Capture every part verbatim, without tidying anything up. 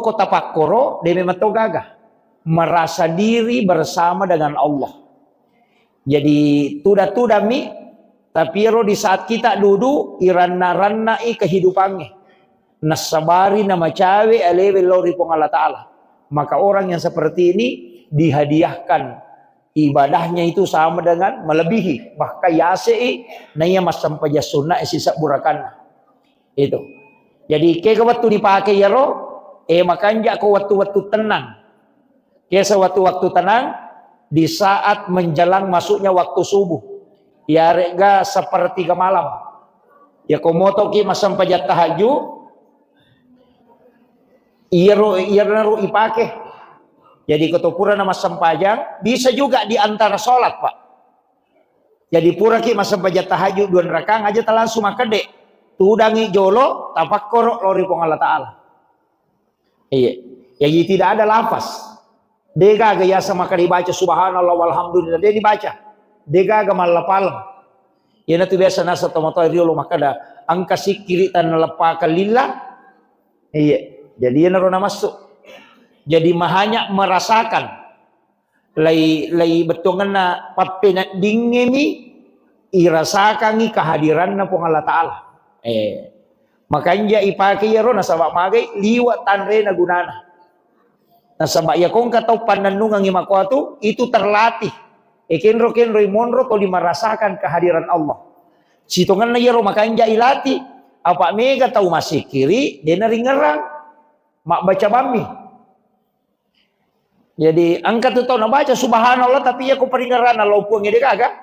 ko tapakkoro, de memang to gaga. Merasa diri bersama dengan Allah. Jadi, tuda-tudami, tapi ero di saat kita duduk, iranna-rannai kehidupannya. Nassabari namacawe alewe lao ri Puang Allah Ta'ala. Maka orang yang seperti ini dihadiahkan ibadahnya itu sama dengan melebihi. Bahkan yasei naiya massempajang sunna e sisebbu rakanna. Itu. Jadi, kega wettu dipake iyaro, eh, makanja ko wettu-wettu tenang. Kesa wettu-wettu tenang, di saat menjelang masuknya waktu subuh. Iyare'ga sepertiga malam. Ya, ko motoki massempajang tahajud, iyaro, iyaro ipake. Jadi, ko to pura na massempajang, bisa juga di antara sholat, Pak. Jadi, puraki massempajang tahajud dua rakang aja ta langsung makkedde. Tudangi jolo, tapakkoro lao ri Puang Allah Ta'ala. Iya. Jadi, tidak ada lafaz. De gaga yasa maka dibaca subhanallah walhamdulillah, de dibaca. De gaga mallapaleng. Iyanatu biasa nasa tomatoa riolo makkeda, engka sikkiri tanna leppakang lillah. Iya. Jadi, iyanaro namassu. Jadi, mahanya merasakan. Lai, lai bettuangenna pappeneddingngemi irasakangngi kehadiranna Puang Allah Ta'ala. Eh, makanja ipake iyaro nasaba magai liwa tanrena gunana. Nasaba iya kongka tau pannennungangngi makoatu, itu terlatih. Eh, kenro-kenroi monro toli merasakan kehadiran Allah. Sitongenna iyaro makanja ilatih, apa mega tau massikkiri, dena ringerang. Mabbaca bammi. Jadi, engka tu tau nabaca subhanallah, tapi iya ko paringerranna lao Puang de gaga.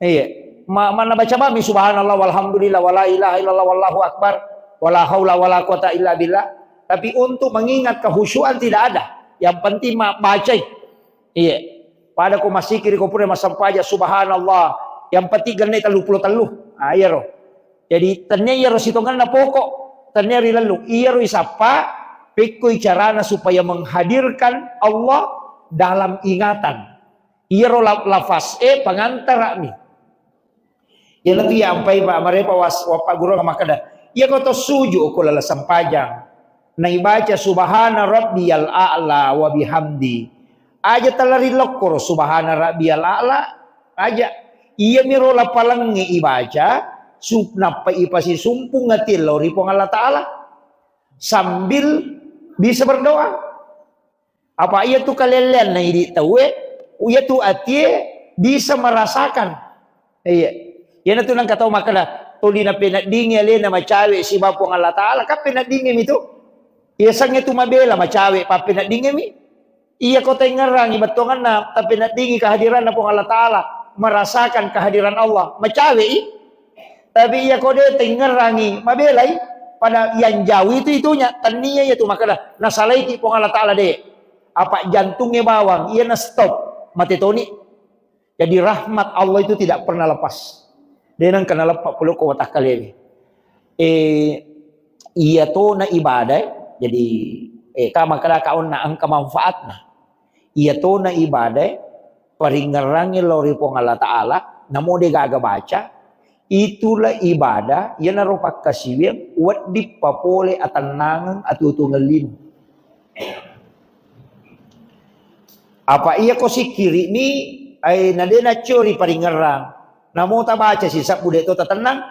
Iya. Ma-, manna baca bammi subhanallah walhamdulillah wala ilaha illallah wallahu akbar wala haula wala quwata illa billah. Tapi untuk mengingat kehusyuan tidak ada. Yang penting ma-, bacai. Iya. Pada ko massikkiri ko pura massempajang subhanallah. Yang penting genne tellu pulo tellu. Ah, iyaro. Jadi, tennia iyaro sitongenna pokok, tennia rilellu. Iyaro isappa, pekkoi carana supaya menghadirkan Allah dalam ingatan. Iyaro la-, lafaz e pangantara'mi. Iyanatu iya ampai pa marepa was-, wappa guru makkeda, iya ko to suju ko lala sempajang. Naibaca subhana rabbiyal a'la wa bihamdi. Aja talari lokkoro subhana rabbiyal a'la, aja. Iyamiro lapalengnge ibaca, su-, nappa ipasisumpung ati lao ri Puang Allah Ta'ala. Sambil bisa berdoa. Apa iyatu kalelleanna idi tauwe, iyatu atie bisa merasakan. Iya. Iyanatu nengka tau makkeda, tuli napeneddingi alena macawe siba Puang Allah Ta'ala, kan peneddingimi tu. Iyasengnge tu mabela macawe, pappeneddingimi. Iya ko tengngerangi bettuanganna, tapi neddingi kehadiranna Puang Allah Ta'ala, merasakan kehadiran Allah, macawe'i. Tapi iya ko de tengngerangi, mabelai. Pada yang jauh itu itunya, tennia iya tu makkeda, nasalaiki Puang Allah Ta'ala de. Apa jantungnge bawang, iya na stop, mate toni. Jadi rahmat Allah itu tidak pernah lepas. De nengka naleppa pole ko watakkalewe. Eh, iya tona ibadah, eh. Jadi, eh, ka makkeda ka onna engka manfaatna. Iya tona ibadah, eh, paringngerangngi lao ri Puang Allah Ta'ala, namo de gaga baca, itulah ibadah, iyanaro pakkasiwiang, wedding papole atennangeng atuo-tuongeng lino. Apa iya ko sikkiri'mi, ai, na de naccori paringngerang. Namo tabaca sisebbu de to tatennang.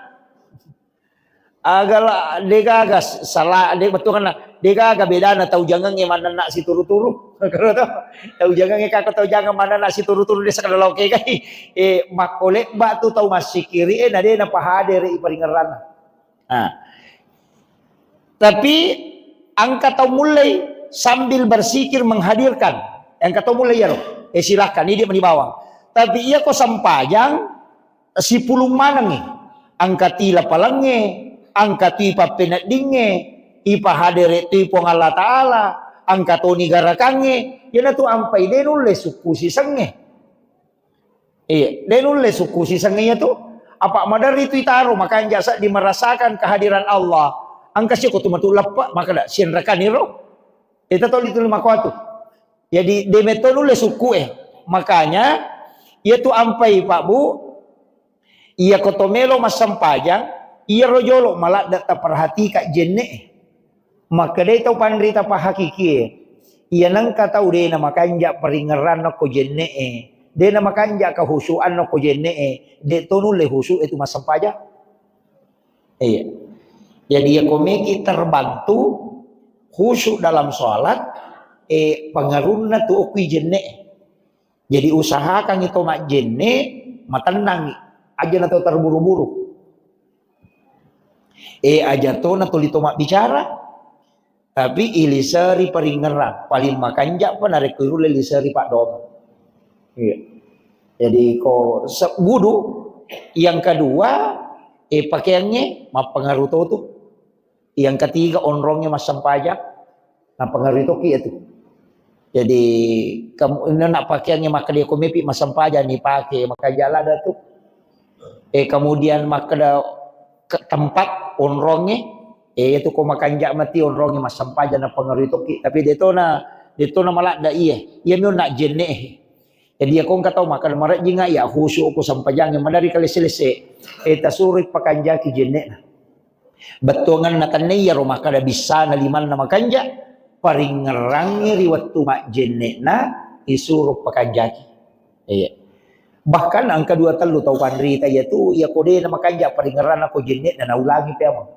Agala de gaga s-, sala, de bettuanna, de gaga bedana tau jangengnge mannenna situru-turu. Tau jangengnge kako tau jangeng mannenna situru-turu de sakala lao kegai. Eh, makko lebba tu tau massikkiri, eh, na de napahadere i paringngeranna. Nah. Tapi engka tau mulai sambil bersikir menghadirkan. Engka tau mulai iyaro. Eh, silahkan, idi mani bawang. Tapi iya ko sempajang, sipulung manengngi. Engka ti lapalengnge, engka ti pappeneddingnge, ipahadere tu Puang Allah Ta'ala, engka toni garakangnge, iyanatu ampai de nulle sukku sisengnge. Iya, de nulle sukku sisengnge iyatu. Apa maderri tu itaro, makanja seddi merasakan kehadiran Allah. Engka siko tu matu leppa, makkeda, sienrekaniro. Ita toli tu makoatu. Jadi, de metto nulle sukku e. Makanya, iyatu ampai, Pak Bu, iya ko to melo massempajang, iyaro jolo maladde taperhatika jenne e. Makkedai tau panrita pahakikie, iya nengka tau de na makanja paringerranna ko jenne'e, de na makanja kahusuanna ko jenne'e, de to nulle husu itu massempajang. Iya. Jadi ya komeki terbantu khusyuk dalam sholat, eh, pengaruhna tu okui jenne'e. Jadi usahakan itu majjenne, matennangi, aja na to terburu-buru. Eh, aja to na tuli to mabbicara, tapi iliseri paringerang, paling makanja pa narekko irulle liseri paddoang. Iya. Jadi ko se-, wudu, yang kedua, eh, pakaiannya mappengaruh to tu. Yang ketiga, onrongnge massempajang, napengaruhi toki itu. Jadi, kamu ini nak pakaiannya makkeda ko mepi massempajang ni pakai, makanja lada tu. Eh, kemudian makkeda ke tempat onrongnge, eh, itu ko makanja mati onrongnge massempajang napengaruhi toki. Tapi detona, detona maladda iye. Iya mi nak jenne. Jadi, iya ko engka tau makkeda marejjinga iya khusyuk ko sempajangnge madari kalese-lese. Eh, tasuroi pakanjaki jenne'na. Bettuanganna tenne iyaro makkeda bissana limanna makanja, paringngerangngi ri wettu majjenne'na isuro pakanjaki. Iya. Bahkan engka dua tellu tau panrita iya tu, iya ko de na makanja paringngeranna ko jenne'na naulangi peameng.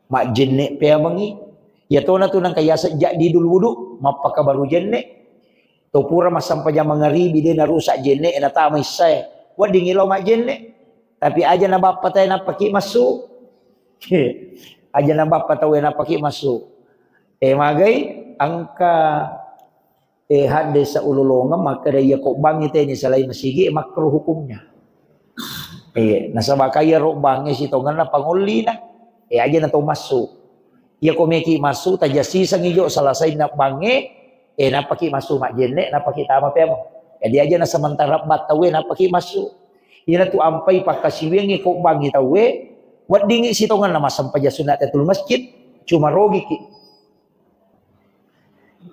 Majjenne peamengi. Iya tona tu nengka yaseng jaddidul wudu, mappakabaru jenne. To pura massempajang mangaribi de narusak jenne, natama issae. Weddingngi lao majjenne. Tapi aja na bappa tae nappaki massu. Aja na bappa taue nappaki massu. Eh, magai engka, eh, hadde saulolongeng makkeda iya ko bangi teni salai masigi, eh, makruh hukumnya. Eh, nasaba kaya ro bangi sitongenna pangollina. Eh, aja na to massu. Iya ko meki massu, tajassisangi jo salasainna bange, eh, nappaki massu majjenne, nappaki tama peameng. Jadi aja na sementara battaue nappaki massu. Ina tu ampai pakkasiwiangngi ko bangi taue, weddingngi sitongenna massempajang sunat tahiyatul masjid, cuma rogiki.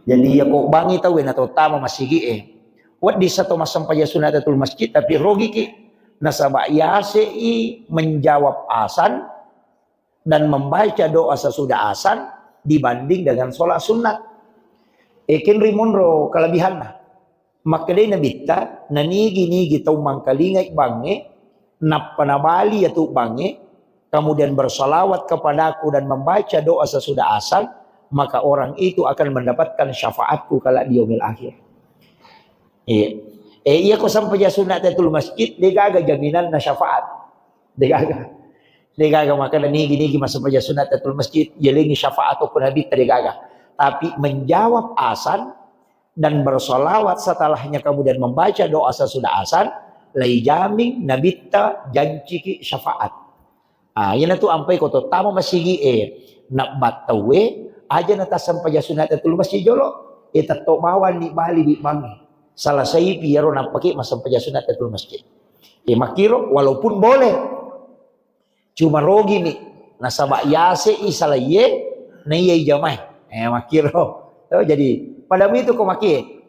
Jadi iya ko bangi taue na to tama masigi e, wedding sa to massempajang sunat tahiyatul masjid, tapi rogiki. Nasaba yase i menjawab asan, dan membaca doa sesudah asan dibanding dengan sholat sunat. Ekin rimunro kelebihanna. Makkedai Nabitta, nanigi-nigi tau mangkalingai bangnge, nappa nabali yatu bangnge, kemudian bersalawat kepadaku dan membaca doa sesudah asan, maka orang itu akan mendapatkan syafaatku kala di yaumil akhir. Iya. Eh, iya ko sampajang sunat tahiyatul masjid, degaga jaminanna syafaat. Degaga. Degaga makana nigi-nigi massempajang sunat tahiyatul masjid, jelengi syafaat ko Nabitta degaga. Tapi menjawab asan dan bersalawat setelahnya kemudian membaca doa sesudah asan, lai jamin Nabitta janciki syafaat. Ah, iyana tu ampai ko to tama masigi e, nabbattaue, aja na tassempajang sunat tahiyatul masjid jolo, e tetto bawang ni bali wi bangnge. Salasaipi iyaro nappaki massempajang sunat tahiyatul masjid. E makkiro, walaupun boleh, cuma rogimi, nasaba yase i salaiye, na iya i jamae. Eh, makkiro. Oh, jadi, pada itu ko makie,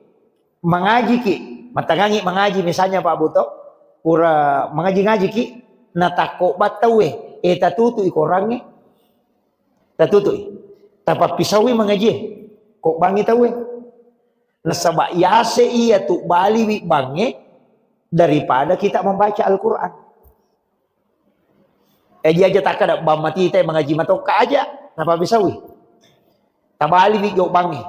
mangajiki, matangangi mangaji misalnya Pak Buto, pura mangaji-ngajiki, natakko battaue, eh, tatutui korangnge, tatutui, tapappisaui mangajie, ko bangi taue. Nasaba yase iya tu baliwi bangnge daripada kita membaca Al-Quran. Eh, dia aja takkada bang mati te mangaji matokka aja, napabbisawi. Tabaliwi jo bangnge.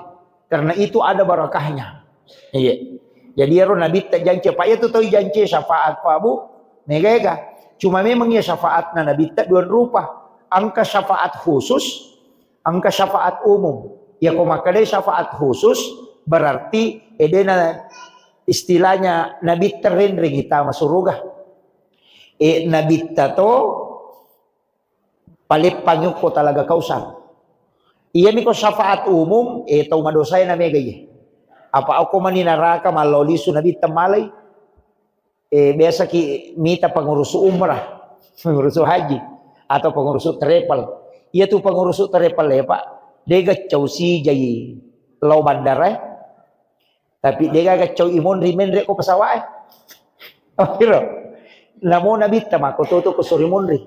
Karena itu ada barakahnya. Iya. Jadi ero Nabitta jance, Pak, iya tu tau jance syafaat, Pak, Bu. Mega-ega. Cuma memang iya syafaatna Nabitta dua rupa. Engka syafaat khusus, engka syafaat umum. Ya ko makkedai syafaat khusus, berarti edena istilahnya Nabitta renreng itama suruga. E, Nabitta to paleppangi okko talaga Kausar. Iyami ko syafaat umum, e, tau madosae na mega iye. Apa okko mani naraka mallao lisu Nabitta malai. E, biasa ki mita pengurus umrah, pengurus haji, atau pengurus travel. Iya tu pengurus travel e, Pak, dega cau sijai lao bandara e. Tapi degaga cau i monri menre ko pesawat e. Makkiro. Namo Nabitta mako toto ko sori monri.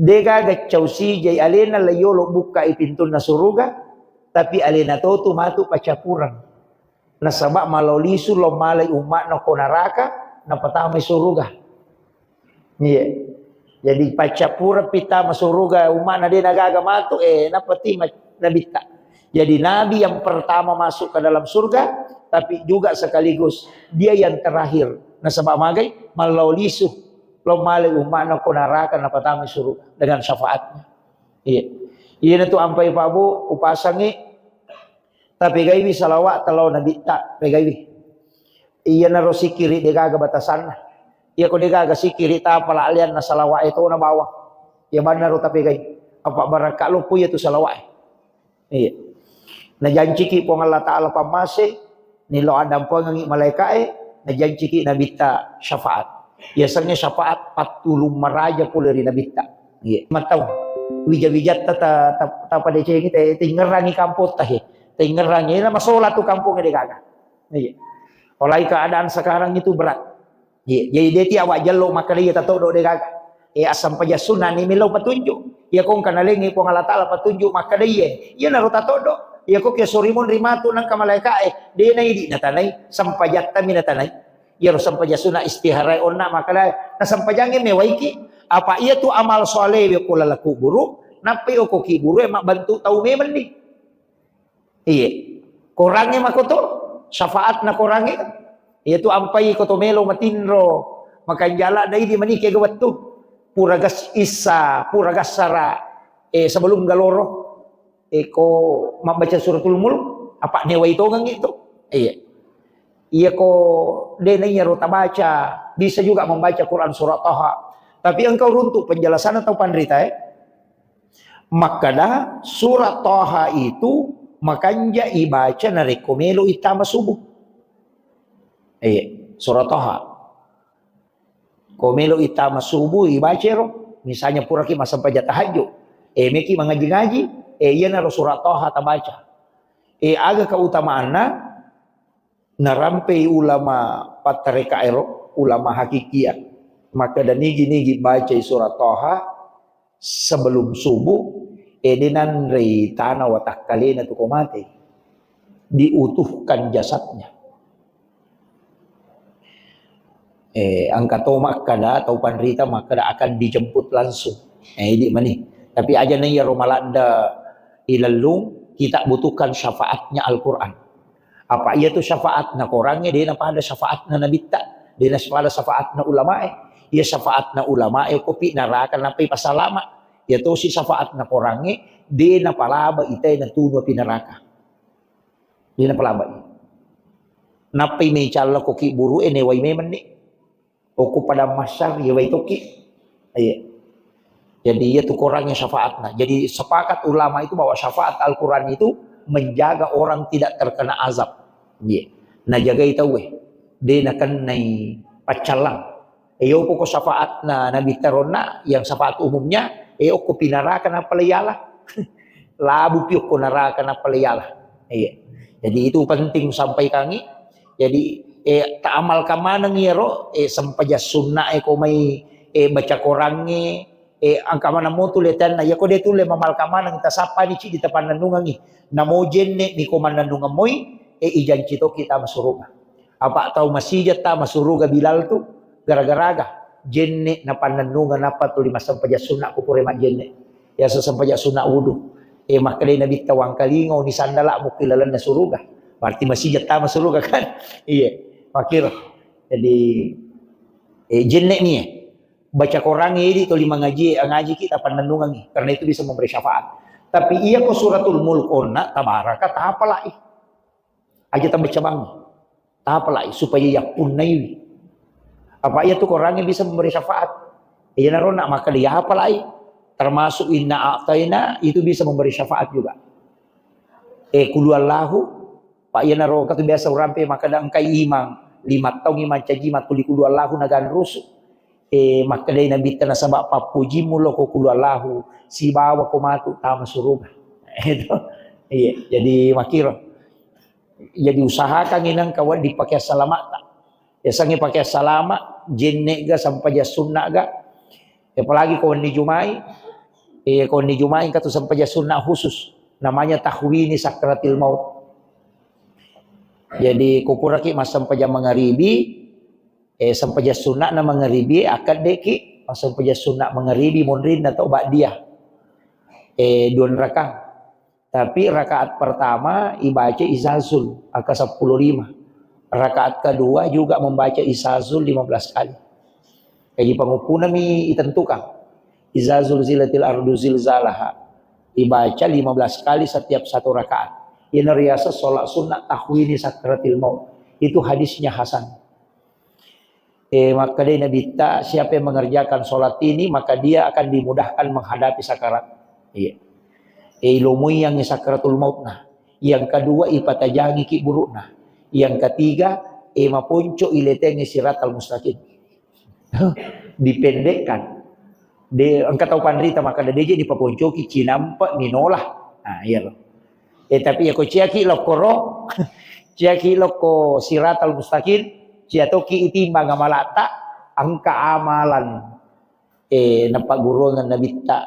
Degaga cau sijai alena la yolo bukkai pintunna suruga, tapi alena totu matu paccapureng. Nasaba malo lisu lo malai umma'na ko naraka, napatamai suruga. Iya. Jadi paccappureng pitama suruga umma'na de nagaga matu, eh, napatima nabitta. Jadi nabi yang pertama masuk ke dalam surga, tapi juga sekaligus dia yang terakhir. Nasaba magai, malo lisu lo malai umma'na ko naraka, napatamai suruga dengan syafaatnya. Iya. Iya natu ampai Pak Bu, upasangi, tapi gaiwi salawat talo nabitta, pegaiwi. Iyanaro sikiri degaga batasanna. Iya ko degaga sikiri tapala alianna salawat itu na bawang. Iya bannaro tapegai. Apa barakka loppo iya tu salawat. Iya. Najanciki Puang Allah Ta'ala pammase, nilo addampengengi malaikae, najanciki nabitta syafaat. Yasengnge syafaat pattulung maraja pole ri nabitta. Iya. Matau. Wija-wijatta ta, ta, ta padecengi, te, tingerangi kampung tahe. Tingerangi, na masola tu kampung de gaga. Iya. Apalagi keadaan sekarang itu berat. Iya, jadi de ti awak jello makkeda iya tatoddo de gaga. Eh, assampajang sunna ni melo petunjuk. Iya kong kana lengi Puang Allah Ta'ala petunjuk makkeda iya. Iya naro tatoddo. Iya ko ke sori monri matu nangka malaikae. De na idi natanai, sampajatta mi natanai. Iya ro sampajang sunna istihara onna makkeda na sampajangi mewaiki. Apa iya tu amal soleh we ko lala kuburu, nappai oko kiburu e mabbantu tau memeng ni. Iya. Korangnge makoto, syafaatna korangnge. Iya tu ampai koto melo matinro, makanjala dai di manike ga wettu. Pura gas isa, pura gassara, eh, sebelum galoro. Eh, ko mabbaca suratul mulk, apa newai tongeng itu. Iya. Iya ko de na iya ro tabaca, bisa juga membaca Quran surat Taha. Tapi engkau runtuk penjelasan atau panrita, eh? Makkeda, surat Taha itu makanja ibaca narekko melo ittama subuh. Eh, surat Taha. Ko melo ittama subuh ibaca ro, misalnya puraki massempajang tahajud, eh, meki mangaji-ngaji, eh, iyanaro surat Taha tabaca. Eh, aga keutamaanna? Narampei ulama pattareka ero, ulama hakikia. Makkeda nigi-nigi bacai surat Taha, sebelum subuh, eh, de nanrei tana watakkalena tu ko mate. Diutuhkan jasadnya. Eh, engka to makkeda, tau panrita makkeda akan dijemput langsung. Eh, idi mani. Tapi aja na iyaro maladda ilellung, kita butuhkan syafaatnya Al-Quran. Apa iya tu syafaatna korangnge, de napada syafaatna nabitta, de napada syafaatna ulamae. Iya syafaatna ulamae, kopi naraka nappai pasalama. Iya tosi syafaatna korangnge, de napalaba itae natunu api naraka. De napalaba. Nappai mecalla ko kiburu e newai memeng ni. Okko padang mahsyar, iya wai tokki. Iya. Jadi, iya tu korangnge syafaatna. Jadi, sepakat ulama itu bahwa syafaat Al-Quran itu menjaga orang tidak terkena azab. Iya. Najagai tauwe. De nakennai paccallang. Iya, okko ko syafaatna Nabi taronna, yang syafaat umumnya, iya, okko pinaraka nappa leyala. Labu pi okko naraka nappa leyala. Iya. Jadi, itu penting sampaikangi. Jadi, eh, taamalkan maneng iyaro, eh, sempajang sunna e ko mai, eh, baca korangnge, eh, engka maneng mo tu letanna, iya ko de tulle mamalkan maneng, tasappani cidi tapannennungengi. Namo jenne mi ko mannennungeng moi, eh, ijanci toki tama suruga. Apa tau masijeng tama suruga Bilal tu, gara-garaga jenne napannennungeng nappa tuli massempajang sunna ko pura majjenne. Iya sempajang sunna wudu. Eh, makkedai Nabitta, "Wangkalinga ni sandala mukki lalenna suruga." Berarti masijeng tama suruga kan? Iya, makkiro. Jadi, eh, jenne mi, eh. Baca korangnge idi tuli mangaji, ngaji kita pannennungengi. Karena itu bisa memberi syafaat. Tapi iya ko suratul mulk onna, tabaraka, tapalai. Aja tabaca bangi. Tapalai supaya yappunnaiwi. Apa iya tu korangnge bisa memberi syafaat. Iyanaro na makkeda yapalai. Termasuk inna a'taina itu bisa memberi syafaat juga. Eh, kulu Allahu, Pak, iyanaro katu biasa urampe makkeda engkai imang, lima taung imang caji makkuli kulu Allahu naganrusu. Eh, makkedai Nabitta nasaba pappujimu lo ko kulu Allahu, sibawa ko matu tama suruga. Itu. Iya, jadi makkiro. Jadi usahakan inang kawan di pakaian salamatta. Yasengnge pakaian salama, jenne ga, sampajang sunna ga. Apalagi ko wenni Jumai, Eh, ko ni Juma'i engka tu sempajang sunna khusus, namanya tahwini sakratil maut. Jadi, ko puraki massempajang mangaribi, eh, sempajang sunna na mangaribi, akkaddeki massempajang sunna mangaribi, munrinna tau ba'diyah. Eh, dua rakang. Tapi rakaat pertama ibaca Izazul, angka seppulo lima. Rakaat kedua juga membaca Izazul lima belas kali. Jadi, panguppunami itentukan. Iza zulzilatil ardu zilzalaha. Dibaca lima belas kali setiap satu rakaat. Ini riasa sholat sunnah tahwini sakratil maut. Itu hadisnya hasan. Eh, makkedai Nabitta, siapa yang mengerjakan sholat ini, maka dia akan dimudahkan menghadapi sakarat. Iya. Eh, ilomui yang sakratul maut nah. Yang kedua, ipatajangi ki burukna. Yang ketiga, eh, maponco iletengi siratal mustaqim. Dipendekkan. De, engka tau panrita makkeda, "De je dipaponcoki, cinampa minola." Nah, iya lo. Eh, tapi ya ko ciaki lokkoro, ciaki lokko siratal mustaqim, cia toki itimbang amalatta, engka amalan, eh, napagguruangan Nabitta.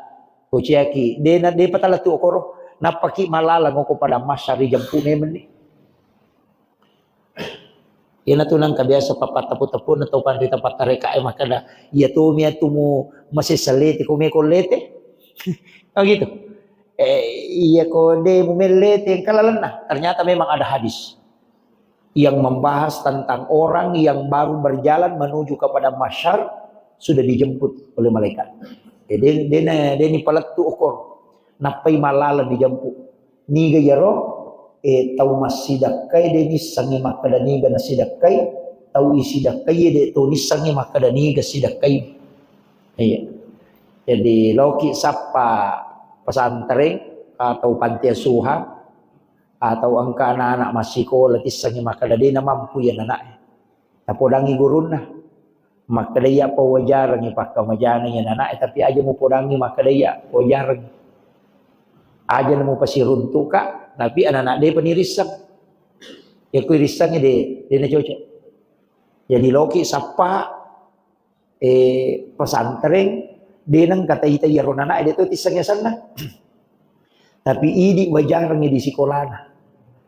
Ko ciaki, de na, de patala tu okoro, nappaki malala ngoko pada masyari jampu memeng ni. Iyanatu nangka biasa pappattapu-tapuna tau panrita pattarekae makkeda, "Iya tomi atu mu masessa lete, ko meko lete?" Oh gitu. Eh, iya ko de mu mellete, engka lalenna. Ternyata memang ada hadis yang membahas tentang orang yang baru berjalan menuju kepada mahsyar sudah dijemput oleh malaikat. Eh, de, de, de ni palettu okor. Nappai malala dijemput. Niga iyaro, eh, tau massidakkai de nissengngi makkeda niga nasidakkai, tau isidakkai de to nissengngi makkeda niga sidakkai. Iya. Jadi, loki sappa pesantren atau panti asuhan atau engka anak-anak massikola tissengngi makkeda de namampu iya anaknya. Tapodangi gurunna. Makkeda iya pawajarengngi pakkamajana iya anaknya, tapi aja mupodangi makkeda iya wajarengngi. Aja mupasiruntuka, tapi anak-anak depa nirisseng. Ya kui rissengngi de, de na cocok. Jadi loki sappa, eh, pesantren, de nengka taita iyaro anaknya de to tissengngi asenna. Tapi idi wajarengngi di sikolana.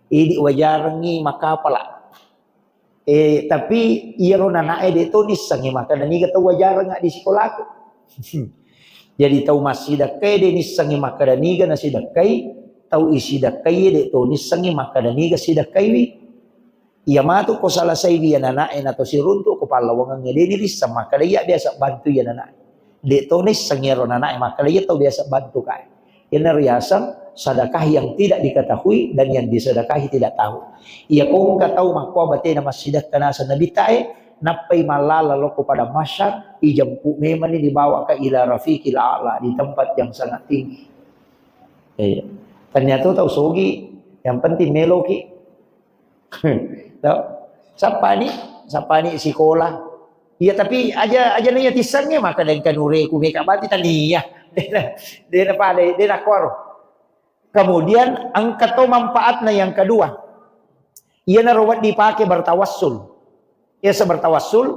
Idi wajarengngi makkapala. Eh, tapi iyaro nanae de to nissengngi makkeda niga tau wajarengnga di sikolaku. Jadi tau massidakkai de nissengngi makkeda niga nasidakkai, tau isidakkai de to nissengngi makkeda niga sidakkaiwi. Iya matu ko salasaiwi iya nanae nato siruntu ko pallawangengnge de nirisseng makkeda iya biasa bantu iya nanae. De to nisseng iyaro nanae makkeda iya tau biasa bantu kae. Iyana riaseng sedekah yang tidak diketahui dan yang disedekahi tidak tahu. Iya ko engka tau makkoa batena massidekka naseng Nabitta e, nappai mallala lokko pada mahsyar, ijempu memanni dibawa ke ila rafiqil a'la, di tempat yang sangat tinggi. Iya. Ternyata tau sogi, yang penting meloki. Tau? Sappani, sappani sikola. Iya, tapi aja, aja naiya tissengnge, maka dengka nureku meka bati tania. Dena, dena pada, dena kuaro. Kemudian engka to manfaatna yang kedua. Iyanaro wedding dipake bertawassul. Iya, bertawassul,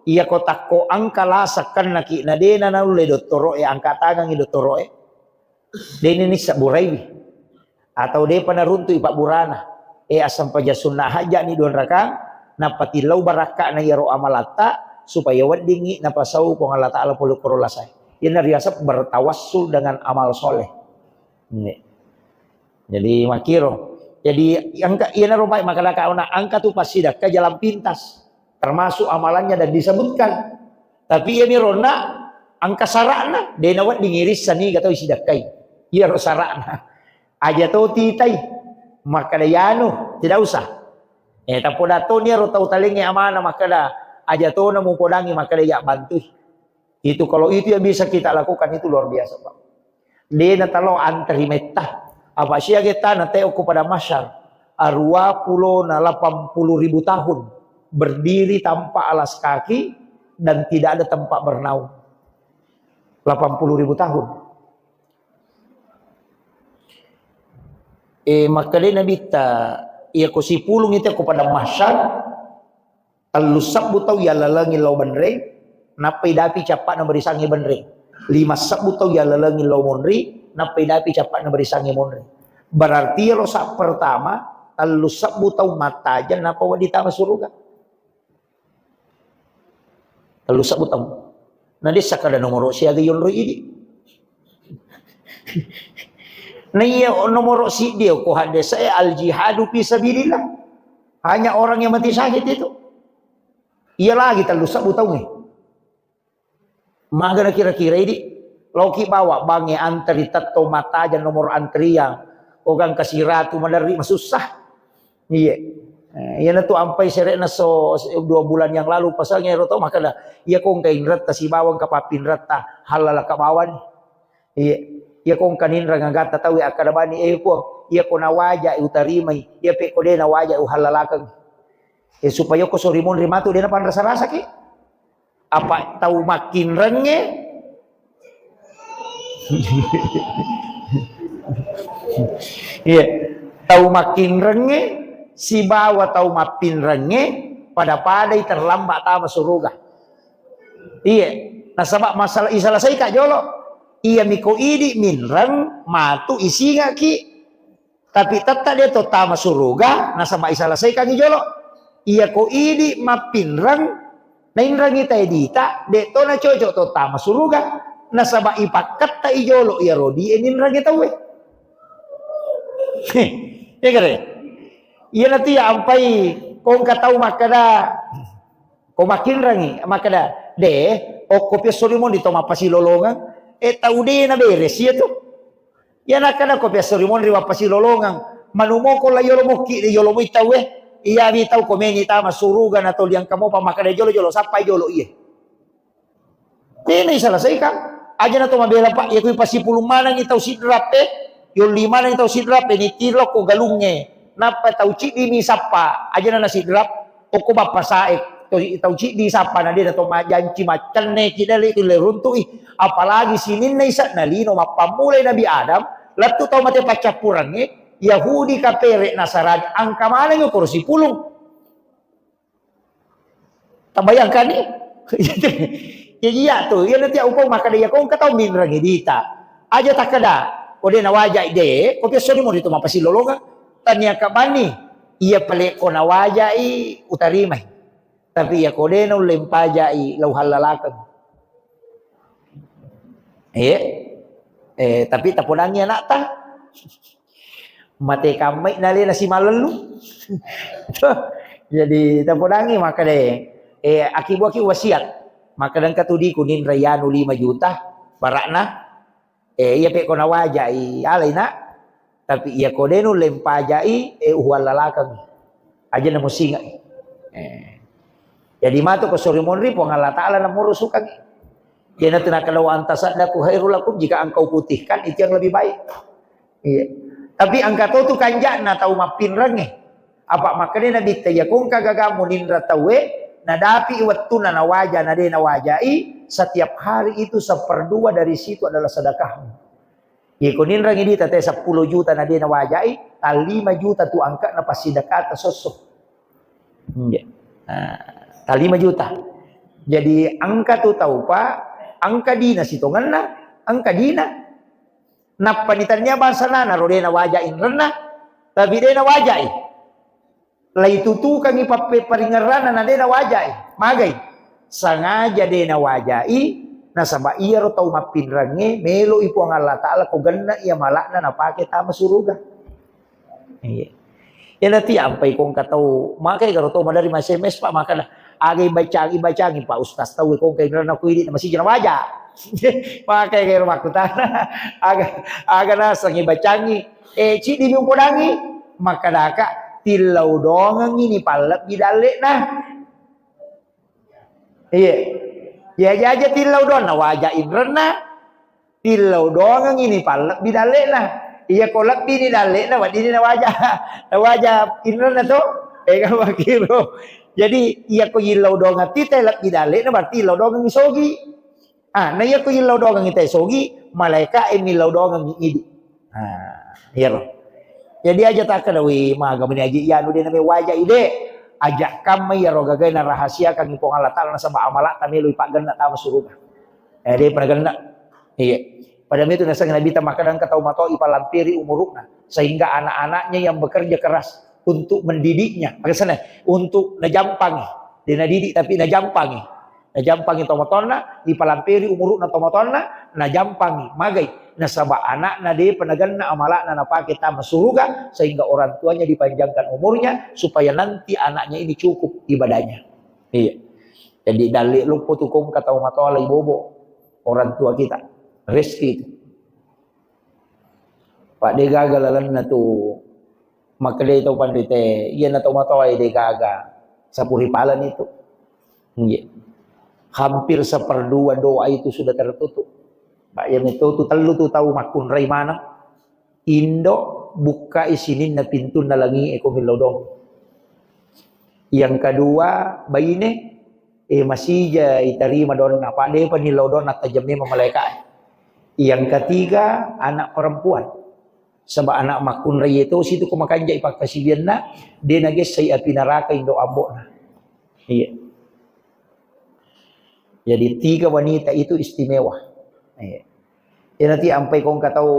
iya ko takko engka lasa kennaki na dena naulle dottoro'e, angka tangangi dottoro'e. Deni nissa buraiwi. Atau depa naruntui pabburana. Eh, assampajang sunna hajjani dua rakang, nappa tillau barakka'na iyaro amalatta, supaya weddingngi napasau Puang Allah Ta'ala pole koro lasae. Iyana riaseng bertawassul dengan amal soleh. Ini. Jadi makkiro. Jadi engka, iyanaro baik makkadaka ona engka tu passidakka jalan pintas. Termasuk amalannya dan disebutkan. Tapi iyami ronna engka sara'na, de nawedding irissani gatau sidakkai. Iyaro sara'na. Aja to titai. Makkada yanu, tidak usah. Eh, tapoda to niaro tau talengnge amana makkada aja to namupodangi makkada ya bantui. Itu, kalau itu yang bisa kita lakukan, itu luar biasa, Pak. De natalo antri metta. Apa siaga tana teo ko pada masyar. Arua pulo na lapan puluh ribu tahun berdiri tanpa alas kaki dan tidak ada tempat bernaung. Lapan puluh ribu tahun. Eh, makkeda Nabitta, iya ko sipulung itu ko pada masyar, tellu sebbu tau yallalengi lao benreng, nappai dapi cappa'na berisangi benreng. Lima sebbu tau yallalengi lao monri, nappa idapi cappa'na barisangnge monri. Berarti iyaro sa pertama, tellu sebbu tau mattajeng nappa wedding tama suruga. Tellu sebbu tau. Na dessa kada nomoro siaga yonroi idi. Na iya nomoro siddi ko haddesae al jihadu fi sabilillah. Hanya orang yang mati syahid itu. Iya lagi tellu sebbu tau nih. Magana kira-kira idi, loki bawa bangnge antri tetto mattajeng nomor antrian, ogang kasiratu maderri masussa. Iya. Eh, iyana tu ampai sere'na so, dua bulan yang lalu pasangnge ero to makkeda, iya ko engka inretta sibawa engka pappinretta, hallalaka bawani. Iya. Iya ko engka ninreng agatta tau akkeda bani, eh Puang, iya ko nawaja utarimai, iya pe ko de nawaja uhallalakeng. Eh, supaya ko sori monri matu de napanrasa-rasaki. Apa tau makkinrengnge? Iya. Tau makkinrengnge sibawa tau mappinrengnge pada-padai terlambat tama suruga. Iya. Nasaba masalah isalasaika jolo. Iya miko idi minreng matu isingaki. Tapi tetta de to tama suruga, nasaba iselesaikangi jolo. Iya ko idi mappinreng, nainrengi tae dita, de to nacocok to tama suruga, nasaba ipakketta i jolo iya rodi e ninrengi tauwe. Iya kare? Iya natia ampai kongka tau makkeda, ko makkinrengi, makkeda, de, okko piasso rimoni to mappasilolongeng, e tau de na beres iya tu. Iya nakkeda ko piasso ri monri wappasilolongeng, manumoko la yolo mukki de yolo mui tauwe, iya wi tau ko meni tama suruga na toli engka mopa makkeda jolo-jolo sappai jolo iye. Tena iselesaikan. Aja na to mabela pak, iya kui pasipulung manengi tau sidrap e, yolli manengi tau sidrap e, ni tilo ko galungnge. Nappa tau ciddi mi sappa, aja na nasidrap, okko bappasae, to-, tau ciddi sappa na de na to majanci maccenne ki dale ki le runtu'i, apalagi sininna isa na lino mappammulai Nabi Adam, lettu tau mate paccappurengnge, Yahudi, Kapere, Nasarani, angka manengi okoro sipulung. Tabayangkani? Jadi iya tu, iya nanti upau makkeda iya ko engka tau minrengi dita. Aja takkeda, ko de nawajai de, ko piasso ni mori tu mappasilolongeng. Tania kabani, iya pale ko nawajai utarimai. Tapi iya ko de naulle mpajai lau hallalakeng. Eh, eh, tapi tapodangi anakta. Mate kammai nalena simalellu. Jadi tapodangi makkeda, eh, akibuaki wasiat. Makkeda engka tu diku ninrai anu lima juta barakna. Eh, iya pe ko nawajai alai nak. Tapi iya ko de nulle mpajai, eh, uhuallalakeng. Aja na musingai. Eh. Jadi matu ko sori monri Puang Allah Taala na murusukangi. Iyanatu nakkeda, "Wa an tasaddaqu khairul lakum," jika engkau putihkan itu yang lebih baik. Iya. Tapi engka to tu kanja'na tau mappinrengnge. Apa makkedai Nabitta, iya ko engka gagamu ninra tauwe, nadapi wettunna nawaja, na de nawajai, setiap hari itu seperdua dari situ adalah sedekahmu. Iya ko ninrengi dita te seppulo juta na de nawajai, tallima juta tu angka'na passidekata sosso. Iya. Nah, tallima juta. Jadi engka tu tau pa, engka dina sitongenna, engka dina. Nappa ni tania bangsa nana ro de nawaja inrenna, tapi de nawajai. Laitutukangi pappe-, paringerrana na de nawajai. Magai? Sangaja de nawajai, nasaba iyaro tau mappinrengnge meloi Puang Allah Taala ko genna iya malakna napake tama suruga. Iya. Iya nati ampai ko engka tau, makai garo tau madari ma S M S, Pak, makana, "Aga ibacangi, ibacangi, Pak Ustaz, tau ko engka inrenna ko idi na masiji nawaja." Makai garo makkutana, "Aga, aga naseng ibacangi?" Eh, ciddi mi upodangi, makkadaka, "Tillau dongengi ni pallebbi dalle'na." Iya. Iya, aja-aja tillau doang, nawaja inrenna, tillau doangengi ni pallebbi dalle'na. Iya ko lebbi ni dalle'na, wedding ni nawaja, nawaja inrenna to. Eh, kan makkiro. Jadi, iya ko yillau doangeng tite lebbi dalle'na, berarti yillau doangengi sogi. Ah, na iya ko yillau doangengi te sogi, malaika e millau doangengi idi. Ah, iyaro. Jadi aja takkeda, "Wi, maga meni aji iyanu de name waja ide." Aja kamma iyaro gagae narahasiakangi Puang Allah Taala nasaba amala'ta meloi paggenna tama suruga. Eh, de pa nagenna. Iya. Pada itu naseng Nabitta makkeda engka tau matoa ipalampiri umurukna, sehingga anak-anaknya yang bekerja keras untuk mendidiknya, maksudnya untuk najampangi, dia nadidik tapi najampangi. Najampangi tomatoanna, ipalampiri umurukna tomatoanna, najampangi, magai. Nasaba anakna depa nagenna amalakna napake tama suruga, sehingga orang tuanya dipanjangkan umurnya supaya nanti anaknya ini cukup ibadahnya. Iya. Jadi dalli luppo tu kong kata matoa lai bobo orang tua kita. Rezeki itu. Pak de gaga lalenna tu makkedai tau panrite, iya na tau matoa de gaga. Sapuri palan itu. Iya. Hampir seperdua doa itu sudah tertutup. Pak ya metu tu tellu tu tau makkunrai maneng. Indo bukkai sininna pintunna langi e ko millau dong. Yang kedua, baine, eh, masija itarima donna, apa depa nillau donna tajam memang malaikat. Yang ketiga, anak perempuan. Sebab anak makkunrai itu situ ko makanjai pakkasibianna, de nagessai api neraka indo ambokna. Iya. Jadi tiga wanita itu istimewa. Iya. Iyanati ampai kongka tau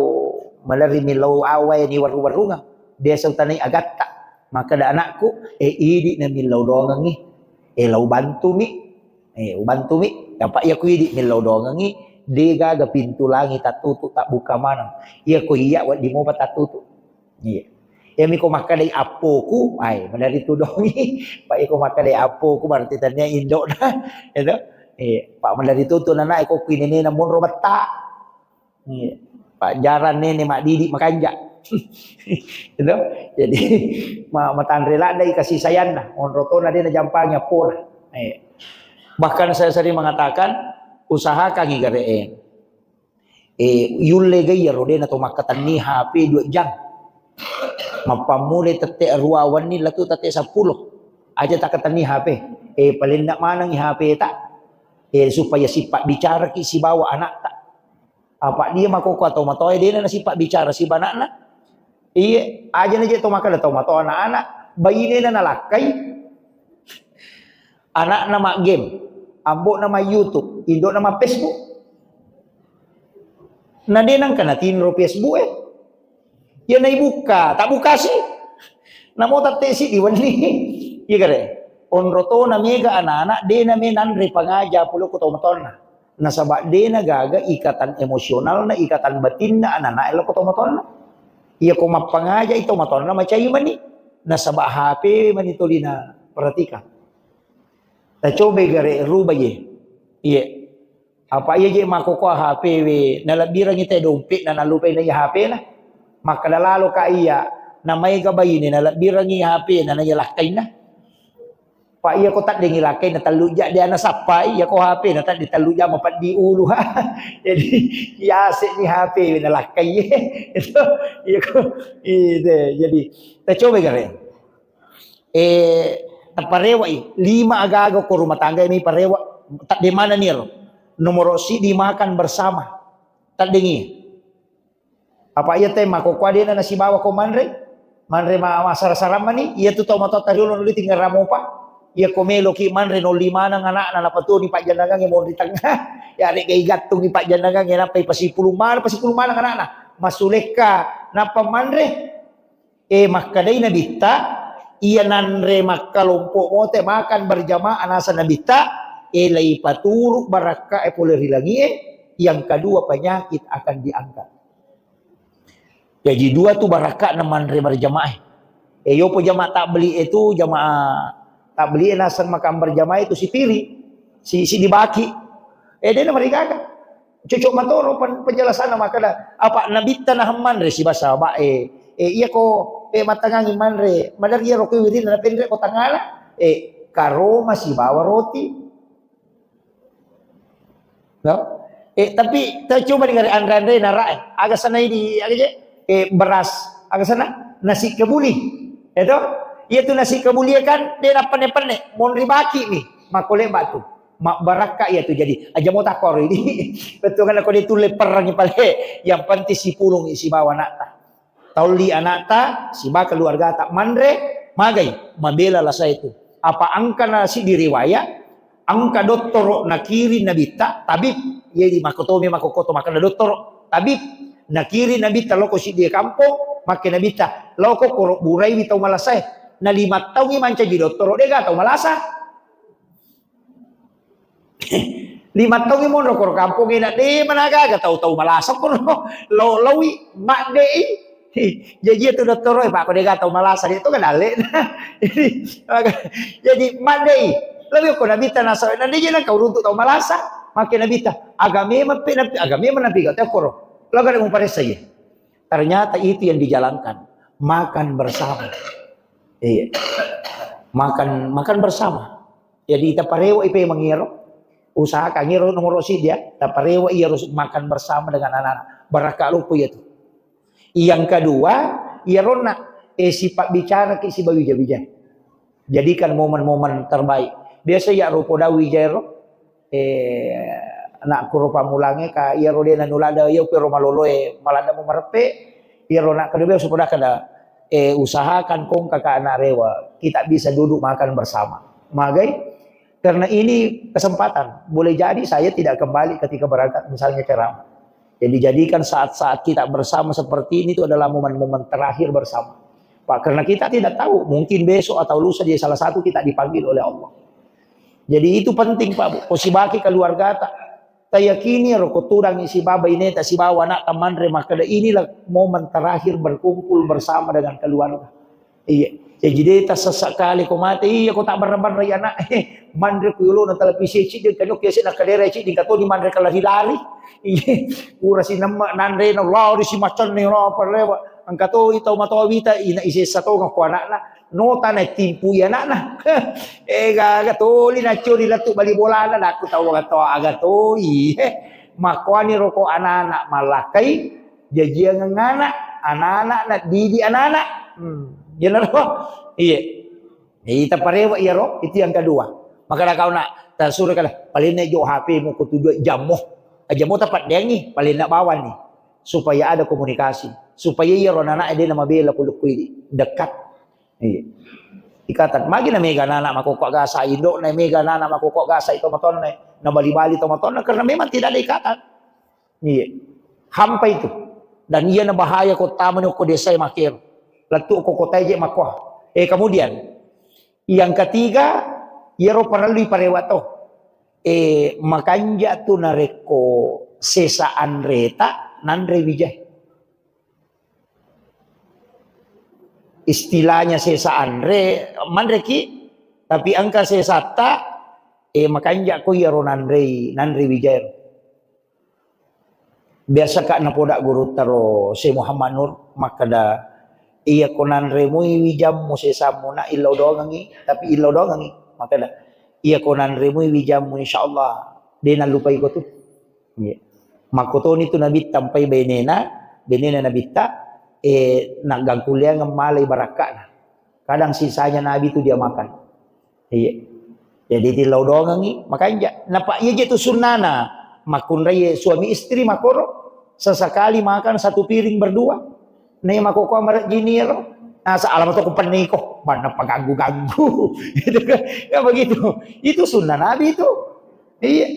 malerri millau awae ni warru-warrungang. Biasa utanai agatta. Makkeda anakku, eh, idi na millau dongengi. Eh, lau bantumi. Eh, ubantumi. Apa iya ku idi millau dongengi. De gaga pintu langi tattutu, tabbuka maneng. Iya ko iya waddi mopa tattutu. Iya. Iyami ko makkedai appoku, ai, maderri tudongi. Pak iko makkedai appoku, berarti tania indokna. Itu. Iya. Pak maderri tutu nana iko kuinene na monro betta. Iya. Pak jarang nene maddidi makanja. Itu. Jadi ma matanre ladai kasih sayangna. Monro tona de najampangi appona. Iya. Bahkan saya sering mengatakan, usahakan igare e. Eh, yulle ga iyaro de nato makkatenni H P dua jam. Mappammulai tette arua wenni latu tette seppulo. Aja takkatenni H P. Eh, palenna manengi H P ta. Eh, supaya sipabbicaraki sibawa anakta. Apa dia makoko atau matoa dena nasipabbicara siba anakna. Iye, aja naje to makkeda to matoa anak-anak, bainena nalakkai. Anakna ma game, ambokna ma YouTube, indokna ma Facebook. Na de nangka natinro Facebook e. Iya naibukka, tabbukasi. Namo tattesi diwenni. Iya gare. Onro tona mega anak-anak, de name nanre pangaja pole ko tomatoanna. Nasaba de nagaga ikatan emosionalna, ikatan batinna anak-anak e lao ko tomatoanna. Iya ko mappangajai tomatoanna macai mani. Nasaba H P mani tolina perhatikan. Tacobai gare rubai ye. Iye. Apa iya je makkokkoa H P we, nalebbirengngi te dompetna, nalupai na iya H P-na. Makkeda lalo ka iya, namaega baine nalebbirengngi H P-na, na iya lakkainna. Pak iya ko taddengi lakkainna tellu ja de ana sappai, iya ko H P-na tadde tellu ja mapeddi ulu. Jadi iya ase'ni H P we nalakkai. Itu iya ko, itu. Jadi tacobai gare. Eh, taparewa'i, lima aga-aga ko rumah tangga ini parewa, tadde manenni ero. Nomoro siddi makan bersama. Taddengi. Apa iya te makkokkoa dena nasibawa ko manre? Manre ma-, masara-sara mani, iya tu tau matoa tariolo nuli tinggal ramopa. Iya ko meloki manre nolli maneng anakna, napatoni pajjanangangnge monri tengah. Ya, rega igattungi pajjanangangnge, nappai pasipulung maneng, pasipulung maneng anakna. Masulekka, nappa manre. Eh, makkedai Nabitta, iya nanre makkalompo mote makan berjamaah naseng Nabitta, eh, leipaturu barakka e pole ri langie, yang kedua penyakit akan diangkat. Jaji dua tu barakka na manre berjamaah. Eh, yopo jamaah tabligh itu, jamaah tabligh naseng makan berjamaah itu sipiri, si, si dibaki. Eh, dena marigaga. Cocok matoro pen-, penjelasanna makkeda, apa Nabitta nahang manre siba sahabat e. Eh, iya ko, eh, matangangi manre, maderri iyaro ko wirinna napenre ko tangala, eh, karoma sibawa roti. No? Eh, tapi ta coba dengari anre-anre nara e. Aga sanai di, aga je? Eh, beras. Aga sana? Nasi kebuli. Eto? Iya tu nasi kebuli kan, de napenne-penne. Monri baki mi. Makko leba tu. Mabbarakka iya tu jadi. Aja mo takkoro ini. Betul kan ko ditulle perrangi pale. Yang penting sipulung sibawa anakta. Taulli anakta, siba keluargata. Manre, magai, mabela lasa itu. Apa angka na siddi riwayat, angka dottoro nakiring Nabitta, tabib Jadi makkotomi makkokkoto makkeda dottoro, tabib, nakiri Nabitta loko siddi kampong, makke Nabitta loko koro buraiwi tau malasae. Na lima taungi mancaji dottoro, dega tau malasa. Lima taungi monro koro kampongnge na de managaga tau-tau malasa koro lo laui maddei. Jaji itu dottoro e, Pak, ko dega tau malasa, dia tu kan dalle. Jadi, maka, jadi maddei. Lebih ko Nabitta nasa, na de je nangka uruntu tau malasa. Makke Nabitta, agame mappe nabi, agame manabi gak tau koro. Lo kada muparessa ye. Ternyata itu yang dijalankan. Makan bersama. Iya. Makan, makan bersama. Jadi taparewa ipe mangiro. Usahakan iro nomor siddi ya. Taparewa iya harus makan bersama dengan anak-anak. Barakka lupu ya tu. Yang kedua, iyaronna, eh, sifat bicara ki sibawa wija-wija. Jadikan momen-momen terbaik. Biasa ya rupo dawi jero, eh, anak kuro pamulange ka iyaro dena nulada, iya pero maloloe, malada mu merepe, iyaro nak kedua supaya kada, eh, usahakan kong kakak anak rewa, kita bisa duduk makan bersama. Magai, karena ini kesempatan. Boleh jadi saya tidak kembali ketika berangkat misalnya ceramah. Jadi jadikan saat-saat kita bersama seperti ini itu adalah momen-momen terakhir bersama. Pak, karena kita tidak tahu, mungkin besok atau lusa jadi salah satu kita dipanggil oleh Allah. Jadi itu penting, Pak, Bu. Ko sibaki keluarga ta, tayakini ro ko tudang isi baba ineta sibawa anak tamanre makkeda inilah momen terakhir berkumpul bersama dengan keluarga. Iya. Jaji de tassessa kale ko mate, iya ko tabbarra-barrai anak. Manre ku yolona televisi ciddi, kanu kiasi na kadera ciddi, engka toni manre kalari-lari. Iya. Pura sinemme nanre na lari si macanne na parlewa. Engka to tau matoa wita, ina isessa to ko anakna. Nota na timpu i anakna. Eh, gaga toli na curi lettu bali bolana, dakku tau aga to, aga toi. Eh, makkuani roko anak-anak malakkai. Jajiangeng anak, anak-anak, na didi anak-anak. Hmm. Iyanaro. Iya. Jadi taparewa iyaro, itu yang kedua. Maka ada kau nak, tasuro kala, paling naik jo H P mu ko tujuh jammu. Jammu tapaddeangi, paling nak bawani. Supaya ada komunikasi. Supaya iyaro anak-anak dia nama bela kuluk kuidi. Dekat. Iya. Ikatan. Magi na mega anak makokok gasa, indo na mega anak makokok gasa itu matonne. Na bali-bali to matonne karena memang tidak ada ikatan. Iya. Hampa itu. Dan iya na bahaya ko tamani ko desa makero. Lettu ko kota je makkoa. Eh, kemudian yang ketiga, iyaro parellu parewa to. Eh, makanja tu narekko sesa anreta nanre wijai. Istilahnya sesa anre, manreki, tapi engka sesatta, eh, makanja ko iyaro nanrei, nanre wijai. Biasa ka napoda gurutta ro Syekh Muhammad Nur makkeda, iya ko nanremui wijammu sesammu na illau doangengi, tapi illau doangengi. Makkeda, iya ko nanremui wijammu, insyaallah de nallupai ko tu. Iya. Makkotoni tu Nabitta mpai benena, benena Nabitta, eh, naggangkuliangeng malai barakkana. Kadang sisanya Nabi tu dia makan. Iya. Jadi tillau doangengi, makanja. Napa iya je tu sunnana. Makkunrai suami istri makoro, sesekali makan satu piring berdua. Nei makoko marejjini ero. Nasa alama to kupenniko, manna paganggu-ganggu. Gitu kan. Ya begitu. Itu sunnah Nabi itu. Iya.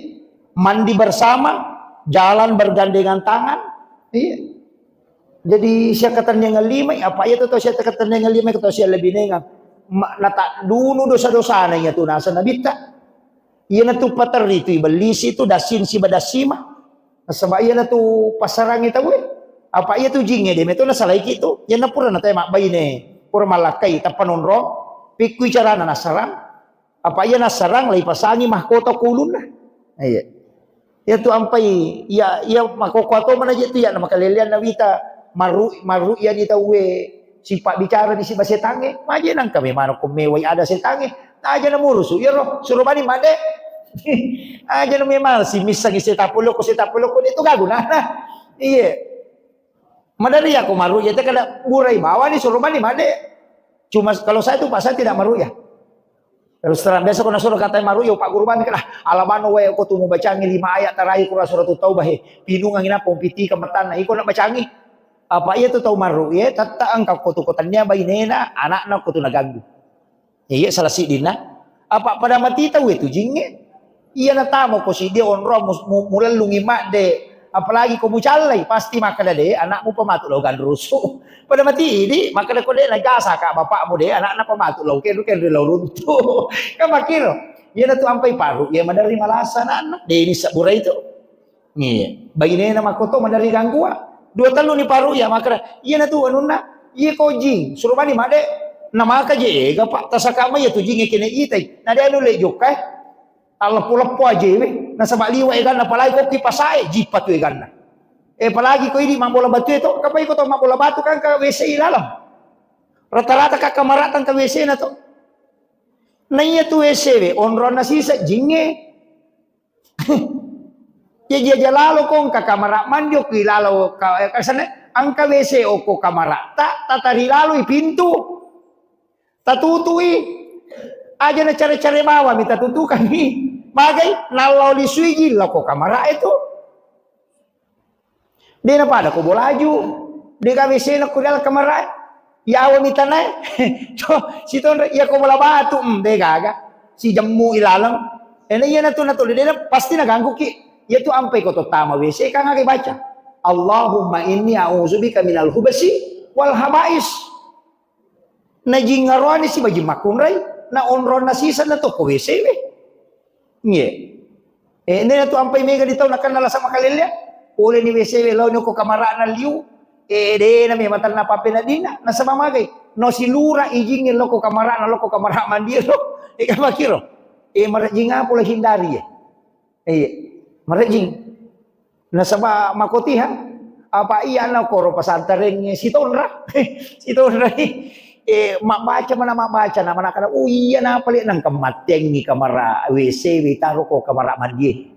Mandi bersama, jalan bergandengan tangan. Iya. Jadi sia katennengeng lima, apa iya tu tau sia katennengeng lima, tau sia lebih nengang. Ma-, nata dunu dosa-dosana iya tu nasa Nabitta. Iya natu paterri tu ibellisi tu dasin siba dasima. Nasaba iya natu passarangi tau e. Apa iya tu jinge de meto nasalaiki tu. Iya na pura nate mabbaine. Pura malakkai tappa nonrong. Pikkui carana nasarang. Apa iya nassarang, laipasangi mahkota ko ulunna. Iya. Iya tu ampai, iya, iya makoko to mana je tu iya na makalelean na wita, maru-, maru iya ni tauwe sipa bicara ni siba setange, maje nangka memang ko mewai ada setange, aja na murusu, iya ro, suruh bani made. Aja na memang si missangi setapuloko, setapuloko itu gagu nah. Iya. Madari aku maru iya te kada burai bawani suruh bani made. Cuma kalau saya tu pasal tidak maru iya. Terus terang, biasa ko nasuro katai maru, yo Pak Guru bani kala, alabano wae ko tu mubacangi lima ayat terakhir Quran Suratul Taubah, he. Pinungangi nappa umpitika matanna, iko nak bacangi. Apa iya tu tau maru, ye, tatta engka ko tu ko tania bainena, anakna ko tu naganggu. Iya, salah siddinna. Apa pada mati tau itu jinge. Iya natamo ko siddi onrong mu-, mu-, mulellungi madde, apalagi ko mucallai, pasti makkeda de, anakmu pa matu lao ganrusu. Pada mati idi, makkeda ko de najasa ka bapakmu de, anakna pa matu lao kenru-kenru lao runtu. Kan makkiro. Iya natu ampai paru, iya maderri malasa anakna. De ini sabura itu. Iya. Bainena makkoto maderri ganggua. Dua tellu ni paru iya makkeda, iya natu anunna, iya ko jing, suruh mani madde, namaka je ega pak, tasaka mai iya tu jing kene itai. Na de anu le jokka. Alleppo-leppo ajewe, nasaba liwa eganna, apalagi ko ki pasae, jippa tu eganna. Eh, apalagi ko idi mabbola batu e to, kapai ko to mabbola batu kan ka W C i laleng. Rata-rata ka kamara tang ka W C na to. Na iya tu W C we, onronna sisa jingnge. Ya jaja lalo ko engka kamara mandi, okki lalo ka, eh, kasane, engka W C okko kamara ta, tatari lalo i pintu. Tatutui, aja na care-care bawang mi tatutukangngi. Magai, nallau lisui jillau ko kamara e tu. De na pada ko bolaju, de gaga W C na ko dalam kamara e. Yawa mi tanae. To, sitonre, iya ko bola batu, mm, de gaga. Si jemmu ilaleng. Ena iya na tu, na tu, de na pasti na ganggu ki. Iya tu ampai ko to tama W C, kan aga baca. Allahumma inni a'udzubika minal hubasi wal habais. Na jingaroani si bajing makkunrai, na onronna sisa na tokko W C we. Nge. Eh, nena tu ampai mega di tau nakenna lasa makalelea. Pole ni W C we lao ni ko kamarana liu. Eh, de na me matanna pape na dina, nasaba magai. No silura ijingnge loko kamarana, loko kamara mandi lo. Eh, kamakiro. Eh, marajing apa lo hindari ya. Iya, marejing. Nasaba makotiha, apa iya na koro pasantareng sitonra, sitonra, eh, mabbaca mana mabbaca na mana kada, oh iya na pale nang kemateng ni kamara W C we taro ko kamara mandi.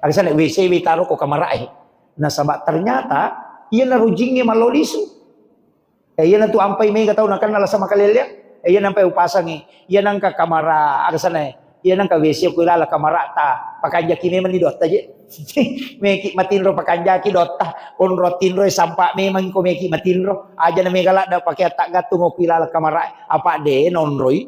Agasana W C we taro ko kamara eh. Nasaba ternyata iya na rujingnge malolisu. Eh, iyana tu ampai mega tau nakenna lasa makalelea. Eh, iyana ampai upasangi. Iyana engka kamara, aga sana, iyana engka W C ko ilala kamarata. Pakanjaki memang ni dotta je. Meki matinro pakanjaki dotta. Onro tinro sampa memang ko meki matinro. Aja na mega ladda pakai atta gattung ko ilala kamara. Apa de nonroi.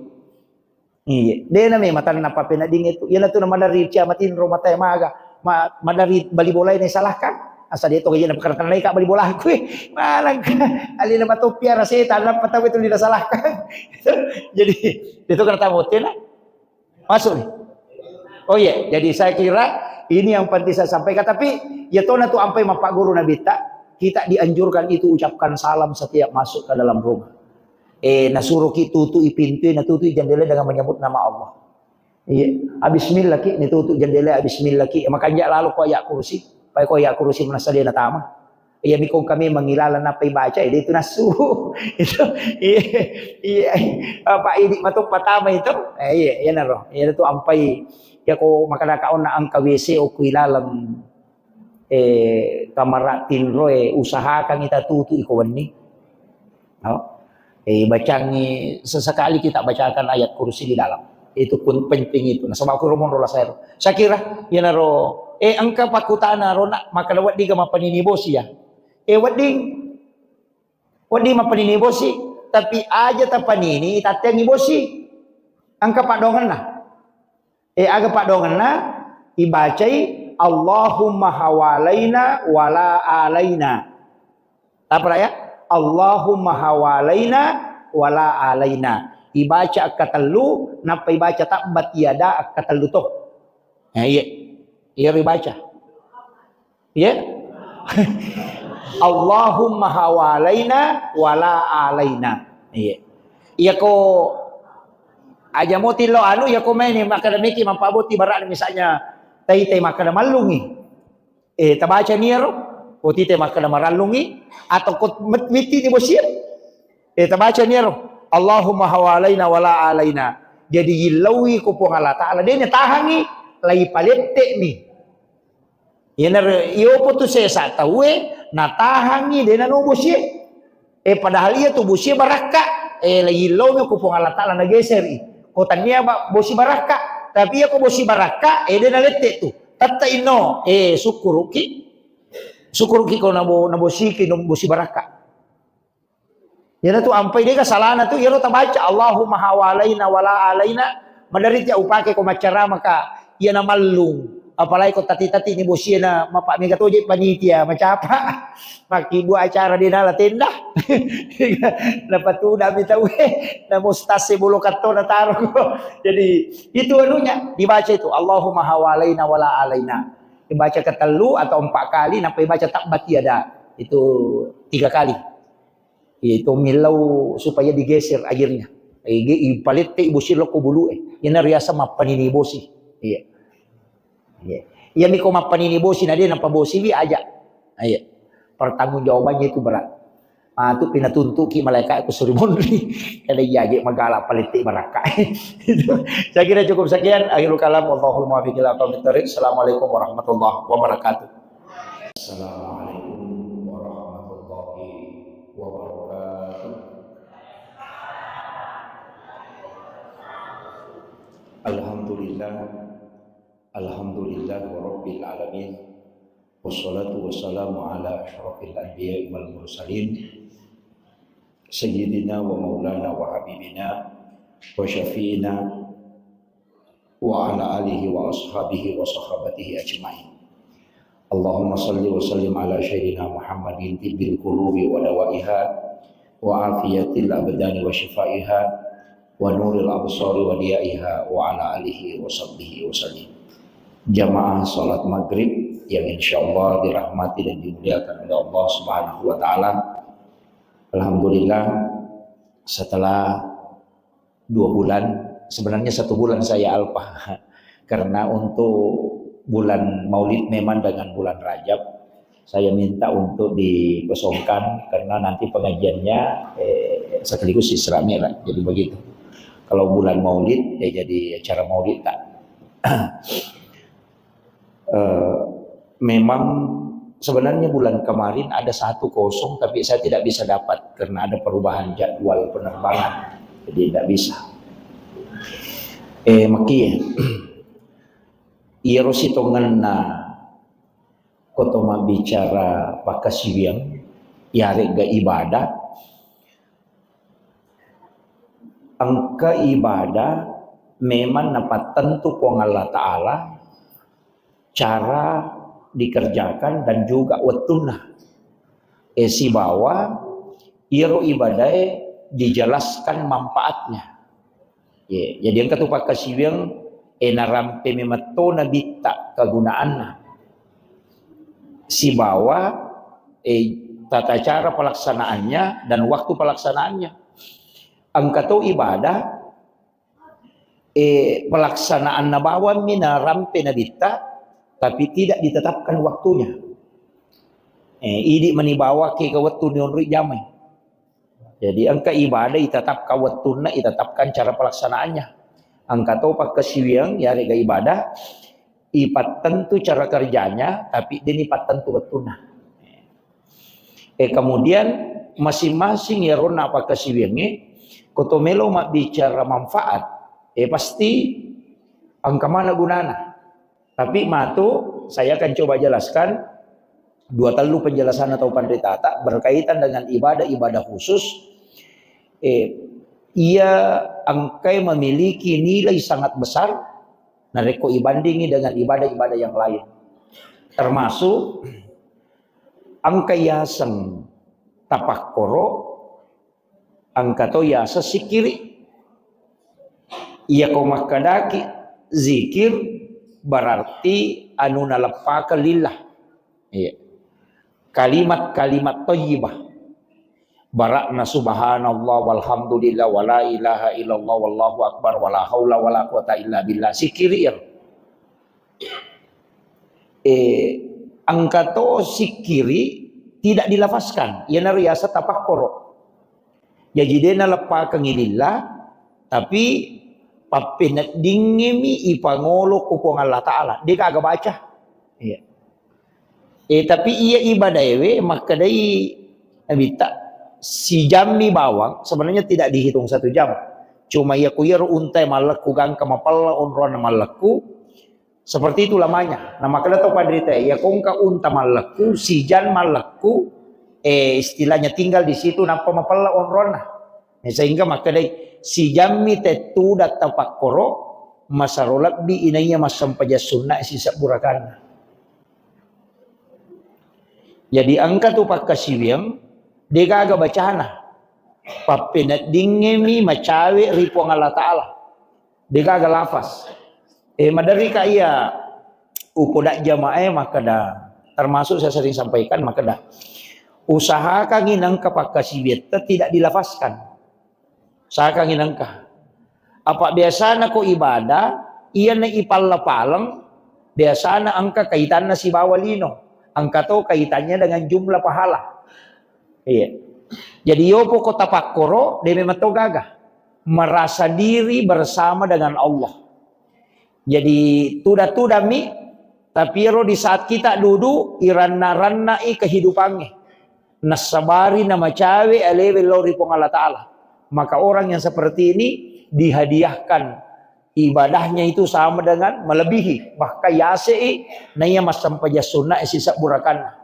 Iya, de na me matanna papenadingnge tu. Iyana tu na madari cia matinro matae maga. Ma-, madari bali bolae na salahkan. Asa de to gaji na pakartanai ka bali bolaku. Malangka. Alina matoppi ara setan, nappa tau itu lina salahkan. Jadi, itu kena tamu tena. Masuk nih. Oh iya, jadi saya kira ini yang penting saya sampaikan. Tapi, ya tona tu ampai mapak guru Nabi ta, kita dianjurkan itu ucapkan salam setiap masuk ke dalam rumah. Eh, nasuroki tutui pintu, natutui jendela dengan menyebut nama Allah. Iya, abismillah ki, ni tutu jendela, abismillah ki. Makanja lalo ko ayat kursi, pai ko ayat kursi manassa de natama. Iya, mikong kami mangilala nappa ibaca, eh, de itu nasu. Itu, iya, iya, apa idi matoppa tama itu? Eh, iya, iya naro. Iya tu ampai, ya ko makadaka onna engka W C okko ilaleng. Eh, kamara tinroe, usahakan kita tutu iko wenni. No? Eh, bacangi sesekali kita bacakan ayat kursi di dalam. Itu pun penting itu. Nasaba aku romo rola saya. Saya kira, ya naro, eh, engka pakutana rona, maka wedding ga mapanini bosi ya. Eh, wedding, wedding mapanini bosi, tapi aja tapanini, tatengi bosi. Engka padongenna. Eh, aga padongenna? Ibacai, Allahumma hawalaina wala alaina. Apa ya? Allahumma hawalaina wala alaina. Ibaca akkatellu, nappa ibaca tabbat yada akkatellu to. Eh, iya. Iya ibaca. Iya. Allahumma hawalaina wala alaina. Iya. Iya ko aja mo tillo anu, iya ko maini makkada meki mappaboti barang misalnya tai-tai makkada mallungi. Eh, tabaca niaro, oti te makkada marallungi, atau ko met-, mitti ni bosie. Eh, tabaca niaro, Allahumma hawalaina wala alaina. Jadi yillauwi ko Puang Allah Ta'ala. Dene tahangi, lai palette mi. Iyanaro, iyopo tu sesa tauwe, natahangngi, de nano bosie. Eh, padahal iya tu bosie barakka. Eh, laillau mi ko Puang Allah Ta'ala nageseri. Ko tania ba-, bosi barakka. Tapi iya ko bosi barakka, eh, de nalette tu. Tette inno, eh, sukkuruki. Sukkuruki ko nabo-, nabosiki, no-, bosi barakka. Iyana tu ampai dega salana tu, iyaro tabaca, Allahumma hawalaina wala alaina, madari tia upake ko maccarama ka, Iya na mallung. Apalagi ko tati-tati ni bosie na mappa mega toje panitia macapa. Makkibua acara de nala tenda. Napatudami tauwe, na mustase bolo katto na taro. Jadi itu anunya dibaca itu, Allahumma hawalaina wala alaina. Dibaca ketellu atau empat kali, nappa dibaca tabbat yada. Itu tiga kali. Iya, itu millau supaya digeser airnya. Ige ipalette bosi lokko bulu e. Ina riasa mappanini bosi. Iya. Iya. Iya miko mappanini bosi na de napabosiwi aja. Iya. Pertanggungjawabannya itu berat. Ah, tu pinatuntuki malaikat ku suri monri. Kada iya aja magala palette barakka. Itu. Saya kira cukup sekian. Akhirul kalam. Wallahul muwaffiq ila aqwamit thariq. Assalamualaikum warahmatullahi wabarakatuh. Assalamualaikum warahmatullahi wabarakatuh. Alhamdulillah. Alhamdulillah rabbil alamin. Wassalatu wassalamu ala asyrafil anbiya'i wal mursalin. Sayyidina wa maulana wa habibina wa syafi'ina wa ala alihi wa ashabihi wa sahabatihi ajma'in. Allahumma salli wa sallim ala sayyidina Muhammadin tibbil qulubi wa dawaiha wa afiyatil abdani wa shifaiha wa nuril absari wa diyaiha wa ala alihi wa sahbihi wa sallim. Jamaah salat maghrib yang insyaallah dirahmati dan dimuliakan oleh Allah Subhanahu wa taala. Alhamdulillah, setelah dua bulan, sebenarnya satu bulan saya alpa. Karena untuk bulan Maulid memang dengan bulan Rajab, saya minta untuk dikosongkan karena nanti pengajiannya, eh, sekaligus Isra Mi'raj. Jadi begitu. Kalau bulan Maulid, ya jadi acara Maulid tak. Eh, memang sebenarnya bulan kemarin ada satu kosong, tapi saya tidak bisa dapat karena ada perubahan jadwal penerbangan. Jadi tidak bisa. Eh, maki, iyaro sitongenna koto mabbicara pakkasiwiang, yaregga ibadah, engka ibadah memang napattentu Puang Allah Ta'ala cara dikerjakan dan juga wettunna. Eh, sibawa iyaro ibadae dijelaskan manfaatnya. Ye, jadi engka tu pakkasiwiang, eh, narampe memetto nabitta kegunaanna. Sibawa, eh, tata cara pelaksanaannya dan waktu pelaksanaannya. Engka to ibadah, eh, pelaksanaanna bawammi narampe nabitta, tapi tidak ditetapkan waktunya. Eh, idi mani bawaki ke wettu nionroi jamai. Jadi engka ibadah itetapkan wettunna, itetapkan cara pelaksanaannya. Engka to pakkasiwiang yarega ibadah ipattentu cara kerjanya, tapi deni pattentu wettunna. Eh, kemudian masing-masing yaronna pakkasiwiangnge, koto melo mabbicara manfaat, eh, pasti engka mana gunana. Tapi matu saya akan coba jelaskan dua tellu penjelasan atau panritata berkaitan dengan ibadah-ibadah khusus. Eh, ia engkai memiliki nilai sangat besar narekko ibandingi dengan ibadah-ibadah yang lain. Termasuk engka yaseng tapakkoro, engka to yaseng sikiri. Iyako makkedaki zikir berarti anu naleppakeng lillah. Iya. Kalimat-kalimat thayyibah. Barakna subhanallah walhamdulillah wala ilaha illallah wallahu akbar wala haula wala quwata illa billah. Sikiri iyaro. Eh, engka to sikiri tidak dilafazkan. Iyanaro yaseng tapakkoro. Jaji de naleppakengngi lillah, tapi pappeneddingngemi ipangolo ku Puang Allah Ta'ala. De gaga baca. Iya. Eh, tapi iya ibadaewe makkedai Nabitta, sijammi bawang, sebenarnya tidak dihitung satu jam. Cuma iya ku iyaro untae mallekku gangka mapella onronna mallekku, seperti itu lamanya. Nah, makkeda to panrita, iya kongka unta mallekku, sijan mallekku, eh, istilahnya tinggal di situ, nappa mapella onronna. Nah, sehingga makkedai, sijammi tettu datta pakkoro, masero lebbi inaiya massempajang sunna sisebbu rakanna. Jadi engka tu pakkasiwiang, degaga bacana. Pappeneddingngemi macawe ri Puang Allah Ta'ala. Degaga lafaz. Eh, maderri ka iya upoda jamaah e makkeda, termasuk saya sering sampaikan makkeda, usahakangi nengka pakkasiwiatta tidak dilafazkan. Usahakangi nengka. Apa biasana ko ibadah, iyana ipalla-paleng, biasana engka kaitanna sibawa lino. Engka to kaitannya dengan jumlah pahala. Iya. Jadi yopo ko tapakkoro, de memang to gaga. Merasa diri bersama dengan Allah. Jadi tuda-tudami, tapi ero di saat kita duduk, iranna-rannai kehidupannya. Nassabari namacawe alewe lao ri Puang Allah Ta'ala. Maka orang yang seperti ini dihadiahkan ibadahnya itu sama dengan melebihi. Bahkan yasei naiya massempajang sunna sisebbu rakanna.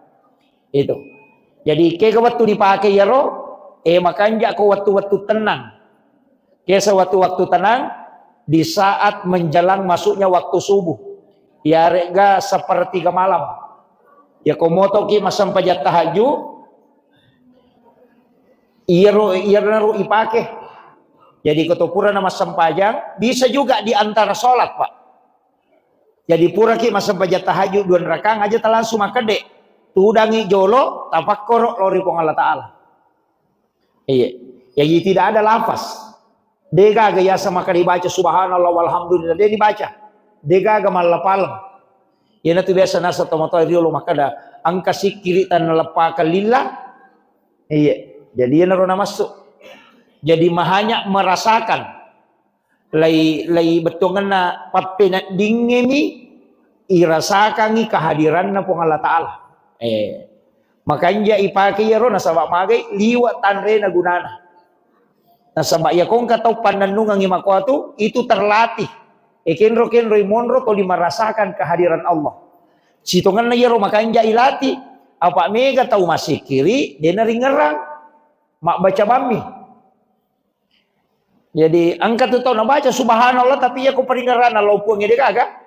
Itu. Jadi, kega wettu dipake iyaro, eh, makanja ko wettu-wettu tenang. Kesa wettu-wettu tenang, di saat menjelang masuknya waktu subuh. Iyare'ga sepertiga malam. Ya, ko motoki massempajang tahajud, iyaro, iyaro ipake. Jadi, ko to purana massempajang, bisa juga di antara sholat, Pak. Jadi puraki massempajang tahajud dua rakang aja ta langsung makkedde. Tudangi jolo, tapakkoro lao ri Puang Allah Ta'ala. Iya. Jadi tidak ada lafaz. Degaga yasa makkeda dibaca subhanallah walhamdulillah, de dibaca. Degaga mallapaleng. Iyanatu biasa nasa tomatoa riolo makkeda engka sikkiri tanna leppakang lillah. Iya. Jadi iyanaro namassu. Jadi mahanya merasakan. Lai, lai bettuangenna pappeneddingngemi irasakangi kehadiranna Puang Allah Ta'ala. Eh, makanja ipake iyaro nasaba magai liwa tanrena gunana. Nasaba iya kongka tau pannennungangi makoatu, itu terlatih. E kenro-kenroi monro toli merasakan kehadiran Allah. Sitongenna iyaro makanja ilatih, apa mega tau massikkiri, dena ringerang. Mabbaca bammi. Jadi, engka tu tau nabaca subhanallah, tapi iya ko paringerranna lao Puang ede gaga.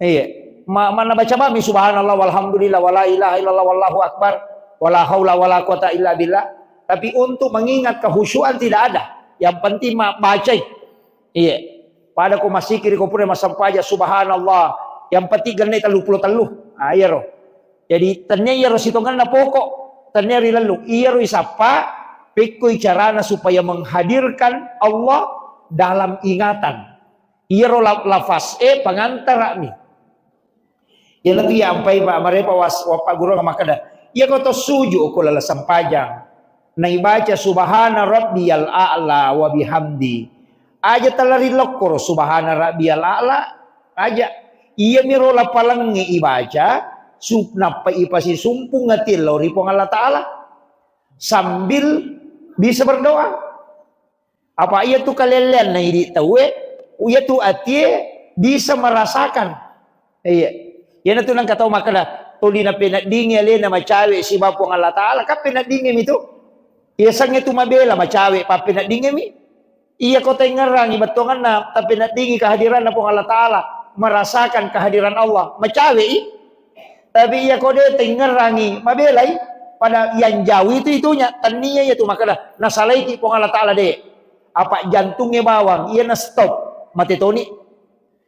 Iya. Ma-, manna baca bammi subhanallah walhamdulillah wala ilaha illallah wallahu akbar wala haula wala quwata illa billah. Tapi untuk mengingat kehusyuan tidak ada. Yang penting ma-, bacai. Iya. Pada ko masikiri ko pura massempajang subhanallah. Yang penting genne tellu pulo tellu. Ah, iyaro. Jadi, tennia iyaro sitongenna pokok, tennia rilellung. Iyaro isappa, pekkoi carana supaya menghadirkan Allah dalam ingatan. Iyaro la-, lafaz e pangantara'mi. Iyanatu iya ampai pa-, marepa was-, wappa guru makkeda, iya ko to suju ko lala sempajang. Naibaca subhana rabbiyal a'la wa bihamdi. Aja tala rilokkoro subhana rabbiyal a'la, aja. Iyamiro lapalengnge ibaca, su-, nappa ipasisumpung ati lao ri Puang Allah Ta'ala. Sambil bisa berdoa. Apa iyatu kalelleanna idi tauwe, iyatu atie bisa merasakan. Iya. Iyanatu nengka tau makkeda, tuli napeneddingi alena macawe siba Puang Allah Ta'ala, kan peneddingimi tu. Iya sangnge tu mabela macawe, pappeneddingimi. Iya ko tengngerangi bettuanganna, tapeneddingi kehadiranna Puang Allah Ta'ala, merasakan kehadiran Allah, macawe i. Tapi iya ko de tengngerangi, mabelai. Pada yang jauh itu itunya, tania iya tu makkeda, nasalaiki Puang Allah Ta'ala de. Apa jantungnge bawang, iya na stop, mate toni.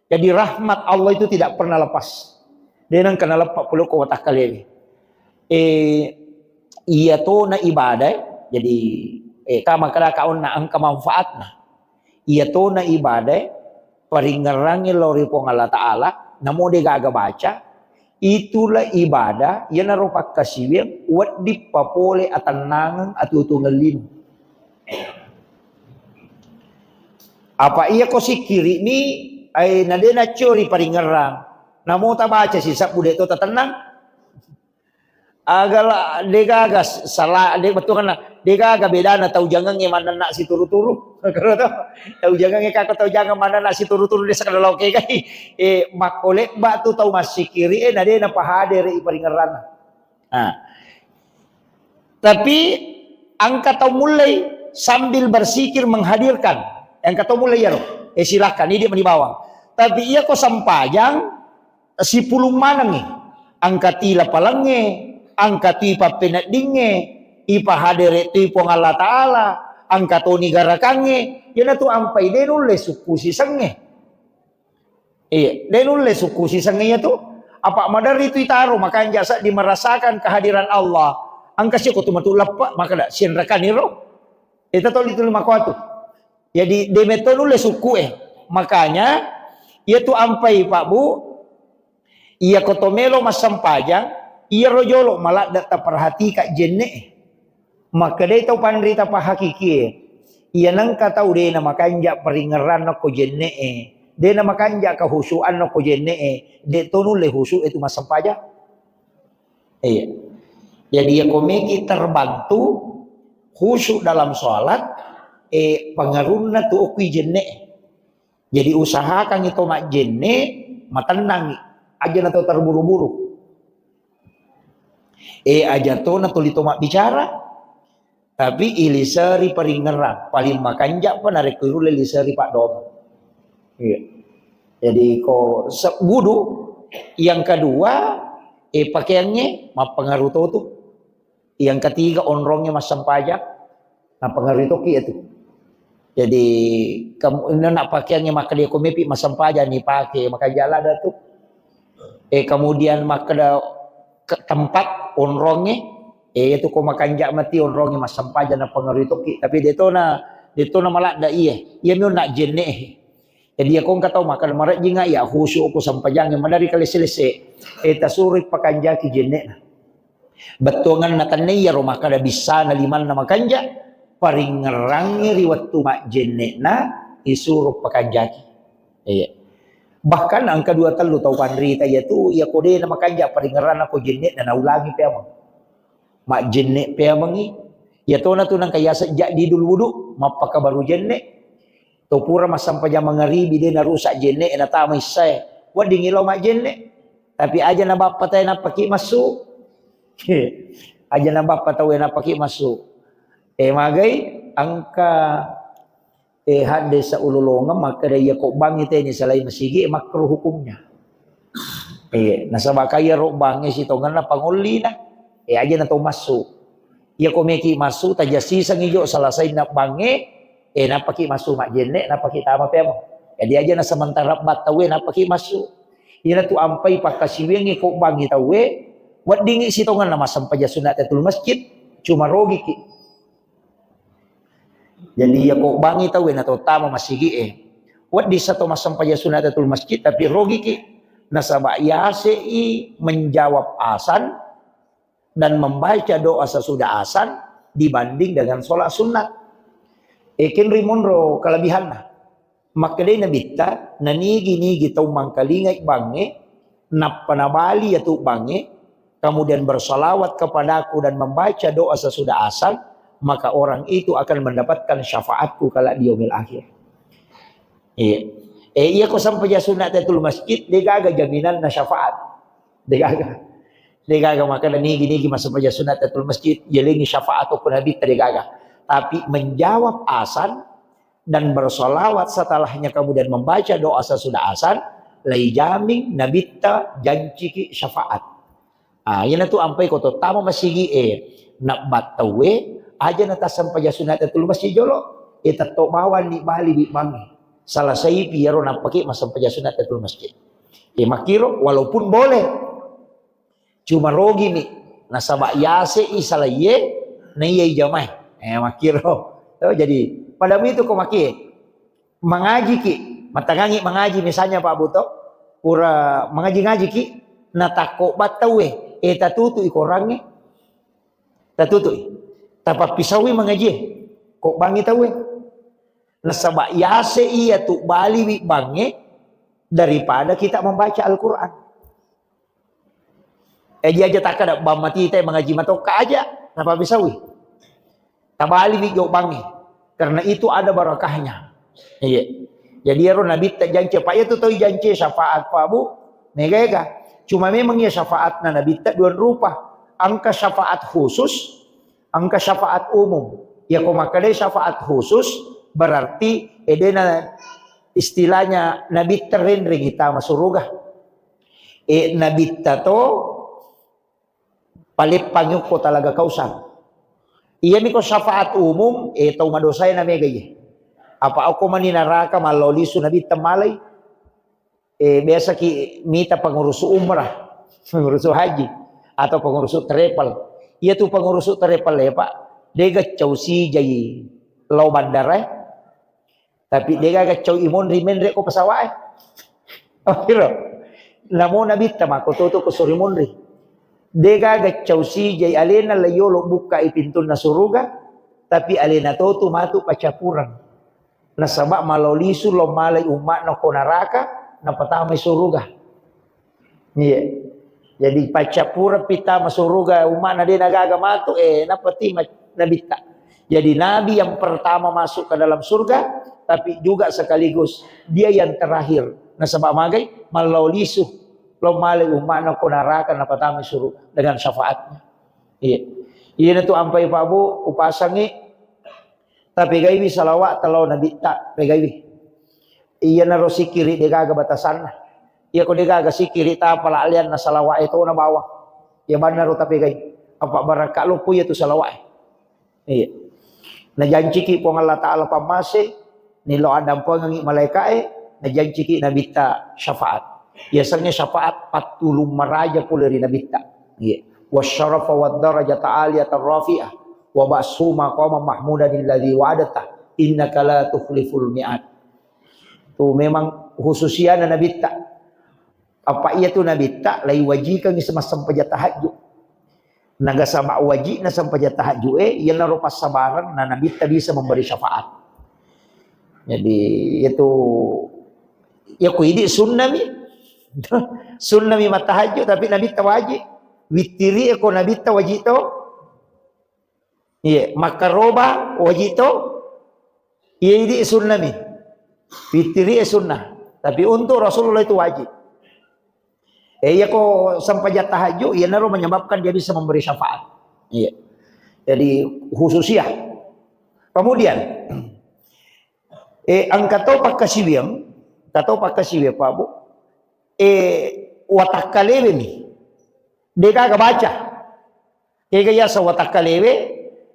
Jadi rahmat Allah itu tidak pernah lepas. De nengka naleppa pole ko watakkalewe. Eh, iya tona ibadah, jadi, eh, ka makkeda ka onna engka manfaatna. Iya tona ibadah, paringngerangngi lao ri Puang Allah Ta'ala, namo de gaga baca, itulah ibadah, iyanaro pakkasiwiang, wedding papole atennangeng atuo-tuongeng lino. Apa iya ko sikkiri'mi, ai, na de naccori paringngerang. Namo tabaca sisebbu de to tatennang. Agala de gaga s-, sala, de bettuanna, de gaga bedana tau jangengnge mannenna situru-turu. Tau jangengnge kako tau jangeng mannenna situru-turu de sakada lao kegai. Eh, makko lebba tu tau massikkiri, eh, na de napahadere i paringngeranna. Nah. Tapi engka tau mulai sambil bersikir menghadirkan. Engka tau mulai iyaro. Eh, silahkan, ini dia meni bawang. Tapi iya ko sempajang, sipulung manengngi. Angka ti lapalengnge, angka ti pappeneddingnge, ipahadere tu Puang Allah Ta'ala, angka toni garakangnge, iyanatu ampai de nulle sukku sisengnge. Iya, de nulle sukku sisengnge iyatu. Apa maderri tu itaro, makanja seddi merasakan kehadiran Allah. Angka siko tu matu leppe, maka da sienrakaniro. Ita toli tu lima kuatu. Jadi, de metto nulle sukku e. Makanya, iyatu ampai, Pak Bu, iya ko to melo massempajang, iyaro jolo maladde taperhatika jenne e. Makkedai tau panrita pahakikie, iya nengka tau de na makanja paringngeranna ko jenne e, de na makanja kahusuanna ko jenne e, de to nulle husu e tu massempajang. Iya. Jadi, ya komeki terbantu khusyuk dalam sholat, eh, pengaruhna tu okui jenne. Jadi, usahakan itu mak jenne, matennang, aja na to terburu-buru. Eh, aja to na tuli to mak bicara, tapi iliseri paringngerang, paling makanja pa narekko irulle liseri paddoang. Iya. Jadi ko se-, wudu, yang kedua, eh, pakaiangnge mappengaruh to tu. Yang ketiga, onrongnge massempajang, mappengaruh toki itu. Jadi, kamu, ina nak pakaiangnge makkeda ko mepi massempajang ni pake, makanja ladde tu. Eh, kemudian makkeda ke tempat onrongnge, eh, itu ko makanja mati onrongnge massempajang na pengaruh toki. Tapi detona, detona maladde iye. Iya mi nak jenne. Jadi, ya ko engka tau makkeda marejjinga ya khusyuk ko sempajangnge, madari kalesse-lesse. Eh, tasuroi pakanjaki jennena. Bettuanganna tenne iyaro makkeda bissana limanna makanja, paringngerangngi ri wettu majjenne'na isuro pakanjaki. Iya. Bahkan engka dua tellu tau panrita iyatu, iya ko de na makanja paringngeranna ko jenne'na naulangi peameng. Majjenne peamengi. Iya tona tu nengka yaseng jaddidul wudu, mappakabaru jenne. To pura massempajang mangaribi de narusak jenne, natama issae. Weddingngi lao majjenne. Tapi aja na bappa tae nappaki massu. Aja na bappa taue nappaki massu. Eh, magai engka, eh, haddesa ulolongeng makkeda iya ko bangngi teni salai masigi, eh, makruh hukumnya. Eh, nasaba kaya ro bangnge sitongenna pangollina. Eh, aja na to massu. Iya ko meki massu, tajassisengngi jo salasainna bangnge, eh, nappaki massu majjenne, nappaki tama peameng. Jadi aja na sementara bat tauwe nappaki massu. Iyana tu ampai pakkasiwiangngi ko bangngi tauwe, weddingngi sitongenna massempajang sunat tahiyatul masjid, cuma rogiki. Jadi iya ko bangngi tauwe na to tama masigi e, wedding sa to massempajang sunat tahiyatul masjid, tapi rogiki. Nasaba yase i menjawab azan, dan membaca doa sesudah azan dibanding dengan sholat sunat. Ekin rimunro kelebihanna. Makkedai Nabitta, nanigi-nigi tau mangkalingai bangnge, nappa nabali yatu bangnge, kemudian bersalawat kepadaku dan membaca doa sesudah azan, maka orang itu akan mendapatkan syafaatku kelak di yaumil akhir. Iya. Eh, iya ko sampajang sunat tahiyatul masjid, degaga jaminanna syafaat. Degaga. Degaga, maka nigi-nigi massempajang sunat tahiyatul masjid, jelengi syafaat ko Nabitta, degaga. Tapi menjawab azan dan bersalawat setelahnya, kemudian membaca doa sesudah azan, lai jamin Nabitta janciki syafaat. Ah, iyana tu ampai ko to tama masigi e, nabbat tauwe, aja na tassempajang sunat tahiyatul masjid jolo, e tetto bawang ni bali wi bangnge. Salasai pi iyaro nappaki massempajang sunat tahiyatul masjid. E makkiro, walaupun boleh, cuma rogi mi, nasaba yase i salaiye, na iya i jamae. Eh, makkiro. Oh, jadi, pada itu ko makie, mangajiki, matangangi mangaji misalnya Pak Buto, pura mangaji-ngajiki, natakko battauwe, eh, tatutui korangnge, tatutui, tapappisaui mangajie, ko bangngi tauwe. Nasaba yase iya tu baliwi bangnge daripada kita membaca Al-Quran. Eh, dia aja takkada bang matita mangaji matokka aja, napappisaui. Tabaliwi jo bangnge. Karena itu ada barakahnya. Iya. Jadi ero Nabitta jance, Pak, iya tu tau jance syafaat, Pak, Bu. Mega-ega. Cuma memang iya syafaatna Nabitta dua rupa. Engka syafaat khusus, engka syafaat umum. Ya ko makkeda syafaat khusus berarti edena Istilahnya nabitta renreng itama suruga. E, nabitta to paleppangi okko talaga Kausar. Iyami ko syafaat umum, e, tau madosae na mega iye. Apa okko mani naraka mallao lisu nabitta malai. E, biasa ki mita pengurus umrah, pengurus haji, atau pengurus travel. Iya tu pengurus travel ya, Pak. Dega cau sijai lao bandara, e. Tapi dega gaccau imonri menre ko pesawat, e. Oh, kira. Namo nabitta mako toto ko sori monri. Dega gaccau sijai alena la yolo bukka i pintunna suruga, tapi alena totu matu pacapuran. Nasaba malao lisu lo malai umma'na ko naraka, napatamai suruga. Iya. Jadi paccappureng pitama suruga umma'na de nagaga matu, eh, nappa tima nabitta. Jadi nabi yang pertama masuk ke dalam surga, tapi juga sekaligus dia yang terakhir. Nasaba magai, mallao lisu lo malai umma'na ko naraka, napatamai suruga dengan syafaatnya. Iya. Iya, na tu ampai Pak Bu, upasangi. Tapegaiwi salawat talo nabitta, pegaiwi. Iyanaro sikiri degaga batasanna. Iya ko degaga sikiri tapala alianna salawat e tona bawang. Iya bannaro tapegai. Apa barakka loppo iya tu salawat e. Iya. Najanciki Puang Allah Ta'ala pammase, nilo addampengengi malaikae, najanciki nabitta syafaat. Yasengnge syafaat pattulung maraja pole ri nabitta. Iya. Wasyarafa wad darajata aliyatan rafi'ah wa ba'su maqama mahmudan alladzi wa'adta innaka la tukhliful mi'ad. Tu memang khususiana nabitta. Apa iya tu nabitta lai wajikangi semasa sempajang tahajud. Nagasaba wajibna sempajang tahajud e, iyanaro passabareng na nabitta bisa memberi syafaat. Jadi itu ya ku idi sunnami. Sunnami matahajud tapi nabitta wajib. Wittiri e ko nabitta wajib to. Iya, makkaroba wajib to. Iya idi sunnami. Wittiri e sunnah. Tapi untuk Rasulullah itu wajib. Eh, iya ko sempajang tahajud, iyanaro menyebabkan dia bisa memberi syafaat. Iya. Jadi khususiyah. Kemudian, eh, engka to pakkasiwiang, engka to pakkasiwiang, Pak Bu. Eh, watakkalewe mi. Degaga baca. Kega yaseng watakkalewe,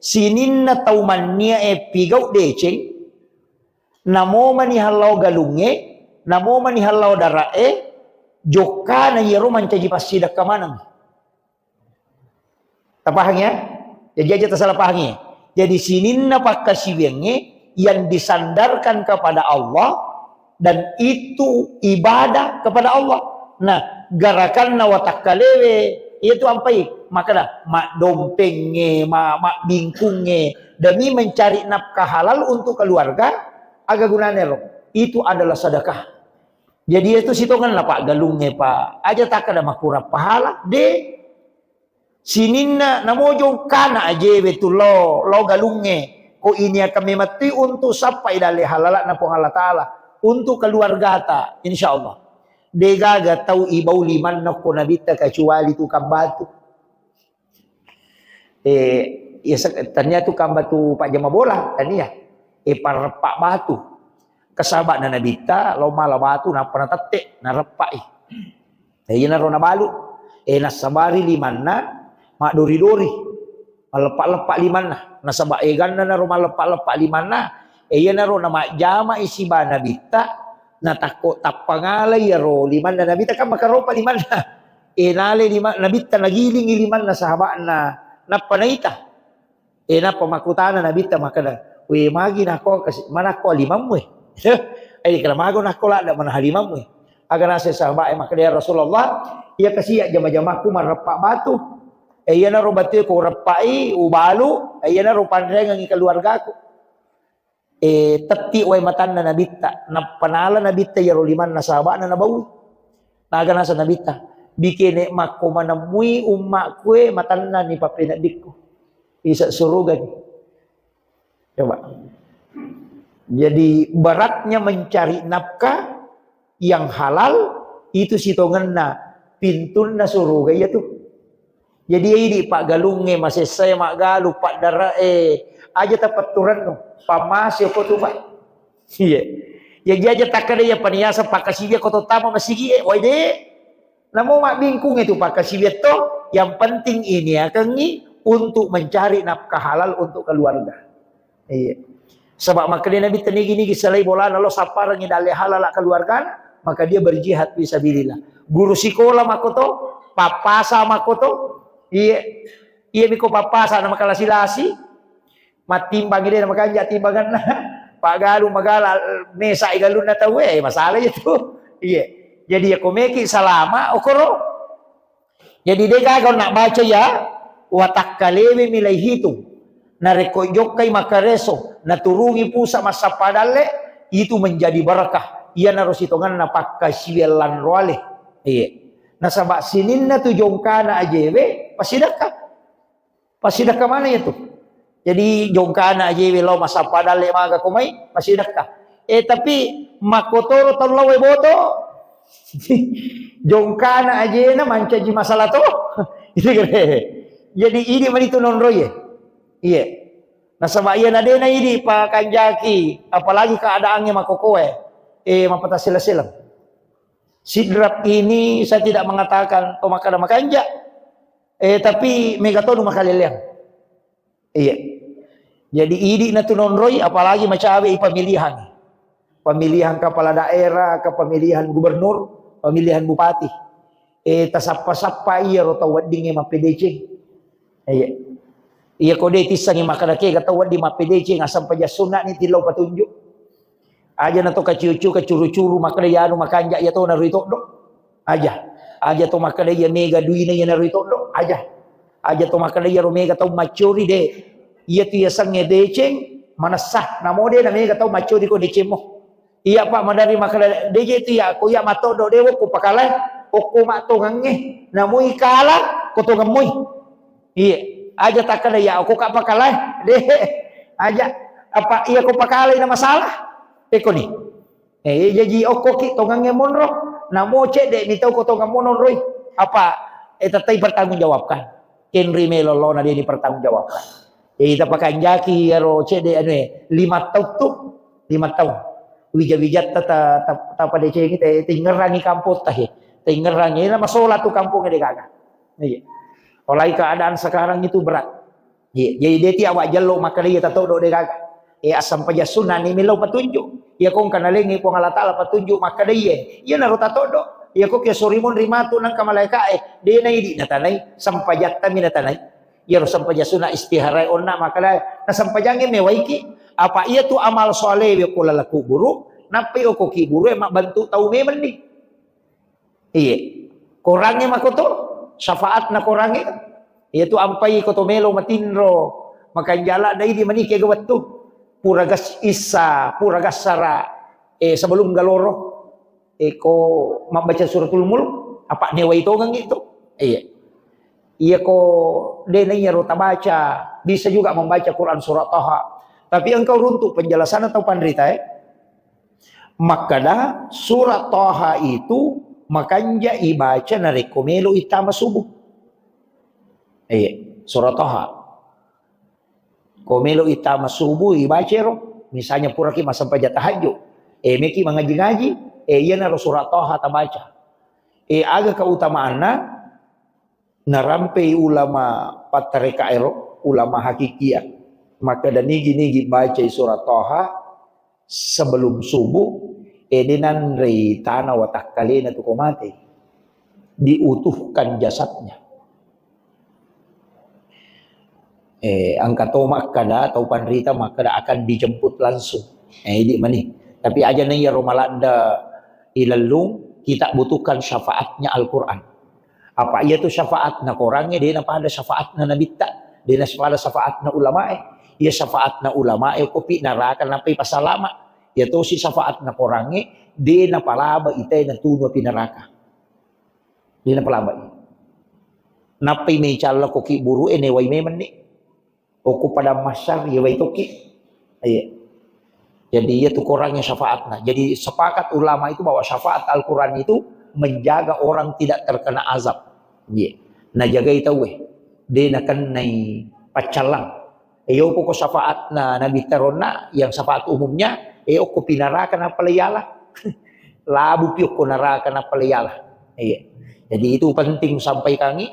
sininna tau manniae pigau deceng, namo mani hallao galungnge, namo mani hallao dara'e, jokkana iyaro mancaji passidekka maneng. Tapahang ya? Jadi aja tasalah pahang ya. Jadi sininna pakkasiwiangnge yang disandarkan kepada Allah dan itu ibadah kepada Allah. Nah, garakanna watakkalewe itu ampai makkeda maddompengnge, ma-, mabbingkungnge demi mencari nafkah halal untuk keluarga, aga gunane ro? Itu adalah sedekah. Jadi itu sitongenna Pak galungnge Pak. Aja takkeda makurang pahala, de. Sininna namojo kana ajewe tu lo, lo galungnge. Ko ini akan memetti untuk sappai dalle halalakna Puang Allah Ta'ala. Untuk keluargata, insya Allah. Degaga tau ibau limanna ko nabitta kecuali tukang batu. Eh, ya, se-, tania tukang batu pajama bola, tania. Eh, pareppa batu. Kesabakna nabitta, lo mala batu, nappa natette, nareppai. Eh, iyanaro nabalu. Eh, nassabari limanna, maddori-dori. Malleppa-leppa limanna. Nasaba eganna naro malleppa-leppa limanna. Eh, iyanaro namajjama isiba nabitta, natakko tappa ngalai iyaro limanna nabitta, kan makaropa limanna. Eh, nale lima-, nabitta nagilingi limanna sahabakna, nappa naita. Eh, nappa makkutana nabitta makkeda, "We, magi nako kasi-, manakko limammu e?" Eh, kala mago nakko ladda manaha limammu e. Aga naseng sahabat e makkeda, "Ya Rasulullah, iya kasi jama-jamakku mareppa batu. Eh, iyanaro batu e ko reppai, ubalu, eh, iyanaro panrengengi keluargaku." Eh, tetti wai matanna nabitta, nappa nala nabitta iyaro limanna sahabakna nabaui. Naga naseng nabitta, "Bikene makko manemmui ummakku e matanna ni pappeneddikku. Isa surugani." Coba. Jadi beratnya mencari nafkah yang halal itu sitongenna pintunna suruga iya tu. Jadi idi paggalungnge masessae maggalu paddarae aja tapetturennu pammase ko tu Pak. Iya. Iya, iya, iya, takkeda iya paniasa pakkasiwiyang ko tottama masigi'e, wai de'. Namo mabbingkung itu pakkasiwiyang to, yang penting iniakengngi untuk mencari nafkah halal untuk keluarga. Iya. Sebab makkeda Nabi, tenigi-nigi selai bolana lo sapparengngi dalle halala keluargana, maka dia berjihad fisabilillah. Guru sikola makkoto, pappasa makkoto, iya. Iya miko pappasa na makalasi-lasi, mattimbang ide na makanja timbanganna. Paggalung magala mesa i galunna tau, eh, masalah itu. Iya. Jadi ya komeki salama okoro. Jadi de' gaga na baca ya, watakkalewe milai hitung. Narekko jokkai makareso, naturungi pusa massappa dalle, itu menjadi barakah. Iyanaro sitonganna pakkasiwiyang lanroale. Iya. Nasaba sininna tu jongkana ajewe, pasidakka. Pasidakka mana itu? Jadi jongkana ajewe lao massappa dalle maga ko mai, pasidakka. Eh, tapi makkotoro tau lao boto. Jongkana ajena mancaji masalah to. Itu kere. Jadi idi mani tu nonroi. Iya. Nasaba iya nadena idi pakanjaki, apalagi keadaannya makokoe. Eh, mapata sila-sila. Sidrap ini saya tidak mengatakan to makkada makanja. Eh, tapi mega tonu makaleleang. Iya. Jadi idi na tu nonroi, apalagi macawe i pemilihan. Pemilihan kepala daerah, ke pemilihan gubernur, pemilihan bupati. Eh, tasappa-sappa iya ro tau weddingnge mappedeceng. Iya. Iya ko de' tissengngi makkada kega tau wedding mappedeceng, assampajang sunna ni tillau patunjuk. Aja na to kaciu-ciu, kacuru-curu, makkeda iyanu makanja iya to narui toddo. Aja. Aja to makkeda iya mega duina iya narui toddo. Aja. Aja to makkeda iya ro mega tau maccori de. Iya tu iya sengnge deceng, manessa. Namo de na mega tau maccori ko decemmo. Iya pa madari makkeda deje tu iya ko iya matoddo de wokko pakalae. Okko mattongengnge. Namo ikala ko tongemmoi. Iya, aja takkeda ya okko ka pakalae. De, aja apa iya ko pakalae na masalah. Pekoni. Eh, jaji okko ki tongengnge monro. Namo cedde mi tau ko tongeng monroi. Apa eh tettai pertanggungjawabkan. Kenri melo lo na dia dipertanggungjawabkan. Jadi tapakanjaki iyaro cedde anu e, lima taung tu, lima taung. Wija-wijatta ta, ta, tapadecengi, te, tingerangi kampong tahe. Tingerangi, na masola tu kampong de gaga. Iya. Apalagi keadaan sekarang itu berat. Iya, jadi de ti awak jello makkeda iya tatoddo de gaga. Eh, assampajang sunna ni melo patunjuk. Iya kong kana lengi Puang Allah Taala patunjuk makkeda iya. Iya naro tatoddo. Iya kok ke sorimun rimatu nang kamalaika eh. De na idi na tanai, sampajatta mi na tanai. Iyaro sempajang sunna istihara onna makkeda, na sempajangnge mewaiki. Apa iya tu amal solewe ko laleng kuburu, nappai okko kiburu e mabbentuk tau memenni. Iye. Korangnge makoto, syafaatna korangnge. Iya tu ampai ko to melo matinro, makanjala dai di manike ga wettu. Pura gas issa, pura gassara, eh, sebelum galoro. Eko mabbaca suratul Mulk, apa newai tongeng itu? Iya. Iya ko dena iya ro tabaca, bisa juga membaca Quran surah Taha. Tapi engkau runtuk penjelasan atau panrita, eh? Makkada surah Taha itu makanja ibaca narekko melo ittama subuh. Iya, surah Taha. Ko melo ittama subuh, ibacero. Misalnya puraki massempajang tahajud. Eh, meki mangaji-ngaji. Eh, iyanaro surah Taha tabaca. Eh, aga keutamaanna? Narampei ulama pattareka ero, ulama hakikia. Makkeda nigi-nigi bacai surah Taha, sebelum subuh, eh, de nanrei tana watakkalena tu ko mate. Diutuhkan jasadnya. Eh, engka to makkada, tau panrita makkada akan dijemput langsung. Eh, idi mani. Tapi aja na iyaro maladda ilellung, kita butuhkan syafaatnya Al-Quran. Apa iya tu syafaatna korangnge, dena pada syafaatna nabitta, dena pada syafaatna ulamae. Iya syafaatna ulamae, kopi neraka nappai pasalama. Iya tosi syafaatna korangnge, dena palaba itae natunu api neraka. Dena palaba. Nappai mecalla ko kiburu e newai memenni. Okko padang mahsyar, iya wai tokki. Iya. Jadi, iya tu korangnge syafaatna. Jadi, sepakat ulama itu bahwa syafaat Al-Quran itu menjaga orang tidak terkena azab. Iya. Najagai tauwe. De nakennai paccallang. Iyo poko syafaatna Nabi taronna, yang syafaat umumnya, Eh, okko pi naraka nappa le yala. Labu pi okko naraka nappa le yala. Iya. Jadi itu penting sampaikangi.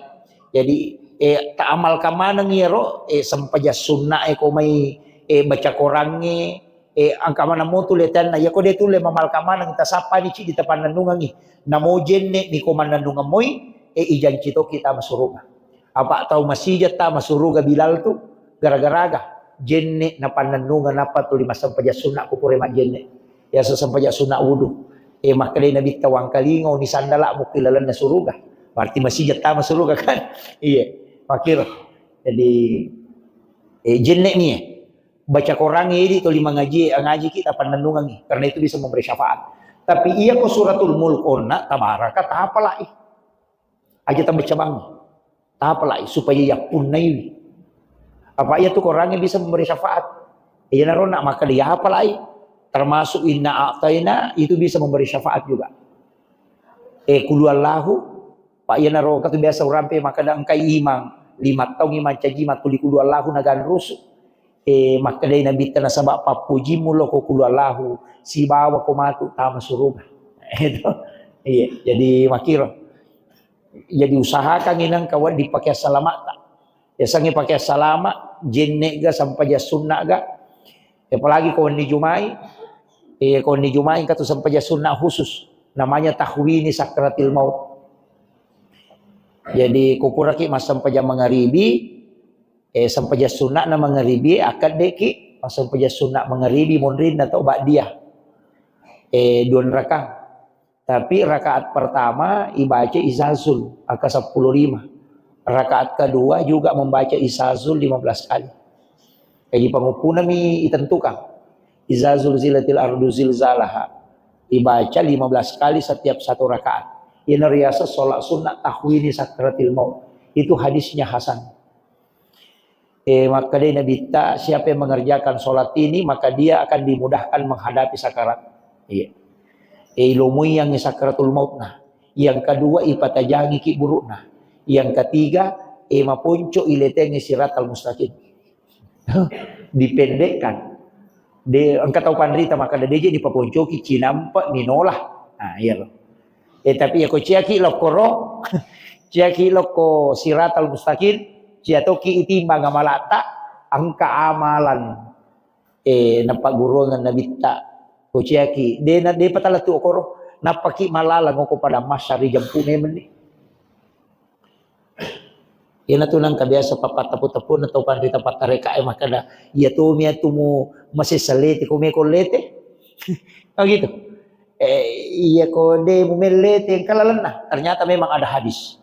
Jadi, eh, ta amalkan maneng iyaro, eh, sempajang sunna e ko mai, eh, baca korangnge, eh, angka maneng mo tu letanna. Iya ko de tulle mamalkan maneng, tasappani cidi tapannennungengi. Namo jenne mi ko mannennungeng moi, eh, ijanci toki tama suruga. Apa tau masija tama suruga Bilal tu, gara-garaga jenne napannennungeng nappa tuli massempajang sunna ko pura majjenne. Biasa sempajang sunna wudu. Eh, makkedai Nabitta, "Wangkalinga ni sandala mukki lalenna suruga." Berarti masija tama suruga kan? Iya, makkiro. Jadi, eh, jenne mi, eh. Baca Quran idi tuli mangaji, ngaji kita pannennungengi. Karena itu bisa memberi syafaat. Tapi iya ko suratul mulk onna tabaraka tapalai. Aja tambaca bang. Tapalai supaya yappunnaiwi. Apa iya tu Qurannya bisa memberi syafaat. Iya naro nak maka dia apalai. Termasuk inna a'taina itu bisa memberi syafaat juga. Eh, kulu Allahu, Pak, iya naro katu biasa urampe maka da engkai imang, lima tahun imang caji matuli kulu Allahu naganrusu. Eh, makkedai Nabitta nasaba pappujimu lo ko kulu Allahu, sibawa ko matu tama suruga. Itu. Iya, jadi makiro. Jadi usahakan inang kawan dipakai salamata. Biasanya pakai salama, jenne ga, sampaja sunna ga. Apalagi ko wenni Jumai, eh, ko wenni Jumai katu sampaja sunna khusus. Namanya tahwini sakratil maut. Jadi, ko puraki massampaja mangaribi, eh, sampaja sunna na mangaribi, akad deki, massampaja sunna mangaribi, monrin atau ba'diyah. Eh, dua rakang. Tapi rakaat pertama ibaca Izazul, angka sepuluh lima. Rakaat kedua juga membaca Izazul lima belas kali. Jadi, panguppunami itentukan. Izazul zilatil ardu zilzalaha. Ibaca lima belas kali setiap satu rakaat. Ini riasa sholat sunnah tahwini sakratil maut. Itu hadisnya hasan. Eh, makkedai Nabitta, siapa yang mengerjakan sholat ini, maka dia akan dimudahkan menghadapi sakarat. Iya. Eh, ilomui yang sakratul maut nah. Yang kedua, ipatajangi ki burukna. Yang ketiga, eh, maponco iletengi siratal mustaqim. Dipendekkan. De, engka tau panrita makkeda, "De je dipaponcoki, cinampa minola." Nah, iya lo. Eh, tapi ya ko ciaki lokkoro, ciaki lokko siratal mustaqim, cia toki itimbang amalata, engka amalan, eh, napagguruangan Nabitta. Ko ciaki, de na, de patala tu okoro, nappaki malalang oko pada masyari jampu memenni. Iyanatu nengka biasa pappatepu-tepuna tau panrita pattarekae makkeda, "Iya tomi atumu masessa lete, ko meko lete?" Oh gitu. Eh, iya ko de mumellete engka lalenna. Ternyata memang ada hadis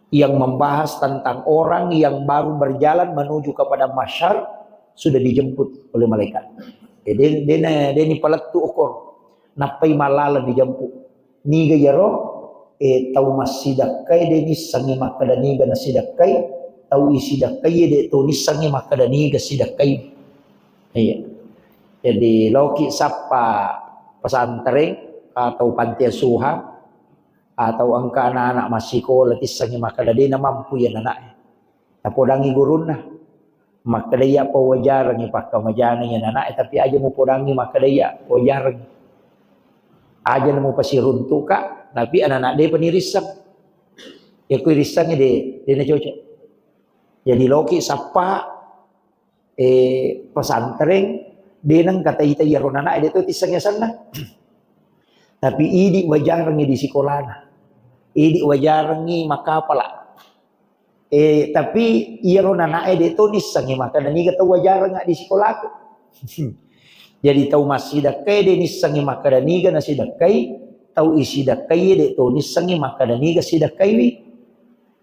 yang membahas tentang orang yang baru berjalan menuju kepada mahsyar sudah dijemput oleh malaikat. Jadi de, de, de ni palettu okor. Nappai malalang dijemput. Niga iyaro, eh, tau massidakkai de nissengngi makkeda niga nasidakkai, tau isidakkai de to nissengngi makkeda niga sidakkai. Iya. Jadi loki sappa pesantren atau panti asuhan atau engka anak-anak massikola tissengngi makkeda de namampu iya anaknya. Napodangi gurunna. Makkeda iya pawajarengngi pakkamajana iya anaknya, tapi aja mupodangi makkeda iya pawajarengngi. Aja namupasiruntuka, tapi anak-anak depa nirisseng. Ya ku irissengngi de, de nacocok. Jadi loki sappa, eh, pesantren, de nengka taita iyaro anaknya de to tisseng yasenna. Tapi idi wajarengngi di sikolana. Idi wajarengngi makkapala. Eh, tapi iyaro nanae de to nissengngi makkeda niga tau wajareng di sikolaku. Jadi tau massidakkai de nissengngi makkeda niga nasidakkai, tau isidakkai de to nissengngi makkeda niga sidakkaiwi.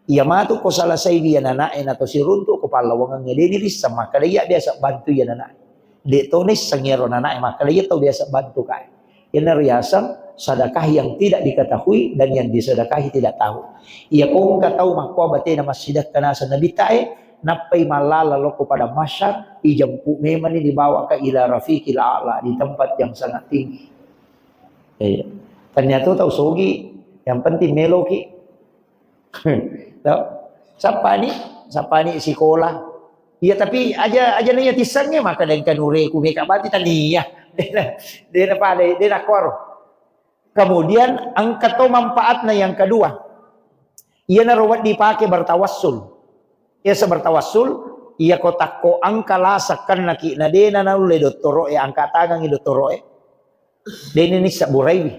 Iya matu ko salasaiwi iya nanae na to siruntu ko pallawangengnge de nirisseng makkeda iya biasa bantu iya nanae. De to nisseng iyaro nanae makkeda iya tau biasa bantu kae. Iyana riaseng sedekah yang tidak diketahui dan yang disedekahi tidak tahu. Iya ko engka tau makkua batena massidekka naseng Nabitta e, nappai mallala lokko pada mahsyar, ijempu memani dibawa ke ila rafiqil a'la, di tempat yang sangat tinggi. Iya. Ternyata tau sogi, yang penting meloki. Tau? Sappani, sappani sikola. Iya, tapi aja, aja naiya tissengnge, maka dengka nureku meka bati tania. Dena, dena pada, dena koro. Kemudian engka to manfaatna yang kedua. Iyanaro wedding pake bertawassul. Iyasa bertawassul, iyako takko engka lasa kennaki na dena naulle dottoro'e, angka tangangi dottoro'e. Deni nissa buraiwi.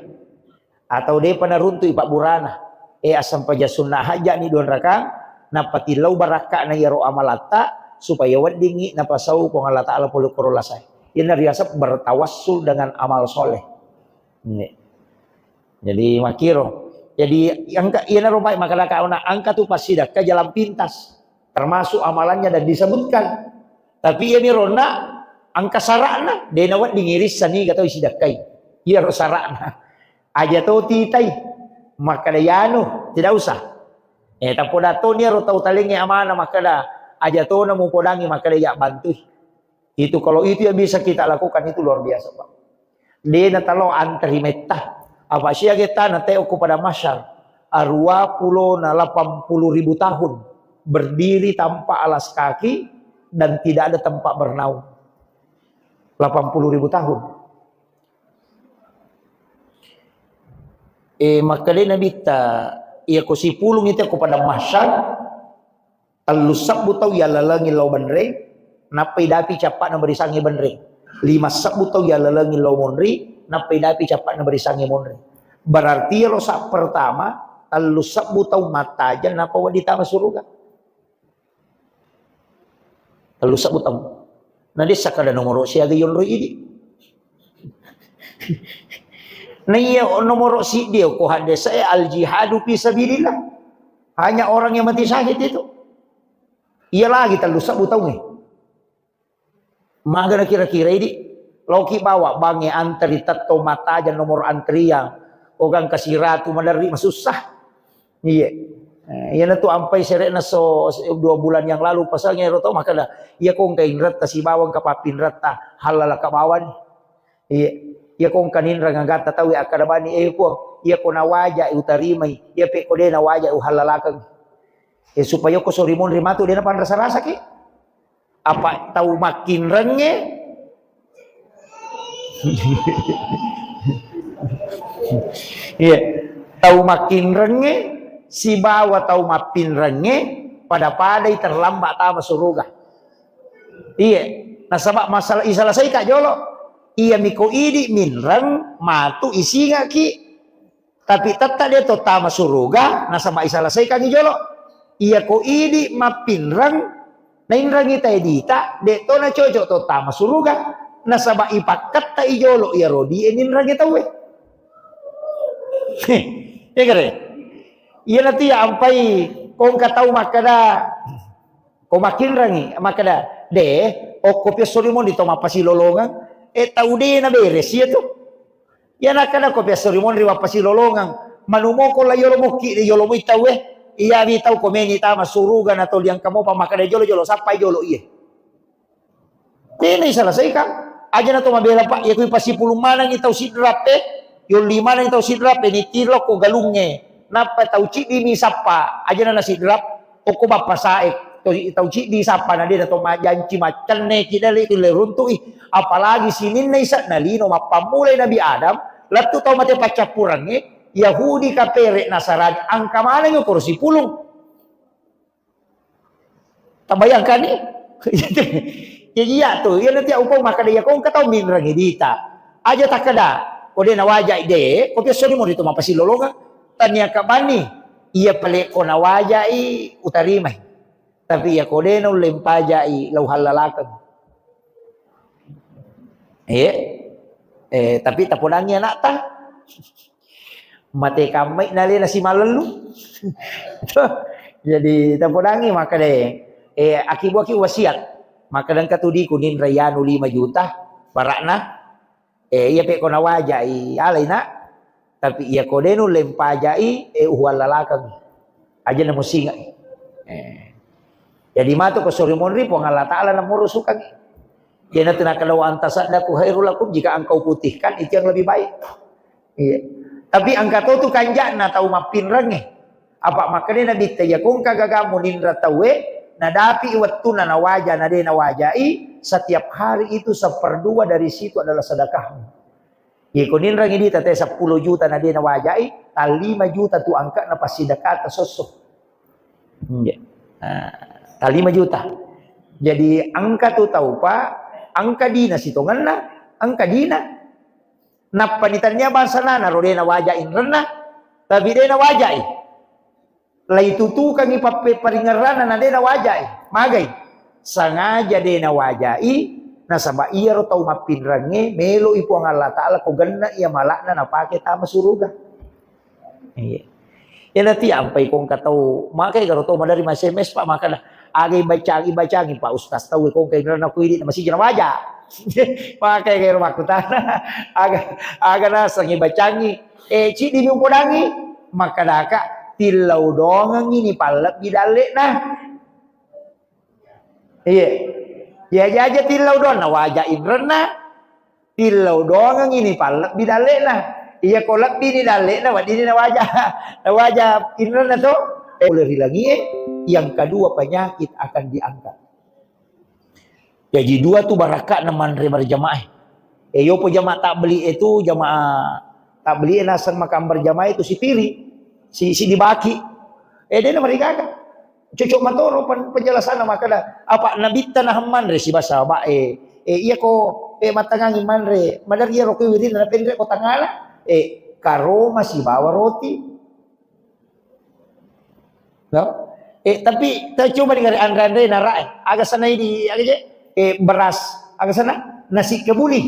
Atau depa naruntu'i pabburana. E, assampaja sunna hajja'ni dua rakang, nappa tillau barakka'na iyaro amalatta, supaya weddingngi napasau Puang Allah Ta'ala pole koro lasae. Iyana riaseng bertawassul dengan amal soleh. Ini. Jadi makkiro. Jadi engka, iyanaro pai makkadaka ona engka tu passidakka jalan pintas. Termasuk amalannya dan disebutkan. Tapi iyami ronna engka sara'na, de nawedding irissani gatau isidakkai. Iyaro sara'na. Aja to titai. Makkada yanu, tidak usah. Eh, tapoda to niaro tau talengnge amana makkada aja to namupodangi makkada ya bantui. Itu, kalau itu yang bisa kita lakukan, itu luar biasa, Pak. De natalo antri metta. Apa siaga tana teo ko pada masyar. Arua pulo na lapan puluh ribu tahun berdiri tanpa alas kaki dan tidak ada tempat bernaung. Lapan puluh ribu tahun. Eh, maka de nabitta, iya ko sipulung itu ko pada masyar, Tellu sebbu tau yallalengi lao benreng, nappai dapi cappa'na barisangnge benreng. Lima sebbu tau yallalengi lao monri, nappai dapi cappa'na barisangnge monri. Berarti iyaro sa pertama, tellu sebbu tau mattajeng, nappa wedding tama suruga. Tellu sebbu tau. Na dessa kada nomoro siaga yonroi idi. Na iya nomoro siddi ko haddesae al jihadu fi sabilillah. Hanya orang yang mati syahid itu. Iya lagi tellu sebbu taungnge. Magana kira-kira idi. Loki bawa bangnge antri tetto mattajeng nomor antrian. Ogang kasiratu maderri masussa. Iya. Eh, iyana tu ampai sere'na so, so, dua bulan yang lalu pasangnge ro to makkada, iya ko engka inretta sibawa engka pappinretta, hallalaka bawani. Iya. Iya ko engka ninreng agatta tau akkada bani, eh, Puang, iya ko nawaja utarimai, iya pe ko de nawaja uhallalakeng. Eh, supaya ko sori monri matu de napanrasa-rasaki. Apa tau makkinrengnge? Iya. Tau makkinrengnge sibawa tau mappinrengnge pada-padai terlambat tama suruga. Iya. Nasaba masalah isalasaika jolo. Iya miko idi minreng matu isingaki. Tapi tetta de to tama suruga, nasaba isalesaikangngi jolo. Iya ko idi mappinreng, nainrengi tae dita, de to nacocok to tama suruga, nasaba ipakketta i jolo iya rodi e ninrengi tauwe. Iya kare? Iya natu ya ampai kongka tau makkada, ko makkinrengi, makkada, de, okko piassori moni to mappasilolongang, e tau de na beres iya tu. Iya nakkeda ko piassori monri wappasilolongang, manumoko la yolo mokki de yolo moi tauwe, iyawi tau ko meni tama suruga na toli engka mopa makkeda jolo-jolo sappai jolo iye. Tena isalasaikang. Aja na to mabela pak, iya kui pasipulung manengi tau sidrap e, yolli manengi tau sidrap e, nitiro ko galungnge. Nappa tau ciddi mi sappa, aja na nasidrap, okko bappasae, to-, tau ciddi sappa na de na to majanci maccenne ki dale tulle runtu'i, apalagi sininna ise'na lino mappammulai Nabi Adam, lettu tau mate paccappurengnge, Yahudi kapere Nasarani, angka manengi okoro sipulung. Tabayangkanni? Jadi iya tu, iya nanti upau makkeda iya ko engka tau minrengi dita. Aja takkeda, ko de nawajai de, ko piassoni mori tu mappasilolongang. Tania kabani, iya pale ko nawajai utarimai. Tapi iya ko de naulle mpajai lau hallalakeng. Iya. Eh, tapi tapodangi anakta. Mate kammai nalena simalellu. Jadi tapodangi makkeda, eh, akibu-akibu wasiat. Makkeda engka tu diku ninra yanu lima juta parakna. Eh, iya pe ko nawajai alai nak. Tapi iya ko de nulle mpajai, eh, uhuallalakeng. Aja na musingai. Eh. Jadi matu ko sori monri Puang Allah Ta'ala na murusukangi. Iyanatu nakkeda, "Wa an tasaddaqu khairul lakum," jika engkau putihkan itu yang lebih baik. Iya. Tapi engka to tu kanja'na tau mappinrengnge. Apa makkeda Nabitta, iya ko engka gagamu ninra tauwe, Nadapi wettunna nawaja, na de nawajai, setiap hari itu seperdua dari situ adalah sedekahmu. Ye, ko ninrangi duita te seppulo juta na de nawajai, tallima juta tu angka na passidekata sosso. Iya. Nah, tallima juta. Jadi angka tu tau pa, angka dina sitongenna, angka dina. Nappa ni tania bangsa nana ro de nawajai inrenna, tapi de nawajai. Laitutukangngi pappe-, paringerranna na de nawajai. Magai? Sengaja de nawajai, nasaba iyaro tau mappinrengnge meloi Puang Allah Ta'ala ko genna iya mala'na napake tama suruga. Iya. Iya nati ampai kongka tau, makai garo tau madari ma S M S, Pak, makana aga ibacangi, ibacangi, Pak Ustaz, tau kongka inrenna ku idi na masiji nawaja. Makai garo makkutana, aga, aga naseng ibacangi, Eh, ciddi mi upodangngi, makkedaka, tillau doangengngi ni pallebbi dalle'na. Iya. Iya, aja-aja tillau doang, nawaja inrenna, tillau doangengngi ni pallebbi dalle'na. Iya, ko lebbi ni dalle'na, wedding ni nawaja, nawaja inrenna to. Eh, pole ri langie, yang kedua penyakit akan diangkat. Jaji dua tu barakka'na manre berjamaah. Eh, yopo jamaah tabligh itu, jamaah tabligh naseng makan berjamaah itu sipiri, si, si dibaki. Eh, dena marigaga. Cocok matoro pen-, penjelasanna makkeda, apa nabitta naheng manre sibasa ba, eh, eh, iya ko, eh, matangangi manre, madari iya rokoi wirinna napenre ko tangala, eh, karoma sibawa roti. No? Eh, tapi ta coba dengar anre-anre nara, eh. Aga sana ini, aga je? Eh, beras. Aga sana? Nasi kebuli.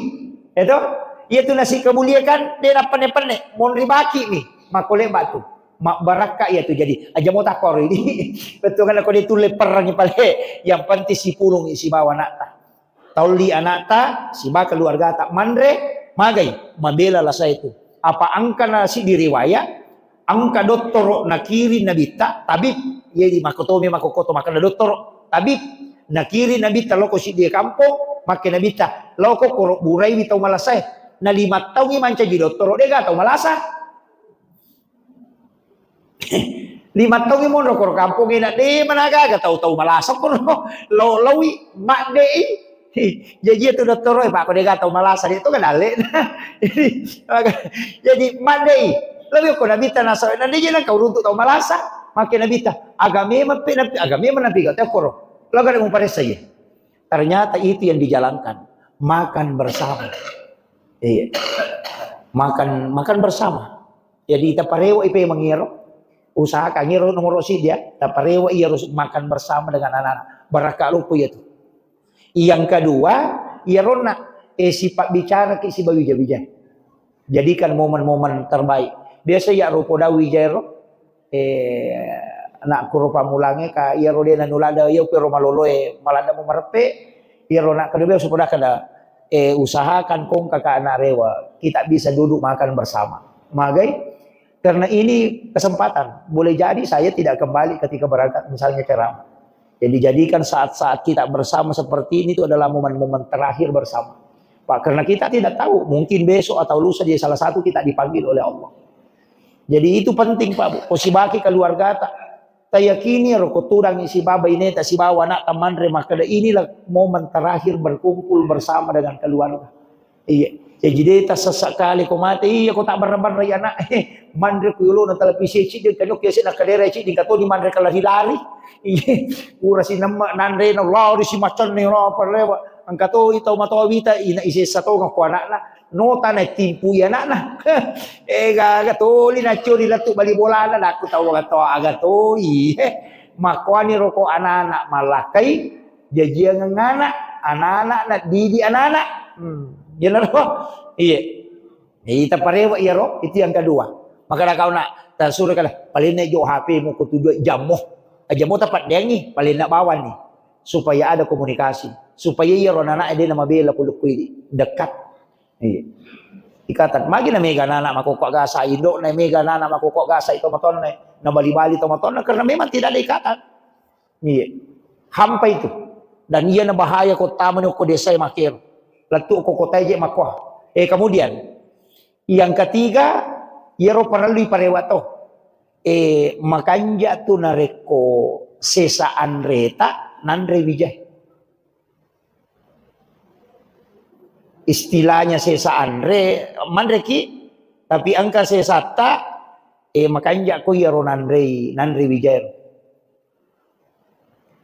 Itu? Iya tu nasi kebuli kan, dia nak penne-penne. Mon ribaki nih. Makole batu. Mak barakka iya tu jadi. Aja mau takor ini. Betul kan aku dia tulis perang pale. Yang penting si pulung si bawa nak ta. Taolli ana'ta, siba keluargata. Manre, magai, mabela lasa itu. Apa engkana siddi riwayat, engka dottoro nakiring nabitta, tabib, jadi makotomi makokoto makkeda dottoro, tabib, nakiring nabitta loko siddi kampong, makke nabitta, loko koro buraiwi tau malasae. Na lima taungi mancaji dottoro, dega tau malasa. Lima taungi monro koro kampongnge na de managaga tau-tau malasa koro lo-, lawi maddei. Jaji itu dottoro e, Pak, ko dega tau malasa, de to kan dalle. Jadi maddei. Lawi ko nabitta nasa, na de je nang kau runtuk tau malasa, makke nabitta. Aga memang pe nabi, aga memang nabi gak tau koro. Lo gak ada muparessa ye. Ternyata itu yang dijalankan. Makan bersama. Iya. Makan, makan bersama. Jadi taparewa ipe mangiro. Usahakan iro nomor siddi ya. Taparewa iyaro makan bersama dengan anak-anak. Barakka loppo iya tu. Yang kedua, iyaronna, eh, sifat bicara ki sibawa wija-wija. Jadikan momen-momen terbaik. Biasa ya rupo dawi jero, eh, anakku rupa mulange ka iyaro dena nulada, iya pero maloloe, malada mu mareppe, iyaro nak kedua supaya kada, eh, usahakan kong kakak anak rewa, kita bisa duduk makan bersama. Magai? Karena ini kesempatan. Boleh jadi saya tidak kembali ketika berangkat misalnya ceramah. Jadi jadikan saat-saat kita bersama seperti ini itu adalah momen-momen terakhir bersama. Pak, karena kita tidak tahu, mungkin besok atau lusa dia salah satu kita dipanggil oleh Allah. Jadi itu penting, Pak, Bu. Ko sibaki keluargata. Tayakini ro ko tudang isi baba ineta sibawa anak manre makkeda inilah momen terakhir berkumpul bersama dengan keluarga. Iya. Jaji de tassessa kale ko mate, iya ko tabbarra-barrai anak, eh, manre ku yolona televisi ciddi, kanyok yase na kadera ciddi, kato di manre kalari-lari. Iya. Ura si nemma nanre na lari si macanne na parlewa. Engka to itau matoa wita ina isessa to ngako anakna. No tana timpu i anakna. Eh, gaga toli nacuri lettu bali bolana, dakku tau aga to, aga toi. Eh, makoani roko anak-anak malakkai. Jajiangeng anak, anak-anak, naddidi anak-anak. Hmm, iyanaro. Iya. Jadi taparewa iyaro, itu yang kedua. Maka ada kau nak, tasuro kala, paling naik jo H P mu ko tujuh jammu. Jammu tapaddeangi, paling nak bawang nih. Supaya ada komunikasi. Supaya iyaro anak-anak dia nama bela kuluk kuidi. Dekat. Iya. Ikatan. Magi na mega anak makokok gasa, indo na mega anak makokok gasa itu matonna. Na bali-bali to matonna karena memang tidak ada ikatan. Iya. Hampa itu. Dan iya na bahaya ko tamani ko desa makero. Lettu ko kota je makoa. Eh, kemudian yang ketiga, iyaro parellu parewa to. Eh, makanja tu narekko Sesa anreta nanre wijae. Istilahnya sesa anre, manreki, tapi engka sesatta, eh, makanja ko iyaro nanrei, nanre wijae.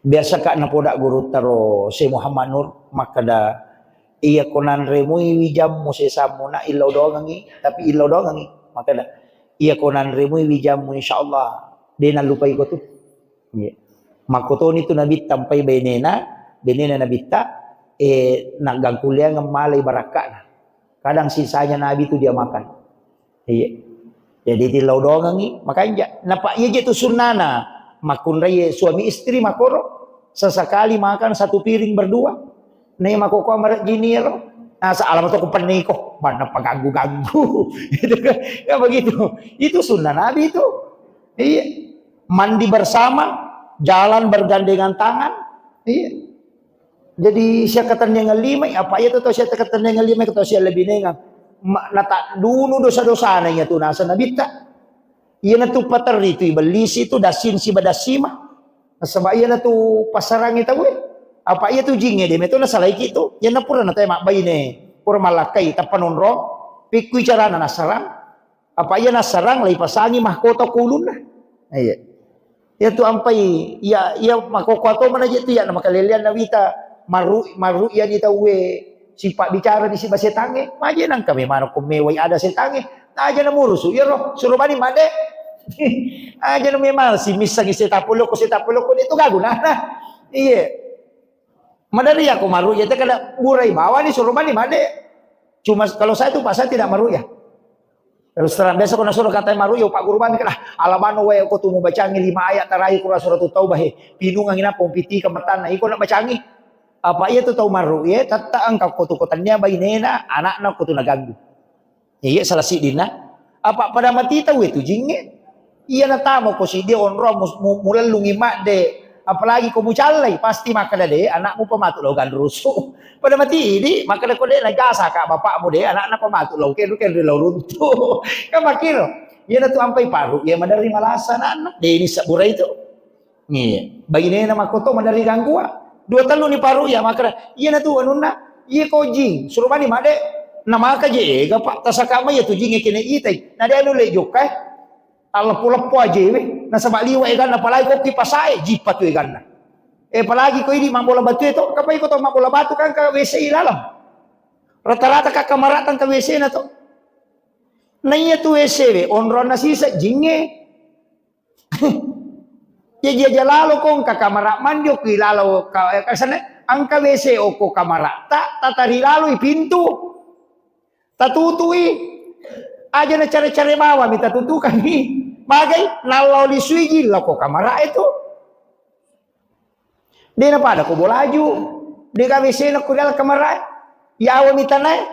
Biasa ka napoda gurutta ro Syekh Muhammad Nur makkeda, "Iya ko nanremui wijammu sesammu na illau doangengi, tapi illau doangengi." Makkeda, "Iya ko nanremui wijammu, insyaallah de nallupai ko tu." Iya. Makkotoni tu Nabitta mpai benena, benena Nabitta, eh, naggangkulleangeng malai barakka'na. Kadang sisanya Nabi tu dia makan. Iya. Jadi tillau doangengi, makanja. Napa iya je tu sunnana. Makkunrai suami istri makoro, sesekali makan satu piring berdua. Nai makoko marejini ro. Nasa alamat aku peniko, mana paganggu-ganggu. Gitu kan. Ya begitu. Itu sunnah Nabi itu. Iya. Mandi bersama, jalan bergandengan tangan. Iya. Jadi sia katennengeng limai, apa iya tu tau sia katennengeng limai, tau sia lebih nengang. Ma-, nata dunu dosa-dosana iya tu nasa Nabitta. Iya na tu paterri tu ibellisi tu dasin siba dasima. Nasaba iya na tu pasarangi tau e. Apa iya tu jinge de meto nasalaiki tu. Iya na pura natai mabbaine, pura malakkai tappa nonrong, pikkui carana nasarang. Apa iya nassarang, laipasangi mahkota ko ulunna. Iya. Iya tu ampai, iya, iya makoko to mana je tu iya na makalelean na wita maru, maru iya ni tauwe sipa bicara ni siba setange. Maje nangka memang ko mewai ada setange. Aja na murusu, iya ro, suruh bani made. Aja na memang si missangi setapoloko, setapoloko itu gagu nah. Iya. Madari aku maru iya te kada burai bawani suruh bani made. Cuma kalau saya tu pasal tidak maru ya. Terus terang, biasa ko nasuruh katai maru'ya, Pak Guru, bani kan, ah, alabano wae ko tu mubacangi lima ayat terakhir Quran Suratul Taubah, he. Pinungangi nappa umpitika matanna, iko na bacangi. Apa iya tu tau maru'ya, tatta engka ko tu ko tania bainena, anakna ko tu naganggu. Iya, salah siddinna. Apa pada mati tau itu jinge. Iya natamo ko siddi onro mu-, mu-, mulellungi madde. Apalagi ko mucallai, pasti makkeda de, anakmu pematu lo ganrusu. Pada mati idi, makkeda ko de najasa ka bapakmu de, anakna pematu lo kenru kenru lo runtu. Kan makkiro. Iya natu ampai paru, iya maderri malasa anakna. De ini sabura itu. Iya. Bainena makkoto maderri ganggua. Dua tellu ni paru iya makkeda, iya natu anunna, iya ko jing, suruh mani madde. Namaka je ega pak, tasaka mai iya tu jing kene itai. Na de anu le jokka, eh. Talleppo-leppo ajewe, nasaba liwa eganna, apalagi ko ki pasae, jippa tu eganna. Eh, apalagi ko idi mabbola batu e to, kapai ko to mabbola batu kan ka W C i laleng. Rata-rata ka kamara tang ka W C na to. Na iya tu W C we, onronna sisa jinge. Ya jaja lalo ko engka kamara mandi okko i lalo ka, eh, kasane, engka W C okko kamara ta, tatari lalo i pintu. Tatutui, aja na care-care bawang mi tatutukangngi. Magai, nallau lisui jilla ko kamara e tu. De na pada ko bolaju, de gaga W C na ko dalam kamara e. Yawa mi tanae.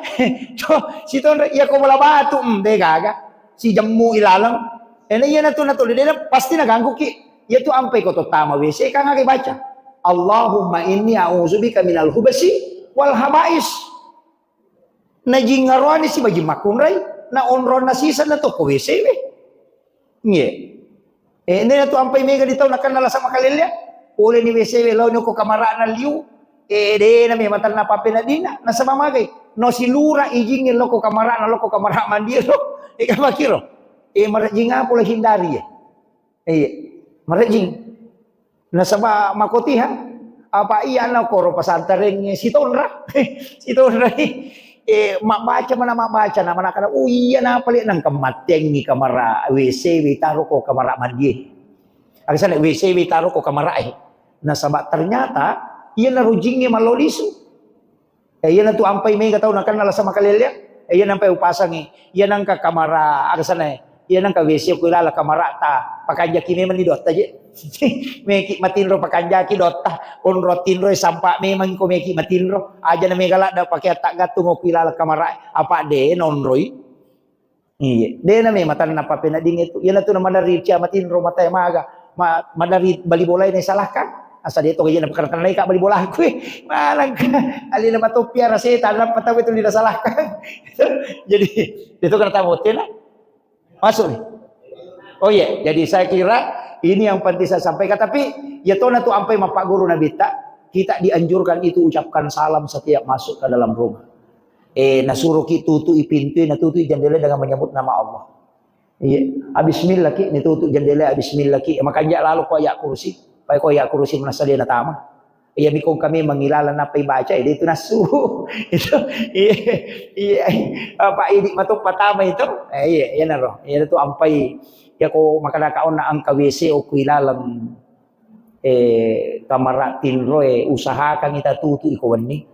To, sitonre, iya ko bola batu, mm, de gaga. Si jemmu ilaleng. Ena iya na tu, na tu, de na pasti na ganggu ki. Iya tu ampai ko to tama W C, kan aga baca. Allahumma inni a'udzubika minal hubasi wal habais. Na jingaroani si bajing makkunrai, na onronna sisa na tokko W C we. Nge. Eh, nena tu ampai mega di tau nakenna lasa makalelea. Pole ni W C we lao ni ko kamarana liu. Eh, de na memang tanna pape na dina. Nasaba magai. No silura ijingnge loko kamarana, loko kamara mandi lo. Eh, kamakiro. Eh, marajing apa lo hindari ya. Iya, marejing. Nasaba makotiha, apa iya na koro pasantareng sitonra. Sitonra. Eh, mabbaca mana mabbaca na mana kada. Oh iya na pale nang kemateng kamara W C we taro ko kamara mandi. Agasana W C we taro ko kamara eh. Nasaba ternyata iya na rujingnge malolisu. Eh, iya natu ampai mega tau nakenna lasa makalelea. Eh, iya nampai upasangi. Iya nangka kamara, aga sana, iya nangka W C ku ilala kamarata. Pakanjaki memang ni dotta je. Meki matinro pakanjaki dotta. Onro tinro sampa memang ko meki matinro. Aja na mega ladda pakai atta gattung ku ilala kamara. Apa de nonroi. Iya, de na memang tanna papenadingnge tu. Iya natu na maderri cia matinro matae maga. Ma-, maderri bali bolae na salahkan. Asa de to iya na pakartanai ka bali bola ku. Malangka. Alina matoppi ara setan, nappa tau itu dina salahkan. Jadi, itu kena tamu tena. Masuk nih. Oh iya, jadi saya kira Ini yang penting saya sampaikan. Tapi ya tona tu ampai mappaguru Nabitta, kita dianjurkan itu ucapkan salam setiap masuk ke dalam rumah. Eh, nasuroki tutui pintu, natutui jendela dengan menyebut nama Allah. Iya, bismillah ki, nitutu jendela, bismillah ki. Makanja lalo ko ayat kursi, pai ko ayat kursi manassa de natama. Iya, mikong kami mangilalan nappa ibaca, eh, itu nasu. Itu, iya, iya. Apa idi matu pertama itu? Eh, iya, iya naro. Iya tu ampai. Ya ko makadaka onna engka W C o ku ilalang, eh, kamara tinroe, usahakan kita tutu iko wenni.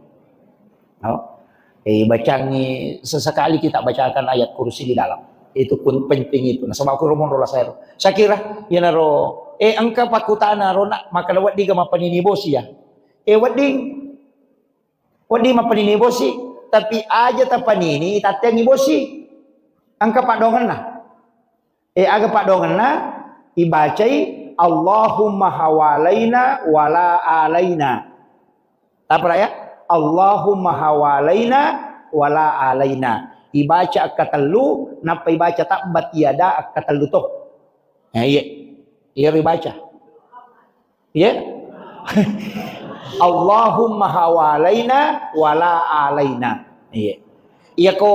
No? Eh, bacangi sesekali kita bacakan ayat kursi di dalam. Itu pun penting itu. Nasaba aku romo rola saya. Saya kira, ya naro, eh, engka pakutana rona, maka wedding ga mapanini bosi ya. Eh, wedding, wedding mapanini bosi, tapi aja tapanini, tatengi bosi. Engka padongenna. Eh, aga padongenna, ibacai, "Allahumma hawalaina wala alaina." Apa ya? "Allahumma hawalaina wala alaina." Ibaca akkatellu, nappa ibaca tabbat yada akkatellu to. Eh, iya. Iya ibaca. Iya. "Allahumma hawalaina wala alaina." Iya. Iya ko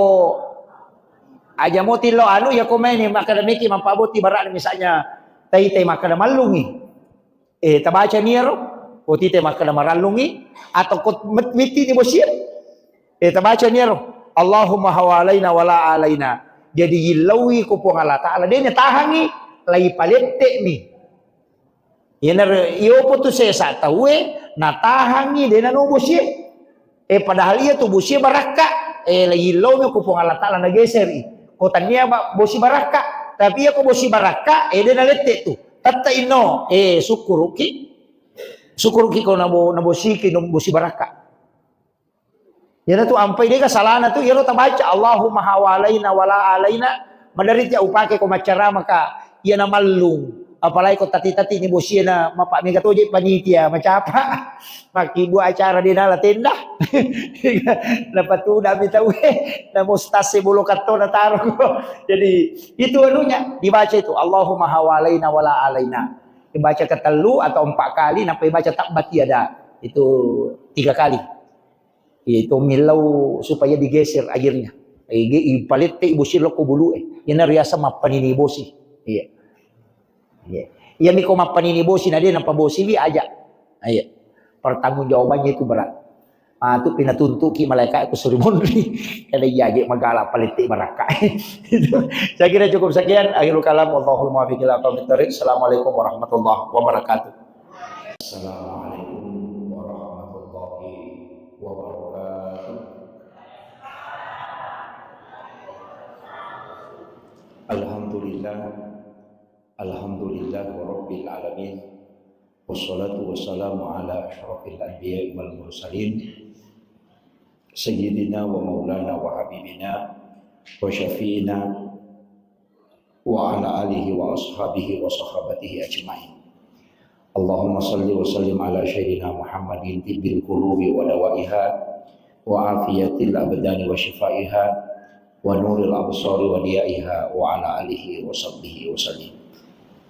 aja mo tillo anu, iya ko maini makkada meki mappaboti barang misalnya tai-tai makkada mallungi. Eh, tabaca niaro, ko tite makkada marallungi, atau ko met-, mitti ni bosie. Eh, tabaca niaro, "Allahumma hawalaina wala alaina." Jadi yillaui ko Puang Allah Ta'ala, de natahangi, lai palette'mi. Iyanaro, iyopo tu sesa tauwe, natahangi, de nano bosie. Eh, padahal iya tu bosie barakka, eh, lai yillomi ko Puang Allah Ta'ala nageseri. Ko tania ba-, bosi barakka, tapi iya ko bosi barakka, eh, de nalette tu. Tette inno, eh, sukkuruki. Sukkuruki ko nabo-, nabosiki, no-, bosi barakka. Iyana tu ampai dega salana tu, iyaro tabaca, "Allahumma hawalaina wala alaina." Maderri tia upake ko maccarama ka, iyana mallung. Apalagi ko tati-tati ni bosie na mapa mega toje panitia, macapa. Makkibua acara de nala tenda. Napatudami tauwe, na mustase bolo katto na taro. Jadi, itu anunya, dibaca itu, "Allahumma hawalaina wala alaina." Dibaca ketellu atau empat kali, nappa dibaca tabbat yada. Itu tiga kali. Itu millau supaya digeser airnya. Ige-, ipalette bosi lokko bulu e. Ina riasa mappanini bosi. Iya. Iya. Iya miko mappanini bosi na de napabosiwi aja. Iya. Pertanggungjawabannya itu berat. Ah, tu pinatuntuki malaikat ku suri monri. Kada iya aja magala palette barakka. Itu. Saya kira cukup sekian. Akhirul kalam. Wallahul muwaffiq ila aqwamit thariq. Assalamualaikum warahmatullahi wabarakatuh. Assalamualaikum warahmatullahi wabarakatuh. Alhamdulillah. Alhamdulillah rabbil alamin. Wassalatu wassalamu ala asyrafil anbiya'i wal mursalin. Sayyidina wa maulana wa habibina wa syafi'ina wa ala alihi wa ashabihi wa sahabatihi ajma'in. Allahumma salli wa sallim ala sayyidina Muhammadin tibbil qulubi wa dawaiha wa afiyatil abdani wa shifaiha wa nuril absari wa diyaiha wa ala alihi wa sahbihi wa sallim.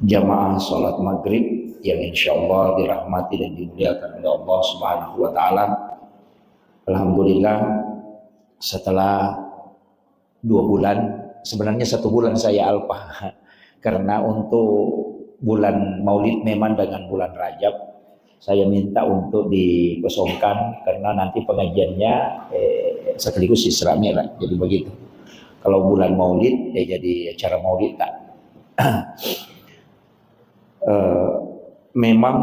Jamaah salat maghrib yang insyaallah dirahmati dan dimuliakan oleh Allah Subhanahu wa taala. Alhamdulillah, setelah dua bulan, sebenarnya satu bulan saya alpa. Karena untuk bulan Maulid memang dengan bulan Rajab, saya minta untuk dikosongkan karena nanti pengajiannya, eh, sekaligus Isra Mi'raj. Jadi begitu. Kalau bulan Maulid, ya jadi acara Maulid tak. Eh, memang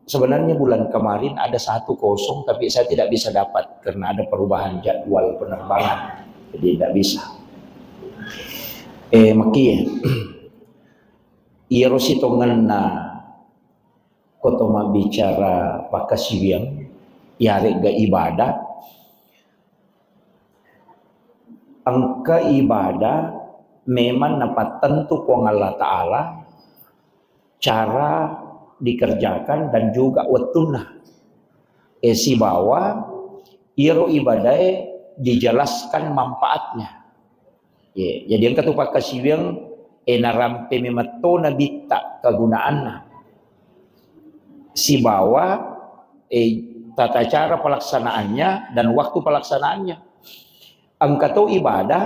sebenarnya bulan kemarin ada satu kosong, tapi saya tidak bisa dapat karena ada perubahan jadwal penerbangan. Jadi tidak bisa. Eh, maki, iyaro sitongenna koto mabbicara pakkasiwiang, yaregga ibadah, engka ibadah memang napattentu Puang Allah Ta'ala cara dikerjakan dan juga wettunna. Eh, sibawa iyaro ibadae dijelaskan manfaatnya. Ye, jadi engka tu pakkasiwiang E, narampe memetto nabitta kegunaanna. Sibawa, e, tata cara pelaksanaannya dan waktu pelaksanaannya. Engka to ibadah,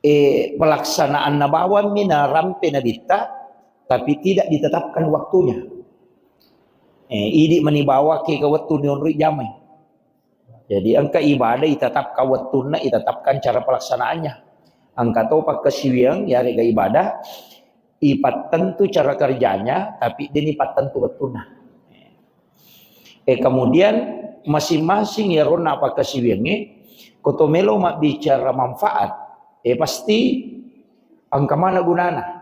e, pelaksanaanna bawammi narampe nabitta, tapi tidak ditetapkan waktunya. E, idi mani bawaki ke wettu nionroi jamai. Jadi engka ibadah itetapkan wettunna, itetapkan cara pelaksanaannya. Engka to pakkasiwiang, yarega ibadah, ipattentu cara kerjanya, tapi deni pattentu wettunna. E, kemudian masing-masing yaronna pakkasiwiangnge, ko to melo mabbicara manfaat, e, pasti engka mana gunana.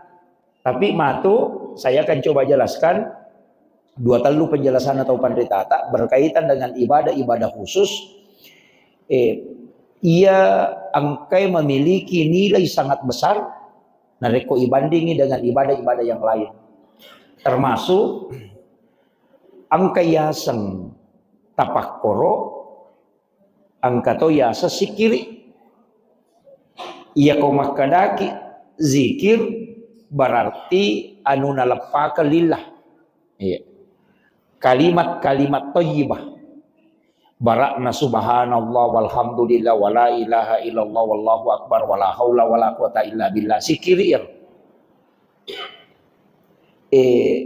Tapi matu, saya akan coba jelaskan dua tellu penjelasan atau panritata berkaitan dengan ibadah-ibadah khusus. Eh, ia engkai memiliki nilai sangat besar narekko ibandingi dengan ibadah-ibadah yang lain. Termasuk engka yaseng tapakkoro, engka to yaseng sikkiri. Iyako makkedaki zikir berarti anu naleppakeng lillah. Iya. Kalimat-kalimat thayyibah. Barakna subhanallah walhamdulillah wala ilaha illallah wallahu akbar wala haula wala quwata illa billah. Sikkiri iyaro. Eh,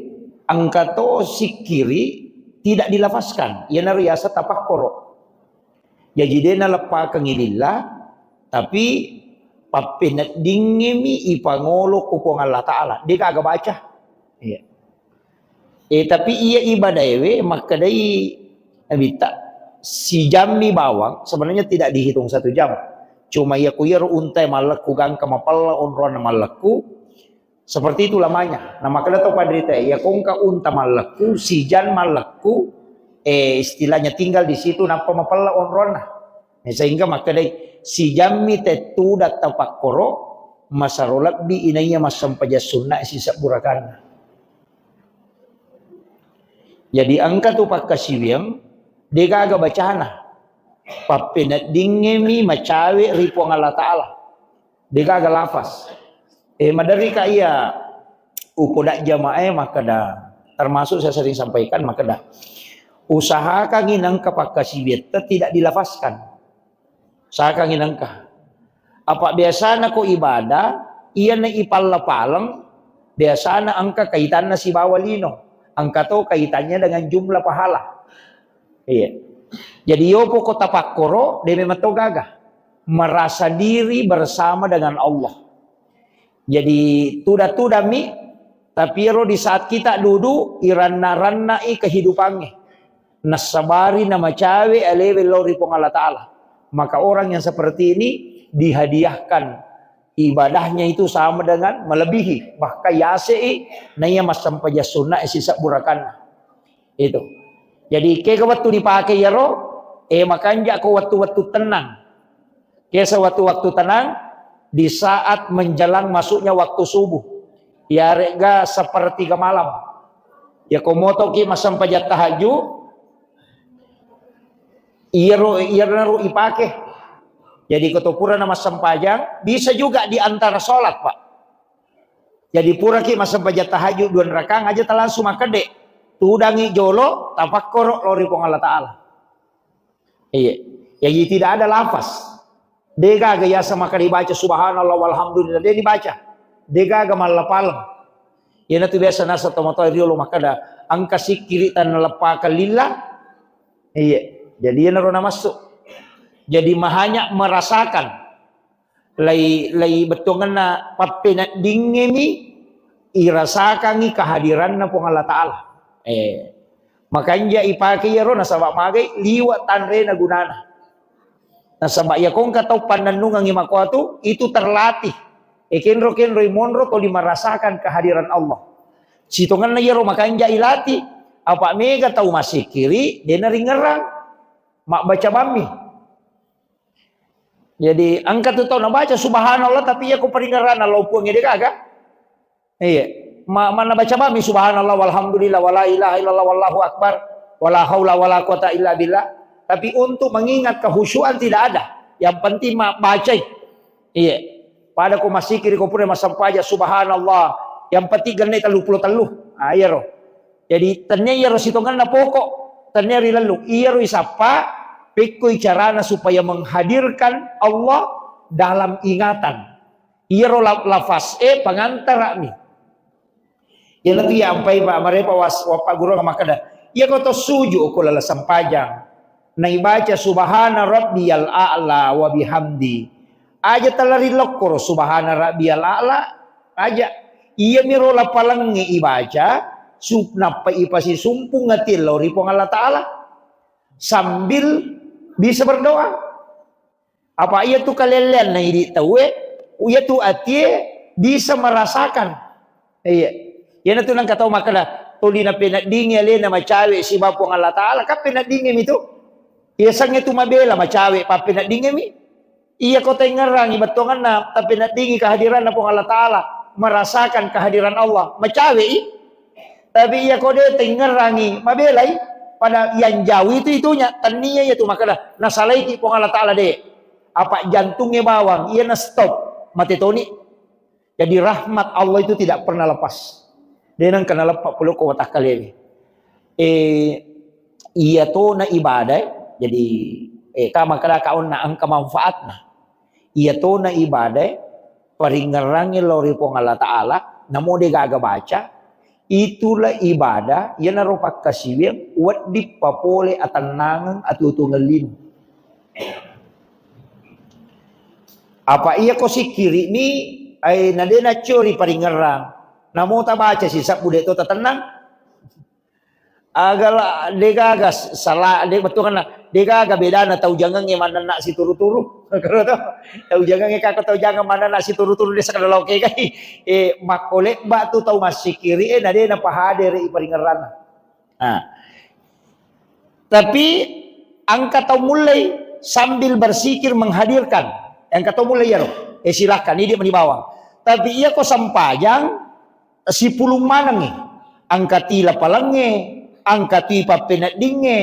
engka to sikkiri tidak dilafazkan. Iyanaro yaseng tapakkoro. Jaji de naleppakengngi lillah, tapi pappeneddingngemi ipangolo ku Puang Allah Ta'ala. De gaga baca. Iya. Eh, tapi iya ibadaewe makkedai Nabitta, sijammi bawang, sebenarnya tidak dihitung satu jam. Cuma iya ku iyaro untae mallekku gangka mapella onronna mallekku, seperti itu lamanya. Nah, makkeda to panrita, iya kongka unta mallekku, sijan mallekku, eh, istilahnya tinggal di situ, nappa mapella onronna. Nah, sehingga makkedai, sijammi tettu datta pakkoro, masaro lebbi inaiya massempajang sunna sisebbu rakaanna. Jadi engka tu pakkasiwiang, degaga bacana. Pappeneddingngemi macawe ri Puang Allah Ta'ala. Degaga lafaz. Eh, maderri ka iya upoda jamaah makkeda, termasuk saya sering sampaikan makkeda, usahakangi nengka pakkasiwiatta tidak dilafazkan. Usahakangi nengka. Apa biasana ko ibadah, iyana ipalla-paleng, biasana engka kaitanna sibawa lino. Engka to kaitannya dengan jumlah pahala. Iya. Jadi yopo ko tapakkoro, de memang to gaga. Merasa diri bersama dengan Allah. Jadi tuda-tudami, tapi ero di saat kita duduk, iranna-rannai kehidupannya. Nassabari namacawe alewe lao ri Puang Allah Ta'ala. Maka orang yang seperti ini dihadiahkan ibadahnya itu sama dengan melebihi. Bahkan yasei naiya massempajang sunna sisebbu rakaanna. Itu. Jadi, kega wettu dipake iyaro, eh, makanja ko wettu-wettu tenang. Kesa wettu-wettu tenang, di saat menjelang masuknya waktu subuh. Yarega sepertiga malam. Ya, ko motoki massempajang tahajud, iyaro, iyaro ipake. Jadi, ko to purana massempajang, bisa juga di antara sholat, Pak. Jadi puraki massempajang tahajud dua rakaang aja ta langsung makkede. Tudangi jolo, tapakkoro lao ri Puang Allah Ta'ala. Iya. Jadi tidak ada lafaz. Degaga yaseng makkeda dibaca subhanallah walhamdulillah. De dibaca. Degaga mallapaleng. Iyanatu biasa naseng tomatoa riolo makkeda, engka sikkiri tanna leppakang lillah. Iya. Jadi iyanaro namassu. Jadi mahanya merasakan. Lai, lai bettuangenna pappeneddingngemi irasakangngi kehadiranna Puang Allah Ta'ala. Eh, makanja ipake iyaro nasaba magai liwa tanrena gunana. Nasaba iya kongka tau pannennungengngi makoatu, itu terlatih. Eh, kenro-kenroi monro toli merasakan kehadiran Allah. Sitongenna iyaro makanja ilatih, apa mega tau massikkiri, dena ringerang. Mabbaca bammi. Jadi, engka tu tau nabaca subhanallah, tapi iya ko paringerrana lao Puang ede gaga. Iya. Ma-, manna baca bammi subhanallah walhamdulillah wala ilaha illallah wallahu akbar wala haula wala quwata illa billah. Tapi untuk mengingat kehusyuan tidak ada. Yang penting ma-, bacai. Iya. Pada ko massikiri ko pura massempajang, subhanallah. Yang penting genne tellu pulo tellu. Ah, iyaro. Jadi, tennia iyaro sitongenna pokok, tennia ri lellung. Iyaro isappa, pekkoi carana supaya menghadirkan Allah dalam ingatan. Iyaro la-, lafaz e pangantara'mi. Iyanatu iya ampai, Pak, marepa was-, wappa guru makkeda, iya ko to suju ko lala sempajang, naibaca subhana rabbiyal a'la wa bihamdi. Aja talari lokkoro subhana rabbiyal a'la, aja. Iyamiro lapalengnge ibaca, su-, nappa ipasisumpung ati lao ri Puang Allah Ta'ala sambil bisa berdoa. Apa iya tu kalelleanna idi tauwe, iya tu atie bisa merasakan. Iya. Iyanatu nengka tau makkeda, tuli napeneddingi alena macawe siba Puang Allah Ta'ala, kan peneddingimi tu. Iya sangnge tu mabela macawe, pappeneddingimi. Iya ko tengngerangi bettuanganna, tapeneddingi kehadiranna Puang Allah Ta'ala, merasakan kehadiran Allah, macawe i. Tapi iya ko de tengngerangi, mabelai. Pada yang jauh itu itunya, tennia iya tu makkeda, nasalaiki Puang Allah Ta'ala de. Apa jantungnge bawang, iya na stop, mate toni. Jadi rahmat Allah itu tidak pernah lepas. De nengka naleppa pole ko watakkalewe. Eh, iya tona ibadah, jadi, eh, ka makkeda ka onna engka manfaatna. Iya tona ibadah, paringngerangngi lao ri Puang Allah Ta'ala, namo de gaga baca, itulah ibadah, iyanaro pakkasiwiang, wedding papole atennangeng, atuo-tuongeng lino. Apa iya ko sikkiri'mi, ai, na de naccori paringngerang, namo tabaca sisebbu de to tatennang. Agala degaga sala, de bettuanna degaga bedana tau jangengnge manenna situru-turu. Tau jangengnge, kako tau jangeng manenna situru-turu de sakada lao kegai. Eh, makko lebba tu tau massikiri, eh, na de napahadere i paringngeranna. Nah. Tapi engka tau mulai sambil bersikir menghadirkan. Engka tau mulai iyaro. Eh, silahkan, ini dia meni bawang. Tapi iya ko sempajang, sipulung manengngi. Angkati lapalengnge, angkati pappeneddingnge,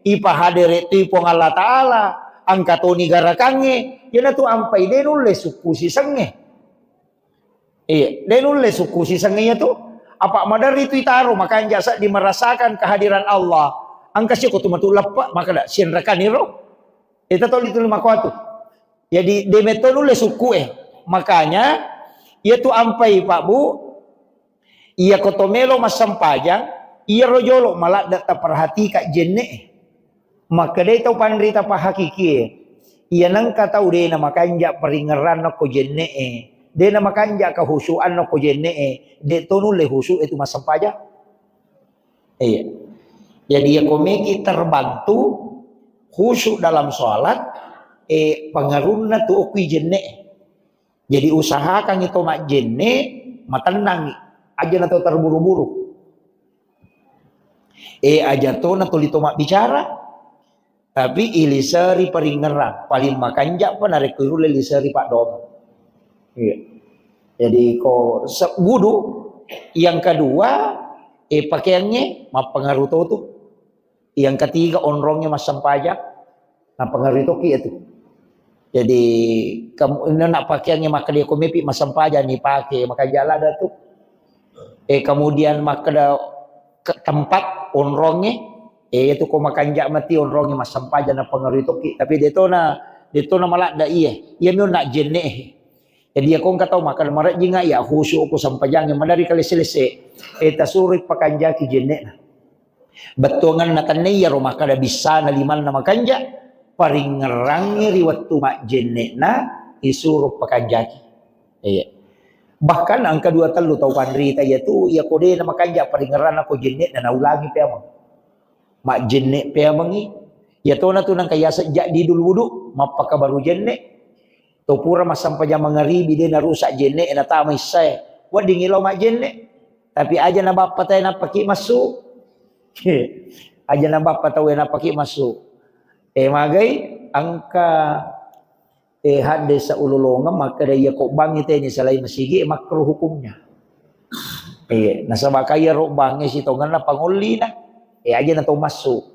ipahadere tu Puang Allah Ta'ala, angka toni garakangnge, iyanatu ampai de nulle sukku sisengnge. Iya, de nulle sukku sisengnge iyatu. Apa maderri tu itaro, makanja seddi merasakan kehadiran Allah. Angka siko tu matu leppa, makkeda sienrekaniro. Ita toli tu lima kuatu. Jadi, de metto nulle sukku e. Makanya, iya tu ampai, Pak, Bu, iya ko to melo massempajang, iya ro jolo maladde taperhatika jenne e. Makkedai tau panrita pahakikie, iya nengka tau de namakanja paringngeranna ko jenne e, de namakanja kahusuanna ko jenne e, de to nulle husu e tu massempajang. Iya. Jadi, iya ko meki terbantu khusyuk dalam sholat, eh, pengaruhna tu okui jenne. Jadi, usahakan itu majjenne, matennangi. Aja na to terburu-buru. Eh, aja to na tuli to mabbicara. Tapi iliseri paringngerang, paling makanja pa narekko irulle iliseri paddoang. Iya. Jadi ko se-, wudu, yang kedua, eh, pakaiannya mappengaruh to tu. Yang ketiga, onrongnge massempajang, mappengaruh toki itu. Jadi kamu ini nak pakaiannya makkeda ko mepi massempajang ni pake makanja ladda tu. Eh, kemudian makkeda ke tempat onrongnge, eh, itu ko makanja mati onrongnge massempajang na pengaruh toki. Tapi detona, detona maladda iya. Iya mi nak jenne. Jadi iya ko engka tau makkeda marejjinga iya khusyuk ko sempajangnge madari kalesse-lesse. Eh, tasuroi pakanjaki jenne na. Bettuanganna tenne iya ro makkeda bissana limanna makanja, paringngerangnge ri wettu majjenne na isuro pakanjaki. Iya. Bahkan engka dua tellu tau panrita iya tu, iya ko de na makanja paringngeranna ko jenne na naulangi peameng. Majjenne peamengi. Iya tona tu nengka yaseng jaddidul wudu, mappakabaru jenne. To pura massempajang mangaribi de narusak jenne e natama issae. Weddingi lao majjenne. Tapi aja na bappa tae nappaki massu. Aja na bappa taue nappaki massu. Eh, magai engka Eh, haddesa ulolongeng makkeda iya ko bangnge teni selain masigi, eh, makruh hukumnya. Iya, nasaba kaya ro bangnge sitongenna pangollina. Eh, aja na to massu.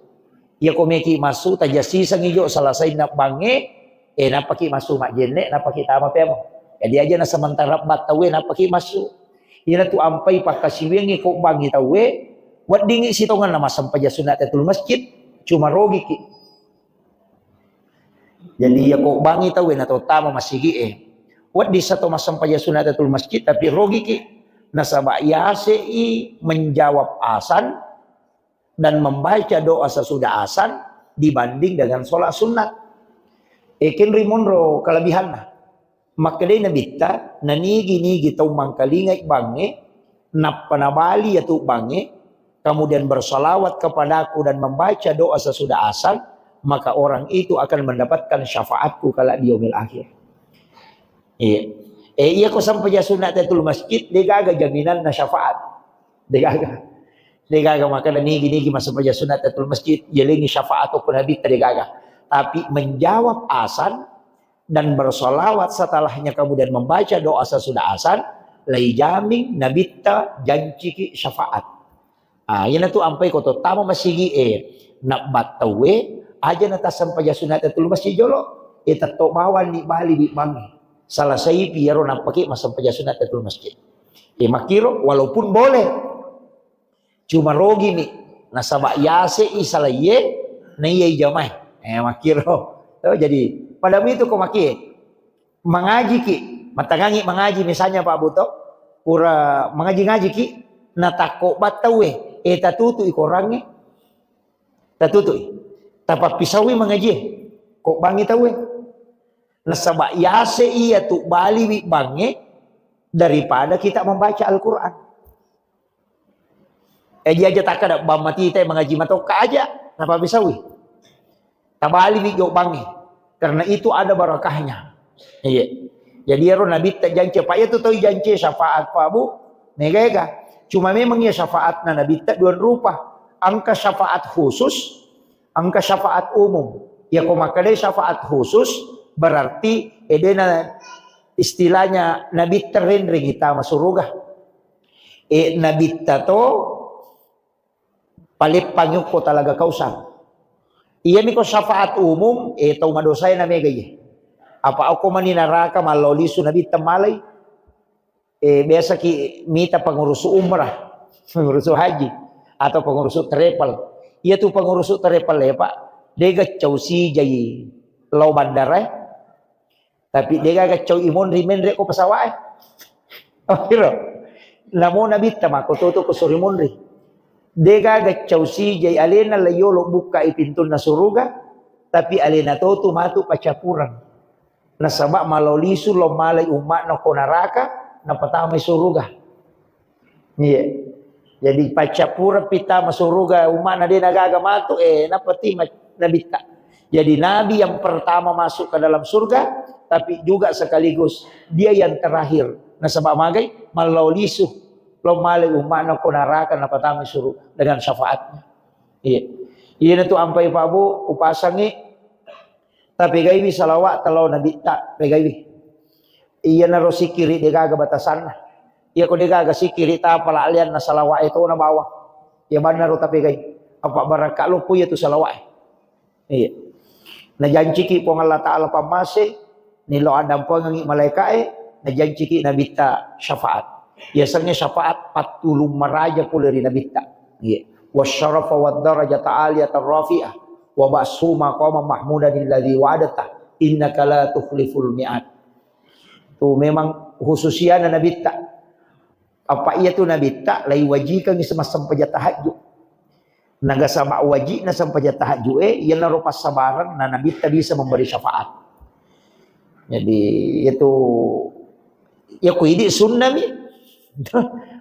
Iya ko meki massu, tajassisengi jo salasainna bangnge, eh, nappaki massu majjenne, nappaki tama peameng. Jadi aja na sementara battauwe nappaki massu. Iyana tu ampai pakkasiwiangngi ko bangi tauwe, weddingngi sitongenna massempajang sunat tahiyatul masjid, cuma rogiki. Jadi iya ko bangi tauwe na to tama masigi'e, wedding sa to massempajang sunat tahiyatul masjid, tapi rogiki. Nasaba yase'i menjawab azan dan membaca doa sesudah azan dibanding dengan sholat sunat. Ekin rimunro kelebihanna. Makkedai Nabitta, nanigi-nigi tau mangkalingai bangnge, nappa nabali yatu bangnge, kemudian bersalawat kepadaku dan membaca doa sesudah azan, maka orang itu akan mendapatkan syafaatku kala di yaumil akhir. Iya. Eh, iya ko sampajang sunat tahiyatul masjid, degaga jaminanna syafaat. Degaga. Degaga makana nigi-nigi massempajang sunat tahiyatul masjid, jelengi syafaat ko Nabitta, degaga. Tapi menjawab azan dan bersalawat setelahnya, kemudian membaca doa sesudah azan, lai jamin Nabitta janciki syafaat. Ah, iyana tu ampai ko to tama masigi'e, nabbattauwe, aja na tassempajang sunat tahiyatul masjid jolo, e tetto bawang ni bali wi bangnge. Salasaipi iyaro nappaki massempajang sunat tahiyatul masjid. E makkiro, walaupun boleh, cuma rogimi, nasaba yase'i salaiye, na iyai jamae. Eh, makkiro. Oh, jadi, pada itu ko makie, mangajiki, matangangi mangaji misalnya Pak Buto, pura mangaji-ngajiki, natakko battauwe, eh, tatutu'i korangnge, tatutu'i, tapappisaui mangajie, ko bangi tauwe. Nasaba yase iya tu baliwi bangnge daripada kita membaca Al-Quran. Eh, dia aja takkada bang matita mangaji matokka aja, napabbisawi. Tabaliwi jo bangnge. Karena itu ada barakahnya. Iya. Jadi ero Nabitta jance, Pak, iya tu tau jance syafaat, Pak, Bu. Mega-ega. Cuma memang iya syafaatna Nabitta dua rupa. Angka syafaat khusus, angka syafaat umum. Ya ko makkedai syafaat khusus, berarti edena istilahnya Nabitta renreng tama suruga. E, Nabitta to paleppang yukko talaga Kausar. Iyami ko syafaat umum, e, tau madosae na mega iye. Apa okko mani naraka mallao lisu Nabitta malai. E, biasa ki mita pengurusu umrah, pengurusu haji, atau pengurusu travel. Iya tu pengurusu travel e, Pak, dega cau sijai lao bandara e. Tapi dega gaccau i monri menre ko pesawat e. Akhiro. Namo Nabitta mako toto ko sori monri. Dega gaccau sijai alena la yolo bukka i pintunna suruga, tapi alena totu matu paccapureng. Nasaba malo lisu lo malai umma'na ko naraka, napatamai suruga. Iya. Jadi paccappureng pita masuruga umma'na de nagaga matu, eh, napati ma-, Nabitta. Jadi Nabi yang pertama masuk ke dalam surga, tapi juga sekaligus dia yang terakhir. Nasaba magai, mallau lisu, lo malai umma'na ko naraka napatama suru dengan syafaatnya. Iya. Iya natu ampai Pak Bu, upasangi, tapi gaiwi salawat talo Nabitta, pegaiwi. Iyanaro sikiri degaga batasanna. Iya ko degaga sikiri tapala alianna salawat e tona bawang. Iya bannaro tapegai. Apa barakka loppo iya tu salawat e. Iya. Najanciki Puang Allah Ta'ala pammase, nilo addampengengi malaika e, najanciki Nabitta syafaat. Yasengnge syafaat pattulung maraja pole ri Nabitta. Iya. Wasyarafa wad darajata aliyatan rafi'ah. Wa ba'su maqama mahmudan alladzi wa'adta. Innaka la tukhliful mi'ad. Tu memang khususiana Nabitta. Apa iya tu Nabitta, lai wajikangi semassempajang tahajud. Nagasaba wajibna sempajang tahajud e, iyanaro passabareng, na Nabitta bisa memberi syafaat. Jadi, itu, ya ku idi sunnami.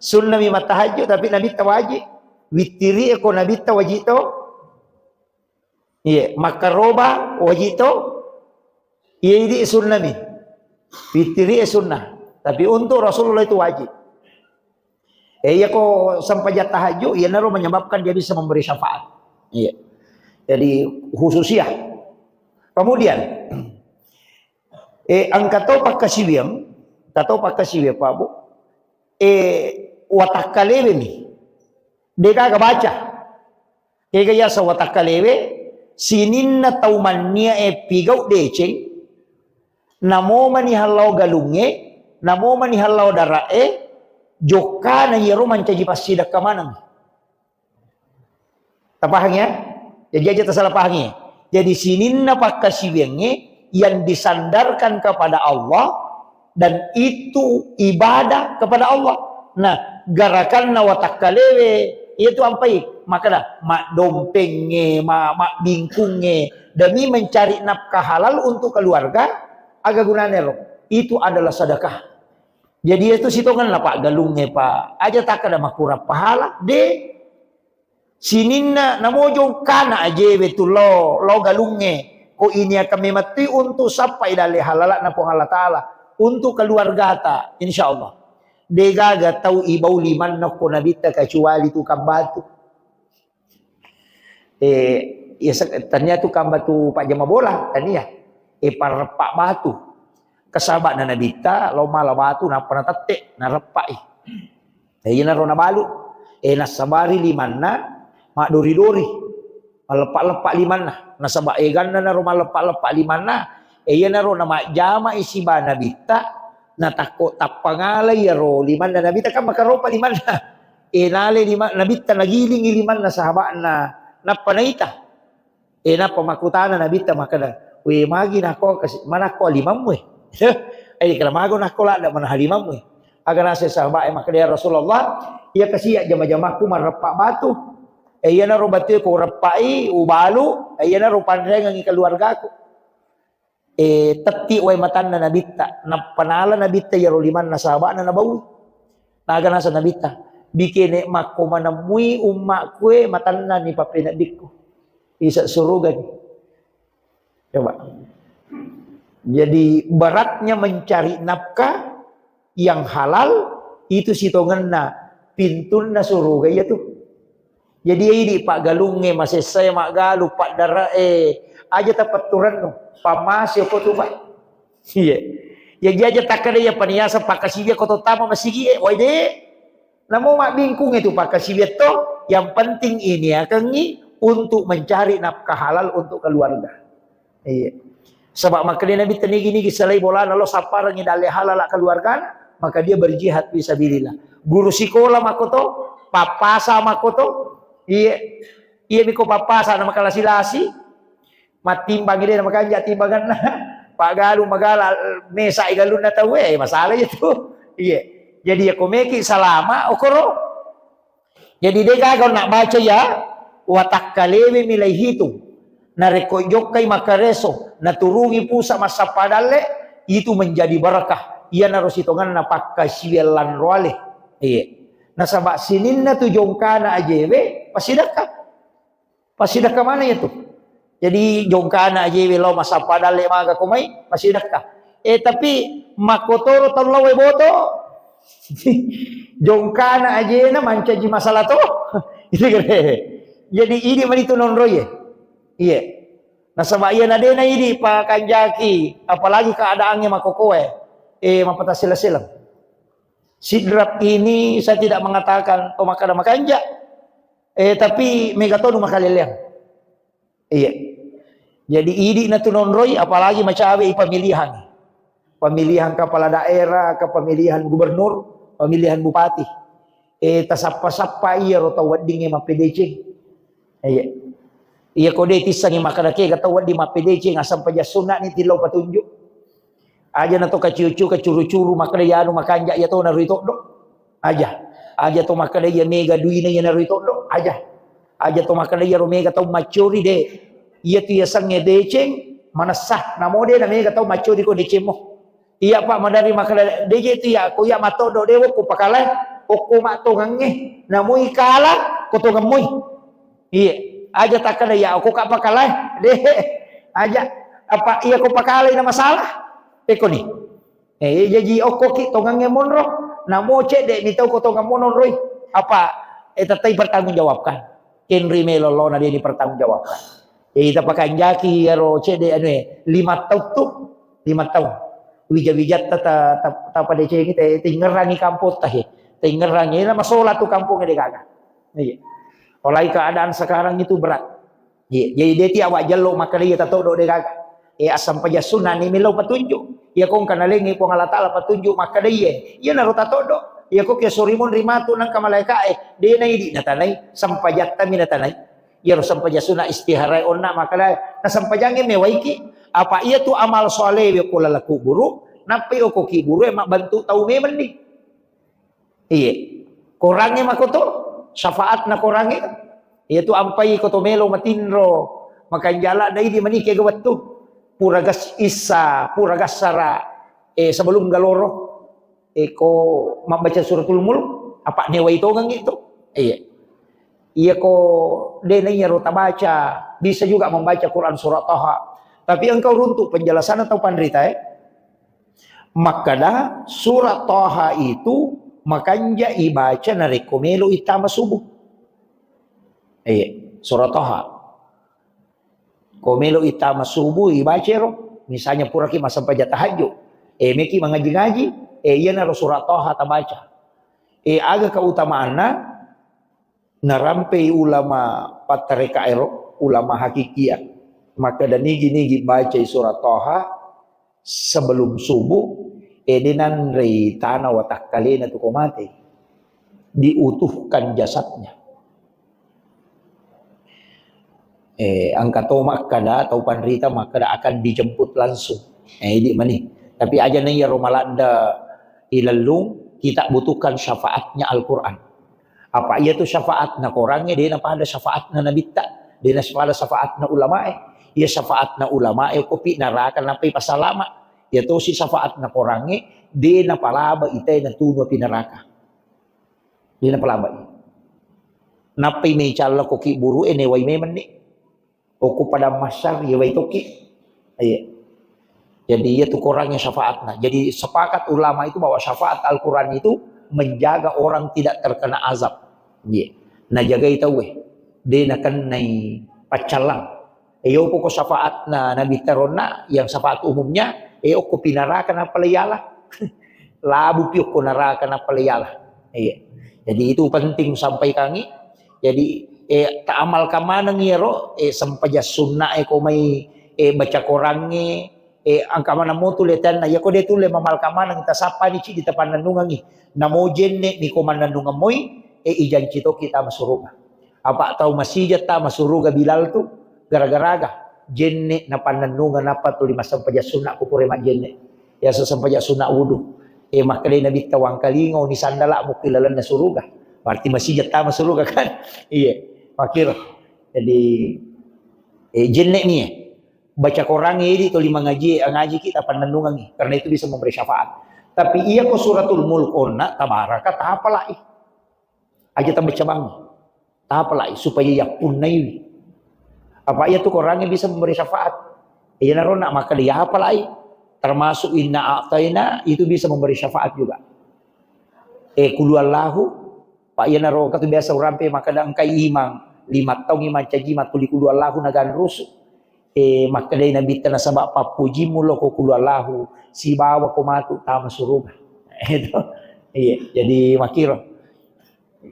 Sunnami matahajud, tapi Nabitta wajib. Wittiri e ko Nabitta wajib to. Iya, makkaroba wajib to. Iya, idi sunnami. Wittiri e sunnah. Tapi untuk Rasulullah itu wajib. Eh, iya ko sempajang tahajud, iyanaro menyebabkan dia bisa memberi syafaat. Iya. Jadi khususiyah. Kemudian, eh, engka to pakkasiwiang, engka to pakkasiwiang, Pak Bu. Eh, watakkalewemi. Degaga baca. Kega yaseng watakkalewe, sininna tau mannia e pigau deceng, namomani hallau galungnge, Namo mani hallau dara'e, jokkana iyaro mancaji passidekka maneng. Tapahang ya? Jadi aja tersalah pahami. Jadi sininna pakkasiwiangnge yang disandarkan kepada Allah dan itu ibadah kepada Allah. Nah, garakanna watakkalewe, itu ampai. Makada, maddompengnge, ma-, mabbingkungnge, demi mencari nafkah halal untuk keluarga, aga gunane ro? Itu adalah sedekah. Jadi itu sitongenna paggalungnge, Pak. Aja takkada makurang pahala, de. Sininna namo jongkana ajewe tu lo, lo galungnge. Ko ini akan memettui untuk sappai dalle halala'na Puang Allah Ta'ala. Untuk keluargata, insya Allah. Degaga tau ibau limanna ko nabitta kecuali tukang batu. Eh, ya, se-, tania tukang batu pajama bola, tania. Eh, pareppa batu. Kesabakna nabitta, lo mala batu, nappa natette, nareppai. Eh, iyanaro nabalu. Eh, nassabari limanna, maddori-dori. Malleppa-leppa limanna. Nasaba eganna naro malleppa-leppa limanna. Eh, iyanaro namajjama isiba nabitta, natakko tappa ngalai iyaro limanna nabitta, kan makaropa limanna. Eh, nale lima-, nabitta nagilingi limanna sahaba'na. Nappa naita. Eh, nappa makkutana nabitta makkeda, "We, magi nakko kasi-, manakko limammu, eh?" Eh, kala mago nakko ladda manaha limammu, eh? Aga naseng sahabat, eh, makkeda, "Ya Rasulullah, iya kasi jama-jamakku mareppa batu. Eh, iyanaro batue ko reppai, ubalu, eh, iyanaro panrengengi keluargaku." Eh, tetti wae matanna nabitta, nappa nala nabitta iyaro limanna sahaba'na nabaui. Naga naseng nabitta, "Bikene makko manemmui ummakku e matanna ni pappeneddikku. Isa surugani." Coba. Jadi beratnya mencari nafkah yang halal itu sitongenna pintunna suruga iya tu. Jadi idi paggalungnge masessae maggalu paddarae aja tapetturennu pammase ko tu, Pak. Iya. Ya jaja takkada ya paniasa pakkasiwia ko tottama masigi e, wai de. Namo mabbingkung itu pakkasiwia to, yang penting ini akangi untuk mencari nafkah halal untuk keluarga. Iya. Sebab makkeda Nabi tenigi-nigi selai bolana lo sapparengi dalle halala keluargana, maka dia berjihad fisabilillah. Guru sikola makkoto, pappasa makkoto, iya. Iya miko pappasa na makalasi-lasi, mattimbang ide na makanja timbanganna, paggalu magala mesa igalunna tau, eh, masalah itu. Iya. Jadi ya komeki salama, okoro. Jadi degaga na baca ya, watakkalewe milai hitung. Narekko jokkai makareso, naturungi pusa massappa dalle, itu menjadi barakah. Iyanaro sitongenna pakkasiwiang lanroale. Iya. Nasaba sininna tu jongkana ajewe, pasidakka. Pasidakka mana itu? Jadi jongkana ajewe lao massappa dalle maga ko mai, pasidakka. Eh, tapi makkotoro tau lao boto. Jongkana ajena mancaji masalah to. Itu kere. Jadi idi mani tu nonroi. Iya. Nasaba iya nadena idi pakanjaki, apalagi keadaannya makokoe. Eh, mapata sila-sila. Sidrap ini saya tidak mengatakan, oh, makkada makanja. Eh, tapi mega tonu makaleleang. Iya. Jadi idi na tu nonroi, apalagi macawe i pemilihan. Pemilihan kepala daerah, ke pemilihan gubernur, pemilihan bupati. Eh, tasappa-sappa iya ro tau weddingnge mappedeceng. Iya. Iya ko de tissangi makkada kega tau wedding mappedeceng, asam paja sunna ni tillau patunjuk. Aja na to kaciu-ciu, kacuru-curu, makkada yanu makanja iya to na rui toddo. Aja. Aja to makkeda iya mega duina iya naro toddo. Aja. Aja to makkeda iya ro mega tau maccuri de. Iya tu iya sangnge deceng, manessa. Namo de na mega tau maccuri ko decemmo. Iya Pak madari makkeda deje tu iya ko iya matoddo de wokko pakalai. Okko mattongangnge. Namoi kala ko tongemmoi. Iya. Aja takkeda iya okko ka pakalai. De. Aja. Apa iya ko pakalai na masalah? Pekoni. Eh, jaji okkoki tongangnge monro, namo cedde mi tau ko tongang monroi. Apa, eh, tettai pertanggungjawabkan. Kenri melo lo na dia dipertanggungjawabkan. Eh, ita pakanjaki ero cedde anu, eh, lima tahun tu, lima tahun. Wija-wijatta ta, ta, ta pada cengi te, tingerangi kampung tahe. Tingerangi na masola tu kampung de gaga. Iya. Apalagi keadaan sekarang itu berat. Iya, jadi de ti awak jello makkeda iya tatoddo de gaga. Eh, asam paja sunna ni melo patunjuk. Iyako engka nalengngi Puang Allah Ta'ala patunjuk makkeda iye, iyanaro tatoddo. Iyako ke sorimun rimatu nangka malaika'e, de' naidi natanai, sempajattami natanai. Iyaro sempajang sunna istiharae onna makkeda, nasempajangngi mewaiki. Apa iyatu amal solewe ko laleng kuburu, nappai oko kiburu e mabbantu tau memenni. Iye. Korangnge makoto, syafaatna korangnge. Iyatu ampai koto melo matinro, makanjala daidi manike ga wettu. Pura gas issa, pura gassara, eh, sebelum galoro. Eh, ko mabbaca suratul mulk, apa newai tongengngi tu. Iye. Iya ko de' na iyaro tabaca, bisa juga membaca Quran surat Taha. Tapi engkau runtuk penjelasan atau panrita, eh? Makkeda surat Taha itu makanja ibaca narekko melo ittama subuh. Iya, surat Taha. Ko melo ittama subuh ibaca ro, misalnya puraki massempajang tahajud, eh, meki mangaji-ngaji, eh, iyanaro surat Taha tabaca. Eh, aga keutamaanna? Narampei ulama pattareka ero, ulama hakikia, makkeda nigi-nigi bacai surat Taha sebelum subuh, eh, de' nanrei tana watakkalena tu ko mate, diutuhkan jasadnya. Eh, engka to makkeda, tau panrita makkeda akan dijemput langsung. Eh, idi mani. Tapi aja na iyaro maladde ilellung, kita butuhkan syafaatnya Al-Quran. Apa iya tu syafaatna korangnge, de' na pada syafaatna nabitta, de' na pada syafaatna ulamae. Iya syafaatna ulamae, kopi naraka nappai pasalama. Iya tosi syafaatna korangnge, de' na palaba itae natunu api naraka. De' na palaba. Nappai mecalla ko kiburu e newai memenni. Okko padang mahsyar, iya wai tokki. Iya. Jadi, iya tu korangnge syafaatna. Jadi, sepakat ulama itu bahwa syafaat Al-Quran itu menjaga orang tidak terkena azab. Iya. Najagai tauwe. De' nakennai paccallang. Eh, iya okko syafaatna Nabi taronna, yang syafaat umumnya, eh, okko pinaraka nappa laiala. Labu pi okko naraka nappa laiala. Iya. Jadi itu penting sampaikangi. Jadi, eh, taamalkan maneng iyaro, eh, sempajang sunna e ko mai, eh, baca korangnge, eh, engka maneng motu letanna, iyako de' tulle mamalkan maneng, tasappani cidi tapannennungengi. Namo jenne' mi ko mannennungeng moi, eh, ijanci tokki tama suruga. Apa tau masijeng tama suruga Bilal tu, gara-garaga jenne' napannennungeng nappa tuli massempajang sunna ko pura majjenne'. Yaseng sempajang sunna wudu. Eh, makkedai Nabitta, "Wangkalinga oni sandala'mu ki lalenna suruga." Berarti masijeng tama suruga kan? Iya, makkiro. Jadi, eh, jenne' mi, eh. Baca korangnge idi tuli mangaji, ngaji kita pannennungengi. Karena itu bisa memberi syafaat. Tapi iya ko suratul mulk onna, tabaraka, tapalai. Aja tabaca bangngi. Tapalai supaya yappunnaiwi. Apa iya tu korangnge bisa memberi syafaat. Iyanaro nak makkeda yapalai. Termasuk inna a'taina itu bisa memberi syafaat juga. Eh, kulu Allahu, Pak, iyanaro engka tu biasa urampe makkeda engkai imang, lima taung imang caji mattuli kulu Allahu naganrusu. Eh, makkedai Nabitta nasaba pappujimmu lo ko kulu Allahu, sibawa ko matu tama suruga. Itu. Iya, jadi makkiro.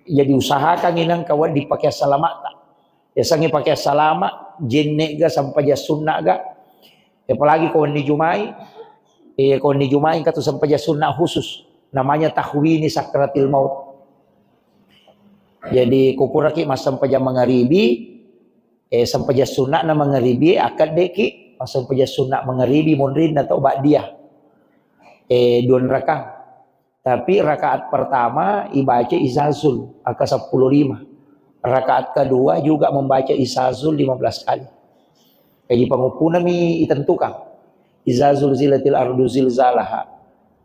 Jadi usahakan inang kawan di pakaian salamatta. Yasengnge pakaian salama, jenne' ga, sempajang sunna ga. Apalagi ko wenni Jumai, eh, ko wenni Jumai engka tu sempajang sunna khusus. Namanya tahwini sakratil maut. Jadi, ko puraki massempajang mangaribi, eh, sempajang sunna'na mangaribi, akkaddeki massempajang sunna mangaribi, monrinna tau ba'diyah. Eh, dua rakang. Tapi rakaat pertama ibaca Izazul, angka seppulo lima. Rakaat kedua juga membaca Izazul lima belas kali. Jadi, panguppunami itentukan. Izazul zilatil ardu zilzalaha.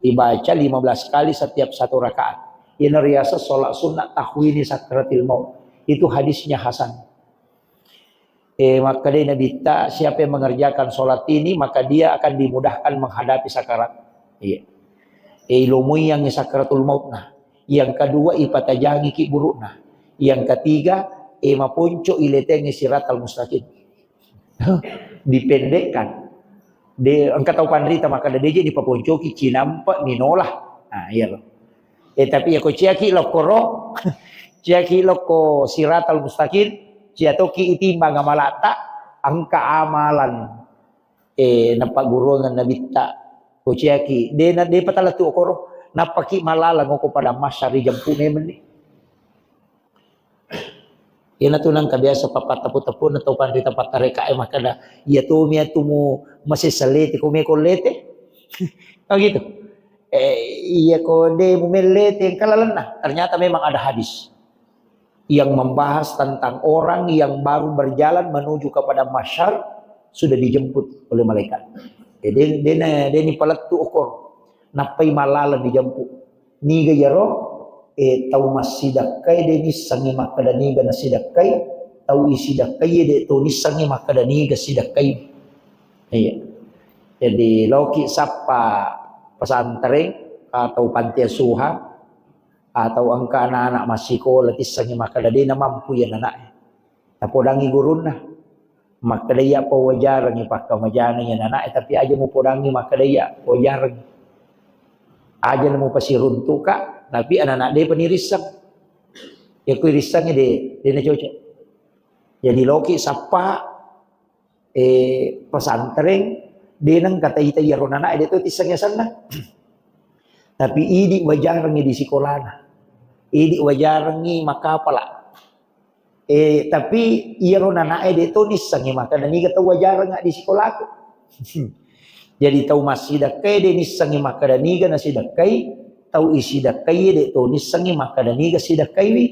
Ibaca lima belas kali setiap satu rakaat. Iyana riaseng sholat sunnah tahwini sakratil maut. Itu hadisnya hasan. Eh, makkedai Nabitta, "Siapa yang mengerjakan sholat ini, maka dia akan dimudahkan menghadapi sakarat." Iya. Eh, ilomoi yang sakratul maut nah. Yang kedua, ipatajangi ki burukna. Yang ketiga, eh, maponco iletengi siratal mustaqim. Dipendekkan. De, engka tau panrita makkeda, "De je dipaponcoki, cinampa minola." Nah, iya lo. Eh, tapi ya ko ciaki lokkoro, ciaki lokko siratal mustaqim, cia toki itimbang amalata, engka amalan, eh, napagguruangan Nabitta, Ko ciaki, de na, de patalettu okoro, nappaki malaleng oko padang mahsyar ri jempu memenni. Iyanatu nengka biasa papattepu-tepu na tau panrita pattareka e makkeda, "Iya tomi atu mu masessa lete, ko meko lete?" Oh gitu. Eh, iya ko de mu mellete engka lalenna. Ternyata memang ada hadis yang membahas tentang orang yang baru berjalan menuju kepada mahsyar sudah dijemput oleh malaikat. Jadi, de, de, de ni palettu okor. Nappai malaleng dijemput. Niga iyaro, eh, tau massidakkai de nissengngi makkeda niga nasidakkai, tau isidakkai de to nissengngi makkeda niga sidakkai. Iya. Jadi, loki sappa pesantren atau panti asuhan, atau engka anak-anak massikola tissengngi makkeda de namampu iya anana'e. Napodangi gurunna. Makkeda iya pawajarengngi pakkamajana iya anana'e, tapi aja mupodangi makkeda iya pawajarengngi. Aja namupasiruntuka, tapi anak-anak depa nirisseng. Iya ku irissengngi de, de nacocok. Jadi loki sappa, eh, pesantren, de nengka tai-tai iyaro anana'e de to tisseng asenna. Tapi idi wajarengngi di sikolana. Idi wajarengngi makkapala. Eh, tapi iyaro anana'e de to nissengngi makkeda niga tau wajarengnga di sikolaku. Jadi tau massidakkai de nissengngi makkeda niga nasidakkai, tau isidakkai de to nissengngi makkeda niga sidakkaiwi.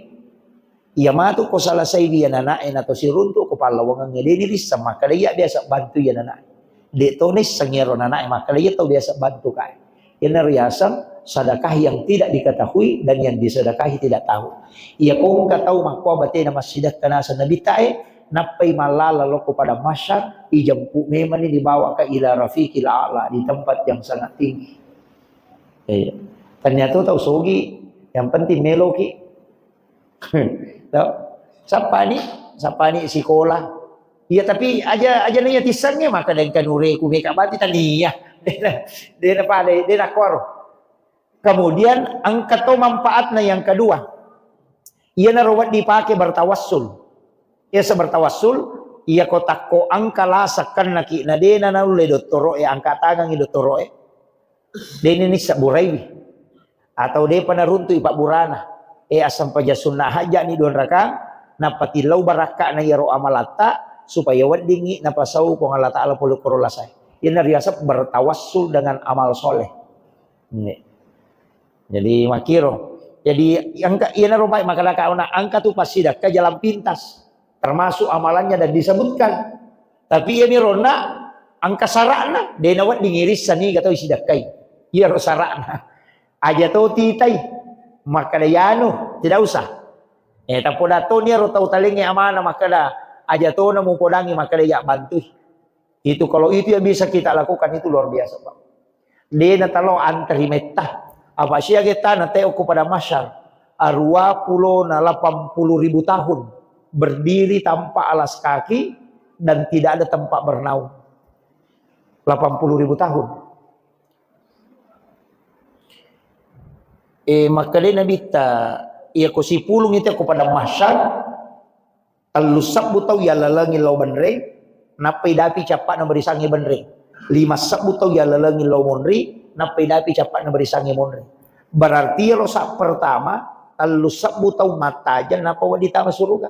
Iya matu ko salasaiwi anana'e na to siruntu ko pallawangengnge de nirisseng makkeda iya biasa bantu iya anana'e. De to nisseng iyaro anana'e makkeda iya tau biasa bantu kae. Iyana riaseng sedekah yang tidak diketahui dan yang disedekahi tidak tahu. Iya ko engka tau makkua batena massidakka naseng nabitta e, nappai mallala lokko padang mahsyar, ijempu memanni dibawa ke ila rafiqil a'la, di tempat yang sangat tinggi. Iya. Ternyata tau sogi, yang penting meloki. Tau? Sappani, sappani sikola. Iya, tapi aja, aja naiya tissengnge, maka dengka nureku meka bati tania. Dena, dena pada, dena kuaro. Kemudian engka to manfaatna yang kedua. Iyanaro wedding dipake bertawassul. Iya, bertawassul, iya ko takko engka lasa kennaki na dena naulle dottoro'e, angka tangangi dottoro'e. Deni nissa buraiwi. Atau depa naruntu'i pabburana. Eh, assampaja sunna hajja'ni dua rakang, nappa tillau barakka'na iyaro amalatta, supaya weddingngi napasau Puang Allah Ta'ala pole koro lasae. Iyana riaseng bertawassul dengan amal soleh. Ini. Jadi makkiro. Jadi engka, iyanaro baik makkadaka ona engka tu passidakka jalan pintas. Termasuk amalannya dan disebutkan. Tapi iyami ronna engka sara'na, de nawedding irisseng niga tau isidakkai. Iyaro sara'na. Aja to titai. Makkada yanu, tidak usah. Eh, tapoda to niaro tau talengnge amana makkada, aja to na mupodangi makkada ya bantui. Itu, kalau itu yang bisa kita lakukan, itu luar biasa, Pak. De natalo antri metta. Apa siaga tana teo ko pada masyar. Arua pulo na lapan puluh ribu tahun berdiri tanpa alas kaki dan tidak ada tempat bernaung. Lapan puluh ribu tahun. Eh, makkeda Nabitta, iya ko sipulung itu ko pada masyar, Tellu sebbu tau yallalengi lao benreng, nappai dapi cappa'na barisangnge benreng. Lima sebbu tau yallalengi lao monri, nappai dapi cappa'na barisangnge monri. Berarti iyaro sa pertama, tellu sebbu tau mattajeng, nappa wedding tama suruga.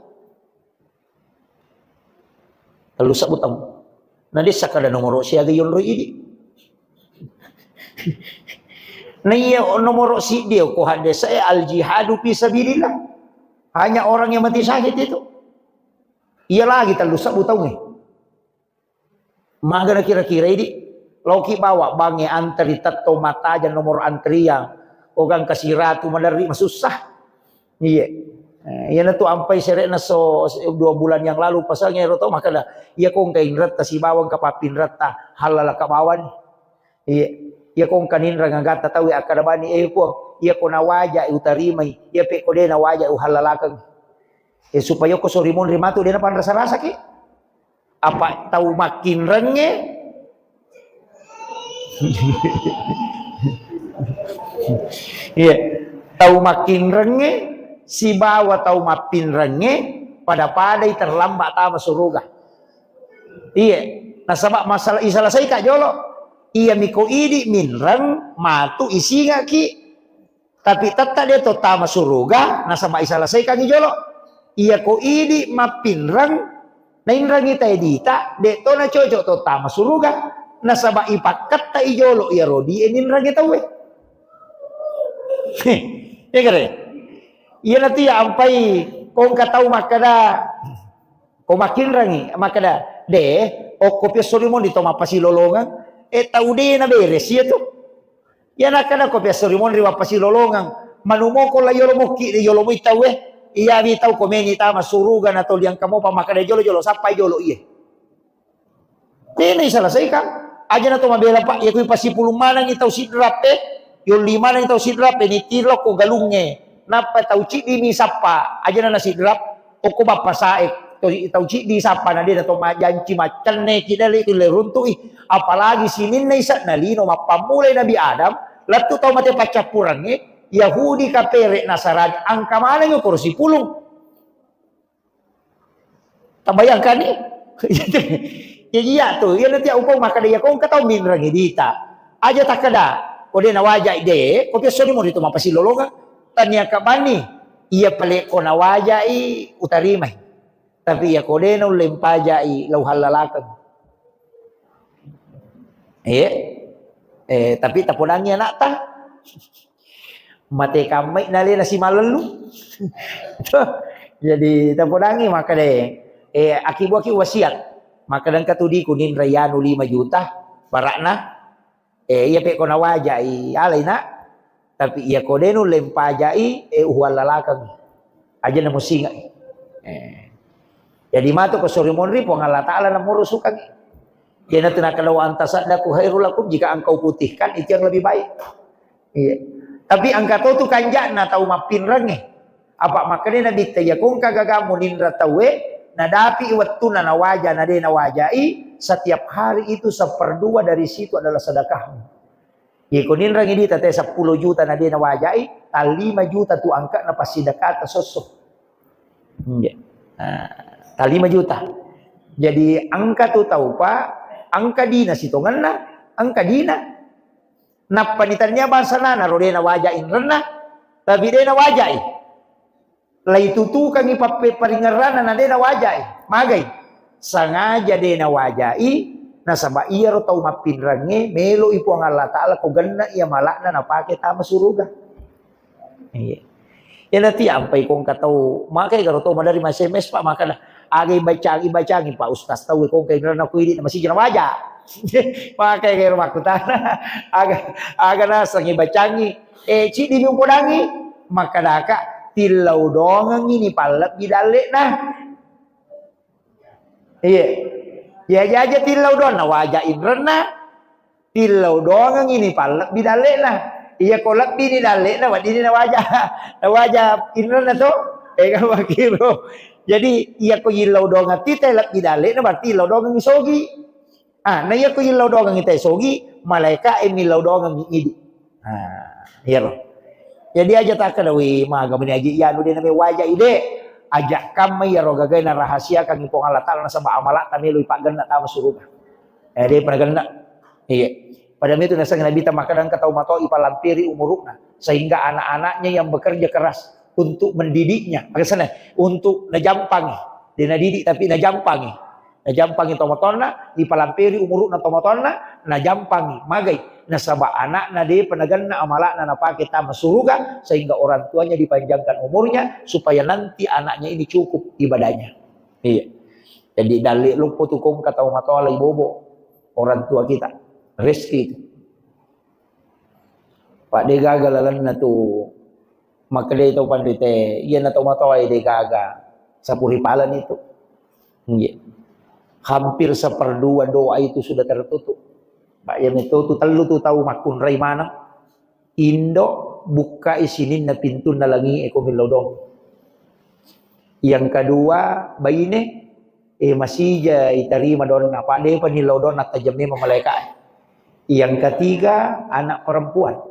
Tellu sebbu tau. Na dessa kada nomoro siaga yonroi idi. Na iya nomoro siddi ko haddesae al jihadu fi sabilillah. Hanya orang yang mati syahid itu. Iya lagi tellu sebbu taungnge. Magana kira-kira idi. Loki bawa bangnge antri tetto mattajeng nomor antrian. Ogang kasiratu maderri masussa. Iya. Eh, iyana tu ampai sere'na so, so dua bulan yang lalu pasangnge ero to makkada, iya ko engka inretta sibawa engka pappinretta, hallalaka bawani. Iya. Iya ko engka ninreng agatta tau akkada bani, eh, Puang, iya ko nawaja utarimai, iya pe ko de nawaja uhallalakeng. Eh, supaya ko sori monri matu de napanrasa-rasaki. Apa tau makkinrengnge? Iya. Tau makkinrengnge sibawa tau mappinrengnge pada-padai terlambat tama suruga. Iya. Nasaba masalah isalasaika jolo. Iyami ko idi minreng, matu isingaki. Tapi tetta de to tama suruga, nasaba iselesaikangi jolo. Iya ko idi mappinreng, nainrangi tae dita, de to nacocok to tama suruga, nasaba ipakketta i jolo iyaro di e ninrangi tauwe. Iya kare? Iya natu ya ampai kongka tau makkeda, ko makkinrangi, makkeda, "De, okko pia sori moni to mappasilolongeng, e tau de na beres iya tu." Iya nakkeda ko pia sori monri mappasilolongeng, manumoko la yolo mokki de yolo moi tauwe, iya wi tau ko meni tama suruga na toli angka mopa makkeda jolo-jolo sappai jolo iye. Tena iselesaikan. Aja na to mabela, Pak, iya kui pasipulung manengi tau sidrap e, yolli manengi tau sidrap e, ni tiro ko galungnge. Nappa tau ciddi mi sappa, aja na nasidrap, okko bappa sae, to, tau ciddi sappa na de na to majanci maccenne ki dale tu le runtu'i. Apalagi sininna ise'na lino mappammulai Nabi Adam, lettu tau mate paccappurengnge, Yahudi, kapere, Nasarani, angka manengi okoro sipulung. Tabayangkanni? Jadi iya tu, iya nanti upau makkeda iya kongka tau minrangi dita. Aja takkeda, ko de nawajai de, ko pia sori mori tu mappasilolongeng. Tania kabani, iya pale ko nawajai utarimai. Tapi iya ko de naulle mpajai lauhallalakeng. Iya. Eh, tapi tapodangi anakta. Mate kammai nalena simalellu. Jadi tapodangi makkeda, eh, akibuaki wasiat. Makkeda engka tu diku ninra yanu lima juta, barakna. Eh, iya pe ko nawajai, alai nak. Tapi iya ko de nulle mpajai, eh, uhuallalakeng. Aja na musingai. Eh. Jadi matu ko sori monri Puang Allah Ta'ala na murusukangi. Iyanatu nakkeda, "Wa an tasaddaqu khairul lakum," jika engkau putihkan itu yang lebih baik. Iya. Tapi engka to tu kanja'na tau mappinrengnge. Apa makkedai Nabitta, iya ko engka gagamu ninra tauwe, nadapi wettunna nawaja, na de nawajai, setiap hari itu seperdua dari situ adalah sedekahmu. Iya ko ninrangi dita te seppulo juta na de nawajai, tang lima juta tu angka na passidekata sosso. Iya. Nah, tang lima juta. Jadi engka tu tau, Pak, engka dina sitongenna, engka dina. Nappani tania bangsa nana ro de nawajai inrenna, tapi de nawajai. Laitutukangi pappe-, paringerranna na de nawajai. Magai? Sangaja de nawajai, nasaba iyaro tau mappinrengnge meloi Puang Allah Ta'ala ko genna iya mala'na napake tama suruga. Iya. Iya nati ampai kongka tau, makai garo tau madari ma S M S, Pak, makkeda, "Aga ibacangi, ibacangi, Pak Ustaz, tau kongka inrenna ko idi na masiji nawaja." Makai garo makkutana, "Aga, aga naseng ibacangi?" Eh, ciddi mi upodangi, makkedaka, "Tillau dongengi ni pallebbi dalle'na." Iya. Iya aja tillau doang, nawaja inrenna, tillau dongengi ni pallebbi dalle'na. Iya ko lebbi ni dalle'na, weddini nawaja, nawaja inrenna to. Eh, kan makkiro. Jadi, iya ko yillau dongeng tite lebbi dalle'na, berarti yillau dongengi sogi. Ah, na iya ko yillau dongengi te sogi, malaeka e millau dongengi idi. Ah, iyaro. Jadi aja takkeda, "Wi, maga meni aji iyanu de name waja ide." Aja kamma iyaro gagai narahasiakangi Puang Allah Ta'ala nasaba amala'ta melo ipaggenna tama suruga. Eh, de pernah genna. Iya. Pada itu naseng Nabi ta makkeda engka tau matoa ipalampiri umuru'na sehingga anak-anaknya yang bekerja keras untuk mendidiknya. Maksudnya, untuk najampangi. De nadidik tapi najampangi. Najampangi tomatoanna, ipalampiri umuru'na tomatoanna, najampangi, magai. Nasaba anakna depa nagenna amala'na napake tama suruga, sehingga orang tuanya dipanjangkan umurnya, supaya nanti anaknya ini cukup ibadahnya. Iya. Jadi, dalle loppo tu kongka tau matoa lai bobo orang tua kita. Rezeki itu. Pak, de gaga lalenna tu makkedai tau panrite, iyana tau matoae de gaga sapuri palan itu. Nggih. Hampir seperdua doa itu sudah tertutup. Pak, iya meto tu tellu tu tau makkunrai maneng. Indo, bukkai sininna pintunna langi e ko millau dong. Yang kedua, baine, eh, masija itarima donna, apa depa nillau donna tajang memang malaika. Yang ketiga, anak perempuan.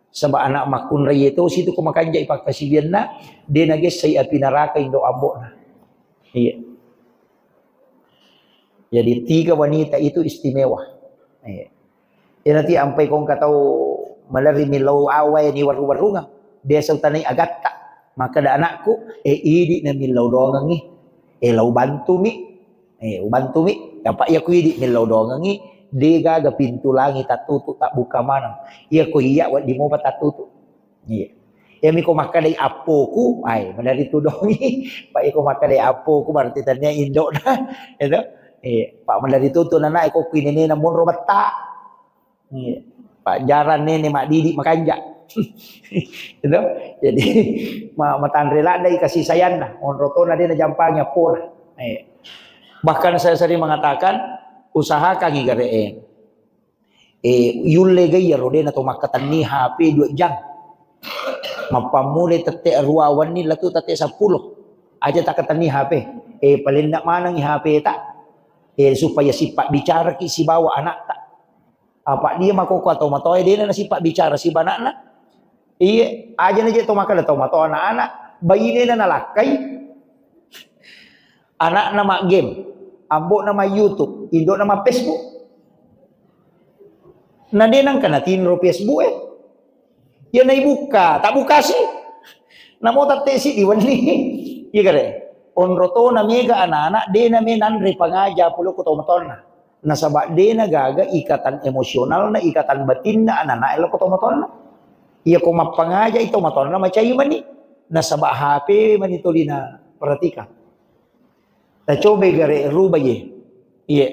Sebab anak makkunrai itu situ ko makanjai pakkasiwianna, de nagessai api neraka indo ambokna. Iya. Jadi tiga wanita itu istimewa. Iya. Iyanatu ampai kongka tau maderri millau awae ni warru-warrungeng. Biasa utanai agatta. Makkeda anakku, "Eh, idi na millau doangengngi. Eh, lau bantumi. Eh, ubantumi." Apa iya ku idi millau doangengngi, de gaga pintu langi tattutu, tabbuka maneng. Iya ku iya wedding mopa tattutu. Iya. Iyami ko makkedai appoku, ai, maderri tudongi. Pak iko makkedai appoku, berarti tania indokna. Itu. Iya. Pak maderri tutu nana iko kuinenena monro betta. Iya. Pak jarang nene madidi makanja. Itu. Jadi ma matanre ladai kasih sayanna. Monro tona de najampangi appona. Iya. Bahkan saya sering mengatakan, usahakan igare. Eh, yulle ga iyaro de nato makkatenni H P dua jam. Mappammulai tette rua wenni latu tette seppulo. Aja takkatenni H P. Eh, palenna manengi H P ta. Eh, supaya sipabbicaraki sibawa anakta. Apa dia makoko atau matoa dena nasipabbicara siba anakna. Iye, aja naje to makkeda to matoa anak-anak, bainena nalakkai. Anakna ma game, ambokna ma YouTube, indokna ma Facebook. Na de nangka natinro Facebook e. Iya naibukka, tak bukasi. Namo tattesi diwenni. Iya kare. Onro to na mega anak-anak, de na me nanre pangaja pole ko to matonna. Nasaba de na gaga ikatan emosionalna, ikatan batinna anak-anak e lo ko to matonna. Iya ko mappangaja i to matonna macai mani. Nasaba H P mani tolina perhatikan. Tacobai gare ruba ye. Iye.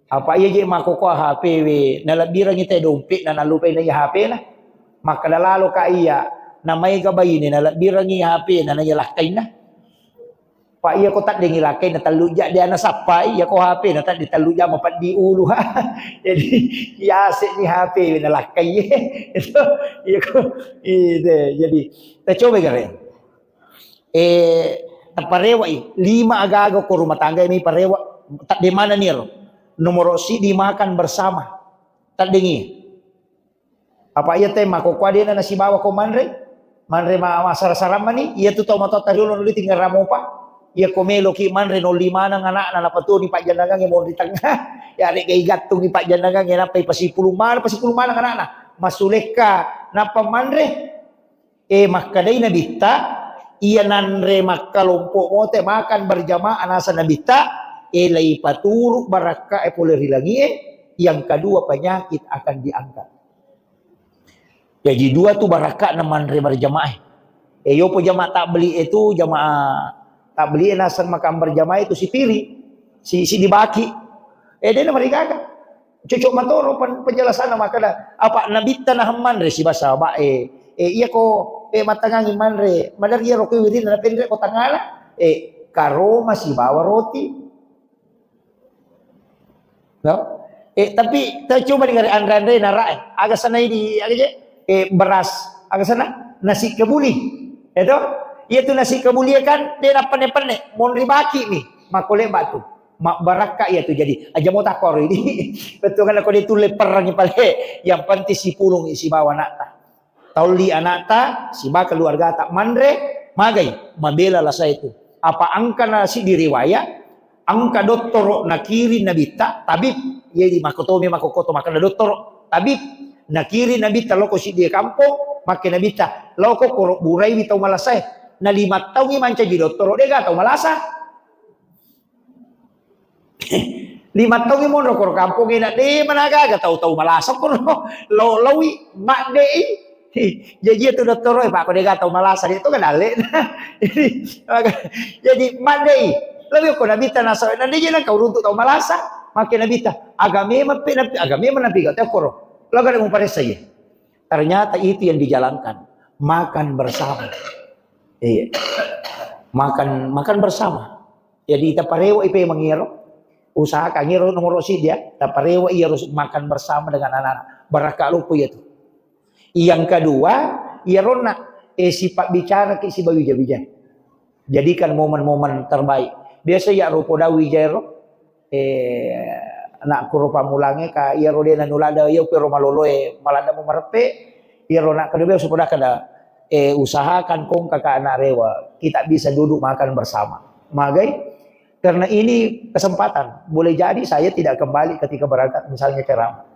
Apa iya je makkokkoe H P we, nalebbirangi te dompetna, nalupai na iya H P na. Makkeda lalo ka iya, na maega baine, nalebbirangi H P na, na iya lakkainna. Pak iya ko taddengi lakkainna, tellu ja dia nasappai, iya ko H P na tadde tellu ja mapeddi ulu. Jadi, iya ase ni H P we nalakkai. Itu, iya ko, itu, jadi, tacobai gare. Eh, taparewa'i, lima aga-aga ko rumah tangga mi parewa, tadde manenni ero. Nomoro siddi makan bersama. Taddengi. Apa iya te makkokkoe dena nasibawa ko manre? Manre ma-, masara-sarang mani, iya tu tau matoa tariolo nuli tinggal ramopa. Iya ko meloki manre nolli maneng anakna napatoni pajjannangangnge monri tengah. Ya rega igattungi pajjannangangnge nappa ipasipulung maneng, pasipulung maneng anakna. Masulekka nappa manre. Eh, makkedai Nabitta, iya nanre makkalompo mote makan berjamaah naseng Nabitta, eh, leipaturu barakka e pole ri langie, yang kedua penyakit akan diangkat. Jadi dua tu barakka na manre berjamaah. Eh, yopo jamaah tabligh itu, jamaah tabligh naseng makan berjamaah itu sipiri, si, si dibaki. Eh, dena marigaga. Cocok matoro pen-, penjelasanna makkeda, apa Nabitta naheng manre sibawa sahabat e. Eh, iya ko, eh, mattangangi manre, madar iya rokoi wirina napenre ko tangala. Eh, karoma sibawa roti. No? Eh, tapi tacoba dengare anre-anre nara e. Aga sanai di, aga je? Eh, beras. Aga sana? Nasi kebuli. Itu? Iya tu nasi kebuli kan, de napenne-penne. Monri baki mi. Makkole batu. Mabbarakka iya tu jadi. Aja mau takor ini. Betul kan aku ditulle perangi pale. Yang penting sipulung sibawa anakta. Taulli anakta, siba keluargata manre, magai, mabela lasa itu. Apa engka na siddi riwayat, engka dottoro nakiring Nabitta, tabib, jadi makkotomi makkokoto makkeda dottoro, tabib, nakiring Nabitta loko siddi kampong, makke Nabitta, loko koro buraiwi tau malasae. Na lima taungi mancaji dottoro, dega tau malasa. Lima taungi monro koro kampongnge na de managaga tau-tau malasa koro lo-, lawi maddei. Jaji itu dottoro e, Pak, ko dega tau malasa de to kan dalle. Jadi, maka, jadi maddei. Lawi ko Nabitta nasa, na de je nang kau runtuk tau malasa. Makke Nabitta, aga memang pe nabi, aga memang nabi gak tau koro. Laga de muparessa ye. Ternyata itu yang dijalankan. Makan bersama. Iya. Makan, makan bersama. Jadi taparewa ipe mangiro. Usahakan iro nomor siddi ya. Taparewa iya harus makan bersama dengan anak-anak. Barakka lupu ya tu. Yang kedua, iya ronna, eh, sifat bicara ki sibawa wija-wija. Jadikan momen-momen terbaik. Biasa ya rupo dawi jairo. Eh, anakku ro pammulangnge ka iyaro de nanulada iya pero maloloe maladda mu mareppe, iyaro nak kedua supaya kada, eh, usahakan kong kakak anak rewa kita bisa duduk makan bersama. Magai? Karena ini kesempatan. Boleh jadi saya tidak kembali ketika berangkat misalnya ceramah.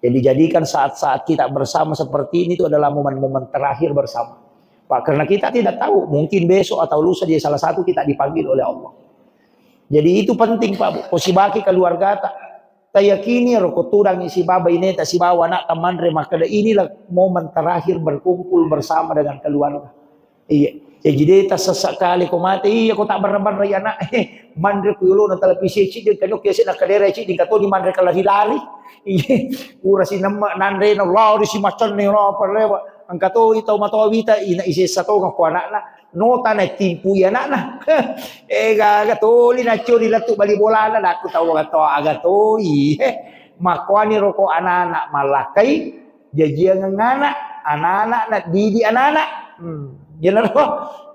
Jadi jadikan saat-saat kita bersama seperti ini itu adalah momen-momen terakhir bersama. Pak, karena kita tidak tahu, mungkin besok atau lusa dia salah satu kita dipanggil oleh Allah. Jadi itu penting, Pak, Bu. Ko sibaki keluargata. Tayakini ro ko tudang isi baba ineta sibawa anak tamanre, maka inilah momen terakhir berkumpul bersama dengan keluarga. Iya. Jaji de tassessa kale ko mate, iya ko tabbarra-barrai anak, manre ku yolona televisi ciddi, kanyok yase na kadera ciddi, katoni manre kalari-lari. Iya. Ura sinemma nanre na lari si macanne na parlewa. Engka to tau matoa wita, ina isessa to ko anakna. Nota na timpui anakna. Eh, gaga toli na cori lettu bali bolana, nakku tau aga to, aga toi. Eh, makkuani roko anak-anak malakkai, jajiang anak, anak-anak na didi anak-anak. Hmm. Jenaro.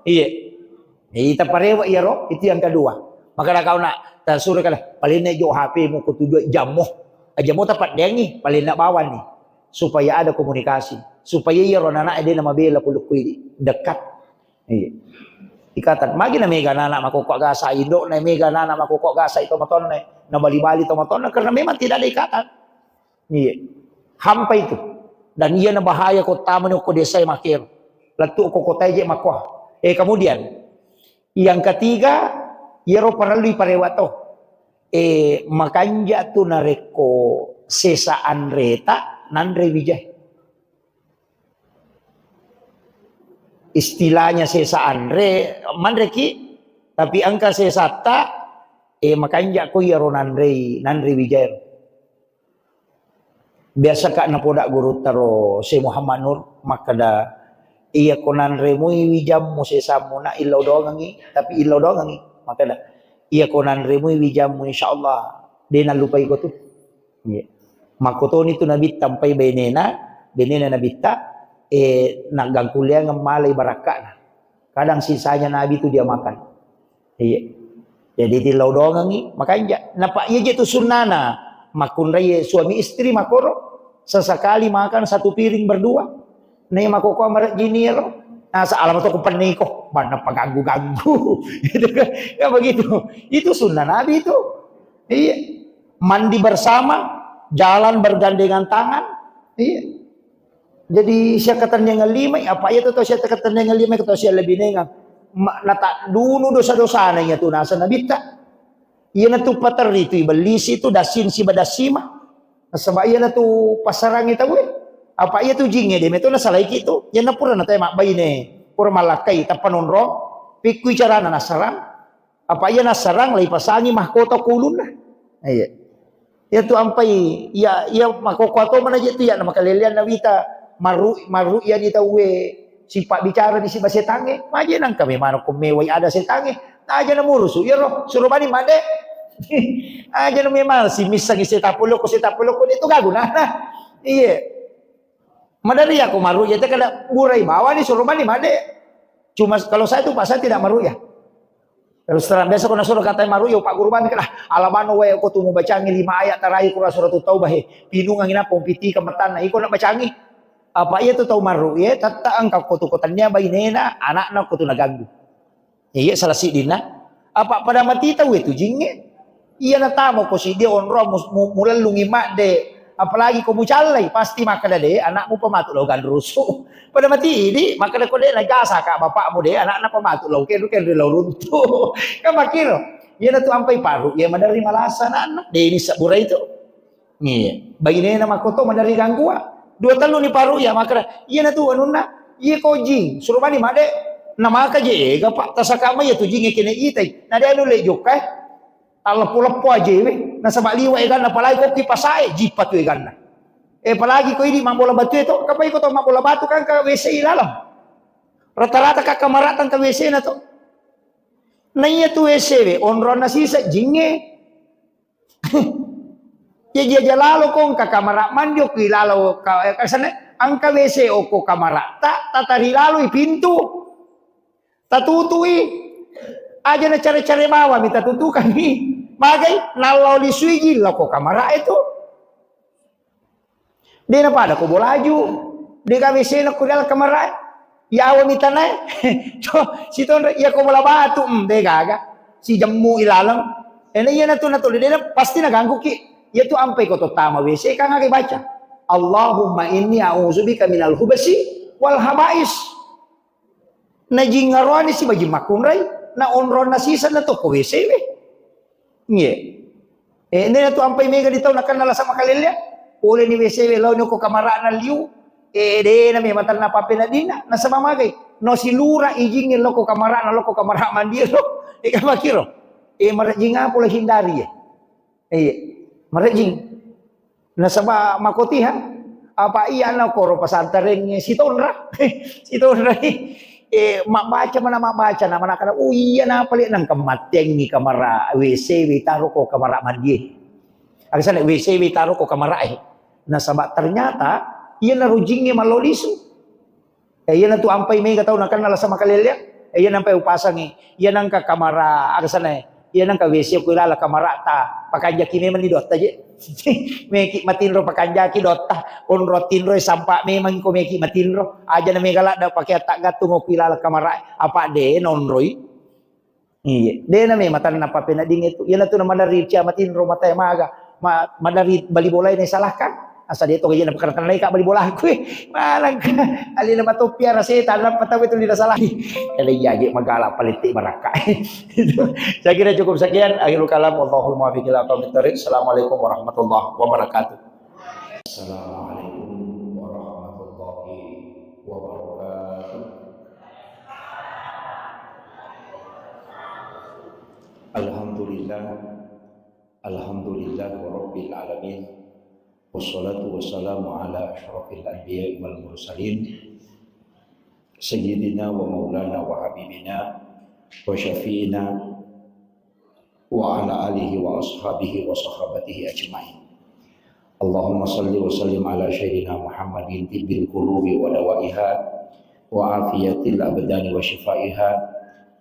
Iya. Jadi taparewa iyaro, itu yang kedua. Maka kau nak tasuro kala, paling nek jo H P mu ko tujuh jammu. Jammu tapaddeangi, paling nak bawang nih. Supaya ada komunikasi. Supaya iyaro anak-anak de na mabela pulukku ini. Dekat. Iya. Ikatan. Magi na mega anak-anak makokko gasa, indok na mega anak-anak makokko gasa itu matonne. Na bali-bali to matonne karena memang tidak ada ikatan. Iya. Hampa itu. Dan iya na bahaya ko tamani ko desa makero. Lettu ko kota je makko. Eh, kemudian yang ketiga, iyaro parellu parewa to. Eh, makanja tu narekko sesa anreta nanre wijai. Istilahnya sesa anre, manreki, tapi engka sesatta, eh, makanja ko iyaro nanrei, nanre wijai. Biasa ka napoda gurutta ro Syekh Muhammad Nur makkeda, iya ko nanremui wijammu sesammu na illau doangengi, tapi illau doangengi makkeda, iya ko nanremui wijammu insyaallah de nallupai ko tu. Iya. Makkotoni tu Nabitta mpai benena, benena Nabitta, eh, naggangkulleangeng malai barakka'na. Kadang sisanya Nabi tu dia makan. Iya. Jadi tillau dongengi, makanja. Napa iya je tu sunnana. Makkunrai suami istri makoro. Sesekali makan satu piring berdua. Nei makoko marejjini ro. Asa alama to kupenniko. Banna paganggu-ganggu. Gitu kan. Ya begitu. Itu sunnah Nabi itu. Iya. Mandi bersama, jalan bergandengan tangan. Iya. Jadi siakkatenniang lima, apa iya tu tau siakkatenniang lima, tau sialebinengang. Ma-, nataddunu dosa-dosana iya tu nasa Nabitta. Iya natu paterri tu ibellisi tu dasin siba dasima. Nasaba iya natu pasarangi tau e. Apa iya tu jinge de meto nasalaiki tu. Iya napura natae mabbaine. Pura malakkai tappa nonrong. Pikkui carana nasarang. Apa iya nassarang, laipasangi mahkota ko ulunna. Iya. Iya tu ampai, iya, iya makoko atau mana je tu iya na makalelean na wita maru, maru iya ni tauwe sipa bicara di siba setange. Maje nangka memang ko mewai ada setange. Aja na murusu, iya ro, suruh bani made. Aja na memang si missangi setapuloko, setapuloko itu gagu nah. Iya. Madari aku maru iya te kada burai bawani suruh bani made. Cuma kalau saya tu Pak, saya tidak maru iya. Terus terang, biasa ko nasuruh katai maruya, Pak Guru, bani kala, "Alamano wae ko tu mubacangi lima ayat terakhir Quran Surat Taubah, he. Pinungangi nappa umpiti ka metanna, iko nak bacangi." Apa iya tu tau maruya, tatta engka ko tu ko tania bainena, anakna ko tu naganggu. Iya, salah siddinna. Apa pada mati tau itu jinge. Iya natamo ko siddi onrong mu-, mu-, mulellungi madde. Apalagi ko mucallai, pasti makkeda de, anakmu pematu lao ganrusu. Pada mati idi, makkeda ko de najasa ka bapakmu de, anakna pematu lao kenru-kenru lao runtu. Kan makkiro. Iya natu ampai paru, iya maderri malasa anakna. De ini sabura itu. Iya. Bainena makkoto maderri ganggua. Dua tellu ni paru iya makkeda. Iya natu anunna. Iya ko jing, suruh mani madde. Namaka je ega pak tasaka mai iya tu jing kene itai. Nade anu le jokka. Talleppo-leppo aja we. Nasaba liwa eganna, apalagi ko kipasae, jipa tu eganna. Eh, apalagi ko idi mabbola batu itu, kapai ko tau mabbola batu kan ka W C i laleng. Rata-rata ka kamarata ka W C na to. Na iya tu W C we, onronna sisa jinge. Jaji aja lalo ko engka kamara mandi okki lalo ka, eh, kasane, engka W C okko kamara ta, tatari laloi pintu. Tatutui. Aja na care-care bawami tatutukami. Magai, nallo lisui jillo ko kamara itu. De na pada ko bolaju. De ka W C na ko dalam kamara. Yawa mitanae. To, sitonre, iya ko bola batu, mm, de gaga. Si jemmu ilaleng. Ena iya na tu, na tu, de na pasti na ganggu ki. Iya tu ampai ko to tama W C, kan aga baca. Allahumma inni a'udzubika minal hubasi wal habais. Najingaroani si bajing makkunrai, na onronna siseng na tokko W C we. Nggih. Eh, nena tu ampai mega di tau nakenna lasa makalellea. Pole ni W C we lao ni ko kamarana liu. Eh, de na me matanna papenaddinna. Nasaba magai. No silura ijingnge loko kamarana, loko kamara mandie lo. Eh, kamakiro. Eh, marejing apa lo hindari ya? Iya. Marejing. Nasaba makotiha, apa iya na koro pasantareng sitonra, sitonra ni, eh, mabbaca mana mabbaca na mana kada, oh iya na pale nang kemateng ni kamara W C we taro ko kamara mandie. Agasana W C we taro ko kamara eh. Nasaba ternyata iya na rujingnge malolisu. Eh, iyana tu ampai mega tau nakenna lasa makalellea. Eh, iyana ampai upasangi. Iyana engka kamara, aga sana, eh. Iyana engka W C ku ilala kamara ta. Pakanjaki memang ni dotta je. Meki matinro pakanjaki dotta. Onro tinro sampa memang ko meki matinro. Aja na mega ladda pakai tak gattung ku ilala kamara. Apa de nonroi. Iya, de na me matanna papenadding itu. Iyana tu na madari cia matinro matae maga, ma-, madari bali bolae na salahkan. Asa de to gajana pakarang ka bali bola ku. Malang ka. Alina matoppi ara setan lampa tau itu lina salah. Ele iya je magala palette barakka. Saya kira cukup sekian. Akhirul kalam. Wallahul muwaffiq ila aqwamit thariq. Assalamualaikum warahmatullahi wabarakatuh. Assalamualaikum warahmatullahi wabarakatuh. Alhamdulillah. Alhamdulillah rabbil alamin. Wassalatu wassalamu ala asyrafil anbiya wal mursalin. Sayyidina wa maulana wa habibina wa syafi'ina wa ala alihi wa ashabihi wa sahabatihi ajma'in. Allahumma salli wa sallim ala sayyidina Muhammadin tibbil qulubi wa dawaiha wa afiyatil abdani wa shifaiha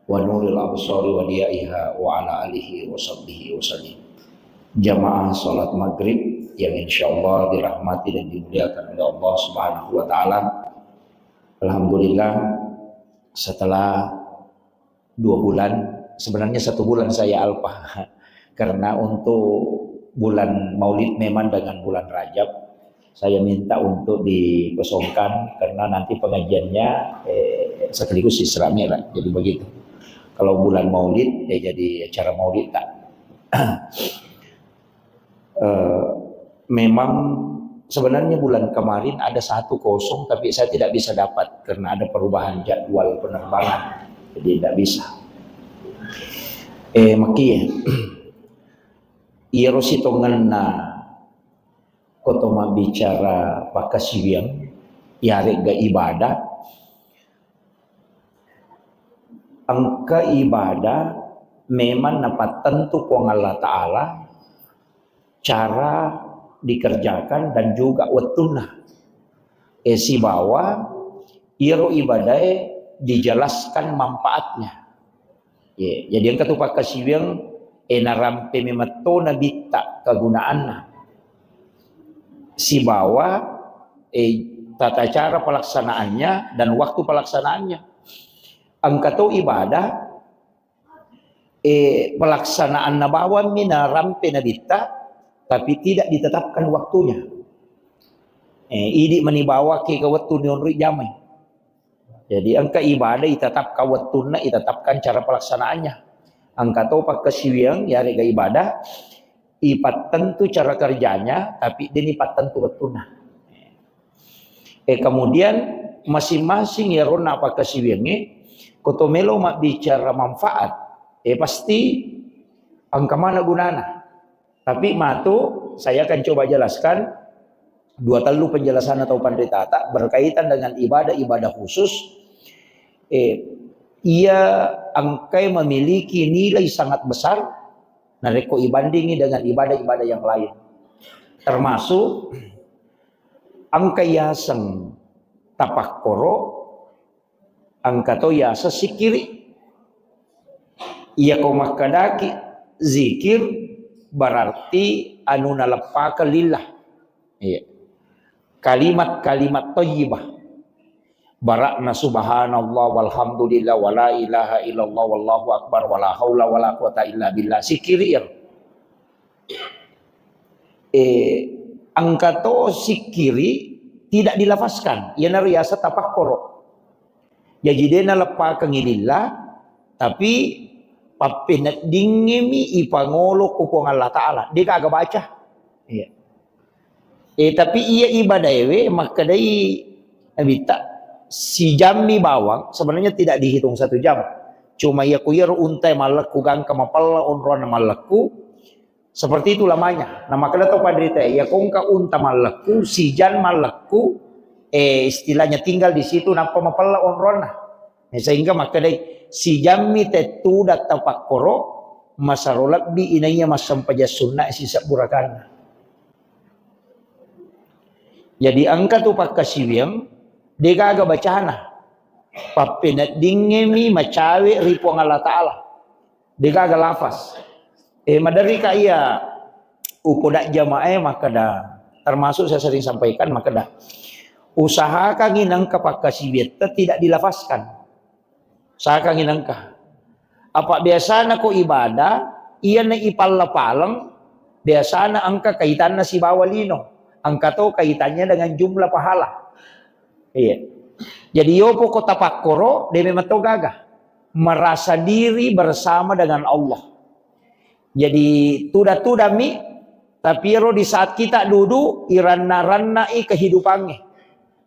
wa nuril absari wa diyaiha wa ala alihi wa sahbihi wa sallim. Jamaah salat maghrib yang insyaallah dirahmati dan dimuliakan oleh Allah Subhanahu wa taala. Alhamdulillah, setelah dua bulan, sebenarnya satu bulan saya alpa. Karena untuk bulan Maulid memang dengan bulan Rajab, saya minta untuk dikosongkan karena nanti pengajiannya, eh, sekaligus Isra Mi'raj. Jadi begitu. Kalau bulan Maulid, ya jadi acara Maulid tak. Eh, memang sebenarnya bulan kemarin ada satu kosong, tapi saya tidak bisa dapat karena ada perubahan jadwal penerbangan. Jadi tidak bisa. Eh, makie. Iyaro sitongenna ko to mabbicara pakkasiwiang, iyaregga ibadah, engka ibadah memang napattentu Puang Allah Ta'ala cara dikerjakan dan juga wettunna. Eh, sibawa iyaro ibadae dijelaskan manfaatnya. Ye, jadi engka tu pakkasiwiang, eh, narampe memetto nabitta kegunaanna. Sibawa, eh, tata cara pelaksanaannya dan waktu pelaksanaannya. Engka to ibadah, eh, pelaksanaanna bawammi narampe nabitta, tapi tidak ditetapkan waktunya. Eh, idi manibawa ke ke wettu nionroi jamai. Jadi engka ibadah itetapkan wettunna, itetapkan cara pelaksanaannya. Engka to pakkasiwiang, yarega ibadah, ipattentu cara kerjanya, tapi deni pattentu wettunna. Eh, kemudian masing-masing yaronna pakkasiwiangnge, ko to melo mabbicara manfaat, eh, pasti engka mana gunana. Tapi matu, saya akan coba jelaskan dua tellu penjelasan atau panritata berkaitan dengan ibadah-ibadah khusus. Eh, ia engkai memiliki nilai sangat besar narekko ibandingi dengan ibadah-ibadah yang lain. Termasuk engka yaseng tapakkoro, engka to yaseng sikiri. Iyako makkedaki zikir berarti anu naleppakeng lillah. Iya. Kalimat-kalimat thayyibah. Barakna subhanallah walhamdulillah wala ilaha illallah wallahu akbar wala haula wala quwata illa billah. Sikiri iyaro. Eh, Engka to sikkiri tidak dilafazkan, iyanaro yaseng tapakkoro. Jaji de naleppakengngi lillah, tapi pappeneddingngemi ipangolo ku Puang Allah Ta'ala. De gaga baca. Iya. Eh, tapi iya ibadaewe makkedai Nabitta, sijammi bawang, sebenarnya tidak dihitung satu jam. Cuma iya ku iyaro untae mallekku gangka mapella onronna mallekku, seperti itu lamanya. Nah, makkeda to panrita, iya kongka unta mallekku, sijan mallekku, eh, istilahnya tinggal di situ, nappa mapella onronna. Eh, sehingga makkedai, sijammi tettuda tapakkoro, masaro lebbi inaiya massempajang sunna sisebbu rakaanna. Jadi engka tu pakkasiwiang, degaga bacana. Pappeneddingngemi macawe ri Puang Allah Ta'ala. Degaga lafaz. Eh, maderri ka iya upoda jamaah e makkeda, termasuk saya sering sampaikan makkeda, usahakangi nengka pakkasiwiatta tidak dilafazkan. Usahakangi nengka. Apa biasana ko ibadah, iyana ipalla-paleng, biasana engka kaitanna sibawa lino. Engka to kaitannya dengan jumlah pahala. Iya. Jadi yopo ko tapakkoro, de memang to gaga. Merasa diri bersama dengan Allah. Jadi tuda-tudami, tapi ero di saat kita duduk, iranna-rannai kehidupannya.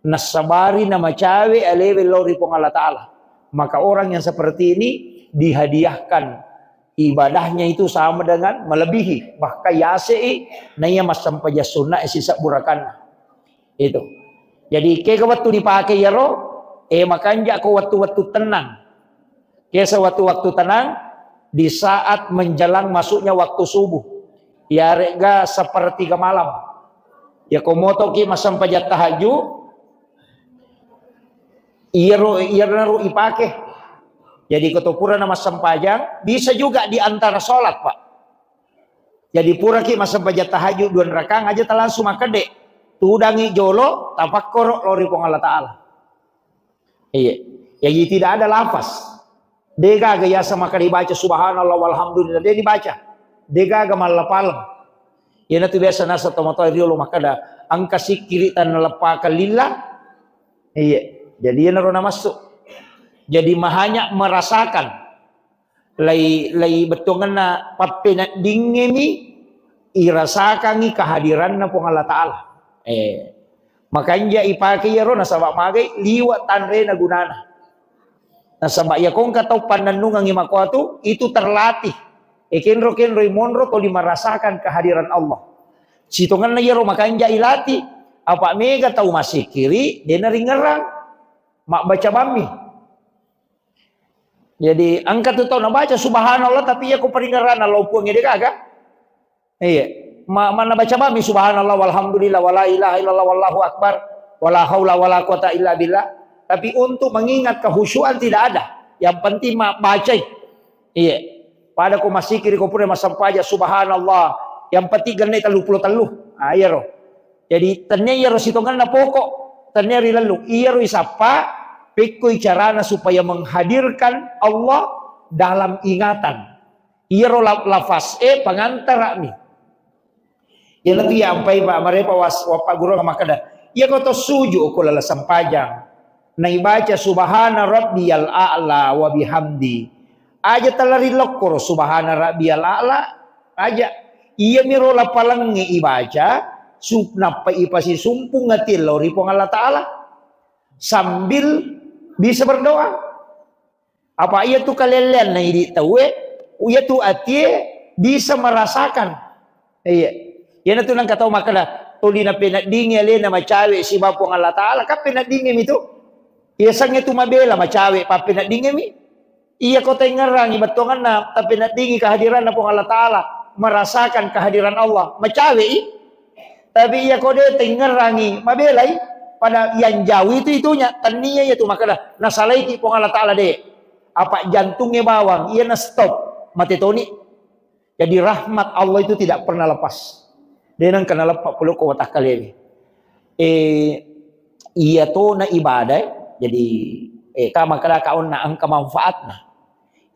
Nassabari namacawe alewe lao ri Puang Allah Ta'ala. Maka orang yang seperti ini dihadiahkan ibadahnya itu sama dengan melebihi. Bahkan yasei naiya massempajang sunna sisebbu rakaanna. Itu. Jadi, kega wettu dipake iyaro, eh, makanja ko wettu-wettu tenang. Kesa wettu-wettu tenang, di saat menjelang masuknya waktu subuh. Iyare'ga sepertiga malam. Ya ko motoki massempajang tahajud, iyaro, iyaro ipake. Jadi, ko to purana massempajang, bisa juga di antara sholat, Pak. Jadi puraki massempajang tahajud dua rakaang aja ta langsung makkedde. Tudangi jolo, tapakkoro lao ri Puang Allah Ta'ala. Iya. Jadi tidak ada lafaz. Degaga yasa makkeda dibaca subhanallah walhamdulillah, de dibaca. Degaga mallapaleng. Iyanatu biasa nasa tomatoa riolo makkeda, engka sikkiri tanna leppakang lillah. Iya. Jadi iyanaro namassu. Jadi mahanya merasakan. Lai, lai bettuangenna pappeneddingngemi irasakangngi kehadiranna Puang Allah Ta'ala. Eh, makanja ipake iyaro nasaba magai liwa tanrena gunana. Nasaba iya kongka tau pannennungengngi makoatu, itu terlatih. Eh, kenro-kenroi monro toli merasakan kehadiran Allah. Sitongenna iyaro makanja ilatih, apa mega tau masikiri, dena ringerang. Mabbaca bammi. Jadi, engka tu tau nabaca subhanallah, tapi iya ko paringerranna lao Puang ede gaga. Iya. Ma-, manna baca bammi subhanallah, walhamdulillah, wala ilaha illallah, wallahu akbar, wala haula wala quwata illa billah. Tapi untuk mengingat kehusyuan tidak ada. Yang penting ma-, bacai. Iya. Pada ko masikiri ko pura massempajang subhanallah. Yang penting genne tellu pulo tellu. Ah, iyaro. Jadi, tennia iyaro sitongenna pokok, tennia rilellung. Iyaro isappa, pekkoi carana supaya menghadirkan Allah dalam ingatan. Iyaro la-, lafaz e pangantara'mi. Iyanatu iya ampai pa marepa was-, wappa guru makkeda, iya ko to suju ko lala sempajang. Naibaca subhana rabbiyal a'la wa bihamdi. Aja talari lokkoro subhana rabbiyal a'la, aja. Iyamiro lapalengnge ibaca, su-, nappa ipasisumpung ati lao ri Puang Allah Ta'ala. Sambil bisa berdoa. Apa iyatu kalelleanna idi tauwe, iyatu atie bisa merasakan. Iya. Iyanatu nengka tau makkeda, tuli napeneddingi alena macawe siba Puang Allah Ta'ala, kan peneddingimi tu. Iya sangnge tu mabela macawe, pappeneddingimi. Iya ko tengngerangi bettuanganna, tapeneddingi kehadiranna Puang Allah Ta'ala, merasakan kehadiran Allah, macawe i. Tapi iya ko de tengngerangi, mabelai. Pada yang jauh itu itunya, tennia iya tu makkeda, nasalaiki Puang Allah Ta'ala de. Apa jantungnge bawang, iya na stop, mate toni. Jadi rahmat Allah itu tidak pernah lepas. De nengka naleppa pole ko watakkalewe. Eh, iya tona ibadah, eh. Jadi, eh, ka makkeda ka onna engka manfaatna.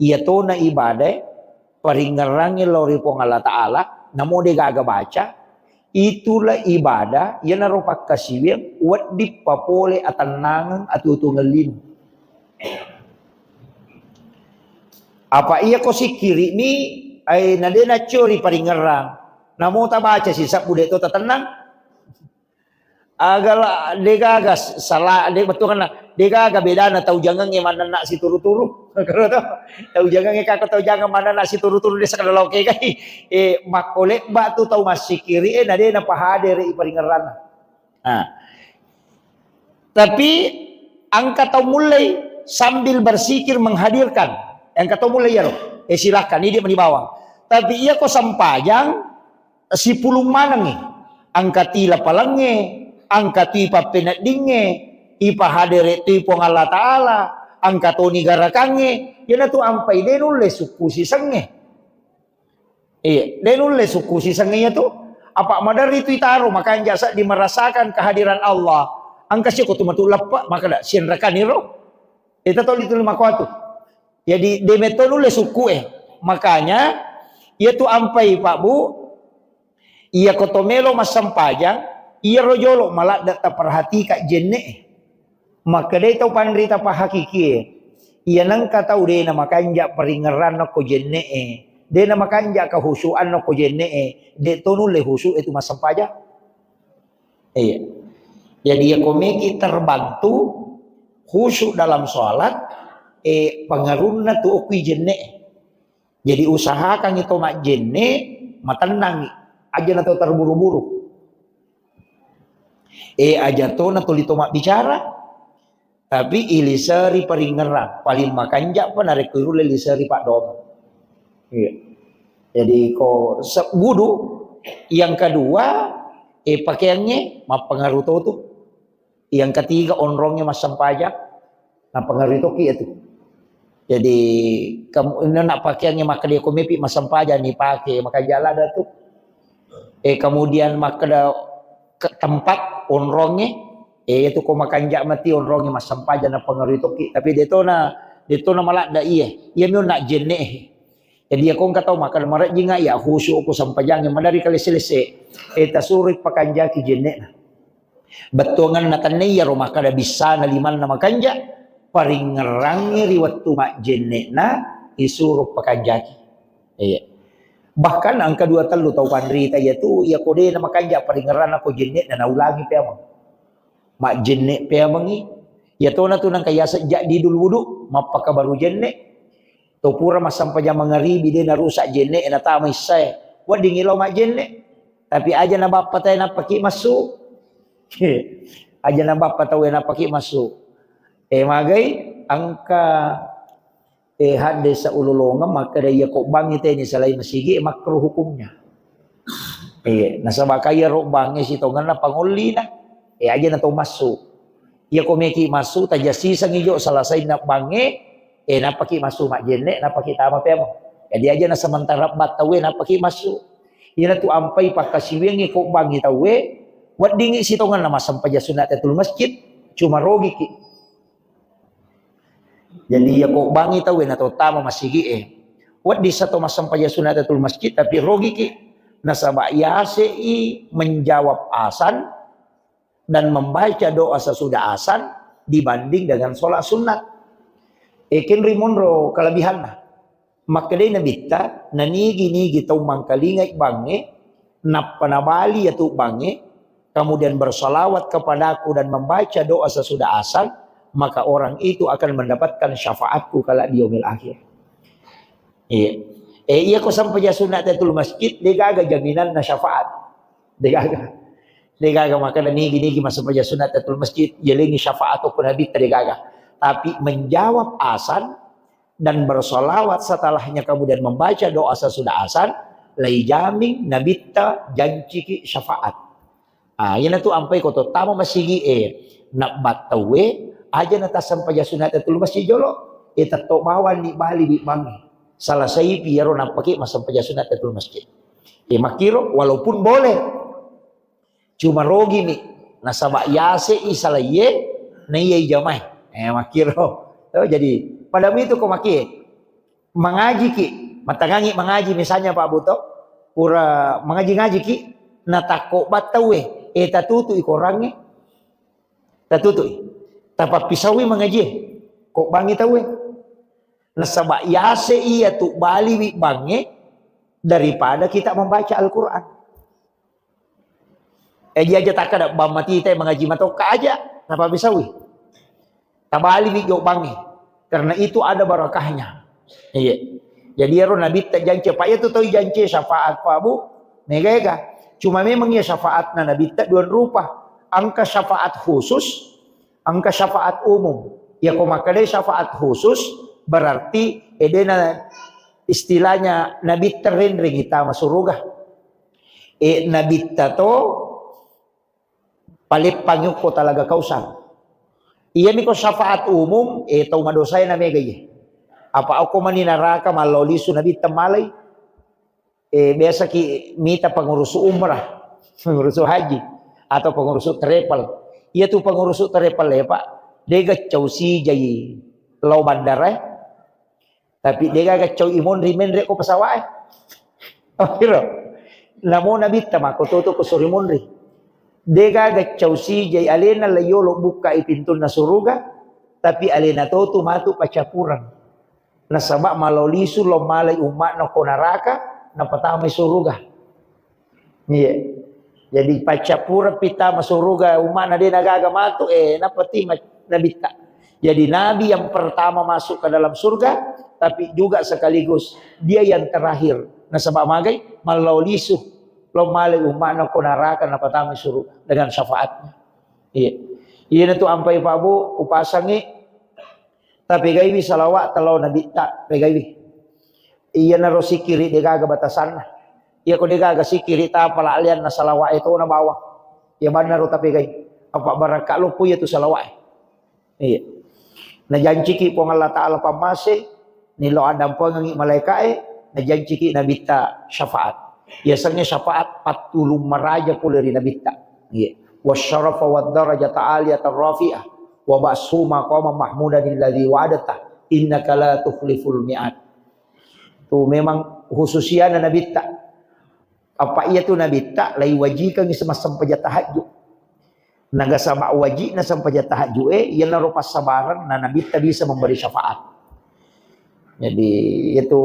Iya tona ibadah, eh, paringngerangngi lao ri Puang Allah Ta'ala, namo de gaga baca, Itulah ibadah, iyanaro pakkasiwiang wedding papole atennangeng atuo-tuongeng lino. Apa iya ko sikkiri'mi, ai, na de' naccori paringngerang. Namo tabaca sisebbu de' to tatennang. Agala degaga sala, de' bettuanna, degaga bedana tau jangengnge mannenna situru-turu. Tau jangengnge, kako tau jangeng mannenna situru-turu de' sakada lao kegai. Eh, makko lebba tu tau massikiri, eh, na de' napahadere i paringngeranna. Nah. Tapi engka tau mulai sambil bersikir menghadirkan. Engka tau mulai iyaro. Eh, silakan, ini dia meni bawang. Tapi iya ko sempajang, sipulung manengngi. Engka ti lapalengnge, engka ti pappeneddingnge, ipahadere tu Puang Allah Ta'ala, engka toni garakangnge, iyanatu ampai de' nulle sukku sisengnge. Iya, de' nulle sukku sisengnge iyatu. Apa maderri tu itaro, makanja seddi merasakan kehadiran Allah. Engka siko tu matu leppe, makkeda sienrekaniro. Ita toli tu makoatu. Jadi, de' metto nulle sukku e. Makanya, iyatu ampai, Pak Bu, iya ko to melo massempajang, iyaro jolo maladde' taperhatika jenne'e. Makkedai tau panrita pahakikie, iya nengka tau de' namakanja paringngeranna ko jenne'e, de' namakanja kahusuanna ko jenne'e, de' to nulle husu' e tu massempajang. Iya. Jadi, iya ko meki terbantu khusyuk dalam sholat, eh, pengaruhna tu okui jenne'e. Jadi, usahakan itu majjenne, matennangi. Aja na to terburu-buru. Eh, aja to na tuli to mabbicara. Tapi iliseri paringngerang, paling makanja pa narekko irulle liseri paddoang. Iya. Jadi ko se-, wudu, yang kedua, eh, pakaiannya mappengaruh to tu. Yang ketiga, onrongnge massempajang, napengaruh toki itu. Jadi, kamu ini nak pakaiannya makkeda ko mepi massempajang ni pakai, makanja ladde' tu. Eh, kemudian makkeda ke tempat onrongnge, eh, itu ko makanja mati onrongnge massempajang napengaruh toki. Tapi de' to na, de' to na maladde' iye. Iya mi onna jenne. Jadi, iya ko engka tau makkeda marejjinga iya khusyuk ko sempajangnge, maderri kalesse-lesse. Eh, tasuroi pakanjaki jenne'na. Bettuanganna tenne iyaro makkeda bissana limanna makanja, paringngerangngi ri wettu majjenne'na isuro pakanjaki. Iya. Bahkan engka dua tellu tau panrita iyatu, iya ko de' namakanja paringngeranna ko jenne'na naulangi peameng. Majjenne' peamengngi, iya tona tu nengka yaseng jaddidul wudu, mappakabaru jenne'. To pura massempajang mangaribi de' narusak jenne', natama issae. Weddingngi lao majjenne'. Tapi aja na bappa tae nappaki massu. Aja na bappa taue nappaki massu. Eh, magai engka, eh, hadde saulolongeng makkeda iya ko bangngi teni salai masigi, eh, makruh hukumnya. Eh, nasaba kaya ro bangnge sitongenna pangollina. Eh, aja na to massu. Iya ko meki massu, tajassisengngi jo salasainna bangnge, eh, nappaki massu majjenne', nappaki tama peameng. Jadi aja na sementara battaue nappaki massu. Iyanatu ampai pakkasiwiangngi ko bangngi taue, weddingngi sitongenna massempajang sunat tahiyatul masjid, cuma rogiki. Jadi iya ko bangngi taue na to tama masigi e, wedding sa to massempajang sunat tahiyatul masjid, tapi rogiki. Nasaba yase i menjawab azan dan membaca doa sesudah azan dibanding dengan sholat sunat. Ekenri monro kelebihanna. Makkedai Nabitta, nanigi-nigi tau mangkalingai bangnge, nappa nabali iyatu bangnge, kemudian bersalawat kepadaku dan membaca doa sesudah azan, maka orang itu akan mendapatkan syafaatku kala di yaumil akhir. Iya. Eh, iya ko sampajang sunat tahiyatul masjid, degaga jaminanna syafaat. Degaga. Degaga makkeda nigi-nigi massempajang sunat tahiyatul masjid, jelengi syafaat ko Nabitta degaga. Tapi menjawab azan dan bersalawat setelahnya kemudian membaca doa sesudah azan, lai jamin Nabitta janciki syafaat. Ah, iyanatu ampai ko to tama masigi e, nabbattaue, aja na tassempajang sunat tahiyatul masjid jolo, e tetto bawang ni bali wi bangnge. Salasaipi iyaro nappaki massempajang sunat tahiyatul masjid. E makkiro, walaupun boleh, cuma rogimi, nasaba yase i salaiye, na iya i jamae. Eh, makkiro. To, jadi, pada mitu ko makie, mangajiki, matangangi mangaji misalnya Pak Buto, pura mangaji-ngajiki, Natakko battauwe, eh, tatutu'i korangnge. Tatutu'i. Tapappisaui mangajie. Ko bangi tauwe. Nasaba yase iya tu baliwi bangnge daripada kita membaca Al-Quran. Eh, dia aja takkada bang matita mangaji matokka aja, napappisaui. Tabaliwi jo bangnge. Karena itu ada barakahnya. Iya. Jadi ero nabitta jance, Pak, iya tu toi jance syafaat, Pak, Bu. Mega-ega. Cuma memang iya syafaatna nabitta dua rupa. Engka syafaat khusus, engka syafaat umum. Ya ko makkedai syafaat khusus, berarti edena istilahnya nabitta renreng itama suruga. E, nabitta to paleppangi okko talaga Kausar. Iyami ko syafaat umum, eh, tau madosae na mega iye. Apa okko mani naraka mallao lisu nabitta malai. Eh, biasa ki mita pengurusu umrah, pengurusu haji, atau pengurusu travel. Iya tu pengurusu travel ya, Pak. Dega cau sijai lao bandara, eh. Tapi degaga cau imonri menre ko pesawat e. Oh, iro. Namo nabitta mako toto ko sori monri. Degaga cau sijai alena la yolo bukkai pintunna suruga, tapi alena totu matu pacapuran. Nasaba malo lisu lo malai umma'na ko naraka, napatamai suruga. Iya. Jadi paccappureng pittama suruga umma'na de nagaga matu, eh, nappa tima nabitta. Jadi nabi yang pertama masuk ke dalam surga, tapi juga sekaligus dia yang terakhir. Nasaba magai, mallau lisu, lo malai umma'na ko naraka napatama suruga dengan syafaatnya. Iya. Iya tu ampai Pak Bu, upasangi, tapi gaiwi salawat telo nabitta, pegaiwi. Iyanaro sikiri degaga batasanna. Iya ko degaga sikiri ta pala alianna salawat e tona bawang. Iya bannaro tapegai. Apa barakka loppo iya tu salawat e. Iya. Najanciki Puang Allah Ta'ala pammase, nilo adampengengi malaika e, najanciki nabitta syafaat. Yasengnge syafaat pattulung maraja pole ri nabitta. Iya. Wasyarafa wad darajata aliyatan rafi'ah. Wa ba'suma qama mahmudan alladzi wa'adta. Innaka la tukhliful mi'ad. Tu memang khususiana nabitta. Apa iya tu nabitta lai wajikangi semassempajang tahajud. Naga sama wajibna sempajang tahajud e, iyanaro passabareng na nabitta bisa memberi syafaat. Jadi itu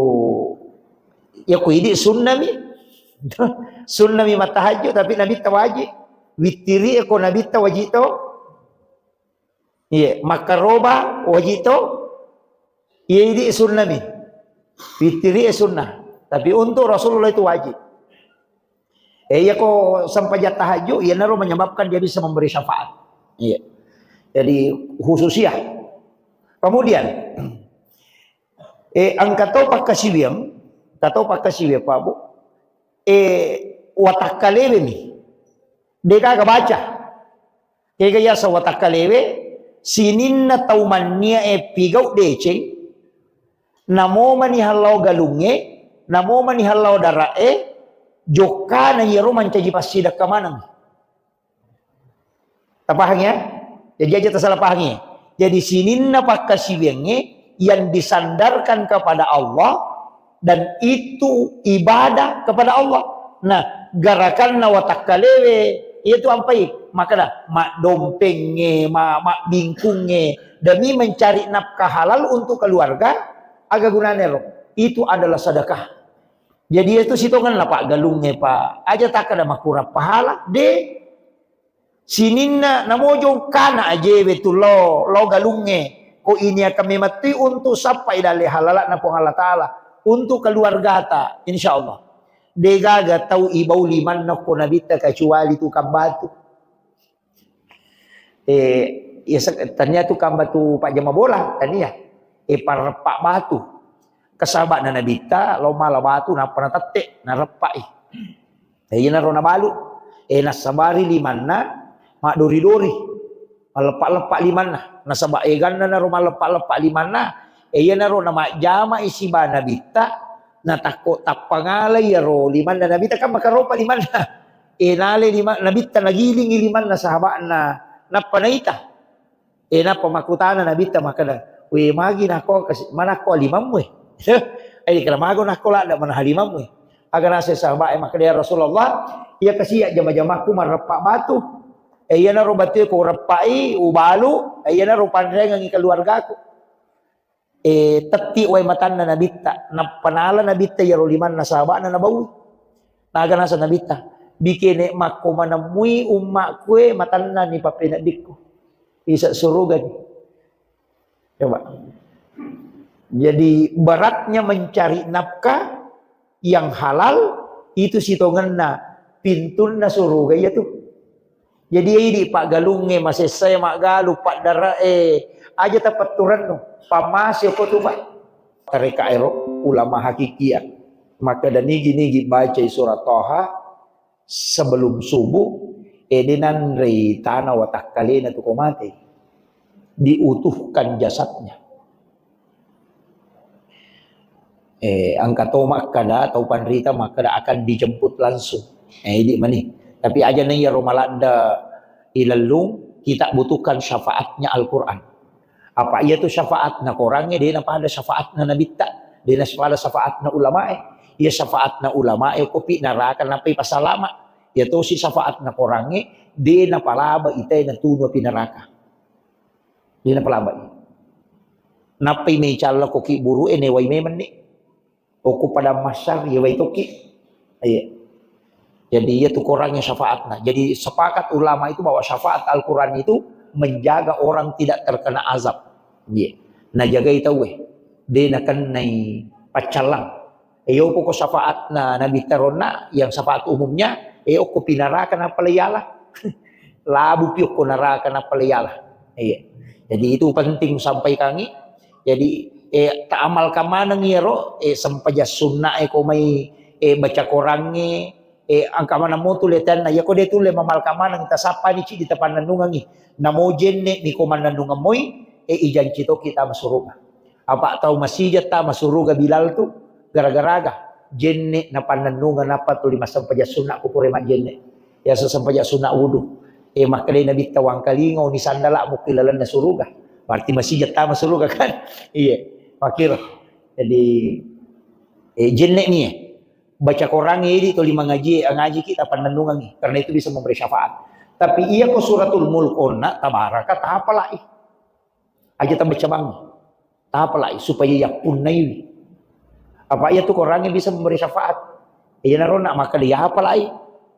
ya ku idi sunnami. Sunnami mattahajud tapi nabitta wajib. Wittiri e ko nabitta wajib to. Iya, makkaroba wajib to. Iya idi sunnami. Wittiri e sunnah. Tapi untuk Rasulullah itu wajib. Eh, iya ko sempajang tahajud, iyanaro menyebabkan dia bisa memberi syafaat. Iya. Jadi khususiah. Kemudian, eh, engka to pakkasiwiang, engka to pakkasiwiang, Pak Bu. Eh, watakkalewe mi. Degaga baca. Kega yaseng watakkalewe, sininna tau mannia e pigau deceng, namo mani hallau galungnge, namo mani hallau dara'e, jokkana iyaro mancaji passidekka maneng. Tapahang ya? Jadi aja tasala pahangi. Jadi sininna pakkasiwiangnge yang disandarkan kepada Allah dan itu ibadah kepada Allah. Nah, garakanna watakkalewe, iya tu ampai, makkeda, maddompengnge, ma-, mabbingkungnge, demi mencari nafkah halal untuk keluarga, aga gunane ro? Itu adalah sedekah. Jadi itu sitongenna, Pak, galungnge, Pak. Aja takkeda makurang pahala, de. Sininna namojo kana ajewe tu lo, lo galungnge. Ko ini akan memettui untuk sappai dalle halalakna Puang Allah Ta'ala. Untuk keluargata, insya Allah. Degaga tau ibau limanna ko nabitta kecuali tukang batu. Eh, ya, se-, tania tukang batu pajama bola, tania. Eh, pareppa batu. Kesabakna nabitta, lo mala batu, nappa natette, nareppai. Eh, iyanaro nabalu. Eh, nassabari limanna, maddori-dori. Malleppa-leppa limanna. Nasaba eganna naro malleppa-leppa limanna. Eh, iyanaro namajjama isi bana nabitta, natakko tappa ngalai iyaro limanna nabitta, kan makaropa limanna. Eh, nale lima-, nabitta nagilingi limanna sahabakna. Nappa naita. Eh, nappa makkutana nabitta makkeda, "We, magi nakko kasi-, manakko limammu e?" Eh, kena mago nakko ladda manaha limammu e. Aga naseng sahabat e makkeda, "Ya Rasulullah, iya kasi jama-jamakku marreppa batu. Eh, iyanaro batue ko reppai, ubalu, eh, iyanaro panrengengi keluargaku." Eh, tetti wai matanna Nabitta, nappa nala Nabitta iyaro limanna sahaba'na nabaui. Naga naseng Nabitta, "Bikene makko manemmui ummakku e matanna ni pappeneddikku. Isa surugani." Coba. Jadi beratnya mencari nafkah yang halal itu sitongenna pintunna suruga iya tu. Jadi idi paggalungnge, masessae maggalu, paddare'e, aja tapetturennu, pammase ko tu, Pak. Tareka ero ulama hakikia. Maka dan nigi-nigi bacai surat Toha sebelum subuh, eh, de nanrei tana watakkalena tu ko mate. Diutuhkan jasadnya. Eh, engka to makkada, tau panrita makkada akan dijemput langsung. Eh, idi mani. Tapi aja na iyaro maladda ilellung, kita butuhkan syafaatnya Al-Quran. Apa iya tu syafaatna korangnge, de napada syafaatna nabitta, de napada syafaatna ulamae. Iya syafaatna ulamae, kopi neraka nappai pasalama. Iya tosi syafaatna korangnge, de napalaba itae natunu api neraka. De napalabai. Nappai mecalla ko ki buru e newai memenni. Okko padang mahsyar, iya wai tokki. Iya. Jadi, iya tu korangnge syafaatna. Jadi, sepakat ulama itu bahwa syafaat Al-Quran itu menjaga orang tidak terkena azab. Iya. Najagai tauwe. De nakennai paccallang. E, yoko ko syafaatna Nabi taronna, yang syafaat umumnya, e, okko pinaraka nappa leyala. Labu pi okko naraka nappa leyala. Iya. Jadi itu penting sampaikangi. Jadi, eh, taamalkan maneng iyaro, eh, sempajang sunna e ko mai, eh, baca korangnge, eh, engka maneng mo tu letanna. Iya ko de tulle mamalkan maneng, tasappani cidi tapannennungengi. Namo jenne mi ko mannennungeng moi, eh, ijanci toki tama suruga. Apa tau masija tama suruga Bilal tu, gara-garaga jenne napannennungeng nappa tuli massempajang sunna ko pura majjenne. Yaseng sempajang sunna wudu. Eh, makkedai Nabitta, "Wangkalinga oni sandala mukki lalenna suruga." Berarti masija tama suruga kan? Iya, makkiro. Jadi, eh, jenne mi, eh. Baca korangnge idi tuli mangaji, ngaji kita pannennungengi. Karena itu bisa memberi syafaat. Tapi iya ko suratul mulk onna, tabaraka, tapalai. Aja tabaca bangi. Tapalai supaya yappunnaiwi. Apa iya tu korangnge bisa memberi syafaat. Iyanaro nak maka dia apalai.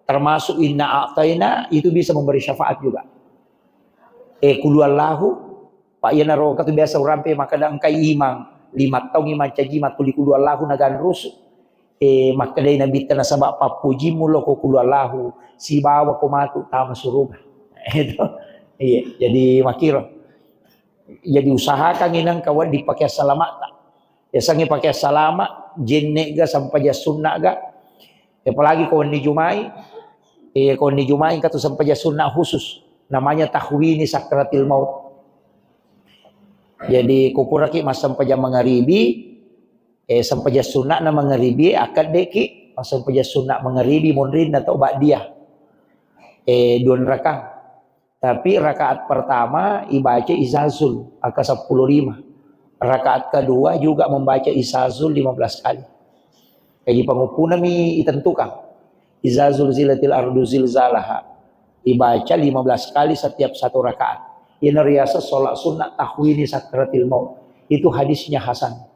Termasuk inna a'taina itu bisa memberi syafaat juga. Eh, kulu Allahu, Pak, iyanaro katu biasa urampe maka dangkai imang, lima tahun imang caji matuli kulu Allahu nagan rusu. Eh, makkedai Nabitta nasaba pappujimu lo ko kulu Allahu, sibawa ko matu tama suruga. Itu. Iya, jadi makiro. Jadi usahakan inang kawan dipakai salamatta. Yasangi pakai salama, jenne ga, sampaja sunna ga. Apalagi ko wenni Jumai, eh, ko wenni Jumai katu sampaja sunna khusus. Namanya tahwini sakratil maut. Jadi kukuraki massampaja mangaribi, eh, sampaja sunna na mangaribi, akkaddeki massampaja sunna mangaribi monrinna tau ba'diyah. Eh, dua rakang. Tapi rakaat pertama ibaca Izazul, angka seppulo lima. Rakaat kedua juga membaca Izazul lima belas kali. Jadi panguppunami itentukan. Izazul zilatil ardu zilzalaha. Ibaca lima belas kali setiap satu rakaat. Ini riasa sholat sunnah tahwini sakratil maut. Itu hadisnya hasan.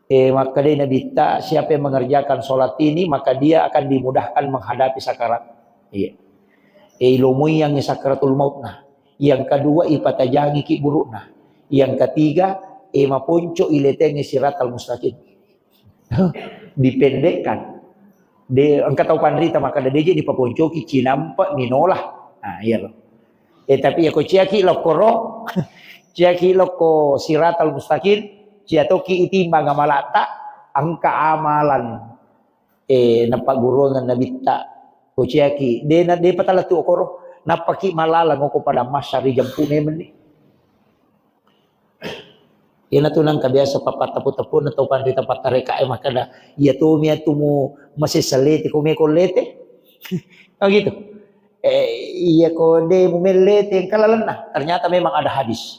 Eh, makkedai Nabitta, siapa yang mengerjakan sholat ini, maka dia akan dimudahkan menghadapi sakarat. Iya. Eh, ilomui yang sakratul maut nah. Yang kedua, ipatajangi ki buruk nah. Yang ketiga, eh, maponco iletengi siratal mustaqim. Dipendekkan. De, engka tau panrita maka de je dipaponcoki cinampa minola. Nah, iya loh. Eh, tapi ya ko ciaki lokkoro, ciaki lokko siratal mustaqim, cia toki itimbang amalatta, engka amalan, eh, napagguruangan nabitta. Ko ciaki, de na, de patala tu okoro, nappaki malalang oko pada masyari jampu memenni. Iyanatu nangka biasa pappattapu-tapunna tau panrita pattarekae makkeda, "Iya tomi atu mu masessa lete, ko meko lete?" Oh gitu. Eh, iya ko de mu mellete, engka lalenna. Ternyata memang ada hadis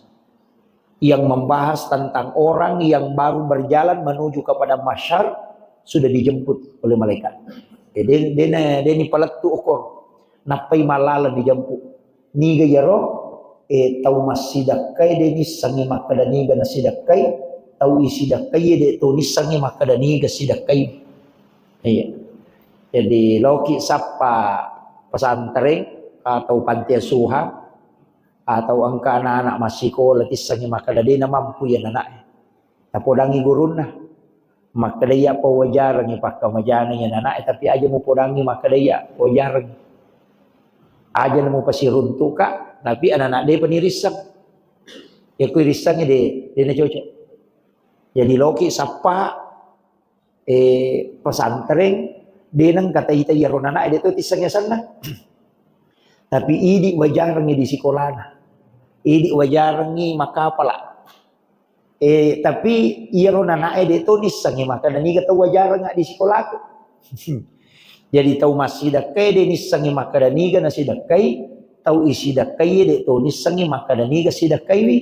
yang membahas tentang orang yang baru berjalan menuju kepada mahsyar, sudah dijemput oleh malaikat. Eh, de-, dena, deni palettu okor. Nappai malala dijemput. Niga iyaro, eh, tau massidakkai de nissengngi makkeda niga nasidakkai, tau isidakkai de to nissengngi makkeda niga sidakkai. Iya. Jadi, loki sappa pesantren atau panti asuhan atau engka anak-anak massikola tissengngi makkeda de namampu iya anak-anak. Napodangi gurunna. Makkeda iya pawajarengngi pakkamajana iya anak-anak, tapi aja mupodangi makkeda iya pawajarengngi. Aja mupasiruntuka, tapi anak-anak de panirisseng. Ya kui rissengngi de, de nacocok. Jadi loki sappa eh, pesantren, de nengka tai-tai iyaro anak-anak de to tisseng yasenna. Tapi idi wajarengngi di sikolana. Idi wajarengngi makkapala. Eh, tapi iyaro anak-anak de to nissengngi makkeda niga tau wajarengnga di sikolaku. Jadi tau massidakkai de nissengngi makkeda niga nasidakkai, tau isidakkai de to nissengngi makkeda niga sidakkaiwi.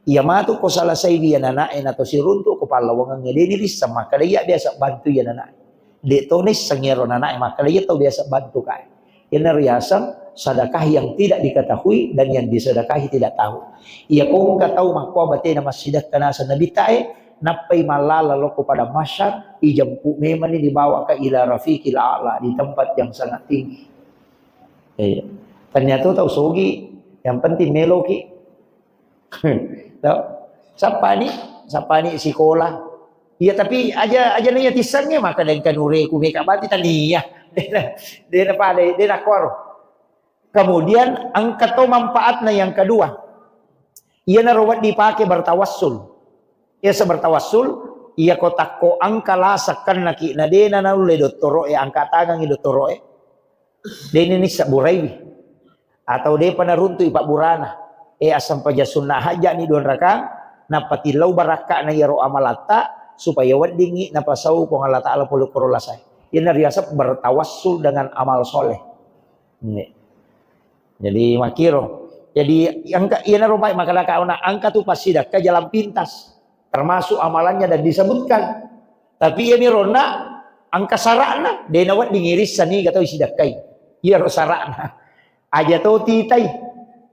Iya matu ko salasaiwi anak-anak e nato siruntu ko pallawangengnge de nirisseng makkeda iya biasa bantu iya anak-anak e. De to nisseng iyaro anak-anak e makkeda iya tau biasa bantu kae. Iyanaro riaseng sedekah yang tidak diketahui dan yang disedekahi tidak tahu. Iya ko engka tau makkoa batena massidakka naseng Nabitta e, nappai mallala lokko padang mahsyar, ijemput memang ni dibawa ke ila rafiqil a'la, di tempat yang sangat tinggi. Iya. Ternyata tau sogi, yang penting meloki. Tau? Sappani, sappani sikola. Iya, tapi aja, aja naiya tissengnge, maka dengka nureku meka bati tania. Dena, dena pada, dena kuaro. Kemudian engka to manfaatna yang kedua. Iyanaro wedding dipake bertawassul. Iya, sebertawassul, iya ko takko engka laseng kennaki na dena naulle dottoro'e, angka tangangi dottoro'e. Deni nisseng buraiwi. Atau depa naruntui pabburana. Eh, assampajang sunna hajjani dua rakang, napatillau barakka'na iyaro amalatta, supaya weddingngi napasau Puang Allah Ta'ala pole koro lasae. Iyana riaseng bertawassul dengan amal soleh. Ini. Jadi makkiro. Jadi engka, iyanaro baik makkeda kauna engka tu passidakka jalan pintas. Termasuk amalannya dan disebutkan. Tapi iyami ronna engka sara'na, de nawedding irisseng niga tau isidakkai. Iyaro sara'na. Aja to titai.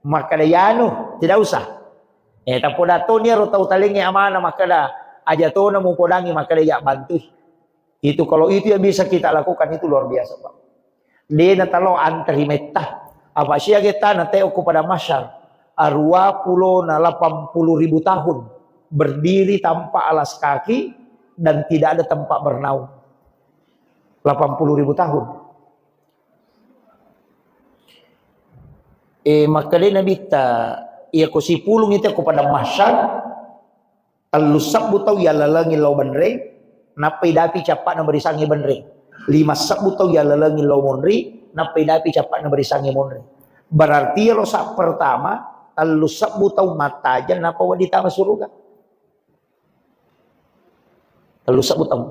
Makkeda yanu, tidak usah. Eh, tapoda toni iyaro tau talengnge amana makkeda aja to namupodangi makkeda ya bantui. Itu, kalau itu yang bisa kita lakukan, itu luar biasa, Pak. De natalo antri metta. Apa siaga tana teo ko padang mahsyar. Arua pulo na lapan puluh ribu tahun berdiri tanpa alas kaki dan tidak ada tempat bernaung. Lapan puluh ribu tahun. Eh, makkeda Nabitta, iya ko sipulung itu ko padang mahsyar, Tellu sebbu tau yallalengi lao benreng, nappai dapi cappa'na barisangnge benreng. Lima sebbu tau yallalengi lao monri, nappai dapi cappa'na barisangnge monri. Berarti iyaro sa pertama, tellu sebbu tau mattajeng nappa wedding tama suruga. Tellu sebbu tau.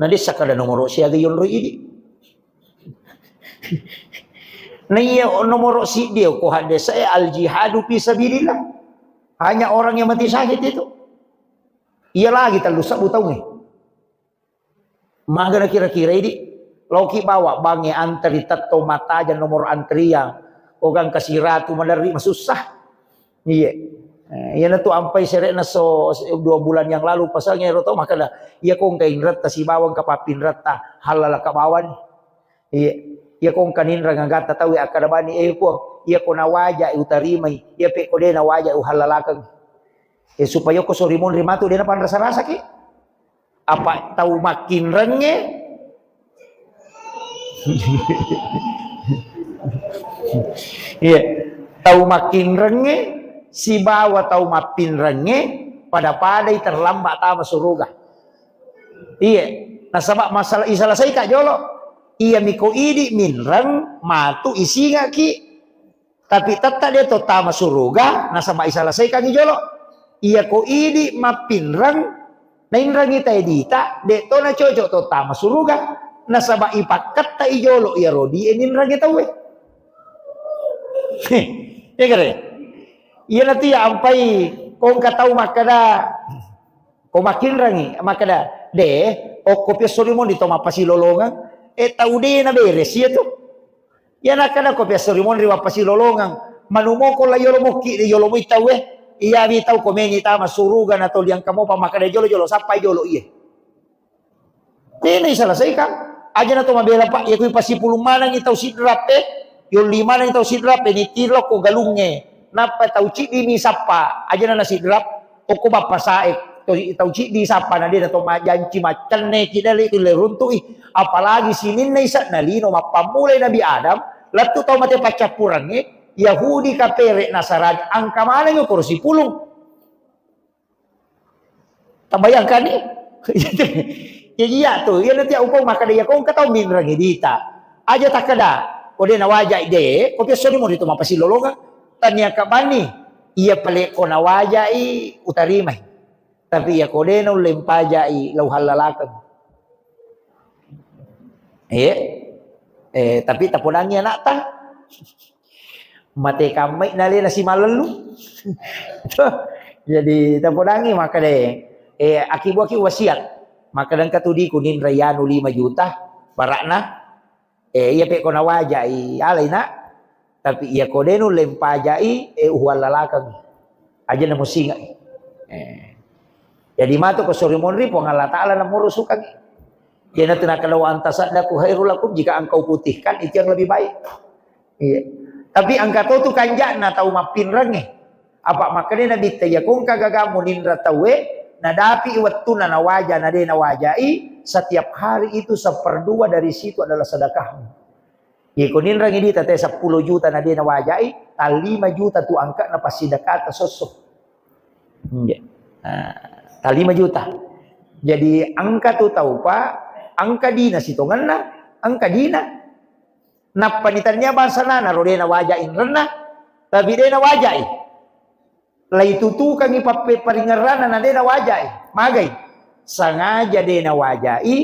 Na dessa kada nomoro siaga yonroi idi. Na iya nomoro siddi ko haddesae al jihadu fi sabilillah. Hanya orang yang mati syahid itu. Iya lagi tellu sebbu taungnge. Magana kira-kira idi. Loki bawa bangnge antri tetto mattajeng nomor antrian. Ogang kasiratu maderri masussa. Iya. Eh, iyana tu ampai sere'na so, so, dua bulan yang lalu pasangnge ro to makkeda, iya ko engka inretta sibawa engka pappinretta, hallalaka bawani. Iya. Iya ko engka ninreng agatta tau akkeda bani, eh, Puang, iya ko nawaja utarimai, iya pe ko de nawaja uhallalakeng. Eh, supaya ko sori monri matu de napanrasa-rasaki. Apa tau makkinrengnge? Iya, tau makkinrengnge sibawa tau mappinrengnge pada-padai terlambat tama suruga. Iya, nasaba masalah isalasaika jolo. Iya miko idi minreng matu isingaki. Tapi tetta de to tama suruga, nasaba isalesaikangngi jolo. Iya ko idi mappinreng, nainrengngi tae dita, de to nacocok to tama suruga, nasaba ipakketta i jolo iyaro di e ninrengngi tauwe. Heh, iya kare? Iyana tu iya ampai ko engka tau makkeda, Ko makkinrengngi, makkeda, "De, Okko piassori monri to mappasilolongeng, e tau de na beres iya tu. Iya nakkeda ko piassori monri mappasilolongeng, manumoko la yolo mokki de yolo moi tau e. Iya wi tau ko meni tama suruga na to liang kamopa makkeda jolo-jolo sappa jolo iye. Tena iselesaikan. Aja na to mabela, Pak, iya kui pasipulung manengi tau sidrap e, yolli manengi tau sidrap e, ni tiro ko galungnge. Nappa tau ciddi mi sappa, aja na nasidrap, okko bappasae, to-, tau ciddi sappa na de na to majanci maccenne ki dale tu le runtu'i. Apalagi sininna isa na lino mappammulai Nabi Adam, lettu tau mate paccappurangnge, Yahudi, kapere, Nasarani, angka manengi okoro sipulung. Tabayangkani? Jadi iya tu, iya nanti upau makkeda iya ko engka tau minreng idita. Aja takkeda, ko de nawajai de, ko piassoni mo ritu mappasilolongeng. Tania kabani, iya pale ko nawajai utarimai. Tapi iya ko de naulle mpajai lau hallalakeng. Eh, eh, tapi tapodangi anakta. Mate kammai nalena simalellu. Jadi tapodangi makkeda, eh, aki buaki wasiat. Makkeda engka tu diku ninrai anu lima juta barakna. Eh, iya pe ko nawajai alai nak. Tapi iya ko de nulle mpajai, eh, uhuallalakeng. Aja namusingai. Eh. Jadi matu ko sori monri Puang Allah Taala namurusukangi. Iya natu nakkeda, "Wa antasaddaku khairul lakum," jika engkau putihkan itu yang lebih baik. Iya. Tapi engka to tu kanja'na tau mappinrengnge. Apa makkeda Nabitta, iya ko engka gagamu ninra tauwe, nadapi wettunna nawaja, na de nawajai, setiap hari itu seperdua dari situ adalah sedekahmu. Iya ko ninrangi dita te seppulo juta na de nawajai, tallima juta tu angka'na passidekata sosso. Iya. Nah, tallima juta. Jadi engka tu tau, Pak, engka dina sitongenna, engka dina. Nappa ni tania bangsa nana ro de nawajai inrenna, tapi de nawajai. Laitutukangi pappe-, paringerranna na de nawajai. Magai? Sangaja de nawajai,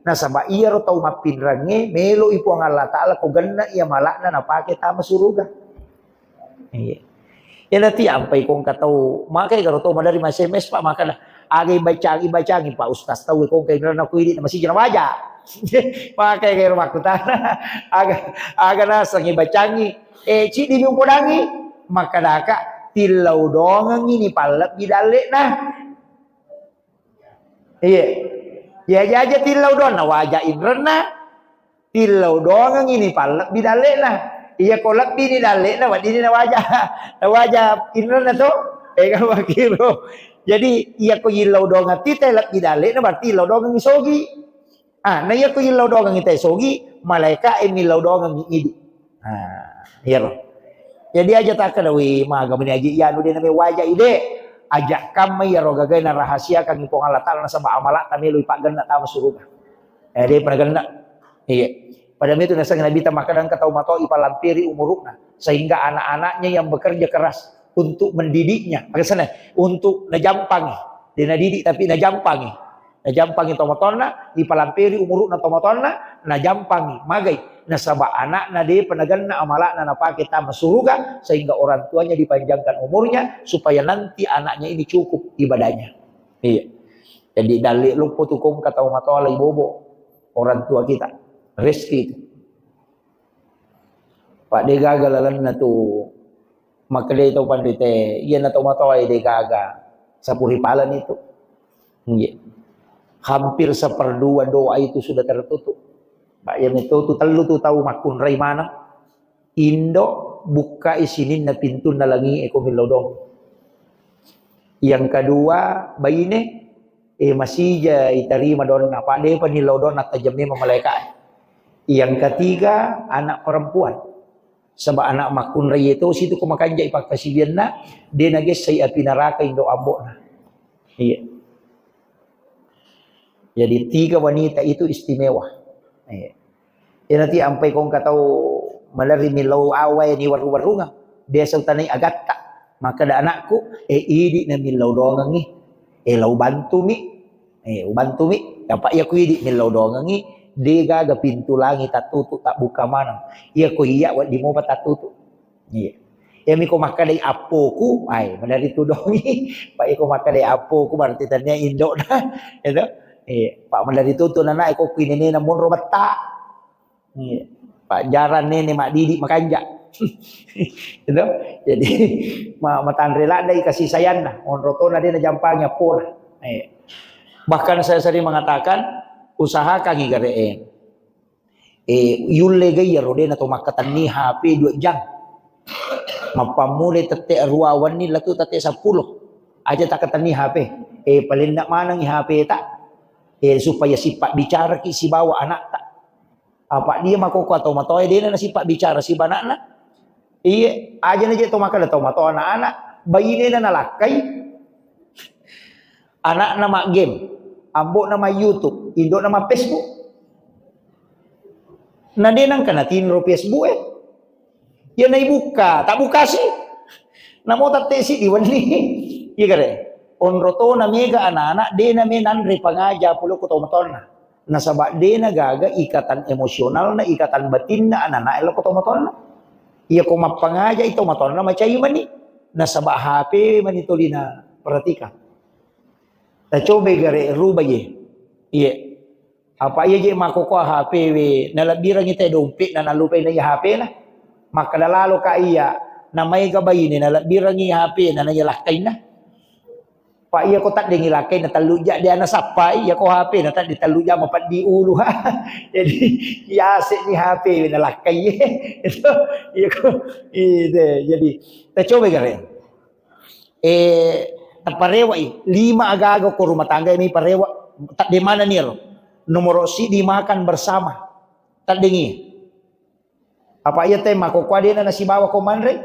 nasaba iyaro tau mappinrengnge meloi Puang Allah Taala ko genna iya malakna napake tama suruga. Iya. Iya nanti ampai ko engka tau, makai garo tau madari ma S M S, Pak, makkeda, "Aga ibacangi, ibacangi, Pak Ustaz, tau ko engka inrenna ko idi na masiji nawaja." Makai garo makkutana, "Aga, aga naseng ibacangi?" Eh, ciddi mi upodangi, makkedaka, "Tillau dongengi ni pallebbi dalle'na." Iya. Iya, aja-aja tillau doang, nawaja inrenna, tillau dongengi ni pallebbi dalle'na. Iya ko lebbi ni dalle'na, weddini nawaja, nawaja inrenna to. Eh, kan makkiro. Jadi, iya ko yillau dongeng tite lebbi dalle'na, berarti illau dongengi sogi. Ah, na iya ko illau dongengi te sogi, malaika e millau dongengi idi. Ah, iyaro. Jadi aja takkeda, "Wi, maga meni aji iyanu de name wajai de." Aja kamma iyaro gagae narahasiakangi Puang Allah Taala nasaba amala'ta meloi paggenna tama suruga. Eh, de pernah genna. Iya. Pada itu naseng Nabi ta makkeda engka tau matoa ipalampiri umuru'na sehingga anak-anaknya yang bekerja keras untuk mendidiknya, maksudnya untuk najampangi. De nadidik tapi najampangi. Najampangi tomatoanna, ipalampiri umuru'na tomatoanna, najampangi. Magai? Nasaba anakna depa nagenna amala'na napake tama suruga, sehingga orang tuanya dipanjangkan umurnya, supaya nanti anaknya ini cukup ibadahnya. Iya. Jadi, dalle loppo tu kongka tau matoa lai bobo orang tua kita. Rezeki itu. Pak, de gaga lalenna tu makkedai tau panrite, iyana tau matoae de gaga sapuri palani tu. Nggih. Hampir seperdua doa itu sudah tertutup. Pak, iya meto tu tellu tu tau makkunrai maneng. Indo bukkai sininna pintunna langi e ko millau dong. Yang kedua, baine, eh, masija itarima donna, apa depa nillau donna tajang memang malaika. Yang ketiga, anak perempuan. Sebab anak makkunrai itu situ ko makanja ipakkasiwianna, de nagessai api neraka indo ambo'na. Iya. Jadi tiga wanita itu istimewa. Iya. Iyanati ampai kongka tau malerri millau awae ni warru-warrungang. Biasa utanai agatta. Makkeda anakku, eh, idi na millau dongengi. Eh, lau bantumi. Eh, ubantumi. Apa iya ku idi millau dongengi. De gaga pintu langi tattutu, tabbuka maneng. Iya ko iya waddi mopa tattutu. Iya. Iyami ko makkedai appoku, ai, maderri tudongi. Pak, iko makkedai appoku, berarti tania indokna. Itu. Eh, Pak, mallari tutu nana eko kui nenena monro betta. Iya. Pak, jarang nene maddidi makanja. Gitu. Jadi, ma-, matanre ladai kasih sayangna, onro tona dena jampangi appona. Eh. Bahkan saya sering mengatakan, usahakan igare, eh. Eh, yulle gaya rodena to makkatenni H P dua jam. Mappammule tette rua wenni latu tette seppulo. Aja takkatenni H P. Eh, palenna manengi H P ta. Eh, supaya sipabbicaraki sibawa anakta. Apa dia makoko atau matoa dena nasipabbicara sibanakna. Iye, aja naje to makkeda to matoa anak-anak, bainena nalakkai, anakna ma game, ambokna ma YouTube, indokna ma Facebook. Na de nangka natinro Facebook e. Ya naibukka, tak bukasi. Namo tattesi diwenni. Iya kare. Onro tona mega anak-anak, dena me nanre pangaja pole ko to matonna. Nasaba dena gaga ikatan emosionalna, ikatan batinna anak-anak loko to matonna. Iya ko mappangaja i to matonna macai mani. Nasaba H P mani tolina perhatikan. Tacobe gare ruba ye. Iye. Apa iya je makkokkoa H P we, nalebbirangi te dompet na nalupai na iya H P na. Makkeda lalo ka iya, na maega baine nalebbirangi H P na na iya lakkainna. Pak iya ko taddengi lakkainna tellu ja dia nasappai, iya ko H P na tadde tellu ja mapeddi ulu. Jadi yase ni H P we nalakkai. Itu iya ko ide. Jadi tacoba gare. Eh, taparewa i, lima aga-aga ko rumah tangga ini parewa, tadde mana ni ro. Nomor sidi makan bersama. Taddengi. Apa iya te makkokkoa dena nasibawa ko manre?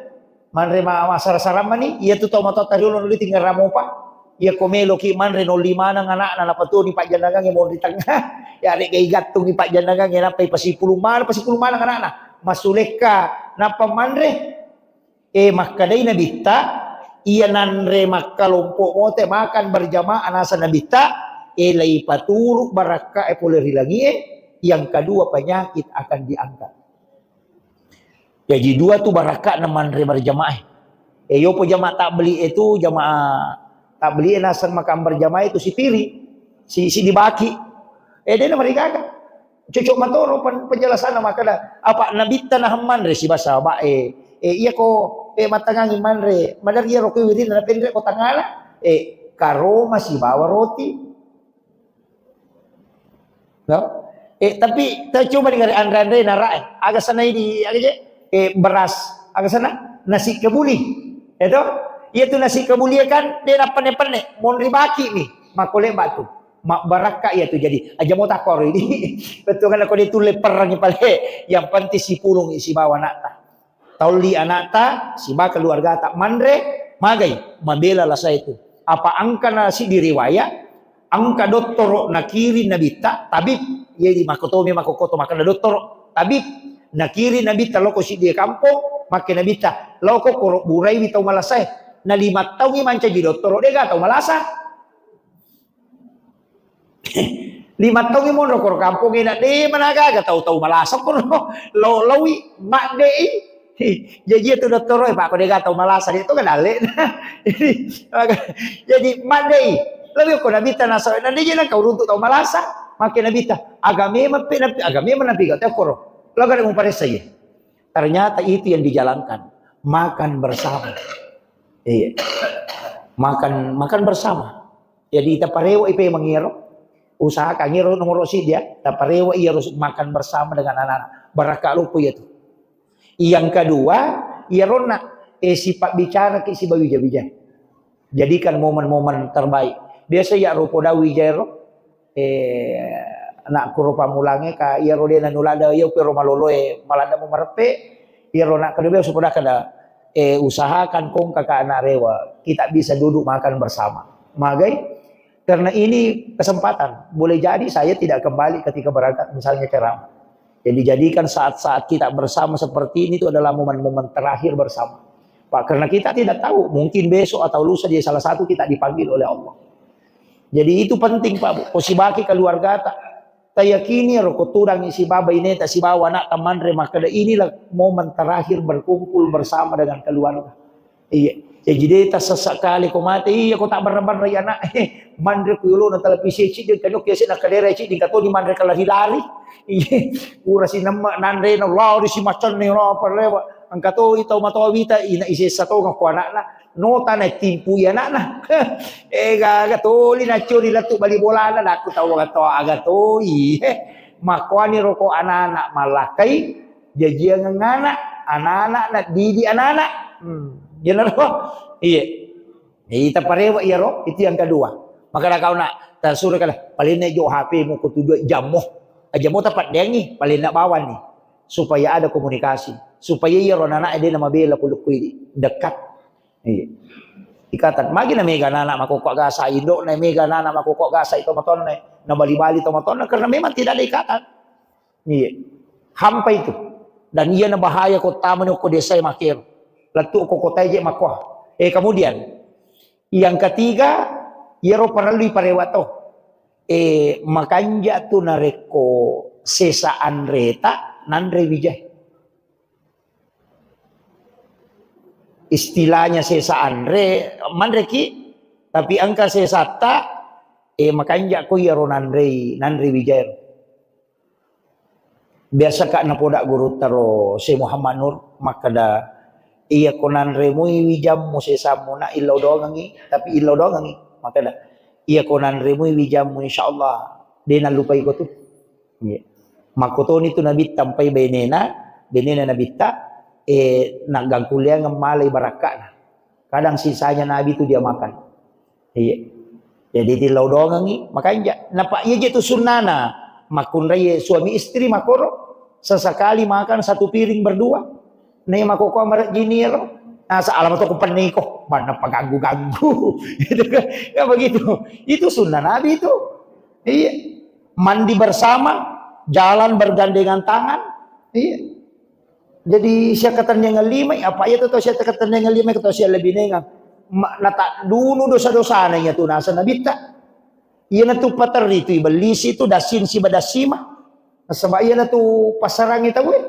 Manre ma-, masara-sara mani, iya tu tau matoa tariolo nuli tinggal ramopa. Iya ko meloki manre nolli maneng anakna napatoni pajjanangange monri tengah. Ya rega igattungi pajjanangange nappai pasipulung maneng, pasipulung maneng anakna. Masulekka nappa manre. Eh, makkedai Nabitta, iya nanre makkalompo mote makan berjamaah nasa Nabitta, eh, leipaturu barakka e pole ri langie, yang kedua penyakit akan diangkat. Jadi dua tu barakka na manre berjamaah. Eh, yopo jamaah tabligh itu, jamaah tabligh e naseng makan berjamaah itu sipiri, si, si dibaki. Eh, dena marigaga. Cocok matoro pen-, penjelasanna makkeda, apa Nabitta nahang manre sibawa sahabat e. Eh, iya ko, eh, mattangangi manre, madari iya rokoi wirina napenre ko tangala. Eh, karoma sibawa roti. No? Eh, tapi tacoba ni gare anre-anre nara e. Aga sana idi, aga je? Eh, beras. Aga sana? Nasi kebuli. Eto? Iya tu nasi kebuli kan, de napenne-penne. Monri baki mi. Makkole batu. Mabbarakka iya tu jadi. Aja mo takkoro ini. Betul kan ko de tulle perrangi pale. Yang penting sipulung sibawa anakta. Taulli anakta, siba keluargata manre, magai, mabela lasa itu. Apa angka na sidi riwayat, angka dottoro nakiring Nabitta, tabib, jadi makotomi makokoto makkeda dottoro, tabib, nakiring Nabitta loko sidi kampong, makke Nabitta, loko koro buraiwi tau malasae. Na lima taungi mancaji dottoro, dega tau malasa. Lima taungi monro koro kampongnge na de managaga tau-tau malasa koro lo-, loi maddei. Jaji tu dottoro e, Pak, ko dega tau malasa de to kan dalle. Jadi, maka, jadi maddei. Lebih ko Nabitta nasa, na de je nangka uruntu tau malasa. Makke Nabitta, aga memang pe, nabi, aga memang nabi gak tau koro. Laga de muparessa ye. Ternyata itu yang dijalankan. Makan bersama. Iya. Makan, makan bersama. Jadi taparewa ipe mangero. Usahakan iro nomor sidi ya, taparewa iya harus makan bersama dengan anak-anak. Barakka loppo iya tu. Yang kedua, iya ronna, eh, sifat bicara ki sibawa wija-wija. Jadikan momen-momen terbaik. Biasa ya rupo dawi jairo, eh, anak kuro pamulange ka iya ro dena nulada iya kuro maloloe, malada mu marepe, iya ro nak kedua supaya kada, eh, usahakan kong kakak anak rewa, kita bisa duduk makan bersama. Magai, karena ini kesempatan. Boleh jadi saya tidak kembali ketika berangkat misalnya ceramah. Jadi jadikan saat-saat kita bersama seperti ini itu adalah momen-momen terakhir bersama. Pak, karena kita tidak tahu, mungkin besok atau lusa jadi salah satu kita dipanggil oleh Allah. Jadi itu penting, Pak, Bu. Ko sibaki keluargata. Tayakini ro ko tudang isi baba ineta sibawa anak tamanre makkeda inilah momen terakhir berkumpul bersama dengan keluarga. Iya. Jaji de' tassessa' kale ko mate, iya ko tabbarra-barra iya anak, manre ku yolona televisi ciddi, kanu kiase na kadera ciddi, katoni manre kalari-lari. Iya, pura sinemme' nanrena lari si macenni, lari apa rewa. Engka to i tau matoa wita, ina isessa tonga ko anakna. Nota na timpu i anakna. Eh, gaga toli na cori lettu bali bolana, dakku tau aga to, aga to i. Eh, makkuani roko anak-anak malakkai, jajiang anak, anak-anak na didi anak-anak. Hmm, jenaro. Iya. Ita parewa iyaro, itu yang kedua. Maka kau nak tasura kala, paling jo H P mu ko tujuh jammu. Jammu tapaddeangi, paling nak bawanni. Supaya ada komunikasi. Supaya iyaro anak-anak de' na mabela pulukku ini. Dekat. Iya. Ikatan. Magi na mega anak-anak makokko gasa, indo na mega anak-anak makokko gasa, itu matonna. Na bali-bali to matonna, karena memang tidak ada ikatan. Iya. Hampa itu. Dan iya na bahaya ko tamani ko desa makero. Lettu ko kota je makoa. Eh, kemudian yang ketiga, iyaro parellu iparewa to. Eh, makanja tu narekko sesa anreta nanre wijai. Istilahnya sesa anre, manreki, tapi engka sesatta, eh, makanja ko iyaro nanrei, nanre wijai. Biasa ka napoda gurutta ro Syekh Muhammad Nur makkeda, iya ko nanremui wijammu sesammu na illau doangengi, tapi illau doangengi. Makkeda, iya ko nanremui wijammu, insyaallah de' nallupai ko tu. Iya. Makkotoni tu Nabitta ampai benena, benena Nabitta, eh, naggangkulleangeng malai barakka'na. Kadang sisanya Nabi tu dia makan. Iya. Jadi tillau doangengi, makanja. Napa iya je tu sunnana, makkunrai suami istri makoro, sesekali makan satu piring berdua. Nei makoko marejjini ero. Nasa alama to kupenniko, banna paganggu-ganggu. Gitu kan. Ya begitu. Itu sunnah Nabi itu. Iya. Mandi bersama, jalan bergandengan tangan. Iya. Jadi siakatennengeng limai, apa iya tu tau siakatennengeng limai, tau sialebinengeng. Ma-, nataddunu dosa-dosana iya tu nasa Nabitta. Iya natu paterri tu ibellisi tu dasin siba dasima. Nasaba iya natu passarangi tauwe.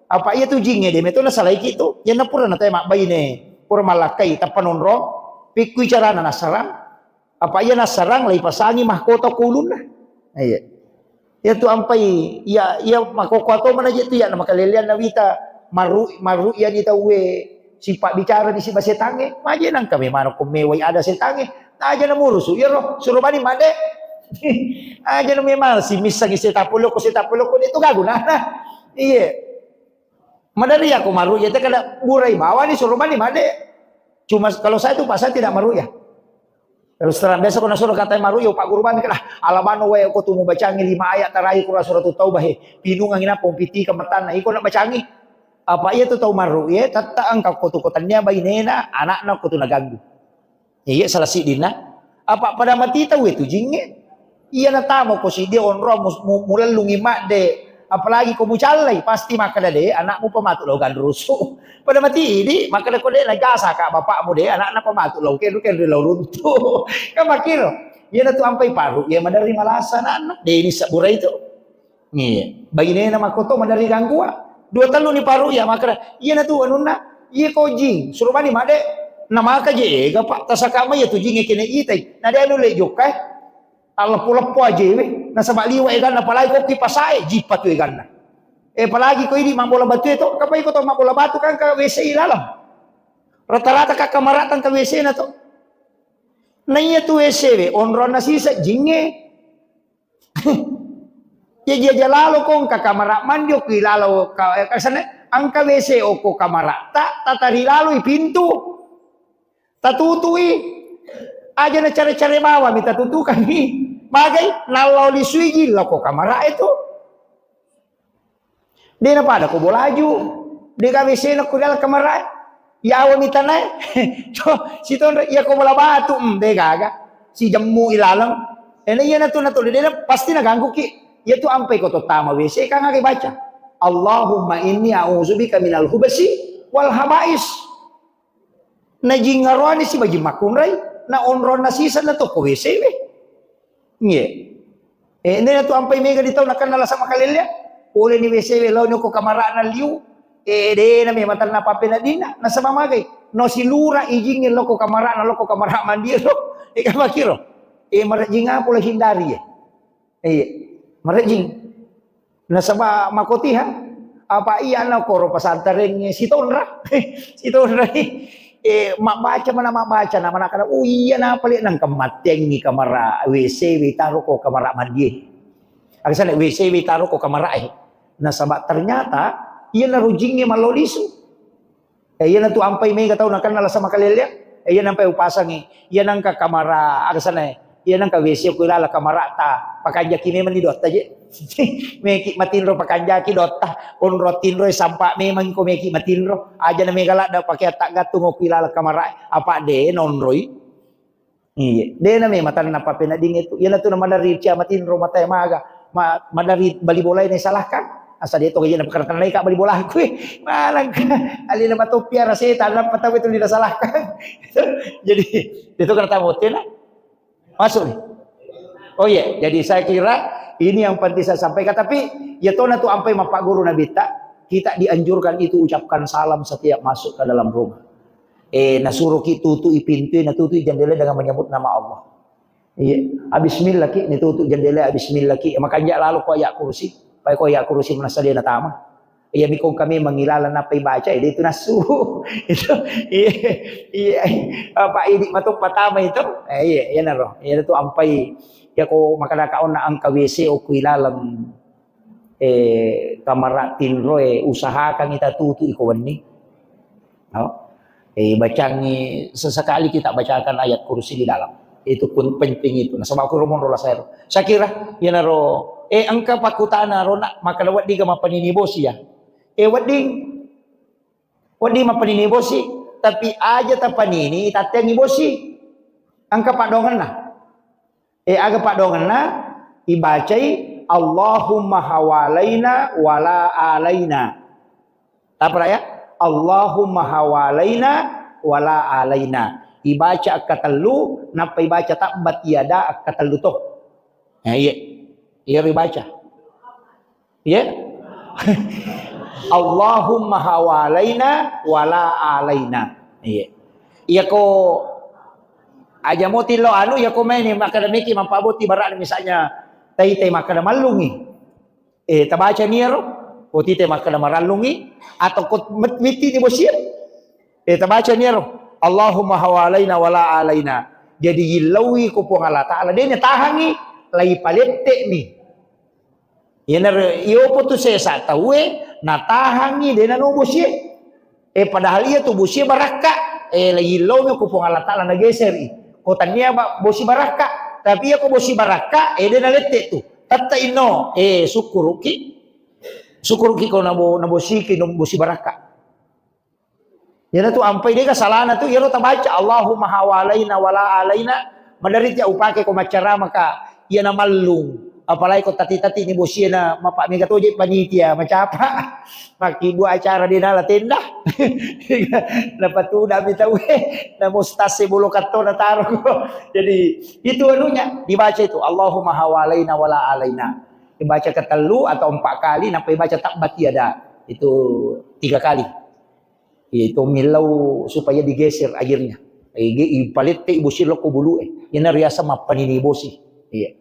Apa iya tu jingnge de' meto nasalaiki tu. Iya na pura natae mabbaine, pura malakkai tappa nonrong, pikkui carana nassarang. Apa iya nassarang, laipasangi mahkota ko ulunna. Iya. Iya tu ampai, iya, iya makoko to mana je tu iya na makalelean na wita maru, maru iya ni tauwe sipa bicara ni siba setangnge. Maje nangka memang ko mewai ada setangnge. Aja na murusu, iya ro, suro bani made. Aja na memang si missangi setapoloko, setapoloko itu gagu nah. Iya. Madari aku maru iya te kada burai bawani suro bani made. Cuma kalau saya tu pasal tidak maru ya. Terus terang, biasa ko nasuro katai maru, yo Pak Guru bani kan, "Ah, alamano wae ko tu mubacangi lima ayat terakhir Quran Surat Taubah he. Pinungangi nappa umpiti kemetanna, iko nak bacangi." Apa iya tu tau maru, ye, tetta engka ko tu ko tania bainena, anakna ko tu naganggu. Iya, salah siddinna. Apa pada mati tau itu jingnge. Iya natamo ko siddi onro mu-, mu-, mulellungi madde. Apalagi ko mucallai, pasti makkeda de, anakmu pematu lo ganrusu. Pada mati idi, makkeda ko de najasa ka bapakmu de, anakna pematu lo kenru kenru lo runtu. Kan makkiro. Iya natu ampai paru, iya maderri malasa anakna. De ini sabura itu. Iya. Bainena makkoto maderri ganggua. Dua tellu ni paru iya makkeda, iya natu anunna, iya ko jing, suro bani madde. Na maka je ega, Pak, tasakama iya tu jing kene itai. Na de anu le jokka. Talleppo-leppo aje we. Nasaba liwa eganna, apalagi ko ki pasae, jippa tu eganna. Eh, apalagi ko idi mabbola batu itu, kapai ko to mabbola batu kan ka W C i laleng. Rata-rata ka kamara tang ka W C na to. Na iya tu W C we, onronna sisa jingnge. Jaji aja lalo ko engka kamara mandi okki lalo ka-, kasane, engka W C okko kamara ta, tatari laloi pintu. Tatutui. Aja na care-care bawami tatutukami. Magai, nallo lisui jilla ko kamara itu. De na pada ko bolaju. De gaga W C na ko dalam kamara. Yawa mitanae. To, sitonre, iya ko bola batu, mm, de gaga. Si jemmu ilaleng. Ena iya natu natu de na pasti na ganggu ki. Iya tu ampai ko to tama W C kan aga baca. Allahumma inni a'udzubika minal hubasi wal habais. Na jingaroani si bajing makkunrai, na onronna sisa na to ko W C we. Ngie. Eh, nena tu ampai mega di tau nakenna lasa makalelleang. Pole ni W C we, lao ni ko kamarana liu. Eh, de' na memang tenna pappeneddinna, nasaba magai? No silura ijingnge lokko kamara'na, lokko kamara' mandie ro. Eh, kamakiro. Eh, marejjing apa pole hindari, eh? Iya, marejjing. Nasaba makotiha, apa iya na koro pesantrengnge sitonra? Sitonra. Eh, mabbaca mana mabbaca, na mana kada, oh iya, na pale nang kemattengi kamara' W C we taro ko kamara' mandie. Agasana W C we taro ko kamara' eh. Nasaba ternyata iya na rujingnge mallo lisu. Eh, iyanatu ampai mega tau nakenna lasa makalelleang. Eh, iya nampai upasangi. Iya nangka kamara', aga sana, eh. Iya nangka W C ku ilala kamara'ta. Pakanjaki memang ni dotta je. Meki matinro pakanjaki dotta. Onro tinro, eh, sampa memang ko meki matinro. Aja na mega ladda pakeatta gattung ku ilala kamara'. Apa de' nonroi. Iya, de' na memang tenna pappeneddingnge tu. Iyanatu na maderri cia matinro matae maga, ma-, maderri bali bolae na isalahkan. Asa de' to gaji na pakara tennaika bali bolaku, eh. Manangka alena matoppiara setan, nappa tau itu lina salahkan. Jadi, itu kena tamu tena. Masuk nih. Oh iya, jadi saya kira ini yang penting saya sampaikan. Tapi, ya tona tu ampai mappaguru Nabitta, kita dianjurkan itu ucapkan salam setiap masuk ke dalam rumah. Eh, nasuroki tutu'i pintu, natutu'i jendela dengan menyebut nama Allah. Iya, bismillah ki, natutu jendela, bismillah ki. Makanja lalo ko ayat kursi, pai ko ayat kursi manassa de' natama. Iya, mikong kami mangilala nappa ibaca, eh, itu nasu. Itu, iya, iya. Apa idi mato patama itu? Eh, iya, iya naro. Iya tu ampai, ya ko makadaka onna angka W C o ku ilaleng. Eh, kamara' tinroe, usahakan ita tutu iko wenni. No? Eh, bacangi sesekali kita bacakan ayat kursi di dalam. Itu pun penting itu. Nasaba aku romo rola saya. Saya kira, iyanaro, eh, engka pakutana rona, maka wedding ga mappanini bosi ya. Eh, wedding, wedding mappanini bosi, tapi aja tapanini, tatengi bosi. Engka padongenna. Eh, aga paddoangenna? Ibacai, "Allahumma hawalaina wala alaina." Apa ya? "Allahumma hawalaina wala alaina." Ibaca akkatellu, nappa ibaca tabbat yada akkatellu to. Nah, iya. Iya ibaca. Iya. "Allahumma hawalaina wala alaina." Iya. Iya ko aja mo tillo anu, iya ko maini makkeda meki mappaboti bara'na, misalnya tai-tai makkeda mallungi. Eh, tabaca ni ero, ko tite makkeda marallungi, atau ko met-, mitti ni bosie. Eh, tabaca ni ero, "Allahumma hawalaina wala alaina." Jadi yillauwi ko Puang Allah Ta'ala, de' natahangi, lai palette mi. Iyanaro, iyopo tu sesa tauwe, natahangi, de' nano bosie. Eh, padahal iya tu bosie barakka. Eh, la yillau mi ko Puang Allah Ta'ala nageseri. Ko tania ba-, bosi barakka. Tapi iya ko bosi barakka, eh, de' nalette tu. Tette inno, eh, sukkuruki. Sukkuruki ko nabo-, nabosiki, no-, bosi barakka. Iyanatu ampai de' ga salana tu, iyaro tabaca, "Allahumma hawalaina wala alaina." Maderri tia upake ko maccarama ka, iyana mallung. Apalagi ko tati-tati ni bosie na mappa mega toje panitia, macapa. Makkibua acara de' nala tenda. Napatudami tauwe, na mustase bolo katto nataro. Jadi, itu anunya, dibaca itu, "Allahumma hawalaina wala alaina." Dibaca ketellu atau empat kali, nappa dibaca tabbat yada. Itu tiga kali. Iya, itu millau supaya digeser airnya. Eh, ge-, ipalette bosi lokko bulu, eh. Ina riasa mappanini bosi. Iya.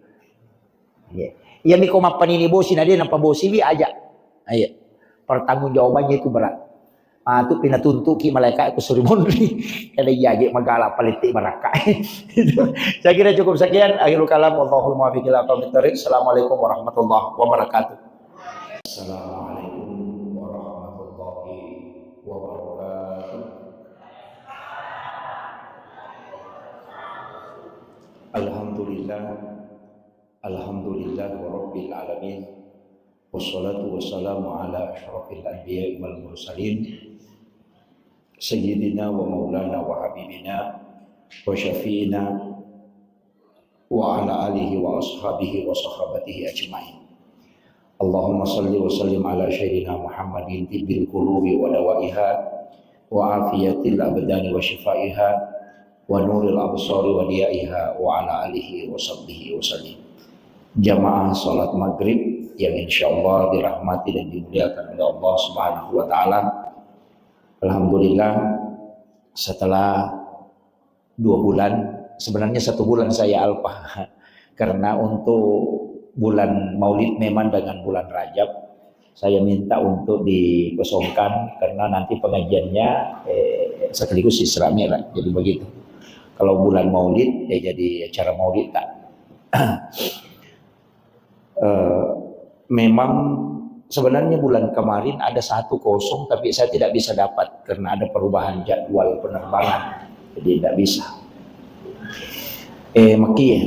Iya. Iya, miko mappanini bosi, na de' napabosiwi aja. Iya. Pertanggungjawabannya itu berat. Ah, tu pinatuntuki malaikat ku suri monri. Kada iya je magala palette barakka. Saya kira cukup sekian. Akhirul kalam. Wallahul muwaffiq ila aqwamit thariq. Assalamualaikum warahmatullahi wabarakatuh. Assalamualaikum warahmatullahi wabarakatuh. Alhamdulillah. Alhamdulillah rabbil alamin. Wassalatu wassalamu ala asyrafil anbiya'i wal mursalin. Sayyidina wa maulana wa habibina wa syafi'ina wa ala alihi wa ashabihi wa sahabatihi ajma'in. Allahumma salli wa sallim ala sayyidina Muhammadin tibbil qulubi wa dawaiha wa afiyatil abdani wa shifaiha wa nuril absari wa diyaiha wa ala alihi wa sahbihi wa sallim. Jamaah salat maghrib yang insyaallah dirahmati dan dimuliakan oleh Allah Subhanahu wa Ta'ala. Alhamdulillah, setelah dua bulan, sebenarnya satu bulan saya alpa karena untuk bulan Maulid memang dengan bulan Rajab saya minta untuk dikosongkan karena nanti pengajiannya eh, sekaligus Isra Mi'raj. Jadi begitu. Kalau bulan Maulid, ya jadi acara Maulid tak. Eh, memang sebenarnya bulan kemarin ada satu kosong, tapi saya tidak bisa dapat karena ada perubahan jadwal penerbangan. Jadi tidak bisa. Eh, maki,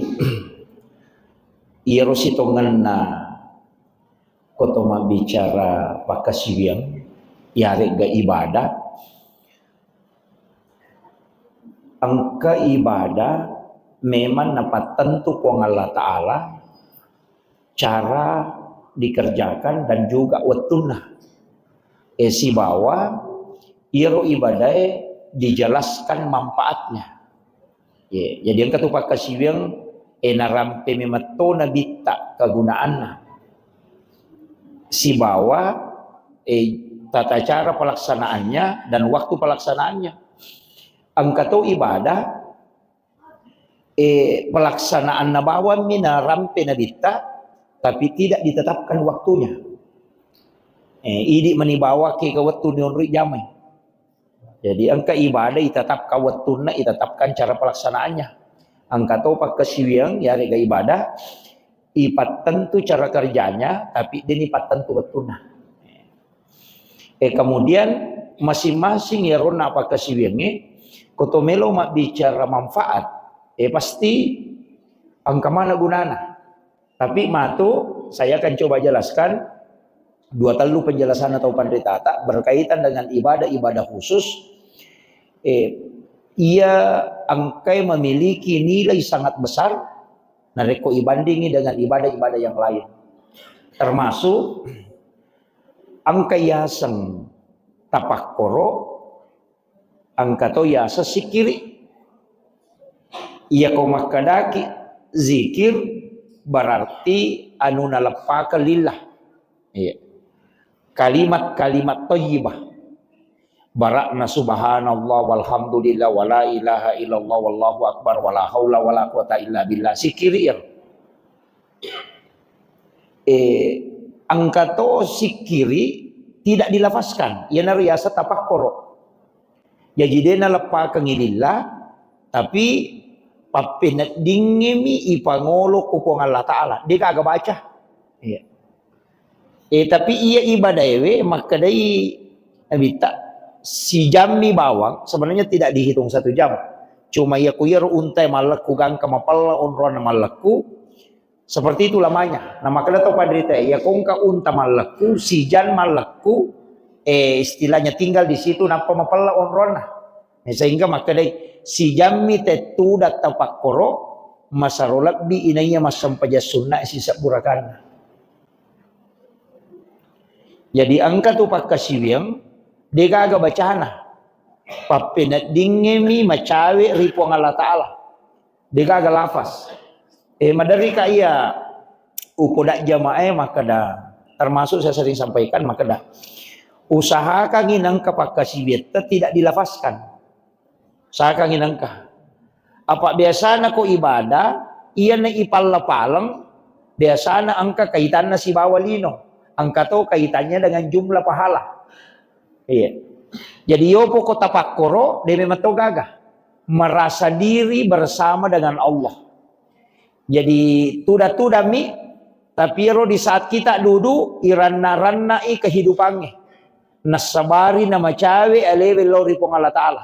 iyaro sitongenna koto mabbicara pakkasiwiang, yaregga ibadah, engka ibadah memang napattentu Puang Allah Ta'ala cara dikerjakan dan juga wettunna. Eh, sibawa iyaro ibadae dijelaskan manfaatnya. Ye, jadi engka tu pakkasiwiang, eh, narampe memetto nabitta kegunaanna. Sibawa, eh, tata cara pelaksanaannya dan waktu pelaksanaannya. Engka to ibadah, eh, pelaksanaanna bawammi narampe nabitta, tapi tidak ditetapkan waktunya. Eh, idi mani bawaki ke wettu nionroi jamai. Jadi engka ibadah itetapkan wettunna, itetapkan cara pelaksanaannya. Engka to pakkasiwiang, yarega ibadah, ipattentu cara kerjanya, tapi deni pattentu wettunna. Eh, kemudian masing-masing yaronna pakkasiwiangnge, koto melo mabbicara manfaat, eh, pasti engka mana gunana. Tapi matu, saya akan coba jelaskan dua tellu penjelasan atau panritata berkaitan dengan ibadah-ibadah khusus. Eh, ia engkai memiliki nilai sangat besar narekko ibandingi dengan ibadah-ibadah yang lain. Termasuk engka yaseng tapakkoro, engka to yaseng sikiri. Iyako makkedaki zikir berarti anu naleppakeng lillah. Iya. Kalimat-kalimat thayyibah. Barakna subhanallah walhamdulillah wala ilaha illallah wallahu akbar wala haula wala quwata illa billah. Sikiri iyaro. Eh, engka to sikiri tidak dilafazkan. Iyanaro yaseng tapakkoro. Jaji de naleppakengngi lillah, tapi pappeneddingngemi ipangolo ku Puang Allah Ta'ala. De gaga baca. Iya. Eh, tapi iya ibadaewe makkedai Nabitta, sijammi bawang, sebenarnya tidak dihitung satu jam. Cuma iya ku iyaro untae mallekku gangka mapella onronna mallekku, seperti itu lamanya. Nah, makkeda to panrita, iya kongka unta mallekku, sijan mallekku, eh, istilahnya tinggal di situ, nappa mapella onronna. Nah, sehingga makkedai, sijammi tettu datta pakkoro, masaro lebbi inaiya massempajang sunna sisebbu rakanna. Jadi engka tu pakkasiwiang, degaga bacana. Pappeneddingngemi macawe ri Puang Allah Ta'ala. Degaga lafaz. Eh, maderri ka iya upoda jamaah makkeda, termasuk saya sering sampaikan makkeda, usahakangi nengka pakkasiwiatta tidak dilafazkan. Usahakangi nengka. Apa biasana ko ibadah, iyana ipalla-paleng, biasana engka kaitanna sibawa lino. Engka to kaitannya dengan jumlah pahala. Iya. Jadi yopo ko tapakkoro, de memang to gaga. Merasa diri bersama dengan Allah. Jadi tuda-tudami, tapi ero di saat kita duduk, iranna-rannai kehidupannya. Nassabari namacawe alewe lao ri Puang Allah Ta'ala.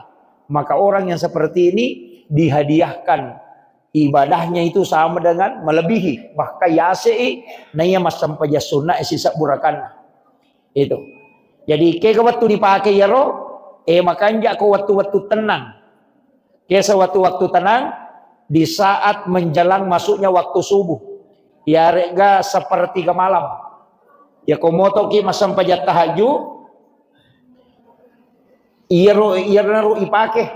Maka orang yang seperti ini dihadiahkan ibadahnya itu sama dengan melebihi. Bahkan yasei naiya massempajang sunna sisebbu rakanna. Itu. Jadi, kega wettu dipake iyaro, eh, makanja ko wettu-wettu tenang. Kesa wettu-wettu tenang, di saat menjelang masuknya waktu subuh. Yarega sepertiga malam. Ya, ko motoki massempajang tahajud, iyaro, iyaro ipake.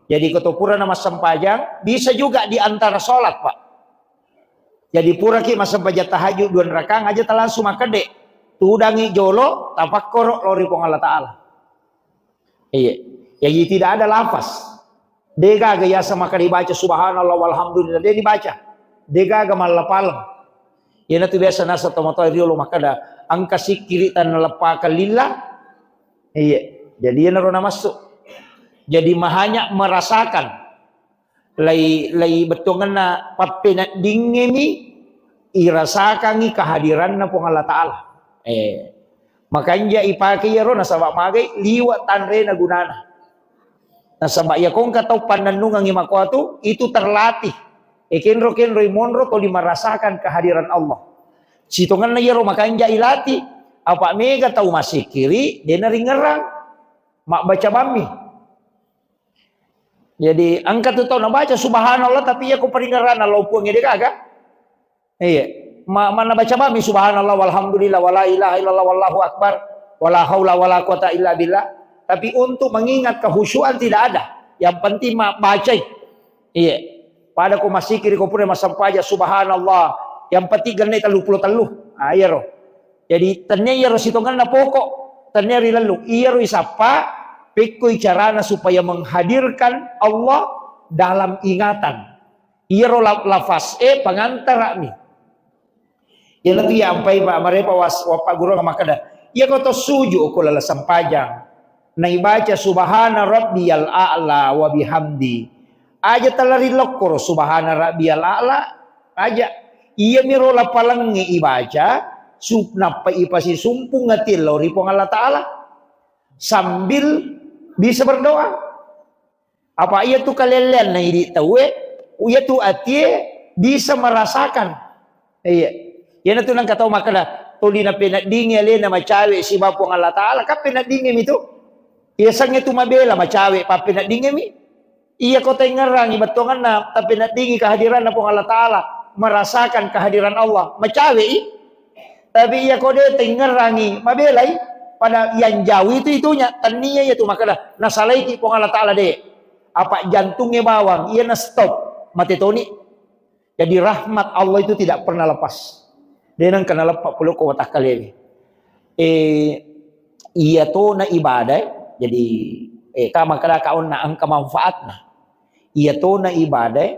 Jadi, ko to purana massempajang, bisa juga di antara sholat, Pak. Jadi puraki massempajang tahajud dua rakang aja ta langsung makkedde. Tudangi jolo, tapakkoro lao ri Puang Allah Ta'ala. Iya. Jadi tidak ada lafaz. Degaga yasa maka dibaca subhanallah walhamdulillah, de dibaca. Degaga mallapaleng. Iyanatu biasa nasa tomatoa riolo makkeda, engka sikkiri tannaleppakan lillah. Iya. Jadi iyanaro namassu. Jadi mahanya merasakan. Lai, lai bettuangenna pappeneddingngemi irasakangngi kehadiranna Puang Allah Ta'ala. Eh, makanja ipake iyaro nasaba magai liwa tanrena gunana. Nasaba iya kongka tau pannennungangngi makoatu, itu terlatih. Eh, kenro-kenroi monro toli merasakan kehadiran Allah. Sitongenna iyaro makanja ilati, apa mega tau masikiri, dena ringerang. Mabbaca bammi. Jadi engka tu tau nabaca subhanallah tapi iya ko paringerranna lao puang ede gaga. Iya. Ma, mana baca bammi subhanallah walhamdulillah wala ilaha illallah wallahu akbar wala haula wala quwata illa billah. Tapi untuk mengingat kehusuan tidak ada. Yang penting ma bacai. Iya. Pada ko masikiri ko pura massempajang subhanallah. Yang penting genne tellu pulo tellu. Ah, iya ro. Jadi tennia iyaro sitongenna pokok, tennia rilellu. Iyaro isappa, pekkoi carana supaya menghadirkan Allah dalam ingatan. Iyaro la-, lafaz e pangantara'mi. Iyanatu iya ampai Pak marepa was-, wappa guru makkeda, iya ko to suju ko lala sempajang. Naibaca subhana rabbiyal a'la wa bihamdi. Aja talari lokkoro subhana rabbiyal a'la. Aja. Iyamiro lapalengnge ibaca, sup-, nappa ipasisumpung ati lao ri Puang Allah Ta'ala. Sambil bisa berdoa. Apa iya tu kalelleanna idi tauwe, iya tu atie bisa merasakan. Iya. Iyanatu nengka tau makkeda, tuli napeneddingi alena macawe siba Puang Allah Ta'ala, kan peneddingimi tu. Iya sangnge tu mabela macawe, pappeneddingimi. Iya ko tengngerangi bettuanganna, tapi neddingi kehadiranna Puang Allah Ta'ala, merasakan kehadiran Allah, macawe'i. Tapi iya ko de tengngerangi, mabelai. Pada yang jauh itu itunya, tennia iya tu makkeda, nasalaiki Puang Allah Ta'ala de. Apa jantungnge bawang, iya na stop, mate toni. Jadi rahmat Allah itu tidak pernah lepas. De nengka naleppa pole ko watakkalewe. Eh, iya tona ibadah, eh. Jadi, eh, ka makkeda ka onna engka manfaatna. Iya tona ibadah, eh,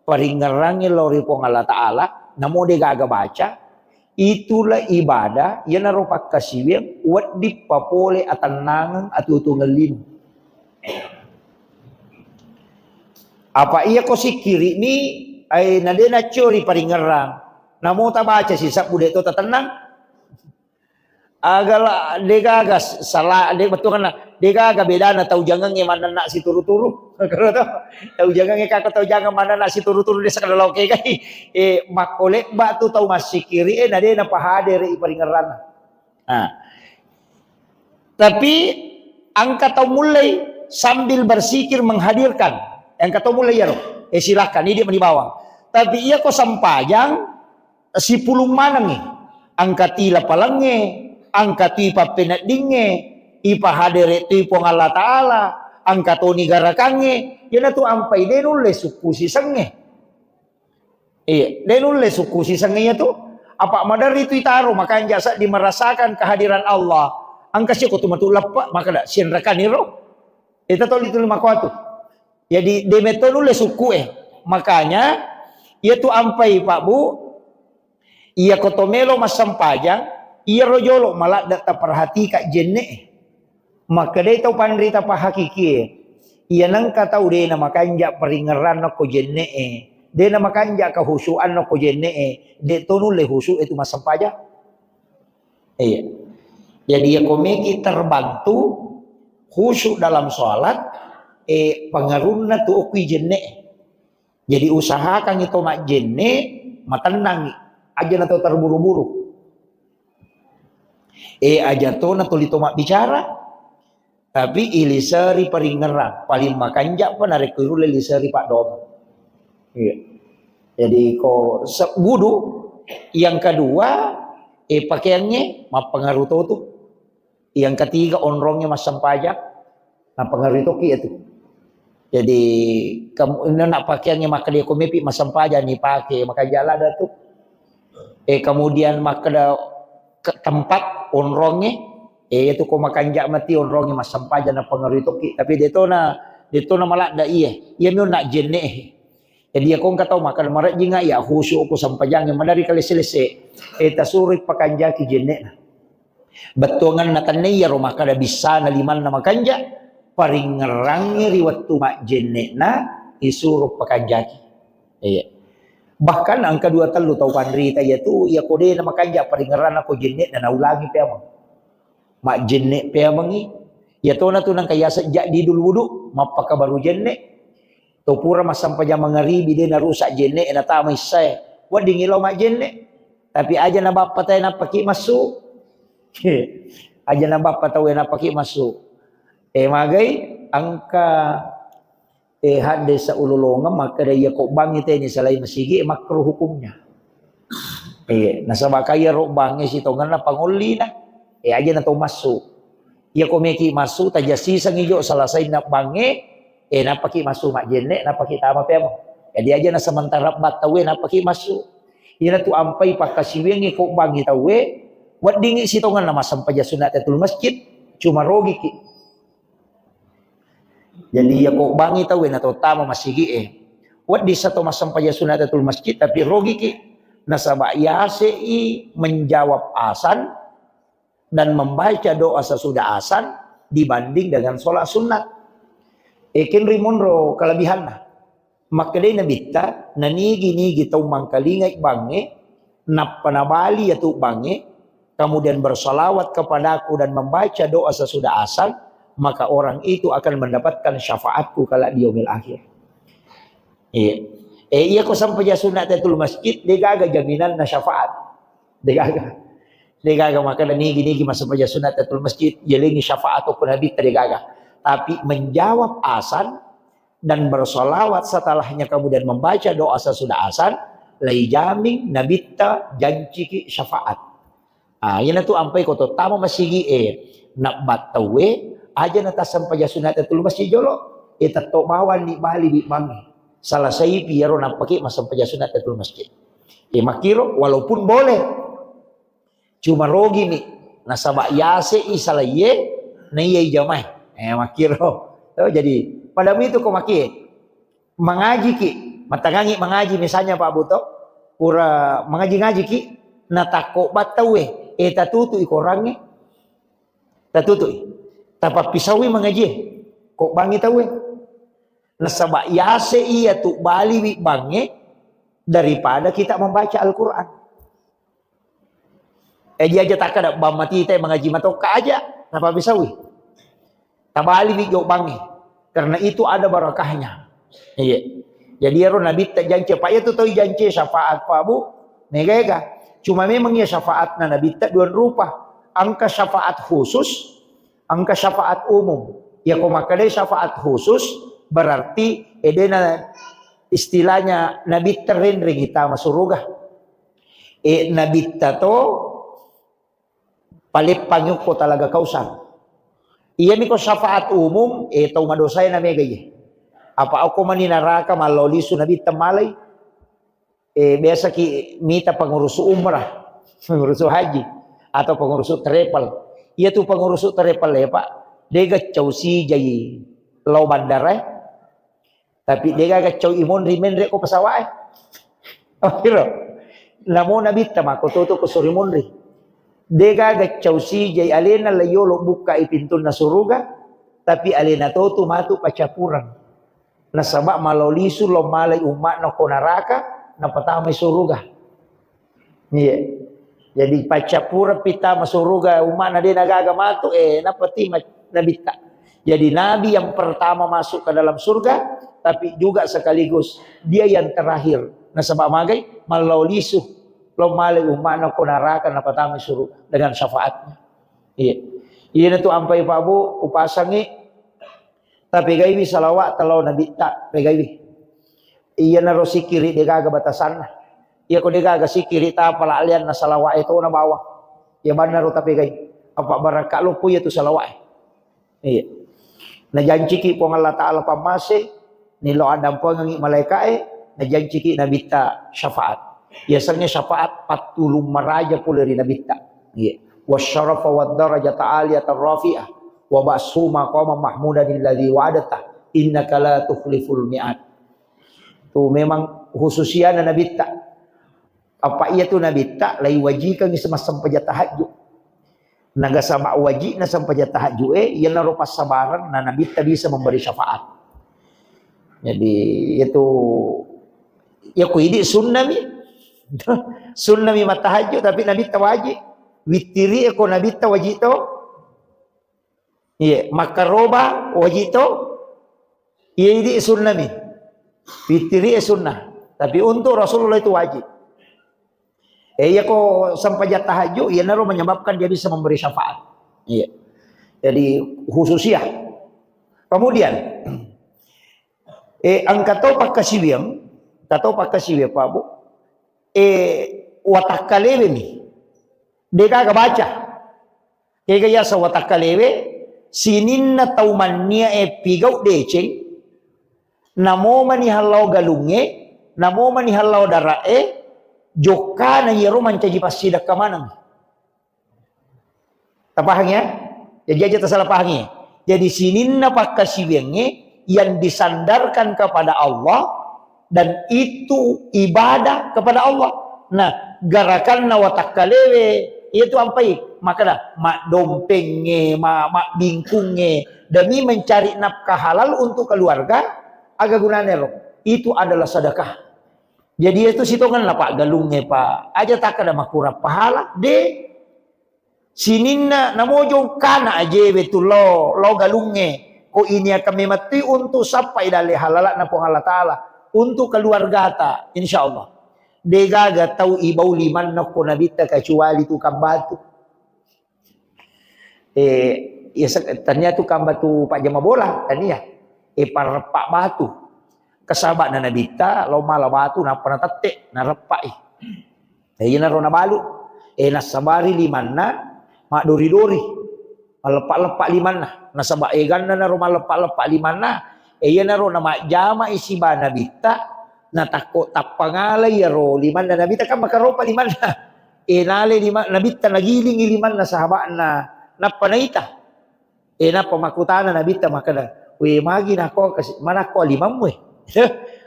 paringngerangnge lao ri Puang Allah Ta'ala, namo de gaga baca, itulah ibadah, iyanaro pakkasiwiang, wedding papole atennangeng atuo-tuongeng lino. Apa iya ko sikkiri'mi, ai, na de naccori paringngerang. Namo tabaca sisebbu de to tatennang. Agala de gaga s-, sala, de bettuanna, de gaga bedana tau jangengnge mannenna situru-turu. Tau jangengnge kako tau jangeng mannenna situru-turu de sakala lao kegai. Eh, makko lebba tu tau massikiri, eh, na de napahadere i paringngeranna. Nah. Tapi engka tau mulai sambil bersikir menghadirkan. Engka tau mulai iyaro. Eh, silakan, ini dia meni bawang. Tapi iya ko sempajang, sipulung manengngi. Engka ti lapalengnge, engka ti pappeneddingnge, ipahadere tu Puang Allah Ta'ala, engka toni garakangnge, iyanatu ampai de nulle sukku sisengnge. Iya, de nulle sukku sisengnge iya tu. Apa maderri tu itaro, makanja seddi merasakan kehadiran Allah. Engka siko tu matu leppa, makkeda sienrekaniro. Ita toli tu makoatu. Jadi, de metto nulle sukku e. Makanya, iya tu ampai, Pak Bu, iya ko to melo massempajang, iyaro jolo maladde taperhatika jenne e. Makkedai tau panrita pahakikie, iya nengka tau de namakanja paringngeranna ko jenne e, de namakanja kehusuanna ko jenne e, de to nulle husu e tu massempajang. Iya. Jadi iya ko meki terbantu khusyuk dalam sholat, eh, pengaruhna tu okui jenne e. Jadi usahakan itu majjenne, matennangi, aja na to terburu-buru. Eh, aja to na tuli to mabbicara, tapi iliseri paringngerang, paling makanja pa narekko irulle liseri paddoang. Iya. Jadi ko se-, wudu, yang kedua, eh, pakaiannya mappengaruh to tu. Yang ketiga, onrongnya massempajang, nappengaruh toki itu. Jadi, kamu ini nak pakaiannya maka dia komepi massempajang ni pakai, maka jalan ada tu. Eh, kemudian makkeda ke-, tempat onrongnge, eh, itu ko makanja mati onrongnge massempajang napengaruhi tokki. Tapi detona, detona maladda iye. Iya mi onna jenne. Jadi ya ko engka tau makkeda marejjinga ya khusyuk ko sempajangnge madari kalese-lese. Eh, tasuroi pakanjaki jenne'na. Bettuanganna tenne iyaro makkeda bissana limanna makanja, paringngerangngi ri wettu majjenne'na isuro pakanjaki. Iya. Bahkan engka dua tellu tau panrita iya tu, iya ko de na makanja paringngeranna ko jenne'na naulangi peameng. Majjenne peamengi. Iya tona tu nangka yaseng jaddidul wudu, mappakabaru jenne. To pura massempajang mangaribi de narusak jenne, natama issae. Weddingi lao majjenne. Tapi aja na bappa tae nappaki massu. Aja na bappa taue nappaki massu. Eh, magai engka, eh, hadde saulolongeng makkeda iya ko bangi teni salai masigi, eh, makruh hukumnya. Iya, nasaba kaya ro bange sitongenna pangollina. Eh, aja na to massu. Iya ko meki massu, tajassisangi jo salasainna bange, eh, nappaki massu majjenne, nappaki tama peameng. Jadi aja na sementara battaue, nappaki massu. Iyana tu ampai pakkasiwiangngi ko bangi taue, weddingi sitongenna massempajang sunat tahiyatul masjid, cuma rogiki. Jadi iya ko bangi taue na to tama masigi e, wedding sato massempajang sunat tahiyatul masjid, tapi rogiki. Nasaba yasei menjawab asan dan membaca doa sesudah asan dibanding dengan sholat sunat. Ekin rimunro kelebihanna. Makkedai Nabitta, nanigi-nigi tau mangkalingai bangnge, nappa nabali yatu bangnge, kemudian bersalawat kepadaku dan membaca doa sesudah asan, maka orang itu akan mendapatkan syafaatku kala di yaumil akhir. Iya. Eh, iya ko sampajang sunat tahiyatul masjid, degaga jaminanna syafaat. Degaga. Degaga, maka nigi-nigi massempajang sunat tahiyatul masjid, jelengi syafaat ko Nabitta, degaga. Tapi menjawab asan dan bersolawat setelahnya, kemudian membaca doa sesudah asan, lai jamin Nabitta janciki syafaat. Ah, iyana tu ampai ko to tama masigi e, nabbattaue, aja na tassempajang sunat tahiyatul masjid jolo, e tetto bawang ni bali wi bangnge. Salasaipi iyaro nappaki massempajang sunat tahiyatul masjid. E makkiro, walaupun boleh, cuma rogimi, nasaba yasei salaiye, na iyai jamae. Eh, makkiro. Oh, jadi, pada itu ko makie. Mangajiki, matangangi mangaji misalnya Pak Buto, pura mangaji-ngajiki, natakko battaue, eh, tatutui korangnge, tatutui, tapappisaui mangajie, ko bangi taue. Nasaba yase iya tu baliwi bangnge daripada kita membaca Al-Quran. Eh, dia aja takkada bang matita mangaji matokka aja, napabisauwi. Tabaliwi jo bangnge. Karena itu ada barakahnya. Iya. Jadi ero Nabitta jance, Pak, iya tu toi jance syafaat, Pak, Bu. Mega-ega. Cuma memang iya syafaatna Nabitta dua rupa. Engka syafaat khusus, engka syafaat umum. Ya ko makkadai syafaat khusus, berarti edena istilahnya Nabitta renrengi tama suruga. E, Nabitta to paleppangi okko talaga Kausar. Iyami ko syafaat umum, e, tau madosae na mega iye. Apa okko mani naraka mallao lisu Nabitta malai. E, biasa ki mita pengurusu umrah, pengurusu haji, atau pengurusu travel. Iya tu pengurusu travel e, Pak. Dega cau sijai lao bandara e. Tapi degaga cau imonri menre ko pesawat e. Okiro. Namo Nabitta mako toto ko sori monri. Degaga cau sijai alena la yolo bukka i pintunna suruga, tapi alena totu matu pacappureng. Nasaba malao lisu lao malai umma'na ko naraka, napatamai suruga. Iya. Jadi paccappureng pita masuruga umma'na de nagaga matu, eh, nappa tima Nabitta. Jadi Nabi yang pertama masuk ke dalam surga, tapi juga sekaligus dia yang terakhir. Nasaba magai, malao lisu, lao malai umma'na ko naraka, napatamai suruga dengan syafaatnya. Iya. Iyana tu ampai Pak Bu, upasangi, tapegaiwi salawat talao Nabitta, pegaiwi. Iyanaro sikiri degaga batasanna. Iya ko degaga sikiri tapala alianna salawat e tona bawang. Iya bannaro tapegai. Apa barakka loppo iya tu salawat e. Iya. Najanciki Puang Allah Ta'ala pammase, nilo addampengengi malaika e, najanciki Nabitta syafaat. Yasengnge syafaat pattulung maraja pole ri Nabitta. Iya. Wasyarafa wad darajata aliyatan rafi'ah. Wa ba'su maqama mahmudan alladzi wa'adta. Innaka la tukhliful mi'ad. Tu memang khususiana Nabitta. Apa iya tu Nabitta, lai wajikangngi semassempajang tahajud. Naga sama wajibna sempajang tahajud, eh, iyanaro passabareng, na Nabitta bisa memberi syafaat. Jadi, itu, ya ku idi sunnami. Sunnami matahajud, tapi Nabitta wajib. Wittiri ko Nabitta wajib to. Iya, makkaroba wajib to. Iya, idi sunnami. Wittiri e sunnah. Tapi untuk Rasulullah itu wajib. Eh, iya ko sempajang tahajud, iyanaro menyebabkan dia bisa memberi syafaat. Iya. Jadi khususiah. Kemudian, eh, engka to pakkasiwiang, engka to pakkasiwiang, Pak Bu. Eh, watakkalewe mi. Degaga baca. Kega yaseng watakkalewe, sininna tau manniae pigau deceng, namo mani hallau galungnge, namo mani hallau dara'e, jokkana iyaro mancaji passidekka maneng. Tapahang ya? Jadi aja tasala pahangi. Jadi sininna pakkasiwiangnge yang disandarkan kepada Allah, dan itu ibadah kepada Allah. Nah, garakanna watakkalewe, iya tu ampai, makkeda, maddompengnge, ma-, mabbingkungnge, demi mencari nafkah halal untuk keluarga, aga gunane ro? Itu adalah sedekah. Jadi itu sitongenna, Pak, galungnge, Pak. Aja takkeda makurang pahala, de. Sininna namo jokkana ajewe tu lo, lo galungnge. Ko ini akan memettui untuk sappai dalle halala'na Puang Allah Ta'ala. Untuk keluargata, insya Allah. Degaga tau ibau limanna ko Nabitta kecuali tukang batu. Eh, ya, se-, tania tukang batu pajama bola, tania. Eh, pareppa batu. Ke sahaba'na Nabitta, lo mala batu, nappa natette, nareppai. Eh, iyanaro nabalu. Eh, nassabari limanna, maddori-dori. Malleppa-leppa limanna. Nasaba eganna naro malleppa-leppa limanna. Eh, iyanaro namajjamai siba Nabitta, natakko tappa ngalai iyaro limanna Nabitta, kan makaropa limanna. Eh, nale lima-, Nabitta nagilingi limanna sahaba'na. Nappa naita. Eh, nappa makkutana Nabitta makkeda, "We, magi nako kasi-, manakko limammu e?"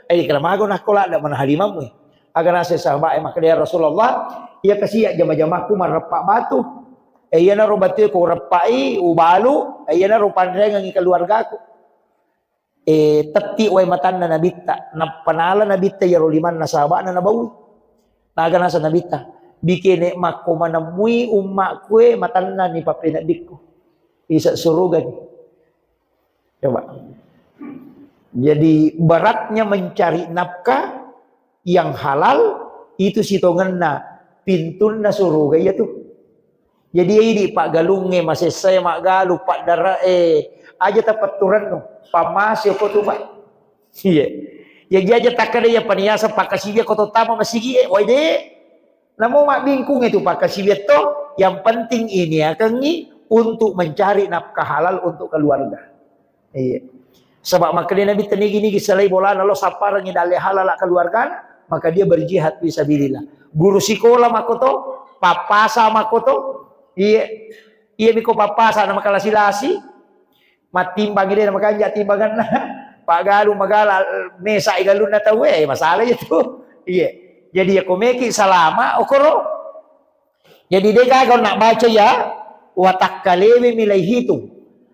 Eh, kala mago nakko ladde manaha limammu e. Aga naseng sahabat e makkeda, "Ya Rasulullah, iya kasi jama-jamakku marreppa batu. Eh, iyanaro batue ko reppai, ubalu, eh, iyanaro panrengengi keluargaku." Eh, tetti wai matanna Nabitta, nappa nala Nabitta iyaro limanna sahaba'na nabaui. Naga naseng Nabitta, "Bikene makko manemmui ummakku e matanna ni pappeneddikku. Isa surugani." Coba. Jadi beratnya mencari nafkah yang halal itu sitongenna pintunna suruga iya tu. Jadi idi paggalungnge masessae maggalu paddarae aja tapetturennu pammase ko tu, Pak. Iya. Jadi aja takkada iya paniasa pakkasiwia ko to tama masigi e, wai de. Namo mabbingkung itu pakkasiwia to, yang penting ini akangi untuk mencari nafkah halal untuk keluarga. Iya. Sebab makkeda Nabitta nigi-nigi selai bolana lo sapparengi dalle halala keluargana, maka dia berjihad fi sabilillah. Guru sikola makko to, pappasa makko to. Iya. Iya miko pappasa na makalasi-lasi. Mattimbangi de na makanja timbanganna. Paggalung magala mesa galunna tau e, masalah itu. Iya. Jadi ya komeki salama okoro. Jadi de gaga na baca ya, watakkalewe mi lai hitung.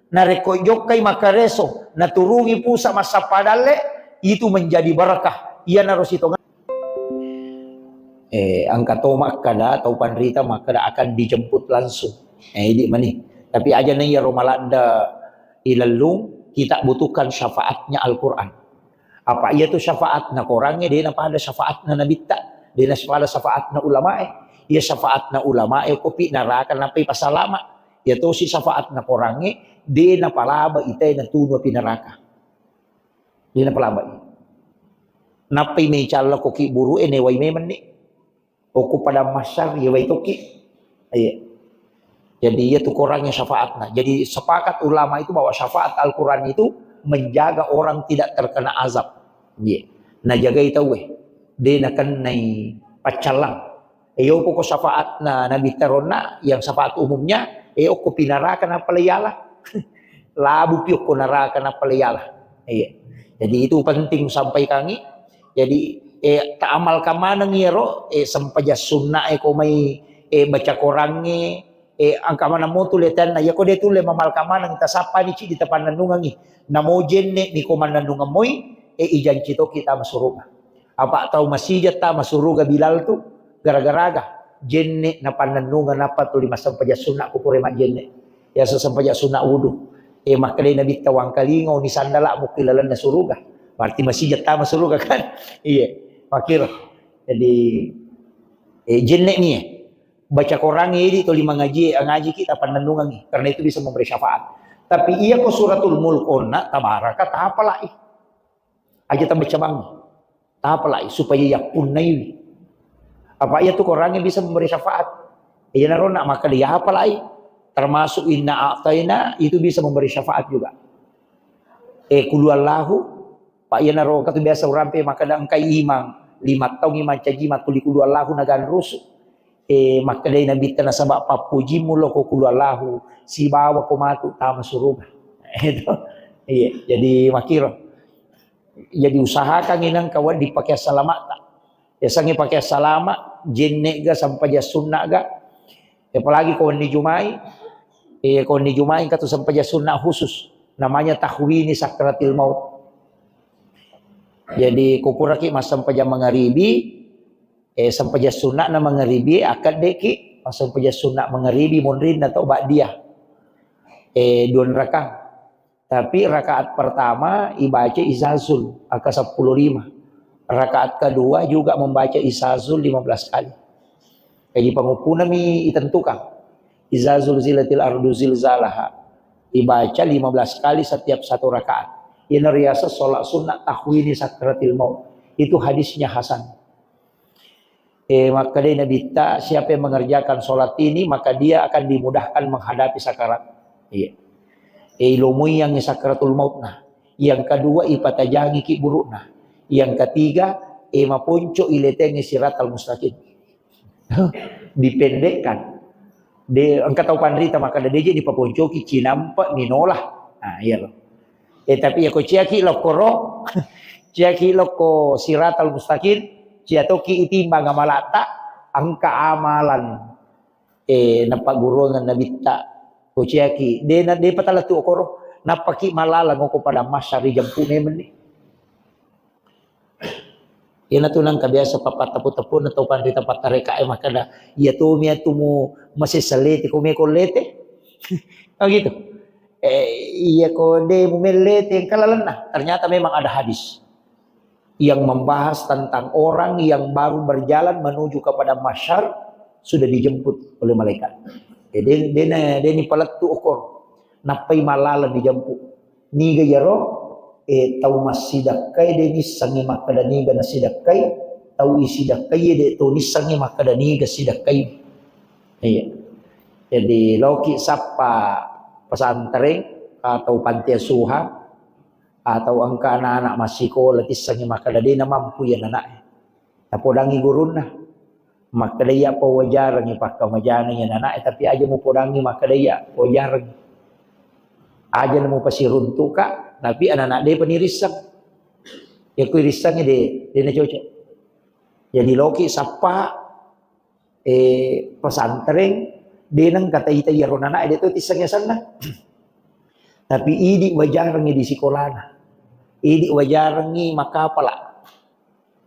Narekko jokkai makareso, naturungi pusa massappa dalle, itu menjadi barakah. Iyanaro sitonga. Eh, engka to makkada, tau panrita makkada akan dijemput langsung. Eh, idi mani. Tapi aja na iyaro maladda ilellung, kita butuhkan syafaatnya Al-Quran. Apa iya tu syafaatna korangnge, de napada syafaatna nabitta, de napada syafaatna ulamae. Iya syafaatna ulamae ko pi naraka nappai pasalama. Iya tosi syafaatna korangnge, de napalaba itae natunu api naraka. De napalaba. Nappai mecalla ko ki buru e newai memenni. Okko padang mahsyar, iya wai tokki. Iya. Jadi, iya tu korangnya syafaatna. Jadi, sepakat ulama itu bahwa syafaat Al-Quran itu menjaga orang tidak terkena azab. Iya. Najagai tauwe. De nakennai Paccallang. E, yoko ko syafaatna Nabi taronna, yang syafaat umumnya, e, okko pinaraka nappa leyala. Labu pi okko naraka nappa leyala. Iya. Jadi itu penting sampaikangi. Jadi, e, taamalkan maneng iyaro, e, sempajang sunna e ko mai, e, baca korangnge, e, engka maneng motu letanna, yako de tulle mamalka maneng, tasappani cidi tapannennungengi. Namo jenne ni ko mannennungeng moi, e, ijanci toki tama suruga. Apa tau masija tama suruga Bilal tu, gara-garaga jenne napannennungeng nappa tuli massempajang sunna ko pura majjenne. Yasa sempajang sunna wudu. E, makkedai Nabitta, "Wangkalinga ni sandala mukki lalenna suruga." Berarti masija tama suruga kan? Iya, makkiro. Jadi, e, jenne ni, e. Baca Quran idi tuli mangaji, ngaji kita pannennungengi. Karena itu bisa memberi syafaat. Tapi iya ko suratul mulk onna, tabaraka, tapalai. Aja tabaca bangi. Tapalai supaya yappunnaiwi. Apa iya tu Qurannya bisa memberi syafaat. Iya narona maka dia apalai. Termasuk inna a'taina itu bisa memberi syafaat juga. E, kulu Allahu, Pak, iyanaro engka tu biasa urampe makkeda engkai imang, lima taung imang caji makkuli kulu Allahu naganrusu. E, makkedai Nabitta nasaba pappujimu loko kulu Allahu, sibawa ko matu tama suruga. Itu. Iya, jadi makkiro. Jadi usahakan inang kawan dipakai salamata. Yasangi pakai salama, jenne ga, sampaja sunna ga. Apalagi ko wenni Jumai, e, ko wenni Jumai engka tu sampaja sunna khusus. Namanya tahwini sakratil maut. Jadi, kukuraki massampajang mangaribi, e, sampajang sunna'na mangaribi, akkaddeki massampajang sunna mangaribi, monrinna tau ba'diyah. E, dua rakang. Tapi rakaat pertama ibaca Izazul, angka seppulo lima. Rakaat kedua juga membaca Izazul lima belas kali. Jadi, panguppunami itentukan. Iza zulzilatil ardu zilzalaha. Ibaca lima belas kali setiap satu rakaat. Ina riasa sholat sunnah tahwini sakratil maut. Itu hadisnya hasan. E, makkedai Nabitta, siapa yang mengerjakan sholat ini, maka dia akan dimudahkan menghadapi sakarat. Iya. E, ilomui yang sakratul maut nah. Yang kedua, ipatajangi ki burukna. Yang ketiga, e, maponco iletengi siratal mustaqim. Dipendekkan. De, engka tau panrita makkeda, "De je dipaponcoki, cinampa minola." Nah, iya lo. E, tapi ya ko ciaki lokko ro, ciaki lokko siratal mustaqim, cia toki itimbang amalata, engka amalan, e, napagguruangan Nabitta, ko ciaki, de na, de patalettu okoro, nappaki malalang oko pada masyari jampu memeng ni. Iyanatu nangka biasa pappattapu-tapuna tau panrita pattarekae makkeda, "Iya tomi atu mu masessa lete, ko meko lete?" Oh gitu. Eh, iya ko de mu mellete engka lalenna. Ternyata memang ada hadis yang membahas tentang orang yang baru berjalan menuju kepada mahsyar sudah dijemput oleh malaikat. Eh, de, de, de ni palettu okor. Nappai malalang dijemput. Niga iyaro, eh, tau massidakkai de nissengngi makkeda niga nasidakkai, tau isidakkai de to nissengngi makkeda niga sidakkai. Iya. Jadi, loki sappa pesantren atau panti asuhan atau engka anak-anak massikola tissengngi makkeda de namampu iya anana'e. Napodangi gurunna. Makkeda iya pawajarengngi pakkamajana iya anana'e, tapi aja mupodangi makkeda iya pawajarengngi. Aja na mupasiruntuka, tapi anana de pa nirisseng. Ya ku irissengngi de, de na cocok. Jadi loki sappa, eh, pesantren, de nengka taita iyaro anana'e de to tisseng yasenna. Tapi idi wajarengngi di sikolana. Idi wajarengngi makkapala.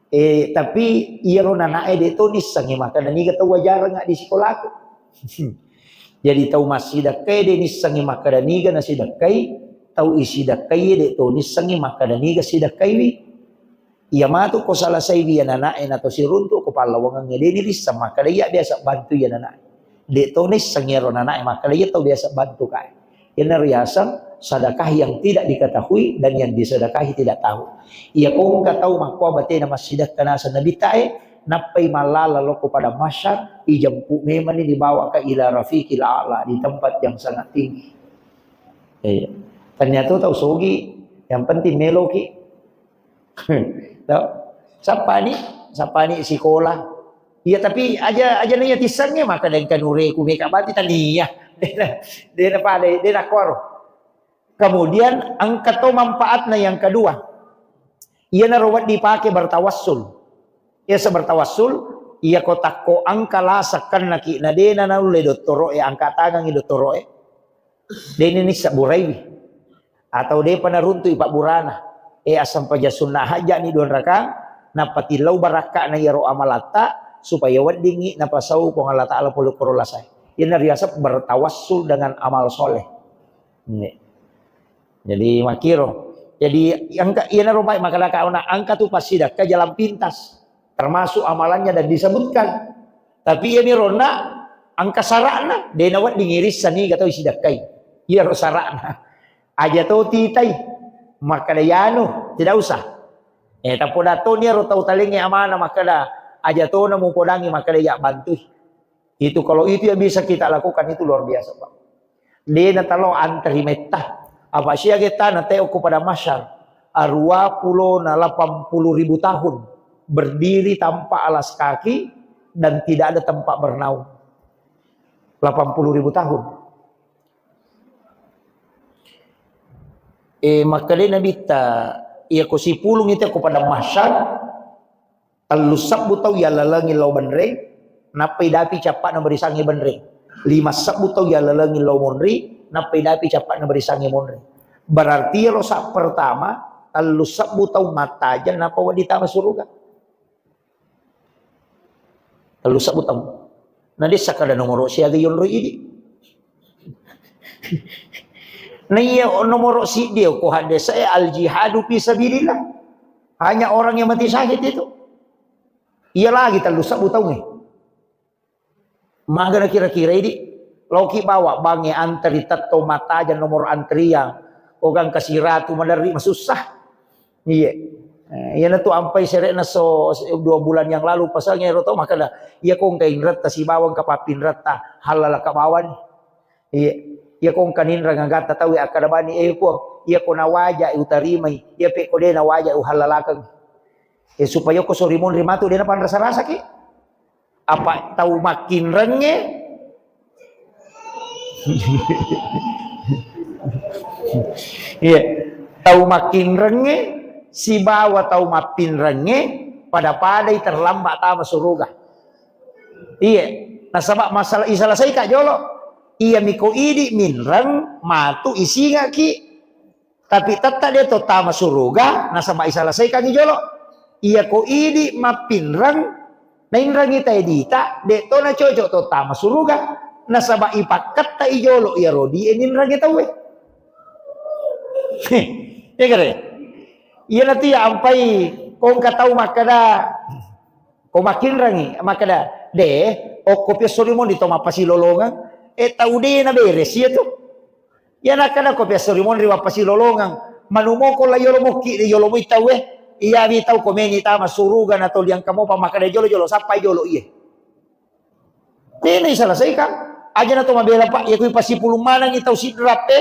Eh, tapi iyaro anana'e de to nissengngi makkeda niga tau wajarengnga di sikolaku. Jadi tau massidakkai de nissengngi makkeda niga nasidakkai, tau isidakkai de to nissengngi makkeda niga sidakkaiwi. Iya matu ko salasaiwi anana'e na to siruntu ko pallawangengnge de nirisseng makkeda iya biasa bantu iya anana'e. De to nisseng iyaro anana'e makkeda iya tau biasa bantu kae. Iyana riaseng sedekah yang tidak diketahui dan yang disedekahi tidak tahu. Iya ko engka tau makkoa batena massidekka naseng Nabitta e, nappai mallala lokko pada mahsyar, ijempu memanni dibawa ka ila rafiqil a'la, di tempat yang sangat tinggi. Iya. Ternyata tau sogi, yang penting meloki. Tau? Sappani, sappani sikola. Iya, tapi aja, aja naiya tissengnge, maka dengka nureku meka bati tania. Dena, dena pada, dena kuaro. Kemudian engka to manfaatna yang kedua. Iyanaro wedding pake bertawassul. Iya, sebertawassul, iya ko takko engka lasa kennaki na dena naulle dottoro'e, angka tangangi dottoro'e. Deni nissa buraiwi. Atau depa naruntu'i pabburana. Eh, assampaja sunna hajja'ni dua rakang, nappa tillau barakka'na iyaro amalatta, supaya weddingngi napasau Puang Allah Ta'ala pole koro lasae. Iyana riaseng bertawassul dengan amal soleh. Nggih. Jadi makkiro. Jadi engka, iyanaro mai makkadaka ona engka tu passidakka jalan pintas. Termasuk amalannya dan disebutkan. Tapi iyami ronna engka sara'na, de nawedding irissa niga tau isidakkai. Iyaro sara'na. Aja to titai. Makkada yanu, tidak usah. Eh, tapoda to niaro tau talengnge amana makkada, aja tona mupodangi makkada ya bantui. Itu, kalau itu yang bisa kita lakukan, itu luar biasa, Pak. De natalo antri metta. Apa siaga tana teo ko pada masyar. Arua pulo na lapan puluh ribu tahun berdiri tanpa alas kaki dan tidak ada tempat bernaung. Lapan puluh ribu tahun. Eh, makkeda Nabitta, iya ko sipulung itu ko pada masyar, Tellu sebbu tau yallalengi lao benreng, nappai dapi cappa'na barisangnge benreng. Lima sebbu tau yallalengi lao monri, nappai dapi cappa'na barisangnge monri. Berarti ero sa pertama, tellu sebbu tau mattajeng, nappa wedding tama suruga. Tellu sebbu tau. Na dessa kada nomoro siaga yonroi idi. Na iya nomoro siddi ko haddesae al jihadu fi sabilillah. Hanya orang yang mati syahid itu. Iya lagi tellu sebbu taungnge. Magana kira-kira idi. Loki bawa bangnge antri tetto mattajeng nomor antrian. Ogang kasiratu maderri masussa. Iya. Eh, iyana tu ampai sere'na so, so dua bulan yang lalu pasangnge ero to makkeda, iya ko engka inretta sibawa engka pappinretta, hallalaka bawani. Iya. Iya ko engka ninreng agatta tau akkeda bani, eh, Puang, iya ko nawaja utarimai, iya pe ko de nawaja uhallalakeng. Eh, supaya ko sori monri matu de napanrasa-rasaki. Apa tau makkinrengnge? Iya. Tau makkinrengnge sibawa tau mappinrengnge pada-padai terlambat tama suruga. Iya. Nasaba masalah isalasaika jolo. Iya miko idi minreng matu isingaki. Tapi tetta de to tama suruga, nasaba isalasaikangngi jolo. Iya ko idi mappinreng, nainrengi tae dita, de to nacocok to tama suruga. Nasaba ipakketta i jolo iya rodi e ninrengi tauwe. Iya kare. Iya natia ampai kongka tau makkeda, ko makkinrengi, makkeda, de, okko piasso rimoni to mappasilolongeng, e tau de na beres iya tu. Iya nakkeda ko piasso ri monri wappasilolongeng, manumoko la yolo mokki de yolo moi tauwe, iyawi tau ko meni tama suruga na toli engka mopa makkeda jolo-jolo sappai jolo iye. Tena isalasaikang, aja na to mabela Pak, iya kui pasipulung manengi tau sidrap e,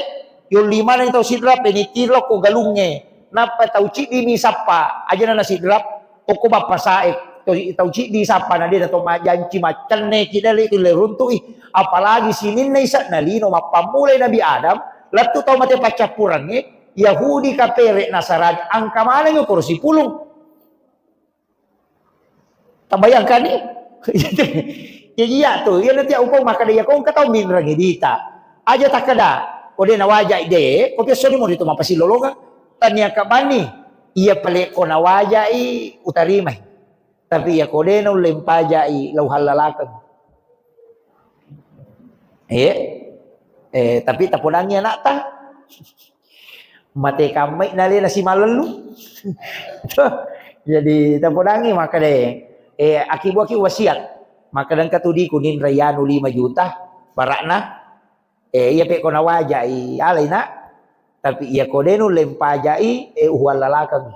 yolli manengi tau sidrap e, nitiro ko galungnge, nappa tau ciddi mi sappa, aja na nasidrap, Okko bappasae, to-, tau ciddi sappa na de na to majanci maccenne ki dale tu le runtu'i, apalagi sininna ise'na lino mappammulai Nabi Adam, lettu tau mate paccappurengnge, Yahudi, Kapere, Nasarani, engka maneng okoro sipulung. Tabayangkanni? Jadi iya tu, iya nanti upau makkeda iya ko engka tau minrengi dita. Aja takkeda, ko de nawajai de, ko piasso ni mori tu mappasilolongeng. Tania kabani, iya pale ko nawajai utarimai. Tapi iya ko de naulle mpajai, lau hallalakeng. Eh, eh, tapi tapodangi anakta. Mate kammai nalena simalellu. Jadi tapodangi makkeda, eh, akibu-akibu wasiat. Makkeda engka tu diku ninra yanu lima juta, barakna. Eh, iya pe ko nawajai, alai nak. Tapi iya ko de nulle mpajai, eh, uhallalakeng.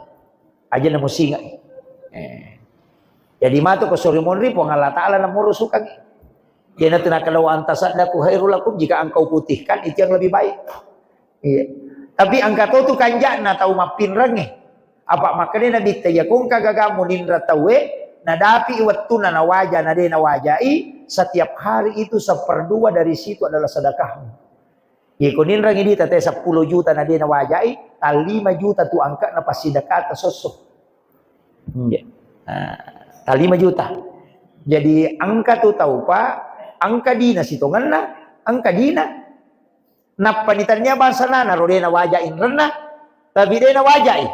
Aja na musingai. Eh. Jadi matu ko sori monri Puang Allah Ta'ala na murusukangi. Iyanatu nakkeda, "Wa an tasaddaqu khairul lakum," jika engkau putihkan itu yang lebih baik. Iya. Tapi engka to tu kanja'na tau mappinrengnge. Apa makkeda Nabitta, iya ko engka gagamu ninra tauwe, Nadapi wettuna nawaja, na de nawajai, setiap hari itu seperdua dari situ adalah sedekahmu. Ye ko ninrangi dita te seppulo juta na de nawajai, ta lima juta tu angka na passidekata sosso. Iya. Nah, ta lima juta. Jadi angka tu tau pa, angka dina sitongenna, angka dina. Nappa ni tania bangsa nana ro de nawaja inrenna, tapi de nawajai.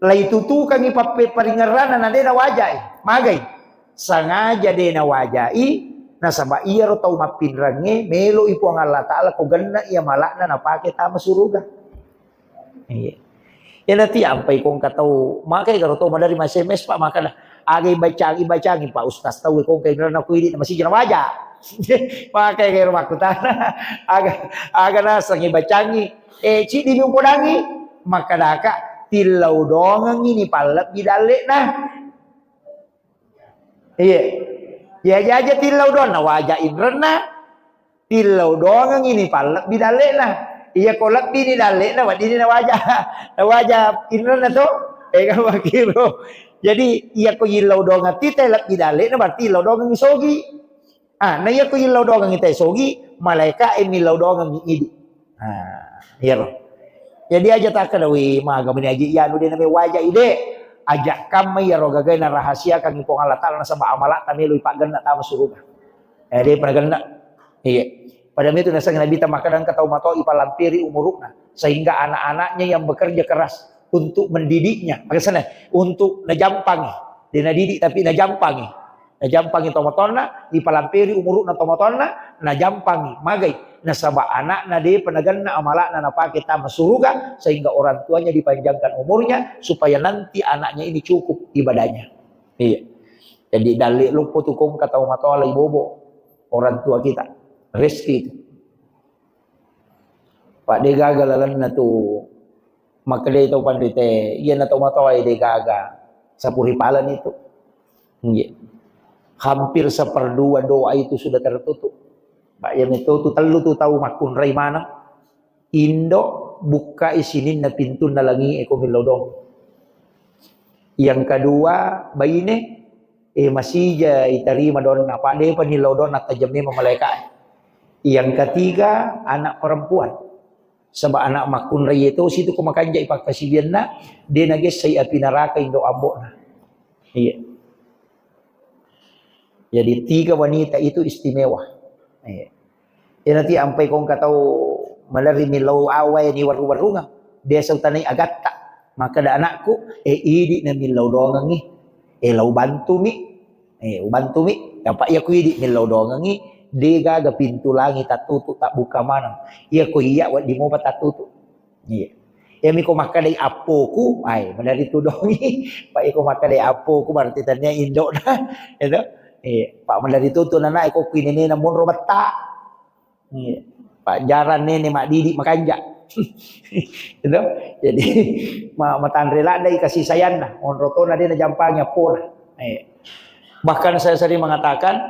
Laitutukangi pappe-, paringerrana na de nawajai. Magai? Sangaja de nawajai, nasaba iyaro tau mappinrengnge meloi Puang Allah Ta'ala ko genna iya mala'na napake tama suruga. Iya. Iya nanti ampai kongka tau, makai karo tau madari ma S M S, Pak, makana aga ibacangi, ibacangi, Pak Ustaz, tau kongka inrenna ku idi na masija nawaja. Makai karo makkutana, aga, aga naseng ibacangi, eh, cidi mi upodangi, makkadaka, tillau dongengi ni pallebbi dalle'na. Iya. Iya aja-aja tillau doang, nawaja inrenna, tillau doangengi ni pallebbi dalle'na. Iya ko lebbi ni dalle'na, weddini nawaja, nawaja inrenna to. Ega makiro. Jadi, iya ko yillau doangeng tite lebbi dalle'na, berarti yillau doangengi sogi. Ah, na iya ko yillau doangengi te sogi, malaika e millau doangengi idi. Ah, iyaro. Jadi aja takkeda, "Wih, maga meni aja iyanu de name waja ide." Aja kamma iyaro gagai narahasiakangi Puang Allah Ta'ala nasaba amala'ta melo ipaggenna tama suruga. Eh, de pernah genna. Iya. Pada itu naseng Nabi ta makkeda engka tau matoa ipalampiri umurukna sehingga anak-anaknya yang bekerja keras untuk mendidiknya. Maksudnya, untuk najampangi. De nadidik tapi najampangi. Najampangi tomatoanna, ipalampiri umuru'na tomatoanna, najampangi. Magai? Nasaba anakna depa nagenna amala'na napake tama suruga, sehingga orang tuanya dipanjangkan umurnya, supaya nanti anaknya ini cukup ibadahnya. Iya. Jadi, dalle loppo tu kongka tau matoa lai bobo orang tua kita. Rezeki itu. Pak, de gaga lalenna tu makkedai tau panrita, iyana tau matoa de gaga sapuri palan itu. Nggih. Hampir seperdua doa itu sudah tertutup. Pak, iya meto tu tellu tu tau makkunrai maneng. Indo bukkai sininna pintunna langi e ko millau dong. Yang kedua, baine, eh, masija itarima donna, apa depa nillau donna tajam memang malaika. Yang ketiga, anak perempuan. Sebab anak makkunrai itu situ ko makanjai pakkasiwianna, de nagessai api neraka indo ambo'na. Iya. Jadi tiga wanita itu istimewa. Iya. Iya nanti ampai kongka tau malerri millau awai ni warru-warrungang. Biasa utanai agatta. Makkeda anakku, eh, idi na millau doangengi. Eh, lau bantumi. Eh, ubantumi. Apa iya ku idi millau doangengi, de gaga pintu langi tattutu, tabbuka maneng. Iya ku iya waddi mopa tattutu. Iya. Iyami ko makkedai appoku, ai, maderri tudongi. Pak, iko makkedai appoku, berarti tania indokna. Itu. Iya. Pak, maderri tutu nana, iko kuinenena monro betta. Iya. Pak, jarang nene maddidi makanja. Itu. Jadi, ma-, matanre ladai kasih sayangna. Monro tona de najampangi appona. Iya. Bahkan saya sering mengatakan,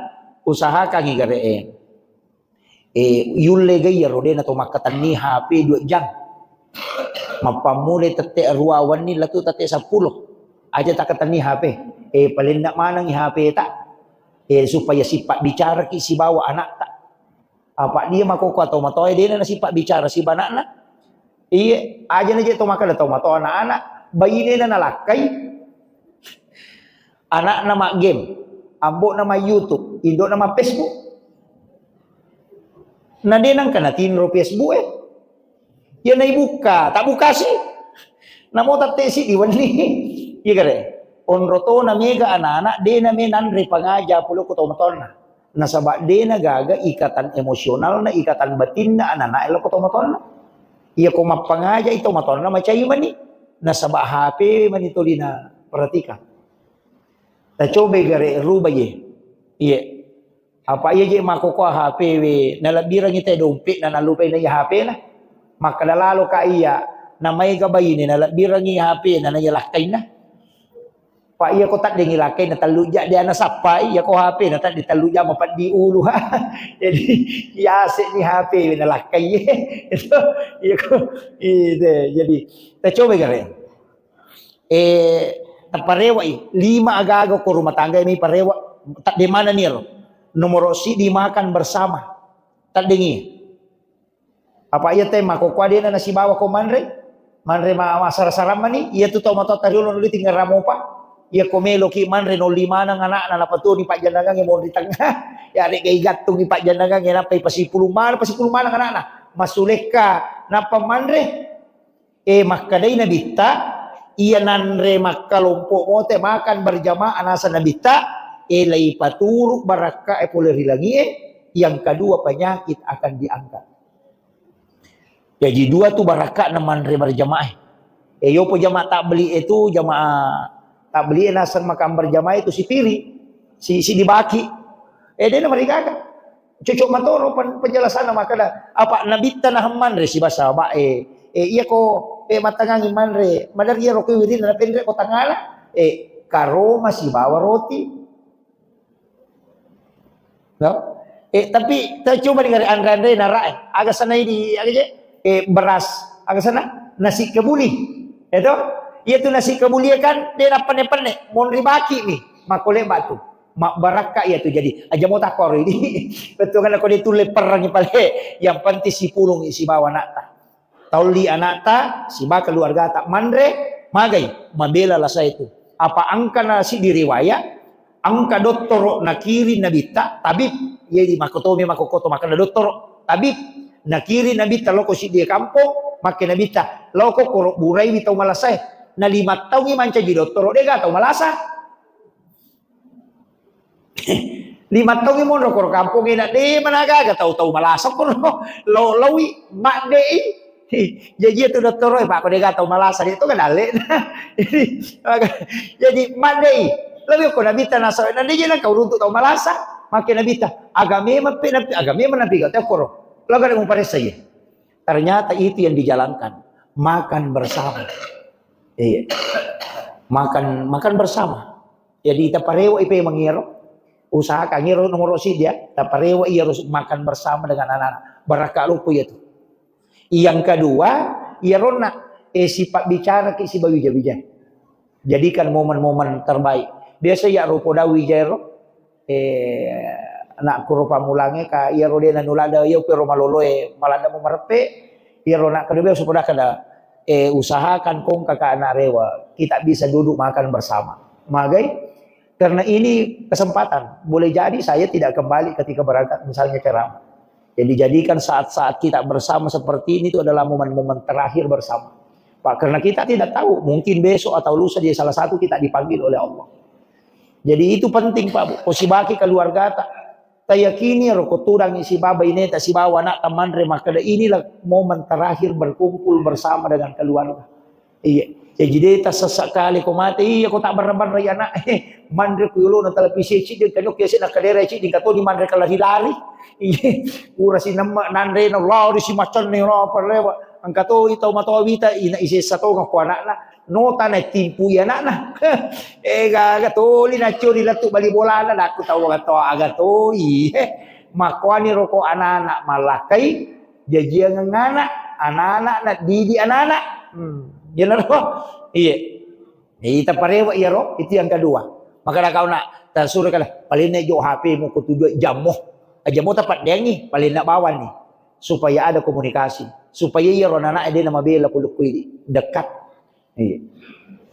usahakan igare e. Eh, yulle ga iyaro de nato makkatenni H P dua jam. Mappammulai tette arua wenni latu tette seppulo. Aja takkatenni H P. Eh, palenna manengi H P ta. Eh, supaya sipabbicaraki sibawa anakta. Apa dia makoko atau matoa dena nasipabbicara sibanakna. Iye, aja na je to makkeda to mato anak-anak, bainena nalakkai, anakna ma game, ambo'na ma YouTube, indokna ma Facebook. Na de nangka natinro Facebook e. Ya naibukka, tak bukasi. Namo tatte si diwenni. Iya kare. Onro to na mega anak-anak, de na me nanre pangaja puloko to matonna. Nasaba de na gaga ikatan emosionalna, ikatan batinna anak-anak loko to matonna. Iya ko mappangajai to matonna macai mani. Nasaba H P mani tolina perhatikan. Tacobai gare ruba ye. Iya. Apa iya je makkoko H P we, nalebbirangi te dompet na nalupai na iya H P na. Makkeda lalo ka iya, na maega baine nalebbirangi H P na na iya lakkainna. Pak, iya ko taddengi lakkainna tellu ja de ana sappai, iya ko H P na tadde tellu ja mapeddi ulu. Jadi iya ase ni H P we nalakkai. Itu iya ko itu. Jadi tacobai gare. Eh, Taparewai, lima agaga ko rumah tangga mi parewa, tadde manani ro. Nomoro sidi makan bersama. Taddengi. Apa iya te makkokkoe dena nasibawa ko manre? Manre ma-, masara-sara mani, iya tu tau matoa tariolo nuli tinggal ramopa. Iya ko meloki manre nolli maneng anakna napatoni pajjannangangnge monri tengah. Ya rega igattungi pajjannangangnge nappa ipasipulung maneng, pasipulung maneng anakna. Masulekka nappa manre. Eh, makkedai Nabitta, iya nanre makkalompo mote makan berjamaah naseng Nabitta, eh, laipaturu barakka e pole ri langie, yang kedua penyakit akan diangkat. Jadi dua tu barakka na manre berjamaah. Eh, yopo jamaah tabligh itu, jamaah tabligh naseng makan berjamaah itu sipiri, si, si dibaki. Eh, dena marigaga. Cocok matoro pen-, penjelasanna makkeda, apa Nabitta naheng manre sibawa sahabat e. Eh, iya ko, eh, mattangangi manre, madari iyaro ko wirina napenre ko tangala, eh, karoma sibawa roti. No? Eh, tapi kita coba dengar anre-anre nara, eh, aga sanai di, aga je? Eh, beras, aga sana? Nasi kebuli. Itu? Iya tu nasi kebuli kan, dia nak penne-penne, monri baki nih, makole batu. Mabbarakka iya tu. Jadi, aja mau takor ini. Betul kan, aku dia tulle perang pale. Yang penting sipulung sibawa anakta. Taulli anakta, sibawa keluargata. Manre, magai, mabela lasa itu. Apa angka nasi di riwayat, angka dottoro nakiring Nabitta, tabib, iya di makotomi makokoto makkeda dottoro, tabib, nakiring Nabitta loko siddi kampong, makke Nabitta, loko koro buraiwi tau malasae. Na lima taungi mancaji dottoro, dega tau malasa. Lima taungi monro koro kampong ena, de managaga tau-tau malasa koro, lo, lawi, maddei. Jaji itu dottoro, eh, Pak, ko dega tau malasa, dia tu kan dalle. Jadi, maddei. Lebih ko Nabitta nasa, na dia nang kau runtuk tau malasa, makke Nabitta. Agame mape, nabi, agame manabi gak tau koro. Lo kada muparessa ye. Ternyata itu yang dijalankan. Makan bersama. Iya. Makan, makan bersama. Jadi taparewa ipe mangiro. Usahakan iro nomor sidi ya. Taparewa iya harus makan bersama dengan anak-anak. Barakka lupu ya tu. Yang kedua, iya ronna, eh, sifat bicara ki sibawa wija-wija. Jadikan momen-momen terbaik. Biasa ya rupo dawi jero, eh, anakku ro pammulangnge ka, iyaro de nanulada, iya pero maloloe, maladda mu mareppe, iyaro nak kedua supaya kada, eh, usahakan kong kakak anak rewa, kita bisa duduk makan bersama. Magai? Karena ini kesempatan. Boleh jadi saya tidak kembali ketika berangkat misalnya ceramah. Jadi jadikan saat-saat kita bersama seperti ini itu adalah momen-momen terakhir bersama. Pak, karena kita tidak tahu, mungkin besok atau lusa dia salah satu kita dipanggil oleh Allah. Jadi itu penting, Pak, Bu. Ko sibaki keluargata. Tayakini ro ko tudangi sibawa ineta sibawa anak tamanre makkeda inilah momen terakhir berkumpul bersama dengan keluarga. Iya. Jaji de tassessa kale ko mate, iya ko tabbarra-barrai anak. Manre ku yolona televisi ciddi, kanu kiase na kadera ciddi, kato di manre kalari-lari. Iya. Ura sinemme nanre na lari si macanne na parlewa. Engka to i tau matoa wita, ina isessa tonga ko anakna. Nota na timpui anakna. Eh, gaga toli na curi lettu bali bolana, dakku tau aga to, aga toi. Eh, makkuani roko anak-anak malakkai, jajiangeng anak, anak-anak na didi anak-anak. Hmm, iyanaro. Iya. Jadi taparewa iyaro, itu yang kedua. Maka da kau nak tasure kala, paling nek jo H P mu ko tujuh jammu. Jammu tapaddengi, paling nak bawani. Supaya ada komunikasi. Supaya iyaro anak-anak de na mabela kulukku ini. Dekat. Iya.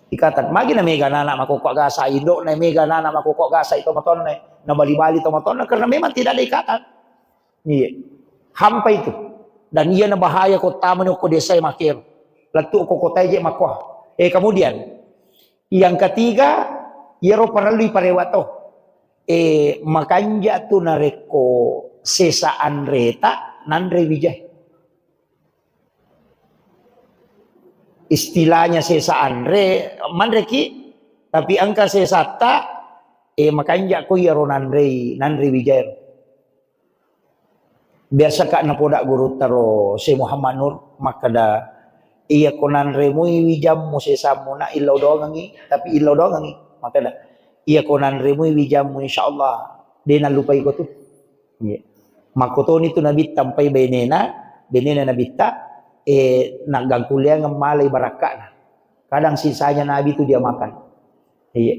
Ikatan. Magi na mega anak makokko gasa, indo na mega anak makokko gasa itu matonne. Na bali-bali to matonne karena memang tidak ada ikatan. Iya. Hampa itu. Dan iya na bahaya ko tamani ko desa makero. Lettu ko kota je makko. Eh, kemudian yang ketiga, iyaro parellu parewa to. Eh, makanja tu narekko sesa anreta nanre wijai. Istilahnya sesa anre, manreki, tapi engka sesatta, eh, makanja ko iyaro nanrei, nanre wijairo. Biasa ka napoda gurutta ro Syekh Muhammad Nur, makkeda, iya ko nanremui wijammu sesammu, na illau doangengi, tapi illau doangengi, makkeda, iya ko nanremui wijammu, insyaallah, de nallupai ko tu. Iya. Makkotoni tu Nabitta mpai benena, benena Nabitta, eh, naggangkulleangeng malai barakka'na. Kadang sisanya Nabi tu dia makan. Iya.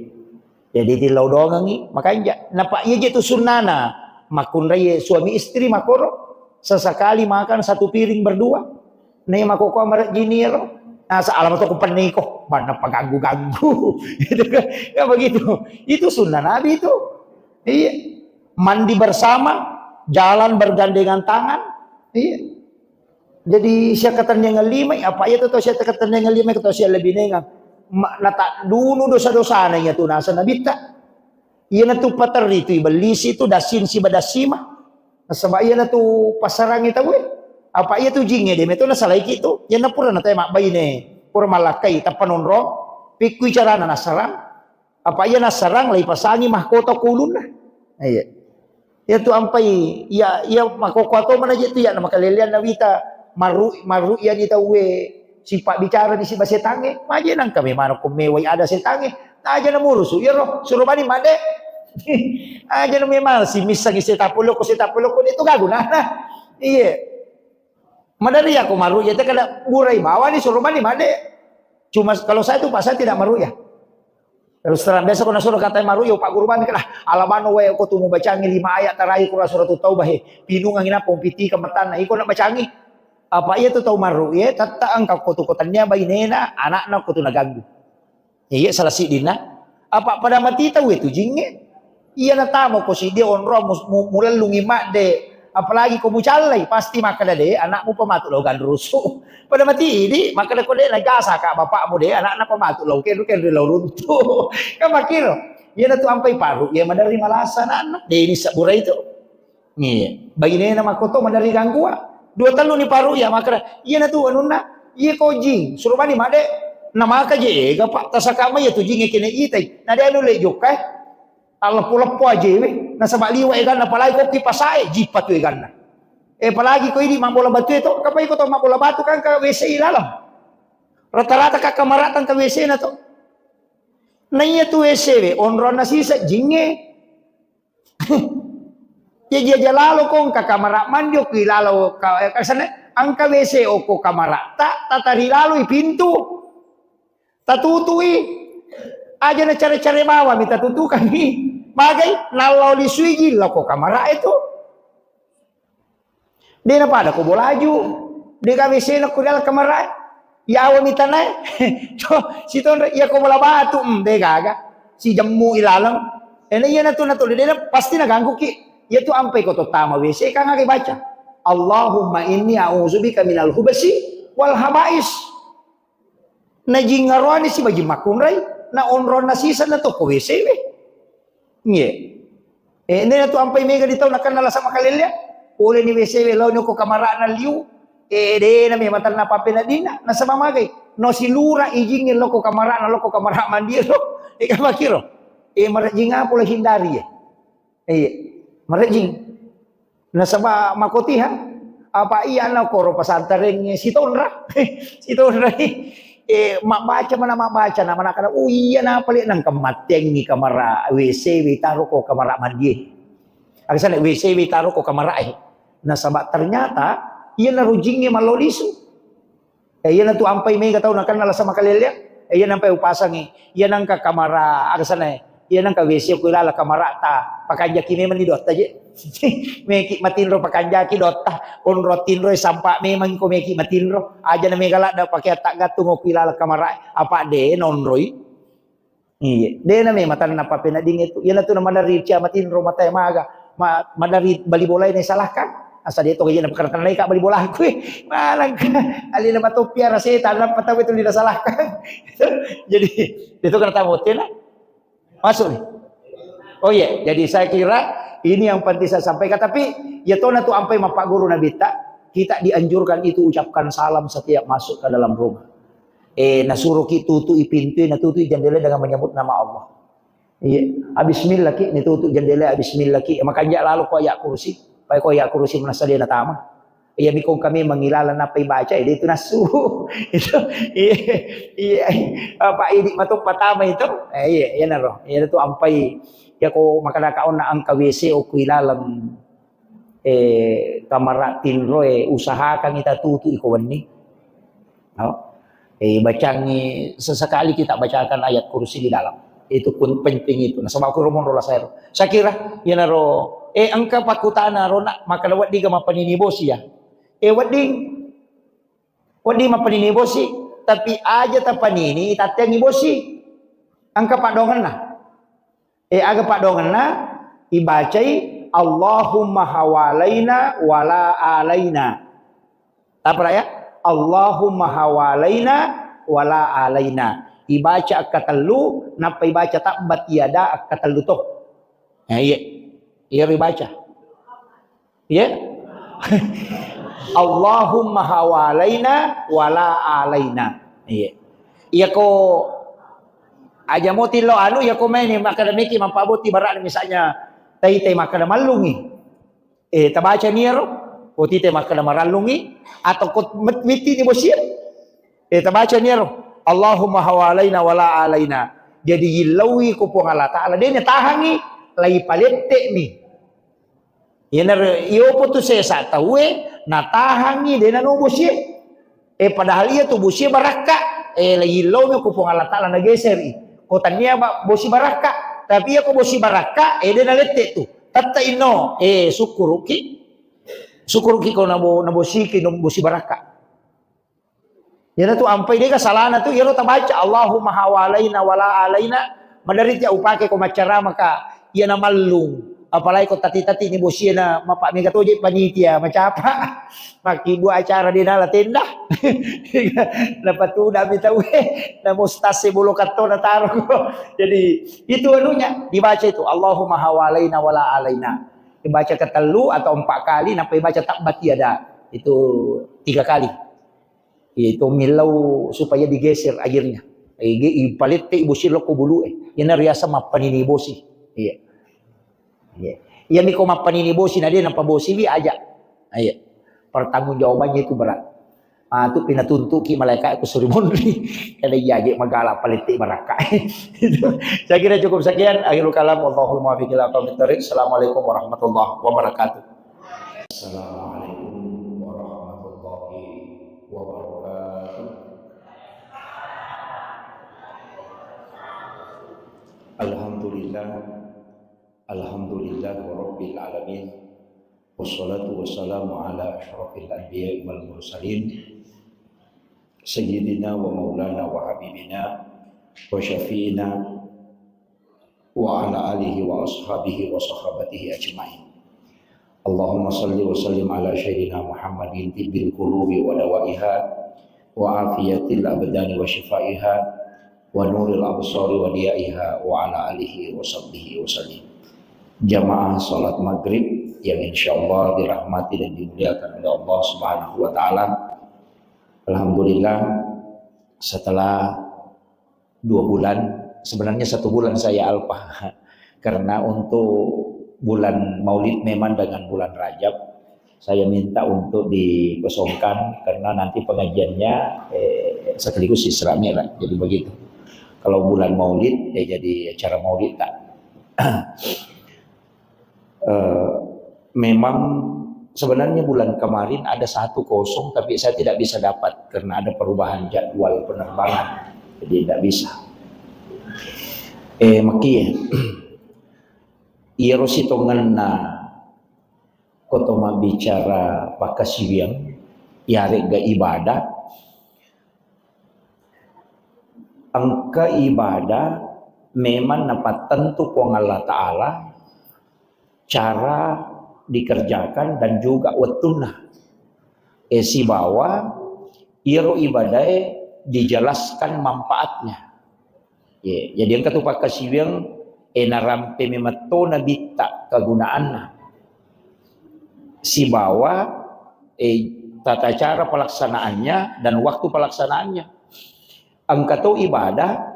Jadi tillau dongengi, makanja. Napa iya je tu sunnana. Makunrai suami istri makoro, sesekali makan satu piring berdua. Nih mako ko marejini ro. Nah, salah matu ku penniko, mana paganggu-ganggu. Gitu kan. Ya begitu. Itu sunnah Nabi itu. Iya. Mandi bersama, jalan bergandengan tangan. Iya. Jadi sia katenniang lima, apa iya tu tau sia katenniang lima, tau sia lebih nengang. Ma-, nata dulu dosa-dosana iya tu nasa nabitta. Iya na tu paterri tu ibellisi tu dasin siba dasima. Nasaba iya na tu pasarangi tau e. Apa iya tu jinge de meto nasalaiki tu. Iya na pura na tau mabbaine. Pura malakkai tappa nonrong. Pikkui carana nasarang. Apa iya nasarang lai pasangi mahkota kulunna. Iya. Iya tu ampai, iya, iya makoko atau mana je tu ya nama kalelean na wita maru, maru iya ni tau e sipa bicara di siba setange. Maje nangka memang ko mewai ada setange. Aja na murusu, iya ro, suruh bani made. Aja na memang si missangi setapoloko, setapoloko itu gagu nah. Iya. Madari aku maru ya kada burai bawa ni suruh bani made. Cuma kalau saya tu pasal tidak maru ya. Terus terang, biasa ko nasuruh katai maru, yo Pak Guru bani, "Lah, alamano wae ko tu mubacangi lima ayat terakhir Quran Surat Taubah he. Pinungangi napa umpitika matanna, iko na bacangi." Apa iya tu tau maru, ye, tatta engka ko tu ko tania bainena, anakna ko tu naganggu. Iya, salah sidinna. Apa pada mati tau itu jinge. Iya natamo ko siddi onro mu-, mu-, mulellungi madde. Apalagi ko mucallai, pasti makkeda de, anakmu pematu lao ganrusu. Pada mati idi, makkeda ko de najasa ka bapakmu de, anakna pematu lao kenru-kenru lao runtu. Kan makkiro. Iya natu ampai paru, iya maderri malasa anakna. De ini sabura itu. Iya. Bainena makkoto maderri ganggua. Dua tellu ni paru iya makkeda, iya natu anunna, iya ko jing, suruh bani madde. Namaka je ega pak, tasaka mai iya tu jing kene itai. Na de anu le jokka. Talleppo-leppo ajewe, nasaba liwa eganna, apalagi ko ki pasae, jippa tu eganna. Eh, apalagi ko idi mabbola batu e to, kapai ko to mabbola batu kan ka W C i laleng. Rata-rata ka kamara tang ka W C na to. Na iya tu W C we, onronna sisa jinge. Ya, ya, ya lalo ko engka kamara mandi okki lalo ka, eh, kasane, engka W C okko kamara ta, tatari lalo i pintu. Tatutui, aja na care-care bawang mi tatutukangi. Magai, nallau lisui jillau ko kamara itu. De na pada ko bolaju, de gawe sena ko dalam kamara. Yawa mi tanai. To, sitonre, iya ko bola batu, mm, de gaga. Si jemmu ilaleng. Ena iya natu, natu, de na pasti na ganggu ki. Iya tu ampai ko to tama W C, kan aga baca. Allahumma inni a'udzubika minal hubasi wal habais. Najingaroani si bajing makkunrai, na onronna sisa na tokko W C we. Nge. Eh, nena tu ampai mega di tau nakanna lasa makalellea. Pole ni W C we, lao ni ko kamarana liu. Eh, de na me matanna pape na dina, nasaba magai. No silura ijingnge loko kamarana, loko kamara mandi lo. Eh, kamakiro. Eh, marajing apa lo hindari ya. Iya, marejing. Nasaba makotiha, apa iya na koro pasantareng sitonra. Sitonra. Eh, mabbaca mana mabbaca na mana kada. Oh iya na pale nang kematiangi kamara W C we taro ko kamara mandi. Agasana W C we taro ko kamara eh. Nasaba ternyata iya na rujingnge malolisu. Eh, iya natu ampai mega tau nakanna lasa makalellea. Eh, iya nampai upasangi. Iya nangka kamara, aga sana, iya nangka W C ku ilala kamara ta. Pakanjaki memang ni dotta je. Meki matinro pakanjaki dotta. Onro tinro sampa memang ko meki matinro. Aja na mega ladda pakai atta gattung ku ilala kamara. Apa de nonroi. Iya, de na me matanna papenedding itu. Iya natu na maderri cia matinro matae maga. Ma-, maderri bali bolae na salahkan. Asa de to gaji na pakartanai ka bali bola aku. Malang ka. Ali na matoppi ara setan, na patau itu na salahkan. Jadi, itu kena tamu tena. Masuk nih. Oh iya, jadi saya kira ini yang penting saya sampaikan. Tapi, ya to natu ampai mapaguru Nabi ta, kita dianjurkan itu ucapkan salam setiap masuk ke dalam rumah. Eh, nasuroki tutui pintu, natutui jendela dengan menyebut nama Allah. Iya, bismillah ki, nitutu jendela, bismillah ki. Makanja lalo ko ayat kursi, pai ko ayat kursi manassa de natama. Iya, mikong kami mangilala napa ibaca, eh, de itu nasu. Itu, iya, iya. Apa idi mato patama itu? Eh, iya, iya naro. Iya tu ampai. Ya ko makadaka onna engka W C okku ilaleng. Eh, kamara tinroe, usahakan kita tutu iko wenni. No? Eh, bacangi sesekali kita bacakan ayat kursi di dalam. Itu pun penting itu. Nasaba ku romonro la saero. Saya kira, iyanaro, eh, engka pakkutana ro nak, makkeda wedding ga mappanini bosi ya. Eh, wedding, wedding mappanini bosi, tapi aja tapanini, itatteangi bosi. Engka padongenna. Eh, aga padongenna, ibacai, "Allahumma hawalaina wala alaina." Apa ya? "Allahumma hawalaina wala alaina." Ibaca akkatellu, nappa ibaca tabbat yada akkatellu to. Eh, iya. Iya ribaca. Iya. "Allahumma hawalaina wala alaina." Iya. Iya ko aja mo tillo anu, iya ko maini makkeda meki mappaboti barang misalnya tai-tai makkeda mallungi. Eh, tabaca niaro, ko tite makkeda marallungi, atau ko met-, mittini bosie. Eh, tabaca niaro, "Allahumma hawalaina wala alaina." Jadi yillauwi ko Puang Allah Ta'ala, de natahangi, lai palette'mi. Iyanaro, iyopo tu sesa tauwe, natahangi, de nano bosie. Eh, padahal iya tu bosie barakka. Eh, la yillomi ku Puang Allah Ta'ala nageseri. Ko tania ba-, bosi barakka. Tapi iya ko bosi barakka, eh, de nalette tu. Tette inno, eh, sukkuruki. Sukkuruki ko nabo-, nabosiki no bosi barakka. Iyana tu ampai dega salana tu, iyaro tabaca, "Allahumma hawalaina wala alaina." Madari tia upake ko maccarama ka, iyana mallung. Apalagi ko tati-tati ni bosie na mapa mega toje panitia, macapa. Makkibua acara de nala tenda. Napatuna mi tauwe, na mustase bolo kattona taro. Jadi, itu anunya, dibaca itu, "Allahumma hawalaina wala alaina." Dibaca ketellu atau empat kali, nappa dibaca tabbat yada. Itu tiga kali. Itu millau supaya digeser airnya. Ige-, ipalette ibosi lokko bulu e. Ina riasa mappanini bosi. Iya. Iya. Iya miko mappanini bosi na de napabosiwi aja. Iya. Pertanggungjawabannya itu berat. Ah, tu pinatuntuki malaikat ku suri monri. Kada iya aja magala palette barakka. Itu. Saya kira cukup sekian. Akhirul kalam. Wallahul muwaffiq ila aqwamit thariq. Assalamualaikum warahmatullahi wabarakatuh. Assalamualaikum warahmatullahi wabarakatuh. Alhamdulillah. Alhamdulillah rabbil alamin. Wassalatu wassalamu ala asyrafil anbiya'i wal mursalin. Sayyidina wa maulana wa habibina wa syafi'ina wa ala alihi wa ashabihi wa sahabatihi ajma'in. Allahumma salli wa sallim ala sayyidina Muhammadin tibbil qulubi wa dawaiha wa afiyatil abdani wa shifaiha wa nuril absari wa diyaiha wa ala alihi wa sahbihi wa sallim. Jamaah salat maghrib yang insyaallah dirahmati dan dimuliakan oleh Allah Subhanahu wa taala. Alhamdulillah, setelah dua bulan, sebenarnya satu bulan saya alpa. Karena untuk bulan Maulid memang dengan bulan Rajab, saya minta untuk dikosongkan karena nanti pengajiannya, eh, sekaligus Isra Mi'raj. Jadi begitu. Kalau bulan Maulid, ya jadi acara Maulid tak. Eh, memang sebenarnya bulan kemarin ada satu kosong, tapi saya tidak bisa dapat karena ada perubahan jadwal penerbangan, jadi tidak bisa. Eh, maki, iyaro sitongenna koto mabbicara pakkasiwiang, yaregga ibadah, engka ibadah memang napattentu Puang Allah Ta'ala cara dikerjakan dan juga wettunna. Eh, sibawa iyaro ibadae dijelaskan manfaatnya. Ye, jadi engka tu pakkasiwiang, eh, narampe memetto nabitta kegunaanna. Sibawa, eh, tata cara pelaksanaannya dan waktu pelaksanaannya. Engka to ibadah,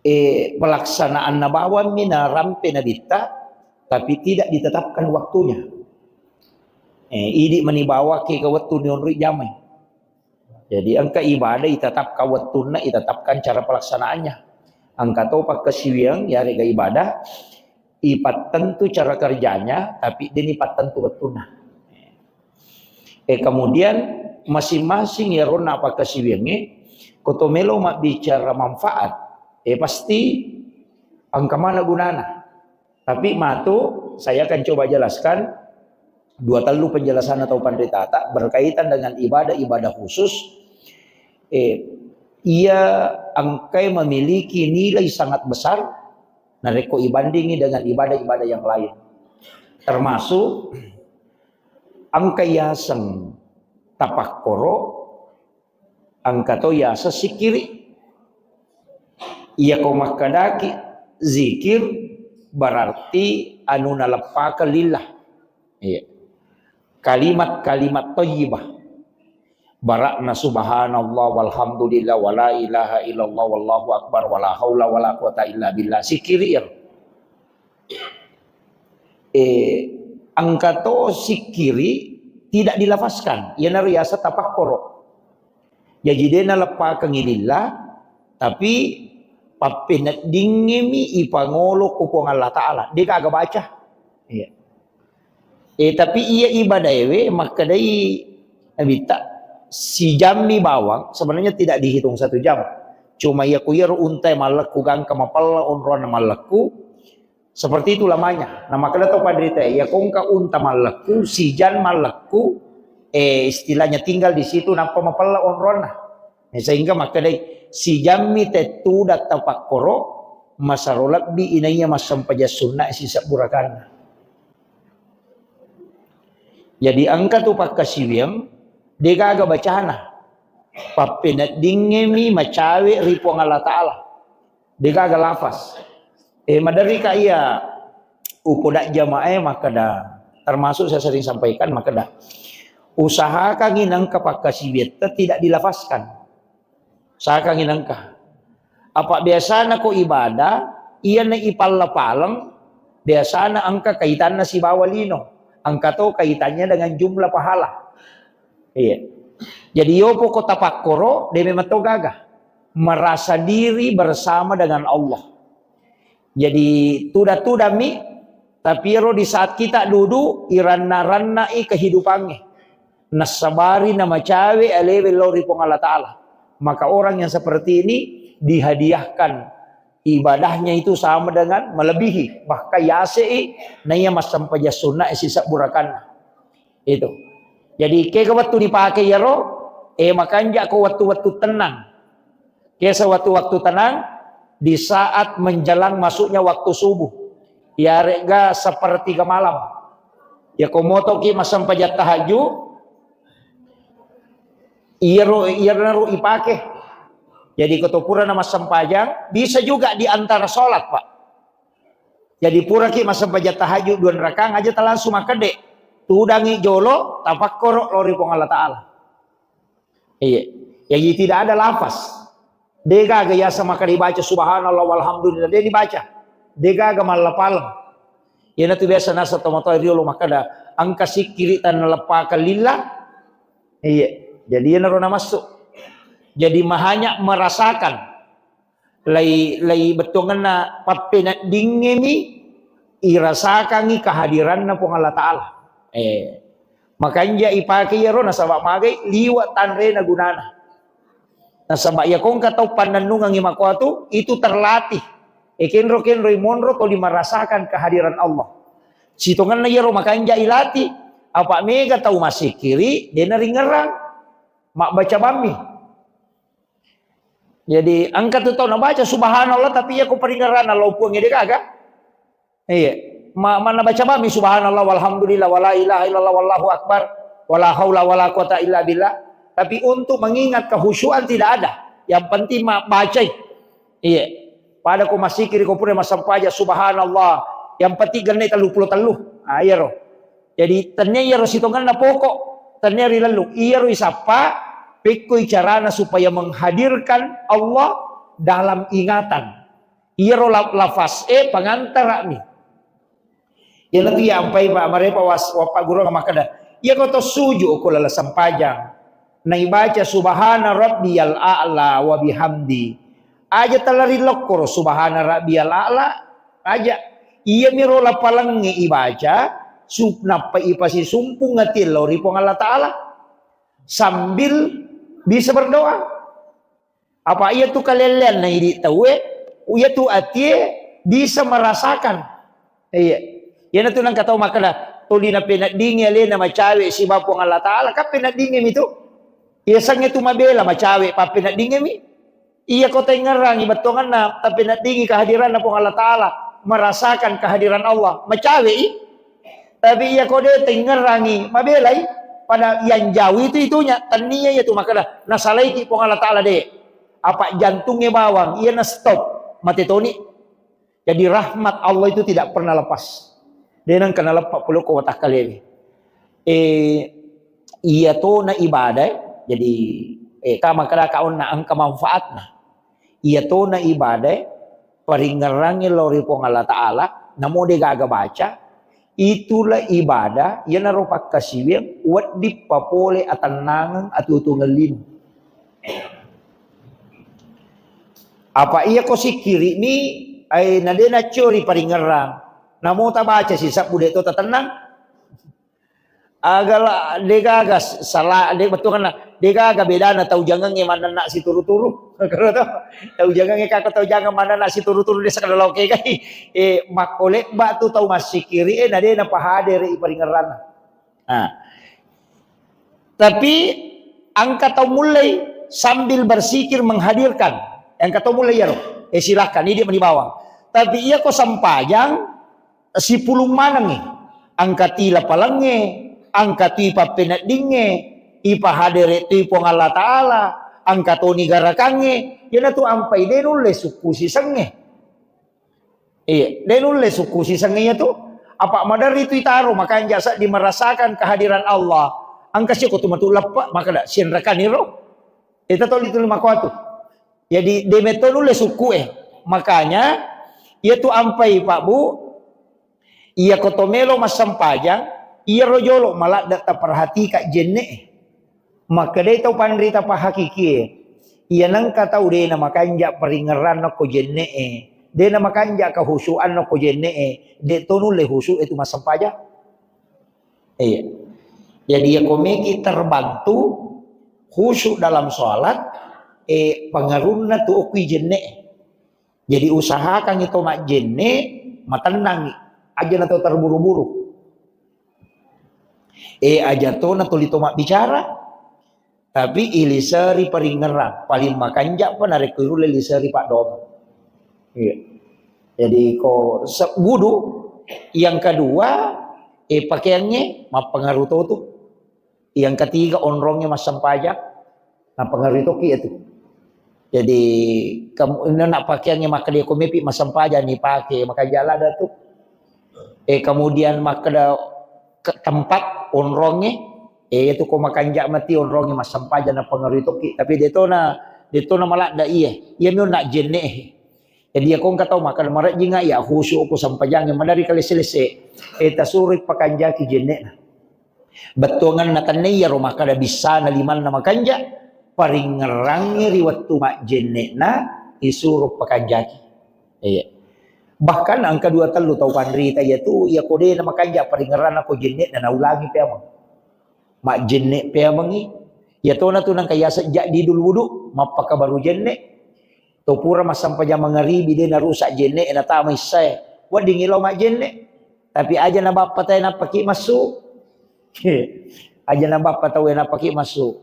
eh, pelaksanaanna bawammi narampe nabitta, tapi tidak ditetapkan waktunya. Eh, idi mani bawakki ke wettu nionroi jamai. Jadi engka ibadah itetapkan wettunna, itetapkan cara pelaksanaannya. Engka to pakkasiwiang yarega ibadah ipattentu cara kerjanya, tapi deni pattentu wettunna. Eh, kemudian masing-masing yaronna pakkasiwiangnge, koto melo mabbicara manfaat, Eh, pasti engka mana gunana. Tapi matu saya akan coba jelaskan dua tellu penjelasan atau panritata berkaitan dengan ibadah-ibadah khusus. Eh, ia engkai memiliki nilai sangat besar narekko ibandingi dengan ibadah-ibadah yang lain. Termasuk engka yaseng tapakkoro, engka to yaseng sikkiri. Iyako makkedaki zikir, berarti anu naleppakeng lillah. Iya. Kalimat-kalimat thayyibah. Barakna subhanallah walhamdulillah wala ilaha illallah wallahu akbar wala haula wala quwata illa billah. Sikkiri iyaro. Eh, engka to sikkiri tidak dilafazkan. Iyanaro yaseng tapakkoro. Jaji de naleppakengngi lillah, tapi pappeneddingngemi ipangolo ku Puang Allah Ta'ala. De gaga baca. Iya. Eh, tapi iya ibadaewe makkedai Nabitta, sijammi bawang, sebenarnya tidak dihitung satu jam. Cuma iya ku iyaro untae mallekku gangka mapella onronna mallekku, seperti itu lamanya. Nah, makkeda to panrita, iya kongka unta mallekku, sijan mallekku, eh, istilahnya tinggal di situ nappa mapella onronna. Eh, sehingga makkedai, sijammi tettuda tapakkoro, masaro lebbi inaiya massempajang sunna sisebbu rakanna. Jadi engka tu pakkasiwiang, degaga bacana. Pappeneddingngemi macawe ri Puang Allah Ta'ala. Degaga lafaz. Eh, maderri ka iya upoda jamaah makkeda, termasuk saya sering sampaikan makkeda, usahakangi nengka pakkasiwiatta tidak dilafazkan. Usahakangi nengka. Apa biasana ko ibadah, iyana ipalla-paleng, biasana engka kaitanna sibawa lino. Engka to kaitannya dengan jumlah pahala. Iya. Jadi yopo ko tapakkoro, de memang to gaga. Merasa diri bersama dengan Allah. Jadi tuda-tudami, tapi ero di saat kita duduk, iranna-rannai kehidupannya. Nassabari namacawe alewe lao ri Puang Allah Ta'ala. Maka orang yang seperti ini dihadiahkan ibadahnya itu sama dengan melebihi. Bahkan yasei naiya massempajang sunna sisebbu rakanna. Itu. Jadi, kega wettu dipake iyaro, eh, makanja ko wettu-wettu tenang. Kesa wettu-wettu tenang, di saat menjelang masuknya waktu subuh. Iyare'ga sepertiga malam. Ya ko motoki massempajang tahajud, iyaro, iyaro ipake. Jadi, ko to purana massempajang, bisa juga di antara sholat, Pak. Jadi puraki massempajang tahajud dua rakang aja ta langsung makkede. Tudangi jolo, tapakkoro lao ri Puang Allah Ta'ala. Iya. Jadi tidak ada lafaz. Degaga yaseng makkeda dibaca subhanallah walhamdulillah, de dibaca. Degaga mallapaleng. Iyanatu biasa naseng tomatoa riolo makkeda, engka sikkiri tanna leppakeng lillah. Iya. Jadi iyanaro namassu. Jadi mahanya merasakan lai, lai bettuangenna pappeneddingngemi irasakangngi kehadiranna Puang Allah Ta'ala. Eh, makanja ipake iyaro nasaba magai liwa tanrena gunana. Nasaba iya kongka tau pannennungengngi makoatu, itu terlatih. Eh, kenro-kenroi monro toli merasakan kehadiran Allah. Sitongenna iyaro makanja ilatih, apa mega tau massikkiri, dena ringerang, mabbaca bammi. Jadi, engka tu tau nabaca subhanallah, tapi iya ko paringerrana lao Puang ede gaga. Iya. Ma-, manna baca bami subhanallah, walhamdulillah, wala ilaha illallah, wallahu akbar, wala haula wala quwata illa billah. Tapi untuk mengingat kehusyuan tidak ada. Yang penting ma-, bacai. Iya. Pada ko masikiri ko pura massempajang subhanallah. Yang penting genne tellu pulo tellu. Ah, iyaro. Jadi, tennia iyaro sitongenna pokok, tennia rilellung. Iyaro isappa, pekkoi carana supaya menghadirkan Allah dalam ingatan. Iyaro la-, lafaz e pangantara'mi. Iyanatu iya ampai pa-, marepa was-, wappa guru makkeda, iya ko to suju ko laleng sempajang. Naibaca subhana rabbiyal a'la wa bihamdi. Aja tala rilokkoro subhana rabbiyal a'la, aja. Iyamiro lapalengnge ibaca, su-, nappa ipasisumpung ati lao ri Puang Allah Ta'ala. Sambil bisa berdoa. Apa iya tu kalelleanna idi tauwe, Iyatu atie bisa merasakan. Iya. Iyanatu nengka tau makkeda, tuli napeneddingi alena macawe siba Puang Allah Ta'ala, kan peneddingimi tu. Iya sangnge tu mabela macawe pappeneddingimi. Iya ko tengngerangi bettuanganna, tapeneddingi kehadiranna Puang Allah Ta'ala, merasakan kehadiran Allah, macawe i. Tapi iya ko de tengngerangi, mabelai. Pada yang jauh itu itunya, tania iya tu makkeda, nasalaiki Puang Allah Ta'ala de. Apa jantungnge bawang, iya na stop, mate toni. Jadi rahmat Allah itu tidak pernah lepas. De nengka naleppa pole ko watakkalewe. Eh, iya tona ibadah, jadi, eh, ka makkeda ka onna engka manfaatna. Iya tona ibadah, paringngerangngi lao ri Puang Allah Ta'ala, namo de gaga baca, itulah ibadah, iyanaro pakkasiwiang, wedding papole atennangeng atuo-tuongeng lino. Apa iya ko sikkiri'mi, ai, na de naccio ri paringngerang. Namo tabaca sisebbu de to tatennang. Agala de gaga sala, de bettuanna, de gaga bedana tau jangengnge mannenna situru-turu. Kalau to, tau jangengnge kako tau jangeng mannenna situru-turu de sakada lao kegai. Eh, makko lebba tu tau massikiri, eh, na de napahadere i paringngeranna. Nah. Tapi engka tau mulai sambil bersikir menghadirkan. Engka tau mulai iyaro. Eh, silahkan, ini dia meni bawang. Tapi iya ko sempajang, sipulung manengngi. Engka ti lapalengnge, engka ti pappeneddingnge, ipahadere tu Puang Allah Ta'ala, engka toni garakangnge, iyanatu ampai de nulle sukku sisengnge. Iya, de nulle sukku sisengnge iyatu. Apa maderri tu itaro, makanja seddi merasakan kehadiran Allah. Engka siko tu matu leppa, makkeda sienrekaniro. Ita toli tuli makoatu. Jadi, de metto nulle sukku e. Makanya, iyatu ampai, Pak Bu, iya ko to melo massempajang, iyaro jolo maladde taperhatika jenne e. Makkedai tau panrita pahakikie, iya nengka tau de namakanja paringngeranna ko jenne'e, de namakanja kahusu'anna ko jenne'e, de to nulle husu' e tu massempajang. Iya. Jadi, iya ko meki terbantu khusyuk dalam sholat, eh, pengaruhna tu okui jenne'e. Jadi usahakan itu majjenne, matennangi. Aja na to terburu-buru. Eh, aja to na tuli to mabbicara, tapi iliseri paringngerang. Paling makanja pa narekko irulle liseri paddoang. Iya. Jadi ko se-, wudu, yang kedua, eh, pakaiannya mappengaruh to tu. Yang ketiga, onrongnge massempajang, napengaruhi tokki itu. Jadi, kamu, ina nak pakaiangnge makkeda ko mepi massempajang ni pake, makanja ladda tu. Eh, kemudian makkeda ke tempat onrongnge, eh, itu ko makanja mati onrongnge massempajang napengaruhi tokki. Tapi detona, detona maladda iye. Iya mi nak jenne. Jadi, iya ko engka tau makkeda marejjinga iya khusyuk ko sempajangnge, maderri kalesse-lesse. Eh, tasuroi pakanjaki jenne'na. Bettuanganna tenne iyaro makkeda bissana limanna makanja, paringngerangngi ri wettu majjenne'na isuro pakanjaki. Iya. Bahkan engka dua tellu tau panrita iya tu, iya ko de na makanja paringngeranna ko jenne'na naulangi peameng. Majjenne peamengi. Iya tona tu nengka yaseng jaddidul wudu, mappakabaru jenne. To pura massempajang mangaribi de narusak jenne, natama issae. Weddingngi lao majjenne. Tapi aja na bappa tae nappaki massu. Aja na bappa taue nappaki massu.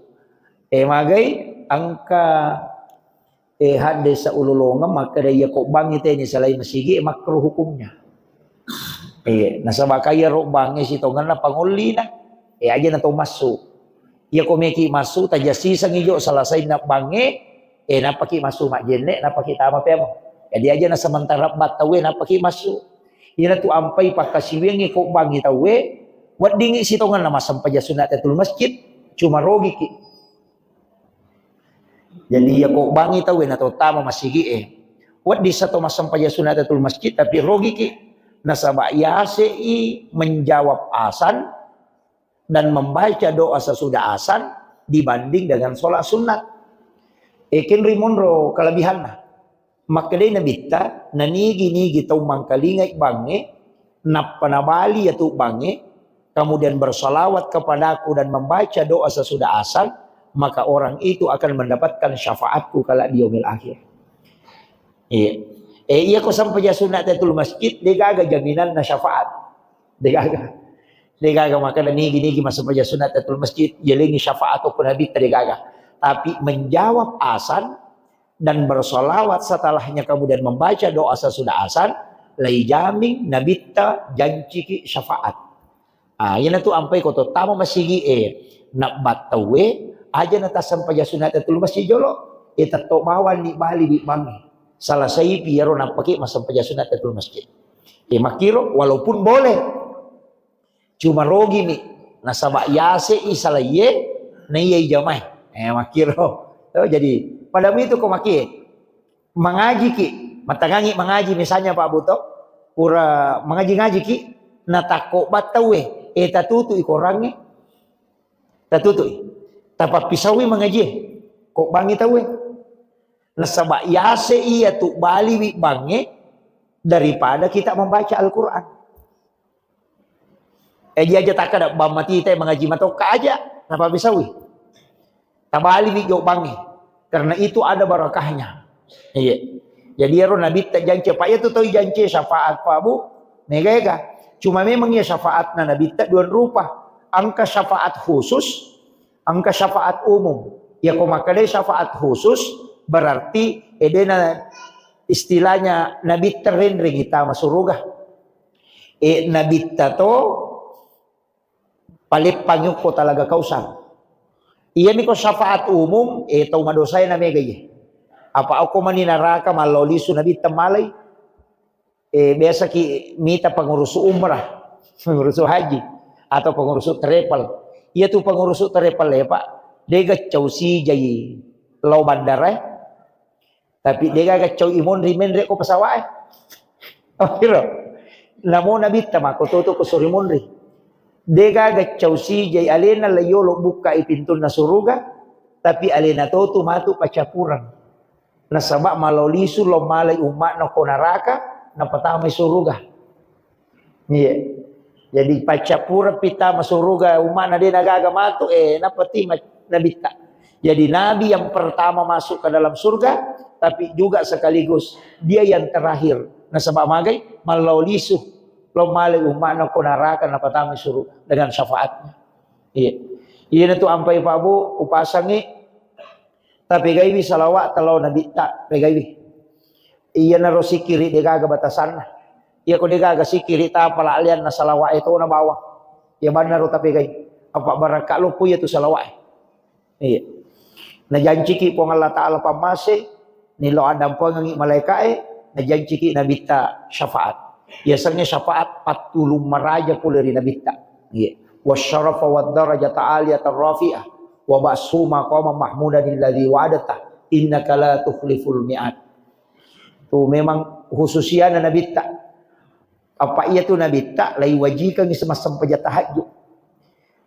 Eh, magai engka, eh, haddesa ulolongeng makkeda iya ko bangngi teni salai masigi, eh, makruh hukumnya. Eh, nasaba kaya ro bangnge sitongenna pangollina. Eh, aja na to massu. Iya ko meki massu, tajassisengngi jo selesainna bangnge, eh, nappaki massu majjenne, nappaki tama peameng. Jadi aja na sementara bat taue nappaki massu. Iyana tu ampai pakkasiwiangngi ko bangngi taue, weddingngi sitongenna massempajang sunat tahiyatul masjid, cuma rogiki. Jadi iya ko bangngi taue na to tama masigi e, wedding sato massempajang sunat tahiyatul masjid, tapi rogiki. Nasaba yase i menjawab asan, dan membaca doa sesudah asan dibanding dengan sholat sunat. Ekin rimunro kelebihanna. Makkedai Nabitta, nanigi-nigi tau mangkalingai bangnge, nappa nabali yatu bangnge, kemudian bersalawat kepadaku dan membaca doa sesudah asan, maka orang itu akan mendapatkan syafaatku kelak di yaumil akhir. Iya. Eh, iya ko sempajang sunat tahiyatul masjid, de gaga jaminanna syafaat. De gaga. De gaga makkeda nigi-nigi massempajang sunat tahiyatul masjid, yalengi syafaat ko Nabitta, de gaga. Tapi menjawab azan dan bersolawat setelahnya kemudian membaca doa sesudah azan, lai jamin Nabitta janciki syafaat. Ah, iyanatu ampai ko tottama masigi e, nabbattaue, aja na tassempajang sunat tahiyatul masjid jolo, e tetto bawang ni bali wi bangnge. Salasaipi iyaro nappaki massempajang sunat tahiyatul masjid. E makkiro, walaupun boleh, cuma rogimi, nasaba yase i salaiye, na iya i jamae. E makkiro. Oh, jadi pada itu ko makie. Mangajiki, matangangi mangaji misalnya Pak Buto, pura mangaji-ngajiki, natakko battaue, e tatutu i korangnge, tatutu i, tapappisaui mangaji, ko bangi taue. Nasaba yase iya tu bali wi bangnge daripada kita membaca Al-Quran. Eh, dia aja takkada bang matita mangaji matokka aja, napabbisaui. Tabali wi jobbangngi. Karena itu ada barakahnya. Iya. Jadi ero Nabitta jance, Pak, iya tu tau jance syafaat, Pak, Bu. Mega-ega. Cuma memang iya syafaatna Nabitta dua rupa. Angka syafaat khusus, angka syafaat umum. Ya ko makkadai syafaat khusus, berarti edena istilahnya Nabitta renreng ita masuruga. E, Nabitta to paleppangi okko talaga Kausar. Iyami ko syafaat umum, e, tau madosae na mega iye. Apa okko mani naraka mallao lisu Nabitta malai. E, biasa ki mita pengurus umrah, pengurus haji, atau pengurus travel. Iya tu pengurus travel e, Pak, de gaccau sijai lao bandara e. Tapi de gaga cau i monri menre ko pesawat e. Akhiro. Namo Nabitta mako toto ko sori monri. De gaga cau sijai alena la yolo bukka i pintunna suruga, tapi alena totu matu paccapureng. Nasaba malao lisu lo malai umma'na ko naraka, napatamai suruga. Iya. Jadi paccappureng pita masuruga umma'na de nagaga matu, eh, nappa tima Nabitta. Jadi Nabi yang pertama masuk ke dalam surga, tapi juga sekaligus dia yang terakhir. Nasaba magai, mallao lisu, lo malai umma'na ko naraka, napatamai suruga dengan syafaatnya. Iya. Iya natu ampai Pak Bu, upasangi, tapegaiwi salawat talo Nabitta, pegaiwi. Iyanaro sikiri de gaga batasanna. Iya ko de gaga sikiri tapala alianna salawat e tona bawang. Iya bannaro tapegai. Apa barakka loppo iya tu salawat e. Iya. Najanciki Puang Allah Ta'ala pammase, nilo addampengengi malaika e, najanciki Nabitta syafaat. Yasengnge syafaat pattulung maraja pole ri Nabitta. Iya. Wasyarafa wad darajata aliyatan rafi'ah. Wa ba'su maqama mahmudan alladzi wa'adta. Innaka la tukhliful mi'ad. Tu memang khususiana Nabitta. Apa iya tu Nabitta, lai wajikangi semassempajang tahajud.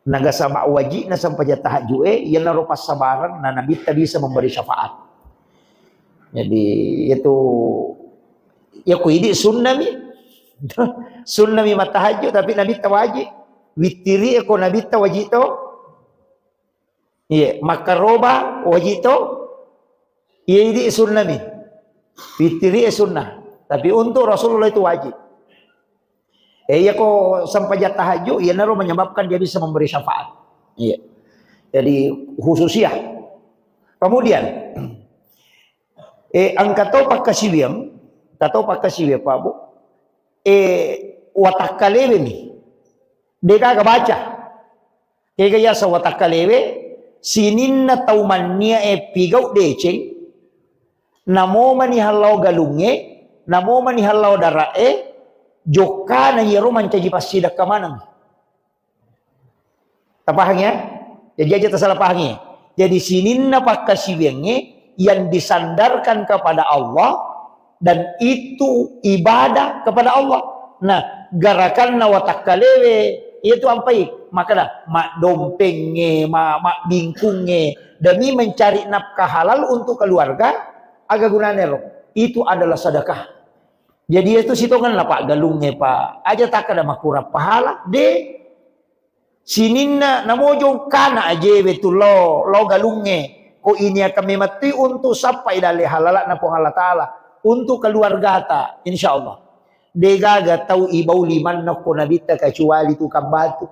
Nagasaba wajibna sempajang tahajud e, iyanaro passabareng na Nabitta bisa memberi syafaat. Jadi, itu, ya ku idi sunnami. Sunnami mattahajud, tapi Nabitta wajib. Wittiri e ko Nabitta wajib to. Iya, makkaroba wajib to. Iya, idi sunnami. Wittiri e sunnah. Tapi untuk Rasulullah itu wajib. Eh, iya ko sempajang tahajud, iyanaro menyebabkan dia bisa memberi syafaat. Iya. Jadi khususiyah. Kemudian, eh, engka to pakkasiwiang, engka to pakkasiwiang, Pak Bu. Eh, watakkalewemi. De gaga baca. Kega yaseng watakkalewe, sininna tau mannia e pigau deceng, namomani hallao galungnge, namomani hallao dara'e, jokkana iyaro mancaji passidekka maneng. Tapahang ya? Jadi aja tasalah pahang ya. Jadi sininna pakkasiwiangnge yang disandarkan kepada Allah dan itu ibadah kepada Allah. Nah, garakanna watakkalewe, iya tu ampai, makkeda, maddompengnge, ma-, mabbingkungnge, demi mencari nafkah halal untuk keluarga, aga gunana ero? Itu adalah sedekah. Jadi itu sitongenna, Pak, galungnge, Pak. Aja takkeda makurang pahala, de. Sininna namo jongkana ajewe tu lo, lo galungnge. Ko ini akan memetti untuk sappai dalle halala'na Puang Allah Ta'ala. untuk keluargata, insya Allah. Degaga tau ibau limanna ko Nabitta kecuali tukang batu.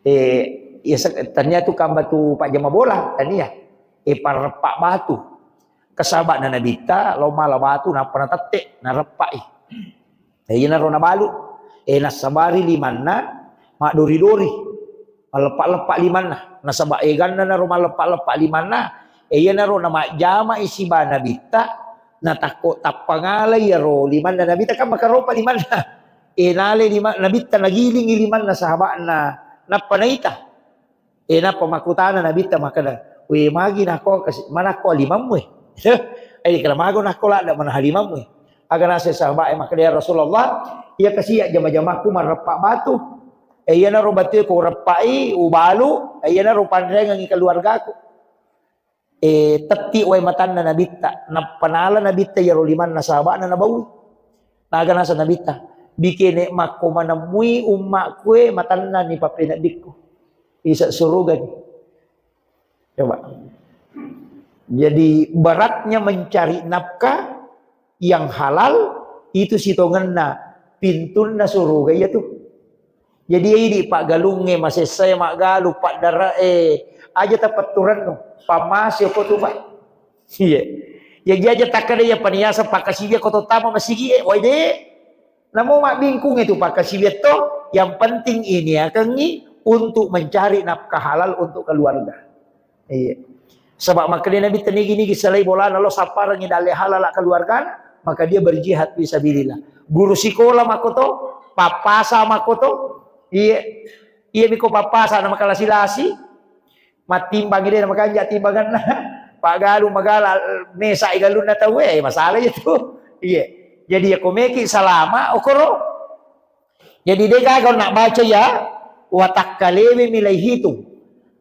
Eh, iya se-, tania tukang batu pajama bola, tania. Eh, pareppa batu. Kesabakna Nabitta, lo mala batu, nappa natette, nareppai. Eh, iyanaro nabalu. Eh, nassabari limanna, maddori-dori. Malleppa-leppa limanna. Nasaba eganna naro malleppa-leppa limanna. Eh, iyanaro namajjama isiba Nabitta, natakko tappa ngalai iyaro limanna Nabitta, kan makaropa limanna. Eh, nale lima-, Nabitta nagilingi limanna sahaba'na, nappa naita. Eh, nappa makkutana Nabitta makkeda, "We, magi nako kasi-, manakko limammu e?" Eh, kena mago nako ladda manaha limammu e. Aga nase sahaba'e makkeda, "Ya Rasulullah, iya kasi jama-jamakku mareppa batu. Eh, iyanaro batue ko reppai, ubalu, eh, iyanaro panrengengi keluargaku." Eh, tetti wae matanna Nabitta, nappa nala Nabitta iyaro limanna sahaba'na nabaui. Naga nasa Nabitta, "Bikene makko manemmui ummakku e matanna ni pappeneddikku. Isa surugani." Coba. Jadi beratnya mencari nafkah yang halal itu sitongenna pintunna suruga iya tu. Jadi idi paggalungnge masessae maggalu paddarae aja tapetturennu pammase ko tu, Pak. Iya. Jadi aja takkada iya paniasa pakkasiwia ko tottama masigi e, wai de. Namo mabbingkung itu pakkasiwia to, yang penting ini akangi untuk mencari nafkah halal untuk keluarga. Iya. Sebab makkeda Nabi tenigi-nigi selai bolana lo sapparengi dalle halala keluargana, maka dia berjihad fisabilillah. Guru sikola makoto, pappasa makoto, iya, iya miko pappasa na makalasi-lasi, mattimbangi de na makanja timbanganna, paggalu magala mesa galunna tau, eh, masalah itu. Iya. Jadi ya komeki salama okoro. Jadi de gaga na baca ya, watakkalewe milai hitung.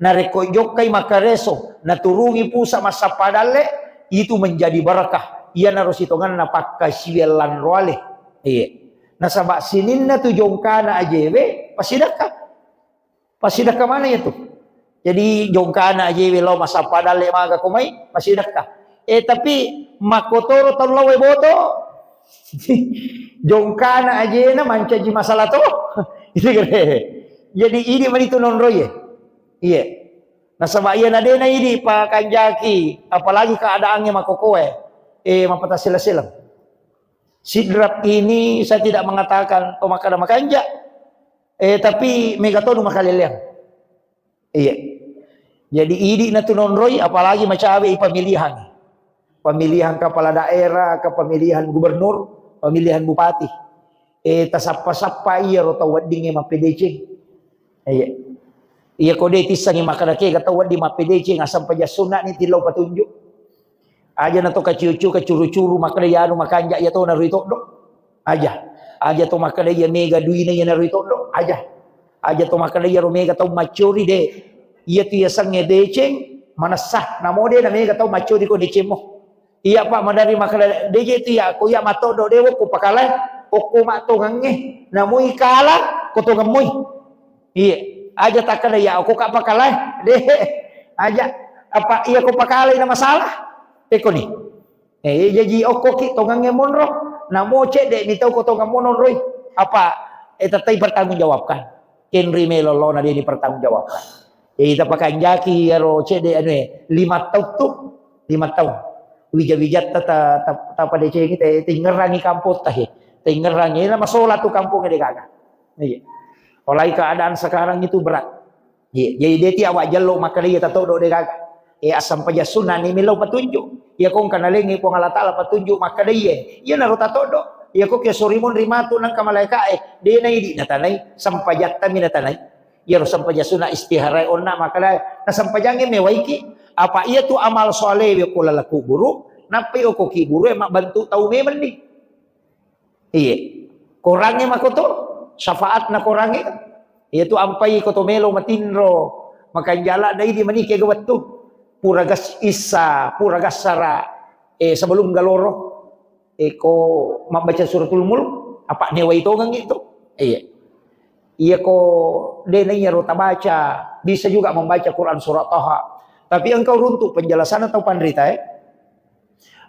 Narekko jokkai makkareso, naturungi pusa massappa dalle, itu menjadi barakah. Iyanaro sitonganna pakkasiwiang lanroale. Iya. Nasaba sininna tu jongkana ajewe, pasidakka. Pasidakka mana itu? Jadi jongkana ajewe lao massappa dalle maga ko mai, pasidakka. Eh, tapi makkotoro tau lao boto. Jongkana ajena mancaji masalah to. Jadi idi mani tu nonroi e. Iya. Nasaba iya nadena idi pakanjaki, apalagi keadaannya makokoe. Eh, mapata sila-sila. Sidrap ini saya tidak mengatakan to makkada makanja. Eh, tapi mega tonu makaleleang. Iya. Jadi idi na tu nonroi, apalagi macawe i pemilihan. Pemilihan kepala daerah, ke pemilihan gubernur, pemilihan bupati. Eh, tasappa-sappa iya ro tau weddingnge mappedeceng. Iya. Iya ko de tissangi makkada kega tau wedding mappedeceng, asam paja sunna ni tillau patunjuk. Aja na to kaciu-ciu, kacuru-curu, makkeda iya anu makanja iya to narui toddo. Aja. Aja to makkeda iya mega duina iya narui toddo. Aja. Aja to makkeda iya ro mega tau maccuri de. Iya tu iya sange deceng manessa. Namo de na mega tau maccuri ko decemmo. Iya pa madari makkeda deje tu iya ko iya matoddo de wokko pakalae. Okko mattongangnge. Namui kala ko tongemmui. Iya. Aja takkeda iya okko ka pakalae. De. Aja. Apa iya ko pakalae na masalah. Pekoni. Eh, jaji okkoki tongangnge monro, namo cedde mi tau ko tongang monroi. Apa, eh, tettai pertanggungjawabkan. Kenri melo lona dia dipertanggungjawabkan. Jadi tapakanjaki ero cedde anu, eh, lima tau tu, lima tau. Wija-wijatta ta, ta, ta padecengi te, tingerangi kampung tahe. Tingerangi na masola tu kampung de gaga. Iya. Olai keadaan sekarang itu berat. Iya, jadi de ti awak jello makkeda iya tatoddo de gaga. Eh, asam paja sunna ni melo patunjuk. Iya kong kana lengi Puang Allah Taala patunjuk makkeda iya. Iya naro tatoddo. Iya kok ke sorimun rimatu nang ka malaika eh. De na idi na tanai, sampajatta mi na tanai. Iya ro sampaja sunna istihara onna makkeda na sampajangnge mewaiki. Apa iya tu amal soleh we ko lala kuburu, nappi oko kiburu e mabbantu tau memeng ni. Iye. Korangnge makoto, syafaatna korangnge. Iya tu ampai ko to melo matinro, makanjala dai di manike ga wettu. Pura gas issa, pura gassara, eh, sebelum galoro. Eh, ko mabbaca suratul mulk, apa newai tongengi tu. Iya. Iya ko de na iya ro tabaca, bisa juga membaca Quran surah Taha. Tapi engkau runtuk penjelasan atau panrita, eh?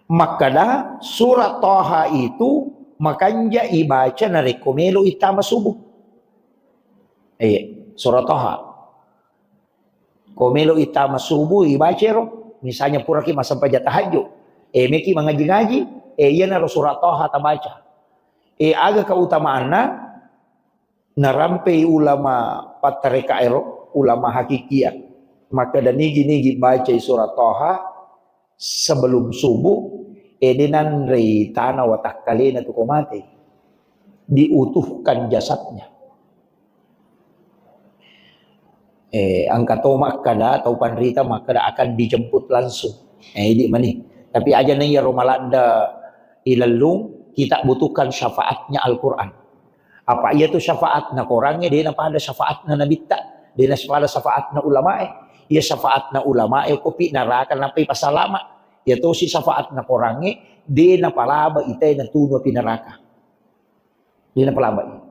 Makkeda, surat Toha itu makanja ibaca narekko melo ittama subuh. Eh, surat Toha. Ko melo ittama subuh, ibaca ro. Misalnya puraki massempajang tahajud. Eh, meki mangaji-ngaji. Eh, iyanaro surat Toha tabaca. Eh, aga keutamaanna? Narampei ulama pattareka ero, ulama hakikia. Makkeda nigi-nigi bacai surat Toha sebelum subuh, eh, de nanrei tana watakkalena tu ko mate. Diutuhkan jasadnya. Eh, engka to makkeda, tau panrita makkeda akan dijemput langsung. Eh, idi mani. Tapi aja na iyaro maladde ilellung, kita butuhkan syafaatnya Al-Quran. Apa iya tu syafaatna korangnge, de napada syafaatna nabitta, de napada syafaatna ulamae. Iya syafaatna ulamae, kopi naraka nappai pasalama. Iya tosi syafaatna korangnge, de napalaba itae natunu api naraka. De napalaba.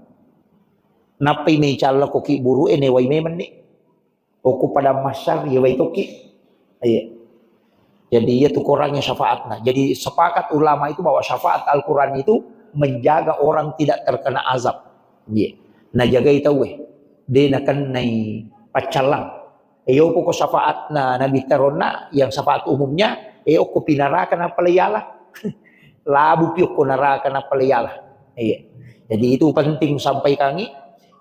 Nappai mecalla ko ki buru e newai memenni. Okko padang mahsyar, iya wai tokki. Iya. Jadi, iya tu korangnge syafaatna. Jadi, sepakat ulama itu bahwa syafaat Al-Quran itu menjaga orang tidak terkena azab. Iya. Najagai tauwe. De nakennai paccallang. Eh, yoko ko syafaatna Nabi taronna, yang syafaat umumnya, eh, okko pinaraka nappa layala. Labu pi okko naraka nappa layala. Iya. Jadi, itu penting sampaikangi.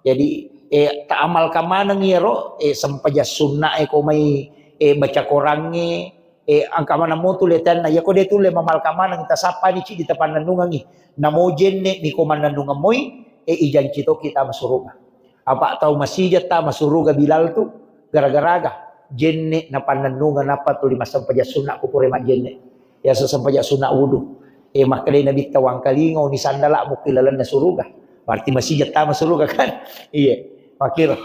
Jadi, eh, taamalkan maneng iyaro, eh, sempajang sunna e ko mai, eh, baca korangnge, eh, engka maneng mo tu letanna. Iya ko de tulle mamalkan maneng, tasappani cidi tapannennungengi. Namo jenne ni ko mannennungeng moi, eh, ijanci toki tama suruga. Apa tau masija tama suruga Bilal tu, gara-garaga jenne napannennungeng nappa tuli massempajang sunna ko pura majjenne. Biasa sempajang sunna wudu. Eh, makkedai Nabitta, "Wangkalinga ni sandala mukki lalenna suruga." Berarti masija tama suruga kan? Iya, makkiro.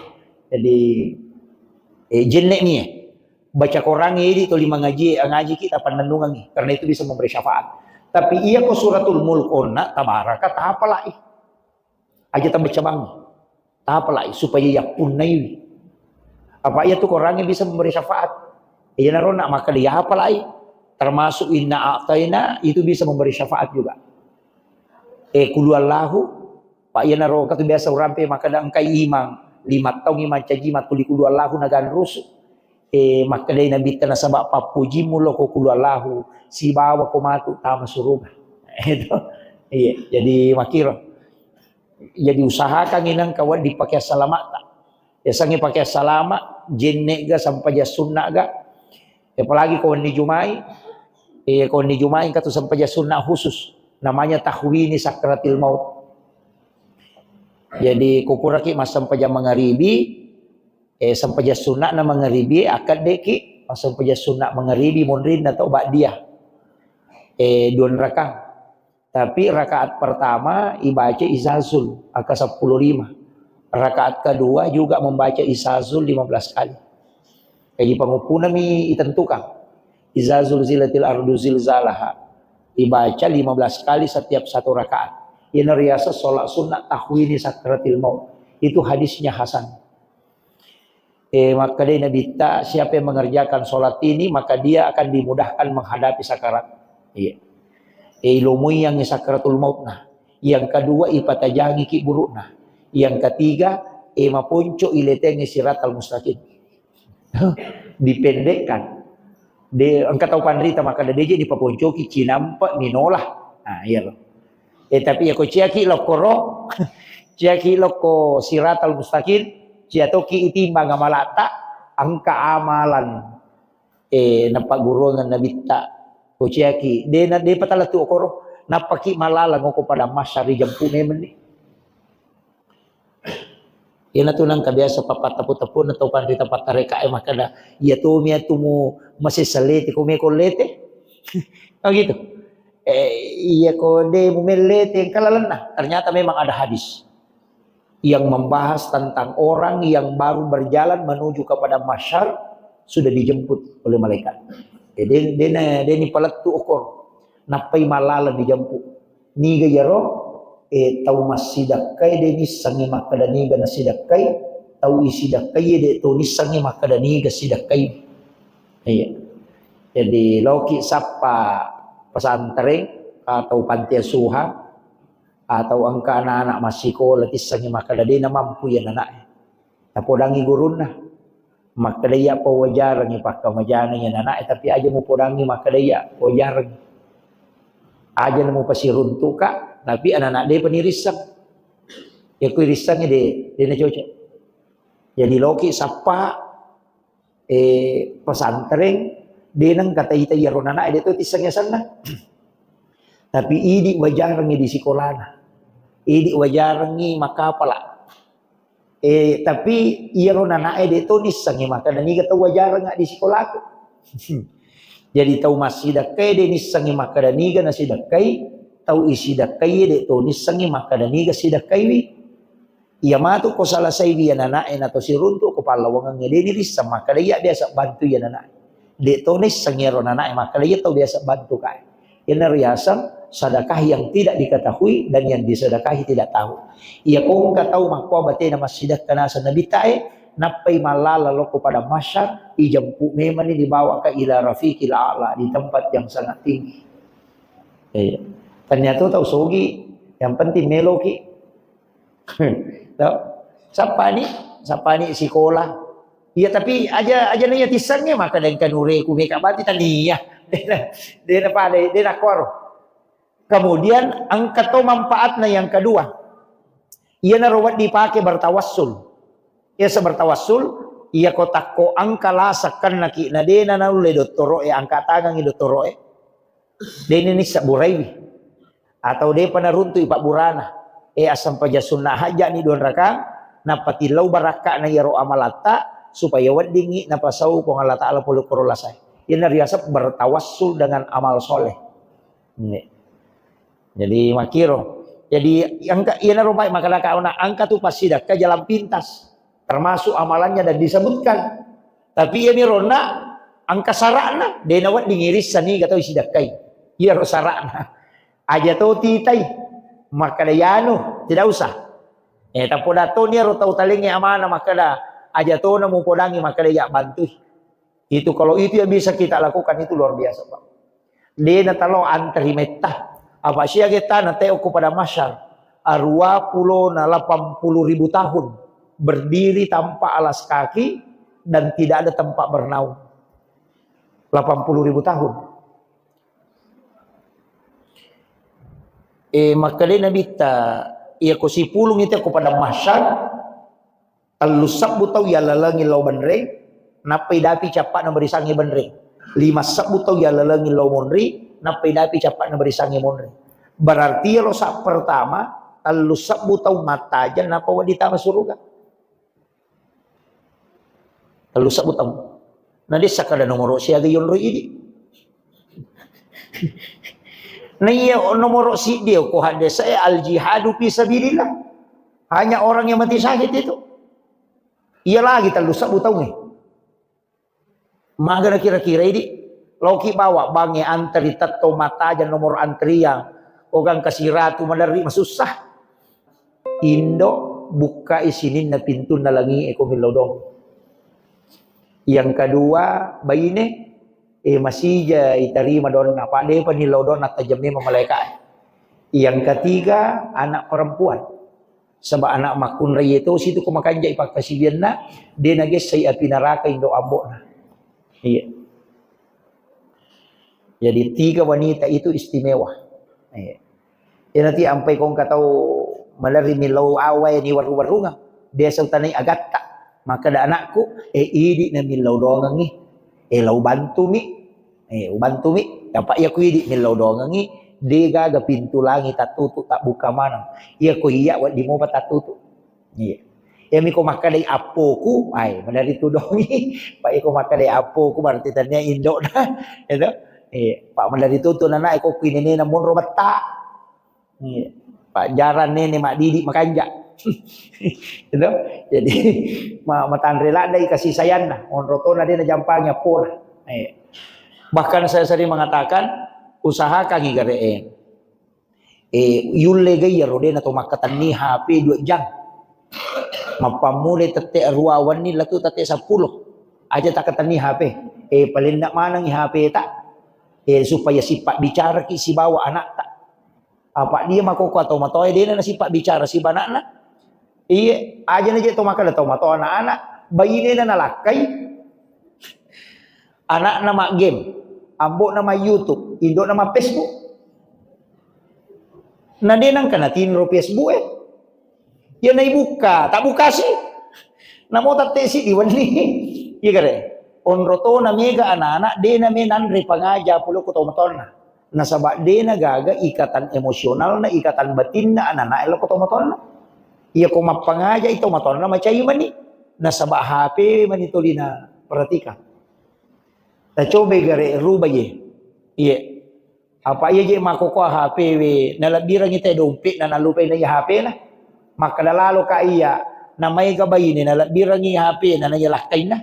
Jadi, eh, jenne ni, eh. Baca korangnge idi tuli mangaji, ngaji kita pannennungengi. Karena itu bisa memberi syafaat. Tapi iya ko suratul mulk onna, tabaraka, tapalai. Aja tabaca bang. Tapalai supaya yappunnaiwi. Apa iya tu korangnge bisa memberi syafaat. Iyanaro nak maka dia apalai. Termasuk inna a'taina itu bisa memberi syafaat juga. Eh, kulu Allahu, Pak, iyanaro katu biasa urampe maka da engkai imang, lima taung imang caji matuli kulu Allahu naganrusu. Eh, makkedai Nabitta nasaba pappujimu lo ko kulu Allahu, sibawa ko matu tama suruga. Itu. Iya, jadi makiro. Jadi usahakan inang kawan di pakaian salamata. Yasangi pakaian salama, jenne ga, sampajang sunna ga. Apalagi ko wenni Jumai, eh, ko wenni Jumai engka tu sampajang sunna khusus. Namanya tahwini sakratil maut. Jadi, ko puraki massempajang mangaribi, eh, sempajang sunna'na mangaribi, akkaddeki massempajang sunna mangaribi monrinna tau ba'diyah. Eh, dua rakang. Tapi rakaat pertama ibaca Izazul, angka sepuluh lima. Rakaat kedua juga membaca Izazul lima belas kali. Jadi, panguppunami itentukan. Izazul zilatil ardu zilzalaha. Ibaca lima belas kali setiap satu rakaat. Ini riasa sholat sunnah tahwini sakratil maut. Itu hadisnya hasan. Eh, makkedai Nabitta, siapa yang mengerjakan sholat ini, maka dia akan dimudahkan menghadapi sakarat. Iya. Eh, ilomui yang sakratul maut nah. Yang kedua, ipatajangi ki buruk nah. Yang ketiga, eh, maponco iletengi siratal mustaqim. Dipendekkan. De, engka tau panrita makkeda, "De je dipaponcoki, cinampe minola." Nah, iya lo. Eh, tapi ya ko ciaki lokkoro, ciaki lokko siratal mustaqim, cia toki itimbang amalatta, engka amalan, eh, napagguruangan Nabitta. Ko ciaki, de na, de patala tu okoro, nappaki malalang oko pada masyari jampu memenni. Iyanatu nangka biasa pappatepu-tepuna tau panrita pattarekae makkeda, "Iya tomi atumu masessa lete, ko meko lete." Oh gitu. Eh, iya ko de mumellete, engka lalenna. Ternyata memang ada hadis yang membahas tentang orang yang baru berjalan menuju kepada mahsyar sudah dijemput oleh malaikat. Jadi, dena, deni palettu okor. Nappai malalang dijemput. Niga iyaro, eh, tau massidakkai de nissengngi makkeda niga nasidakkai, tau isidakkai de to nissengngi makkeda niga sidakkai. Iya. Jadi, loki sappa pesantren atau panti asuhan atau engka anak-anak massikola tissengngi makkeda de' namampu iya anana'e. Napodangngi gurunna. Makkeda iya pawajarengngi pakkamajana iya anana'e, tapi aja mupodangngi makkeda iya pawajarengngi. Aja namupasiruntuka, tapi anana' de'pa nirisseng. Iya ku irissengngi de', de' nacocok. Jadi loki sappa, eh, pesantren, de' nengka taita iyaro anana'e de' to tissengngi asenna. Tapi idi' wajarengngi di sikolana. Idi' wajarengngi makkapala. Eh, tapi iyaro anana'e de' to nissengngi makkeda niga tau wajarengnga di sikolaku. Jadi tau massidekkae de' nissengngi makkeda niga nasidekkai, tau isidekkaie de' to nissengngi makkeda niga sidekkaiwi. Iya matu ko salasaiwi anana'e nato siruntu' ko pallawangengnge de' nirisseng makkeda iya biasa bantu iya anana'e. De' to nisseng iyaro anana'e makkeda iya tau biasa bantu kae. Iyana riaseng sedekah yang tidak diketahui dan yang disedekahi tidak tahu. Iya ko engka tau makkua batena massidekka naseng nabitta e, nappai mallala lokko padang mahsyar, ijempu memanni dibawa ke ila rafiqil a'la, di tempat yang sangat tinggi. Iya. Ternyata tau sogi, yang penting meloki. Tau? Sappani, sappani sikola. Iya, tapi aja, aja naiya tissengnge, maka dengka nureku meka bati tania. Dena, dena pada, dena kuaro. Kemudian engka to manfaatna yang kedua. Iyanaro wedding pake bertawassul. Iya, bertawassul, iya ko takko engka lasa kennaki na dena naulle dottoro'e, angka tangangi dottoro'e. Deni nissa buraiwi. Atau depa naruntu'i pabburana. Eh, assampajang sunna hajja'ni dua rakang, nappa tillau barakka'na iyaro amalatta, supaya weddingngi napasau Puang Allah Ta'ala pole koro lasae. Iyana riaseng bertawassul dengan amal soleh. Ini. Jadi, makkiro. Jadi, engka, iyanaro baik makkadaka ona, engka tu passidakka jalan pintas. Termasuk amalannya dan disebutkan. Tapi iyami ronna engka sara'na, de nawedding irissani gatau sidakkai. Iyaro sara'na. Aja to titai. Makkada yanu, tidak usah. Eh, tapoda to niaro tau talengnge amana makkada, aja to na mupodangi makkada ya bantui. Itu, kalau itu yang bisa kita lakukan, itu luar biasa, Pak. De natalo antri metta. Apa siaga tana teo ko pada masyar. Arua pulo na lapan puluh ribu tahun berdiri tanpa alas kaki dan tidak ada tempat bernaung. Lapan puluh ribu tahun. Eh, makkada Nabitta, iya ko sipulung itu ko pada masyar, Tellu sebbu tau yallalengi lao benreng, nappai dapi cappa'na barisangnge benreng. Lima sebbu tau yallalengi lao monri, nappai dapi cappa'na barisangnge monri. Berarti iyaro sa pertama, tellu sebbu tau mattajeng, nappa wedding tama suruga. Tellu sebbu tau. Na dessa kada nomoro siaga yonroi idi. Na iya nomoro siddi ko haddesae al jihadu fi sabilillah. Hanya orang yang mati syahid itu. Iya lagi tellu sebbu taungnge. Magana kira-kira idi. Loki bawa bangnge antri tetto mattajeng nomor antrian. Ogang kasiratu maderri masussa. Indo bukkai sininna pintunna langi e ko millau dong. Yang kedua, baine, eh, masija itarima donna, apa depa nillau donna tajeng memang malaika. Yang ketiga, anak perempuan. Sebab anak makkunrai itu situ ko makanjai pakkasiwianna, de nagessai api neraka indo ambo'na. Iya. Jadi tiga wanita itu istimewa. Iya. Iyanati ampai kongka tau malerri millau awae ni warru-warrungang. Biasa utanai agatta. Makkada anakku, eh, idi na millau doangengngi. Eh, lau bantumi. Eh, ubantumi. Apa iya ku idi millau doangengngi, de gaga pintu langi tattutu, tabbuka maneng. Iya ku iya waddi mopa tattutu. Iya. Iyami ko makkadai appoku, ai, maderri tudongi. Pak iko makkadai appoku, berarti tania indokna. Itu. Iya. Pak maderri tutu nana iko kuinenena monro betta. Iya. Pak jarang nene maddidi makanja. Itu. Jadi, ma-, matanre ladai kasih sayangna. Monro tona dena jampangi appona. Iya. Bahkan saya sering mengatakan, usahakan igare. Eh, yulle ga iyaro de nato makkatenni H P dua jam. Mappammulai tette arua wenni latu tette seppulo. Aja takkatenni H P. Eh, palenna manengi H P ta. Eh, supaya sipabbicaraki sibawa anakta. Apa dia makkokkoe tau matoa dena nasipabbicara siba anakna. Iye, aja na je tau makkeda tau matoa anak-anak, bainena nalakkai. Anakna ma game, ambokna ma YouTube, indokna ma Facebook. Na de nangka natinro Facebook e. Iya naibukka, tabbukasi. Namo tattesi diwenni. Iya gare. Onro to na mega anak-anak, de na me nanre pangaja pole ko tomatoanna. Nasaba de na gaga ikatan emosionalna, ikatan batinna anak-anak e lo ko tomatoanna. Iya ko mappangaja i tomatoanna macai mani. Nasaba H P mani tolina perhatikan. Tacobai gare ruba ye. Iye. Apa iya je makkokkoe H P we, nalebbirangi te dompet na nalupai na iya H P na. Makkeda lalo ka iya, na maega baine nalebbirangi H P na na iya lakkainna.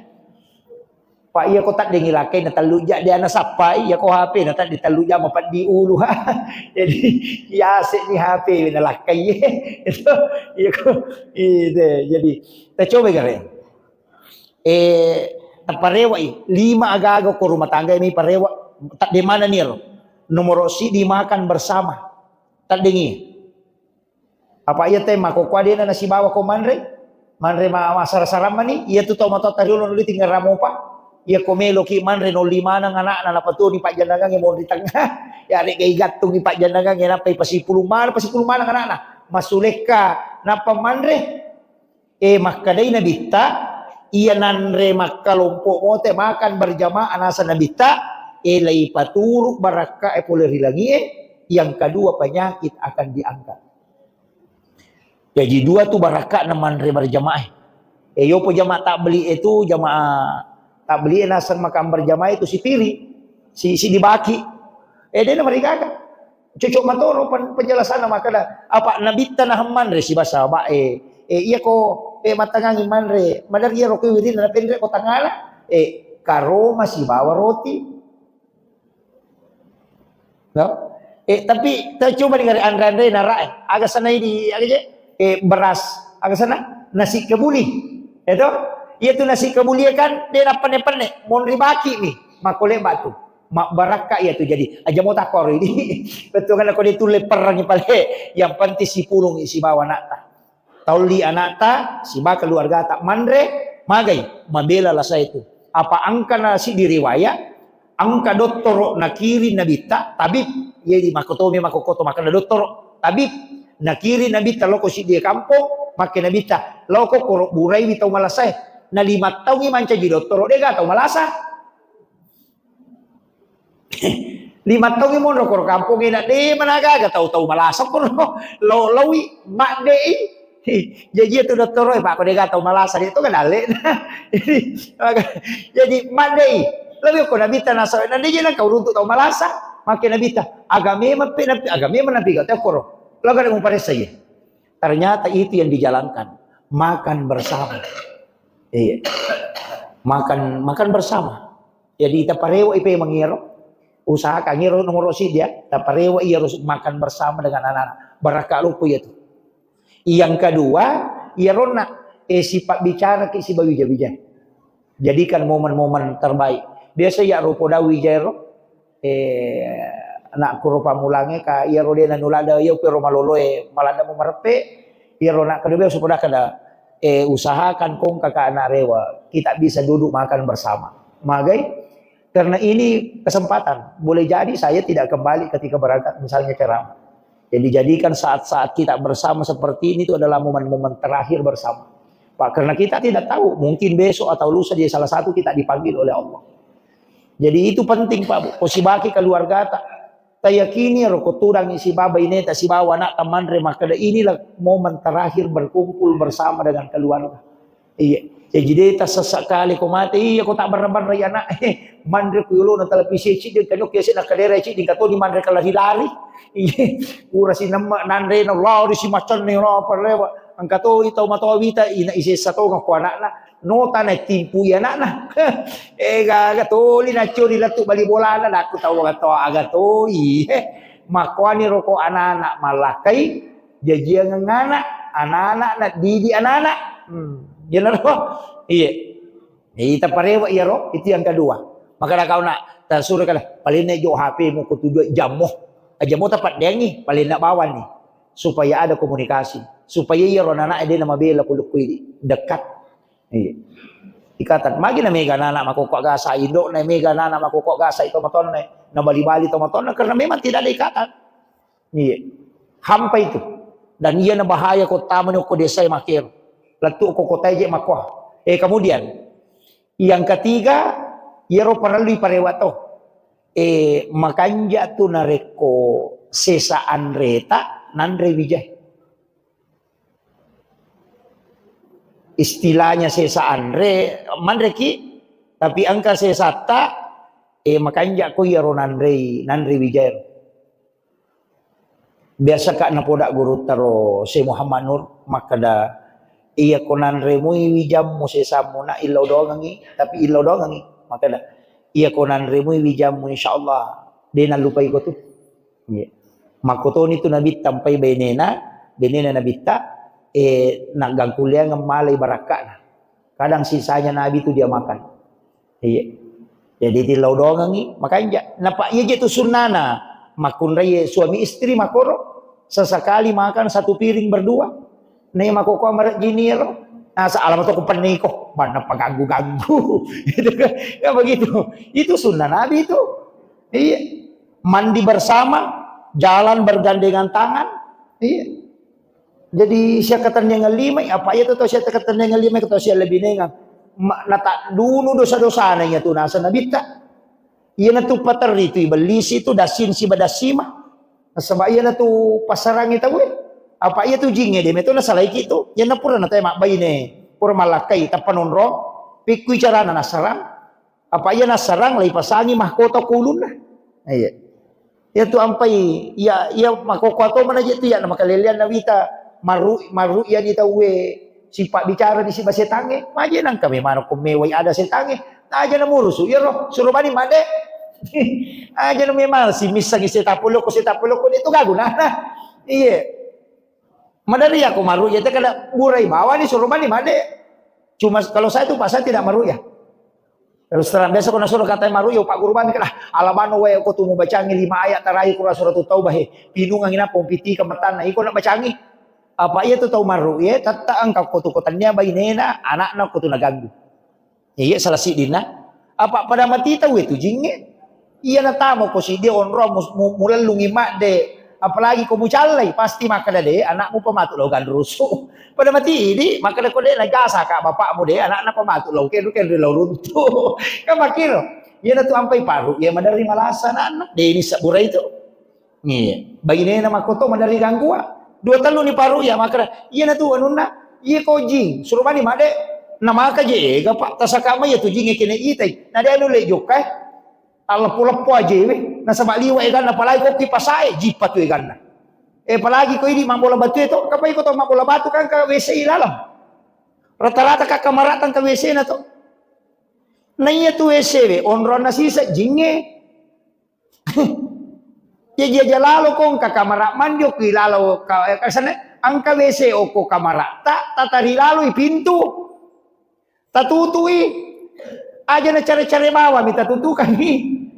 Pa iya ko taddengi lakkainna tellu ja de ana sappai, iya ko H P na tadde tellu ja mapeddi ulu. Jadi yase ni H P we nalakkai. Itu iya ko ide. Jadi tacobai gare. Eh, taparewa i, lima aga-aga ko rumah tangga ini parewa, tadde mana ni ro. Nomoro sidi makan bersama. Taddengi. Apa iya te makkokkoe dena nasibawa ko manre? Manre ma-, masara-saramani, iya tu tau matoa tariolo nuli tinggal ramopa. Iya ko meloki manre nolli maneng anakna napatoni pajjanangange monri tengah. Ya rega igattungi pajjanangange nappa ipasipulung maneng, pasipulung maneng anakna. Masulekka nappa manre. Eh, makkedai Nabitta, iya nanre makkalompo mote makan berjamaah naseng Nabitta, eh, leipaturu barakka e pole ri langie, yang kedua penyakit akan diangkat. Jadi dua tu barakka na manre berjamaah. Eh, yopo jamaah tabligh itu, jamaah tabligh naseng makan berjamaah itu sipiri, si, si dibaki. Eh, dena marigaga. Cocok matoro pen-, penjelasanna makkeda, apa Nabitta naheng manre siba sahabat e. E, iya ko, e, mattangangi manre, mader iya roko wirinna napenre ko tangala, e, karoma sibawa roti. No? E, tapi ta coba dengari anre-anre nara e. Aga sanai di, aga je? E, beras. Aga sana? Nasi kebuli. Eto? Iya tu nasi kebuli kan, de napenne-penne. Monri baki mi. Makkole batu. Mabbarakka iya tu jadi. Aja mo takkoro ini. Betul kan ko dia tulle perang pale. Yang penting sipulung sibawa anakta. Taulli anakta, siba keluargata manre, magai, mabela lasa itu. Apa angka nasi di riwayat, angka dottoro nakiring Nabitta, tabib, jadi makotomi makokoto makkeda dottoro, tabib, nakiring Nabitta loko siddi kampong, makke Nabitta, loko koro buraiwi tau malasae. Na lima taungi mancaji dottoro, dega tau malasa. Lima taungi monro koro kampongnge na de managaga tau-tau malasa koro lo-, laui maddei. Jaji tu dottoro e, Pak, ko dega tau malasa de to kan dalle. Jadi, maka, jadi maddei. Lebih ko Nabitta nasa, na de je nang kau runtuk tau malasa. Makke Nabitta, aga memang pe, nabi, aga memang nabi gak tau koro. Laga de muparessa ye. Ternyata itu yang dijalankan. Makan bersama. Iya. Makan, makan bersama. Jadi taparewa i pemeng iyaro. Usahakan iyaro nomoro siddi ya, taparewa iyaro makan bersama dengan anak-anak. Barakka loppo iya tu. Yang kedua, iyaronna, eh, sifat bicara ki sibawa wija-wija. Jadikan momen-momen terbaik. Biasa ya rupo dawi jairo, eh, anakku ro pammulangnge ka iyaro de nanulada iya pero maloloe malada mo mareppe, iyaro anak kedua biasa pada kada, eh, usahakan kong kakak anak rewa, kita bisa duduk makan bersama. Magai? Karena ini kesempatan. Boleh jadi saya tidak kembali ketika berangkat misalnya ceramah. Jadi jadikan saat-saat kita bersama seperti ini itu adalah momen-momen terakhir bersama. Pak, karena kita tidak tahu, mungkin besok atau lusa dia salah satu kita dipanggil oleh Allah. Jadi itu penting, Pak, Bu. Ko sibaki keluargata. Tayakini ro ko tudangi sibawa ineta sibawa anakta manre makkeda inilah momen terakhir berkumpul bersama dengan keluarga. Iya. Jaji de tassessa kale ko mate, iya ko tabbarra-barrai anak. Manre ku yolona televisi ciddi, kanu kiase na kadera ciddi, katoni manre kalari-lari. Iya. Ura sinemme nanre na lari si macanne na parlewa. Engka to i tau matoa wita, ina isessa tonga ko anakna. Nota na timpui anakna. Eh, gaga toli na curi lettu bali bolana, nakku tau aga to, aga toi. Eh, makkuani roko anak-anak mallakai, jajiangeng anak, anak-anak na didi anak-anak. Hmm, jenaro. Iya. Jadi taparewa iyaro, itu yang kedua. Maka nakau nak tasuro kala paling jo H P mu ko tujuh jammu. Jammu tappa dengi paling nak bawanni supaya ada komunikasi. Supaya iya ro anak dia nama bela kulukui dekat. Iya. Ikatan. Magi na mega anak makokok gasa, indok na mega anak makokok gasa itu matonna. Na bali-bali to matonna karena memang tidak ada ikatan. Iya. Hampa itu. Dan iya na bahaya kota mani ko desa makero. Lettu ko kota je makoa. Eh, kemudian yang ketiga, iyaro parellu parewa to. Eh, makanja tu narekko sesa anreta nanre wijai. Istilahnya sesa anre, manreki, tapi engka sesatta, eh, makanja ko iyaro nanrei, nanre wijai. Biasa ka napoda gurutta ro Syekh Muhammad Nur makkeda, iya ko nanremui wijammu sesammu na illau doangengi, tapi illau doangengi. Makkeda, iya ko nanremui wijammu insyaallah de nallupai ko tu. Iya. Makkotoni tu Nabitta mpai benena, benena Nabitta, eh, naggangkuleangeng malai barakka'na. Kadang sisanya Nabi tu dia makan. Iya. Jadi tillau doangengi, makanja. Napa iya je tu sunnana. Makkunrai suami istri makoro, sesekali makan satu piring berdua. Nih makoko marejini ro. Nah, sealam tu kupenniko, mana paganggu-ganggu. Gitu kan. Ya begitu. Itu sunnah Nabi itu. Iya. Mandi bersama, jalan bergandengan tangan. Iya. Jadi siakkatenniangeng limai, apa iya tu tau siakkatenniangeng limai, tau sialebinengeng. Ma-, nataddunu dosa-dosana iya tu naseng Nabitta. Iyanatu paterri tu ibellisi tu dassin siba dassima. Nasaba iyanatu passarangi tauwe. Apa iya tu jingnge de meto nasalaiki tu. Iyanna pura natae mabbaine, pura mallakkai tappa nonrong, pikkui carana nassarang. Apa iya nassarang, laipasangi mahkota ko ulunna. Iya. Iya tu ampai, iya, iya makkokkoe to manaje tu iya na makaleleanna wita marru-, marru'yani tauwe sipabbicara ni siba setangnge, maje nangka memang ko mewai ada setangnge, aja na murusu, iya ro, suro bani made. Aja na memang si missangi setapoloko, setapoloko de tu gagu nah. Iya. Madari aku marru'ya te kada burai bawani suro bani made. Cuma kalau saya tu Pak, saya tidak marru'ya. Terus terang, biasa ko nasuro katai marru'ya, Pak Guru bani kada, alabano wae ko tu mubacangi lima ayat terakhir Quran surat Taubah he. Pinungangi nappa umpitika matanna, iko nak bacangi. Apa iya tu tau marru'ya, tatta engka ko tu ko tennia bainena, anakna ko tu naganggu. Iya, salah siddinna. Apa pada mati tau itu jingnge. Iya natamo ko siddi onrong mu-, mu-, mulellungi madde. Apalagi ko mucallai, pasti makkeda de, anakmu pematu lao ganrusu. Pada mati idi, makkeda ko de najasa ka bapakmu de, anakna pematu lao kenru-kenru lao runtu. Kan makkiro. Iya natu ampai paru, iya maderri malasa anakna. De ini sabura itu. Iya. Bainena makkoto maderri ganggua. Dua tellu ni paru iya makkeda, iya natu anunna, iya ko jing, suruh mani madde. Namaka je ega, Pak, tasaka mai iya tu jing kene itai. Na de anu le jokka, eh. Alleppo-leppo aje we. Nasaba liwa eganna, apalagi ko ki pasae, jippa tu eganna. Eh, apalagi ko idi mabbola batu itu, kapai ko to mabbola batu kan ka W C i laleng. Rata-rata ka kamara tang ka W C na to. Na iya tu W C we, onronna sisa jingnge. Jaji aja lalo ko engka kamara mandi okko ilalo ka-, eh, kasane, engka W C okko kamara ta, tatari laloi pintu. Tatutui. Aja na care-care bawami tatutukami.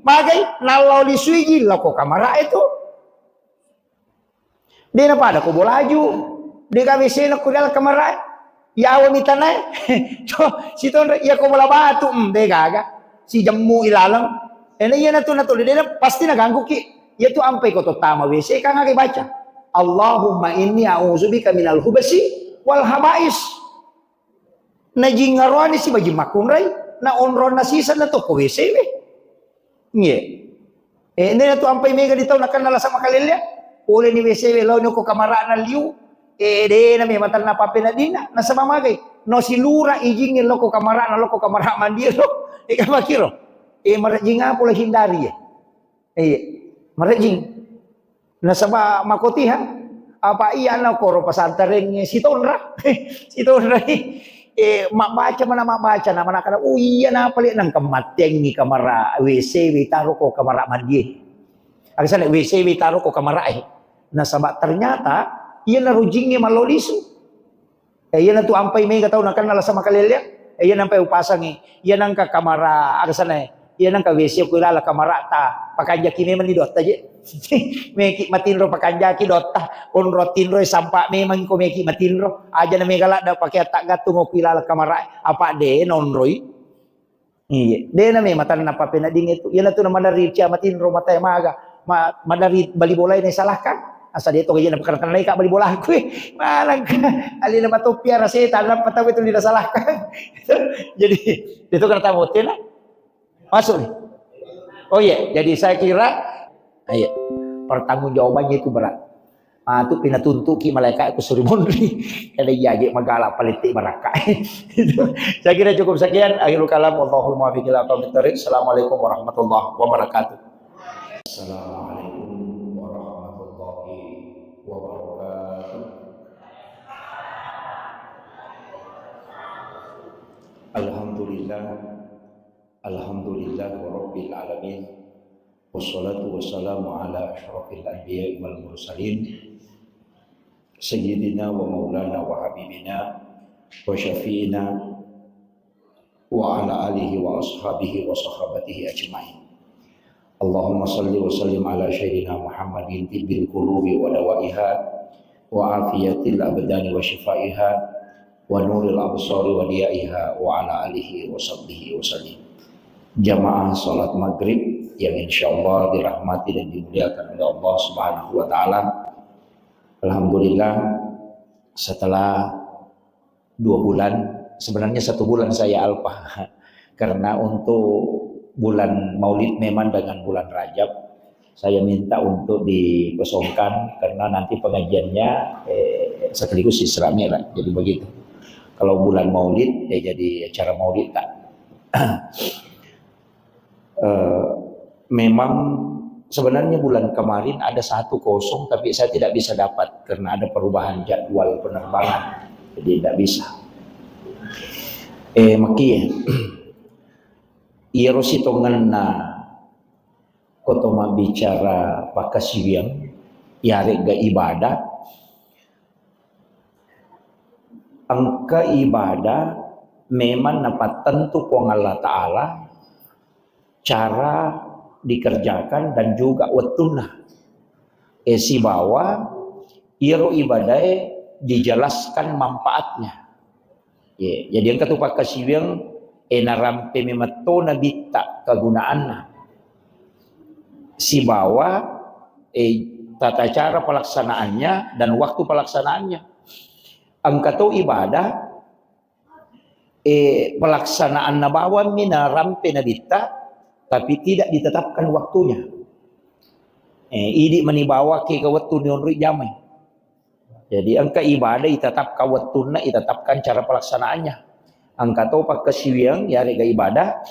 Magai, nallo lisui jillo ko kamara itu. De na pada ko bolaju. De ga W C na ko dalam kamara. Yawa mi tanae. To, sitonre, iya ko bola batu, mm, de gaga. Si jemmu ilaleng. Ena iya natu natu de na pasti na ganggu ki. Iya tu ampai ko to tama W C kan aga baca. Allahumma inni a'udzubika minal hubasi wal habais. Na jingngaroani si bajing makkunrai, na onronna sisa na to ko W C we. Nge. Eh, ende na tu ampai mega di tau nakenna lasa makalelea. Pole ni W C we lao ni ko kamarana liu. Eh, de na memang tanna pape na dina, nasaba magai. No silura ijingnge lo ko kamarana, lo ko kamara mandi lo. Eh, kamakiro. Eh, marejing apa lo hindari ya. Iya, marejing. Nasaba makotiha, apa iya na koro pasantareng sitonra? Sitonra ni. Eh, mabbaca mana mabbaca, na mana kada, oh iya, na pale nang kemateng ni kamara W C we taro ko kamara mandi. Agasana W C we taro ko kamara eh. Nasaba ternyata iya na rujingnge malolisu. Eh, iya natu ampai mega tau nakenna lasa makalelea. Eh, iya nampai upasangi. Iya nangka kamara agasana eh. Iya nengka W C ko ilala kamara'ta, pakanjaki memang ni dotta je. Meki matinro pakanjaki dotta, onro tinro sampa memang ko meki matinro. Aja na mega ladda pakai atta gattung ko ilala kamara, apa de nonroi. Iya, de na memang tanna papenedding itu. Iya na tu na madari cia matinro mata maga, ma, madari bali bola ini salahkan. Asa de to gaji na pakaratan ka bali bola aku. Malangka alina matoppi ara setan, apa tahu itu tidak salahkan. Jadi itu kena tahu tena. Masuk nih. Oh iya, jadi saya kira, iya, pertanggungjawabannya itu berat. Ah, tu pinatuntuki malaikat ku suri monri. Kada iya je magala palette baraka. Itu. Saya kira cukup sekian. Akhirul kalam. Wallahul muwaffiq ila aqwamit thariq. Assalamualaikum warahmatullahi wabarakatuh. Assalamualaikum warahmatullahi wabarakatuh. Alhamdulillah. Alhamdulillah rabbil alamin. Wassalatu wassalamu ala asyrafil anbiya'i wal mursalin. Sayyidina wa maulana wa habibina wa syafi'ina wa ala alihi wa ashabihi wa sahabatihi ajma'in. Allahumma salli wa sallim ala sayyidina Muhammadin tibbil qulubi wa dawaiha wa afiyatil abdani wa shifaiha wa nuril absari wa diyaiha wa ala alihi wa sahbihi wa sallim. Jamaah salat maghrib yang insyaallah dirahmati dan dimuliakan oleh Allah Subhanahu wa taala. Alhamdulillah, setelah dua bulan, sebenarnya satu bulan saya alpa. Karena untuk bulan Maulid memang dengan bulan Rajab, saya minta untuk dikosongkan karena nanti pengajiannya, eh, sekaligus Isra Mi'raj. Jadi begitu. Kalau bulan Maulid, ya jadi acara Maulid tak. Eh, memang sebenarnya bulan kemarin ada satu kosong, tapi saya tidak bisa dapat karena ada perubahan jadwal penerbangan. Jadi tidak bisa. Eh, maki, iyaro sitongenna ko to mabbicara pakkasiwiang, iyaregga ibadah, engka ibadah memang napattentu Puang Allah Ta'ala cara dikerjakan dan juga wettunna. Eh, sibawa iyaro ibadae dijelaskan manfaatnya. Ye, jadi engka tu pakkasiwiang, eh, narampe memetto nabitta kegunaanna. Sibawa, eh, tata cara pelaksanaannya dan waktu pelaksanaannya. Engka to ibadah, eh, pelaksanaanna bawammi narampe nabitta, tapi tidak ditetapkan waktunya. Eh, idi mani bawaki ke wettu nionroi jamai. Jadi engka ibadah itetapkan wettunna, itetapkan cara pelaksanaannya. Engka to pakkasiwiang, yarega ibadah,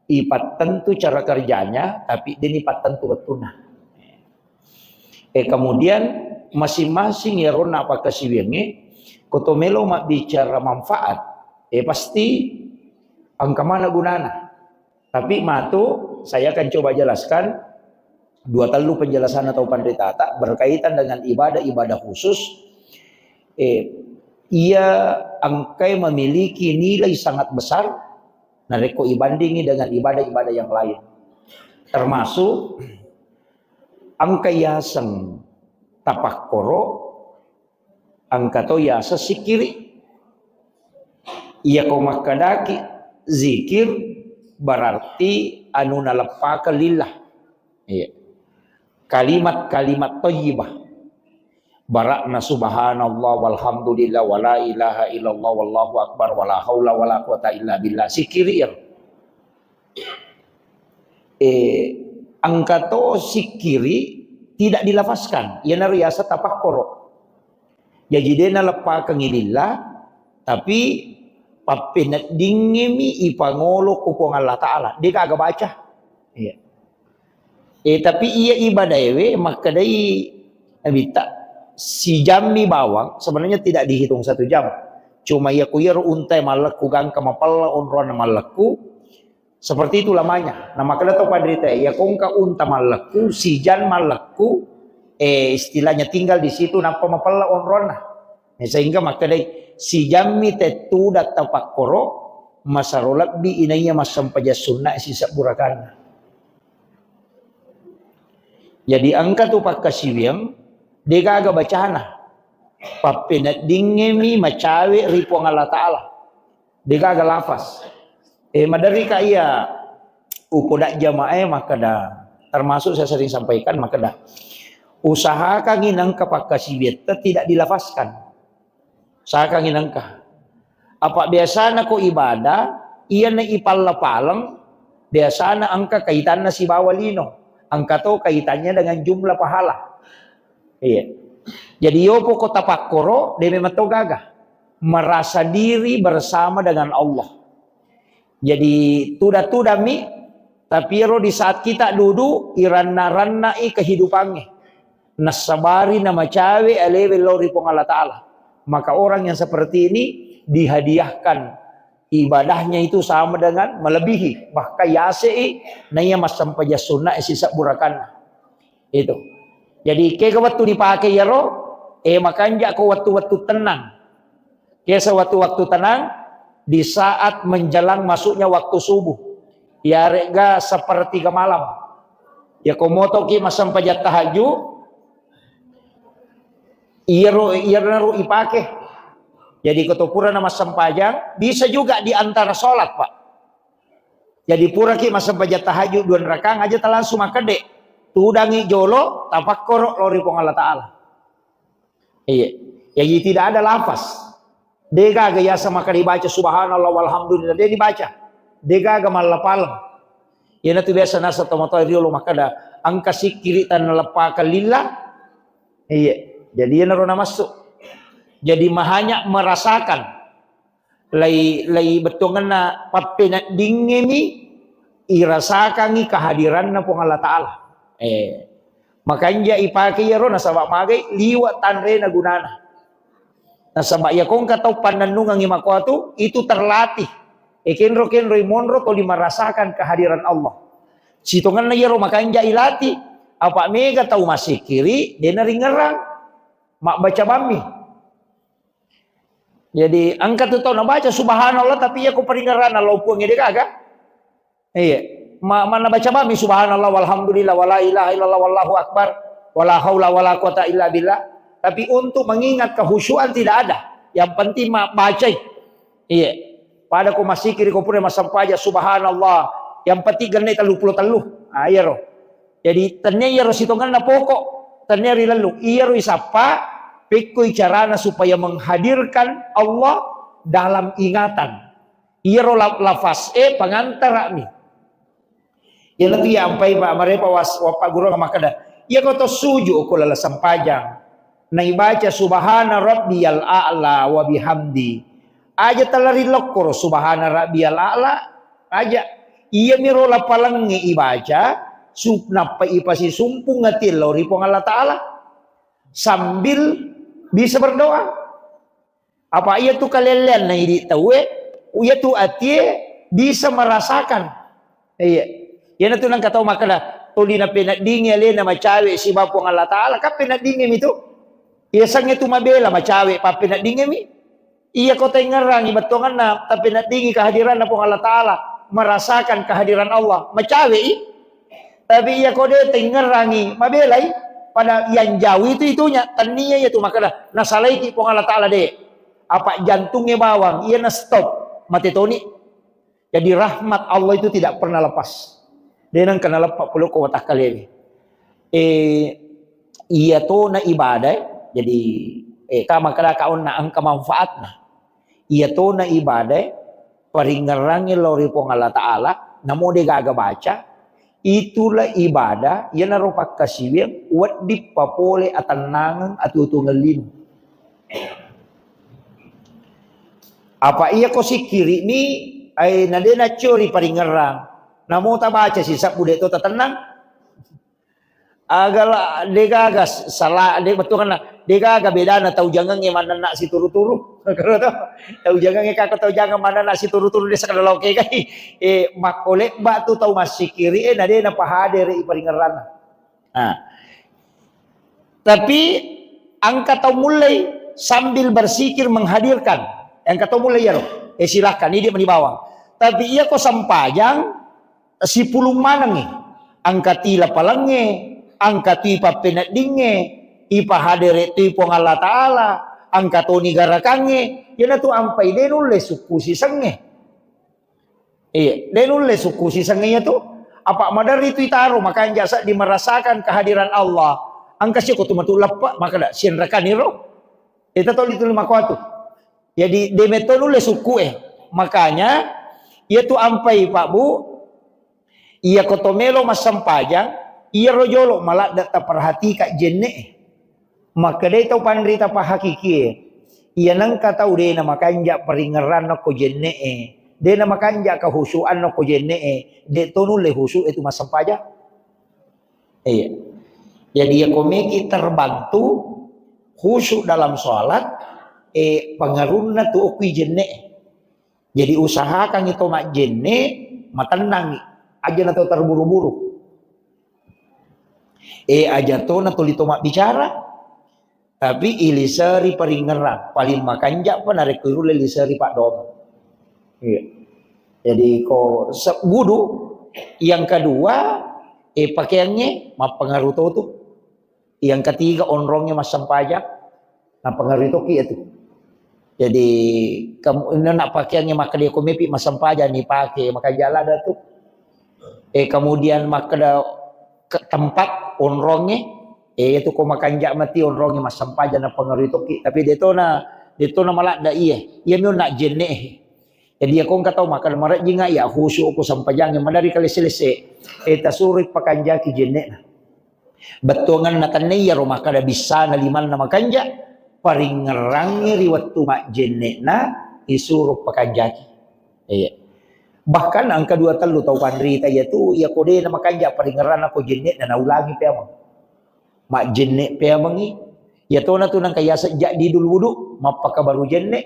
ipattentu cara kerjanya, tapi deni pattentu wettunna. Eh, kemudian masing-masing yaronna pakkasiwiangnge, ko to melo mabbicara manfaat, eh, pasti engka mana gunana. Tapi matu, saya akan coba jelaskan dua tellu penjelasan atau panritata berkaitan dengan ibadah-ibadah khusus. Eh, ia engkai memiliki nilai sangat besar narekko ibandingi dengan ibadah-ibadah yang lain. Termasuk engka yaseng tapakkoro, engka to yaseng sikiri. Iyako makkedaki zikir berarti anu naleppakeng lillah. Iya. Kalimat-kalimat thayyibah. Barakna subhanallah walhamdulillah wala ilaha illallah wallahu akbar wala haula wala quwata illa billah. Sikiri iyaro. Eh, engka to sikiri tidak dilafazkan. Iyanaro yaseng tapakkoro. Jaji de naleppakengngi lillah, tapi pappeneddingngemi ipangolo ku Puang Allah Ta'ala. De gaga baca. Iya. Eh, tapi iya ibadaewe makkedai Nabitta, sijammi bawang, sebenarnya tidak dihitung satu jam. Cuma iya ku iyaro untae mallekku gangka mapella onronna mallekku, seperti itu lamanya. Nah, makkeda to panrita, iya kongka unta mallekku, sijan mallekku, eh, istilahnya tinggal di situ nappa mapella onronna. Nah, sehingga makkedai, sijammi tettu datta pakkoro, masero lebbi inaiya massempajang sunna sisebbu rakaanna. Jadi engka tu pakkasiwiang, degaga bacana. Pappeneddingngemi macawe ri Puang Allah Ta'ala. Degaga lafaz. Eh, maderri ka iya upoda jamaah e makkeda, termasuk saya sering sampaikan makkeda, usahakangi nengka pakkasiwiatta tidak dilafazkan. Usahakangi nengka. Apa biasana ko ibadah, iyana ipalla-paleng, biasana engka kaitanna sibawa lino. Engka to kaitannya dengan jumlah pahala. Iya. Jadi yopo ko tapakkoro, de memang to gaga. Merasa diri bersama dengan Allah. Jadi tuda-tudami, tapi ero di saat kita duduk, iranna-rannai kehidupannya. Nassabari namacawe alewe lao ri Puang Allah Ta'ala. Maka orang yang seperti ini dihadiahkan ibadahnya itu sama dengan melebihi. Bahkan yasei naiya massempajang sunna sisebbu rakaanna. Itu. Jadi, kega wettu dipake iyaro, eh, makanja ko wettu-wettu tenang. Kesa wettu-wettu tenang, di saat menjelang masuknya waktu subuh. Iyare'ga sepertiga malam. Ya, ko motoki massempajang tahajud, iyaro, iyaro ipake. Jadi, ko to purana massempajang, bisa juga di antara sholat, Pak. Jadi puraki massempajang tahajud dua rakaang aja ta langsung makkedde. Tudangi jolo, tapakkoro lao ri Puang Allah Ta'ala. Iya. Jadi tidak ada lafaz. Degaga yasa maka dibaca subhanallah walhamdulillah. De dibaca. Degaga mallapaleng. Iyanatu biasa nasa tomatoa riolo makkeda, engka sikkiri tanna leppakan lillah. Iya. Jadi iyanaro namassu. Jadi mahanya merasakan. Lai, lai bettuangenna pappeneddingngemi irasakangngi kehadiranna Puang Allah Ta'ala. Eh, makanja ipake iyaro nasaba magai liwa tanrena gunana. Nasaba iya kongka tau pannennungengngi makoatu, itu terlatih. Eh, kenro-kenroi monro toli merasakan kehadiran Allah. Sitongenna iyaro makanja ilatih, apa mega tau massikkiri, dena ringerang. Mabbaca bammi. Jadi, engka tu tau nabaca subhanallah, tapi iya ko paringerranna lao Puang ede gaga. Iya. Ma-, manna baca bammi subhanallah walhamdulillah wala ilaha illallah wallahu akbar wala haula wala quwata illa billah. Tapi untuk mengingat kehusyuan tidak ada. Yang penting ma-, bacai. Iya. Pada ko masikiri ko pura massempajang subhanallah. Yang penting genne tellu pulo tellu. Ah, iyaro. Jadi, tennia iyaro sitongenna pokok, tennia rilellung. Iyaro isappa, pekkoi carana supaya menghadirkan Allah dalam ingatan. Iyaro la-, lafaz e pangantara'mi. Iyanatu iya ampai pa-, marepa was-, wappagguru makkeda, iya ko to suju ko lala sempajang. Naibaca subhana rabbiyal a'la wa bihamdi. Aja tala rilokkoro subhana rabbiyal a'la, aja. Iyamiro lapalengnge ibaca, su-, nappa ipasisumpung ati lao ri Puang Allah Ta'ala. Sambil bisa berdoa. Apa iyatu kalelleanna idi tauwe, iyatu atie bisa merasakan. Iya. Iyanatu nengka tau makkeda, tuli napeneddingi alena macawe siba Puang Allah Ta'ala, kan peneddingimi tu. Iya sangnge tu mabela macawe, pappeneddingimi. Iya ko tengngerangi bettuanganna, tapeneddingi kehadiranna Puang Allah Ta'ala, merasakan kehadiran Allah, macawe i. Tapi iya ko de tengngerangi, mabelai. Pada yang jauh itu itunya, tania iya tu makkeda, nasalaiki Puang Allah Ta'ala de. Apa jantungnge bawang, iya na stop, mate toni. Jadi rahmat Allah itu tidak pernah lepas. De nengka naleppa pole ko watakkalewe. Eh, iya tona ibadah, jadi, eh, ka makkeda ka onna engka manfaatna. Iya tona ibadah, paringngerangngi lao ri Puang Allah Ta'ala, namo de gaga baca, itulah ibadah, iyanaro pakkasiwiang, wedding papole atennangeng atuo-tuongeng lino. Apa iya ko sikkiri'mi, ai, na de naccori paringngerang. Namo tabaca sisebbu de to tatennang. Agala de gaga s-, sala, de bettuanna, de gaga bedana tau jangengnge mannenna situru-turu. Tau jangengnge kako tau jangeng mannenna situru-turu de sakada lao kegai. Eh, makko lebba tu tau massikkiri, eh, na de napahadere i paringngeranna. Nah. Tapi engka tau mulai sambil bersikir menghadirkan. Engka tau mulai iyaro. Eh, silahkan, ini dia meni bawang. Tapi iya ko sempajang, sipulung manengngi. Angka ti lapalengnge, angka ti pappeneddingnge, ipahadere tu Puang Allah Ta'ala, angka toni garakangnge, iyanatu ampai de nulle sukku sisengnge. Iya, de nulle sukku sisengnge iyatu. Apa maderri tu itaro, makanja seddi merasakan kehadiran Allah. Angka siko tu matu leppe, maka da sienrakaniro. Ita toli tu lima kuatu. Jadi, de metto nulle sukku e. Makanya, iyatu ampai, Pak Bu, iya ko to melo massempajang, iyaro jolo maladde taperhatika jenne e. Makkedai tau panrita pahakikie, iya nengka tau de na makanja paringngeranna ko jenne e, de na makanja kehusuanna ko jenne e, de to nulle husu e tu massempajang. Iya. Jadi, iya ko meki terbantu khusyuk dalam sholat, eh, pengaruhna tu okui jenne. Jadi, usahakan itu majjenne, matennangi. Aja na to terburu-buru. Eh, aja to na tuli to mabbicara, tapi iliseri paringngerang. Paling makanja pa narekko irulle liseri paddoang. Iya. Jadi, ko se-, wudu, yang kedua, eh, pakaiangnge mappengaruh to tu. Yang ketiga, onrongnge massempajang, nappengaruh toki itu. Jadi, kamu, ina nak pakaiangnge makkeda ko mepi massempajang ni pake, makanja ladde tu. Eh, kemudian makkeda ke tempat onrongnge, eh, itu ko makanja mati onrongnge massempajang nappengaruh toki. Tapi de to na, de to na maladde iye. Iya mi nak jenne. Jadi, iya ko engka tau makkeda marejjinga iya khusyuk ko sempajangnge, maderri kalesse-lesse, eh, tasuroi pakanjaki jenne'na. Bettuanganna tenne iyaro makkeda bissana limanna makanja, paringngerangngi ri wettu majjenne'na isuro pakanjaki. Iya. Bahkan engka dua tellu tau panrita iya tu, iya ko de na makanja paringngeranna ko jenne'na naulangi peameng. Majjenne peamengi. Iya tona tu nengka yaseng jaddidul wudu, mappakabaru jenne.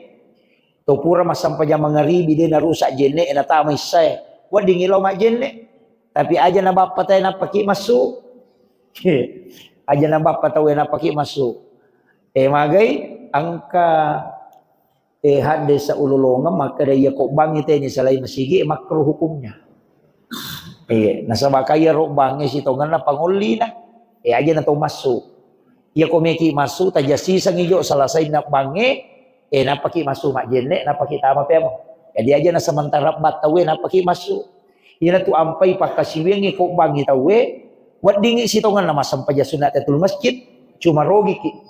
To pura massempajang mangaribi de narusak jenne, natama issae. Weddingngi lao majjenne. Tapi aja na bappa tae nappaki massu. Aja na bappa taue nappaki massu. Eh, magai engka, eh, haddesa ulolongeng makkeda iya ko bangngi teni salai masigi, eh, makruh hukumnya. Eh, nasaba kaya ro bangnge sitongenna pangollina. Eh, aja na to massu. Iya ko meki massu, tajassisengngi jo salasainna bangnge, eh, nappaki massu majjenne, nappaki tama peameng. Jadi aja na sementara bat tauwe nappaki massu. Iyana tu ampai pakkasiwiangngi ko bangngi tauwe, weddingngi sitongenna massempajang sunat tahiyatul masjid, cuma rogiki.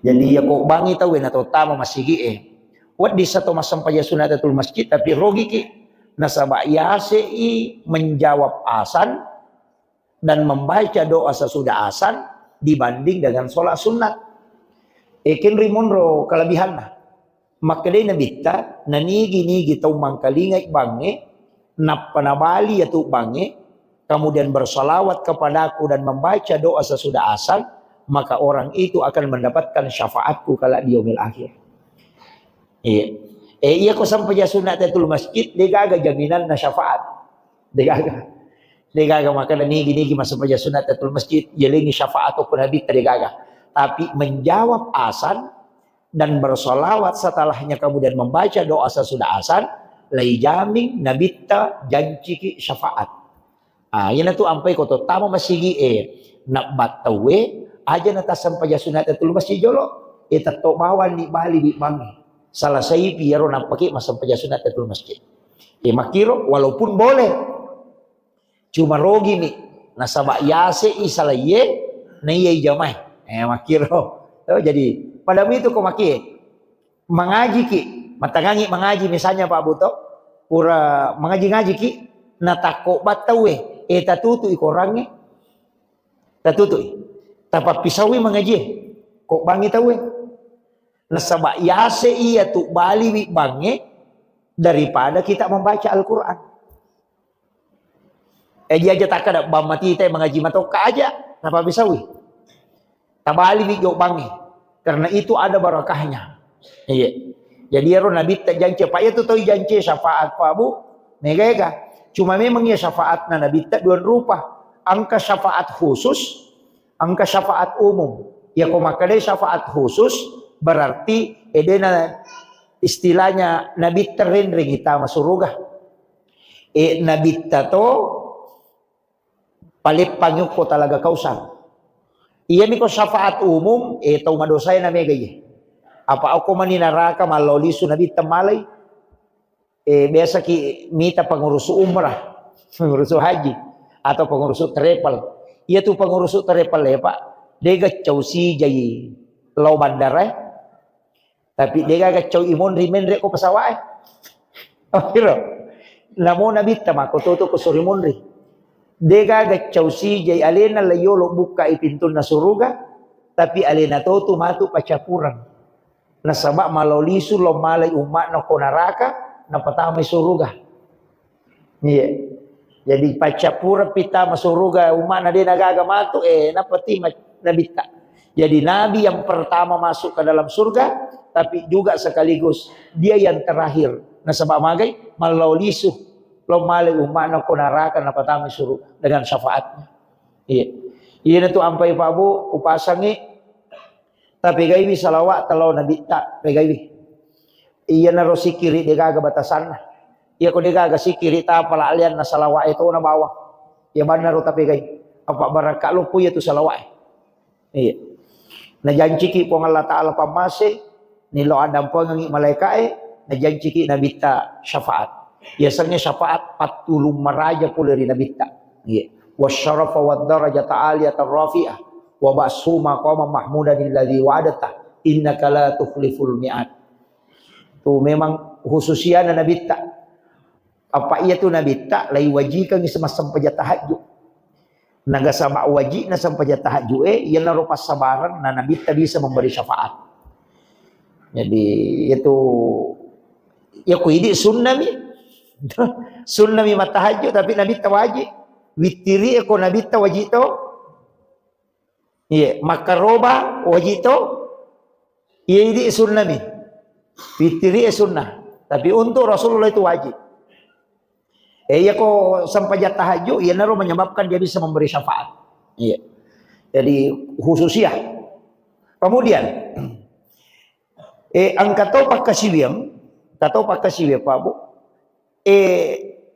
Jadi iya ko bangngi tauwe na to tama masigi e, wedding sa to massempajang sunat tahiyatul masjid, tapi rogiki. Nasaba yase i menjawab asan, dan membaca doa sesudah asan dibanding dengan sholat sunat. Ekin rimunro kelebihanna. Makkedai Nabitta, nanigi-nigi tau mangkalingai bangnge, nappa nabali yatu bangnge, kemudian bersalawat kepadaku dan membaca doa sesudah asan, maka orang itu akan mendapatkan syafaatku kelak di yaumil akhir. Iya. Eh, iya ko sampajang sunat tahiyatul masjid, degaga jaminanna syafaat. Degaga. Degaga makana nigi-nigi massempajang sunat tahiyatul masjid, yalengi syafaat ko Nabitta, degaga. Tapi menjawab asan dan bersalawat setelahnya kemudian membaca doa sesudah asan, lai jamin Nabitta janciki syafaat. Ah, iyana tu ampai ko to tama masigi e, nabbat tauwe, aja na tassempajang sunat tahiyatul masjid jolo, e tetto bawang ni bali wi bangnge. Salasai pi iyaro nappaki massempajang sunat tahiyatul masjid. E makkiro, walaupun boleh, cuma rogi mi, nasaba yase i salaiye, na iya i jamae. Eh, makkiro. Oh, jadi, pada itu ko makie, mangajiki, matangangi mangaji misalnya Pak Buto, pura mangaji-ngajiki, natakko battauwe, eh, tatutui korangnge, tatutui, tapappisaui mangajie, ko bangngi tauwe. Nasaba yase iya tu baliwi bangnge daripada kita membaca Al-Quran. Eh, dia aja takkada bang mati te mangaji matokka aja, napappisaui. Tabaliwi jo bangnge. Karena itu ada barakahnya. Iya. Jadi ero Nabitta jance, Pak, iya tu tau jance syafaat, Pak, Bu. Mega-ega. Cuma memang iya syafaatna Nabitta dua rupa. Engka syafaat khusus, engka syafaat umum. Ya ko makkadai syafaat khusus, berarti edena Istilahnya nabitta renreng itama suruga. E, nabitta to paleppangi okko talaga Kausar. Iyami ko syafaat umum, e, tau madosae na mega iye. Apa okko mani naraka mallao lisu nabitta malai. E, biasa ki mita pengurus umrah, pengurus haji, atau pengurus travel. Iya tu pengurus travel ya, Pak. Dega cau sijai lao bandara, eh. Tapi dega gaccau imonri menre ko pesawat, eh. Oh, kira. Namo nabitta mako toto ko sori monri. Dega gaccau sijai alena la yolo bukka i pintunna suruga, tapi alena totu matu pacapuran. Nasaba malao lisu lao malai umma'na ko naraka, napatamai suruga. Iya. Jadi paccappureng pitama suruga umma'na de nagaga matu, eh, napati ma-, nabitta. Jadi nabi yang pertama masuk ke dalam surga, tapi juga sekaligus dia yang terakhir. Nasaba magai, malao lisu lao malai umma'na ko naraka, napatamai suruga dengan syafaatnya. Iya. Iya tu ampai Pak Bu, upasangi. Tapegaiwi salawat talo nabitta, pegaiwi. Iyanaro sikiri degaga batasanna. Iya ko degaga sikiri tapala alianna salawat e tona bawang. Iya bannaro tapegai. Apa barakka loppo iya tu salawat e. Iya. Najanciki Puang Allah Ta'ala pammase, nilo addampengengi malaikae, najanciki nabitta syafaat. Yasengnge syafaat pattulung maraja pole ri nabitta. Iya. Wasyarafa wad darajata aliyatan rafi'ah wa ba'su maqama mahmudan alladzi wa'adta innaka la tukhliful mi'ad. Tu memang khususiana nabitta. Apa iya tu nabitta lai wajikangi semasa sempajang tahajud. Nagasaba wajibna sempajang tahajud e, iyanaro passabarenna nabitta bisa memberi syafaat. Jadi itu ya ku idi sunnami. Sunnami matahajud tapi nabitta wajib. Wittiri e ko nabitta wajib to. Iya, makkaroba wajib to. Iya idi sunnami. Wittiri e sunnah. Tapi untuk Rasulullah itu wajib. Eh, iya ko sempajang tahajud, iyanaro menyebabkan dia bisa memberi syafaat. Iya. Jadi khususiyah. Kemudian, eh, engka to pakkasiwiang, engka to pakkasiwiang, Pak Bu. Eh,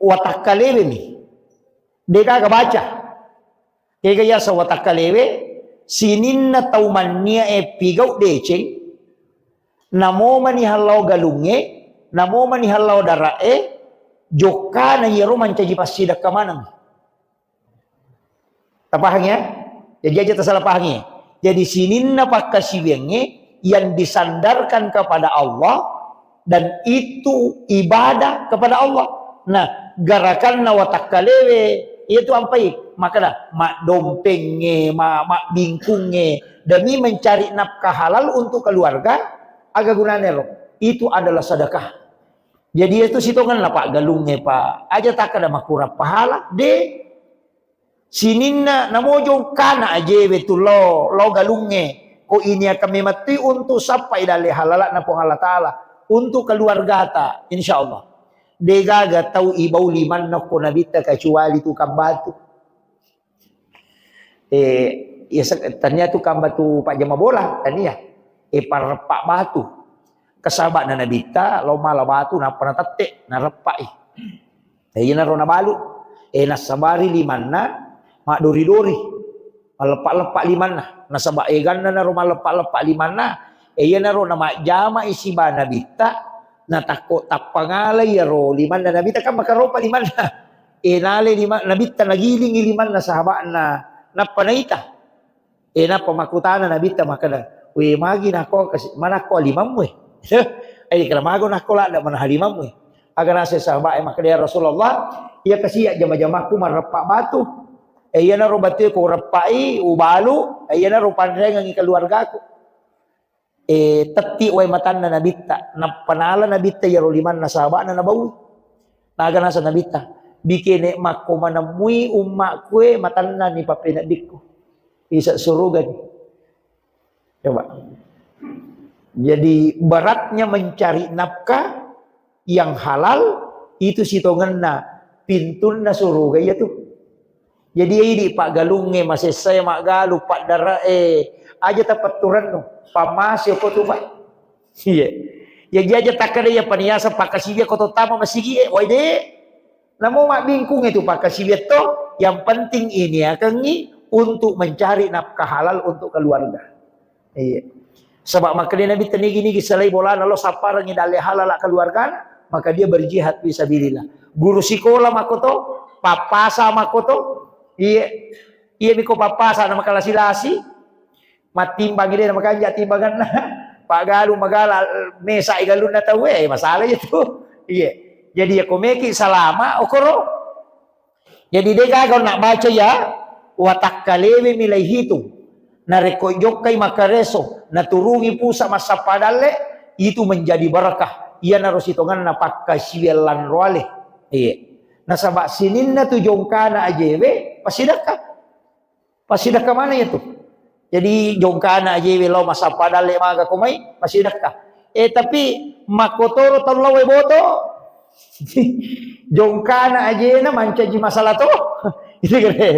watakkalewemi. Degaga baca. Kega yaseng watakkalewe, sininna tau manniae pigau deceng, namomani hallao galungnge, namomani hallao dara'e, jokkana iyaro mancaji passidekka maneng. Tapahang ya? Jadi aja tasala pahangi. Jadi sininna pakkasiwiangnge yang disandarkan kepada Allah dan itu ibadah kepada Allah. Nah, garakanna watakkalewe, iya tu ampai, makkeda, maddompengnge, ma-, mabbingkungnge, demi mencari nafkah halal untuk keluarga, aga gunana ero? Itu adalah sedekah. Jadi itu sitongenna, Pak, galungnge, Pak. Aja takkeda makurang pahala, de. Sininna namojo kana ajewe tu lo, lo galungnge. Ko ini akan memettui untuk sappai dalle halalakna Puang Allah Ta'ala. Untuk keluargata, insya Allah. Degaga tau ibau limanna ko nabitta kecuali tukang batu. Eh, ya, se-, tania tukang batu pajama bola, tania. Eh, pareppa batu. Kesabakna nabitta, lo mala batu, nappa natette, nareppai. Eh, iyanaro nabalu. Eh, nassabari limanna, maddori-dori. Malleppa-leppa limanna. Nasaba eganna naro malleppa-leppa limanna. Eh, iyanaro namajjama isiba nabitta, natakko tappa ngalai iyaro limanna nabitta, kan makaropa limanna. Eh, nale lima-, nabitta nagilingi limanna sahabakna. Nappa naita. Eh, nappa makkutana nabitta makkeda, "We, magi nako kasi-, manakko alimammu e?" Eh, kira mago nakko ladda manaha limammu e. Aga nase sahabat e makkeda, "Ya Rasulullah, iya kasi ajjama-jamakku marreppa batu. Eh, iyanaro batu e ko reppai, ubalu, eh, iyanaro panrengengi keluargaku." Eh, tetti wae matanna nabitta, nappa nala nabitta iyaro limanna sahabakna nabaui. Naga nasa nabitta, "Bikene makko manemmui ummakku e matanna ni pappeneddikku. Isa surugani." Coba. Jadi beratnya mencari nafkah yang halal itu sitongenna pintunna suruga iya tu. Jadi idi paggalungnge masessae maggalu paddarae aja tapetturennu pammase ko tu, Pak. Iya. Iya, jaja takkeda iya paniasa pakkasiwia ko tottama masigie, wai de. Namo mabbingkung itu pakkasiwia to, yang penting iniakengngi untuk mencari nafkah halal untuk keluarga. Iya. Sebab makkeda Nabi tenigi-nigi selai bolana lo sapparengngi dalle halala keluargana, maka dia berjihad fisabilillah. Guru sikola makkoto, pappasa makkoto, iya. Iya miko pappasa na makalasi-lasi, mattimbangi de na makanja timbanganna. Paggalung magala mesa i galunna tauwe, eh, masalah itu. Iya. Jadi ya komeki salama okoro. Jadi de gaga na baca ya, watakkalewe milai hitung. Narekko jokkai makareso, naturungi pusa massappa dalle, itu menjadi barakah. Iyanaro sitonganna pakkasiwiang lanroale. Iya. Nasaba sininna tu jongkana ajewe, pasidakka. Pasidakka mana itu? Jadi jongkana ajewe lao massappa dalle maga komai, pasidakka. Eh, tapi makkotoro tau lao boto. Jongkana ajena mancaji masalah to. Itu kere.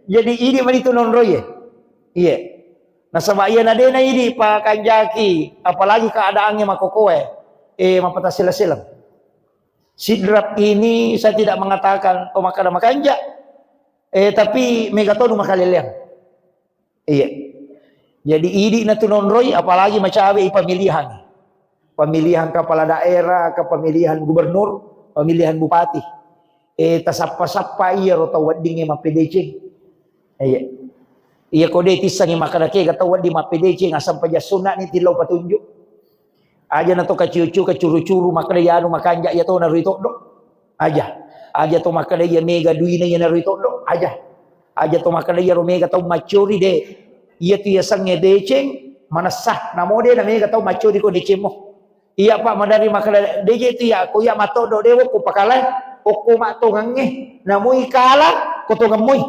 Jadi idi mani tu nonroi, eh. Iya. Nasaba iya nadena idi pakanjaki, apalagi keadaannya makokoe. Eh, mapata sila-sila. Sidrap ini saya tidak mengatakan, oh, makkada makanja. Eh, tapi mega tonu makaleleang. Iya. Jadi idi na tu nonroi, apalagi macawe i pemilihan. Pemilihan kepala daerah, ke pemilihan gubernur, pemilihan bupati. Eh, tasappa-sappa iya ro tau weddingnge mappedeceng. Iya. Iya ko de tissangi makkada kega tau wedding mappedeceng, assampajang sunna ni tillau patunjuk. Aja na to kaciu-ciu, kacuru-curu, makkada yanu makanja iya to narui toddo. Aja. Aja to makkada iya mega duina iya narui toddo. Aja. Aja to makkada iya ro mega tau maccori de. Iya tu iya sange deceng, manessa. Namo de na mega tau maccori ko decemmo. Iya pa madari makkada deje tu iya ko iya matoddo de wokko pakalai. Okko mattongangnge. Namoi kala ko tongemmoi.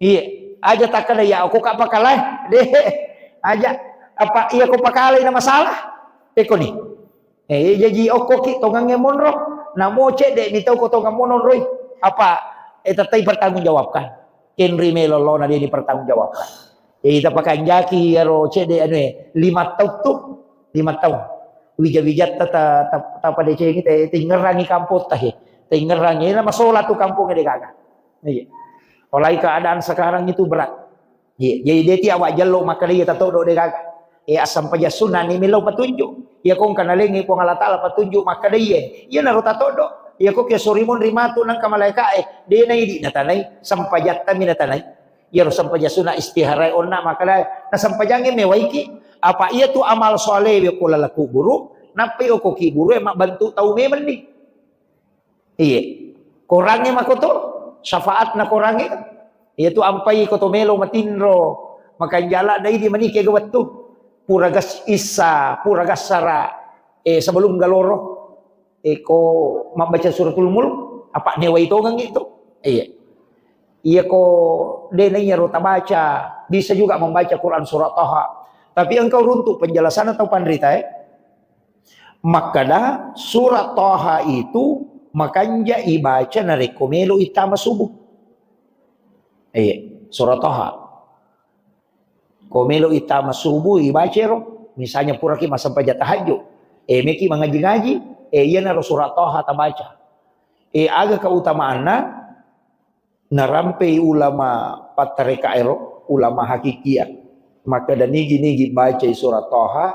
Iya. Aja takkada iya okko ka pakalai. De. Aja. Apa iya ko pakalai na masalah? Pekoni. Eh, jaji okkoki tongangnge monro, namo cedde mi tau ko tongang mononroi. Apa, eh, tettai pertanggungjawabkan. Kenri melo lona dia dipertanggungjawabkan. Jadi tapakanjaki ero cedde anu, eh, lima tahun tu, lima tahun. Wija-wijatta ta, ta, ta, tapadecengi, te, tingerangi kampung tahe. Tingerangi, na masola tu kampung de gaga. Iya. Apalagi keadaan sekarang itu berat. Iya, jadi de ti awak jello makkada iya tatoddo de gaga. Eh, assampajang sunna ni millau patunjuk. Iya ko engka nalengi Puang Allah Taala patunjuk makkada iya. Iya naro tatoddo. Iya ko ke sorimun rimatu nangka malaika, eh, de na idi natanai, sampajatta mi natanai. Iya ro sampajang sunna istihara onna makkada na sampajangnge mewaiki. Apa iya tu amal soleh we ko lala kuburu, nappai oko kiburu e mabbantu tau memeng ni. Iya. Korangnge makoto, syafaatna korangnge. Iya tu ampai koto melo matinro, makanjala dai di manike ga wettu. Pura gas issa, pura gassara, eh, sebelum galoro. Eh, ko mabbaca suratul mulk, apa newai tongang itu. Iya. Iya ko de na iya ro tabaca, bisa juga membaca Quran surat Taha. Tapi engkau runtuk penjelasan atau panrita, eh. Makkada, surat Taha itu makanja ibaca narekko melo ittama subuh. Iya, surat Taha. Ko melo ittama subuh, ibaca ro. Misalnya puraki massempajang tahajud. Eh, meki mangaji-ngaji. Eh, iyanaro surat Taha tabaca. Eh, aga keutamaanna? Narampei ulama pattareka ero, ulama hakikia. Makkada nigi-nigi bacai surat Taha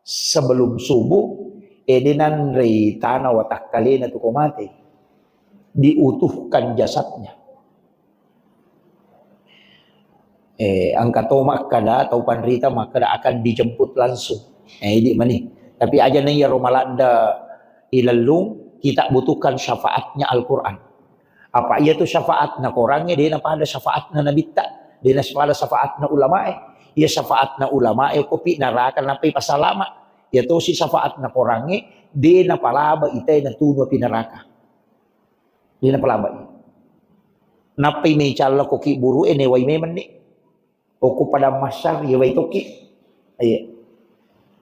sebelum subuh, eh, de nanrei tana watakkalena tu ko mate. Diutuhkan jasadnya. Eh, engka to makkada, tau panrita makkada akan dijemput langsung. Eh, idi mani. Tapi aja na iyaro maladda ilellung, kita butuhkan syafaatnya Al-Quran. Apa iya tu syafaatna korangnge, de napada syafaatna nabitta, de napada syafaatna ulamae. Iya syafaatna ulamae, kopi naraka nappai pasalama. Iya tosi syafaatna korangnge, de napalaba itae natunu api naraka. De napalaba. Nappai mecalla koki buru e newai memenni. Okko padang mahsyar, iya wai tokki. Iya.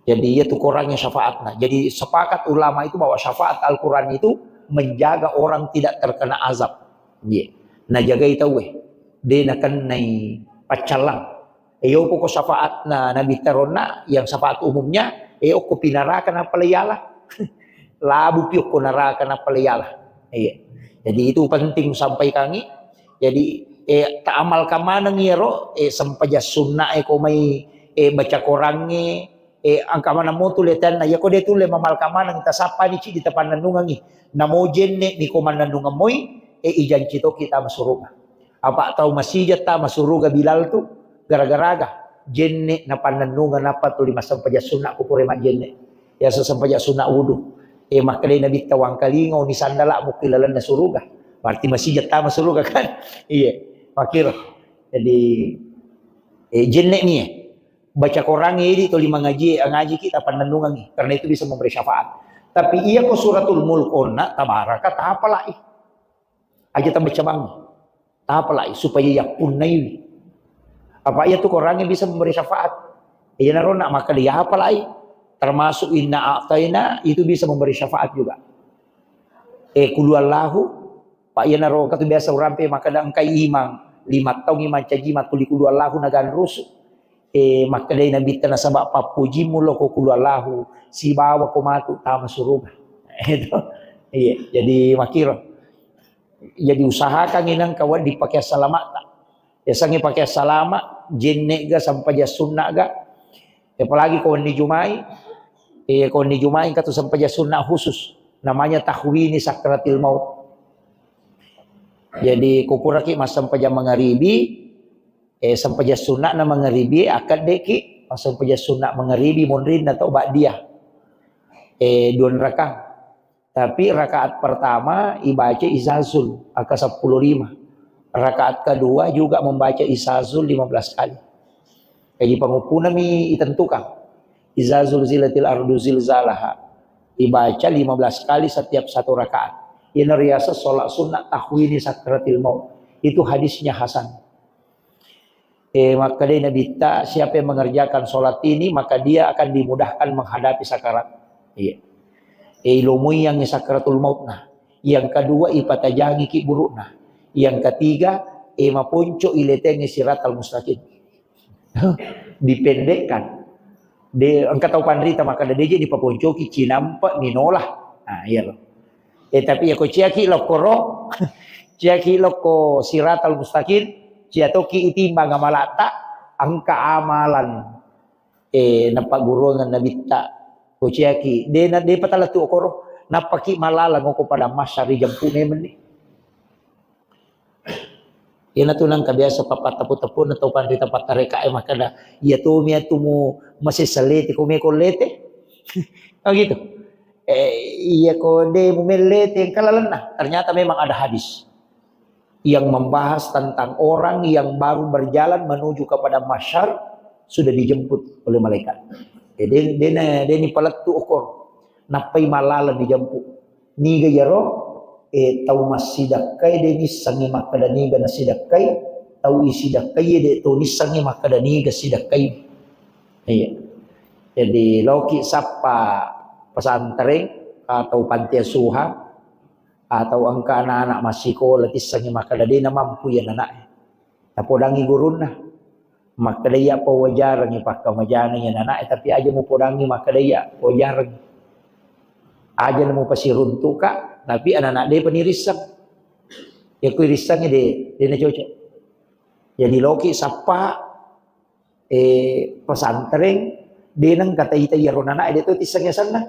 Jadi, iya tu korangnge syafaatna. Jadi, sepakat ulama itu bahwa syafaat Al-Quran itu menjaga orang tidak terkena azab. Iya. Najagai tauwe. De nakennai paccallang. Iya, pokok syafaatna Nabi taronna, yang syafaat umumnya, Eh, okko pi naraka nappa le yala. Labu pi okko naraka nappa le yala. Iya. Jadi itu penting sampaikangi. Jadi, eh, taamalkan maneng iyaro, eh, sempajang sunna e ko mai, eh, baca korangnge, eh, angka maneng mo tu letanna. Iya ko de tulle mamalkan maneng, tasappani cidi tapannennungengi. Namo jenne ni ko mannennungeng moi, eh, ijanci toki tama suruga. Apa tau masijeng tama suruga Bilal tu, gara-garaga jenne napannennungeng nappa tuli massempajang sunna ko pura majjenne. Yaseng sempajang sunna wudu. Eh, makkedai Nabitta, "Wangkalinga ni sandala mukki lalenna suruga." Berarti masijeng tama suruga kan? Iya, makkiro. Jadi, eh, jenne ni, eh. Baca korangnge idi tuli mangaji, ngaji kita pannennungengi. Karena itu bisa memberi syafaat. Tapi iya ko suratul mulk onna, tabaraka, tapalai. Aja tambaca bangi. Tapalai supaya yappunnaiwi. Apa iya tu korangnge bisa memberi syafaat. Iyanaro nak makkeda yapalai. Termasuk inna a'taina itu bisa memberi syafaat juga. Eh, kulu Allahu, Pak, iyanaro katu biasa urampe makkeda engkai imang, lima taung imang caji makkuli kulu Allahu naganrusu. Eh, makkedai Nabitta nasaba pappujimmu loko kulu Allahu, sibawa ko matu tama suruga. Itu. Iya, jadi makkiro. Jadi usahakan inang kawan dipakai salamata. Yasangi pakai salama, jenne ga, sampajang sunna ga. Apalagi ko wenni Jumai, eh, ko wenni Jumai katu sampajang sunna khusus. Namanya tahwini sakratil maut. Jadi ko puraki massempajang mangaribi, eh, sempajang sunna na mangaribi, akkaddeki massempajang sunna mangaribi monrinna tau ba'diyah. Eh, dua rakang. Tapi rakaat pertama ibaca Izazul angka sepuluh lima. Rakaat kedua juga membaca Izazul lima belas kali. Jadi panguppunami itentukan. Izazul zilatil ardu zilzalaha. Ibaca lima belas kali setiap satu rakaat. Ini riasa sholat sunnah tahwini sakratil maut. Itu hadisnya hasan. Eh, makkedai Nabitta, siapa yang mengerjakan sholat ini, maka dia akan dimudahkan menghadapi sakarat. Iya. Eh, ilomui yang sakratul maut nah. Yang kedua, ipatajangi ki burukna. Yang ketiga, eh, maponco iletengi siratal mustaqim. Dipendekkan. De, engka tau panrita makkeda, "De je dipaponcoki, cinampa minola." Nah, iya lo. Eh, tapi ya ko ciaki lokkoro, ciaki lokko siratal mustaqim, cia toki itimbang amalata, engka amalan, eh, napagguruangan Nabitta. Ko ciaki, de na, de patala tu okoro, nappaki malalang oko pada masyari jampu memang ni. Iyanatu nangka biasa pappatepu-tepuna tau panrita pattarekae makkeda, "Iya tomi atumu masessa lete, ko meko lete." Oh gitu. Eh, iya ko de mumellete, engka lalenna. Ternyata memang ada hadis yang membahas tentang orang yang baru berjalan menuju kepada mahsyar sudah dijemput oleh malaikat. Eh, de, de, de ni palettu okor. Nappai malalang dijemput. Niga iyaro, eh, tau massidakkai de nissengngi makkeda niga nasidakkai, tau isidakkai de to nissengngi makkeda niga sidakkai. Iya. Jadi loki sappa pesantren atau panti asuhan atau engka anak-anak massikola tissengngi makkeda de namampu iya anaknya. Napodangi gurunna. Makkeda iya pawajarengngi pakkamajana iya anaknya, tapi aja mupodangi makkeda iya pawajarengngi. Aja na mupasiruntuka, tapi anak-anak depa nirisseng. Ya ku irisseng de, de na cocok. Jadi loki sappa, eh, pesantren, de nengka taita iyaro anaknya de to tisseng yasenna.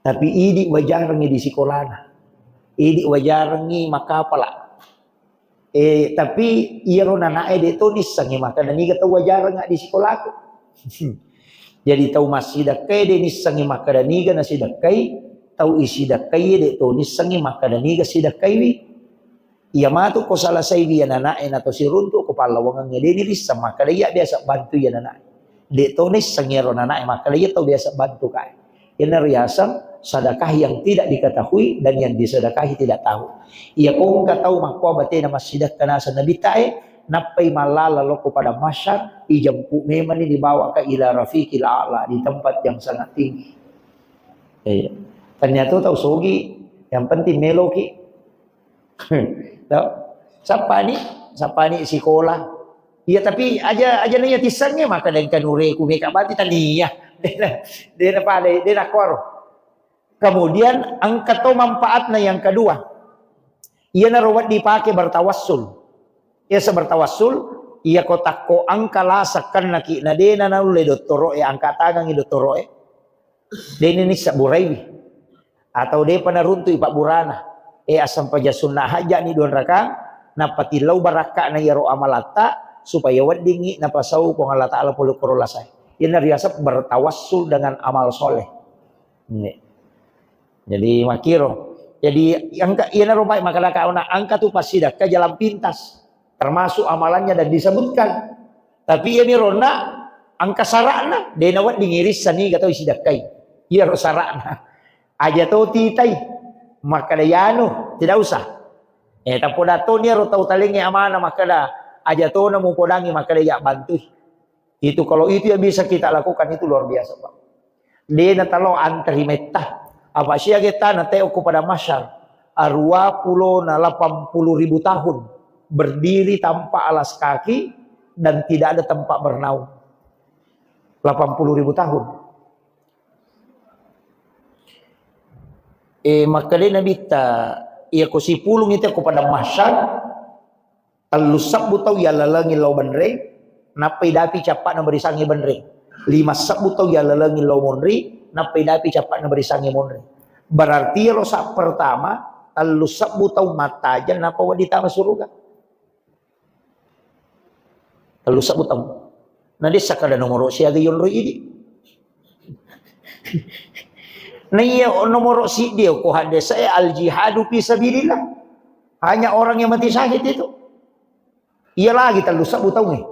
Tapi idi wajarengngi di sikolana. Idi wajarengngi makkapala. Eh, tapi iyaro nanae de to nissengngi makkeda niga tau wajareng di sikolaku. Jadi tau massidakkai de nissengngi makkeda niga nasidakkai, tau isidakkai de to nissengngi makkeda niga sidakkaiwi. Iya matu ko salasaiwi iya nanae na to siruntu ko pallawangengnge de nirisseng makkeda iya biasa bantu iya nanae. De to nisseng iyaro nanae makkeda iya tau biasa bantu kae. Iyana riaseng sadakah yang tidak diketahui dan yang disedekahi tidak tahu. Iya ko engka tau makkua batena massidakka naseng Nabitta e, nappai mallala lokko pada mahsyar, ijempu memani dibawa ke ila rafiqil a'la, di tempat yang sangat tinggi. Iya. Ternyata tau sogi, yang penting meloki. Tau? Sappani, sappani sikola. Iya, tapi aja, aja naiya tissengnge, maka dan kanure ku meka bati tania. Dena, dena pada, dena kuaro. Kemudian engka to manfaatna yang kedua. Iyanaro wedding pake bertawassul. Iyaseng bertawassul, iyako takko engka laseng kennaki na dena naulle dottoro'e, angka tangangi dottoro'e. Dena nissa buraiwi. Atau depa naruntui pabburana. Eh, assampaja sunna hajjani duanrakang, napatillau barakka'na iyaro amalatta, supaya weddingngi napasau Puang Allah Ta'ala pole koro lasae. Iyana riaseng bertawassul dengan amal soleh. Ini. Jadi makkiro. Jadi engka, iyanaro baik makkadaka ona engka tu passidakka jalan pintas. Termasuk amalannya dan disebutkan. Tapi iyami ronna engka sara'na, de nawedding irissani gatau isidakkai. Iyaro sara'na. Aja to titai. Makkada yanu, tidak usah. Eh, tapoda to niaro tau talengnge amana makkada aja to namupodangi makkada ya bantui. Itu, kalau itu yang bisa kita lakukan, itu luar biasa, Pak. De natalo antri metta. Apa siaga tana teo ko pada masyar. Arua pulo na lapan puluh ribu tahun berdiri tanpa alas kaki dan tidak ada tempat bernaung. Lapan puluh ribu tahun. Eh, makkeda Nabitta, iya ko sipulung itu ko pada masyar, Tellu sebbu tau yallalengi lao benreng, nappai dapi cappa'na barisangnge benreng. Lima sebbu tau yallalengi lao monri, nappai dapi cappa'na barisangnge monri. Berarti iyaro sa pertama, tellu sebbu tau mattajeng, nappa wedding tama suruga. Tellu sebbu tau. Na dessa kada nomoro siaga yonroi idi. Na iya nomoro siddi ko haddesae al jihadu fi sabilillah. Hanya orang yang mati syahid itu. Iya lagi tellu sebbu taungnge.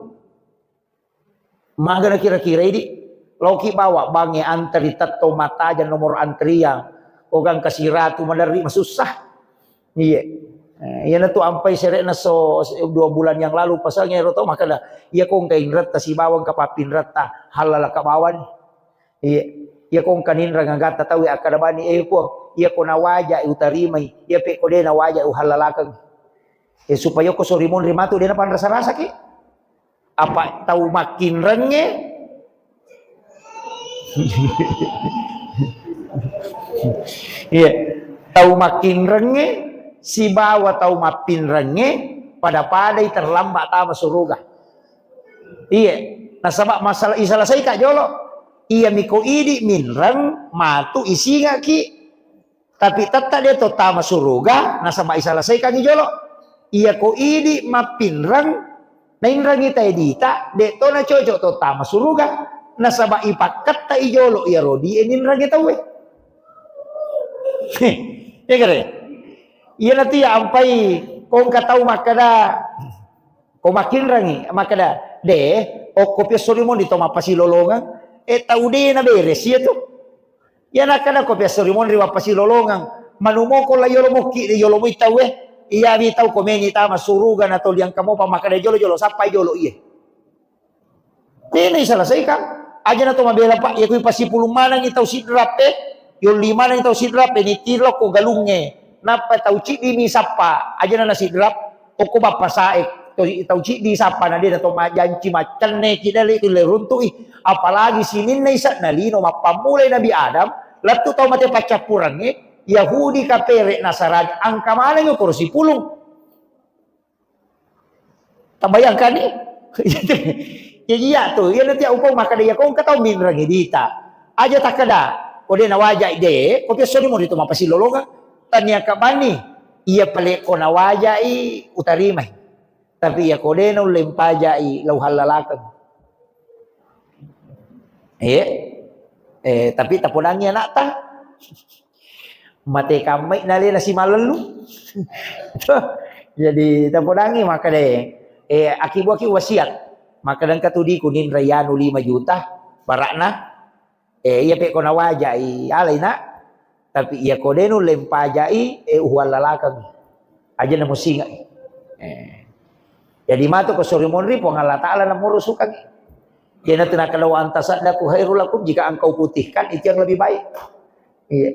Magana kira-kira idi. Loki bawa bangnge antri tetto mattajeng nomor antrian. Ogang kasiratu maderri masussa. Iya. Eh, iyana tu ampai sere'na so, so, dua bulan yang lalu pasangnge ro to makkada, iya ko engka inretta sibawa engka pappinretta, hallalaka bawani. Iya. Iya ko engka ninreng agatta tau akkada bani, eh, Puang, iya ko nawaja utarimai, iya pe ko de nawaja uhallalakeng. Eh, supaya ko sori monri matu de napanrasa-rasaki. Apa tau makkinrengnge? Iya. Tau makkinrengnge sibawa tau mappinrengnge pada-padai terlambat tama suruga. Iya. Nasaba masalah isalasaika jolo. Iya miko idi minreng matu isingaki. Tapi tetta de to tama suruga, nasaba isalesaikangngi jolo. Iya ko idi mappinreng, nainrengi tae dita, de to nacocok to tama suruga, nasaba ipakketta i jolo iya rodi e ninrengi tauwe. Iya kare? Iya natu ya ampai kongka tau makkada, ko makkinrengi, makkada, de, okko piassori moni to mappasilolongeng, e tau de na beres iya tu. Iya nakkeda ko piassori monri wappasilolongeng, manumoko la yolo mokki de yolo moi tauwe, iyawi tau ko meni tama suruga na toli engka mopa makkeda jolo-jolo sappai jolo iye. Tena isalasaikang. Aja na to mabela pak, iya kui pasipulung manengi tau sidrap e, yolli manengi tau sidrap e, nitiro ko galungnge. Nappa tau ciddi mi sappa, aja na nasidrap, okko bappasae, to-, tau ciddi sappa na de na to majanci maccenne ki dale tu le runtu'i. Apalagi sininna ise'na lino mappammulai Nabi Adam, lettu tau mate paccappurengnge, Yahudi, kapere, Nasarani, engka manengi okoro sipulung. Tabayangkanni? Jadi iya tu, iya nanti upau makkeda iya ko engka tau minrengi dita. Aja takkeda, ko de nawajai de, ko piassori moni tu mappasilolongeng. Tania kabani, iya pale ko nawajai utarimai. Tapi iya ko de naulle mpajai lau hallalakeng. Iya. Eh, tapi tapodangi anakta. Mate kammai nalena simalellu. Jadi tapodangi makkeda, eh, akibu-akibu wasiat. Makkeda engka tu diku ninra yanu lima juta barakna. Eh, iya pe ko nawajai alai nak. Tapi iya ko de nulle mpajai, eh, uhuallalakeng. Aja na musinga. Eh. Jadi matu ko sori monri Puang Allah Ta'ala na murusukangi. Iyanatu nakkeda, "Wa an tasaddaqu khairul lakum," jika engkau putihkan itu yang lebih baik. Iya.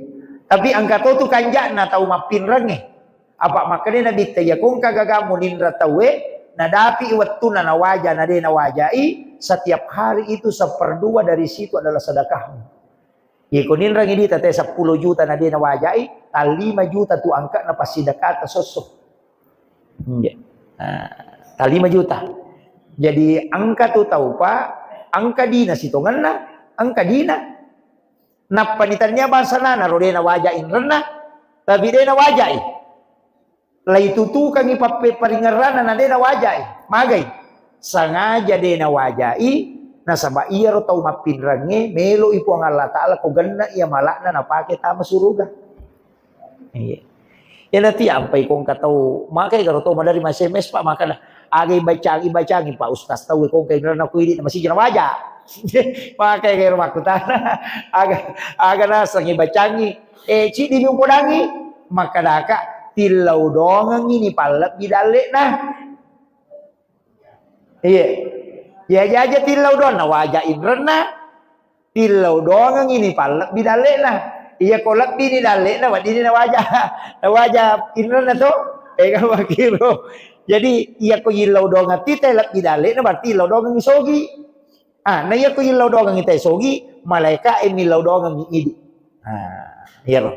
Tapi engka to tu kanja'na tau mappinrengnge. Apa makkeda Nabitta, iya ko engka gagamu ninra tauwe, Nadapi wettunna nawaja, na de nawajai, setiap hari itu seperdua dari situ adalah sedekahmu. Iko ninrangi dita te seppulo juta na de nawajai, tallima juta tu angka na passidekata sosso. Iya. Nah, tallima juta. Jadi angka tu tau pa, angka dina sitongenna, angka dina. Nappa nitannia bangsa nana ro de nawajai inrenna, tapi de nawajai. Laitutukangngi pappe-, paringerranna na de nawajai. Magai? Sengaja de nawajai, nasaba iyaro tau mappinrengnge melo'i Puang Allah Ta'ala ko genna iya mala'na napake tama suruga. Iya. Iya nati ampai kongka tau, makai garo tau madari ma S M S, Pak, makana, "Aga ibacangi, ibacangi, Pak Ustaz, tau kongka inrenna ku idi na masiji nawaja." Makai garo makkutana, "Aga, aga naseng ibacangi?" Eh, ciddi mi upodangi, makkedaka, "Tillau dongengngi ni pallebbi dalle'na." Iya. Iya aja tillau doang, nawaja inrenna, tillau dongengngi ni pallebbi dalle'na. Iya ko lebbi ni dalle'na, weddini nawaja, nawaja inrenna to. Eh, kan makkiro. Jadi, iya ko yillau dongeng tite lebbi dalle'na, berarti illau dongengngi sogi. Ah, na iya ko illau dongengngi tae sogi, malaeka e millau dongengngi idi. Ah, iyaro.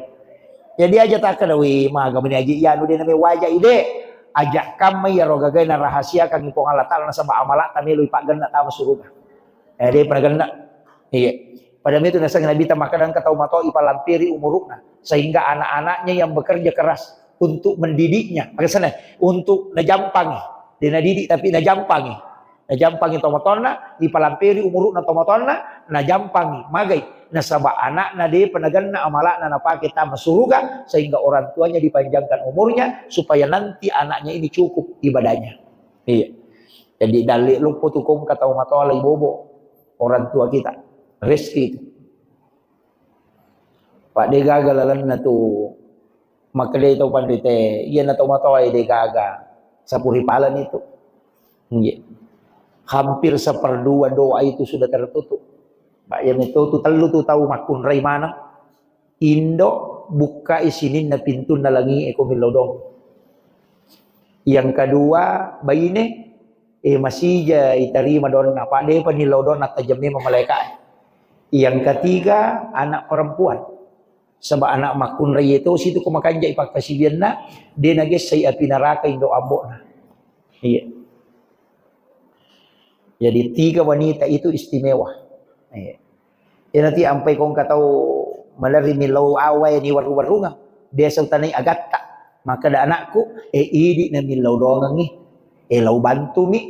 Jadi aja takkeda, "Wi, maga meni aji iyanu de name waja ide." Aja kamma iyaro gagae narahasiakangngi Puang Allah Ta'ala nasaba amala'ta melo ipaggenna tama suruga. Eh, de pernah genna. Iya. Pada itu naseng Nabi ta makkeda engka tau matoa ipalampiri umuru'na sehingga anak-anaknya yang bekerja keras untuk mendidiknya. Maksudnya, untuk najampangi. De nadidik tapi najampangi. Najampangi tomatoanna, ipalampiri umuru'na tomatoanna, najampangi. Magai? Nasaba anakna depa nagenna amala'na napake tama suruga, sehingga orang tuanya dipanjangkan umurnya, supaya nanti anaknya ini cukup ibadahnya. Iya. Jadi, dalle loppo tu kongka tau matoa lai bobo orang tua kita. Rezeki itu. Pak, de gaga lalenna tu makkedai tau panrita, iyana tau matoa de gaga sapuri palan itu. Nggih. Hampir seperdua doa itu sudah tertutup. Pak, ya meto tu tellu tu tau makkunrai maneng. Indo bukkai sininna pintunna langi e ko millau dong. Yang kedua, baine, eh, masija itarima donna, apa depa nillau donna tajam memang malaika. Yang ketiga, anak perempuan. Sebab anak makkunrai itu situ ko makanjai pakkasibianna, de nagessai api neraka indo ambokna. Iya. Jadi tiga wanita itu istimewa. Iya. Iyanati ampai kongka tau malerri millau awai ni warru-warrungang. Biasa utanai agatta. Makkeda anakku, eh, idi na millau dongengngi. Eh, lau bantumi.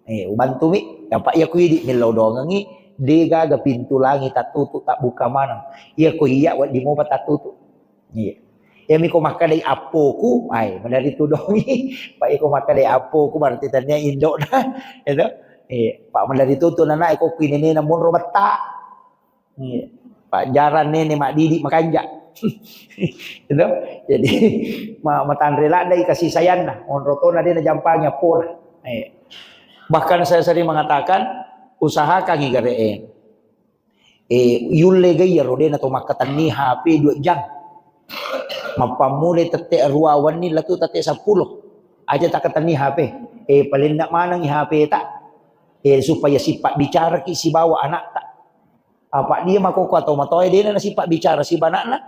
Eh, ubantumi. Apa iya ku idi millau dongengngi. De gaga pintu langi tattutu, tabbuka maneng. Iya ku iya waddi mopa tattutu. Iya. Iyami ko makkedai appoku, ai, maderri tudongi. Pak iko makkedai appoku, berarti tania indokna. Itu. Iya. Pak maderri tutu nana iko kuinenena monro betta. Iya. Pak jarang nene maddidi makanja. Itu. Jadi ma-, matanre laddai kasih sayanna. Monro tona de najampangi appona. Iya. Bahkan saya sering mengatakan, usahakan igare e. Eh, yulle ga iyaro de nato makkatenni H P dua jam. Mappammulai tette arua wenni latu tette seppulo. Aja takkatenni H P. Eh, palenna manengi H P ta. Eh, supaya sipabbicaraki sibawa anakta. Apa dia makoko atau matoa dena nasipabbicara siba anakna.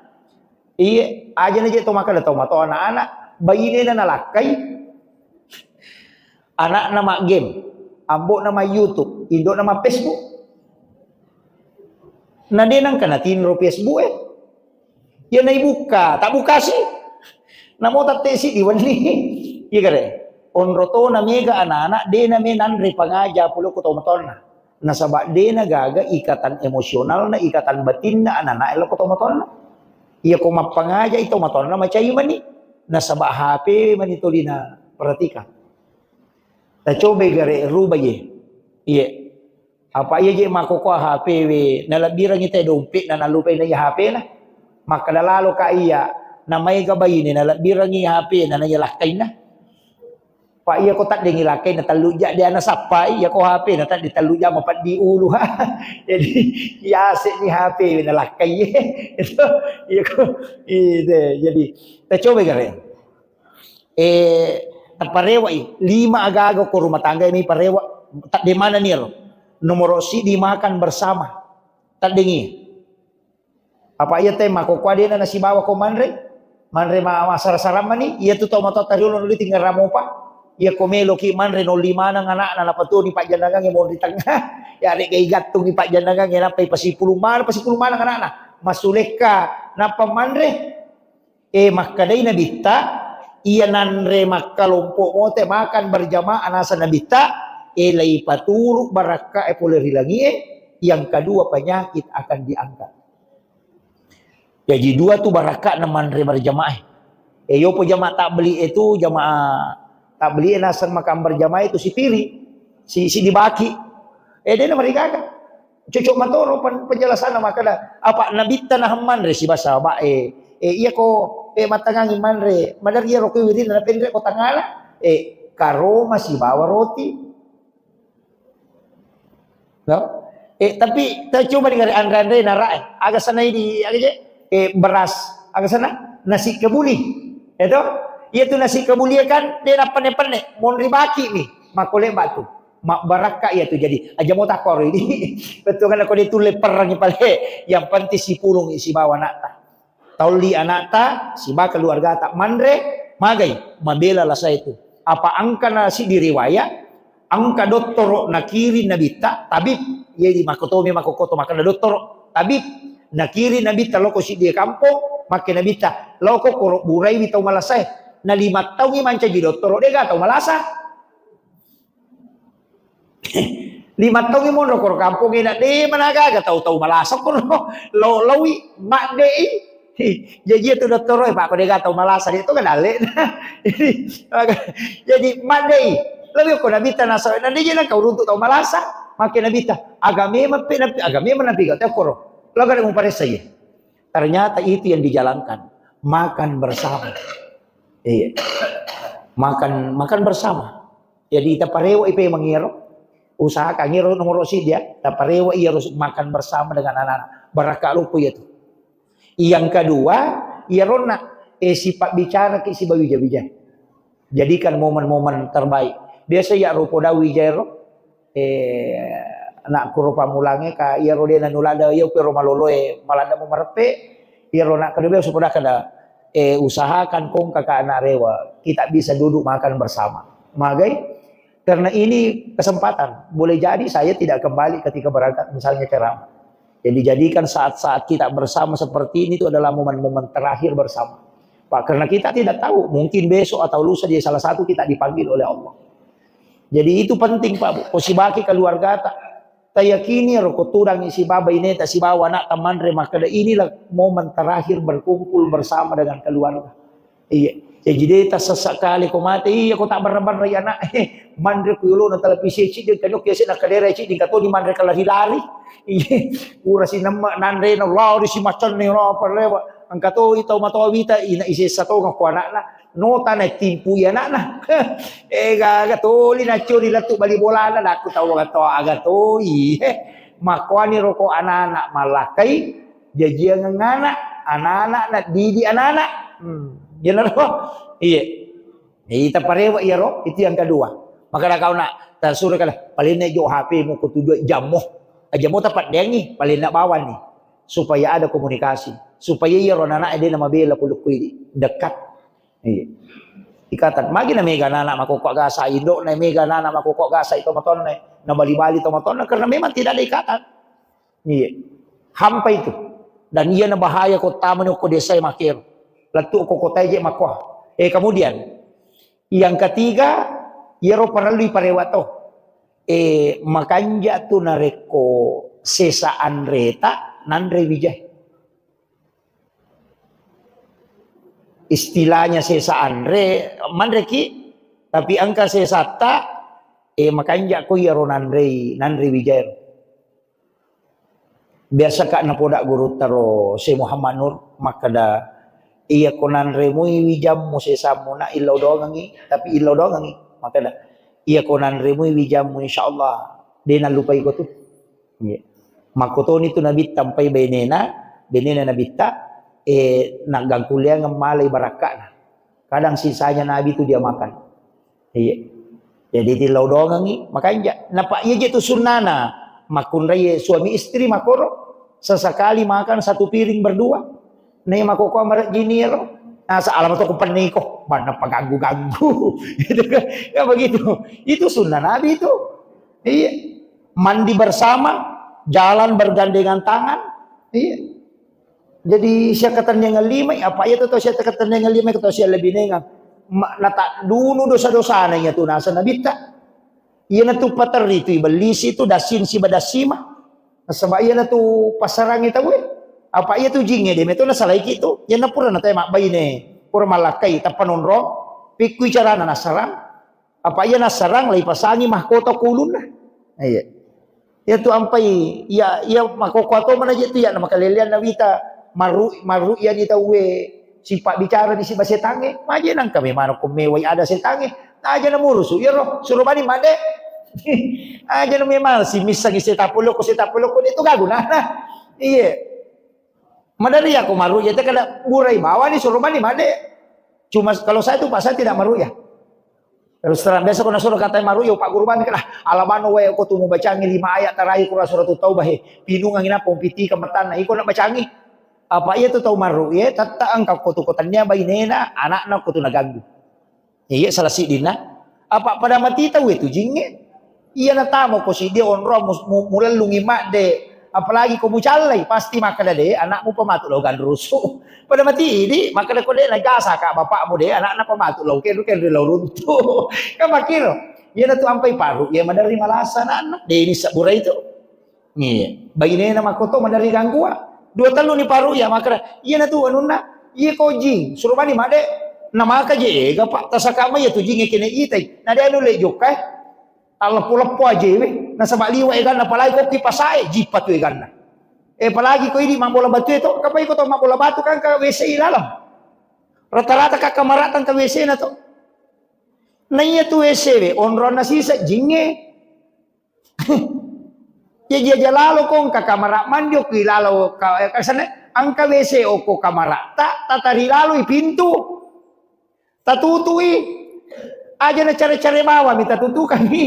Iye, aja naje to makkeda to matoa anak-anak, bainena nalakkai. Anakna ma game, ambokna ma YouTube, indokna ma Facebook. Na de nangka natinro Facebook e. Iya naibukka, tak bukasi. Namo tattesi diwenni. Iya kare. Onro to na mega anak-anak, de na me nanre pangaja pole ko to matonna. Nasaba de na gaga ikatan emosionalna, ikatan batinna anak-anak e lo ko to matonna. Iya ko mappangaja i to matonna macai mani. Nasaba H P mani tolina perhatikan. Tacobai gare ruba ye. Iye. Apa iya je makkokkoe H P we, nalebbirengngi te dompetna, nalupai na iya H P na. Makkeda lalo ka iya, namaega baine, nalebbirengngi H P na, na iya lakkainna. Pa iya ko taddengi lakkainna, tellu ja dia nasappai, iya ko H P na tadde tellu ja mapeddi ulu. Jadi, iya ase ni H P we nalakkai. Itu, iya ko, itu, jadi, tacobai gare. Eh, Taparewa'i, lima aga-aga ko rumah tangga ini parewa, tadde manani ero. Nomoro siddi, makan bersama. Taddengi. Apa iya te makkokkoe dena nasibawa ko manre? Manre ma-, masara-sara mani, iya tu tau matoa tariolo nuli tinggal ramopa. Iya ko meloki manre nolli maneng anakna, napatoni pajjannangangnge monri tengah. Ya, rega igattungi pajjannangangnge, nappa ipasipulung maneng, pasipulung maneng anakna. Masulekka, nappa manre. Eh, makkedai Nabitta, iya nanre makkalompo mote makan berjamaah, nasa Nabitta, eh, leipaturu barakka e pole ri langie, yang kedua penyakit akan diangkat. Jaji dua tu barakka na manre berjamaah. Eh, yopo jamaah tabligh itu, jamaah tabligh naseng makan berjamaah itu sipiri, si, si dibaki. Eh, dena marigaga. Cocok matoro pen-, penjelasanna makkeda, apa Nabitta naheng manre sibawa sahabat e. Eh, iya ko, eh, mattangangi manre, madari iyaro ko wirinna napenre ko tangala, eh, karoma sibawa roti. No? Eh, tapi ta coba dingare anre-anre nara e. Aga sanai di, aga je? Eh, beras. Aga sana? Nasi kebuli. Itu? Iya tu nasi kebuli kan, de napenne-penne. Monri baki mi. Makole batu. Mabbarakka iya tu jadi. Aja mau takor ini. Betul kan, ko dia tulle perang pale. Yang penting sipulung sibawa anakta. Taulli anakta, sibawa keluargata. Manre, magai, mabela lasa itu. Apa angka nasi di riwayat, angka dottoro nakiring Nabitta, tabib. Jadi makotomi makokoto makkeda dottoro, tabib. Nakiring Nabitta loko siddi kampong, makke Nabitta, loko koro buraiwi tau malasae. Na lima taungi mancaji dottoro, dega tau malasa. Lima taungi monro koro kampongnge na de managaga tau-tau malasa koro lo-, laui maddei. Jaji itu dottoro e, Pak, ko dega tau malasa de to kan dalle. Jadi, maka, jadi maddei. Lebih ko Nabitta nasa, na de je nang kau runtuk tau malasa. Makke Nabitta, aga memang pe nabi, aga memang nabi gak tau koro. Lo kada muparessa ye. Ternyata itu yang dijalankan. Makan bersama. Iya. Makan, makan bersama. Jadi taparewa ipe mangiro. Usahakan iro nomor sidi ya. Taparewa iya harus makan bersama dengan anak-anak. Barakka lupu ya tu. Yang kedua, iya ronna, eh, sifat bicara ki sibawa wija-wija. Jadikan momen-momen terbaik. Biasa ya rupo dawi jairo, eh, anakku ro pammulangnge ka, iyaro de nanulada, iya pero maloloe, malada mo mareppe, iyaro nak kedua supaya kada, eh, usahakan kong kakak anak rewa, kita bisa duduk makan bersama. Magai? Karena ini kesempatan. Boleh jadi saya tidak kembali ketika berangkat misalnya ceramah. Jadi jadikan saat-saat kita bersama seperti ini itu adalah momen-momen terakhir bersama. Pak, karena kita tidak tahu, mungkin besok atau lusa dia salah satu kita dipanggil oleh Allah. Jadi itu penting, Pak, Bu. Ko sibaki keluargata, tayakini ro ko tudangi sibawa ineta sibawa anak tamanre makkeda inilah momen terakhir berkumpul bersama dengan keluarga. Iya. Jaji de tassessa kale ko mate, iya ko tabbarra-barrai anak, eh, manre ku yolona televisi ciddi, kanyok yase na kadera ciddi, engka toni manre kalari-lari. Iya. Pura sinemme nanre na lao di simacenni lao parewa. Engka to tau matoa wita, ina isessa tonga ko anakna. Nota na timpu i anakna. Eh, gaga toli na cori lettu bali bolana, nakku tau aga to, aga toi. Eh, makkuani roko anak-anak malakkai, jajiangeng anak, anak-anak na didi anak-anak. Hmm, jenero. Iya. Jadi taparewa iyaro, itu yang kedua. Maka kau nak tasura kala, paling nek jo H P mu ko tujuh jammu. Jammu tapaddengi, paling nak bawani. Supaya ada komunikasi. Supaya iyaro anak-anak de na mabela pulukku ini. Dekat. Iya. Ikatan. Magi na mega anak-anak makokko gasa, indo na mega anak-anak makokko gasa itu matonne. Na bali-bali to matonne karena memang tidak ada ikatan. Iya. Hampa itu. Dan iya na bahaya ko tamani ko desa makero. Lettu ko kota je makko. Eh, kemudian yang ketiga, iyaro parellu parewa to. Eh, makanja tu narekko sesa anreta nanre wijai. Istilahnya sesa anre, manreki, tapi engka sesatta, eh, makanja ko iyaro nanrei, nanre wijai. Biasa ka napoda gurutta ro Syekh Muhammad Nur makkeda, iya ko nanremui wijammu sesammu na illau doangengi, tapi illau doangengi. Makkeda, iya ko nanremui wijammu insyaallah de nallupai ko tu. Iya. Makkotoni tu Nabitta mpai benena, benena Nabitta, eh, naggangkulleangeng malai barakka'na. Kadang sisanya Nabi tu dia makan. Iya. Jadi tillau dongengi, makanja. Napa iya je tu sunnana. Makunrai suami istri makoro, sesekali makan satu piring berdua. Nei makoko amare jiniero. Nah, sealam tu aku peniko, mana paganggu-ganggu. Gitu kan. Ya begitu. Itu sunnah Nabi itu. Iya. Mandi bersama, jalan bergandengan tangan. Iya. Jadi siakatennengeng lima, apa iya tu tau siakatennengeng lima, tau sia lebih nengang. Ma-, nata dunu dosa-dosana iya tu nasa nabitta. Iya na tu paterri tu ibellisi tu dasin siba dasima. Nasaba iya na tu pasarangi tau e. Apa iya tu jinge de meto nasalaiki tu. Iya na pura na tau mabbaine. Pura malakkai tappa nonrong. Pikkui carana nasarang. Apa iya nassarang, laipasangi mahkota ko ulunna. Iya. Iya tu ampai, iya, iya makoko to mana je tu iya na makalelean na wita marru, marru iya ni tauwe sipa bicara di siba setange. Maje nangka memang ko mewai ada setange. Aja na murusu, iya ro, suruh bani made. Aja na memang si missangi setapuloko, setapuloko itu gagu nah. Iya. Madari aku marru iya te kada burai bawani suruh bani made. Cuma kalau saya tu Pak, saya tidak marru iya. Terus terang, biasa ko nasuruh katai marru iya, Pak Guru bani, "Kedah, alabano wae ko tu mubacangi lima ayat terakhir Qur'an surat Taubah, he. Pinungangi nappa umpitika matanna, iko nak bacangi." Apa iya tu tau marru iya, tetta engka ko tu ko tania bainena, anakna ko tu naganggu. Iya, salah siddinna. Apa pada mati tau itu jinge. Iya natamo ko siddi onrong mu-, mu-, mulellungi madde. Apalagi ko mucallai, pasti makkeda de, anakmu pematu lo ganrusu. Pada mati idi, makkeda ko de najasa ka bapakmu de, anakna pematu lo kenru-kenru lo runtu. Kan makkiro. Iya natu ampai paru, iya maderri malasa anakna. De ini sabura itu. Iya. Bainena makkoto maderri ganggua. Dua tellu ni paru iya makkeda, iya natu anunna, iya ko jing, suruh bani madde. Namaka je ega, Pak, tasaka mai iya tu jinge kene itai. Nade anu le jokka, eh. Talleppo-leppo aje we. Nasaba liwa eganna, apalagi ko kipasae, jippa tu eganna. Eh, apalagi ko idi mabbola batu itu, kapai ko to mabbola batu kan ka W C i lalang. Rata-rata ka kamarata ka W C na to. Na iya tu W C we, onronna sisa jinge. Jaji aja lalo ko engka kamara mandi okko ilalo ka-, eh, kasane, engka W C okko kamara ta, tatari laloi pintu. Tatutui. Aja na care-care bawang mi tatutukangi.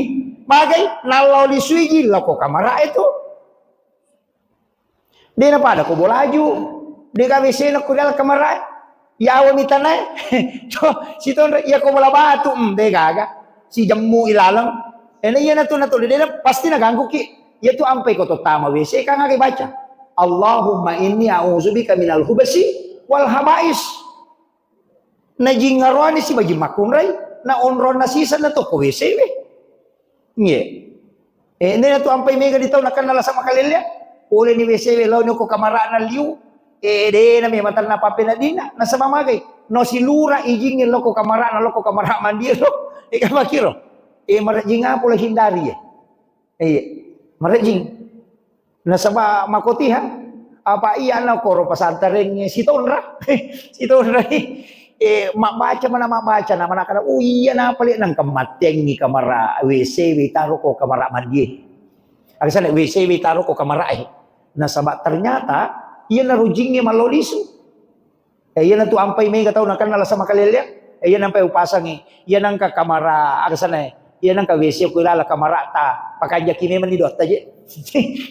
Magai, nallo lisui jillo ko kamara itu. De na pada ko bolaju. De ka W C na ko dalam kamara. Yawa mi tanae. To, sitonre, iya ko bola batu, mm, de gaga. Si jemmu ilaleng. Ena iya natu, natu, de na pasti naganggu ki. Iya tu ampai ko to tama W C, kan aga baca. Allahumma inni a'udzubika minal hubasi wal habais. Na jingaroani si bajing makkunrai, na onronna sisa na to ko W C we. Nge. Eh, nena tu ampai mega di tau nakenna lasa makalelea. Pole ni W C we lao ni ko kamarana liu. Eh, de na memang tanna pape na dina, nasaba magai. No silura ijingnge lo ko kamarana, lo ko kamara mandi lo. Eh, kamakiro. Eh, marajing apa lo hindari ya? Iya, marejing. Nasaba makotiha, apa iya na koro pasantareng sitonra. Sitonra. Eh, mabbaca mana mabbaca na mana kada. Oh iya na pale nang kemateng ni kamara W C we taro ko kamara mandi. Aksana W C we taro ko kamara eh. Nasaba ternyata iya na rujingnge malolisu. Eh, iya natu ampai mega tau nakenna lasa makalelea. Eh, iya nampai upasangi. Iya nangka kamara, aga sana, eh. Iya nangka W C ko ilala kamara ta. Pakanjaki memang ni dotta je.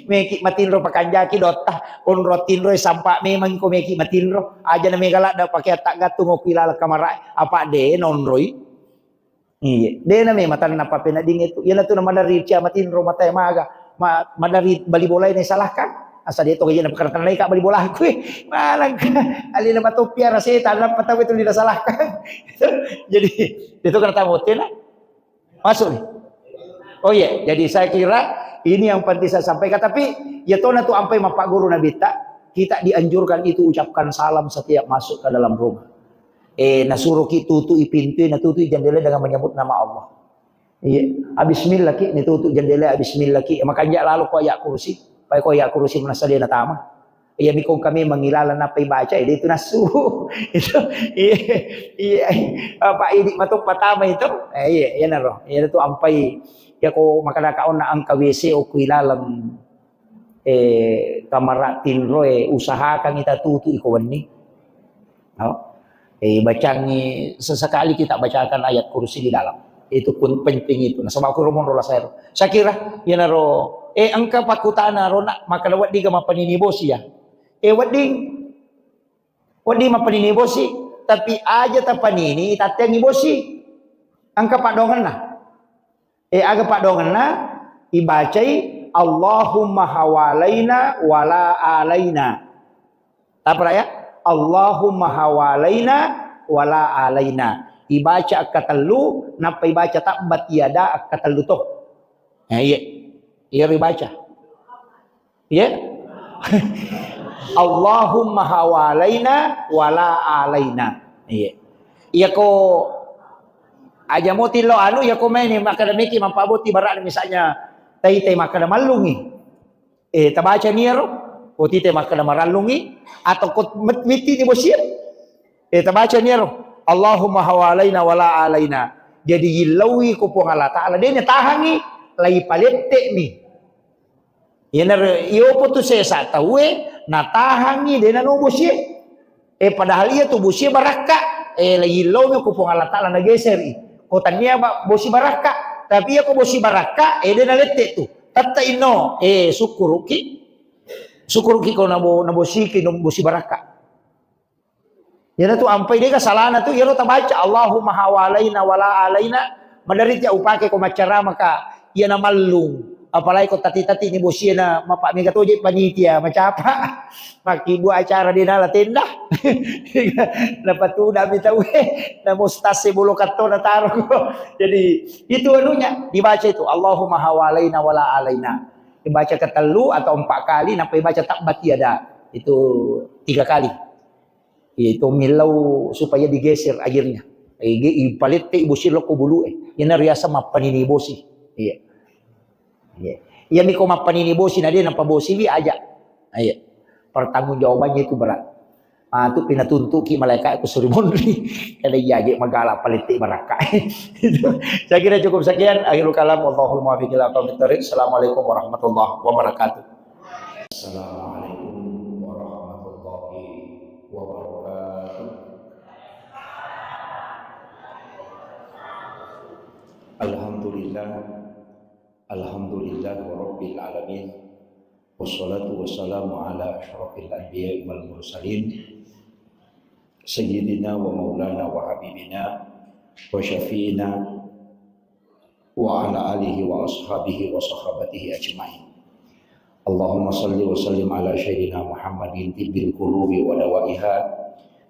Meki matinro pakanjaki dotta. Onro tinro sampa memang ko meki matinro. Aja na mega ladda pakai atta gattung ko ilala kamara. Apa de nonroi. Iya, de na memang tanna papenedding itu. Iya natu na madari cia matinro matae maga, ma-, madari bali bolae na salahkan. Asa de to gaji na pekertaan ka bali bola ku. Malang ka. Ali na matoppi ara setan, na patau itu dina salahkan. Jadi, itu kena tamu tena. Masuk nih. Oh iya, jadi saya kira ini yang penting saya sampaikan. Tapi, ya to natu ampai mapaguru Nabi ta, kita dianjurkan itu ucapkan salam setiap masuk ke dalam rumah. Eh, nasuroki tutui pintu, natutui jendela dengan menyebut nama Allah. Iya, bismillah ki, ni tutu jendela, bismillah ki. Makanja lalo ko ayat kursi, pai ko ayat kursi manassa de natama. Iya, mi ko kami mangilala napa ibaca, eh, de itu nassu. Itu, iya, iya. Apa idi mato patama itu? Eh, iya, iya naro. Iya tu ampai, ya ko makada ka onna engka W C okko ilaleng. Eh, kamara tinro, eh, usahakan kita tutu iko wenni. No? Eh, bacangi sesekali kita bacakan ayat kursi di dalam. Itu pun penting itu. Nasaba ku romonro lasero. Saya kira, iyanaro, eh, engka pakkutana ro nak, makkeda wedding ga mappanini bosi ya. Eh, wedding, wedding mappanini bosi, tapi aja tapanini, itatteangi bosi. Engka paddoangenna. Eh, aga paddoangenna? Ibacai, "Allahumma hawalaina wala alaina." Apa ya? "Allahumma hawalaina wala alaina." Ibaca akkatellu, nappa ibaca tabbat yada akkatellu to. Eh, iya. Iya ibaca. Iya. "Allahumma hawalaina wala alaina." Iya. Iya ko aja moti lo anu, iya ko maini makkeda meki mappaboti barang, misalnya taitai makkeda mallungi. Eh, tabaca ni ero, ko tite makkeda marallungi, atau ko met-, miti ni bosie. Eh, tabaca ni ero, "Allahumma hawalaina wala alaina." Jadi, yillauwi ko Puang Allah Ta'ala, de' natahangi, lai palette mi. Iyanaro, iyopo tu sesa tauwe, natahangi, de' nano bosie. Eh, padahal iya tu bosie barakka. Eh, lai yillauwi ko Puang Allah Ta'ala nageseri. Ko tania ba-, bosi barakka. Tapi iya ko bosi barakka, eh, de' nalette tu. Tette inno, eh, sukkuruki. Sukkuruki ko nabo-, nabosiki, no-, bosi barakka. Iyana tu ampai dega salana tu, iyaro tabaca, "Allahumma hawalaina wala alaina." Madari tia upake ko maccarama ka, iyana mallung. Apalagi ko tati-tati ni bosie na mapa mega toje panitia, macapa. Makkibbu acara de' nala tenda. Napatuna mi tauwe, na mustase bolo kattona taro. Jadi, itu anunya, dibaca itu, "Allahumma hawalaina wala alaina." Dibaca ketellu atau empat kali, nappa dibaca tabbat yada. Itu tiga kali. Iya, itu millau supaya digeser airnya. Ige, ipalette ibosi lokko bulu e. Ina riasa mappanini bosi. Iya. Iya. Iya, miko mappanini bosi, na de' napabosiwi aja. Iya. Pertanggungjawabannya itu berat. Ah, tu pinatuntuki malaikat ku suri monri. Kada iya aja magala palette barakka. Itu. Saya kira cukup sekian. Akhirul kalam. Wallahul muwaffiq ila aqwamit thariq. Assalamualaikum warahmatullahi wabarakatuh. Assalamualaikum warahmatullahi wabarakatuh. Alhamdulillah. Alhamdulillah rabbil alamin. Wassalatu wassalamu ala asyrafil anbiya wal mursalin. Sayyidina wa maulana wa habibina wa syafi'ina wa ala alihi wa ashabihi wa sahabatihi ajma'in. Allahumma salli wa sallim ala sayyidina Muhammadin tibbil qulubi wa dawaiha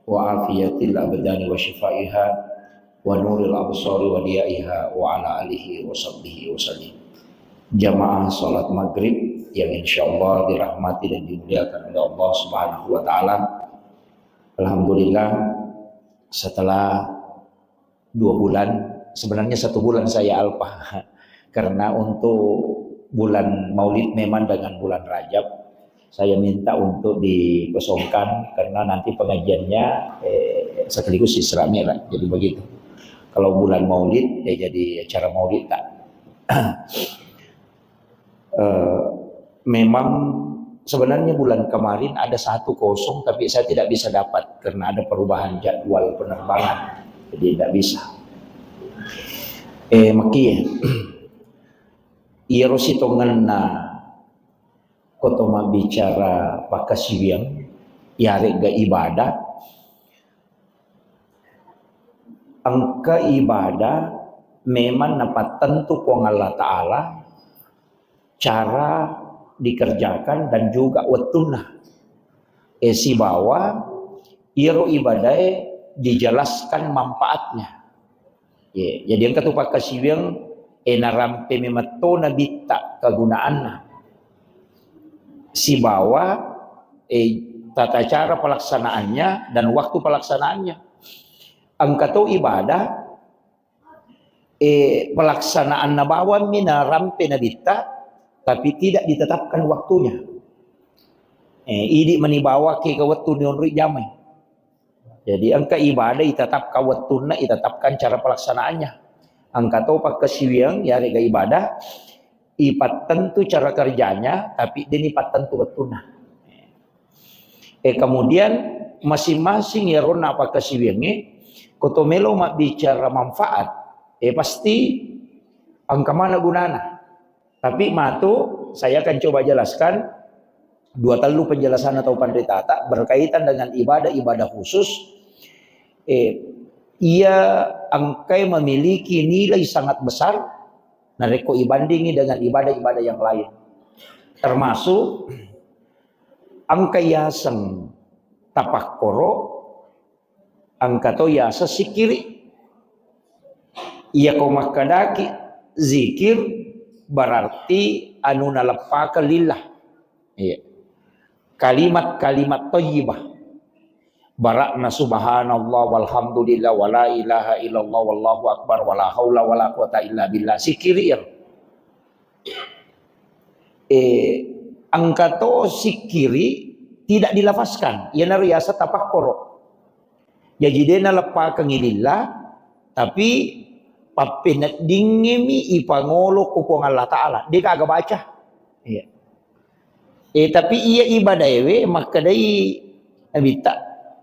wa afiyatil abdani wa shifaiha wa nuril absari wa diyaiha wa ala alihi wa sahbihi wa sallim. Jamaah salat maghrib yang insyaallah dirahmati dan dimuliakan oleh Allah Subhanahu wa taala. Alhamdulillah, setelah dua bulan, sebenarnya satu bulan saya alpa. Karena untuk bulan Maulid memang dengan bulan Rajab, saya minta untuk dikosongkan karena nanti pengajiannya, eh, sekaligus Isra Mi'raj. Jadi begitu. Kalau bulan Maulid, ya jadi acara Maulid, Kak. Eh, memang sebenarnya bulan kemarin ada satu kosong, tapi saya tidak bisa dapat karena ada perubahan jadwal penerbangan. Jadi tidak bisa. Eh, maki, iyaro sitongenna koto mabbicara pakkasiwiang, yaregga ibadah, engka ibadah memang napattentu Puang Allah Ta'ala cara dikerjakan dan juga wettunna. Eh, sibawa iyaro ibadae dijelaskan manfaatnya. Ye, jadi engka tu pakkasiwiang, eh, narampe memetto nabitta kegunaanna. Sibawa, eh, tata cara pelaksanaannya dan waktu pelaksanaannya. Engka to ibadah, eh, pelaksanaanna bawammi narampe nabitta, tapi tidak ditetapkan waktunya. Eh, idi mani bawang ke ke wettu nionroi jamai. Jadi engka ibadah itetapkan wettunna, itetapkan cara pelaksanaannya. Engka to pakkasiwiang, yarega ibadah, ipattentu cara kerjanya, tapi deni pattentu wettunna. Eh, kemudian masing-masing yaronna pakkasiwiangnge, koto melo mabbicara manfaat, Eh, pasti engka mana gunana. Tapi matu saya akan coba jelaskan dua tellu penjelasan atau panritata berkaitan dengan ibadah-ibadah khusus. Eh, ia engkai memiliki nilai sangat besar narekko ibandingi dengan ibadah-ibadah yang lain. Termasuk engka yaseng tapakkoro, engka to yaseng sikkiri. Iyako makkedaki zikir, berarti anu naleppakeng lillah. Iya. Kalimat-kalimat thayyibah. Barakna subhanallah walhamdulillah wala ilaha illallah wallahu akbar wala haula wala quwata illa billah. Sikkiri iyaro. Eh, engka to sikkiri tidak dilafazkan. Iyanaro yaseng tapakkoro. Jaji de naleppakengngi lillah, tapi pappeneddingngemi ipangolo ku Puang Allah Ta'ala. De gaga baca. Iya. Eh, tapi iya ibadaewe makkedai Nabitta,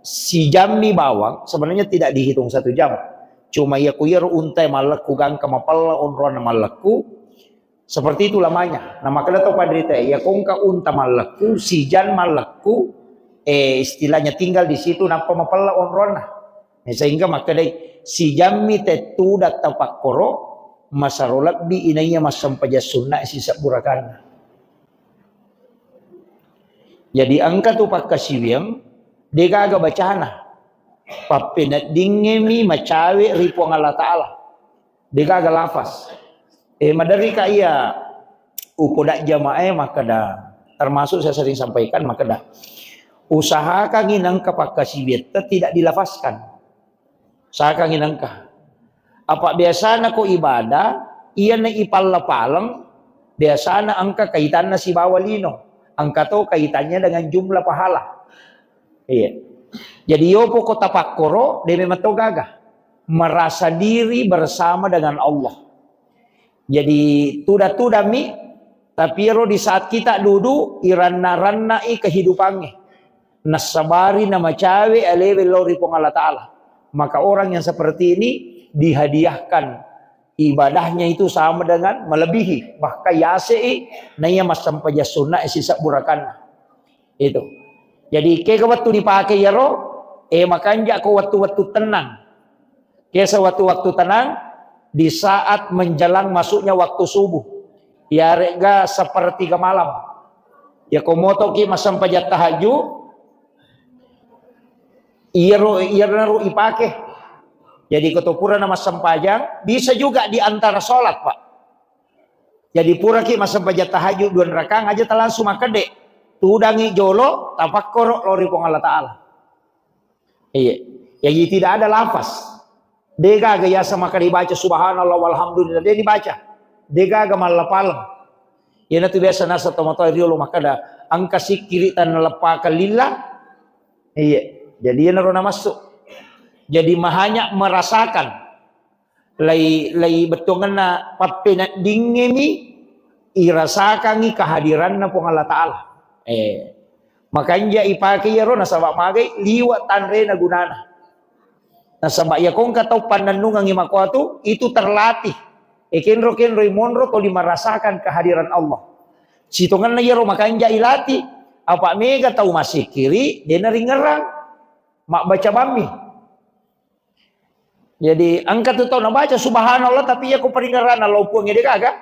sijammi bawang, sebenarnya tidak dihitung satu jam. Cuma iya ku iyaro untae mallekku gangka mapella onronna mallekku, seperti itu lamanya. Nah, makkeda to panrita, iya kongka unta mallekku, sijan mallekku, eh, istilahnya tinggal di situ nappa mapella onronna. Nah, sehingga makkedai, sijammi tettudang tapakkoro, masaro lebbi inaiya massempajang sunna sisebbu rakaanna. Jadi engka tu pakkasiwiang, de gaga bacana. Pappeneddingngemi macawe ri Puang Allah Ta'ala. De gaga lafaz. Eh, maderri ka iya upoda jamaah makkeda, termasuk saya sering sampaikan makkeda, usahakangi nengka pakkasiwiatta tidak dilafazkan. Usahakangi nengka. Apa biasana ko ibadah, iyana ipalla-paleng, biasana engka kaitanna sibawa lino. Engka to kaitannya dengan jumlah pahala. Iya. Jadi yopo ko tapakkoro, de memang to gaga. Merasa diri bersama dengan Allah. Jadi tuda-tudami, tapi ero di saat kita duduk, iranna-rannai kehidupannya. Nassabari namacawe alewe lao ri Puang Allah Ta'ala. Maka orang yang seperti ini dihadiahkan ibadahnya itu sama dengan melebihi. Bahkan yasei naiya massempajang sunna sisebbu rakaanna. Itu. Jadi, kega wettu dipake iyaro, eh, makanja ko wettu-wettu tenang. Kesa wettu-wettu tenang, di saat menjelang masuknya waktu subuh. Iyare'ga sepertiga malam. Ya, ko motoki massempajang tahajud, iyaro, iyaro ipake. Jadi, ko to purana massempajang, bisa juga di antara sholat, Pak. Jadi puraki massempajang tahajud dua rakaang aja ta langsung makkedde. Tudangi jolo, tapakkoro lao ri Puang Allah Ta'ala. Iya. Jadi tidak ada lafaz. De gaga yaseng makkeda dibaca subhanallah walhamdulillah, de dibaca. De gaga mallapaleng. Iyanatu biasa naseng tomatoa riolo makkeda, engka sikkiri tanaleppakan lillah. Iya. Jadi iyanaro namassu. Jadi mahanya merasakan lei, lei bettuangenna pappeneddingngemi irasakangngi kehadiranna Puang Allah Ta'ala. Eh, makanja ipake iyaro nasaba magai liwa tanrena gunana. Nasaba iya kongka tau pannennungengngi makoatu, itu terlatih. Eh, kenro-kenroi monro toli merasakan kehadiran Allah. Sitongenna iyaro makanja ilatih, apa mega tau masikiri, dena ringerang, mabbaca bammi. Jadi, engka tu tau nabaca subhanallah, tapi iya ko paringerranna lao Puang ede gaga.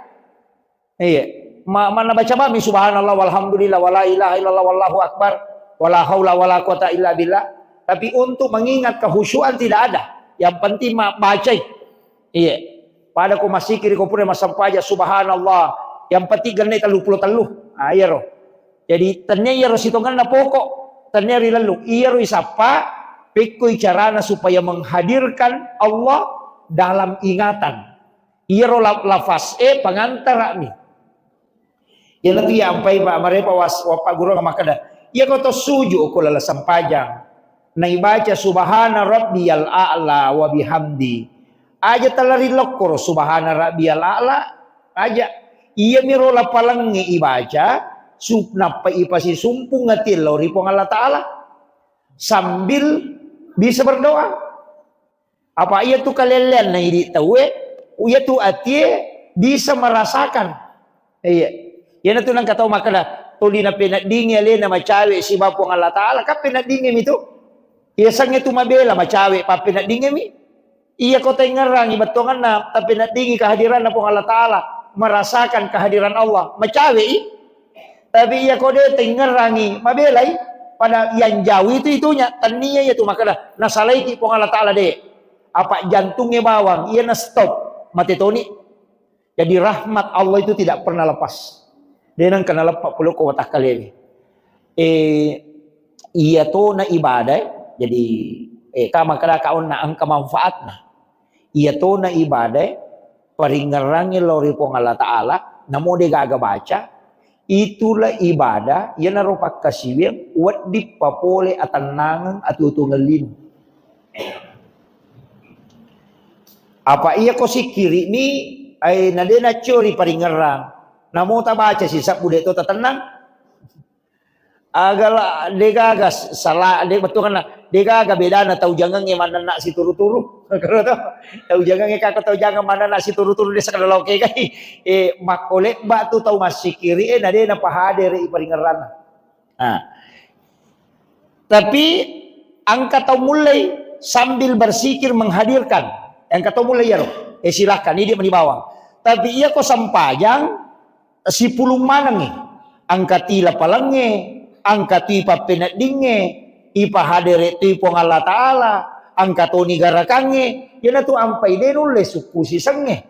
Iya. Ma-, manna baca bammi subhanallah, walhamdulillah, wala ilaha illallah, wallahu akbar, wala haula wala quwata illa billah. Tapi untuk mengingat kehusyuan tidak ada. Yang penting ma-, bacai. Iya. Pada ko masikiri ko pura massempajang subhanallah. Yang penting genne tellu pulo tellu. Ah, iyaro. Jadi, tennia iyaro sitongenna pokok, tennia rilellung. Iyaro isappa, pekkoi carana supaya menghadirkan Allah dalam ingatan. Iyaro la-, lafaz e pangantara'mi. Iyanatu iya ampai pa marepa was-, wappa guru makkeda, iya ko to suju ko lala sempajang. Naibaca subhana rabbiyal a'la wa bihamdi. Aja talari lokkoro subhana rabbiyal a'la, aja. Iyamiro lapalengnge ibaca, su-, nappa ipasisumpung ati lao ri Puang Allah Ta'ala. Sambil bisa berdoa. Apa iya tu kalelleanna idi tauwe, Iyatu atie bisa merasakan. Iya. Iyanatu nengka tau makkeda, tuli napeneddingi alena macawe siba Puang Allah Ta'ala, kan peneddingi mitu. Iya sange tu mabela macawe pappeneddingi mi. Iya ko taingerangi bettuanganna, tapeneddingi kehadiranna Puang Allah Ta'ala, merasakan kehadiran Allah, macawe i. Tapi iya ko de taingerangi, mabelai. Pada yang jauh itu itunya, tania iya tu makkeda, nasalaiki Puang Allah Ta'ala de. Apa jantungnya bawang, iya na stop, mate toni. Jadi rahmat Allah itu tidak pernah lepas. De nengka naleppa pole ko watakkalewe. Eh, iya tona ibadah, eh. Jadi, eh, ka makkeda ka onna engka manfaatna. Iya tona ibadah, eh, paringngerangngi lao ri Puang Allah Ta'ala, namo de gaga baca, itulah ibadah, iyanaro pakkasiwiang, wedding papole atennangeng, atuo-tuongeng lino. Apa iya ko sikkiri'ni, ai, na de naccio ri paringngerang. Namo tabaca sisebbu de to tatennang. Agala de gaga s-, sala, de bettuanna, de gaga bedana tau jangengnge mannenna situru-turu. Tau jangengnge kako tau jangeng mannenna situru-turu de sakada lao kegai. Eh, makko lebba tu tau massikkiri, eh, na de napahadere i paringngeranna. Nah. Tapi engka tau mulai sambil bersikir menghadirkan. Engka tau mulai iyaro. Eh, silahkan, idi mani bawang. Tapi iya ko sempajang, sipulung manengngi. Engka ti lapalengnge, engka ti pappeneddingnge, ipahadere tu Puang Allah Ta'ala, engka toni garakangnge, iyanatu ampai de nulle sukku sisengnge.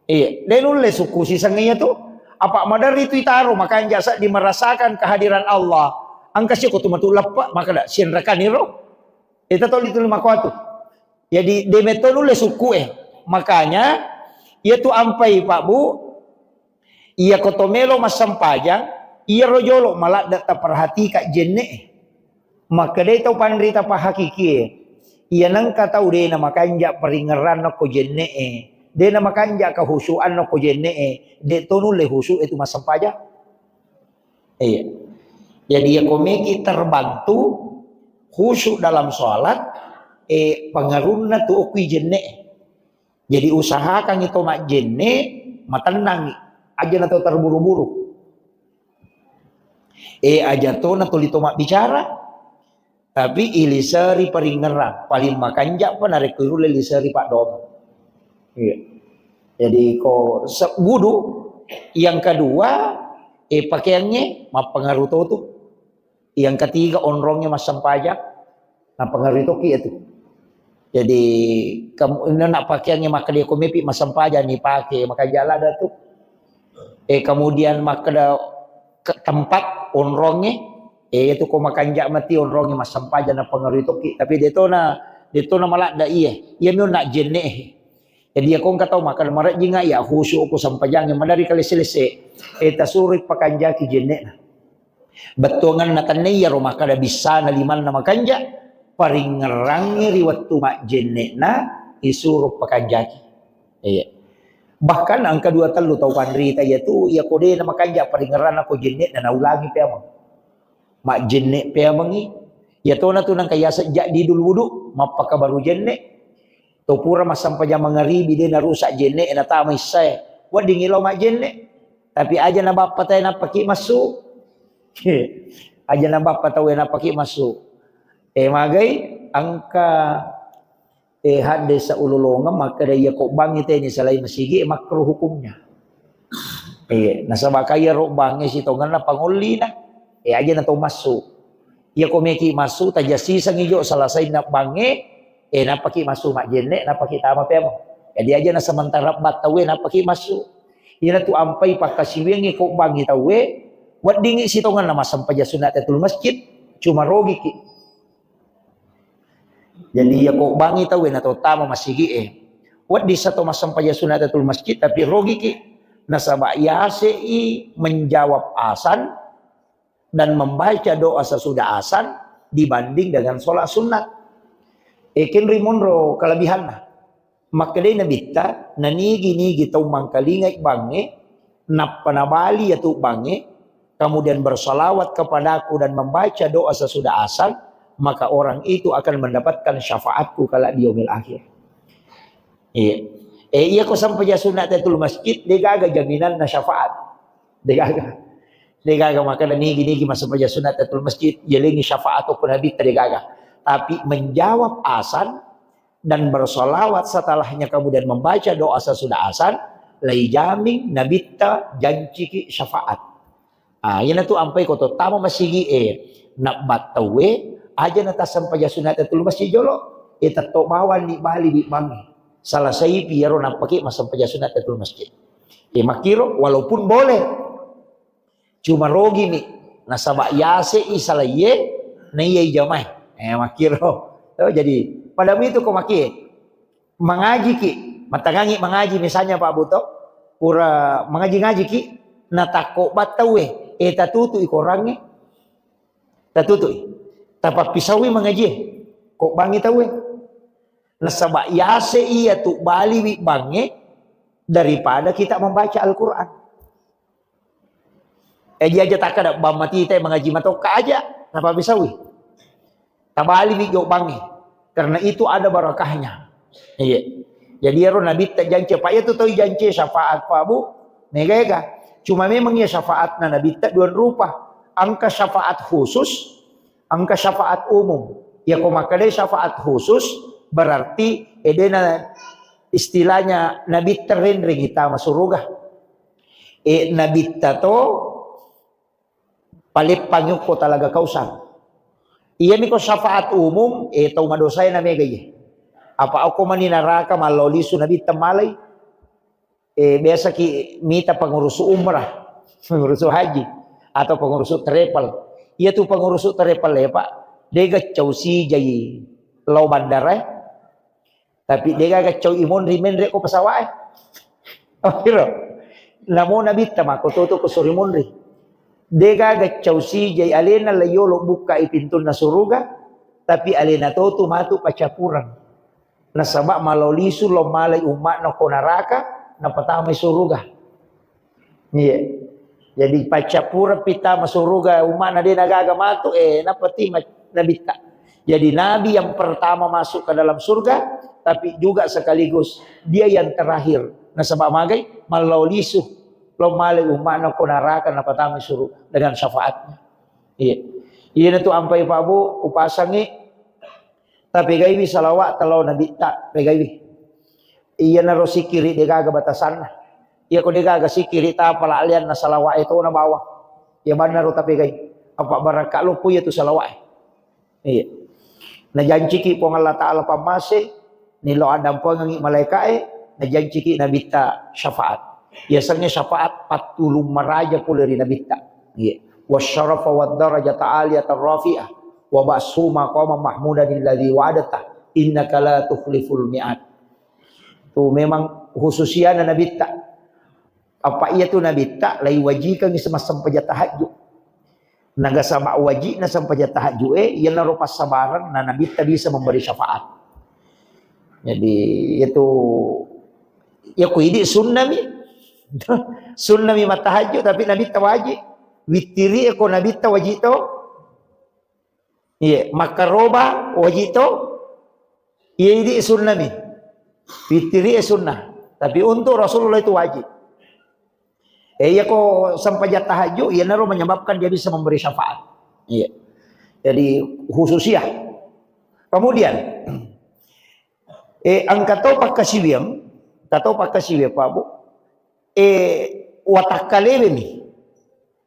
Iya, de nulle sukku sisengnge iya tu. Apa maderri tu itaro, makanja seddi merasakan kehadiran Allah. Engka siko tu matu leppe, makkeda sienrekaniro. Ita toli tuli makoatu. Jadi, de metto nulle sukku e. Makanya, iya tu ampai, Pak Bu, iya ko to melo massempajang, iyaro jolo maladde taperhatika jenne e. Makkedai tau panrita pahakikie, iya nengka tau de namakanja paringngeranna ko jenne'e, de namakanja kahusuanna ko jenne'e, de to nulle husu e tu massempajang. Iya. Jadi, iya ko meki terbantu khusyuk dalam sholat, eh, pengaruhna tu okui jenne'e. Jadi, usahakan itu majjenne, matennangi. Aja na to terburu-buru. Eh, aja to na tuli to mabbicara, tapi iliseri paringngerang, paling makanja pa narekko irulle liseri paddoang. Iya. Jadi ko se-, wudu, yang kedua, eh, pakaiannya mappengaruh to tu. Yang ketiga, onrongnya massempajang, nappengaruh toki itu. Jadi, kamu, ini nak pakaiannya makkeda ko mepi massempajang ni pakai, makanja ladda tu. Eh, kemudian makkeda ke tempat onrongnge, eh, itu ko makanja mati onrongnge massempajang nappengaruh toki. Tapi de to na, de to na maladda iye. Iya mi nak jenne. Jadi, iya ko engka tau makkeda marejjinga iya khusyuk ko sempajangnge, madari kalesse-lesse. Eh, tasuri pakanjaki jenne'na. Bettuanganna tenne iyaro makkeda bissana limanna makanja, paringngerangngi ri wettu majjenne'na isuro pakanjaki. Iya. Bahkan engka dua tellu tau panrita iya tu, iya ko de na makanja paringngeranna ko jenne'na naulangi peameng. Majjenne peamengi. Iya tona tu nengka yaseng jaddidul wudu, mappakabaru jenne. To pura massempajang mangaribi de narusak jenne, natama issae. Weddingi lao majjenne. Tapi aja na bappa tae nappaki massu. Aja na bappa taue nappaki massu. Eh, magai engka, eh, hadde saulolongeng makkeda iya ko bangngi teni salai masigi, eh, makruh hukumnya. Eh, nasaba kaya ro bangnge sitongenna pangollina. Eh, aja na to massu. Iya ko meki massu, tajasisengi jo salasainna bangnge, eh, nappaki massu majjenne, nappaki tama peameng. Jadi aja na sementara battaue nappaki massu. Iyana tu ampai pakkasiwiangngi ko bangngi taue, weddingi sitongenna massempajang sunat tahiyatul masjid, cuma rogiki. Jadi iya ko bangngi taue na to tama masigi e, wedding sato massempajang sunat tahiyatul masjid, tapi rogiki. Nasaba yase i menjawab asan dan membaca doa sesudah asan dibanding dengan sholat sunat. Ekin rimunro kelebihanna. Makkedai Nabitta, nanigi-nigi tau mangkalingai bangnge, nappa nabali yatu bangnge, kemudian bersalawat kepadaku dan membaca doa sesudah asar, maka orang itu akan mendapatkan syafaatku kala di yaumil akhir. Iya. Eh, iya ko sampaja sunat tahiyatul masjid, degaga jaminanna syafaat. Degaga. Degaga makana nigi-nigi masampaja sunat tahiyatul masjid, jelengi syafaat ko Nabi, degaga. Tapi menjawab azan dan bersolawat setelahnya, kemudian membaca doa sesudah azan, lai jamin Nabitta janciki syafaat. Ah, iyanatu ampai ko tottama masigi e, nabbattawe, aja na tassampaja sunat tahiyatul masjid jolo, e tetto bawang ni bali wi bangnge. Salasai pi iyaro nappaki massampaja sunat tahiyatul masjid. E makkiro, walaupun boleh, cuma rogi mi, nasaba yase i salaiye, na iya i jamae. E makkiro. Oh, jadi pada itu ko makie. Mangajiki, matangangi mangaji misalnya Pak Buto, pura mangaji-ngajiki, natakko battaue, e tatutui korangnge, tatutui, tapappisaui mangaji, ko bangi taue. Nasaba yase iya tu baliwi bangnge daripada kita membaca Al-Quran. Eh, dia aja takkada bang matita mangaji matokka aja, napabisauwi. Tabaliwi jo bangnge. Karena itu ada barakahnya. Iya. Jadi ero Nabitta janci, apa iya tu toi janci syafaat Pak Bu? Mega-ega. Cuma memang iya syafaatna Nabitta dua rupa. Engka syafaat khusus, engka syafaat umum. Ya ko makkadai syafaat khusus, berarti edena istilahnya Nabitta renreng ita masuruga. E, Nabitta to paleppangi okko Talaga Kausar. Iyami ko syafaat umum, e, tau madosae na mega iye. Apa okko mani naraka mallao lisu Nabitta malai. E, biasa ki mita pengurusu umrah, pengurusu haji, atau pengurusu travel. Iya tu pengurusu travel ya Pak, dega cau sijai lao bandara. Tapi degaga cau i monri menre ko pesawat e. Okiro. Namo Nabitta mako toto ko sori monri. Degaga cau sijai alena la yolo bukka i pintunna suruga, tapi alena totu matu pacapuran. Nasaba malao lisu lo malai umma'na ko naraka, napatamai suruga. Iya. Jadi pacappureng pita masuruga umma'na de nagaga matu, eh, nappa tima Nabitta. Jadi Nabi yang pertama masuk ke dalam surga, tapi juga sekaligus dia yang terakhir. Nasaba magai, mallao lisu, lo malai umma'na ko naraka, napatamai suruga dengan syafaatnya. Iya. Iya natu ampai Pak Bu, upasangi, tapegaiwi salawat talo Nabitta, pegaiwi. Iyanaro sikiri degaga batasanna. Iya ko degaga sikiri tapala alianna salawat e tona bawang. Iya bannaro tapegai. Apa barakka loppo iya tu salawat e. Iya. Najanciki Puang Allah Ta'ala pammase, nilo addampengengi malaika e, najanciki Nabitta syafaat. Yasengnge syafaat pattulung maraja pole ri Nabitta. Iya. Wasyarafa wad darajata aliyatan rafi'ah. Wa ba'su maqama mahmudan alladzi wa'adta. Innaka la tukhliful mi'ad. Tu memang khususiana Nabitta. Apa iya tu Nabitta lai wajikangi semasa sempaja tahajud. Naga sama wajibna sempaja tahajud e, iyanaro passabareng na Nabitta bisa memberi syafaat. Jadi itu ya ku idi sunnami. Sunnami matahajud tapi Nabitta wajib. Wittiri ko Nabitta wajib to. Iya, makkaroba wajib to. Iya idi sunnami. Fitiri e sunnah. Tapi untuk Rasulullah itu wajib. Eh, iya ko sempajang tahajud, iya naro menyebabkan dia bisa memberi syafaat. Iya. Jadi khususiyah. Kemudian, eh, engka to pakkasiwiang, engka to pakkasiwiang, Pak Bu. Eh, watakkalewe mi.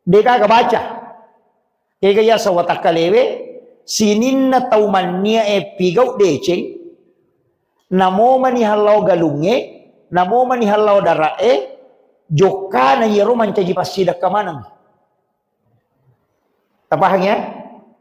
Degaga baca. Kega yaseng watakkalewe, sininna tau manniae pigau deceng, namomani hallao galungnge, namomani hallao dara'e, jokkana iyaro mancaji passidekka maneng. Tapahang ya?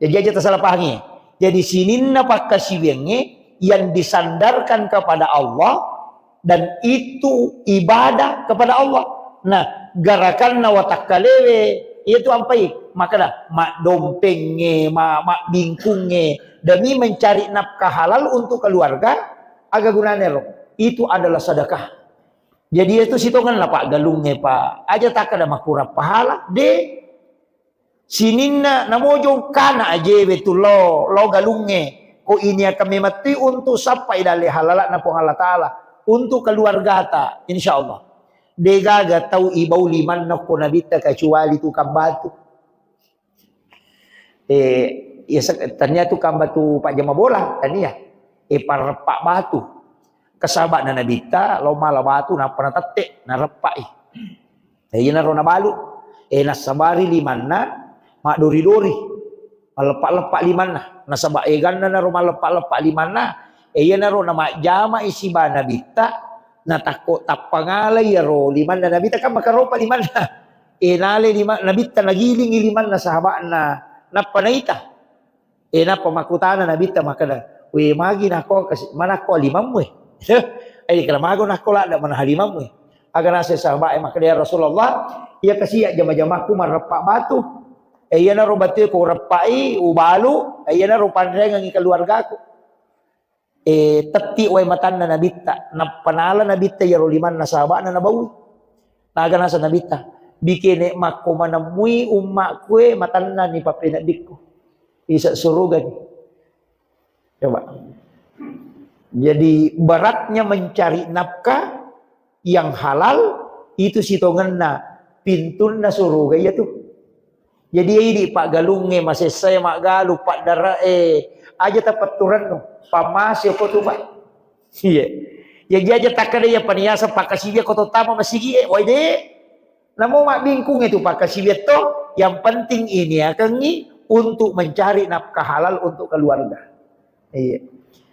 Jadi aja tasalah pahang ya. Jadi sininna pakkasiwiangnge yang disandarkan kepada Allah, dan itu ibadah kepada Allah. Nah, garakanna watakkalewe, itu ampai, makana maddompengnge, ma-, mabbingkungnge, demi mencari nafkah halal untuk keluarga, aga gunane ro? Itu adalah sedekah. Jadi itu sitongenna, Pak, galungnge, Pak. Aja takkada makurang pahala, de. Sininna namojo kana ajewe tu lo, lo galungnge. Ko ini akan memetti untuk sappai dalle halalakna Puang Allah Ta'ala. Untuk keluargata, insya Allah. Degaga tau ibau limanna ko nabitta kecuali tukang batu. Eh, ya, se-, tania tukang batu pajama bola, tania. Eh, pareppa batu. Kesabak na nabitta, lo mala batu, nappa natette, nareppai. Eh, iyanaro nabalu. Eh, nassabari limanna, maddori-dori. Malleppa-leppa limanna. Nasaba eganna naro malleppa-leppa limanna. Eh, iyanaro namajjama isiba nabitta, natakko tappa ngalai iyaro limanna nabitta, kan makaropa limanna. Eh, nale lima-, nabitta nagilingi limanna sahaba'na, nappa naita. Eh, nappa makkutana nabitta makkeda, "We, magi nakko kasi-, manakko limammu e?" Eh, kena mago nakko ladda manaha limammu e. Aga naseng sahaba'e makkeda, "Ya Rasulullah, iya kasi jama-jamakku mareppa batu. Eh, iyanaro batue ko reppai, ubalu, eh, iyanaro panrengengi keluargaku." Eh, tetti wae matanna nabitta, nappa nala nabitta iyaro limanna sahaba'na nabaui. Naga naseng nabitta, "Bikene makko manemmui ummakku e matanna ni pappeneddikku. Isa surugani." Coba. Jadi beratnya mencari nafkah yang halal itu sitongenna pintunna suruga iya tu. Jadi idi paggalungnge masessae maggalu paddara'e aja tapetturennu pammase ko tu, Pak. Iya. Ya jaja takkada ya paniasa pakkasiwia ko tottama masigi e, wai de. Namo mabbingkung itu pakkasiwia to, yang penting ini akangi untuk mencari nafkah halal untuk keluarga. Iya.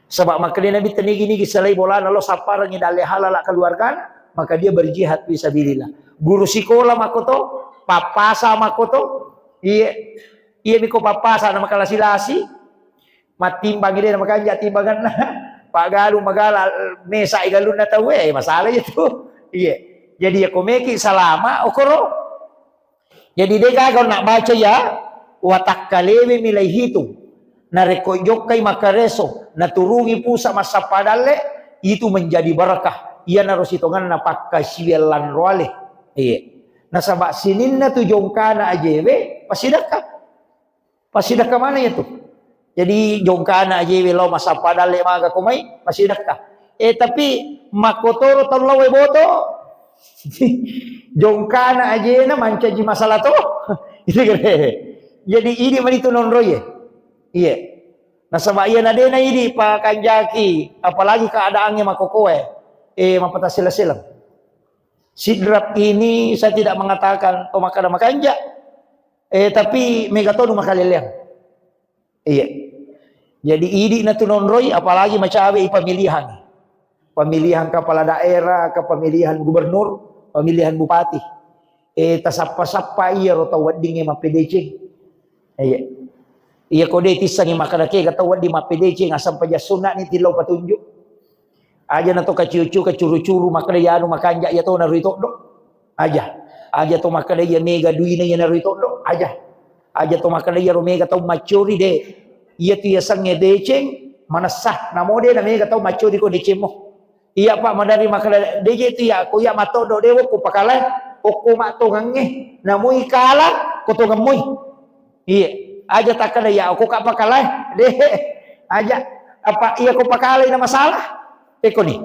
Sebab makkeda Nabi tenigi-nigi selai bolana lo sapparengi dalle halala keluargana, maka dia berjihad fisabilillah. Guru sikola makoto, pappasa makoto, iya, iya miko pappasa na makalasi-lasi, mattimbang ide na makanja timbanganna, pagalu magala mesa galunna tau, eh, masalah itu. Iya. Jadi ya komeki salama okoro. Jadi de gaga na baca ya, watakkalewe milai hitung. Narekko jokkai makkareso, naturungi pusa massappa dalle, itu menjadi barakah. Iyanaro sitonganna pakkasiwiang lanroale. Iya. Nasaba sininna tu jongkana ajewe, pasidakka. Pasidakka mana itu? Jadi jongkana ajewe lao massappa dalle maga ko mai, pasidakka. Eh, tapi makkotoro tau lao boto, jongkana ajena mancaji masalah to. Jadi idi mani tu nonroi e. Iya. Nasaba iya nadena idi pakanjaki, apalagi keadaannya makokoe. Eh, mapatasilasileng. Sidrap ini saya tidak mengatakan to makkada makanja. Eh, tapi mega tonu makaleleang. Iya. Jadi idi na tu nonroi, apalagi macawe i pemilihan. Pemilihan kepala daerah, ke pemilihan gubernur, pemilihan bupati. Eh, tasappa-sappa iya ro tau weddingnge mappedeceng. Iya. Iya ko de tissangi makkada kega tau wedding mappedeceng, asam pajassunna ni tillau patunjuk. Aja na to kaciu-ciu, kacuru-curu, makkada iyanu makanja iya to narui toddo. Aja. Aja to makkada iya mega duina iya narui toddo. Aja. Aja to makkada iya ro mega tau maccori de. Iya tu iya sangnge deceng, manessa. Namo de na mega tau maccori ko decemmo. Iya, Pak, madari makkada deje tu iya, ko iya matoddo de wokko pakalae, okko mattongangnge. Namoi kala, ko tongemmoi. Iya, aja takkada ya, okko ka pakalae. De, aja. Apa iya ko pakalai na masalah? Eko ni.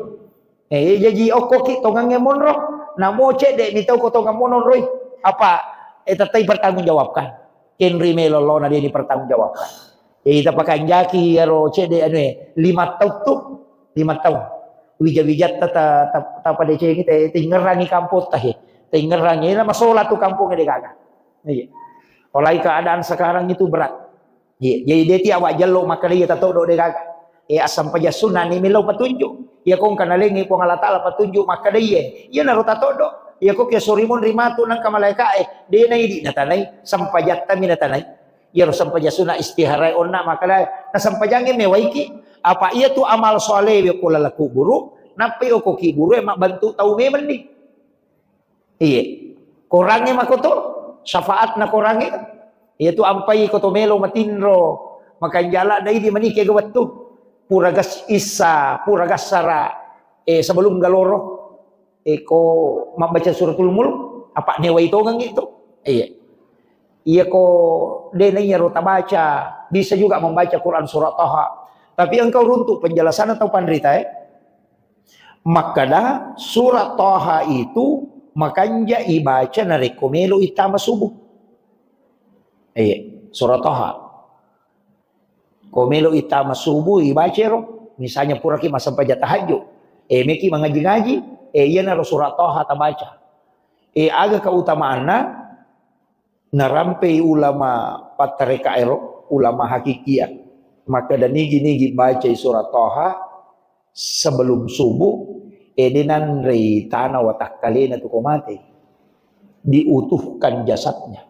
Eh, jaji okko ki tongangnge monro. Namo cedde mi tau ko tongang monroi. Apa, eh, tettai pertanggungjawabkan. Kenri melo lo na dia dipertanggungjawabkan. Jadi tapakanjaki iyaro cedde anu e, lima taung tu, lima taung. Wija-wijatta ta, ta, tapadecengi, te, tingerangi kampong tahe. Tingerangi, na masola tu kampong de gaga. Iya. Olai keadaan sekarang itu berat. Iya, jadi de ti awak jello makkada iya tatoddo de gaga. Eh, asam pajassunna ni melo patunjuk. Iya kong kana lengi Puang Allah Taala patunjuk makkada iya. Iya naro tatoddo. Iya ko ke sorimon rimatu nang ka malaikae. De na idi na tanai, sampajatta mi na tanai. Iyaro sampaja sunna istihara onna makkada, na sampajangnge mewaiki. Apa iya tu amal solewe ko laleng kuburu, nappai oko kiburu e mabbantu tau memeng ni. Iye. Korangnge makoto, syafaatna korangnge. Iya tu ampai ko to melo matinro, makanjala dai di manike ga wettu. Pura gas issa, pura gassara, eh, sebelum galoro. Eko mabbaca Suratul Mulk, apa newai tongengngi tu. Iya. Iya ko de na iyaro tabaca, bisa juga membaca Quran surah Taha. Tapi engkau runtuk penjelasan atau panrita, eh? Makkeda, surat Toha itu makanja ibaca narekko melo ittama subuh. Eh, surat Toha. Ko melo ittama subuh, ibaca ro. Misalnya puraki massempajang tahajud. Eh, meki mangaji-ngaji. Eh, iyanaro surat Toha tabaca. Eh, aga keutamaanna? Narampei ulama pattareka ero, ulama hakikia. Makkeda nigi-nigi bacai surat Toha sebelum subuh, eh, de nanrei tana watakkalena tu ko mate. Diutuhkan jasadnya.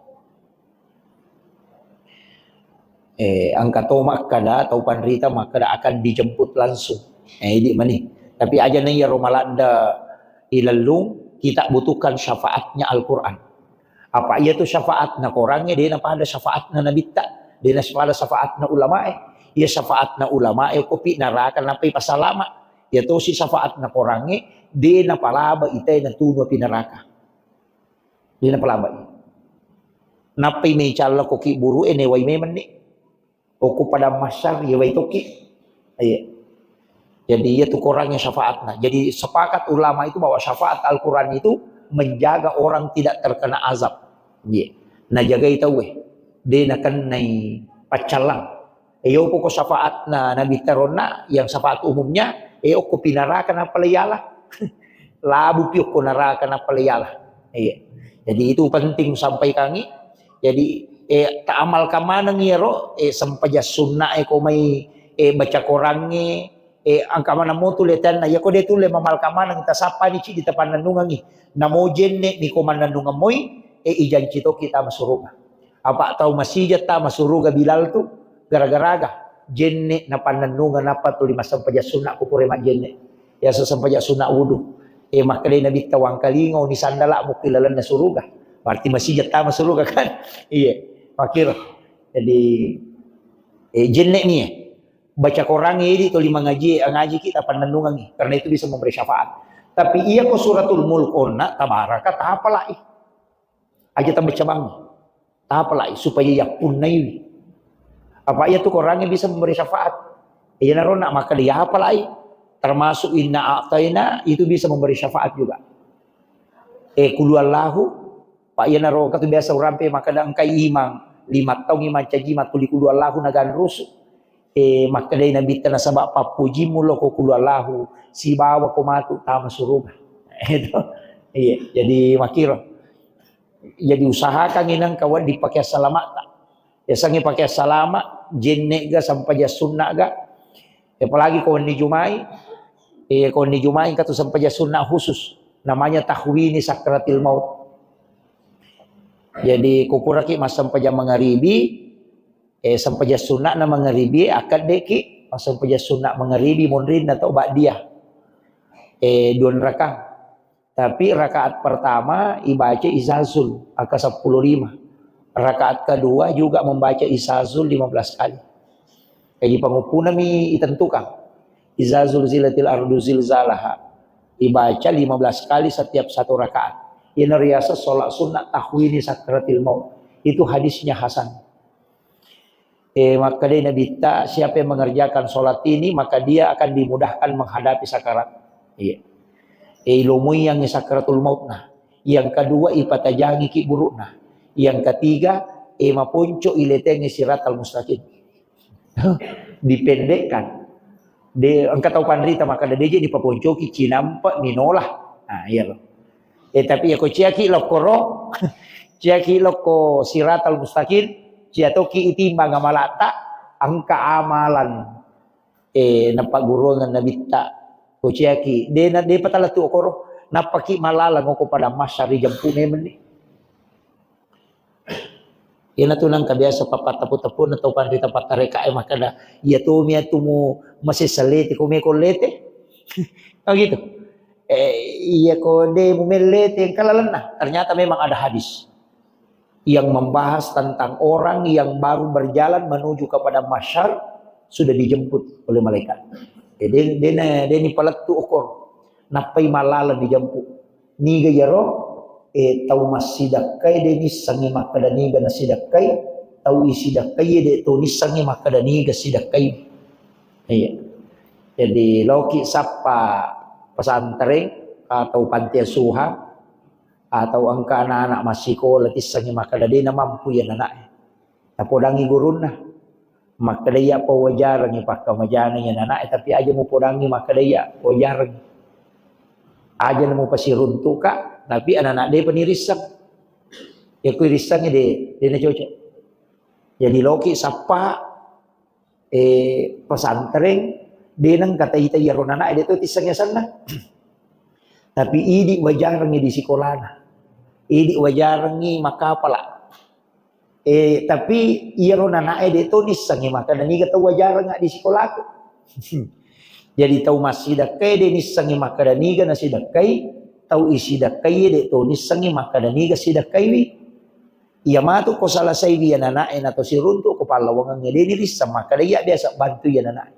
Eh, engka to makkeda, tau panrita makkeda akan dijemput langsung. Eh, idi mani. Tapi aja na iyaro maladda ilellung, kita butuhkan syafaatnya Al-Quran. Apa iya tu syafaatna korangnge, de napada syafaatna nabitta, de napada syafaatna ulamae. Iya syafaatna ulamae, kopi naraka nappai pasalama. Iya tosi syafaatna korangnge, de napalaba itae natunu api naraka. De napalaba. Nappai mecalla ko ki buru e newai memenni. Okko padang mahsyar, iya wai tokki. Iya. Jadi, iya tu korangnge syafaatna. Jadi, sepakat ulama itu bahwa syafaat Al-Quran itu menjaga orang tidak terkena azab. Iya. Najagai tauwe. De nakennai paccallang. Iya, okko ko syafaatna Nabi taronna, yang syafaat umumnya, eh, okko pinaraka nappa leyala. Labu pi okko naraka nappa leyala. Iya. Jadi, itu penting sampaikangi. Jadi, eh, taamalkan maneng iyaro, eh, sempajang sunna e ko mai, eh, baca korangnge, eh, engka maneng motu letanna, iya ko de tulle mamalkan maneng, tasappani cidi tapannennungengi. Namo jenne ni ko mannennungeng moi, eh, ijanci toki tama suruga. Apa tau masija tama suruga Bilal tu, gara-garaga jenne napannennungeng nappa tuli massempajang sunna ko pura majjenne. Iya sempajang sunna wudu. Eh, makkedai Nabitta, "Wangkalinga ni sandala mukki lalenna suruga." Berarti masija tama suruga kan? Iya, makkiro. Jadi, eh, jenne ni, eh. Baca korangnge idi tuli mangaji, ngaji kita pannennungengi. Karena itu bisa memberi syafaat. Tapi iya ko suratul mulk onna, tabaraka, tapalai. Aja tabaca bangi. Tapalai supaya yappunnaiwi. Apa iya tu korangnge bisa memberi syafaat. Iyanaro na makkeda yapalai. Termasuk inna a'taina itu bisa memberi syafaat juga. Eh, kulu Allahu, Pak, iyanaro katu biasa urampe makkeda engkai imang, lima taung imang caji makkuli kulu Allahu naganrusu. Eh, makkedai Nabitta nasaba pappojimmu lo ko kulu Allahu, sibawa ko matu tama suruga. Itu. Iya, jadi makkiro. Jadi usahakan inang kawan di pakaian salamatta. Yasengnge pakaian salama, jenne ga, sempajang sunna ga. Apalagi ko wenni Jumai, eh, ko wenni Jumai engka tu sempajang sunna khusus. Namanya tahwini sakratil maut. Jadi ko puraki massempajang mangaribi, eh, sempajang sunna na mangaribi, akkaddeki massempajang sunna mangaribi monrinna tau ba'diyah. Eh, dua rakang. Tapi rakaat pertama ibaca Izazul angka sepuluh lima. Rakaat kedua juga membaca Izazul lima belas kali. Jadi panguppunami itentukan. Izazul zilatil ardu zilzalaha. Dibaca lima belas kali setiap satu rakaat. Ini riasa sholat sunnah tahwini sakratil maut. Itu hadisnya hasan. Eh, makkedai Nabitta, siapa yang mengerjakan sholat ini, maka dia akan dimudahkan menghadapi sakarat. Iya. Eh, ilomui yang sakratul maut nah. Yang kedua, ipatajangi ki buruk nah. Yang ketiga, eh, maponco iletengi siratal mustaqim. Dipendekkan. De, engka tau panrita makkeda, "De je dipaponcoki, cinampe minola." Nah, iya lo. Eh, tapi ya ko ciaki lokkoro, ciaki lokko siratal mustaqim, cia toki itimbang amalatta, engka amalan, eh, napagguruangan nabitta. Ko ciaki, de na, de patala tu okoro, nappaki malalang oko pada massari jampu memenni. Iyanatu nengka biasa pappatepu-tepuna tau panrita pattarekae makkeda, "Iya tomi atu mu masessa lete, ko meko lete." Oh gitu. Eh, iya ko de mu mellete, engka lalenna. Ternyata memang ada hadis yang membahas tentang orang yang baru berjalan menuju kepada mahsyar sudah dijemput oleh malaikat. Eh, de, de, de ni palettu okor. Nappai malalang dijemput. Niga iyaro, eh, tau massidakkai de nissengngi makkeda niga nasidakkai, tau isidakkai de to nissengngi makkeda niga sidakkai. Iya. Jadi, loki sappa pesantren atau panti asuhan atau engka anak-anak massikola tissengngi makkeda de' namampu iya anana'e. Tapodangngi gurunna. Makkeda iya pawajarengngi pakkamajana iya anana'e, tapi aja mupodangngi makkeda iya wajarengngi. Aja mupasiruntuka, tapi anana' de'pa nirisseng. Iya ku irissengngi de', de' nacocok. Jadi loki sappa, eh, pesantren, de' nengka tai-tai iyaro anana'e de' to tisseng asenna. Tapi idi' wajarengngi di sikolana. Idi' wajarengngi makkapala. Eh, tapi iyaro anana'e de' to nissengngi makkeda niga tau wajarengnga di sikolaku. Jadi tau massidekkae de' nissengngi makkeda niga nasidekkai, tau isidekkai de' to nissengngi makkeda niga sidekkaiwi. Iya matu ko salasaiwi anana'e nato siruntu ko pallawangengnge de' nirisseng makkeda iya biasa bantu iya anana'e.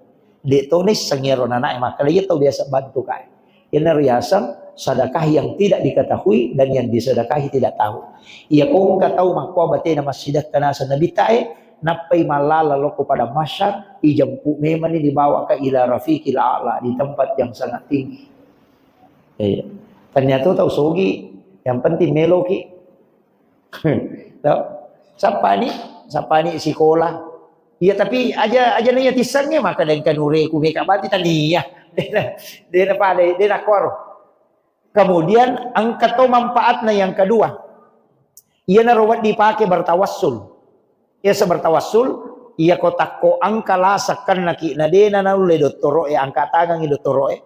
De' to nisseng iyaro anana'e makkeda iya tau biasa bantu kae. Iyanaro riaseng sedekah yang tidak diketahui dan yang disedekahi tidak tahu. Iya ko engka tau makkoa batena massidekka naseng Nabitta e, nappai mallala lokko padang mahsyar, ijempu memanni dibawa ke ila rafiqil a'la, di tempat yang sangat tinggi. Iya. Ternyata tau sogi, yang penting meloki. Tau? Sappani, sappani sikola. Iya, tapi aja, aja naiya tissengnge, maka dengka nureku meka bati tania. Dena, dena pada, dena koro. Kemudian engka to manfaatna yang kedua. Iyanaro wedding dipake bertawassul. Iya, sebertawassul, iya ko takko engka lasa kennaki na dena naulle dottoro'e, angka tangangi dottoro'e.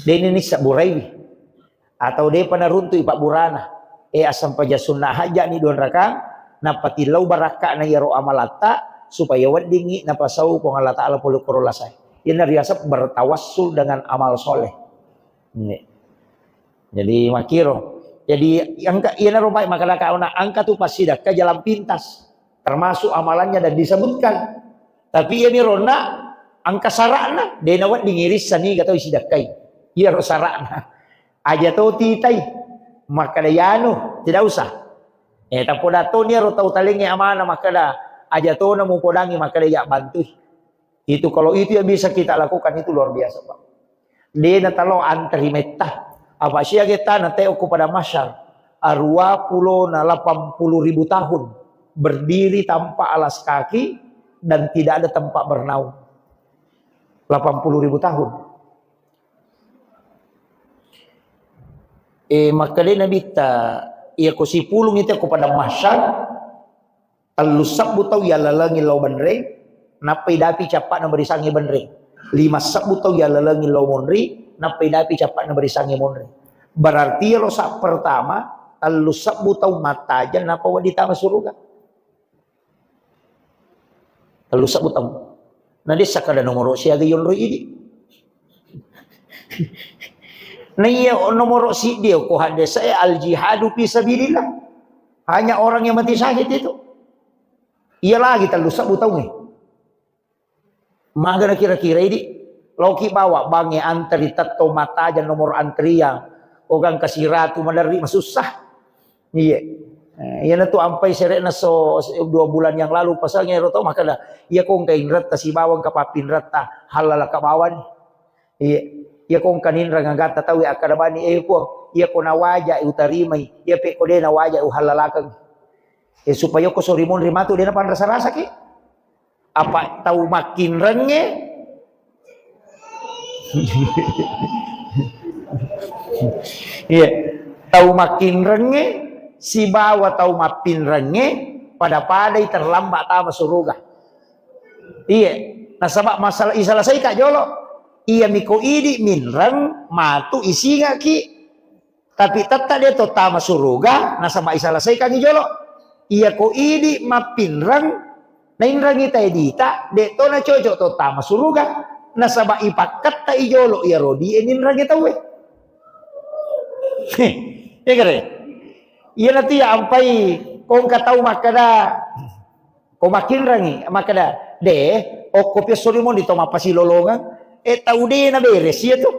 Deni nissabburaiwi. Atau depa naruntui pabburana. Eh, assampajang sunna hajjani dua rakang, nappa tillau barakka'na iyaro amalatta, supaya weddingngi napasau Puang Allah Ta'ala pole koro lasae. Iyana riaseng bertawassul dengan amal soleh. Nggih. Jadi makkiro. Jadi engka, iyanaro baik makkadaka ona engka tu passidakka jalan pintas. Termasuk amalannya dan disebutkan. Tapi iyami ronna engka sara'na, de nawedding irissani gatau sidakkai. Iyaro sara'na. Aja to titai. Makkada yanu, tidak usah. Eh, tapoda to niaro tau talengnge amana makkada, aja to na mupodangi makkada ya bantui. Itu, kalau itu yang bisa kita lakukan, itu luar biasa, Pak. De natalo antri metta. Apa siaga tana teo ko pada masyar. Arua pulo na lapan puluh ribu tahun berdiri tanpa alas kaki dan tidak ada tempat bernaung. Lapan puluh ribu tahun. Eh, makkeda Nabitta, iya ko sipulung itu ko pada masyar, tellu sebbu tau yallalengi lao benreng, nappai dapi cappa'na barisangnge benreng. Lima sebbu tau yallalengi lao monri, nappai dapi cappa'na barisangnge monri. Berarti iyaro sa pertama, tellu sebbu tau mattajeng, nappa wedding tama suruga. Tellu sebbu tau. Na dessa kada nomoro siaga yonroi idi. Na iya nomoro siddi ko hadde saya al jihadu fi sabilillah. Hanya orang yang mati syahid itu. Iya lagi tellu sebbu taungnge. Magana kira-kira idi, loki bawa bangnge antri tetto mattajeng nomor antrian. Ogang kasiratu maderri masussa. Iya. Eh, iyana tu ampai sere'na so, so, dua bulan yang lalu pasangnge ero to makkada, iya ko engka inretta sibawa engka pappinretta, hallalaka bawani. Iya. Iya ko engka ninreng agatta tau akkada bani, eh, Puang, iya ko nawaja utarimai, iya pe ko de nawaja uhallalakeng. Eh, supaya ko sori monri matu de napanrasa-rasaki. Apa tau makkinrengnge? Iya, tau makkinrengnge sibawa tau mappinrengnge pada-padai terlambat tama suruga. Iya, nasaba masalah isalasaika jolo. Iya miko idi minreng matu isingaki. Tapi tetta de to tama suruga, nasaba isalasaikangngi jolo. Iya ko idi mappinreng, nainrengi tae dita, de to nacocok to tama suruga, nasaba ipakketta i jolo iyaro die ninrengi tauwe. Heh, iya kare? Iya natia ampai kongka tau makkada, ko makkinrengi, makkada, de, okko piassori moni to mappasilolongeng, e tau de naberes iya tu.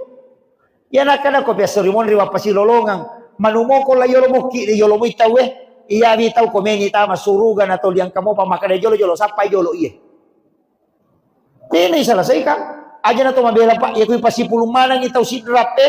Iya nakkada ko piassori monri wappasilolongeng, manumoko la yolo mukki de yolo mui tauwe, iyawi tau ko meni tama suruga na toliang kamopa makkada jolo-jolo sappai jolo iye. Tena isalasaikang. Aja na to mabela, Pak, ya kui pasipulung manengi tau sidrap e,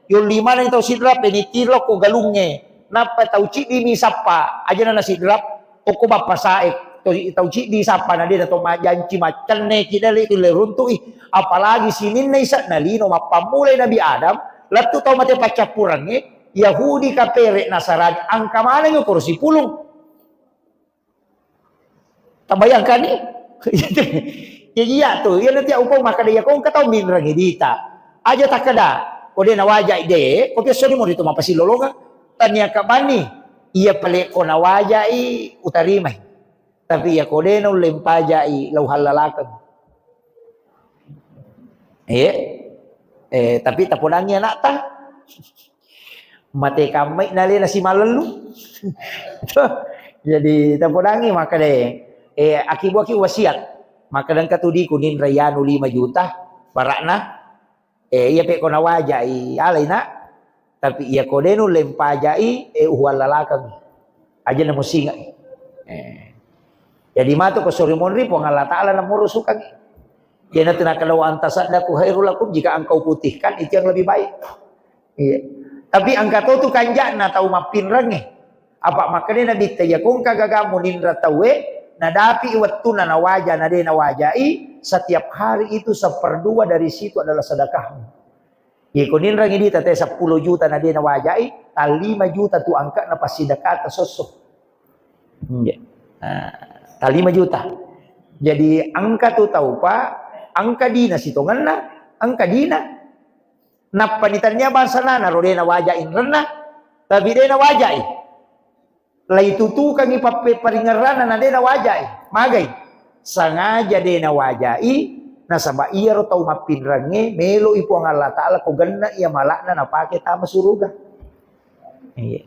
yolli manengi tau sidrap e, ni tiro ko galungnge. Nappa tau ciddi mi sappa, aja na nasidrap, okko bappa sae, to, tau ciddi sappa na de na to majanci maccenne ki dale tu le runtu'i. Apalagi sininna isa na lino mappammulai Nabi Adam, lettu tau mate paccappurengnge, Yahudi, kapere, Nasarani, angka manengi koro sipulung. Tabayangkani? Jadi iya tu, iya nanti upau makkeda iya ko engka tau minrengi dita. Aja takkeda, ko de nawajai de, ko biasa ni mori tu mapasilolonga. Tania kabani, iya pale ko nawajai utarimai. Tapi iya ko de naulle mpajai lau hallalakeng. Eh, eh, tapi tapodangi anakta. Mate kammai nalena simalellu. Jadi tapodangi maka de, eh, akibuaki wasiat. Maka dengka tu diku ninra yanu lima juta barakna. Eh, iya pe ko nawajai alai nak. Tapi iya ko de nulle mpajai, eh, uhuallalakeng. Aja na musingai. Eh. Jadi matu ko sori monri Puang Allah Taala na murusukangi. Iyanatu nakkeda, "Wa an tasaddaqu khairul lakum," jika engkau putihkan itu yang lebih baik. Iya. Tapi engka to tu kanja'na tau mappinrengnge. Apa makkedai Nabitta, iya ko engka gagamu ninra tauwe, nadapi wettunna nawaja, na de nawajai, setiap hari itu seperdua dari situ adalah sedekahmu. Iya ko ninrengi dita te seppulo juta na de nawajai, tallima juta tu angka'na passidekata sosso. Iya. Nah, tallima juta. Jadi engka tu tau, Pak, engka dina sitongenna, engka dina. Nappa ni tania bangsa nana ro de nawaja inrenna, tapi de nawajai. Laitutukangi pappe-, paringerrana na de nawajai. Magai? Sangaja de nawajai, nasaba iyaro tau mappinrengnge meloi Puang Allah Taala ko genna iya malakna napake tama suruga. Iya.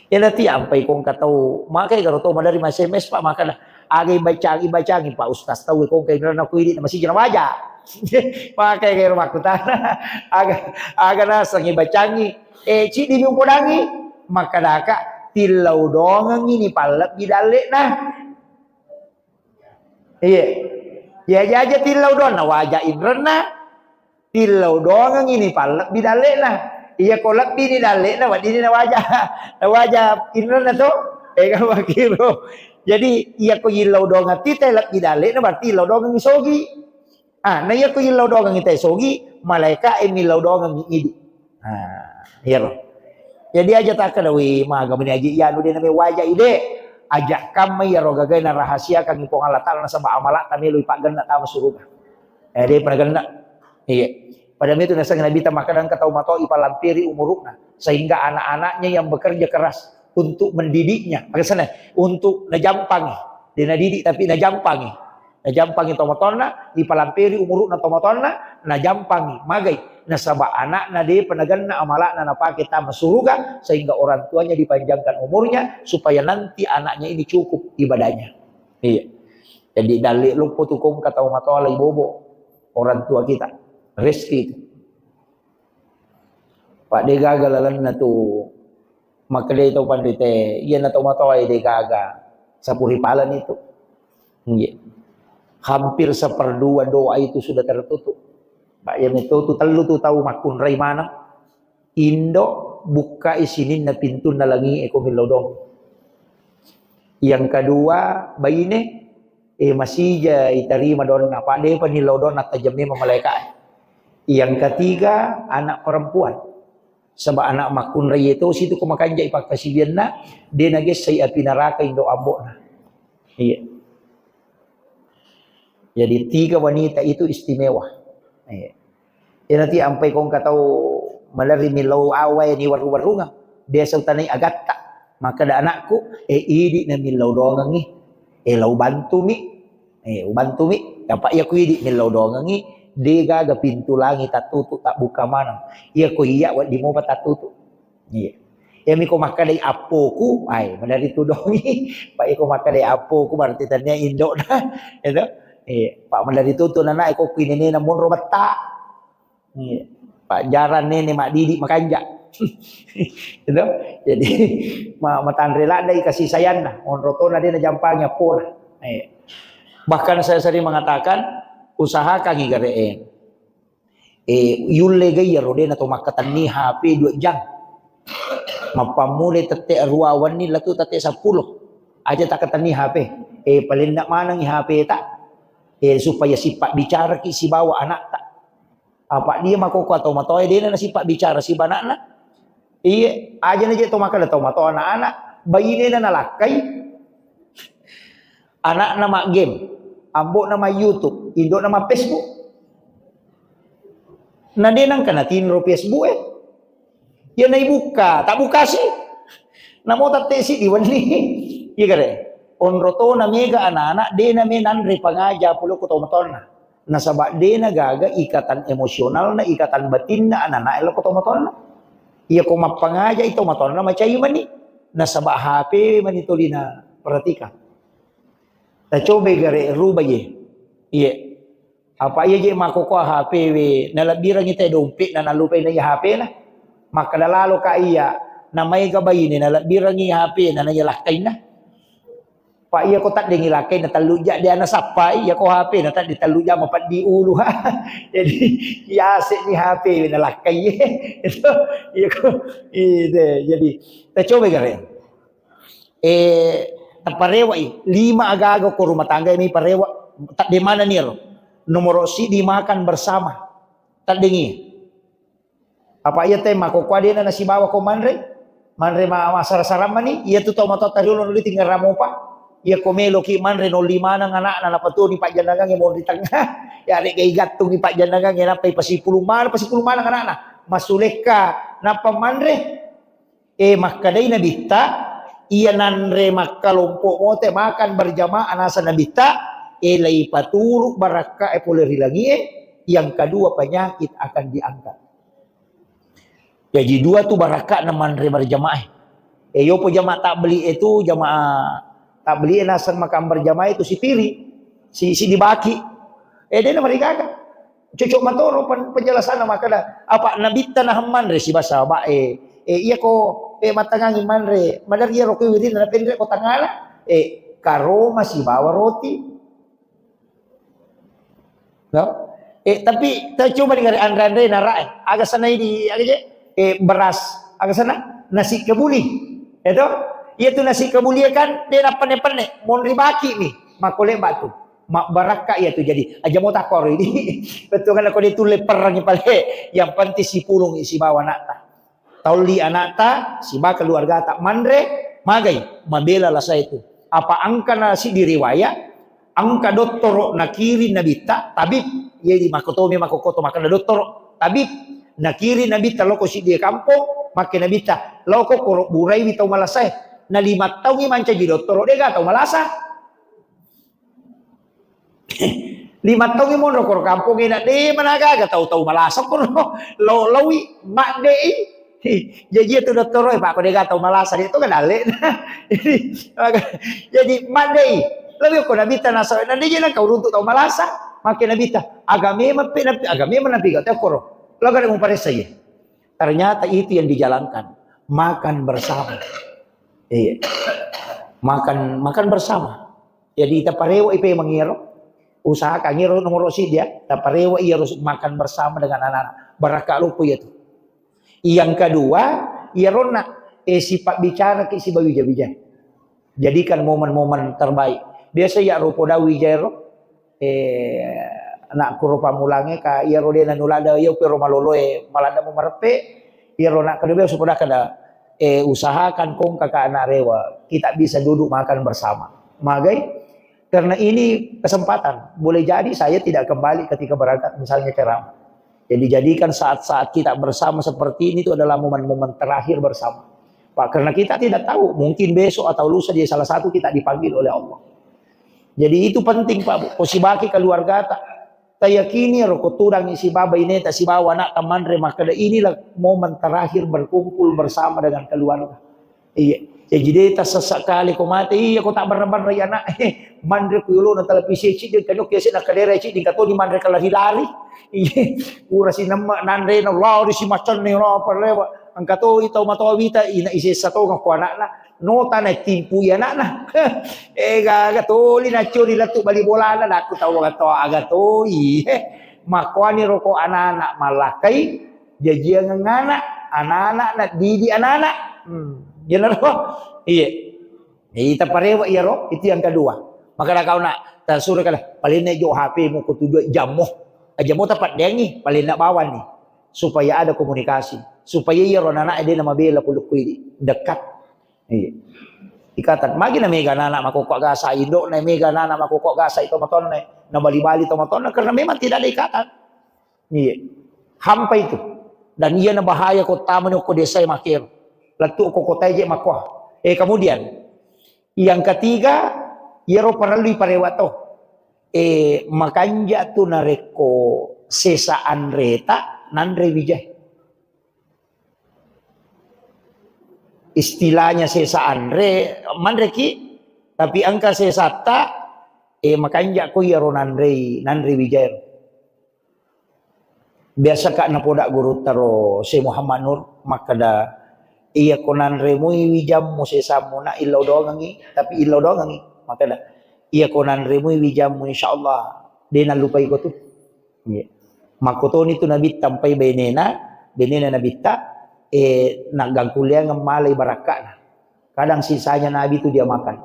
Iya nanti ampai ko engka tau, makai garo tau madari ma S M S, Pak, makana aga ibacangi, ibacangi, Pak Ustaz, tau ko engka inrenna ko idi na masija nawaja. Makai garo makkutana, aga, aga naseng ibacangi, eh, ciddi mi upodangi, makkadaka, tillau dongengi ni pallebbi dallekna. Iya. Iya, aja-aja tillau doang, nawaja inrenna, tillau doangengi ni pallebbi dallekna. Iya ko lebbi ni dallekna, wedding ni nawaja, nawaja inrenna to. Eh, kan makkiro. Jadi, iya ko yillau doangeng tite lebbi dallekna, berarti yillau doangengi sogi. Ah, na iya ko yillau doangengi te sogi, malaika e millau doangengi idi. Ah, iyaro. Jadi aja takkeda, "Wi, maga meni aji iyanu de name waja ide." Aja kamma iyaro gagae narahasiakangi Puang Allah Taala nasaba amala'ta melo ipaggenna tama suruga. Eh, de pernah genna. Iya. Pada itu naseng Nabi ta makkeda engka tau matoa ipalampiri umurukna sehingga anak-anaknya yang bekerja keras untuk mendidiknya. Maksudnya, untuk najampangi. De nadidik tapi najampangi. Najampangi tomatoanna, ipalampiri umuru'na tomatoanna, najampangi, magai. Nasaba anakna depa nagenna amala'na napake tama suruga, sehingga orang tuanya dipanjangkan umurnya, supaya nanti anaknya ini cukup ibadahnya. Iya. Jadi, dalle loppo tu kong kata matoa lai bobo orang tua kita. Rezeki itu. Pak, de gaga lalenna tu. Makkedai tau panrite, iyana tau matoae de gaga. Sapuri palani tu. Iya. Hampir seperdua doa itu sudah tertutup. Pak, iya meto tu tellu tu tau makkunrai maneng. Indo bukkai sininna pintunna langi e ko millau dong. Yang kedua, baine, eh, masija itarima donna, apa depa nillau donna tajam memang malaika. Yang ketiga, anak perempuan. Sebab anak makkunrai itu situ ko makanjai pakkasiwianna, de nagessai api neraka indo ambo'na. Iya. Jadi tiga wanita itu istimewa. Iya. Iyanati ampai kongka tau malerri millau awae ni warru-warrungang. Biasa utanai agatta. Makkeda anakku, eh, idi na millau dongengi. Eh, lau bantumi. Eh, ubantumi. Apa iya ku idi millau dongengi. De gaga pintu langi tattutu, tabbuka maneng. Iya ko iya wedding mopa tattutu. Iya. Iyami ko makkedai appoku, ai, maderri tudongi. Pak, iya ko makkedai appoku, berarti tania indokna. Itu. Iya. Pak, maderri tutu nana, iko kuinenena monro betta. Iya. Pak, jarang nene maddidi makanja. Itu. Jadi, ma-, matanre ladai kasih sayangna. Monro tona de najampangi appona. Iya. Bahkan saya sering mengatakan, usahakan igare. Eh, yulle ga iyaro de' na to makkatenni H P dua jam. Mappammulai tette' arua wenni lettu' tette' seppulo. Aja' takkatenni H P. Eh, palenna' manengngi H P ta. Eh, supaya sipabbicaraki sibawa ana'ta. Apa' dia makkokkoe to matoae de' na nasipabbicara sibawa ana'na. Iye, aja' na je' to makkeda to matoa ana'-ana', bainena nalakkai. Ana'na ma-game, ambo'na ma-YouTube, indo'na ma-Facebook. Na de' nengka natinro Facebook e. Iya naibukka, tabbukasi. Namo tette' siddi wenni. Iya gare. Onro tona mega ana'-ana' de' na me nanre pangaja pole ko to matoanna. Nasaba' de' na gaga ikatan emosionalna, ikatan batinna ana'-ana' e lao ko to matoanna. Iya ko mappangajai to matoanna macai mani. Nasaba' H P mani toli na perhatikan. Tacobai gare' rubai ye. Iye. Apa' iya je' makkokkoe H P we, nalebbirengngi te dompetna, nalupai na iya H P-na. Makkeda lalo ka iya, na maega baine nalebbirengngi H P-na, na iya lakkainna. Pa' iya ko taddengngi lakkainna tellu ja' de' nasappai, iya ko H P-na tadde tellu ja' mapeddi ulu. Jadi, iya ase'ni H P we nalakkai. Itu, iya ko, itu, jadi, tacobai gare'. Eh, taparewa'i, lima aga-aga ko rumah tangga ini parewa, tadde manenni ero. Nomoro siddi makan bersama. Taddengngi. Apa' iya te makkokkoe de' na nasibawa ko manre? Manre ma-, massara-sara mani, iya tu tau matoatta riolo nolli tinggal ramopa. Iya ko meloki manre nolli maneng ana'na, napatoni pajjannangangnge monri tengnga. Ya, de' gai gattungngi pajjannangangnge, nappai pasipulung maneng, pasipulung maneng ana'na. Masulekka, nappa manre. Eh, makkedai Nabitta, iya nanre makkalompo' mote makan berjamaah naseng Nabitta, eh, leipaturu' barakka' e pole ri langi' e, yang kedua penyakit akan diangkat. Jaji dua tu barakka'na manre berjamaah e. Eh, yopo jamaah tabligh e tu, jamaah tabligh e naseng makan berjamaah e tu sipiri, si, si dibaki. Eh, de' na marigaga. Cocok matoro pen-, penjelasanna makkeda, apa' Nabitta nahang manre sibawa sahaba'e. Eh, iya ko, eh, mattangangi manre, maderri iyaro ko wirinna napenre' ko tangngana, eh, karoma sibawa roti. No? Eh, tapi tacoba dengar anre-anre nara, eh. Aga sanai di, aga je? Eh, beras, aga sana? Nasi kebuli. Itu? Iya tu nasi kebuli kan, de' napenne-penne, monri baki mi. Makkole batu. Mabbarakka iya tu jadi. Aja mo takkoro ini. Betul kan ko de' tulle perrangi pale. Yang penting sipulung sibawa ana'ta. Taolli ana'ta, siba keluargata manre, magai, mabela lasa itu. Apa engka na siddi riwayat, engka dottoro nakiring Nabitta, tabib, jadi makkotomi makkokkoto makkeda dottoro, tabib, nakiring Nabitta loko siddi kampong, makke Nabitta, loko koro buraiwi tau malasae. Na lima taungi mancaji dottoro, de' gaga tau malasa. Lima taungi monro koro kampongnge na de' managaga tau-tau malasa koro lo-, laowi, madde'i. Jaji itu dottoro e, Pak, ko de' gaga tau malasa, de' to ga dalle'. Jadi, jadi madde'i. Laowi ko Nabitta nasaba' na de' je nengka uruntu' tau malasa. Makke Nabitta, aga memang pe, napi, aga memang napi ga tau koro. Lo ga de' muparessa ye. Ternyata itu yang dijalankan. Makan bersama. Iya. Makan, makan bersama. Jadi, taparewa ipe mangiro. Usahakan iro nomoro siddi ya. Taparewa iyaro makan bersama dengan anak-anak. Barakka' loppo iya tu. Yang kedua, iyaronna, eh, sipabbicaraki sibawa wija-wija. Jadikan momen-momen terbaik. Biasa ya rupo dawi jairo. Eh, anakku ro pammulangnge, ka iyaro de' nanuladda, iya upe ro maloloe, maladda mo mareppe, iyaro anak kedua biasa pada kada, eh, usahakan kong kakak anak rewa, kita bisa duduk makan bersama. Magai? Karena ini kesempatan. Boleh jadi saya tidak kembali ketika berangkat misalnya ceramah. Jadi jadikan saat-saat kita bersama seperti ini itu adalah momen-momen terakhir bersama. Pak, karena kita tidak tahu, mungkin besok atau lusa dia salah satu kita dipanggil oleh Allah. Jadi itu penting, Pak, Bu. Ko sibaki keluargata. Tayakini ro ko tudangi sibawa baineta sibawa anakta manre makkeda inilah momen terakhir berkumpul bersama dengan keluarga. Iya. Jaji de' tassessa kale ko mate, iya ko tabbarra-barrai anak. Manre ku yolona televisi ciddi, engka nokki ase' nakkaderai ciddi, engka toni manre kalari-lari. Iya. Pura sinemme' nanrena lari si macenni ro parrewa. Engka toi tau matoa wita, ina isessa tongeng ko anakna. Nota na timpui anakna. Eh, gaga toli naccuri lettu bali bolana, nakku tau aga to, aga toi. Eh. Makkuani roko anak-anak malakkai, jajiangeng anak, anak-anak na didi anak-anak. Hmm. Iyanaro. Iya. Jadi taparewa iyaro, itu yang kedua. Maka kau nak tasuro kala, paling naik jo H P mu ko tujuh jammu. Jammu tapaddengi, paling nak bawani. Supaya ada komunikasi. Supaya iyaro anak-anak dia nama bela kulukku ini. Dekat. Iya. Ikatan. Magi na mega anak makokko gasa indo, na mega anak makokko gasa itu matonna, na bali-bali to matonna karena memang tidak ada ikatan. Iya. Hampa itu. Dan iya na bahaya ko tamani ko desa makero. Lettu ko kota je makko. Eh, kemudian yang ketiga, iyaro parellu parewa to. Eh, makanja tu narekko sesa anreta nanre wijai. Istilahnya sesa anre, manreki, tapi engka sesatta, eh, makanja ko iyaro nanrei, nanre wijai. Biasa ka napoda gurutta ro Syekh Muhammad Nur makkeda, iya ko nanremui wijammu sesammu na illau doangengi, tapi illau doangengi makkeda, iya ko nanremui wijammu insyaallah de nallupai ko tu. Iya. Makkotoni tu Nabitta mpai benena, benena Nabitta, eh, naggangkulleangeng malai barakka'na. Kadang sisanya Nabi tu dia makan.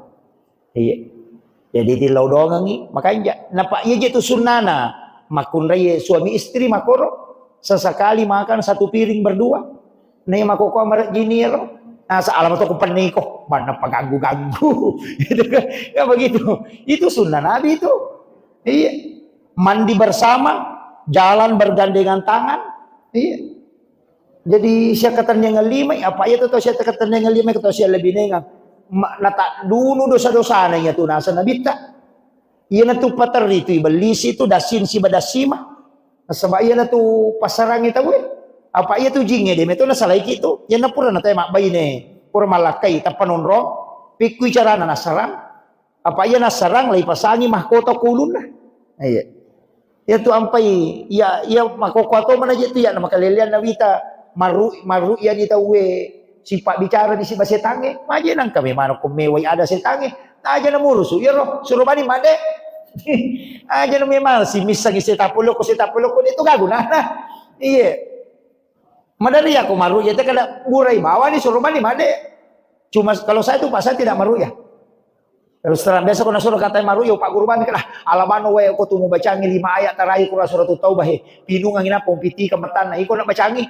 Iya. Jadi tillau doangengi, makanja. Napa iya je tu sunnana, makkunrai suami istri makoro, sesekali makan satu piring berdua. Nih makoko marejini ro. Nah, sealam tu kupenniko, mana paganggu-ganggu. Gitu kan. Ya begitu. Itu sunnah Nabi itu. Iya. Mandi bersama, jalan bergandengan tangan. Iya. Jadi sia katennengeng limai, apa iya tu tau sia katennengeng limai, tau sia lebih nengang. Ma-, nata dunu dosa-dosana iya tu nasa Nabitta. Iya na tu paterri tu ibellisi tu dasin siba dasima. Nasaba iya na tu passarangi tau e. Apa iya tu jinge de meto nasalaiki tu. Iya na pura na tau mabbaine, pura malakkai tappa nonrong, pikkui carana nasarang. Apa iya nasarang lai pasangi mahkota ko ulunna. Iya. Iya tu ampai, iya, iya makoko to mana je tu iya na makalelean na wita maru, maru iya ni tauwe sipa bicara di siba setange. Maje nangka memang ko mewai ada setange. Aja na murusu, iya ro, suruh bani made. Aja na memang si missangi setapuloko, setapuloko itu gagu nah. Iya. Madari aku maru ya, kada burai bawani suruh mani made. Cuma kalau saya tuh pasal tidak maru ya. Terus terang biasa kau nasuruh katai maru ya Pak Guru bani kada alabano wae ko tu mau bacangi lima ayat terakhir Quran surat Taubah he. Pinungang ina pompiti kemetan iko nak bacangi.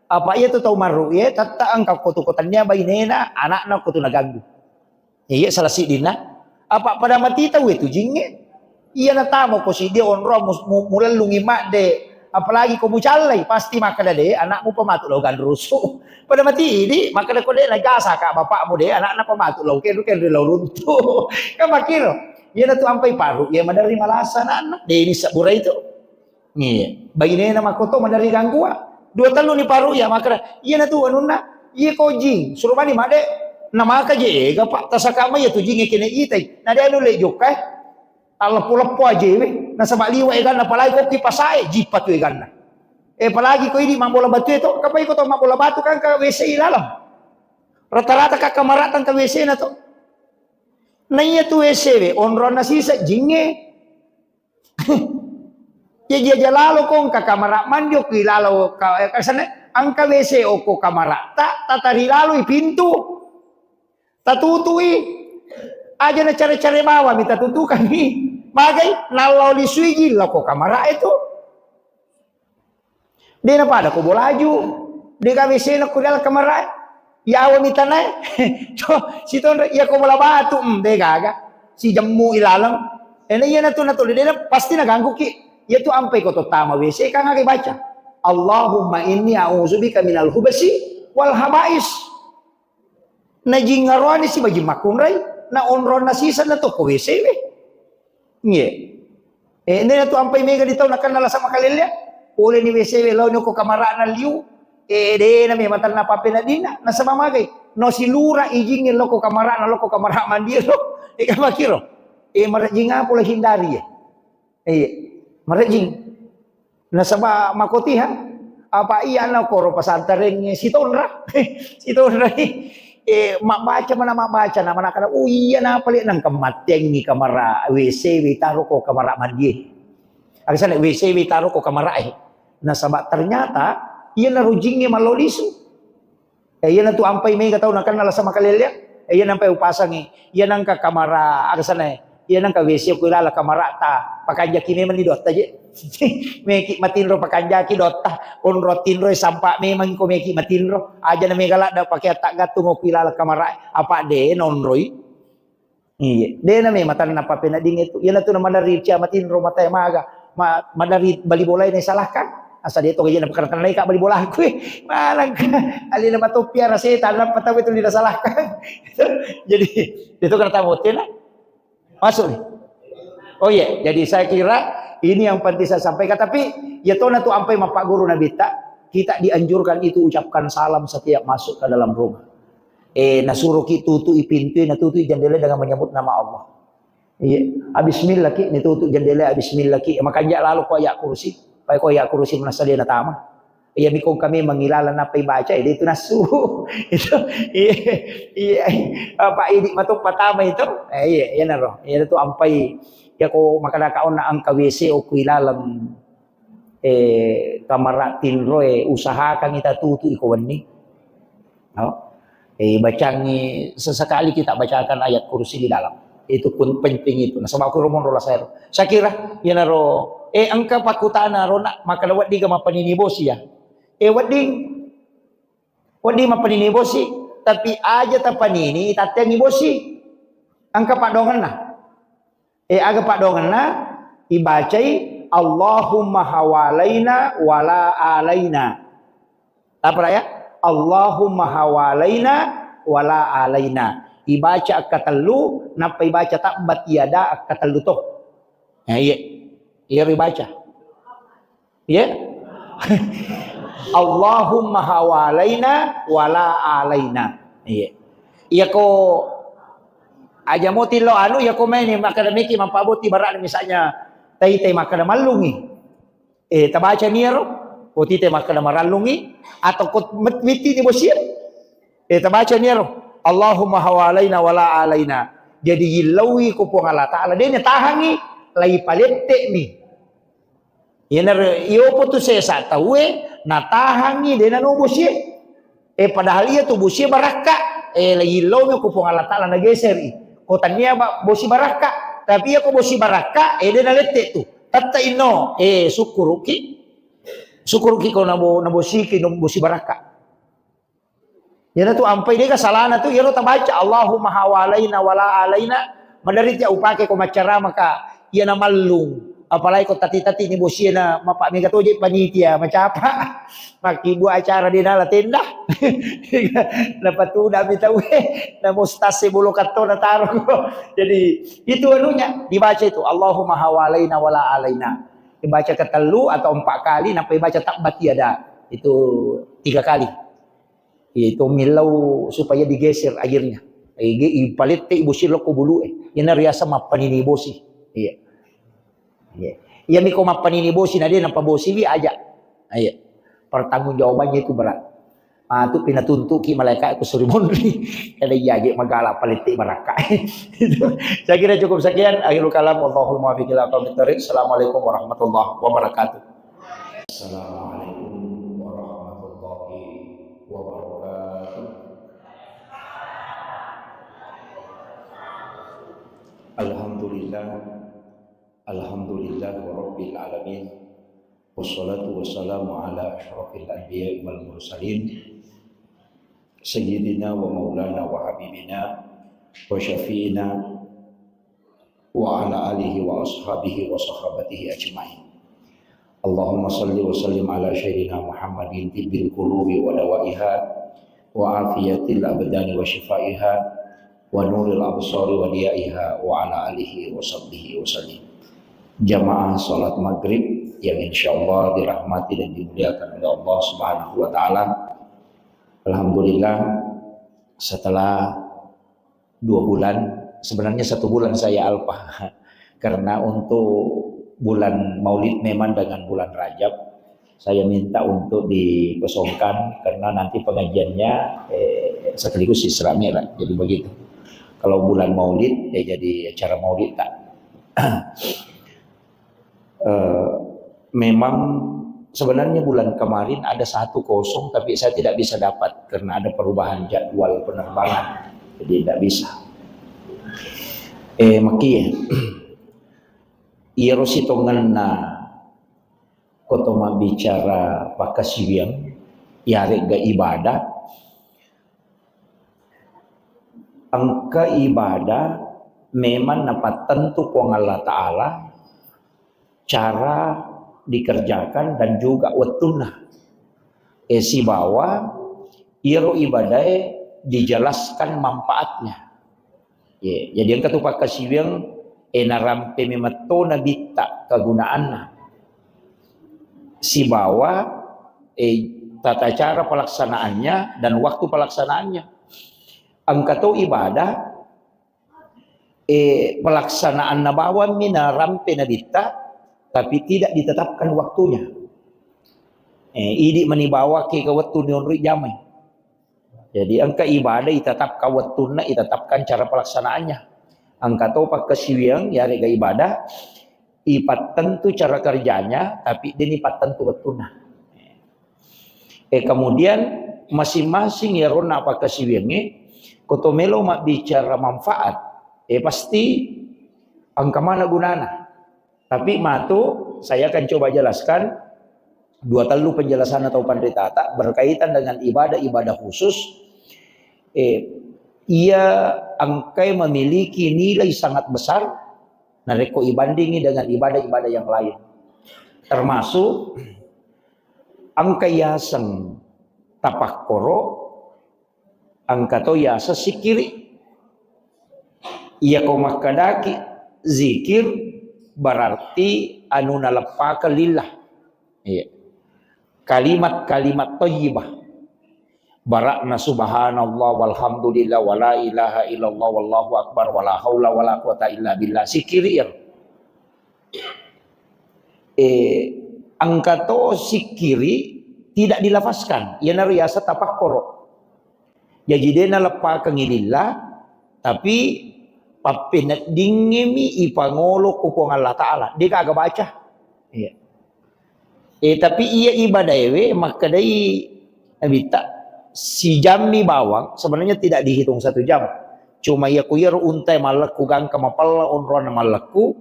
Apa iya tu tau maru ya, tatta engkau ko tu kotanya bainena, anakna ko tu naganggu. Iya, salah siddinna. Apa pada mati tau itu jinge? Iya na tamo ko siddi onrong mu-, mu-, mulellungi madde. Apalagi ko mucallai, pasti makkeda de, anakmu pematu lao ganrusu. Pada mati idi, makkeda ko de najasa ka bapakmu de, anakna pematu lao kenru kenru lao runtu. Kan makiro. Iya na tu ampai paru, iya madari malasa anakna. De ini sabura itu. Iya. Bainena makkoto madari ganggua. Dua tellu ni paru ya makkeda, iya na tu anunna, iya ko jing, suruh mani made, na maka je ega Pak, tasaka mai ya tu jing kene itai. Na de anu le jokka eh. Alleppo-leppo aje we. Nasaba liwa eganna palai kokki pasae, jipa tu eganna. Eh, apalagi ko idi mabbola batu e to, kapai ko to mabbola batu kan ka W C i laleng. Rata-rata ka kamara tang ka W C na to. Na iya tu W C we, onronna sisa jinge. Jaji aja lalo ko engka kamara mandi okki lalo ka, eh, kasane, engka W C okko kamara ta, tatari laloi pintu. Tatutui. Aja na care-care bawang mi tatutukangi. Magai, nallau lisui jilla ko kamara itu. De na pada ko bolaju. De gaga W C na ko dalam kamara. Yawa mi tanae. To, sitonro iya ko bola batu, mm, de gaga. Si jemmu ilaleng. Ena iya na tu na tu de na pasti na ganggu ki. Iya tu ampai ko to tama W C kan aga baca. Allahumma inni a'udzubika minal hubasi wal habais. Na jingaroani si bajing makkunrai, na onronna sisa na tokko W C we. Nge. Eh, nena tu ampai mega di tau nakenna lasa makalelleang. Pole ni W C we lao ni ko kamarana liu. Eh, de na memang tanna pape na dinna. Nasaba magai. No silura ijingnge loko kamarana, loko kamara mandi lo. Eh, kamakiro. Eh, marejing apa lo hindari ya. Iya, marejing. Nasaba makotiha, apa iya na koro pasantareng sitonra? Sitonra. Eh, mabbaca mana mabbaca, na mana kada, oh iya, na pale nang kemattengi kamara W C, we taro ko kamara mandi. Aga sana W C we taro ko kamarae. Nasaba ternyata iya na rujingnge mallo lisu. Eh, iya natu ampai mega tau nakenna lasa makalelea. Eh, iya nampai upasangi. Iya nangka kamara aga sana. Iya nangka W C ko ilala kamarata. Pakanjaki memang ni dotta je. Meki matinro pakanjaki dotta. Onro tinro sampa memang ko meki matinro. Aja na mega ladda pakai atta gattung ko ilala kamara. Apa de nonroi. Iya, de na me matanna papeneddingnge tu. Iya natu na maderri cia matinro matae maga. Ma-, maderri bali bolae na salahkan. Asa de to gaji na pakanai ka bali bolaku. Manang alina matoppi ara setan nappa tau itu lina salahkan. Jadi, itu kena tamu tena. Masuk nih. Oh iya, jadi saya kira ini yang penting saya sampaikan. Tapi ya tona tu ampai mapak guru Nabi ta, kita dianjurkan itu ucapkan salam setiap masuk ke dalam rumah. Eh, nasuroki tutu'i pintu, natutu'i jendela dengan menyebut nama Allah. Iya, bismillah ki, nitutu jendela, bismillah ki. Makanja lalu ko ayat kursi, pai ko ayat kursi manassa de natama. Iya, mikong kami mangilala napa ibaca, eh, itu nasu. Itu, iya, iya. Apa idi matu pertama itu? Eh, iya, iya naro. Iya tu ampai, ya ko makadaka onna angka W C oku ilaleng eh, kamara tinroe, usahakan ita tutu iko wenni. No? Eh, bacangi sesekali kita bacakan ayat kursi di dalam. Itu pun penting itu. Nasaba aku romo rola saya. Saya kira, iyanaro, eh, engka pakutana rona, maka wedding ga mapanini bosi ya. Eh, wedding, wedding mapanini bosi, tapi aja tapanini, tatengi bosi. Engka padongenna. Eh, aga padongenna? Ibacai, "Allahumma hawalaina wala alaina." Apa ya? "Allahumma hawalaina wala alaina." Ibaca akkatellu, nappa ibaca tabbat yada akkatellu to. Eh, iya. Iya ribaca. Iya. "Allahumma hawalaina wala alaina." Iya. Iya ko aja mo tillo anu, iya ko maini makkada meki mappaboti barang misalnya tai-tai makkada mallungi. Eh, tabaca niaro, ko tite makkada marallungi, atau ko met-, mitti ni bosie. Eh, tabaca niaro, "Allahumma hawalaina wala alaina." Jadi yillauwi ko Puang Allah Ta'ala, dene tahangi, lai palette'mi. Iyanaro, iyopo tu sesa tauwe, natahangi, de nano bosie. Eh, padahal iya tu bosie barakka. Eh, la yillomi ko Puang Allah Ta'ala nageseri. Ko tania ba-, bosi barakka. Tapi iya ko bosi barakka, eh, de nalette tu. Tette inno, eh, sukkuruki. Sukkuruki ko nabo-, nabosiki, no bosi barakka. Iyanatu ampai dega salana tu, iyaro tabaca, "Allahumma hawalaina wala alaina." Maderri tia upake ko maccarama ka, iyana mallung. Apalagi ko tati-tati ni bosie na mapa mega toje panitia, macapa. Makkibua acara de nala tenda. Napatudami tauwe, na mustase bolo katto na taro. Jadi, itu anunya, dibaca itu, "Allahumma hawalaina wala alaina." Dibaca ketellu atau empat kali, nappa dibaca tabbat yada. Itu tiga kali. Iya, itu millau supaya digeser airnya. Ige-, ipalette bosi lokko bulu e. Ina riasa mappanini bosi. Iya. Iya. Iya miko mappanini bosi, na de napabosiwi aja. Iya. Pertanggungjawabannya itu berat. Ah, tu pinatuntuki malaikat ku suri monri. Kada iya aja magala palette barakka. Itu. Saya kira cukup sekian. Akhirul kalam. Wallahul muwaffiq ila aqwamit thariq. Assalamualaikum warahmatullahi wabarakatuh. Assalamualaikum warahmatullahi wabarakatuh. Alhamdulillah. Alhamdulillah rabbil alamin. Wassalatu wassalamu ala asyrafil anbiya'i wal mursalin. Sayyidina wa maulana wa habibina wa syafi'ina wa ala alihi wa ashabihi wa sahabatihi ajma'in. Allahumma salli wa sallim ala sayyidina Muhammadin tibbil qulubi wa dawaiha wa afiyatil abdani wa shifaiha wa nuril absari wa diyaiha wa ala alihi wa sahbihi wa sallim. Jamaah salat maghrib yang insyaallah dirahmati dan dimuliakan oleh Allah Subhanahu wa taala. Alhamdulillah, setelah dua bulan, sebenarnya satu bulan saya alpa. Karena untuk bulan Maulid memang dengan bulan Rajab, saya minta untuk dikosongkan karena nanti pengajiannya, eh, sekaligus Isra Mi'raj. Jadi begitu. Kalau bulan Maulid, ya jadi acara Maulid tak. Eh, memang sebenarnya bulan kemarin ada satu kosong, tapi saya tidak bisa dapat karena ada perubahan jadwal penerbangan, jadi tidak bisa. Eh, makie, iyaro sitongenna ko to mabbicara pakkasiwiang, iyaregga ibadah, engka ibadah memang napattentu Puang Allah Ta'ala cara dikerjakan dan juga wettunna. Eh, sibawa iyaro ibadae dijelaskan manfaatnya. Ye, jadi engka tu pakkasiwiang, eh, narampe memetto nabitta kegunaanna. Sibawa, eh, tata cara pelaksanaannya dan waktu pelaksanaannya. Engka to ibadah, eh, pelaksanaanna bawammi narampe nabitta, tapi tidak ditetapkan waktunya. Eh, idi mani bawaki ke wettu nionroi jamai. Jadi engka ibadah itetapkan wettunna, itetapkan cara pelaksanaannya. Engka to pakkasiwiang, yarega ibadah, ipattentu cara kerjanya, tapi deni pattentu wettunna. Eh, kemudian masing-masing yaronna pakkasiwiangnge, ko to melo mabbicara manfaat, eh, pasti engka mana gunana. Tapi matu, saya akan coba jelaskan dua tellu penjelasan atau panritata berkaitan dengan ibadah-ibadah khusus. Eh, ia engkai memiliki nilai sangat besar narekko ibandingi dengan ibadah-ibadah yang lain. Termasuk engka yaseng tapakkoro, engka to yaseng sikiri. Iyako makkedaki zikir, berarti anu naleppakeng lillah. Iya. Kalimat-kalimat thayyibah. Barakna subhanallah walhamdulillah wala ilaha illallah wallahu akbar wala haula wala quwata illa billah. Sikiri iyaro. Eh, engka to sikiri tidak dilafaskan. Iyanaro yaseng tapakkoro. Jaji de naleppakengngi lillah, tapi pappeneddingngemi ipangolo ku Puang Allah Ta'ala. De gaga baca. Iya. Eh, tapi iya ibadaewe makkedai Nabitta, sijammi bawang, sebenarnya tidak dihitung satu jam. Cuma iya ku iyaro untae mallekku gangka mapella onronna mallekku,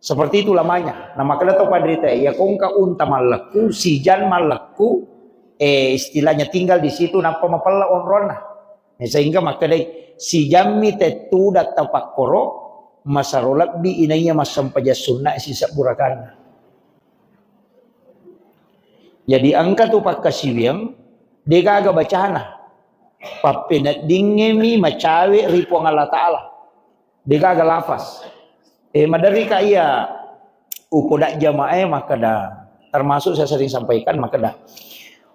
seperti itu lamanya. Nah, makkeda to panrita, iya kongka unta mallekku, sijan mallekku, eh, istilahnya tinggal di situ, nappa mapella onronna. Nah, sehingga makkedai, sijammi tettu datta pakkoro, masaro lebbi inaiya massempajang sunna sisebbu rakanna. Jadi engka tu pakkasiwiang, degaga bacana. Pappeneddingngemi macawe ri Puang Allah Ta'ala. Degaga lafaz. Eh, maderri ka iya upoda jamaah makkeda, termasuk saya sering sampaikan makkeda,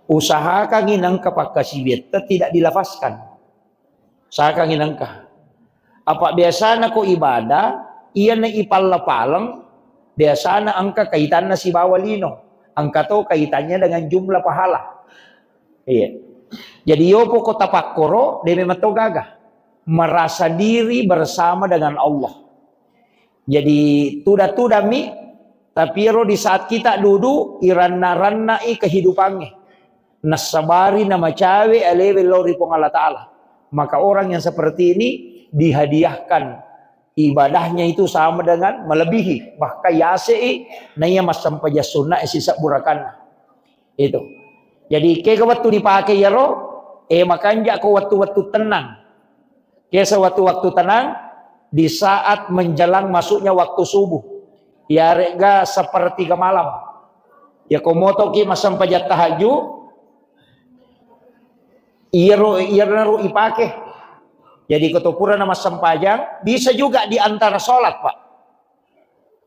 usahakangi nengka pakkasiwiatta tidak dilafazkan. Usahakangi nengka. Apa biasana ko ibadah, iyana ipalla-paleng, biasana engka kaitanna sibawa lino. Engka to kaitannya dengan jumlah pahala. Iya. Jadi yopo ko tapakkoro, de memang to gaga. Merasa diri bersama dengan Allah. Jadi tuda-tudami, tapi ero di saat kita duduk, iranna-rannai kehidupannya. Nassabari namacawe alewe lao ri Puang Allah Ta'ala. Maka orang yang seperti ini dihadiahkan ibadahnya itu sama dengan melebihi. Bahkan yasei naiya massempajang sunna sisebbu rakanna. Itu. Jadi, kega wettu dipake iyaro, eh, makanja ko wettu-wettu tenang. Kesa wettu-wettu tenang, di saat menjelang masuknya waktu subuh. Iyare'ga sepertiga malam. Ya, ko motoki massempajang tahajud, iyaro, iyaro ipake. Jadi, ko to pura na massempajang, bisa juga di antara sholat, Pak.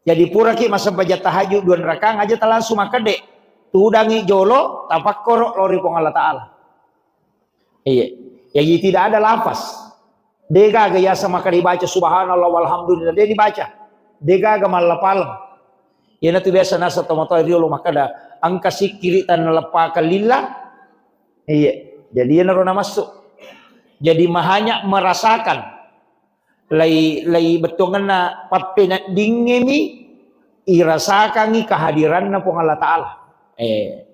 Jadi puraki massempajang tahajud dua rakang aja ta langsung makkede. Tudangi jolo, tapakkoro lao ri Puang Allah Ta'ala. Iya. Jadi tidak ada lafaz. Degaga yasa makkeda dibaca subhanallah walhamdulillah, de dibaca. Degaga mallapaleng. Iyanatu biasa nasa tomatoa riolo makkeda, engka sikkiri tanna leppakang lillah. Iya. Jadi iyanaro namassu. Jadi mahanya merasakan lai, lai bettuangenna pappeneddingngemi irasakangngi kehadiranna Puang Allah Ta'ala. Eh,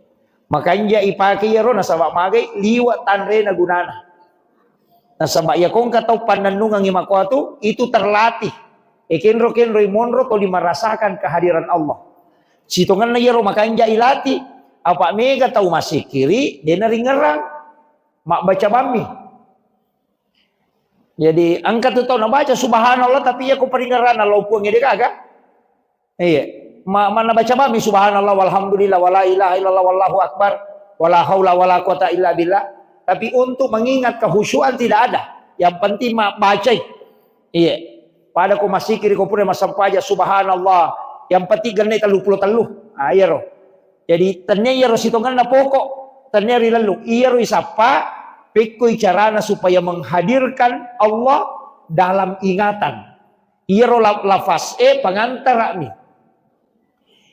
makanja ipake iyaro nasaba magai liwa tanrena gunana. Nasaba iya ko engka tau pannennungengngi makoatu, itu terlatih. E, kenro-kenroi monro toli merasakan kehadiran Allah. Sitongenna iyaro makanja ilati, apa mega tau massikkiri, de naringerang. Mabbaca bammi. Jadi, engka tu tau nabaca subhanallah, tapi iya ko paringerranna lao Puang e de gaga. Iya. Ma-, mana baca bami subhanallah walhamdulillah wala ilaha illallah wallahu akbar wala haula wala quwata illa billah. Tapi untuk mengingat kehusyuan tidak ada. Yang penting ma bacai. Iya. Pada ko masikiri ko pura massempajang subhanallah. Yang penting genne tellu pulo tellu. Ah, iya ro. Jadi tenne iya ro sitonganna pokok. Tenne ri lellu. Iya ro isappa pekko carana supaya menghadirkan Allah dalam ingatan. Iyaro la-, lafaz e pangantara'mi.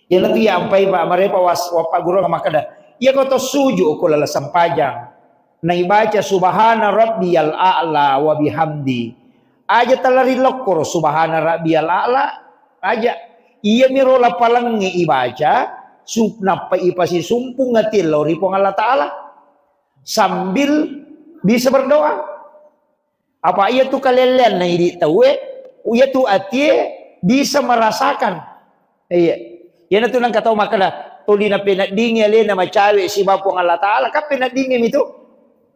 Iyanatu iya ampai pa-, marepa was-, wappaggurunna makkeda, iyako to suju ko laleng sempajang, naibaca subhana rabbiyal a'la wa bihamdi. Aja tala rilokkoro subhana rabbiyal a'la, aja. Iyamiro lapalengnge ibaca, su-, nappa ipasisumpung ati lao ri Puang Allah Ta'ala sambil bisa berdoa. Apa iya tu kalelleanna idi tauwe, iya tu atie bisa merasakan. Iya. Iyanatu nengka tau makkeda, tuli napeneddingi alena macawe siba Puang Allah Ta'ala, kan peneddingimi tu.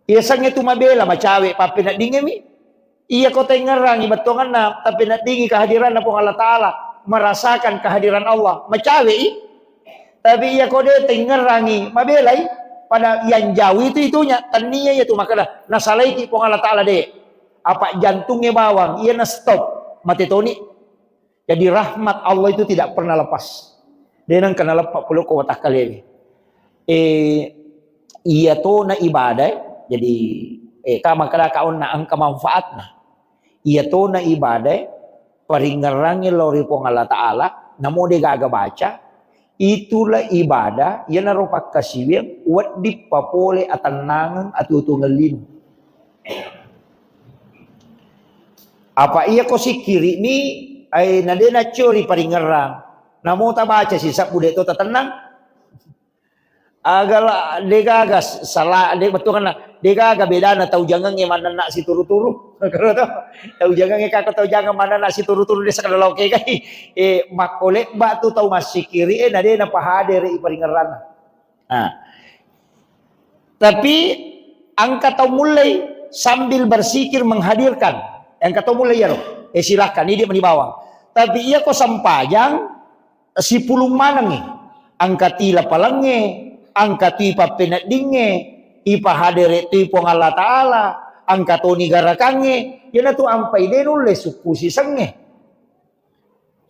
Iya sangnge tu mabela macawe pappeneddingimi. Iya ko tengngerangi bettuanganna, tapeneddingi kehadiranna Puang Allah Ta'ala, merasakan kehadiran Allah, macawe i. Tapi iya ko de tengngerangi, mabelai. Pada yang jauh itu itunya, tania iya tu makkeda, nasalaiki Puang Allah Ta'ala de. Apa jantungnge bawang, iya na stop, mate toni. Jadi rahmat Allah itu tidak pernah lepas. De nengka naleppa pole ko watakkalewe. Eh, iya tona ibadah, jadi, eh, ka makkeda ka onna engka manfaatna. Iya tona ibadah, paringngerangngi lao ri Puang Allah Ta'ala, namo de gaga baca, itulah ibadah, iyanaro pakkasiwiang, wedding papole atennangeng atuo-tuongeng lino. Apa iya ko sikkiri'mi, ai, na de naccio ri paringngerang, namo tabaca sisebbu de to tatennang. Agala degaga sala, de bettuanna degaga bedana tau jangengnge mannenna situru-turu. Tau jangengnge kako tau jangeng mannenna situru-turu de sakala loke gai. Eh, makko lebba tu tau massikiri e na de napahadere i paringerranna. Nah. Tapi engka tau mullei sambil bersikir menghadirkan. Engka tau mullei iyaro. Eh, silakan, ini dia meni bawang. Tapi iya ko sempajang, sipulung manengngi. Angkati lapalengnge, angkati pappeneddingnge, ipahadere tu Puang Allah Ta'ala, angka toni garakangnge, iyanatu ampai de nulle sukku sisengnge.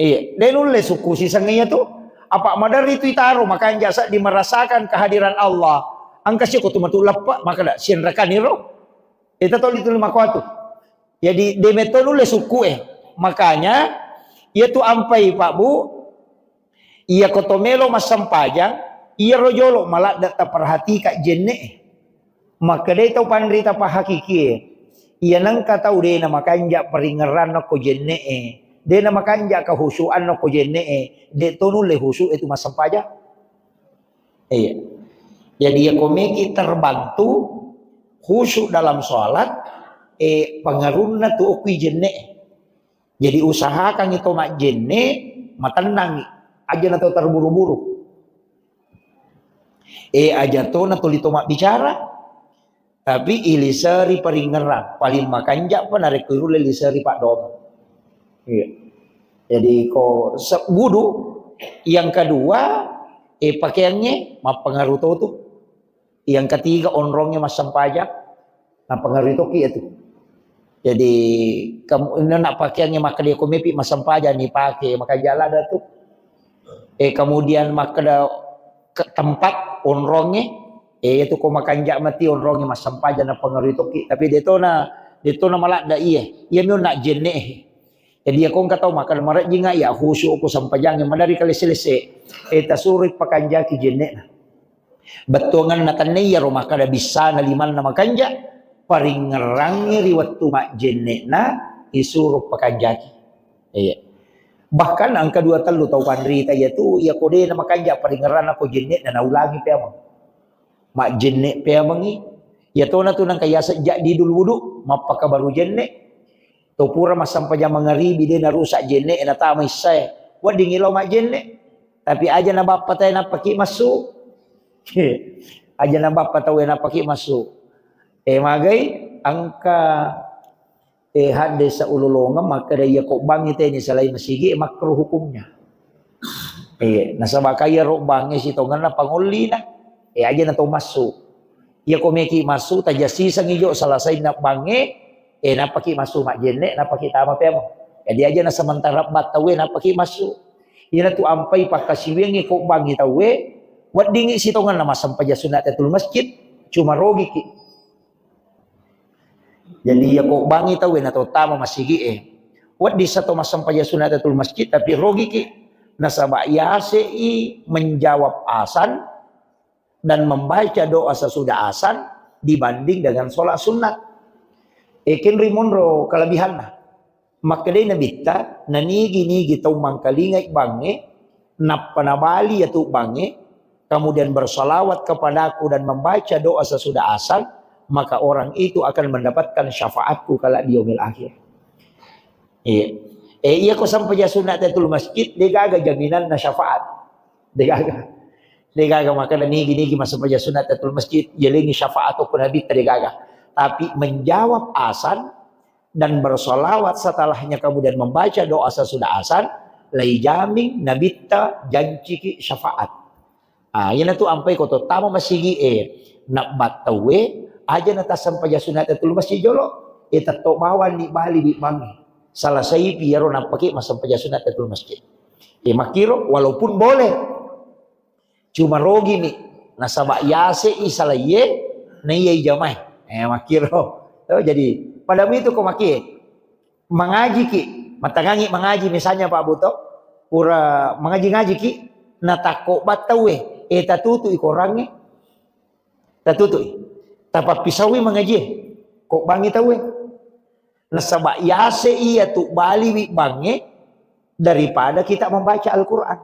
Iya, de nulle sukku sisengnge iyatu. Apa maderri tu itaro, makanja seddi merasakan kehadiran Allah. Angka siko tu matu leppe, makkeda sienrekaniro. Ita toli tu lima kuatu. Jadi, de metto nulle sukku e. Makanya, iya tu ampai, Pak Bu, iya ko to melo massempajang, iya ro jolo maladde taperhatika jenne e. Makkedai tau panrita pahakikie, iya nengka tau de namakanja paringngerranna ko jenne e, de namakanja kahusuanna ko jenne e, de to nulle husu e tu massempajang. Iya. Jadi, iya ko meki terbantu khusyuk dalam sholat, eh, pengaruhna tu okui jenne. Jadi, usahakan itu majjenne, matennangi. Aja na to terburu-buru. Eh, aja to na tuli to mabbicara. Tapi iliseri paringngerang, paling makanja pa narekko irulle iliseri paddoang. Iya. Jadi ko se-, wudu, yang kedua, eh, pakaiannya mappengaruh to tu. Yang ketiga, onrongnya massempajang, nappengaruh toki itu. Jadi kamu ini nak pakaiannya makkeda ko mepi massempajang ni pakai makanja ladde tu. Eh, kemudian makkeda ke tempat onrongnge, eh, itu ko makanja mati onrongnge massempajang na pengaruh toki. Tapi de tona, de tona maladde iye. Iya mi nak jenne. Jadi iya ko engka tau makkeda marejjinga iya khusyuk ko sempajangnge maderri kalesse-lesse. Eh, tasuroi pakanjaki jennena. Bettuanganna tenne iyaro makkeda bissana limanna makanja, paringngerangngi ri wettu majjenne'na isuro pakanjaki. Iya. Bahkan engka dua tellu tau panrita iyatu, iya ko de' namakanja paringerranna ko jenne'na naulangi peameng. Majjenne' peamengngi. Iyatona tu nengka yaseng jadidul wudu, mappakabaru jenne'. To pura massempajang mangaribi de' narusak jenne', natama issae. Weddingngi lao majjenne'. Tapi aja na bappa tauwe nappaki massu. Aja na bappa tauwe nappaki massu. Eh, magai engka Eh, hadde saulolongeng makkeda, iya ko bangngi tauwe ni salai masigi, eh, makruh hukumnya. Eh, nasaba ka iyaro bangnge sitongenna pangollina. Eh, aja na to massu. Iya ko meki massu, tajassisengngi jo salasainna bangnge, eh, nappaki massu majjenne', nappaki tama peameng. Jadi aja na sementara battauwe nappaki massu. Iyana tu ampai pakkasiwiangngi ko bangngi tauwe, weddingngi sitongenna massempajang sunna tahiyatul masjid, cuma rogiki. Jadi, iya ko bangngi tauwe na to tama masigi'e, wedding sa to massempajang sunna tahiyatul masjid, tapi rogiki. Nasaba yase'i menjawab azan dan membaca doa sesudah azan dibanding dengan sholat sunat. Ekin rimunro kelebihanna. Makkedai Nabitta, nanigi-nigi tau mangkalingai bangnge, nappa nabali iyatu bangnge, kemudian bersalawat kepadaku dan membaca doa sesudah azan, maka orang itu akan mendapatkan syafaatku kelak di yaumil akhir. Iya. Eh, iya ko sempajang sunat tahiyatul masjid, de' gaga jaminanna syafaat. De' gaga. De' gaga, maka nigi-nigi massempajang sunat tahiyatul masjid, yalengngi syafaat ko Nabitta, de' gaga. Tapi menjawab azan dan bersalawat setelahnya, kemudian membaca doa sesudah azan, lai jamin Nabitta janciki syafaat. Ah, iyana tu ampai ko to tama masigi'e, nabbattauwe, aja na tassempajang sunat tahiyatul masjid jolo, eh, tetto bawang ni bali wi bangnge. Salasaipi iyaro nappaki massempajang sunat tahiyatul masjid. Eh, makkiro, walaupun boleh, cuma rogimi, nasaba yase'i salaiye, na iyai jamae. Eh, makkiro. Oh, jadi, pada itu ko makie, mangajiki, matangangi mangaji misalnya Pak Buto, pura mangaji-ngajiki, natakko battauwe, eh, tatutu'i korangnge, tatutu'i, tapappisaui mangajie, ko bangngi tauwe. Nasaba yase'i iyatu baliwi bangnge daripada kita membaca Al-Quran.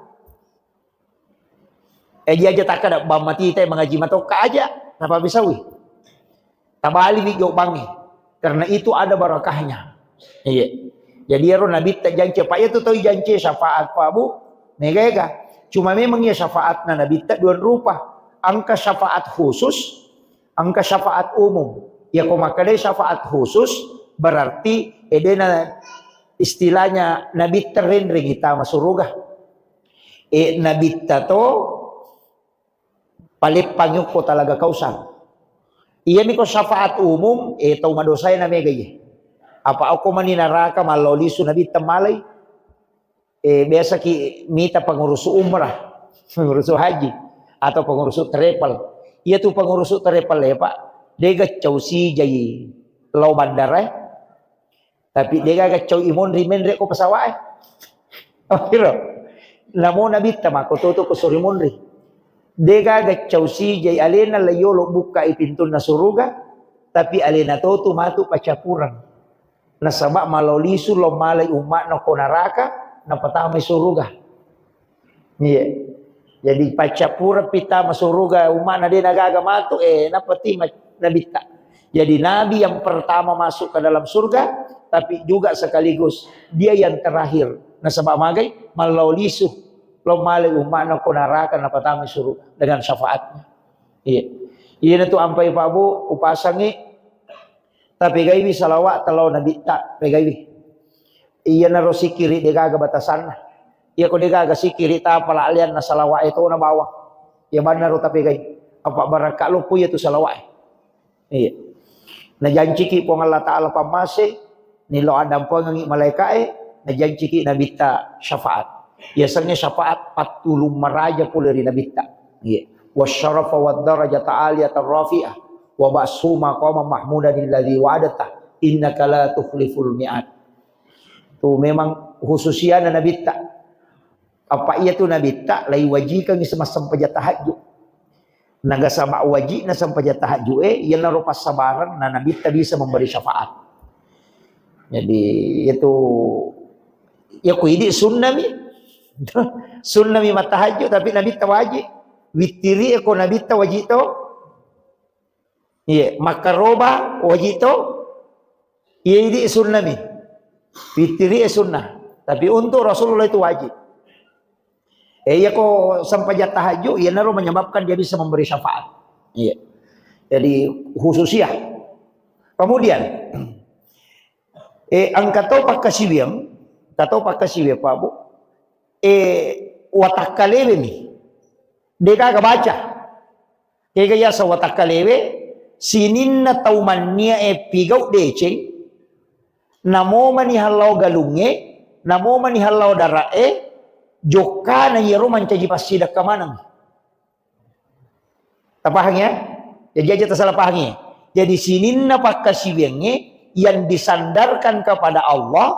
Eh, dia aja takkada, bang matita mangaji matokka aja, napabisauwi. Tabaliwi jo bangnge. Karena itu ada barakahnya. Iya. Jadi ero Nabitta jance, Pak, iya tu tau jance syafaat, Pak, Bu. Mega-ega. Cuma memang iya syafaatna Nabitta dua rupa. Engka syafaat khusus, engka syafaat umum. Ya, ko makkadai syafaat khusus, berarti edena istilahnya Nabitta renreng tama suruga. E, Nabitta to paleppangi okko talaga Kausar. Iyami ko syafaat umum, e, tau madosae na mega iye. Apa okko mani naraka mallao lisu Nabitta malai. E, biasa ki mita pengurusu umrah, pengurusu haji, atau pengurusu travel. Iya tu pengurusu travel e, Pak, dega cau sijai lao bandara e. Tapi dega gaccau i monri menre ko pesawat e. Okiro. Namo Nabitta mako toto ko sori monri. Dega gaccau sijai alena la yolo bukka i pintunna suruga, tapi alena totu matu paccapureng. Nasaba malao lisu lao malai umma'na ko naraka, napatamai suruga. Iya. Jadi paccappureng pi tama suruga umma'na de nagaga matu, eh, nappa tima Nabitta. Jadi Nabi yang pertama masuk ke dalam surga, tapi juga sekaligus dia yang terakhir. Nasaba magai, malao lisu lao malai umma'na ko naraka, napatamai suruga dengan syafaatnya. Iya. Iya na tu ampai Pak Bu, upasangi, tapi gaiwi salawat talo Nabitta, pegaiwi. Iyanaro sikiri degaga batasanna. Iya ko degaga sikiri tapala alianna salawat e tona bawang. Iya bannaro tapegai. Apa barakka loppo iya tu salawat e. Iya. Najanciki Puang Allah Ta'ala pammase, nilo addampengengi malaika e, najanciki Nabitta syafaat. Iya sengnge syafaat pattulung maraja pole ri Nabitta. Iya. Wasyarafa wad darajata aliyatan rafi'ah. Wa ba'su maqama mahmudan alladzi wa'adta. Innaka la tukhliful mi'ad. Tu memang khususiana Nabitta. Apa iya tu Nabitta lai wajikangi semasa sempajang tahajud. Nagasaba wajibna sempajang tahajud e, iyanaro passabarenna Nabitta bisa memberi syafaat. Jadi itu Ya ko idi sunnami. Sunnami mattahajju, tapi nabitta wajib. Wittiri ko nabitta wajib to. Iya, makkaroba wajib to. Iya, idi sunnami. Wittiri e sunnah. Tapi untuk Rasulullah itu wajib. Eh, iya ko sempajang tahajud, iya naro menyebabkan dia bisa memberi syafaat. Iya. Jadi khususiyah. Kemudian, eh, engka to pakkasiwiang, engka to pakkasiwiang, Pak Bu. Eh, watakkalewe mi. Degaga baca. Kega yaseng watakkalewe, sininna tau manniae pigau deceng, namo mani hallau galungnge, namo mani hallau dara'e, jokkana iyaro mancaji passidekka maneng. Tapahang ya? Jadi aja tasalah pahangi. Jadi sininna pakkasiwiangnge yang disandarkan kepada Allah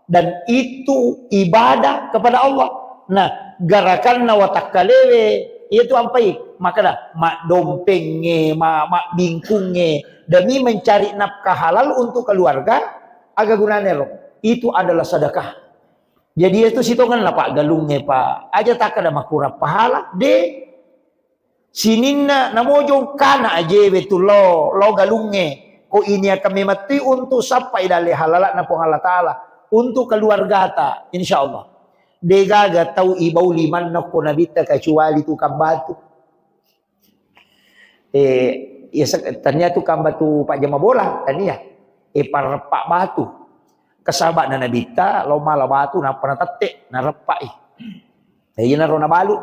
dan itu ibadah kepada Allah. Nah, garakanna watakkalewe, itu ampai. Makana, maddompengnge, ma-, mabbingkungnge, demi mencari nafkah halal untuk keluarga, aga gunane ro? Itu adalah sedekah. Jadi itu sitongenna, Pak, galungnge, Pak. Aja takkada makurang pahala, de. Sininna namo jongkana ajewe tu lo, lo galungnge. Ko ini akan memettui untuk sappai dalle halala'na Puang Allah Ta'ala. Untuk keluargata, insya Allah. Degaga tau ibau limanna ko nabitta kecuali tukang batu. Eh, ya, se-, tania tukang batu pajama bola, tania. Eh, pareppa batu. Kesaba'na nabitta, lo mala batu, nappa natette, nareppai. Eh, iyanaro nabalu.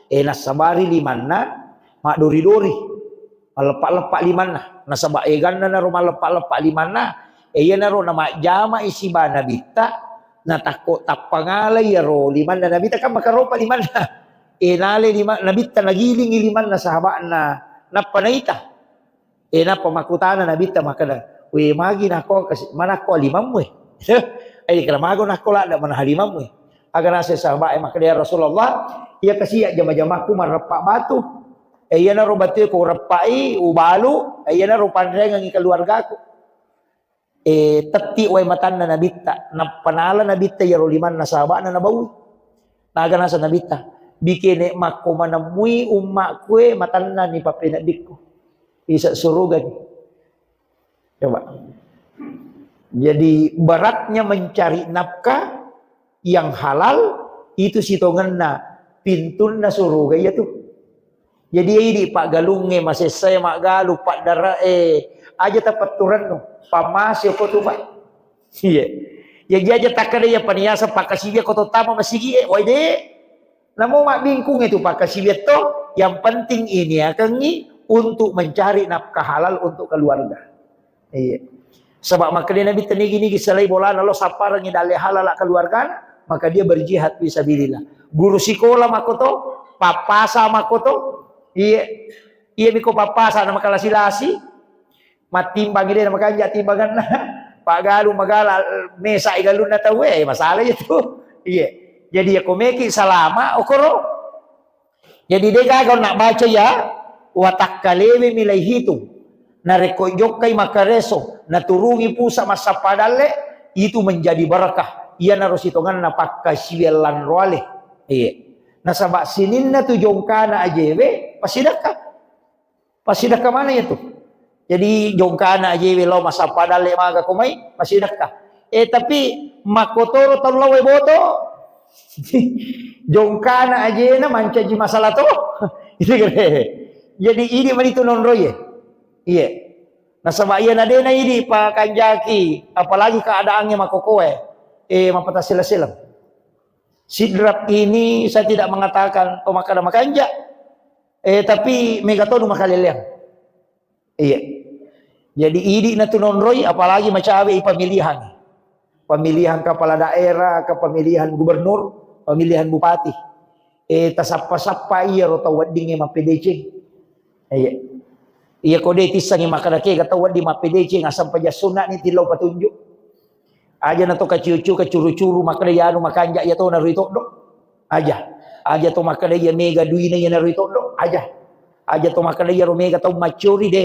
Eh, nassabari limanna, maddori-dori. Malleppa-leppa limanna. Nasaba eganna naro malleppa-leppa limanna. Eh, iyanaro namajjama isiba nabitta, natakko tappa ngalai iyaro limanna nabitta, kan makaropa limanna. Eh, nale lima-, nabitta nagilingi limanna sahaba'na, nappa naita. Eh, nappa makkutana nabitta makkeda, "We, magi nakko kasi-, manakko limammu e?" Ai, kala mago nakko ladda manaha limammu e. Aga naseng sahaba'e makkeda, "Ya Rasulullah, iya kasi jama-jamakku mareppa batu. Eh, iyanaro batue ko reppai, ubalu, eh, iyanaro panrengengi keluargaku." Eh, tetti wai matanna nabitta, nappa nala nabitta iyaro limanna sahaba'na nabaui. Naga naseng nabitta, "Bikene makko manemmui ummakku e matanna ni pappeneddikku. Isa surugani." Coba. Jadi beratnya mencari nafkah yang halal itu sitongenna pintunna suruga iya tu. Jadi idi paggalungnge masessae maggalu paddarae aja tapetturennu pammase ko tu, Pak. Iya. Jadi aja takkada iya paniasa pakkasiwia ko tottama masigi e, wai de. Namo mabbingkung itu pakkasiwia to, yang penting ini akengi untuk mencari nafkah halal untuk keluarga. Iya. Sebab makkeda Nabi tenigi-nigi selai bolana lo sapparengi dalle halala keluargana, maka dia berjihad fisabilillah. Guru sikola makkoto, pappasa makkoto, iya, iya miko pappasa na makalasi-lasi, mattimbang ide na makanja timbanganna, paggalu magala mesa galunna tau, eh, masalah itu. Iya. Jadi ya komeki salama, okoro. Jadi degaga onna baca ya, watakkalewe mi lai hitung. Narekko jokkai makareso, naturungi pusa massappa dalle, itu menjadi barakah. Iyanaro sitonganna pakkasiwiang lanroale. Iya. Nasaba sininna tu jongkana ajewe, pasidakka. Pasidakka mana ya tu? Jadi jongkana ajewe lao massappa dalle maga ko mai, pasidakka. Eh, tapi makkotoro tau lao boto. Jongkana ajena mancaji masalah to. Itu kere. Jadi idi mani tu nonroi e. Iya. Nasaba iya nadena idi pakanjaki, apalagi keadaannya makokoe. Eh, mapata sila-sila. Sidrap ini saya tidak mengatakan to makkada makanja. Eh, tapi mega tonu makaleleang. Iya. Jadi idi na tu nonroi, apalagi macawe i pemilihan. Pemilihan kepala daerah, ke pemilihan gubernur, pemilihan bupati. Eh, tasappa-sappa iya ro tau weddingnge mappedeceng. Iya. Iya ko de tissangi makkada kega tau wedding mappedeceng, asam pajassunna ni tillau patunjuk. Aja na to kaciu-ciu, kacuru-curu, makkeda iyanu makanja iya to narui toddo. Aja. Aja to makkeda iya mega duina iya narui toddo. Aja. Aja to makkeda iya ro mega tau maccuri de.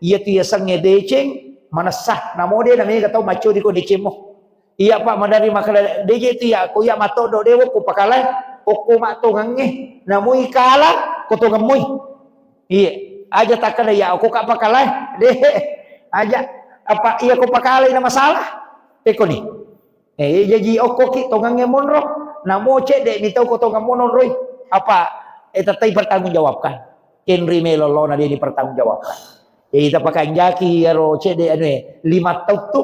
Iya tu iya sange deceng, manessa. Namo de na mega tau maccuri ko decemmo. Iya, Pak, madari makkeda, "De je tu iya, ko iya matoddo de wokko pakalae, okko mattongengnge, namoi kala ko tongeng moi." Iya, aja takkeda iya, okko ka pakalae, de, aja, apa iya ko pakalae na masalah, pekoni. Eh, jaji okko ki tongengnge monro, namo cedde mi tau ko tongeng mononroi, apa, eh, tettai pertanggungjawabkan. Kenri melo lona de dipertanggungjawabkan. Jadi tapakanjaki iyaro cedde anu e, lima taung tu,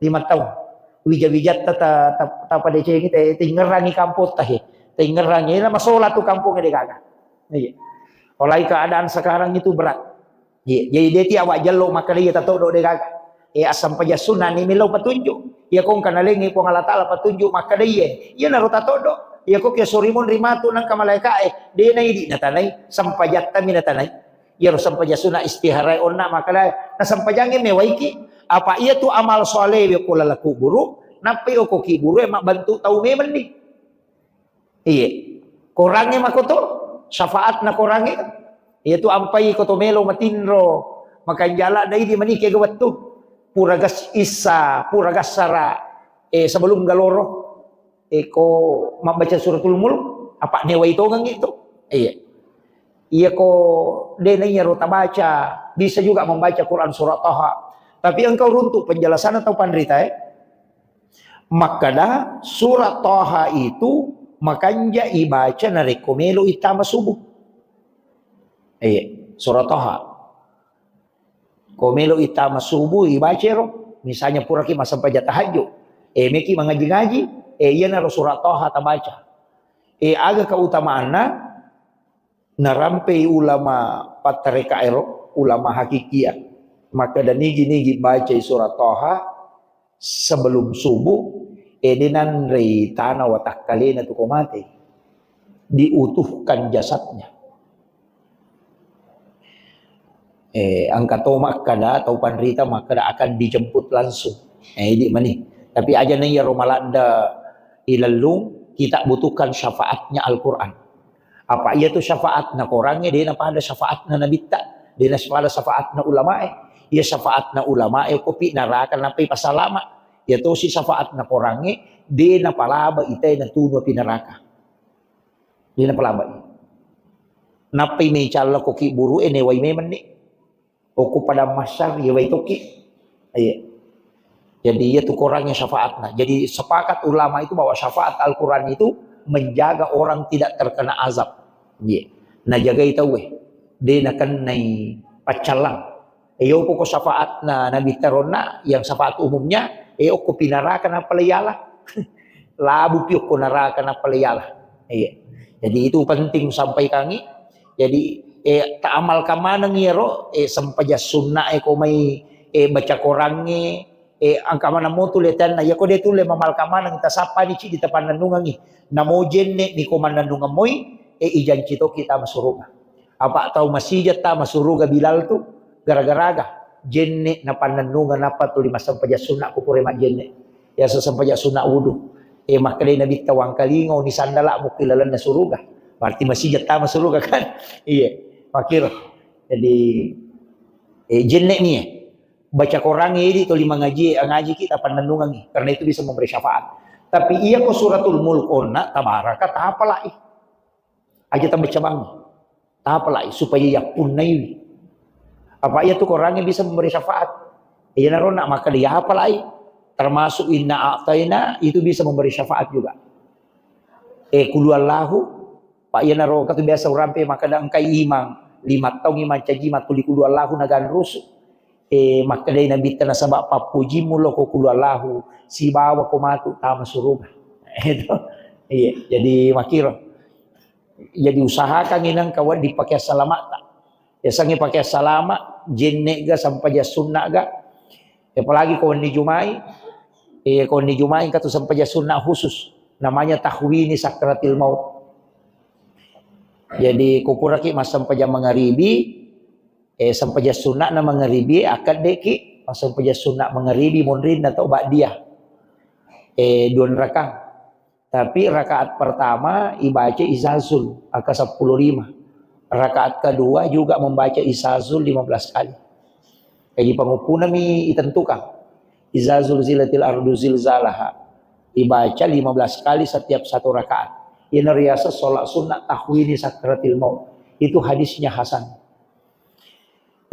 lima taung. Wija-wijatta ta, ta, tapadecengi, te, tingerangi kampong tahe. Tingerangi, na masola tu kampong de gaga. Iya. Apalagi keadaan sekarang itu berat. Iya, jadi de ti awak jello makkeda iya tatoddo de gaga. Eh, assampajang sunna ni melo patunjuk. Iya kong kana lengi Puang Allah Taala patunjuk makkeda iya. Iya naro tatoddo. Iya kok ke sorimun rimatu nangka malaika e. De na idi na tanai, sampajatta mi na tanai. Iyaro sampajang sunna istihara onna makkeda, na sampajangnge mewaiki. Apa iya tu amal soleh we ko lala kuburu, nappai oko kiburu e mabbantu tau memeng ni. Iye. Korangnge makoto, syafaatna korangnge. Iya tu ampai koto melo matinro, makanjala dai di manike ga wettu. Pura gas issa, pura gassara, eh, sebelum galoro. Eko mabbaca suratul mulk, apa newai tongeng itu. Iya. Iya ko de na iya ro tabaca, bisa juga membaca Quran surat Taha. Tapi engkau runtuk penjelasan atau panrita, eh? Makkada surat Taha itu makanja ibaca narekko melo ittama subuh. Iya, surat Taha. Ko melo ittama subuh, ibacero. Misalnya puraki massempajang tahajud. Eh, meki mangaji-ngaji. Eh, iyanaro surat Taha tabaca. Eh, aga keutamaanna? Narampei ulama pattareka ero, ulama hakikia. Makkeda nigi-nigi bacai surat Taha sebelum subuh, eh, de nanrei tana watakkalena tu ko mate. Diutuhkan jasadnya. Eh, engka to makkada, tau panrita makkada akan dijemput langsung. Eh, idi mani. Tapi aja na iyaro maladda ilellung, kita butuhkan syafaatnya Al-Quran. Apa iya tu syafaatna korangnge, de na pada syafaatna nabitta, de na pada syafaatna ulamae. Iya syafaatna ulamae, kopi naraka nappai pasalama. Iya tosi syafaatna korangnge, de na palaba itae natunu api naraka. De na palaba. Nappai mecalla ko ki buru e newai memeng ni. Okko padang mahsyar, iya wai tokki. Iya. Jadi, iya tu korangnge syafaatna. Jadi, sepakat ulama itu bahwa syafaat Al-Quran itu menjaga orang tidak terkena azab. Iya. Najagai tauwe. De nakennai paccallang. Iyo, poko syafaatna Nabi taronna, yang syafaat umumnya, eh, okko pinaraka nappa leyala. Labu pi okko naraka nappa leyala. Iya. Jadi, itu penting sampaikangi. Jadi, eh, taamalkan maneng iyaro, eh, sempajang sunna e ko mai, eh, baca korangnge, eh, engka maneng mo tu letanna. Iya ko de tulle mamalkan maneng, tasappani cidi tapannennungengi. Namo jenne ni ko mannennungeng moi, eh, ijanci toki tama suruga. Apa tau masija tama suruga Bilal tu, gara-garaga jenne napannennungeng nappa tuli massempajang sunna ko pura majjenne. Biasa sempajang sunna wudu. Eh, makkedai Nabitta, "Wangkalinga ni sandala mukki lalenna suruga." Berarti masija tama suruga kan? Iya, makkiro. Jadi, eh, jenne ni, eh. Baca korangnge idi tuli mangaji, ngaji kita pannennungengi. Karena itu bisa memberi syafaat. Tapi iya ko suratul mulk onna, tabaraka, tapalai. Aja tabaca bangi. Tapalai supaya yappunnaiwi. Apa iya tu korangnge bisa memberi syafaat. Iyanaro nak maka dia apalai. Termasuk inna a'taina itu bisa memberi syafaat juga. Eh, kulu Allahu, Pak, iyanaro katu biasa urampe maka da engkai imang, lima taung imang caji matuli kulu Allahu naganrusu. Eh, makkedai Nabitta nasaba pappujimu lo ko kulu Allahu, sibawa ko matu tama suruga. Itu. Iya, jadi makiro. Jadi usahakan inang kawan di pakaian salamatta. Yasangi pakaian salama, jenne ga, sampajang sunna ga. Apalagi ko wenni Jumai, eh, ko wenni Jumai katu sampajang sunna khusus. Namanya tahwini sakratil maut. Jadi ko puraki massempajang mangaribi, eh, sampajang sunna na mangaribi, akkaddeki massempajang sunna mangaribi monrinna tau ba'diyah. Eh, dua rakang. Tapi rakaat pertama ibaca Izazul angka sepuluh lima. Rakaat kedua juga membaca Izazul lima belas kali. Jadi panguppunami itentukan. Izazul zilatil ardu zilzalaha. Dibaca lima belas kali setiap satu rakaat. Iyana riaseng sholat sunnah tahwini sakratil maut. Itu hadisnya hasan.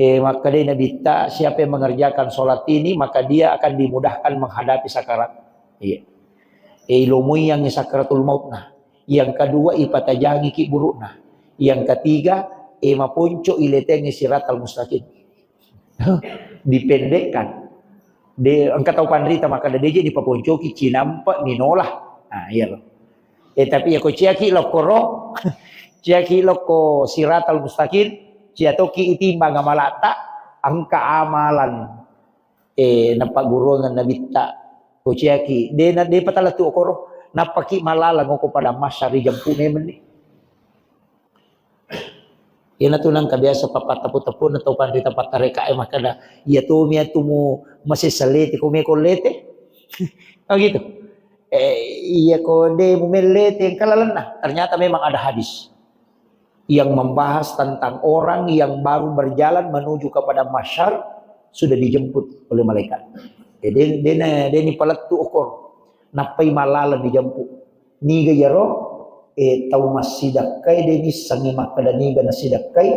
Eh, makkedai Nabitta, siapa yang mengerjakan sholat ini, maka dia akan dimudahkan menghadapi sakarat. Iya. Eh, ilomui yang sakratul maut nah. Yang kedua, ipatajangi ki burukna. Yang ketiga, eh, maponco iletengi siratal mustaqim. Dipendekkan. De, engka tau panrita makkeda, "De je dipaponcoki, cinampa minola." Nah, iya lo. Eh, tapi ya ko ciaki lokkoro, ciaki lokko siratal mustaqim, cia toki itimbang amalatta, engka amalan, eh, napagguruangan Nabitta. Ko ciaki, de na, de patalettu okoro, nappaki malalang oko pada masyari jampu memenni. Iyana tu nangka biasa pappatepu-tepuna tau panrita pattarekae makkeda, "Iya tomi atu mu masessa lete, ko meko lete." Oh gitu. Eh, iya ko de mu mellete, engka lalenna. Ternyata memang ada hadis yang membahas tentang orang yang baru berjalan menuju kepada mahsyar sudah dijemput oleh malaikat. Eh, de, de, de ni palettu okor. Nappai malalang dijemput. Niga iyaro, eh, tau massidakkai de nissengngi makkeda niga nasidakkai,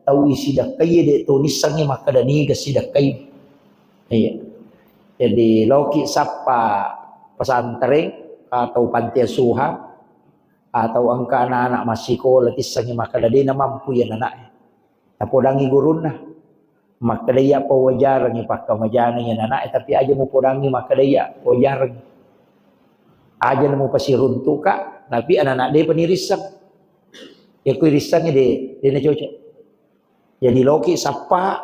tau isidakkai de to nissengngi makkeda niga sidakkai. Iya. Jadi, loki sappa pesantren atau panti asuhan atau engka anak-anak massikola tissengngi makkeda de namampu iya anaknya. Napodangi gurunna. Makkeda iya pawajarengngi pakkamajana iya anaknya, tapi aja mupodangi makkeda iya pawajarengngi. Aja namupasiruntuka, tapi anak-anak depa nirisseng. Ya ku irissengngi de, de nacocok. Jadi loki sappa,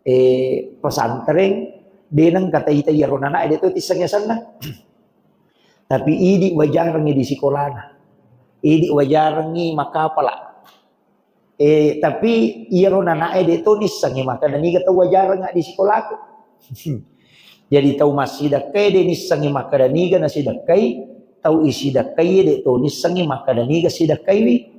eh, pesantren, de nengka taita iyaro anaknya de to tisseng asenna. Tapi idi wajarengngi di sikolana. Idi wajarengngi makkapala. Eh, tapi iyaro nanae de to nissengngi makkeda niga tau wajareng di sikolaku. Jadi tau massidakkai de nissengngi makkeda niga nasidakkai, tau isidakkai de to nissengngi makkeda niga sidakkaiwi.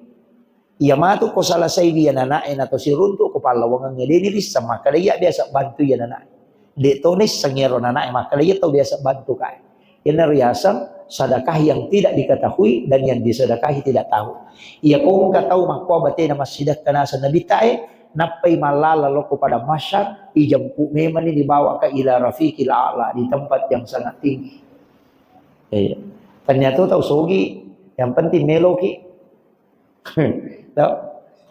Iya matu ko salasaiwi iya nanae nato siruntu ko pallawangengnge de nirisseng makkeda iya biasa bantu iya nanae. De to nisseng iyaro nanae makkeda iya tau biasa bantu kae. Iyana riaseng sedekah yang tidak diketahui dan yang disedekahi tidak tahu. Iya ko engka tau makkua batena massidekka naseng Nabitta e, nappai mallala lokko pada mahsyar, ijempu memani dibawa ke ila rafiqil a'la, di tempat yang sangat tinggi. Iya. Ternyata tau sogi, yang penting meloki. Tau?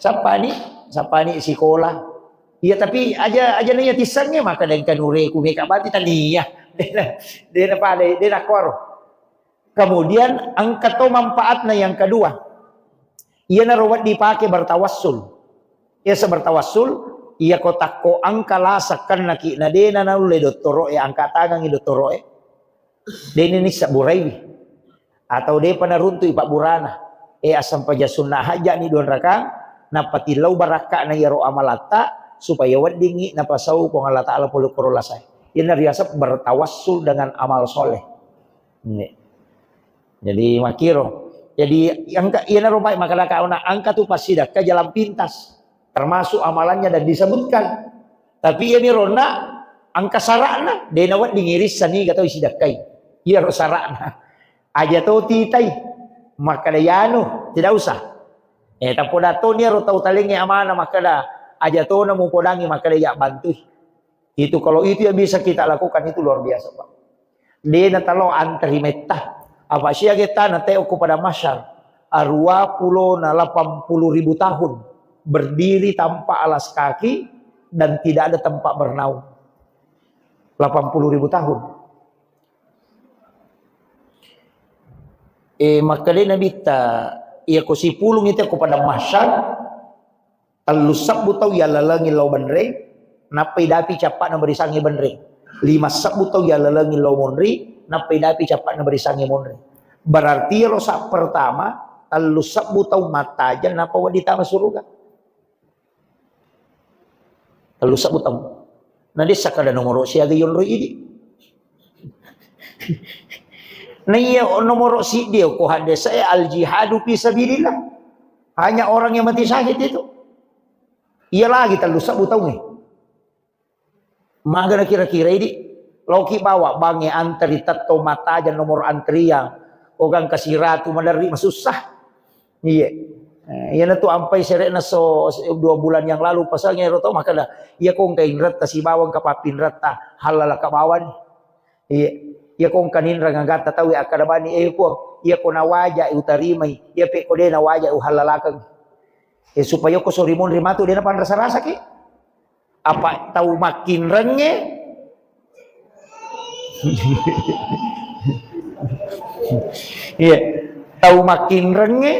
Sappani, sappani sikola. Iya, tapi aja, aja naiya tissengnge, maka dengka nureku meka bati tania. Dena, dena pada, dena kuaro. Kemudian engka to manfaatna yang kedua. Iyanaro wedding dipake bertawassul. Iya, sebertawassul, iya ko takko engka lasa kennaki na dena naulle dottoro'e, angka tangangi dottoro'e. Deni nissa buraiwi. Atau depa naruntu'i pabburana. Eh, assampajang sunna hajja'ni dua rakang, nappa tillau barakka'na iyaro amalatta, supaya weddingngi napasau Puang Allah Ta'ala pole koro lasae. Iyana riaseng bertawassul dengan amal soleh. Ini. Jadi, makkiro. Jadi, engka, iyanaro baik makkadaka ona, engka tu passidakka jalan pintas. Termasuk amalannya dan disebutkan. Tapi iyami ronna engka sara'na, de nawedding irisseng niga tau isidakkai. Iyaro sara'na. Aja to titai. Makkada iyanu, tidak usah. Eh, tappoda to niaro tau talengnge amana makkada, aja to namupodangi makkada iya bantui. Itu, kalau itu yang bisa kita lakukan, itu luar biasa, Pak. De natalo antri metta. Apa siaga tana teo ko pada masyar. Arua pulo na lapan puluh ribu tahun berdiri tanpa alas kaki dan tidak ada tempat bernaung. Lapan puluh ribu tahun. Eh, makkeda Nabitta, iya ko sipulung itu ko pada masyar, tellu sebbu tau yallalengi lao benreng, nappai dapi cappa'na barisangi benreng. Lima sebbu tau yallalengi lao monri, nappai dapi cappa'na barisangi monri. Berarti ro sa pertama, tellu sebbu tau mattajeng, nappa wedding tama suruga. Tellu sebbu tau. Na dessa kada nomoro siaga yonro idi. Na iya nomoro siddi ko haddesae al jihadu fi sabilillah. Hanya orang yang mati syahid itu. Iya lagi tellu sebbu tau ni. Magana kira-kira idi. Loki bawa bangnge antri tetto matajang nomor antrian. Ogang kasiratu maderri masussa. Iye. Eh, iyana tu ampai sere'na so, so dua bulan yang lalu pasange ero to makkeda, iya ko engka inretta sibawang ka pappinretta halala ka bawani. Iye. Iya ko engka ninrang agatta tau akkeda bani, eh, Puang, iya ko nawaja utarimai, iya pe ko de nawaja uhallalakeng. Eh, supaya ko sori monri matu de napanrasa-rasaki. Apa tau makkinrengnge? Iya. Tau makkinrengnge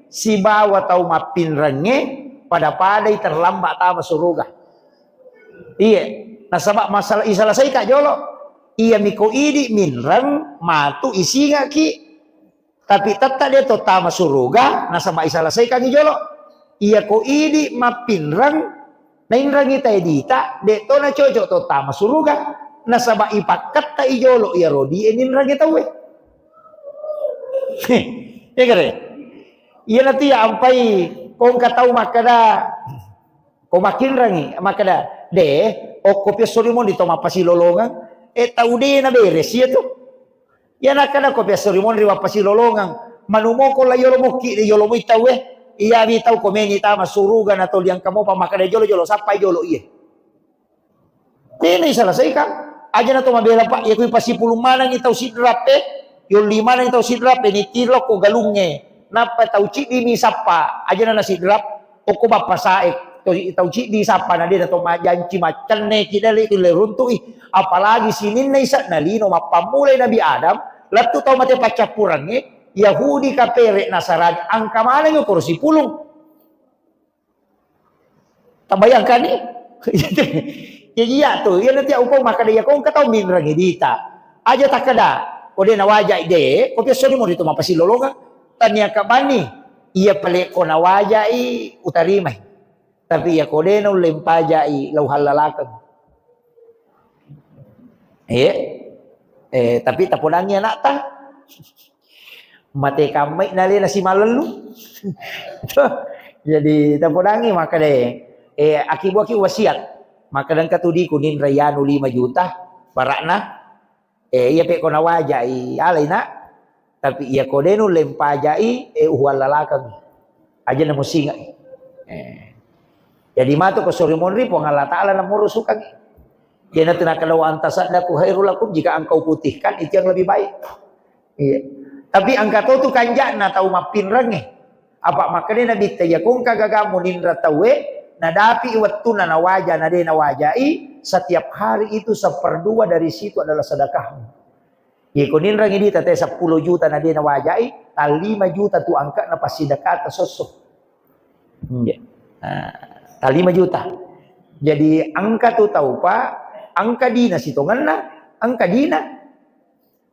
sibawa tau mappinrengnge pada-padai terlambat tama suruga. Iya. Nasaba masalah isalasaika jolo. Iya miko idi minreng matu isingaki. Tapi tetta de to tama suruga, nasaba isalesaikangi jolo. Iya ko idi mappinreng, nainrengi tae dita, de to nacocok to tama suruga, nasaba ipakketta i jolo iya rodi e ninrengi tauwe. Iya kare? Iya natu ya ampai kongka tau makkeda, ko makkinrengi, makkeda, de, okko piassori moni to mappasilolongeng, e tau de na beres iya tu. Iya nakkeda ko piassori monri wappasilolongeng. Manumoko la yolo mokki de yolo moi tauwe. Iya wi tau ko meni tama suruga na toli angka mopa makkeda jolo-jolo sappai jolo iye. Tena isalasaikang. Aja na to mabela pak, iya kui pasipulung manengi tau sidrap e, yolli manengi tau sidrap e, ni tiro ko galungnge. Nappa tau ciddi mi sappa, aja na na sidrap. Okko bappasae, to-, tau ciddi sappa na de na to majanci maccenne ki dale tu le runtu'i. Apalagi sininna ise'na lino mappammulai Nabi Adam, lettu tau mate paccappurengnge, Yahudi kapere Nasarani, angka maneng okoro sipulung. Tabayangkani? Jadi iya tu, iya nanti upau makkeda iya ko engka tau minrengi dita. Aja takkeda, ko de nawajai de, ko piassoni mori tu mappasilolongeng. Tania kabani, iya pale ko nawajai utarimai. Tapi iya ko de naulle mpajai, lau hallalakeng. Eh, eh, tapi tapodangi anakta. Mate kammai nalena simalellu. Jadi tapodangi makkeda, eh, akibu-akibu wasiat. Makkeda engka tu diku ninra yanu lima juta, barakna. Eh, iya pe ko nawajai, alai nak. Tapi iya ko de nulle mpajai, eh, uhuallalakeng. Aja na musingai. Eh. Jadi matu ko sori monri Puang Allah Taala na murusukangi. Iya natu nakkeda wa antasaddaku khairul lakum, jika engkau putihkan itu yang lebih baik. Iya. Tapi engka to tu kanja'na tau mappinrengnge. Apa makkeda Nabitta, iya ko engka gagamu ninra tauwe, nadapi wettunna nawaja, na de nawajai, setiap hari itu seperdua dari situ adalah sedekahmu. Iya ko ninrengi dita te seppulo juta na de nawajai, tallima juta tu angka na passidekata sosso. Iya. Nah, tallima juta. Jadi engka tu tau pa, engka dina sitongenna, engka dina.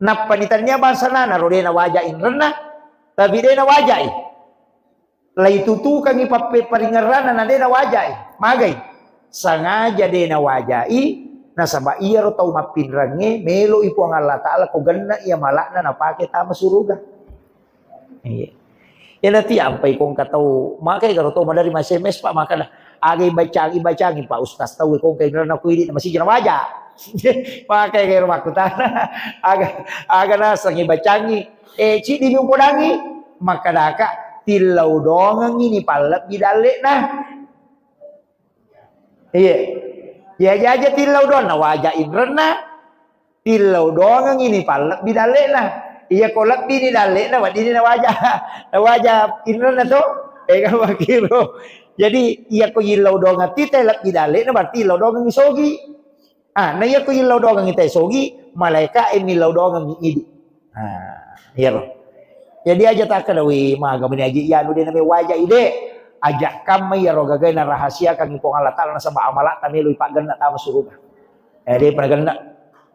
Nappani tania bangsa nana ro de nawaja inrenna, tapi de nawajai. Laitutukangi pappe-, paringerrana na de nawajai. Magai? Sengaja de nawajai, nasaba iyaro tau mappinrengnge, meloi Puang Allah Taala ko genna iya malakna napake tama suruga. Iya. Iya nati ampai kongka tau, makai garo tau madari ma S M S, Pak, makkeda, aga ibacangi, ibacangi, Pak Ustaz, tau kongka inrana ku idi na masiji na waja. Makai garo makkutana, aga, aga naseng ibacangi, eh, cidi mi upodangi, makkedaka, tillau dongengi ni pallebbi dallekna. Iya. Iya aja tillau doang, nawaja inrenna, tillau doangengi ni pallebbi dallekna. Iya ko lebbi ni dallekna, weddini nawaja, nawaja inrenna to. Eh, kan makkiro. Jadi, iya ko yillau doangeng tite lebbi dallekna, berarti yillau doangengi sogi. Ah, na iya ko yillau doangengi te sogi, malaika e millau doangengi idi. Ah, iyaro. Jadi aja takkeda, "Wih, maga meni aji iyanu de name waja ide." Aja kamma iyaro gagae narahasiakangi Puang Allah Taala nasaba amalakta melo ipaggenna tama suruga. Eh, de pernah genna.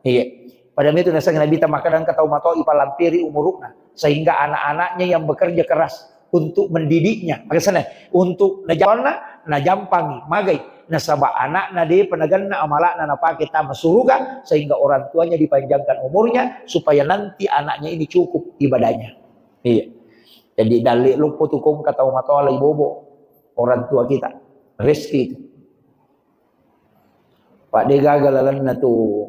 Iya. Pada itu naseng Nabi ta makkeda engka tau matoa ipalampiri umurukna sehingga anak-anaknya yang bekerja keras untuk mendidiknya. Makanya, untuk najawanna, najampangi, magai. Nasaba anakna depa nagenna amalakna napake tama suruga, sehingga orang tuanya dipanjangkan umurnya, supaya nanti anaknya ini cukup ibadahnya. Iya. Jadi, dalle loppo tu kong kata matoa lai bobo orang tua kita. Rezeki itu. Pak, de gaga lalenna tu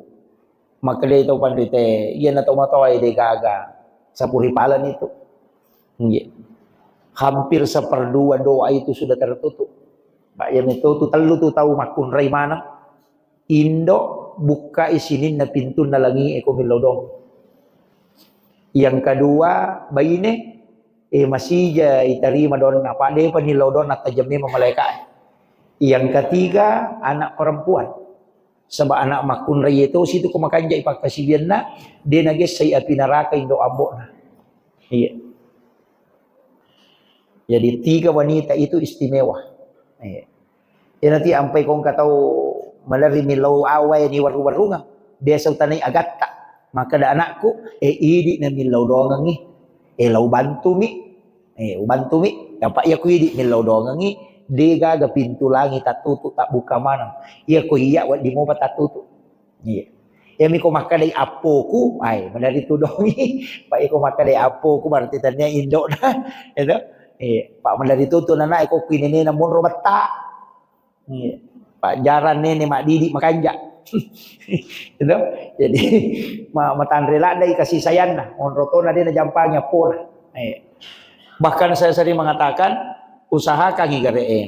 Makkedai tau panrita, iyana tau matoa de gaga sapuripalani tu. Nggih. Hampir seperdua doa itu sudah tertutup. Pak, iya meto tu tellu tu tau makkunrai maneng. Indo bukkai sininna pintunna langi e ko millau doang. Yang kedua, baine, eh, masija itarima doanna, apa depa nillau doanna, tajeng memang malaika e. Yang ketiga, anak perempuan. Sebab anak makkunrai itu situ ko makanjai pakkasiwianna, de nagessai api neraka indo ambo'na. Iya. Jadi tiga wanita itu istimewa. Iya. Iyanatu ampai ko engka tau malerri millau awae ni warru-warrungang. Biasa utanai agatta. Makkeda anakku, "Eh, idi na millau doangengngi. Eh, lau bantumi. Eh, ubantumi." Apa iya ku idi millau doangengngi, de gaga pintu langi tattutu, tabbuka maneng. Iya ko iya wedding mopa tattutu. Iya. Iyami ko makkedai appoku, ai, maderri tudongi. Pak, iko makkedai appoku, berarti tania indokna. Itu. Iya. Pak, maderri tutu nana, iko kuinenena monro betta. Iya. Pak, jarang nene maddidi makanja. Itu. Jadi, ma-, matanre ladai kasih sayangna. Monro tona de najampangi appona. Iya. Bahkan saya sering mengatakan, usahakan igare e.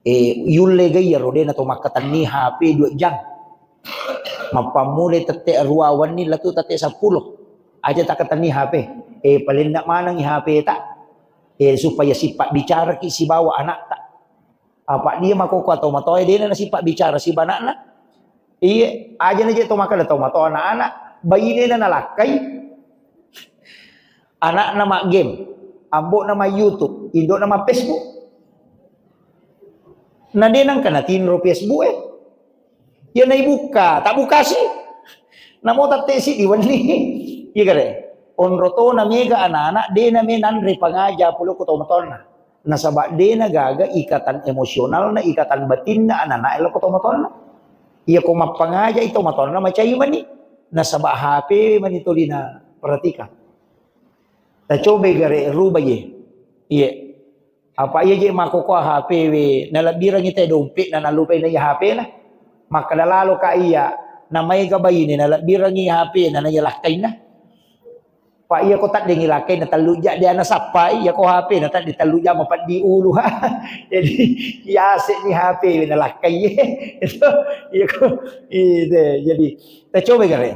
Eh, yulle ga iyaro de nato makkatenni H P dua jam. Mappammulai tette arua wenni latu tette seppulo. Aja takkatenni H P. Eh, palenna manengi H P ta. Eh, supaya sipabbicaraki sibawa anakta. Apa dia makoko atau matoa dena nasipabbicara sibanakna. Iye, aja na je to makkeda to mato anak-anak, bainena nalakkai, anakna ma game, ambo'na ma YouTube, indo'na ma Facebook. Na de nangka natinro Facebook e. Ya naibukka, tak bukasi. Namo tattesi diwenni. Iya kare. Onro to na mega anak-anak, de na me nanre pangaja pole ko to matonna. Nasaba de na gaga ikatan emosionalna, ikatan batinna anak-anak e lako to matonna. Iya ko mappangajai to matonna macai mani. Nasaba H P mani tolina perhatikan. Ta coba gare ruba ye. Iya. Apa iya je makoko H P we, nalebbirangi te dompet na nalupai na iya H P na. Makkeda lalo ka iya, namai ga baine nalebbirangi H P na na iya lakkainna. Pak, iya ko taddengi lakkainna tellu ja de ana sappai, iya ko H P na tadde tellu ja mapeddi ulu. Jadi iya se ni H P na lakkai. Itu iya ko ide. Jadi ta coba gare.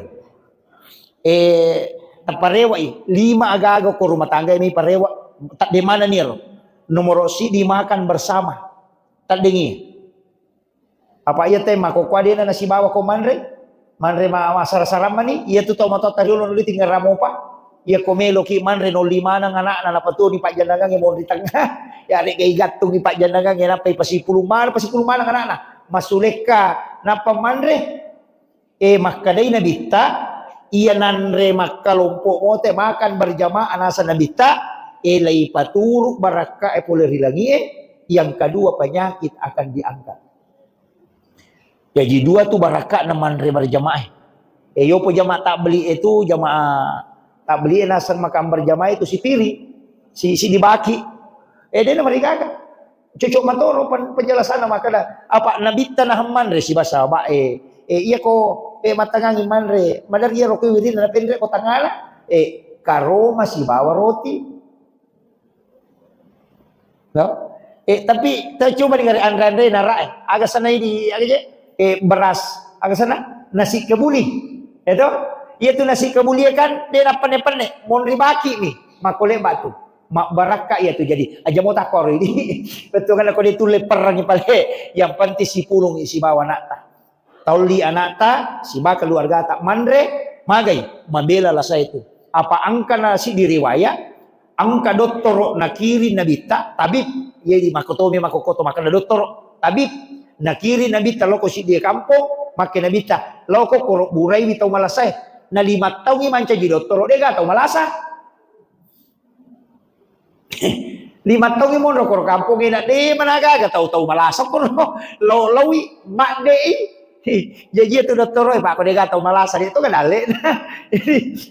Eh, taparewa i lima agaga ko rumah tangga ini parewa. Tadde mana niro? Nomor sidi makan bersama. Taddengi. Apa iya te makkokkoe dena nasibawa ko manre? Manre ma-, massara-sarang mani, iya tu tau matoatta riolo nuli tinggal ramopa. Iya ko meloki manre nolli maneng anakna napatoni pajjanangangnge monri tengah. Ya, arega igattungi pajjanangangnge nappai pasipulung maneng, pasipulung maneng anakna. Masulekka nappa manre. Eh, makkedai Nabitta, iya nanre makkalompo mote makan berjamaah naseng Nabitta, eh, laipaturu barakka e pole ri langie, yang kedua penyakit akan diangkat. Jaji dua tu barakka'na manre berjamaah. Eh, yopo jamaah tabligh itu, jamaah tabligh naseng makan berjamaah itu sipiri, si, si dibaki. Eh, dena marigaga. Cocok matoro pen-, penjelasanna makkeda, apa Nabitta nahang manre sibawa sahabat e. Eh, iya ko, eh, mattangangi manre, madari iyaro ko wirinna napenre ko tangala, eh, karoma sibawa roti. No? Eh, tapi ta coba dengar anre-anre nara, eh. Aga sana ini, aga je? Eh, beras. Aga sana? Nasi kebuli. Itu? Iya tu nasi kebuli kan, de napenne-penne. Monri baki mi. Makole batu. Mabbarakka iya tu. Jadi, aja mau takor ini. Betul kan aku ditulis perang pale. Yang penting sipulung isi bawa nakta. Taolli anakta, siba keluargata manre, magai, mabela lasa itu. Apa angkana siddi riwayat, angka dottoro nakiring Nabitta, tabib, jadi makotomi makokoto makkeda dottoro, tabib, nakiring Nabitta loko siddi kampong, makke Nabitta, loko koro buraiwi tau malasae, na lima taungi mancaji dottoro, dega tau malasa. Lima taungi monro koro kampongnge na de managaga tau-tau malasa koro lo-, lawi maddei. Jaji itu dottoro e, Pak, ko dega tau malasa, de to kan dalle. Jadi,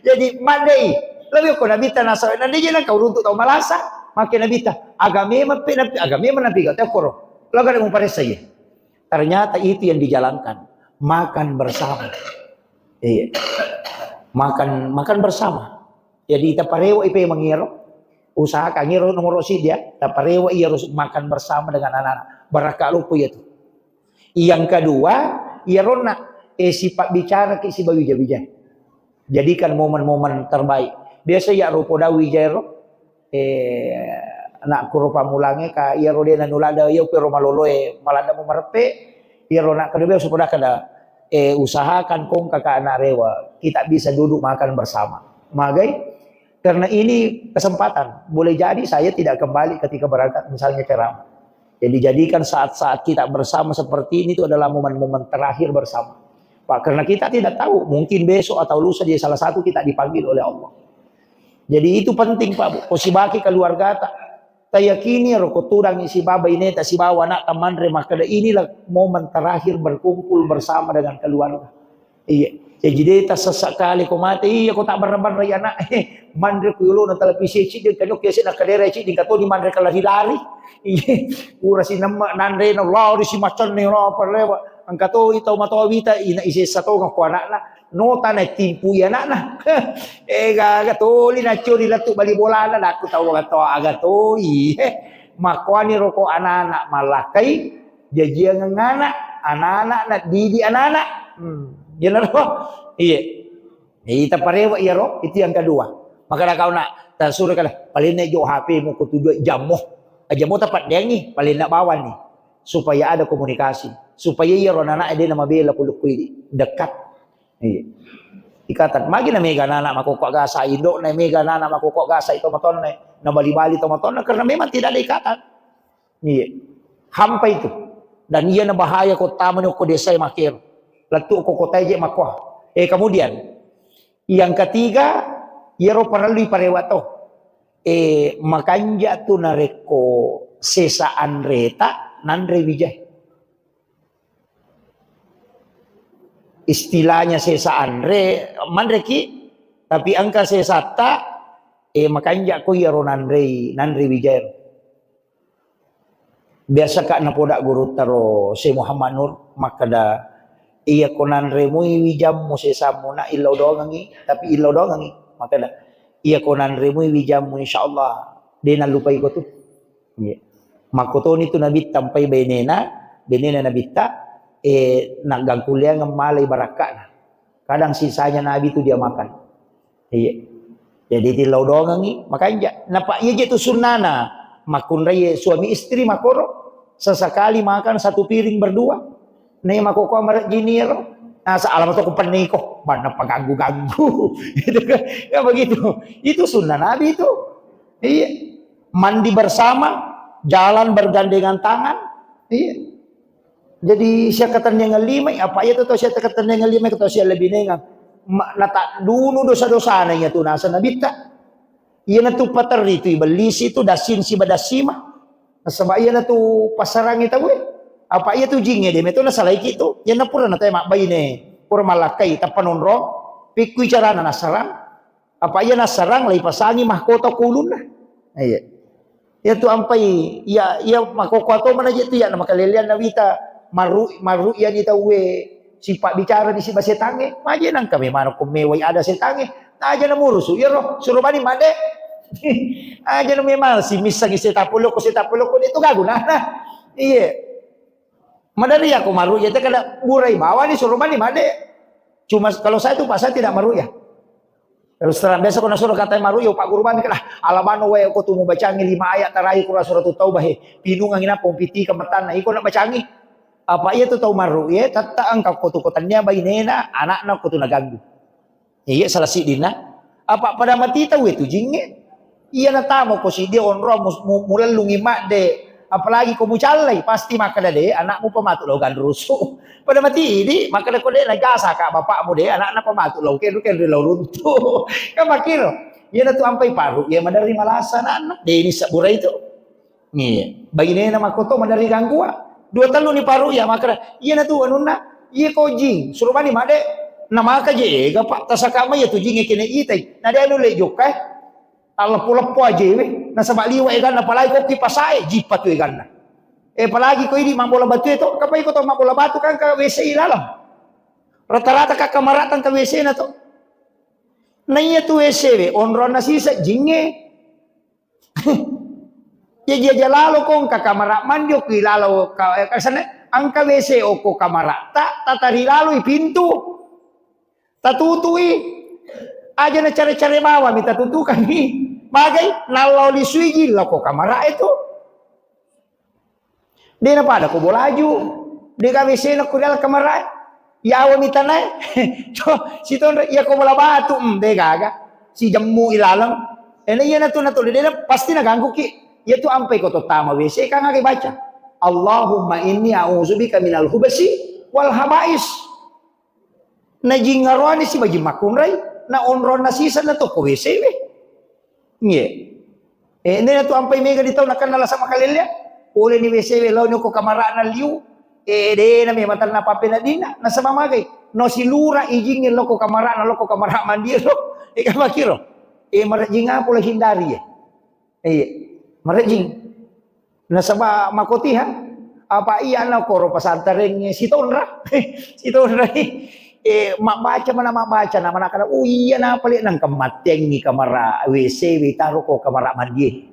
jadi maddei. Lawi ko Nabitta nasa, na de je nang kau runtuk tau malasa, makke Nabitta. Aga memang pe, nabi, aga memang nabi gak tau koro. Laga de muparessa ye. Ternyata itu yang dijalankan. Makan bersama. Iya. Makan, makan bersama. Jadi, taparewa ipe mangiro. Usahakan iro nomor siji ya, taparewa iro makan bersama dengan anak-anak. Barakka loppo iya tu. Yang kedua, iyaronna, eh, sipabbicara ki sibawa wija-wija. Jadikan momen-momen terbaik. Biasa ya rupo dawi jero, eh, anak kuro pamulange ka iyaro de nanulada, iya kuro maloloe, maladda mu mareppe, iyaro nak kedua biasa sudah kada, eh, usahakan kong kakak anak rewa, kita bisa duduk makan bersama. Magai, karena ini kesempatan. Boleh jadi saya tidak kembali ketika berangkat misalnya ceramah. Jadi jadikan saat-saat kita bersama seperti ini itu adalah momen-momen terakhir bersama. Pak, karena kita tidak tahu, mungkin besok atau lusa dia salah satu kita dipanggil oleh Allah. Jadi itu penting, Pak, Bu. Ko sibaki keluargata. Tayakini ro ko tudang isi baba ineta sibawa anak manre makkeda inilah momen terakhir berkumpul bersama dengan keluarga. Iya. Jadi de tassessa kale ko mate, iya ko tabbarra-barra ya anak. Manre ku yolona televisi ciddi, kanu kiasi na kadera ciddi, kato di manre kalari-lari. Iya. Ura si nemma nanre na lari si macanne na parlewa. Engka to tau matoa wita ina isessa to ko anakna. No tana timpu ya anakna. Eh, gaga toli na curi lettu bali bolana, dakku tau aga to, aga toi. Eh, makoani roko anak-anak malakkai. Jajiang anak, anak-anak, na didi anak-anak. Hmm. Iya naro. Iya. Jadi taparewa iyaro, itu yang kedua. Maka ada kau nak tasuro kala, paling naik jo H P mu ko tujuh jammu. Jammu tapat dengi, paling nak bawa nih. Supaya ada komunikasi. Supaya iyaro anak-anak dia nama bela pulukku ini. Dekat. Iya. Ikatan. Magi na mega anak makokko gasa indo, na mega anak makokko gasa itu matonne. Na bali-bali to matonne karena memang tidak ada ikatan. Iya. Hampa itu. Dan iya na bahaya ko tamani ko desa makero. Lettu ko kota je makko. Eh, kemudian yang ketiga, iyaro parellu parewa to. Eh, makanja tu narekko sesa anreta nanre wijai. Istilahnya sesa anre, manreki, tapi engka sesatta, eh, makanja ko iyaro nanrei, nanre wijai. Biasa ka napoda gurutta ro Syekh Muhammad Nur makkeda, iya ko nanremui wijammu sesammu na illau dongengi, tapi illau dongengi. Makkeda, iya ko nanremui wijammu insyaallah de nallupai ko tu. Iya. Makkotoni tu Nabitta mpai benena, benena Nabitta, eh, naggangkulleangeng malai barakka'na. Kadang sisanya Nabi tu dia makan. Iya. Jadi tillau dongengi, makanja. Napa iya je tu sunnana, makkunrai suami istri makoro, sesekali makan satu piring berdua. Nei makoko marejini ero. Nah, sealam tu kupenniko, mana paganggu-ganggu. Gitu kan. Ya begitu. Itu sunnah Nabi itu. Iya. Mandi bersama, jalan bergandengan tangan. Iya. Jadi siakkatenniangeng limai, apa iya tu tau siakkatenniangeng limai, tau sialebinengeng. Ma-, nataddunu dosa-dosana iya tu nasa Nabitta. Iyana tu paterri tu ibellisi tu dasin siba dasima. Nasaba iyana tu passarangi tauwe. Apa iya tu jingnge de meto nasalaiki tu. Iyana pura natai mabbaine, pura malakkai tappa nonrong, pikkui carana nassarang. Apa iya nassarang, laipasangi mahkota ko ulunna. Iya. Iya tu ampai, iya, iya makoko to mana je tu iya na makalelean na wita maru, maru iya ni tauwe sipa bicara di siba setangnge. Maje nangka memang ko mewai ada setangnge. Aja na murusu, iya ro, suruh bani made. Aja na memang si missangi setapuloko, setapuloko itu gaguna. Iya. Madari aku maru iya te kada burai bawani suruh mani made. Cuma kalau saya tuh Pak, saya tidak maru ya. Terus terang biasa ko nasuruh katai maru ya Pak Guru bani kada alamano wae ko tu mubacangi lima ayat terakhir Quran suratul Taubah he. Pinungangi na pompiti kemetanna iko nak bacangi. Apa iya tu tau maru ya, tatta engka ko tu ko tania bainena, anakna ko tu naganggu. Iya, salah siddinna. Apa pada mati tau itu jingnge? Iya natamo ko siddi onrong mus-, mu-, mulellungi madde. Apalagi ko mucallai, pasti makkeda de, anakmu pematu lao ganrusu. Pada mati idi, makkeda ko de najasa ka bapakmu de, anakna pematu lao kenru kenru lao runtu. Kan makkiro. Iya natu ampai paru, iya maderri malasa anakna. De ini sabura itu. Iya. Bainena makkoto maderri ganggua. Dua tellu ni paru iya makkeda, iya natu anunna, iya ko jing, suruh bani made. Na maka je ega Pak, tasaka mai iya tu jing kene itai. Na de anu le jokka eh. Talleppo-leppo aje we. Nasaba liwa eganna palagi ko ki pasae jipa tu eganna. Eh palagi ko idi mabbola batu itu, kapai ko to mabbola batu kan ka W C i lalang. Rata-rata ka kamara tangka W C na to. Na iya tu W C we, onronna sisa jingnge. Jaji aja lalo ko engka kamara mandi okko ilalo ka, eh, kasane, engka W C okko kamara ta, tatari laloi pintu. Tatutui. Aja na care-care bawang mi tatutukangngi. Magai, nallo lisui jillo ko kamara itu. De na pada ko bolaju. De gaga W C na ko dalam kamara. Yawa mi tanae. To, sitonre, iya ko bola batu, mm, de gaga. Si jemmu ilaleng. Ena iya na tu, na tu, de na pasti na ganggu ki. Iya tu ampai ko to tama W C kan aga baca. Allahumma inni a'udzubika minal hubasi wal habais. Na jingaroani si bajing makkunrai, na onronna sisa na tokko W C we. Nge. Eh, nena tu ampai mega di tau nakanna lasa makalellea. Pole ni W C we, lao ni ko kamarana liu. Eh, de na memang tanna pape na dina, nasaba magai. No silura ijingnge loko kamarana, loko kamara mandi lo. Eh, kamakiro. Eh, marajing apa lo hindari, eh. Iya, marejing. Nasaba makotiha, apa iya na koro pasantareng sitonra, sitonra, eh, mabbaca mana mabbaca, na mana kada, oh iya, na pale nang kemateng ni kamara W C we taro ko kamara mandi.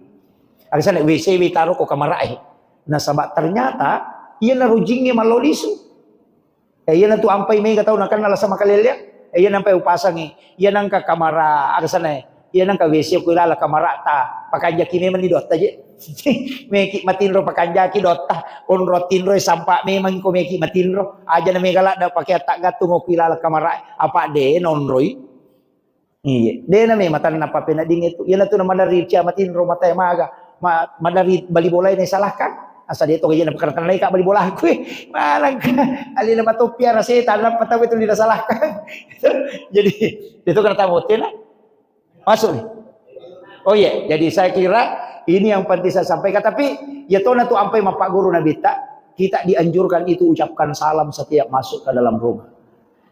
Agasana W C we taro ko kamara, eh. Nasaba ternyata iya na rujingnge malolisu. Eh, iyana tu ampai mega tau nakenna lasa makalellea. Eh, iyana ampai upasangi. Iyana engka kamara, agasana, iyana engka W C ko ilala kamarata. Pakanjaki memang ni dotta je. Meki matinro pakanjaki dotta. Onro tinro sampa memang ko meki matinro. Aja na mega ladda pakai atta gattung ko ilala kamara. Apa de nonroi. Iya, de na memang tanna papenading itu. Iyana tu na madari cia matinro matae maga. Ma-, madari bali bolae na salahkan. Asa de to gaji na pakanai ka bali bola aku. Malangka. Alina matoppi ara setan, nappa tau itu disalahkan. Jadi, itu kena tamu tena. Masuk nih. Oh iya, jadi saya kira ini yang penting saya sampaikan. Tapi, ya tona tu ampai mapaguru Nabi ta, kita dianjurkan itu ucapkan salam setiap masuk ke dalam rumah.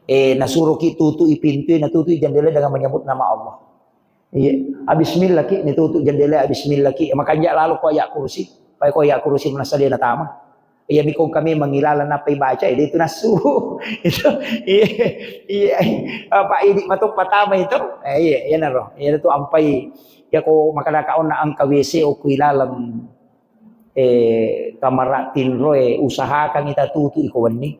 Eh, nasuroki tutui pintu, natutui jendela dengan menyebut nama Allah. Iya, bismillah ki, ni tutu jendela, bismillah ki. Makanja lalo ko ayat kursi, pai ko ayat kursi manassa de natama. Iya, mikong kami mangilala napa ibaca, eh, itu nasu. Itu, iya, iya. Apa idi mato patama itu? Eh, iya, iya naro. Iya tu ampai. Ya ko makadaka onna angka W C oku ilaleng. Eh, kamara tinroe, usahakan kita tutu iko wenni.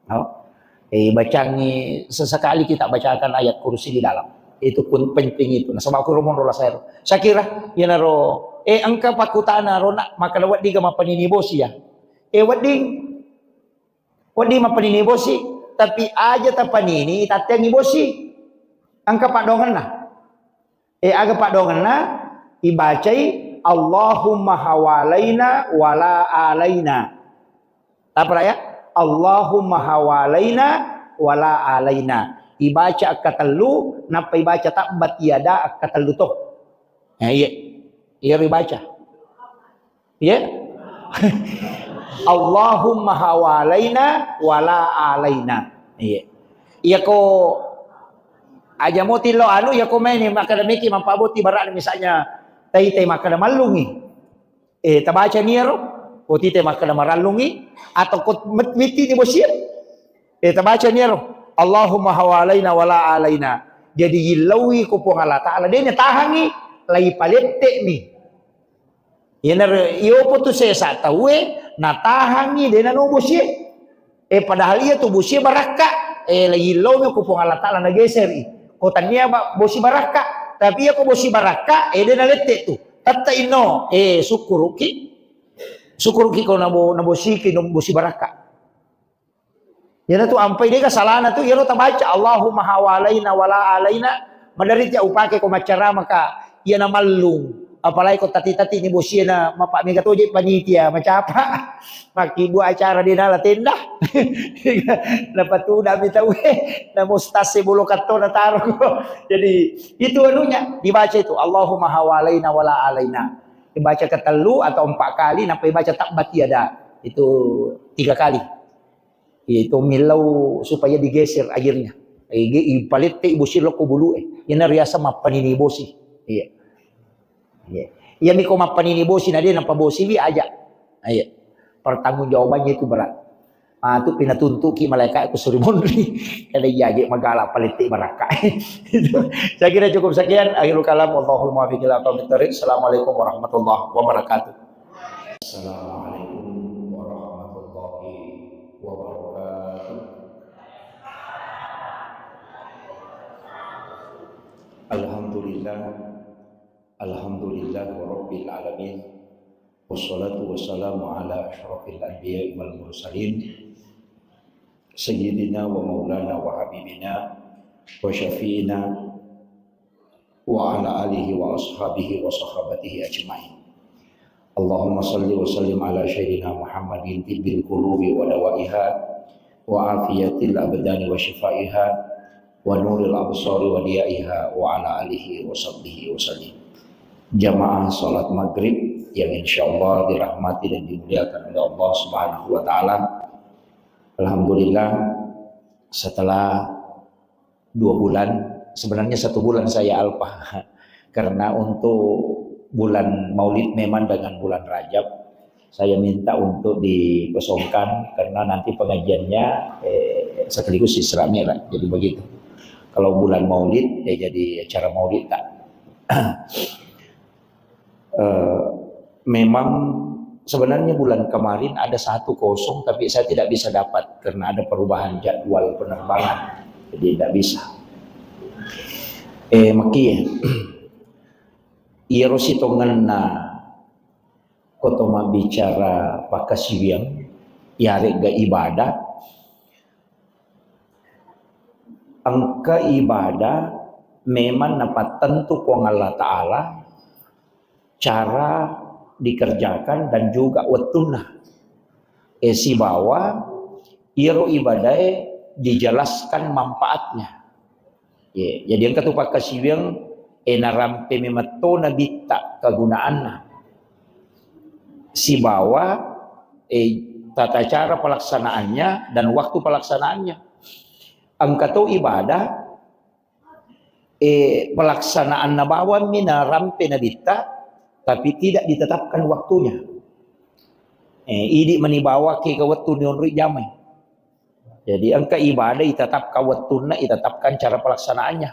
No? Eh, bacangi sesekali kita bacakan ayat kursi di dalam. Itu pun penting itu. Nasaba aku romo rola saya. Saya kira, ya naro, eh, engka pakutana rona, maka wedding ga mapanini bosi ya. Eh, wedding, wedding mapanini bosi, tapi aja tapanini, tatengi bosi. Engka padongenna. Eh, aga padongenna? Ibacai, "Allahumma hawalaina wala alaina." Apa ya? "Allahumma hawalaina wala alaina." Ibaca akkatellu, nappa ibaca tabbat yada akkatellu to. Eh, iya. Iya ibaca. Iya. "Allahumma hawalaina wala alaina." Iya. Iya ko aja moti lo anu, iya ko maini makkada meki mappaboti barang misalnya tai-tai makkada mallungi. Eh, tabaca niaro, ko tite makkada marallungi, atau ko met-, mitti ni bosie. Eh, tabaca niaro, "Allahumma hawalaina wala alaina." Jadi yillauwi ko Puang Allah Ta'ala. Dene tahangi, lai palette mi. Iyanaro, iyopo tu sesa tauwe, natahangngi, de nano bosie. Eh, padahal iya tu bosie barakka. Eh, la yillomi ko Puang Allah Ta'ala nageseri. Ko tania ba-, bosi barakka. Tapi iya ko bosi barakka, eh, de nalette tu. Tette inno, eh, sukkuruki. Sukkuruki ko nabo-, nabosiki, no-, bosi barakka. Iyana tu ampai dega salana tu, iyaro tabaca, "Allahumma hawalaina wala alaina." Madari tia upake ko maccarama ka, iyana mallung. Apalagi ko tati-tati ni bosie na mapa mega toje panitia, macapa. Makkibua acara de nala tenda. Napatuda mi tauwe, na mustase bolo katto na taro. Jadi, itu anunya, dibaca itu, "Allahumma hawalaina wala alaina." Dibaca ketellu atau empat kali, napa dibaca tabbat yada. Itu tiga kali. Itu millau supaya digeser airnya. Eh, ge-, ipalette bosi lokko bulu e. Ina riasa mappanini bosi. Iya. Iya. Iya miko mappanini bosi, na de napabosiwi aja. Iya. Pertanggungjawabannya itu berat. Matu pinatuntuki malaika ku suri monri. Kada iyaje magala palette barakka. Saya kira cukup sekian. Akhirul kalam. Wallahul muwaffiq ila aqwamit thariq. Assalamualaikum warahmatullahi wabarakatuh. Assalamualaikum warahmatullahi wabarakatuh. Alhamdulillah. Alhamdulillah rabbil alamin. Wassalatu wassalamu ala asyrafil anbiya'i wal mursalin, sayyidina wa maulana wa habibina wa syafi'ina wa ala alihi wa ashabihi wa sahabatihi ajma'in. Allahumma salli wa sallim ala sayyidina Muhammadin tibbil qulubi wa dawaiha wa afiyatil abdani wa shifaiha wa nuril absari wa diyaiha wa ala alihi wa sahbihi wa sallim. Jamaah salat maghrib yang insyaallah dirahmati dan dimuliakan oleh Allah Subhanahu wa taala. Alhamdulillah, setelah dua bulan, sebenarnya satu bulan saya alpa. Karena untuk bulan Maulid memang dengan bulan Rajab, saya minta untuk dikosongkan karena nanti pengajiannya, eh, sekaligus Isra Mi'raj. Jadi begitu. Kalau bulan Maulid, ya jadi acara Maulid tak. Eh, memang sebenarnya bulan kemarin ada satu kosong, tapi saya tidak bisa dapat karena ada perubahan jadwal penerbangan. Jadi tidak bisa. Eh, makie. Iyaro sitongenna koto mabbicara pakkasiwiang, iyaregga ibadah, engka ibadah memang napattentu Puang Allah Ta'ala cara dikerjakan dan juga wettunna. Eh, sibawa iyaro ibadae dijelaskan manfaatnya. Ye, jadi engka tu pakkasiwiang, eh, narampe memetto nabitta kegunaanna. Sibawa, eh, tata cara pelaksanaannya dan waktu pelaksanaannya. Engka to ibadah, eh, pelaksanaanna bawammi narampe nabitta, tapi tidak ditetapkan waktunya. Eh, idi mani bawakki ke wettu nionroi jamai. Jadi engka ibadah itetapkan wettunna, itetapkan cara pelaksanaannya.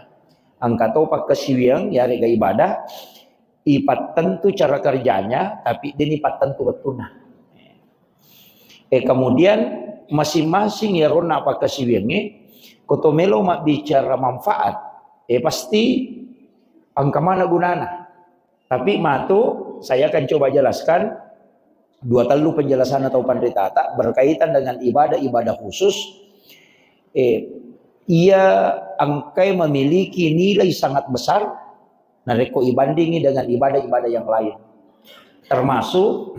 Engka to pakkasiwiang, yarega ibadah, ipattentu cara kerjanya, tapi deni pattentu wettunna. Eh, kemudian masing-masing yaronna pakkasiwiangnge, koto melo mabbicara manfaat, eh, pasti engka mana gunana. Tapi matu, saya akan coba jelaskan dua tellu penjelasan atau panritata berkaitan dengan ibadah-ibadah khusus. Eh, ia engkai memiliki nilai sangat besar narekko ibandingi dengan ibadah-ibadah yang lain. Termasuk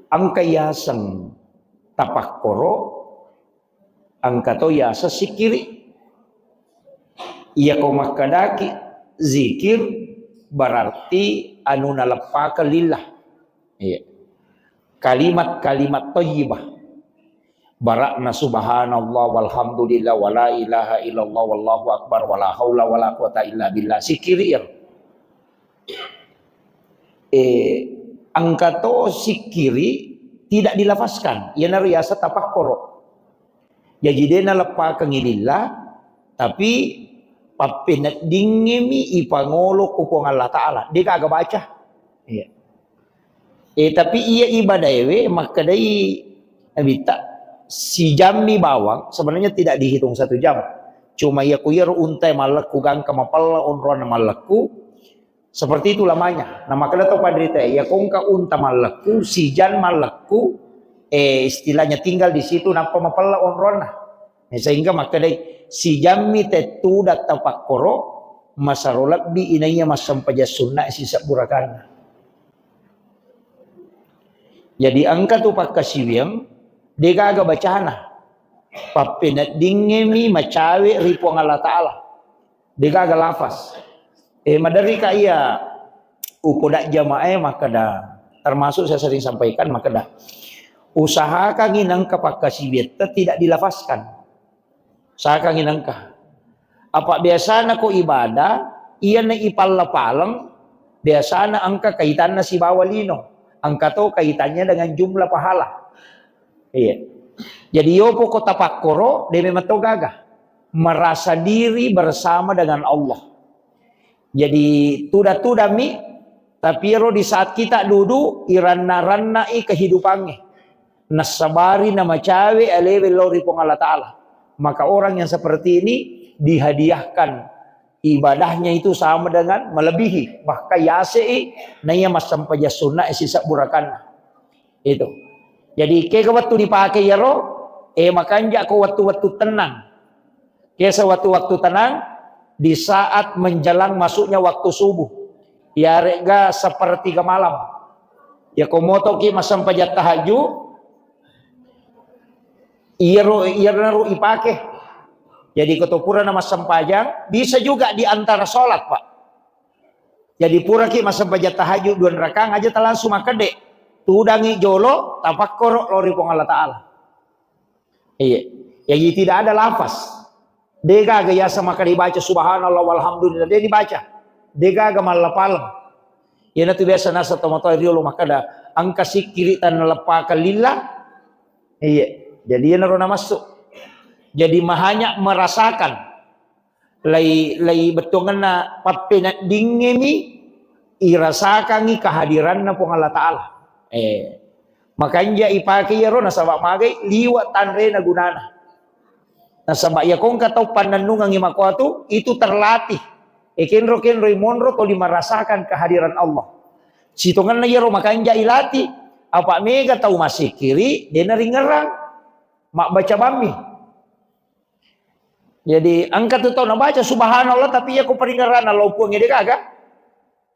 engka yaseng tapakkoro, engka to yaseng sikiri. Iyako makkedaki zikir berarti anu naleppakeng lillah. Iya. Kalimat-kalimat thayyibah. Barakna subhanallah walhamdulillah wala ilaha illallah wallahu akbar wala haula wala quwata illa billah. Sikiri iyaro. Eh, engka to sikiri tidak dilafazkan. Iyanaro yaseng tapakkoro. Jaji de naleppakengngi lillah, tapi pappeneddingngemi ipangolo ku Puang Allah Ta'ala. De gaga baca. Iya. Eh, tapi iya ibadaewe makkedai Nabitta, sijammi bawang, sebenarnya tidak dihitung satu jam. Cuma iya ku iyaro untae mallekku gangka mapella onronna mallekku, seperti itu lamanya. Nah, makkeda to panrita, iya kongka unta mallekku, sijan mallekku, eh, istilahnya tinggal di situ, nappa mapella onronna. Eh, sehingga makkedai, sijammi tettuda tapakkoro, masaro lebbi inaiya massempajang sunna sisebbu rakaanna. Jadi engka tu pakkasiwiang, degaga bacana. Pappeneddingngemi macawe ri Puang Allah Ta'ala. Degaga lafaz. Eh, maderri ka iya upoda jamaah makkeda, termasuk saya sering sampaikan makkeda, usahakangi nengka pakkasiwiatta tidak dilafazkan. Usahakangi nengka. Apa biasana ko ibadah, iyana ipalla paleng, biasana engka kaitanna sibawa lino. Engka to kaitannya dengan jumlah pahala. Iya. Jadi yopo ko tapakkoro, de memang to gaga. Merasa diri bersama dengan Allah. Jadi tuda-tudami, tapi ero di saat kita duduk, iranna-rannai kehidupannya. Nassabari namacawe alewe lao ri Puang Allah Ta'ala. Maka orang yang seperti ini dihadiahkan ibadahnya itu sama dengan melebihi, bahkan yasei naiya massempajang sunna sisebbu rakanna. Itu. Jadi, kega wettu dipake iyaro, eh, makanja ko wettu-wettu tenang. Kesa wettu-wettu tenang, di saat menjelang masuknya waktu subuh. Iyare'ga sepertiga malam. Ya, ko motoki massempajang tahajud, iyaro, iyaro ipake. Jadi, ko to pura na massempajang, bisa juga di antara sholat, Pak. Jadi puraki massempajang tahajud dua rakang aja ta langsung makkedde. Tudangi jolo, tapakkoro lao ri Puang Allah Ta'ala. Iya. Jadi tidak ada lafaz. Degaga yasa maka dibaca subhanallah walhamdulillah. De dibaca. Degaga mallapaleng. Iyanatu biasa nasa tomatoa riolo makkeda, engka sikkiri tanna leppakang lillah. Iya. Jadi iyanaro namassu. Jadi mahanya merasakan Lai, lai bettuangenna pappeneddingngemi irasakangngi kehadiranna Puang Allah Ta'ala. Eh, makanja ipake iyaro nasaba magai liwa tanrena gunana. Nasaba iya kongka tau pannennungangngi makoatu, itu terlatih. E kenro-kenroi monro toli merasakan kehadiran Allah. Sitongenna iyaro makanja ilatih, apa mega tau massikkiri, dena ringerang. Mabbaca bammi. Jadi, engka tu tau nabaca subhanallah, tapi iya ko paringerranna lao Puang ede gaga.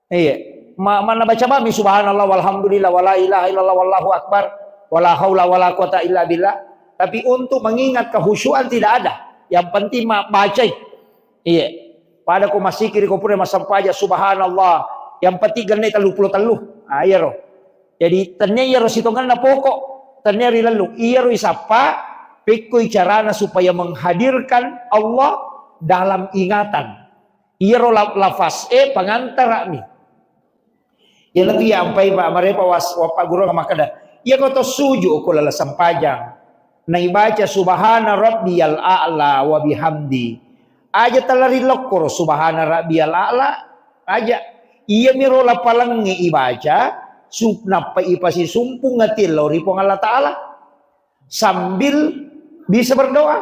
Iya. Ma-, manna baca bammi subhanallah, walhamdulillah, wala ilaha illallah, wallahu akbar, wala haula wala quwata illa billah. Tapi untuk mengingat kehusyuan tidak ada. Yang penting ma-, bacai. Iya. Pada ko massikiri ko pura massempajang subhanallah. Yang penting genne tellu pulo tellu. Ah, iyaro. Jadi, tennia iyaro sitongenna pokok, tennia rilellung. Iyaro isappa, pekkoi carana supaya menghadirkan Allah dalam ingatan. Iyaro la-, lafaz e pangantara'mi. Iyanatu iya ampai Pak marepa was-, wappa guru makkeda, iya ko to suju ko lala sempajang. Naibaca subhana rabbiyal a'la wa bihamdi. Aja talari lokkoro subhana rabbiyal a'la, aja. Iyamiro lapalengnge ibaca, su-, nappa ipasisumpung ati lao ri Puang Allah Ta'ala. Sambil bisa berdoa.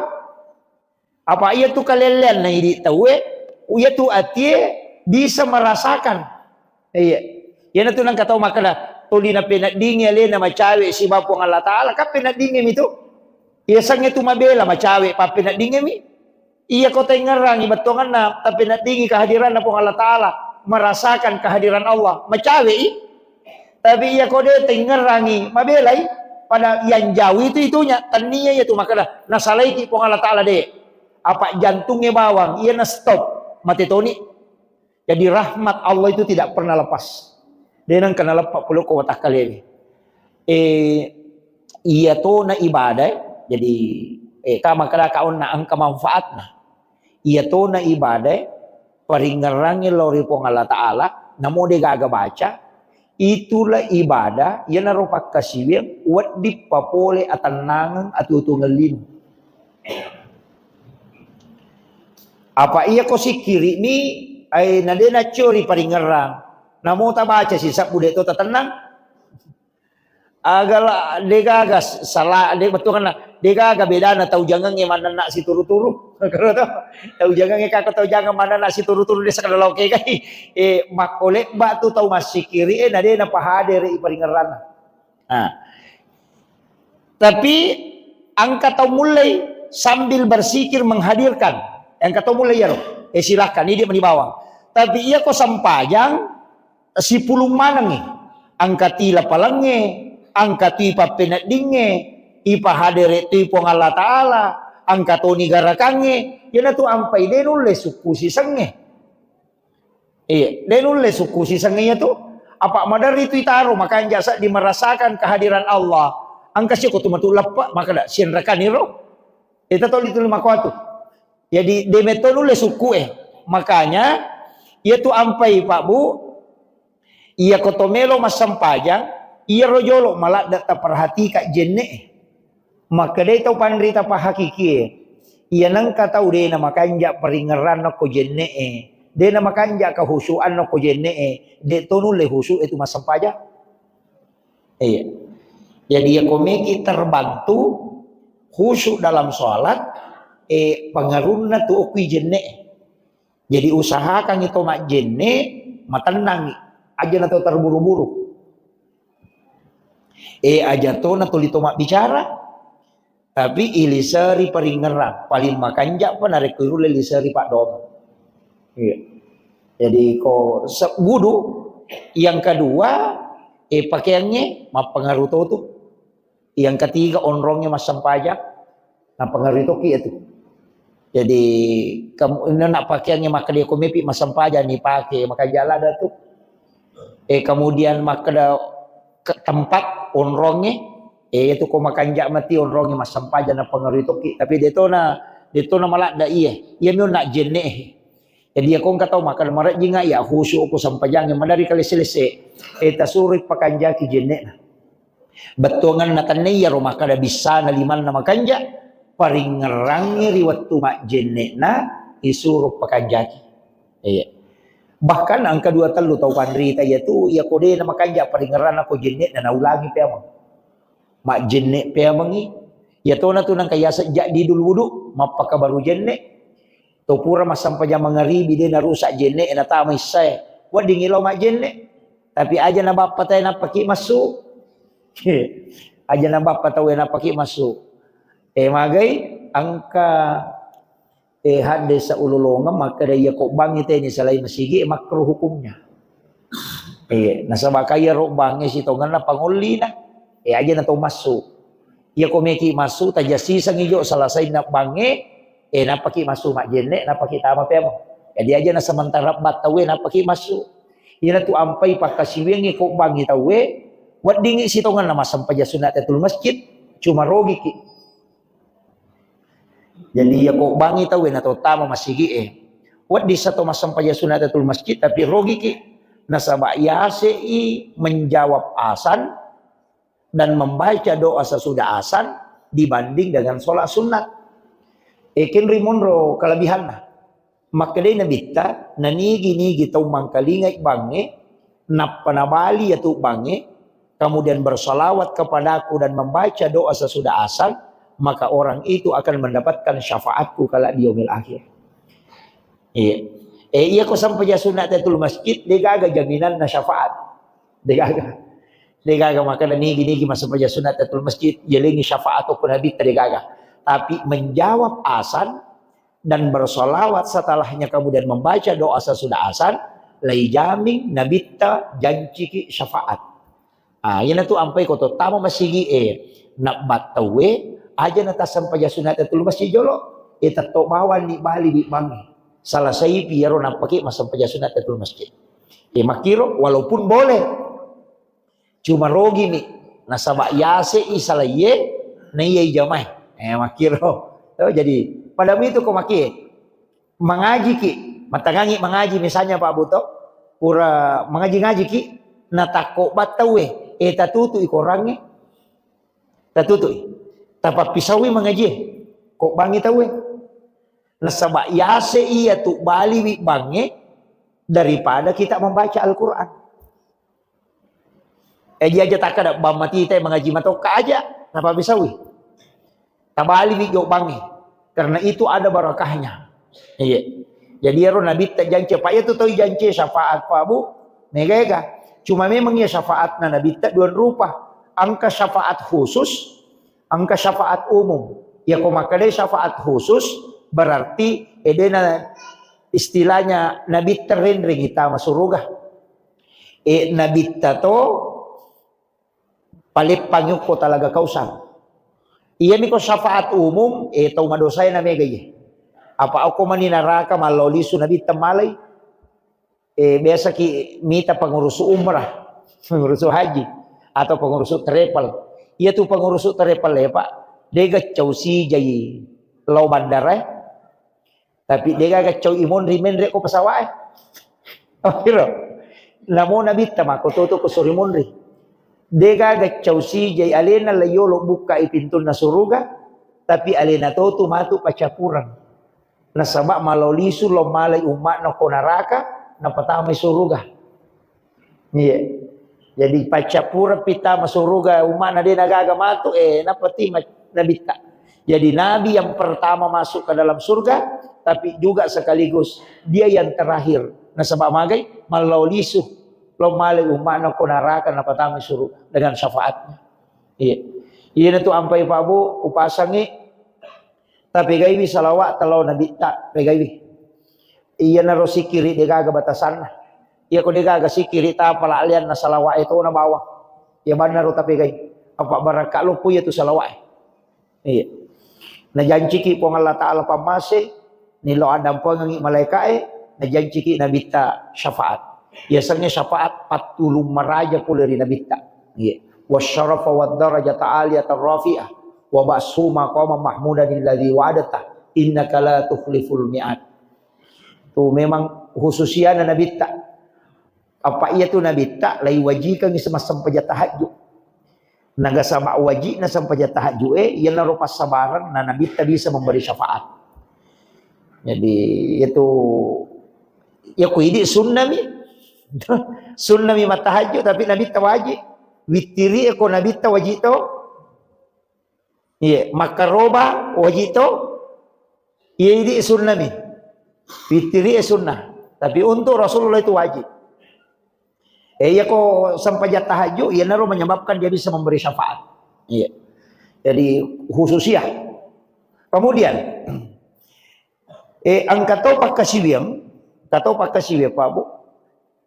Apa iya tu kalelleanna idi tauwe, iya tu atie bisa merasakan. Iya. Iyanatu nengka tau makkeda, tuli napeneddingi alena macawe siba Puang Allah Ta'ala, kan peneddingimi tu. Iya sangnge tu mabela macawe pappeneddingimi. Iya ko tengngerangi bettuanganna, tapi naddingi kehadiranna Puang Allah Ta'ala, merasakan kehadiran Allah, macawe'i. Tapi iya ko de tengngerangi, mabelai. Pada yang jauh itu itunya, tania iya tu makkeda, nasalaiki Puang Allah Ta'ala de. Apa jantungnge bawang, iya na stop, mate toni. Jadi rahmat Allah itu tidak pernah lepas. De nengka naleppa pole ko watakkalewe. Eh, iya tona ibadah, jadi, eh, ka makkeda ka onna engka manfaatna. Iya tona ibadah, paringngerangngi lao ri Puang Allah Ta'ala, namo de gaga baca, itulah ibadah, iyanaro pakkasiwiang, wedding papole atennangeng atuo-tuongeng lino. Apa iya ko sikkiri'mi, ai, na de naccio ri paringngerang. Namo tabaca sisebbu de to tatennang. Agala de gaga s-, sala, de bettuanna, de gaga bedana tau jangengnge mannenna situru-turu. Tau jangengnge kako tau jangeng mannenna situru-turu de sakada lao kegai. Eh, makko lebba tu tau massikkiri, eh, na de napahadere i paringngeranna. Nah. Tapi engka tau mulai sambil bersikir menghadirkan. Engka tau mulai iyaro. Eh, silahkan, ini dia meni bawang. Tapi iya ko sempajang, sipulung manengngi. Engka ti lapalengnge, engka ti pappeneddingnge, ipahadere tu Puang Allah Ta'ala, engka toni garakangnge, iyanatu ampai de nulle sukku sisengnge. Iya, de nulle sukku sisengnge iya tu. Apa maderri tu itaro, makanja seddi merasakan kehadiran Allah. Engka siko tu matu leppa, makkeda sienrekaniro. Ita toli tu makoatu. Jadi, de metto nulle sukku e. Makanya, iya tu ampai, Pak Bu, iya ko to melo massempajang, iyaro jolo maladde taperhatika jenne e. Makkedai tau panrita pahakikie, iya nengka tau de' namakanja' paringngeranna ko jenne'e, de' namakanja' kahusu'anna ko jenne'e, de' to nulle husu' e tu massempajang. Iya. Jadi, iya ko meki terbantu khusyuk dalam sholat, eh, pengaruhna tu okui jenne'e. Jadi, usahakan itu majjenne, matennangi. Aja na to terburu-buru. Eh, aja to na tuli to mabbicara, tapi iliseri paringngerang. Paling makanja' pa narekko irulle iliseri paddoang. Iya. Jadi, ko se-, wudu, yang kedua, eh, pakaiannya mappengaruh to tu. Yang ketiga, onrongnge massempajang, napengaruhi toki itu. Jadi, kamu, ini nak pakaiannya makkeda ko mepi massempajang ni pake, makanja' ladda tu. Eh, kemudian makkeda ke tempat onrongnge, eh, itu ko makanja' mati onrongnge massempajang napengaruhi toki. Tapi de' to na, de' to na maladda iye. Iya mi onna jenne. Jadi, iya ko engka tau makkeda marejjinga iya khusyuk ko sempajangnge, madari kalese-lese. Eh, tasuroi pakanjaki jenne'na. Bettuanganna tenne iyaro makkeda bissana limanna makanja', paringngerangngi ri wettu majjenne'na isuro pakanjaki. Iya. Bahkan engka dua tellu tau panrita iya tu, iya ko de' namakanja' paringngeranna ko jenne'na naulangi peameng. Majjenne' peamengngi. Iya tona tu nengka yaseng jaddidul wudu, mappakabaru jenne'. To pura massempajang mangaribi de' narusak jenne'e natama issae. Weddingngi lao majjenne'. Tapi aja na bappa tae nappaki massu. Aja na bappa taue nappaki massu. Eh, magai engka, eh, haddesa ulolongeng makkeda iya ko bangngi teni salai masigi, eh, makruh hukumnya. Eh, nasaba kaya ro bangnge sitongenna pangollina. Eh, aja na to massu. Iya ko meki massu, tajassisangngi jo salasainna bangnge, eh, nappaki massu majjenne', nappaki tama peameng. Jadi aja na sementara battaue nappaki massu. Iyana tu ampai pakkasiwiangngi ko bangngi taue, weddingngi sitongenna massempajang sunat tahiyatul masjid, cuma rogiki. Jadi iya ko bangngi taue na to tama masigi'e, wedding sa to massempajang sunat tahiyatul masjid, tapi rogiki. Nasaba yasei menjawab azan dan membaca doa sesudah azan dibanding dengan sholat sunat. Ekin rimunro kelebihanna. Makkedai Nabitta, nanigi-nigi tau mangkalingai bangnge, nappa nabali yatu bangnge, kemudian bersalawat kepadaku dan membaca doa sesudah azan, maka orang itu akan mendapatkan syafaatku kala di yaumil akhir. Iya. Eh, iya ko sampajang sunat tahiyatul masjid, degaga jaminanna syafaat. Degaga. Degaga makkeda nigi-nigi massempajang sunat tahiyatul masjid, jelengi syafaat ko Nabitta, degaga. Tapi menjawab azan dan bersalawat setelahnya kemudian membaca doa sesudah azan, lai jamin Nabitta janciki syafaat. Ah, iyana tu ampai ko to tama masigi e, nabbat tauwe, aja na tassempajang sunat tahiyatul masjid jolo, e tetto bawang ni bali wi bangnge. Salasaipi iyaro nappaki massempajang sunat tahiyatul masjid. E makkiro, walaupun boleh, cuma rogimi, nasaba yase i salaiye, na iya ijamai. Eh, makkiro. Oh, jadi, pada itu ko makie. Mangajiki, matangangi mangaji misalnya Pak Buto, pura mangaji-ngajiki, natakko battauwe, eh, tatutui korangnge, tatutui, tapappisaui mangajie, ko bangi tauwe. Nasaba yase iya tu baliwi bangnge daripada kita membaca Al-Quran. Eh, dia aja takkada bang matita mangaji matokka aja, napabbisaui. Tabaliwi jo bangnge. Karena itu ada barakahnya. Iya. Jadi ero Nabitta jance, Pak, iya tu toi jance syafaat, Pak, Bu. Mega-ega. Cuma memang iya syafaatna Nabitta dua rupa. Engka syafaat khusus, engka syafaat umum. Ya ko makkadai syafaat khusus, berarti edena istilahnya Nabitta renreng itama suruga. E, Nabitta to paleppangi okko talaga Kausar. Iyami ko syafaat umum, e, tau madosae na mega iye. Apa okko mani naraka mallao lisu Nabitta malai. E, biasa ki mita pengurusu umrah, pengurusu haji, atau pengurusu travel. Iya tu pengurusu travel e, Pak, dega cau sijai lao bandara e. Tapi degaga cau imonri menre ko pesawat e. Oh, iro. Namo Nabitta mako toto ko sori monri. Degaga cau sijai alena la yolo bukkai pintunna suruga, tapi alena totu matu paccapureng. Nasaba malo lisu lo malai umma'na ko naraka, napatamai suruga. Iya. Jadi paccappureng pitama suruga umma'na de nagaga matu, eh, napati ma-, nabitta. Jadi nabi yang pertama masuk ke dalam surga, tapi juga sekaligus dia yang terakhir. Nasaba magai, mallau lisu lo malai umma'na ko naraka napatamai suruga dengan syafaatnya. Iya. Iya natu ampai Pak Bu, upasangi, tapi gaiwi salawat talo nabitta, pegaiwi. Iyanaro sikiri degaga batasanna. Iya ko degaga sikiri ta pala alianna salawat itu na bawang. Iya bannaro tapegai. Apa barakka loppo iya tu salawat. Iya. Najanciki Puang Allah Ta'ala pammase, nilo addampengengi malaikae, najanciki nabitta syafaat. Yasengnge syafaat pattulung maraja pole ri nabitta. Iya. Wasyarafa wad darajata aliyatan rafi'ah. Wa ba'su maqama mahmudan alladzi wa'adta. Innaka la tukhliful mi'ad. Tu memang khususiana nabitta. Apa iya tu nabitta, lai wajikangi semassempajang tahajud. Nagasaba wajibna sempajang tahajud e, iyanaro passabareng na nabitta bisa memberi syafaat. Jadi itu ya ku idi sunnami. Sunnami matahajud tapi nabitta wajib. Wittiri ko nabitta wajib to. Iya, makkaroba wajib to. Iya idi sunnami. Wittiri e sunnah. Tapi untuk Rasulullah itu wajib. Eh, iya ko sempajang tahajud, iyanaro menyebabkan dia bisa memberi syafaat. Iya. Jadi khususiyah. Kemudian, eh, engka to pakkasiwiang, engka to pakkasiwiang, Pak Bu.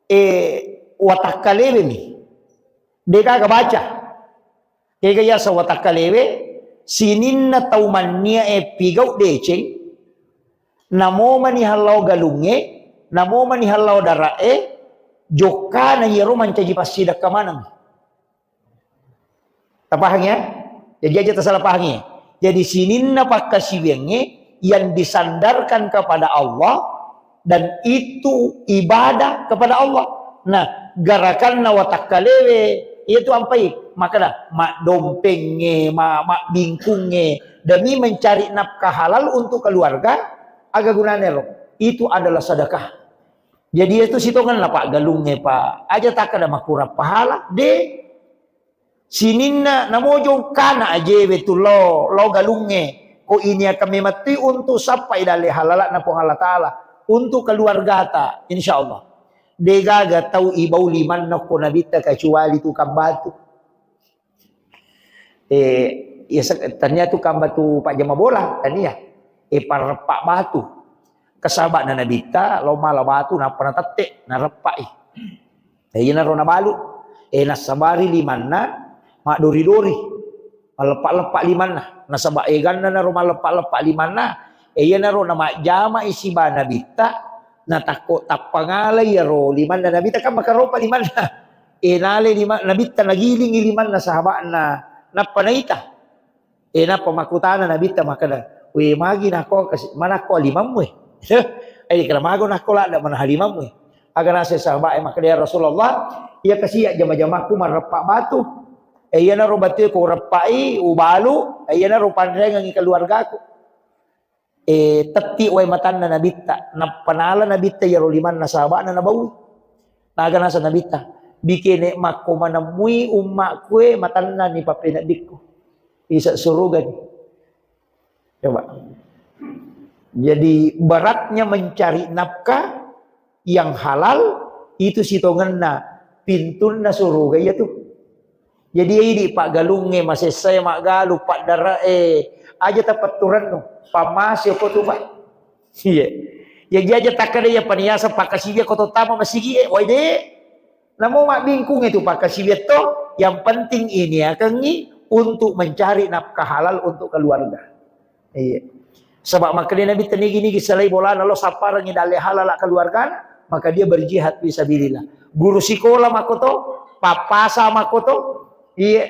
Eh, watakkalewemi. Degaga baca. Kega yaseng watakkalewe, sininna tau manniae pigau deceng, namo mani hallau galungnge, namo mani hallau dara'e, jokkana iyaro mancaji passidekka maneng. Tapahang ya? Jadi aja tasalah pahang ya. Jadi sininna pakkasiwiangnge yang disandarkan kepada Allah dan itu ibadah kepada Allah. Nah, garakanna watakkalewe, iya tu ampai, makkeda, maddompengnge, ma-, mabbingkungnge, demi mencari nafkah halal untuk keluarga, aga gunana ro? Itu adalah sedekah. Jadi itu sitongenna, Pak, galungnge, Pak. Aja takkeda makurang pahala, de. Sininna namojo kana ajewe tu lo, lo galungnge. Ko ini akan memetti untuk sappai dalle halalakna Puang Allah Ta'ala. Untuk keluargata, insya Allah. Degaga tau ibau limanna ko nabitta kecuali tukang batu. Eh, ya, se-, tania tukang batu pajama bola, tania. Eh, pareppa batu. Kesabakna nabitta, lo mala batu, nappa natette, nareppai. Eh, iyanaro nabalu. Eh, nassabari limanna, maddori-dori. Malleppa-leppa limanna. Nasaba eganna naro malleppa-leppa limanna. Eh, iyanaro namajjamai siba nabitta, natakko tappa ngalai iyaro limanna nabitta, kan makaropa limanna. Eh, nale lima-, nabitta, nagilingi limanna sahabakna, nappa naita. Eh, nappa makkutana nabitta makkeda, "We, magi nako kasi-, manakko limammu, eh?" Eh, kira mago nakko ladda manaha limammu, eh? Aga naseng sahabat e makkeda, "Ya Rasulullah, iya kasi jama-jamakku mareppa batu. Eh, iyanaro batue ko reppai, ubalu, eh, iyanaro panrengengi keluargaku." Eh, tetti wae matanna nabitta, nappa nala nabitta iyaro limanna sahabakna nabaui. Naga naseng nabitta, "Bikene makko manemmui ummakku e matanna ni pappeneddikku. Isa surugani." Coba. Jadi beratnya mencari nafkah yang halal itu sitongenna pintunna suruga iya tu. Jadi idi paggalungnge, masessae maggalu, paddarae, aja tapetturennu, pammase ko tu, Pak. Iya. Jadi aja takkada iya paniasa pakkasiwia ko to tama masigi e, wai de. Namo mabbingkung itu pakkasiwia to, yang penting ini akangi untuk mencari nafkah halal untuk keluarga. Iya. Saba makkeda Nabitta nigi-nigi selai bolana lo sapparengngi dalle halala keluargana, maka dia berjihad fisabilillah. Guru sikola makkoto, pappasa makkoto, iya,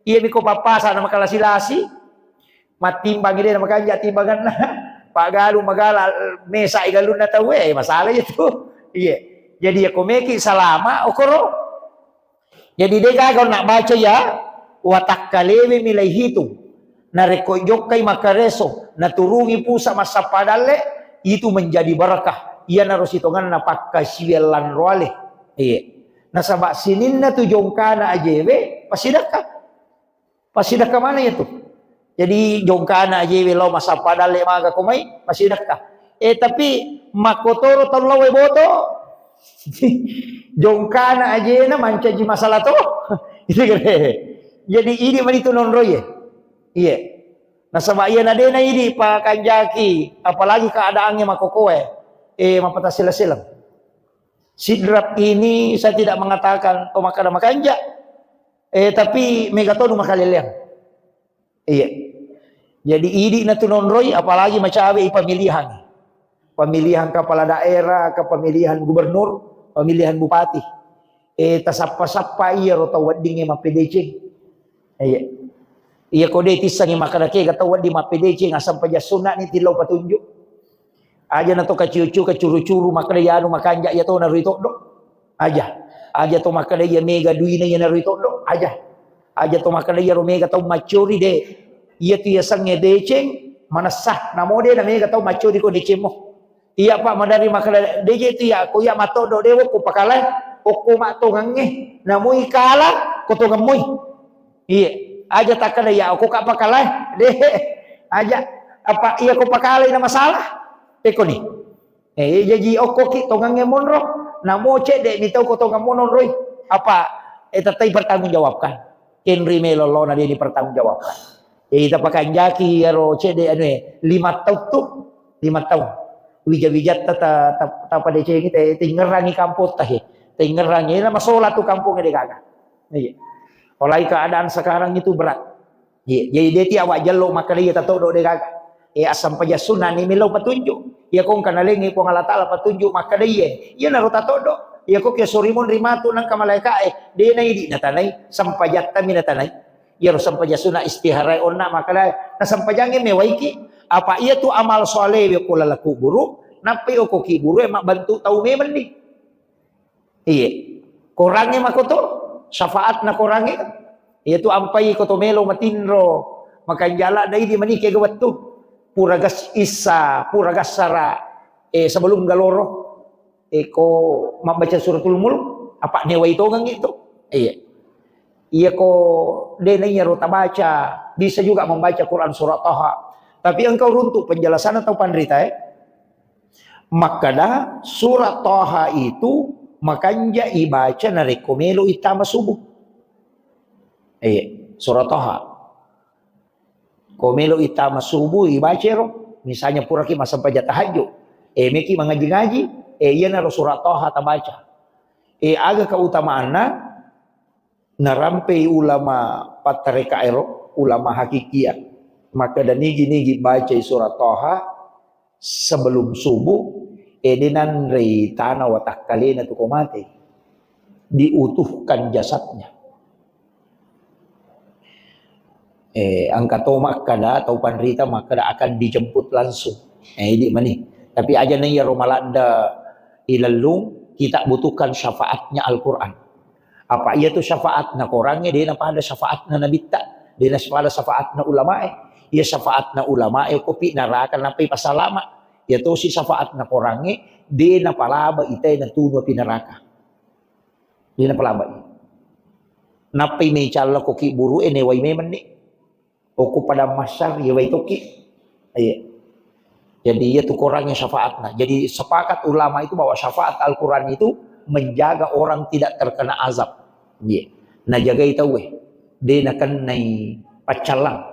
iya miko pappasa na makalasi-lasi, mattimbang ide na makanja timbanganna, paggalu magala mesa galunna tau, eh, masalah itu. Iya. Jadi ya komeki salama, okoro. Jadi de' gaga na baca ya, watakkalewe mi laihitung. Narekko jokkai makkareso, naturungi pusa massappa dalle, itu menjadi barakah. Iyanaro sitongenna pakkasiwiang lanroale. Iya. Nasaba sininna tu jongkana ajewe, pasidakka. Pasidakka mana itu? Jadi jongkana ajewe lao massappa dalle maga ko mai, pasidakka. Eh, tapi makkotoro tau lao boto. Jongkana ajena mancaji masalah to. Itu kere. Jadi idi mani tu nonroi. Iya. Nasaba iya nadena idi pakanjaki, apalagi keadaannya makokoe. Eh, mapata sila-sila. Sidrap ini saya tidak mengatakan to makkada makanja. Eh, tapi mega tonu makaleleang. Iya. Jadi idi na tu nonroi, apalagi macawe i pemilihan. Pemilihan kepala daerah, ke pemilihan gubernur, pemilihan bupati. Eh, tasappa-sappa iya ro tau weddingnge mappedeceng. Iya. Iya ko de tissangi makkada kega tau wedding mappedeceng, asam paja sunna ni tillau patunjuk. Aja na to kaciu-ciu, kacuru-curu, makkada yanu makanja iya to narui toddo. Aja. Aja to makkada iya mega duina iya narui toddo. Aja. Aja to makkada iya ro mega tau maccori de. Iya tu iya sangnge deceng, manessa. Namo de na mega tau maccori ko decemmo. Iya pa madari makkada deje tu iya ko iya matoddo de wokko pakalai. Okko mattongangnge. Namoi kala ko tongemmoi. Iya, aja takkada ya okko ka pakalai. De, aja apa iya ko pakalai na masalah. Pekoni. Eh, jaji okko ki tongangnge monro. Namo cedde mi tau ko tongang monroi. Apa eh tettai pertanggungjawabkan. Kenri melo lo na dia dipertanggungjawabkan. Jadi tapakanjaki iyaro cedde anu eh, lima tahun tu, lima tahun. Wija-wijatta ta, ta, ta pada cengki te, tingerangi kampung tahe. Tingerangi na masola tu kampung de gaga. Iya. Apalagi keadaan sekarang itu berat. Iya, jadi de ti awak jello makkada iya tatoddo de gaga. Eh, asam paja sunna ni melo patunjuk. Iya kong kana lengi Puang Allah Taala patunjuk makkada iya. Iya naro tatoddo. Iya kok ke sorimon rimatu nang ka malaika eh. De na idi na tanai, sampajatta mi na tanai. Iya ro sampaja sunna istihara onna makkada na sampajangnge mewaiki. Apa iya tu amal soalewe ko lala kuburu, nappai oko kiburu e mabbantu tau memeng ni. Iya. Korangnge makoto, syafaatna korangnge. Iya tu ampai koto melo matinro, makanjala dai di manike ga wettu. Pura gas issa, pura gassara, eh, sebelum galoro. Eh, ko mabbaca suratul mulk, apa newai tongang itu. Iya. Iya ko de na iya ro tabaca, bisa juga membaca Quran surat Taha. Tapi engkau runtuk penjelasan atau panrita eh. Makkada surat Taha itu makanja ibaca narekko melo ittama subuh. Eh, surat Taha. Ko melo ittama subuh ibaca ro, misalnya puraki massempajang tahajud, eh, meki mangaji-ngaji, eh, iyanaro surat Taha tabaca. Eh, aga keutamaanna? Narampei ulama pattareka ero, ulama hakikia. Makkada nigi-nigi bacai surat Taha, sebelum subuh, eh, de nanrei tana watakkalena tu ko mate. Diutuhkan jasadnya. Eh, engka to makkada, tau panrita makkada akan dijemput langsung. Eh, idi mani. Tapi aja na iyaro maladda ilellung, kita butuhkan syafaatnya Al-Quran. Apa iya tu syafaatna korangnge, de na pada syafaatna nabitta, de na pada syafaatna ulamae. Iya syafaatna ulamae, kopi naraka nappai pasalama. Iya tosi syafaatna korangnge, de na palaba itae natunu api naraka. De na palaba. Nappai mecalla ko ki buru e newai memeng ni. Okko padang mahsyar, iya wai tokki. Iya. Jadi, iya tu korangnge syafaatna. Jadi, sepakat ulama itu bahwa syafaat Al-Quran itu menjaga orang tidak terkena azab. Iya. Najagai tauwe. De nakennai paccallang.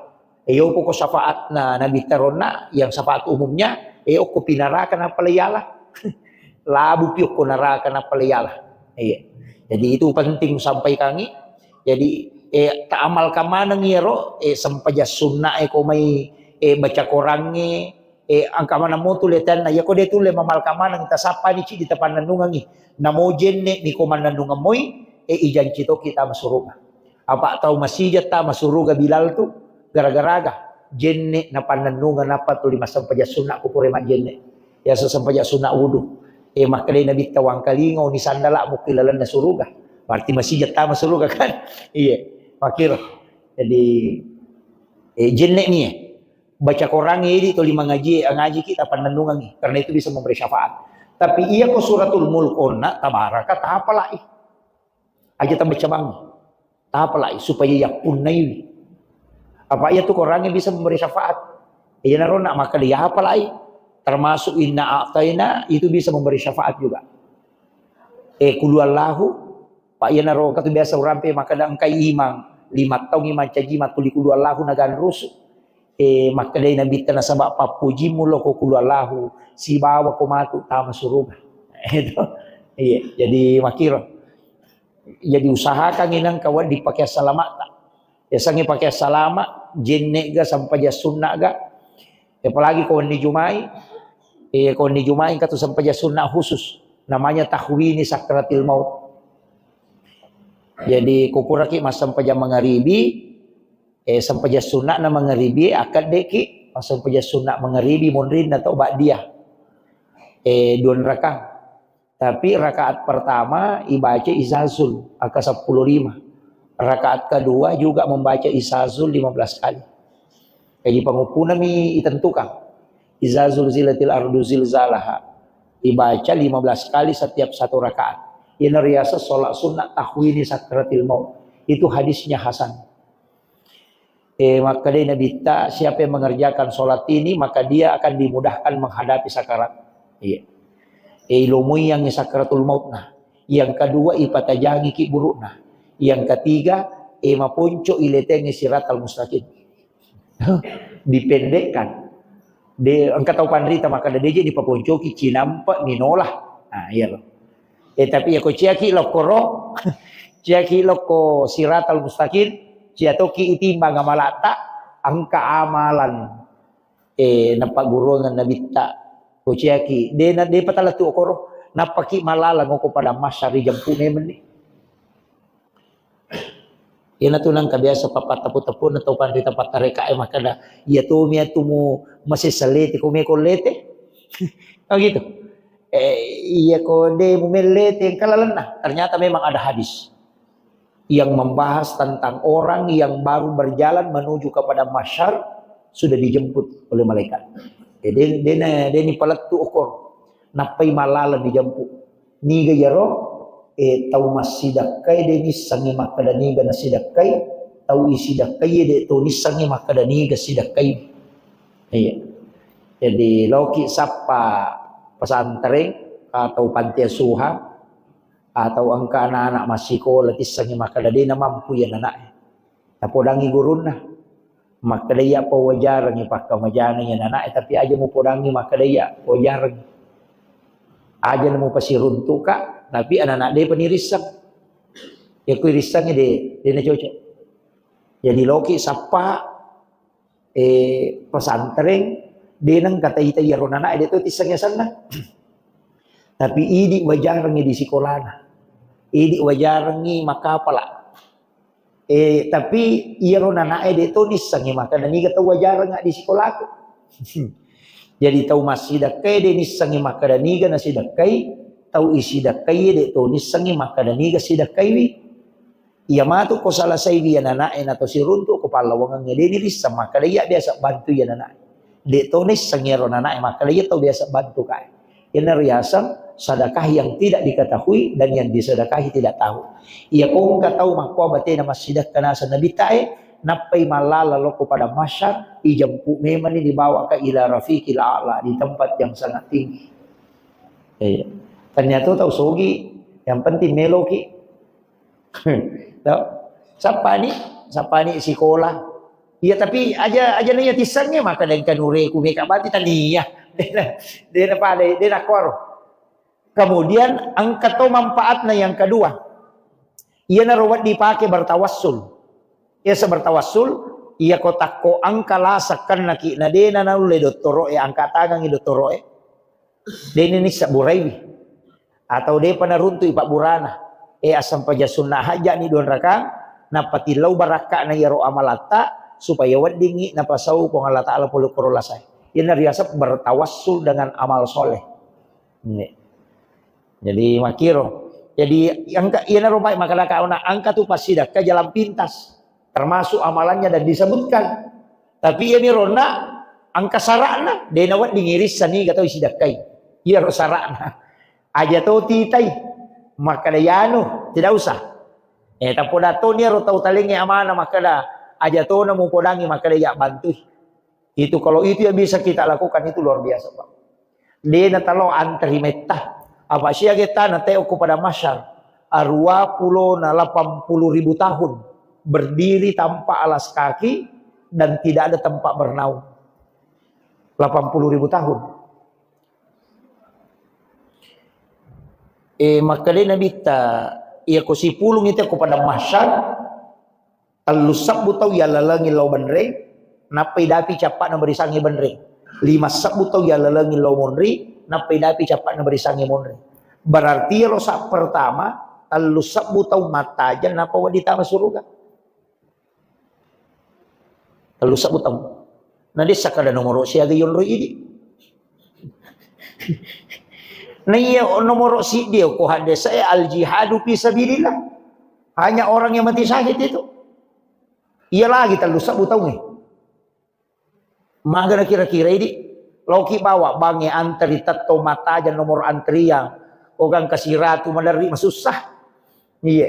Eh, yoko ko syafaatna Nabi taronna, yang syafaat umumnya, eh, okko pinaraka nappa laiala. Labu pi okko naraka nappa laiala. Iya. Jadi, itu penting sampaikangi. Jadi, eh, taamalkan maneng iyaro, eh, sempajang sunna e ko mai, eh, baca korangnge, eh, engka maneng mo tuletanna. Iya ko de tulle mamalkan maneng, tasappani cidi tapannennungengi. Namo jenne ni ko mannennungeng moi, eh, ijanci toki tama suruga. Apa tau masija tama suruga Bilal tu, gara-garaga jenne napannennungeng nappa tuli massempajang sunna ko pura majjenne. Biasa sempajang sunna wudu. Eh, makkedai Nabitta, "Wangkalinga oni sandala'mu ki lalenna suruga." Berarti masih jatah masuk surga kan? Iya, makkiro. Jadi, eh, jenne' ni, eh. Baca Quran idi toli mangaji, ngaji kita pannennungangi, karena itu bisa memberi syafaat. Tapi iya ko suratul mulk onna, tabaraka, tapalai. Aja tambaca bang. Tapalai, supaya yappunnaiwi. Apa iya tu Quran bisa memberi syafaat. Iya naro nak maka dia apalai. Termasuk inna a'taina itu bisa memberi syafaat juga. Eh, kulu Allahu, Pak, iyanaro engka tu biasa urampe makkeda engkai imang, lima taung imang caji mattuli kulu Allahu naganrusu. Eh, makkedai Nabitta nasaba pappujimu loko kulu Allahu, sibawa ko matu tama suruga. Itu. Iya, jadi makkiro. Jadi usahakan inang kawan dipakai salamata. Yasengnge pakai salama, jenne' ga, sampaja sunna' ga. Apalagi ko wenni Jumai, eh, ko wenni Jumai engka tu sampaja sunna' khusus. Namanya tahwini sakratil maut. Jadi, kukuraki massampaja mangaribi, eh, sampaja sunna' na mangaribi, akkaddeki massampaja sunna' mangaribi, monrinna tau ba'diyah. Eh, dua rakang. Tapi rakaat pertama ibaca Izazul angka sepuluh lima. Rakaat kedua juga membaca Izazul lima belas kali. Jadi panguppunami itentukan. Izazul zilatil ardu zilzalaha. Ibaca lima belas kali setiap satu rakaat. Ini riasa sholat sunnah tahwini sakratil maut. Itu hadisnya hasan. Eh, makkedai Nabitta, siapa yang mengerjakan sholat ini, maka dia akan dimudahkan menghadapi sakarat. Iya. Eh, ilomui yang sakratul maut nah. Yang kedua, ipatajangi ki buruk nah. Yang ketiga, eh, maponco iletengi siratal mustaqim. Dipendekkan. De, engka tau panrita makkeda, "De je dipaponcoki, cinampa minolah." Nah, iya loh. Eh, tapi ya ko ciaki lokkoro, ciaki lokko siratal mustaqim, cia toki itimbang amalata, engka amalan, eh, napagguruangan Nabitta. Ko ciaki, de na, de patala tu okoro, nappaki malalang oko pada masyari jampu memenni. Iyanatu nengka biasa pappatepu-tepuna tau panrita pattarekae makkeda, "Iya tomi atu mu masessa lete, ko meko lete?" Oh gitu. Eh, iya ko de mu mellete engka lalenna. Ternyata memang ada hadis yang membahas tentang orang yang baru berjalan menuju kepada mahsyar sudah dijemput oleh malaikat. Jadi de, de, de ni palettu okor. Nappai malalang dijemput. Niga iyaro, eh, tau massidakkai de nissengngi makkeda niga nasidakkai, tau isidakkai de to nissengngi makkeda niga sidakkai. Iya. Jadi loki sappa pesantren atau panti asuhan atau engka anak-anak massikola tissengngi makkeda de namampu iya anana'e. Napodangi gurunna. Makkeda iya pawajarengngi pakkamajana iya anana'e, tapi aja mupodangi makkeda iya pawajarengngi. Aja namupasiruntuka, tapi anana' depa nirisseng. Iya ku irissengngi de, de nacocok. Jadi loki sappa, eh, pesantren, de nengka tai-tai iyaro anana'e de to tisseng asenna. Tapi idi wajarengngi di sikolana. Idi wajarengngi makkapala. Eh, tapi iyaro anana'e de to nissengngi makkeda niga tau wajarengnga di sikolaku. Jadi tau massidakkai de nissengngi makkeda niga nasidakkai, tau isidakkai de to nissengngi makkeda niga sidakkaiwi. Iya matu ko salasaiwi anana'e nato siruntu ko pallawangengnge de nirisseng makkeda iya biasa bantu iya anana'e. De to nisseng iyaro anana'e makkeda iya tau biasa bantu kae. Iyana riaseng sedekah yang tidak diketahui dan yang disedekahi tidak tahu. Iya ko engka tau makkoa batena massidakka naseng Nabitta e, nappai mallala lokko pada mahsyar, ijempu memanni dibawa ka ila rafiqil a'la, di tempat yang sangat tinggi. Iya. Ternyata tau sogi, yang penting meloki. Tau? Sappani, sappani sikola. Iya, tapi aja, aja naiya tissengnge maka deng kanure ku meka bati tania. Dena, dena pada, dena kuaro. Kemudian engka to manfaatna yang kedua. Iyanaro wedding dipake bertawassul. Iya, bertawassul, iya ko takko engka lasakkanna ki na dena naulle dottoro e, angka tangangi dottoro e. Deni nissa buraiwi. Atau depa naruntu'i pabburana. Eh, assampaja sunna hajja'ni dua rakang, nappa tillau barakka'na iyaro amalatta, supaya weddingngi napasau Puang Allah Ta'ala pole koro lasae. Iyana riaseng bertawassul dengan amal soleh. Ini. Jadi, makkiro. Jadi, engka, iyanaro baik makkadaka ona, engka tu passidakka jalan pintas, termasuk amalannya dan disebutkan. Tapi iyami ronna engka sara'na, de' nawedding irissani ga tau isidakkai. Iyaro sara'na. Aja to titai, makkada yanu, tidak usah. Eh, tapoda to niaro tau talengnge amana makkada, aja to namupodangi makkada ya bantui. Itu, kalau itu yang bisa kita lakukan, itu luar biasa, Pak. De' natalo antri metta. Apa siaga tana teo ko pada masyar. Arua pulo na lapan puluh ribu tahun berdiri tanpa alas kaki dan tidak ada tempat bernaung. Lapan puluh ribu tahun. Eh, makkeda Nabitta, iya ko sipulung itu ko pada masyar, tellu sebbu tau yallalengi lao benreng, nappai dapi cappa'na berisangi benreng. Lima sebbu tau yallalengi lao monri, nappai dapi cappa'na berisangi monri. Berarti ro sa pertama, tellu sebbu tau mattajeng, nappa wedding tama suruga. Tellu sebbu tau. Na de' sakkada nomoro siaga yonro idi. Na iya nomoro siddi ko haddesae al jihadu fi sabilillah. Hanya orang yang mati syahid itu. Iya lagi tellu sebbu tau ni. Magana kira-kira idi. Loki bawa bange antri tetto mattajeng nomor antrian. Ogang kasiratu maderri masussah. Iya.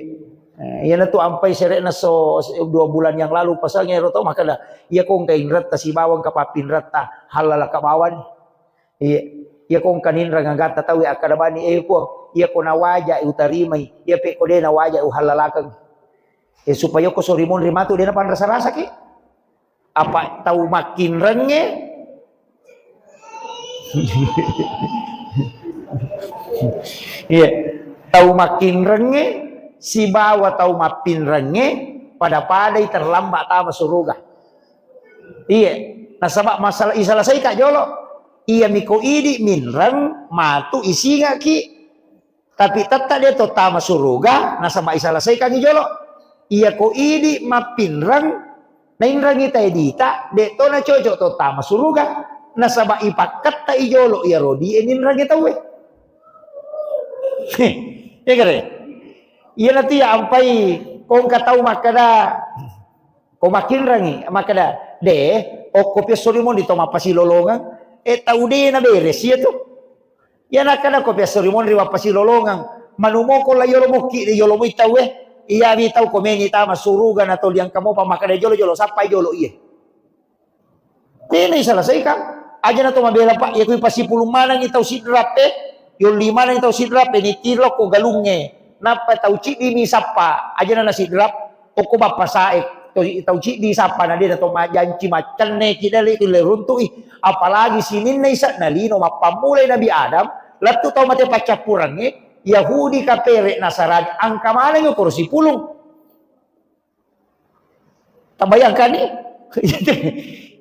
Eh, iyana tu ampai sere'na so, so, dua bulan yang lalu pasang ero to makkeda, iya ko engka inretta sibawa engka pappinretta, hallalaka bawani. Iya. Iya ko engka ninreng agatta tau akkeda bani, eh, Puang, iya ko nawajai utarimai, iya pe ko de' nawajai uhallalakeng. Eh, supaya ko sori monri matu de' napanrasa-rasaki. Apa tau makkinrengnge? Iya. Tau makkinrengnge sibawa tau mappinrengnge pada-padai terlambat tama suruga. Iya. Nasaba masalah isalasaika jolo. Iya miko idi minreng matu isingaki. Tapi tetta de' to tama suruga, nasaba isalasaikangi jolo. Iya ko idi mappinreng, nainrengi tae dita, de' to nacoco to tama suruga. Nasaba ipakketta i jolo iya rodi e ninrengi tauwe. Iya kare? Iya natu ya ampai kongka tau makkeda, ko makkinrengi, makkeda, de', okko piassori moni to mappasilolongeng, e tau de' naberes iya tu. Iya nakkeda ko piassori monri wappasilolongeng, manumoko la yolo mokki de yolo moi tauwe, iyawi tau ko meni tama suruga na toli engka mopa makkeda jolo-jolo sappai jolo iye. Tena isalasaikang. Aja na to mabela, Pak, iya kui pasipulung manengi tau sidrap e, yolli manengi tau sidrap e, nitiro ko galungnge. Nappa tau ciddi mi sappa, aja na nasidrap. Okko bappasae, to-, tau ciddi sappa na de' na to majanci maccenne ki dale tu le runtu'i, apalagi sininna ise'na lino mappammulai Nabi Adam, lettu tau mate paccappurengnge, Yahudi, kapere, Nasarani, engka manengngi okoro sipulung. Tabayangkanni?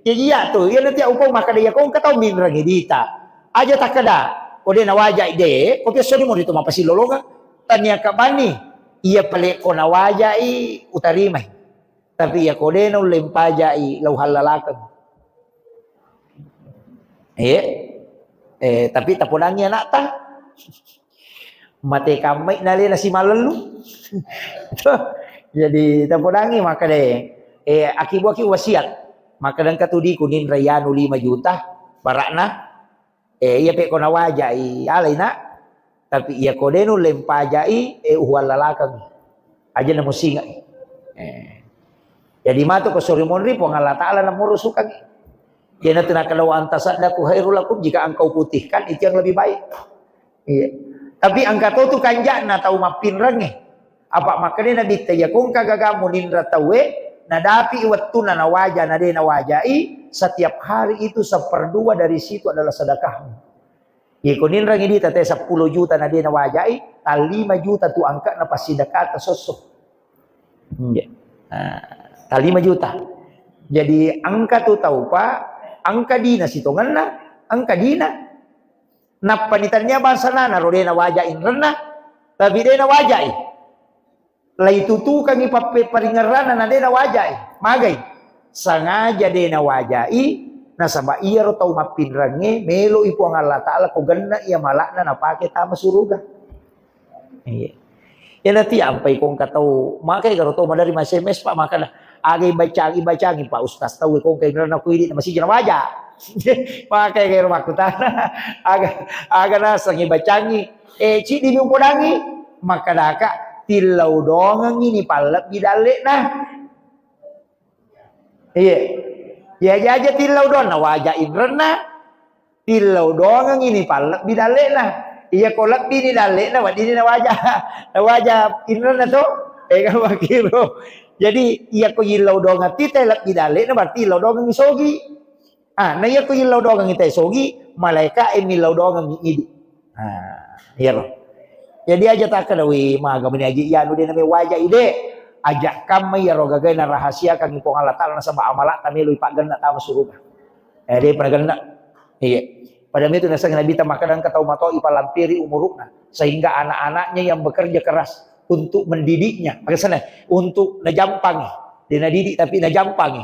Jadi iya tu, iya nanti upau makkeda iya ko engka tau minrengi dita. Aja takkeda, ko de' nawajai de', ko piassoni moni tu mappasilolongeng. Tania kabani, iya pale ko nawajai utarimai. Tapi iya ko de' naulle mpajai, lau hallalakeng. Eh, eh, tapi tapodangi anakta. Mate kammai nalena simalellu. Jadi tapodangi makkeda, eh, akibu-akibu wasiat. Makkeda engka tu diku ninra yanu lima juta, barakna. Eh, iya pe ko nawajai, alai, Nak. Tapi iya ko de' nulle mpajai, eh, uhuallalakeng. Aja na musingai. Eh. Jadi matu ko sori monri, Puang Allah Ta'ala na murusukangi. Iya natu nakkeda, "Wa an tasaddaqu khairul lakum," jika engkau putihkan, itu yang lebih baik. Iya. Tapi engka to tu kanja'na tau mappinrengnge. Apa makkeda Nabitta, iya ko engka gagamu ninra tauwe, nadapi wettunna nawaja, na de' nawajai, setiap hari itu seperdua dari situ adalah sedekahmu. Iya ko ninrengi dita te seppulo juta na de' nawajai, tang lima juta tu engka na passidekata sosso. Iya. Nah, tang lima juta. Jadi engka tu tau, Pak, engka dina sitongenna, engka dina. Nappani tania bangsa nana ro de' nawajai inrenna, tapi de' nawajai. Laitutukangi pappe-, paringerrana na de' nawajai. Magai? Sangaja de' nawajai, nasaba iyaro tau mappinrengnge meloi Puang Allah Ta'ala ko genna iya mala'na napake tama suruga. Iya. Iyana ti ampai kongka tau, makai garo tau madari ma S M S, Pak, makana, "Aga ibacangi, ibacangi, Pak Ustaz, tau kongka inrena ku idi na masija na waja." Makai garo makkutana, "Aga, aga naseng ibacangi?" Eh, cidi mi upodangi, makkadaka, "Tillau dongengi ni pallebbi dalle'na." Iya. Iya aja tillau doang, na waja inrenna. Tillau doangengngi ni pallebbi dalle'na. Iya ko lebbi ni dalle'na, weddinni nawaja, nawaja inrenna to. Eh, kan makkiro. Jadi, iya ko yillau doangeng tite lebbi dalle'na, berarti yillau doangengngi sogi. Ah, na iya ko yillau doangengngi te sogi, malaeka e millau doangengngi idi. Ah, iyaro. Jadi aja takkeda, "Wih, maga meni aja iyanu de name waja ide." Aja kamma iyaro gaga na rahasiakangngi Puang Allah Taala nasaba amala ta melo ipaggenna tama suruga. Eh, de pernah genna. Iya. Pada itu naseng Nabi ta makkeda engka tau matoa ipalampiri umuru'na sehingga anak-anaknya yang bekerja keras untuk mendidiknya. Maksudnya, untuk najampangi. De nadidik tapi najampangi.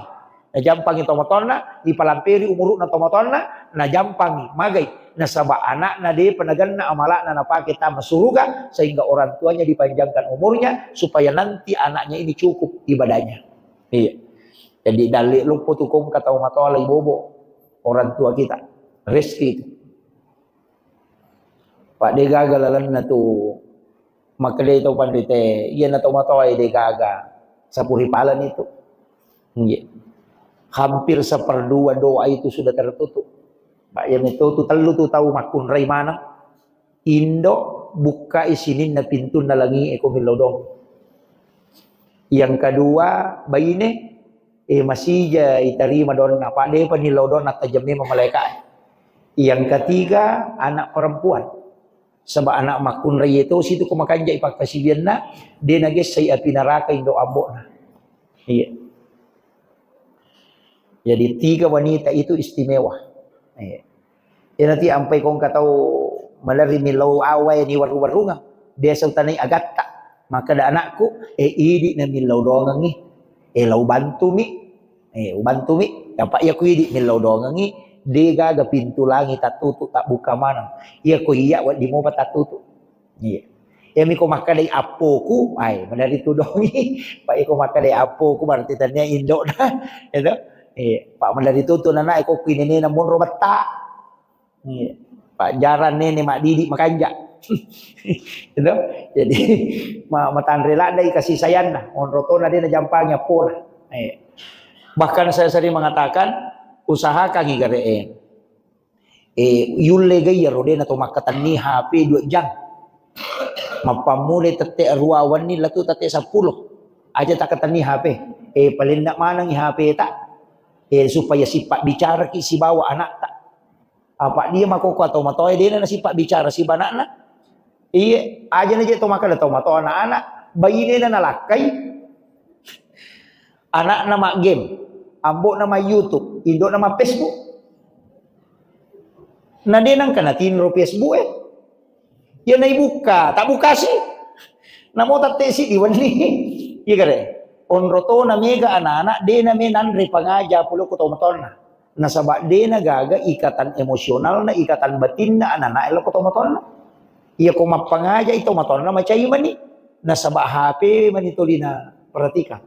Najampangi tomatoanna, ipalampiri umuru'na tomatoanna, najampangi. Magai? Nasaba anakna depa nagenna amala'na napake tama suruga, sehingga orang tuanya dipanjangkan umurnya, supaya nanti anaknya ini cukup ibadahnya. Iya. Jadi, dalle loppo tu kongka tau matoa lai bobo orang tua kita. Rezeki itu. Pak, de gaga lalenna tu makkedai tau panrite, iyana tau matoa de gaga sapuri palan itu. Nggih. Hampir seperdua doa itu sudah tertutup. Pak, iya meto tu tellu tu tau makkunrai maneng. Indo, bukkai sininna pintunna langi e ko millau dong. Yang kedua, baine, eh, masija itarima donna, apa depa nillau donna tajam memang malaeka e. Yang ketiga, anak perempuan. Sebab anak makkunrai itu situ ko makanjai pakkasiwianna, de nagessai api neraka indo ambo'na. Iya. Jadi tiga wanita itu istimewa. Iya. Iyana ti ampai kongka tau malerri millau awae ni warru-warrungang. Biasa utanai agatta. Makkeda anakku, "Eh, idi na millau doangengngi. Eh, lau bantumi. Eh, ubantumi." Apa iya ku idi millau doangengngi, de gaga pintu langi tattutu, tabbuka maneng. Iya ko iya wedding mopa tattutu. Iya. Iyami ko makkedai appoku, ai, maderri tudongi. Pak, iko makkedai appoku, berarti tania indokna. Itu. Iya. Pak, maderri tutu nana, iko kuinenena monro betta. Iya. Pak, jarang nene maddidi makanja. Itu. Jadi, ma-, matanre ladai kasih sayangna. Monro tona de najampangi appona. Iya. Bahkan saya sering mengatakan, usahakan igare e. Eh, yulle ga iyaro de nato makkatenni H P dua jam. Mappammulai tette arua wenni latu tette seppulo. Aja takkatenni H P. Eh, palenna manengi H P ta. Eh, supaya sipabbicaraki sibawa anakta. Apa dia makoko atau matoa dena nasipabbicara siba anakna. Iye, aja naje to makkeda to matoa anak-anak, bainena nalakkai. Anakna ma game, ambo'na ma YouTube, indo'na ma Facebook. Na de nangka natinro Facebook e. Ya naibukka, tak bukasi. Namo tatte siddi wenni. Iya gare. Onro to na mega anak-anak, de na me nanre pangaja pole ko to matonna. Nasaba de na gaga ikatan emosionalna, ikatan batinna anak-anak e lo ko to matonna. Iya ko mappangaja i to matonna macai mani. Nasaba H P mani tolina perhatikan.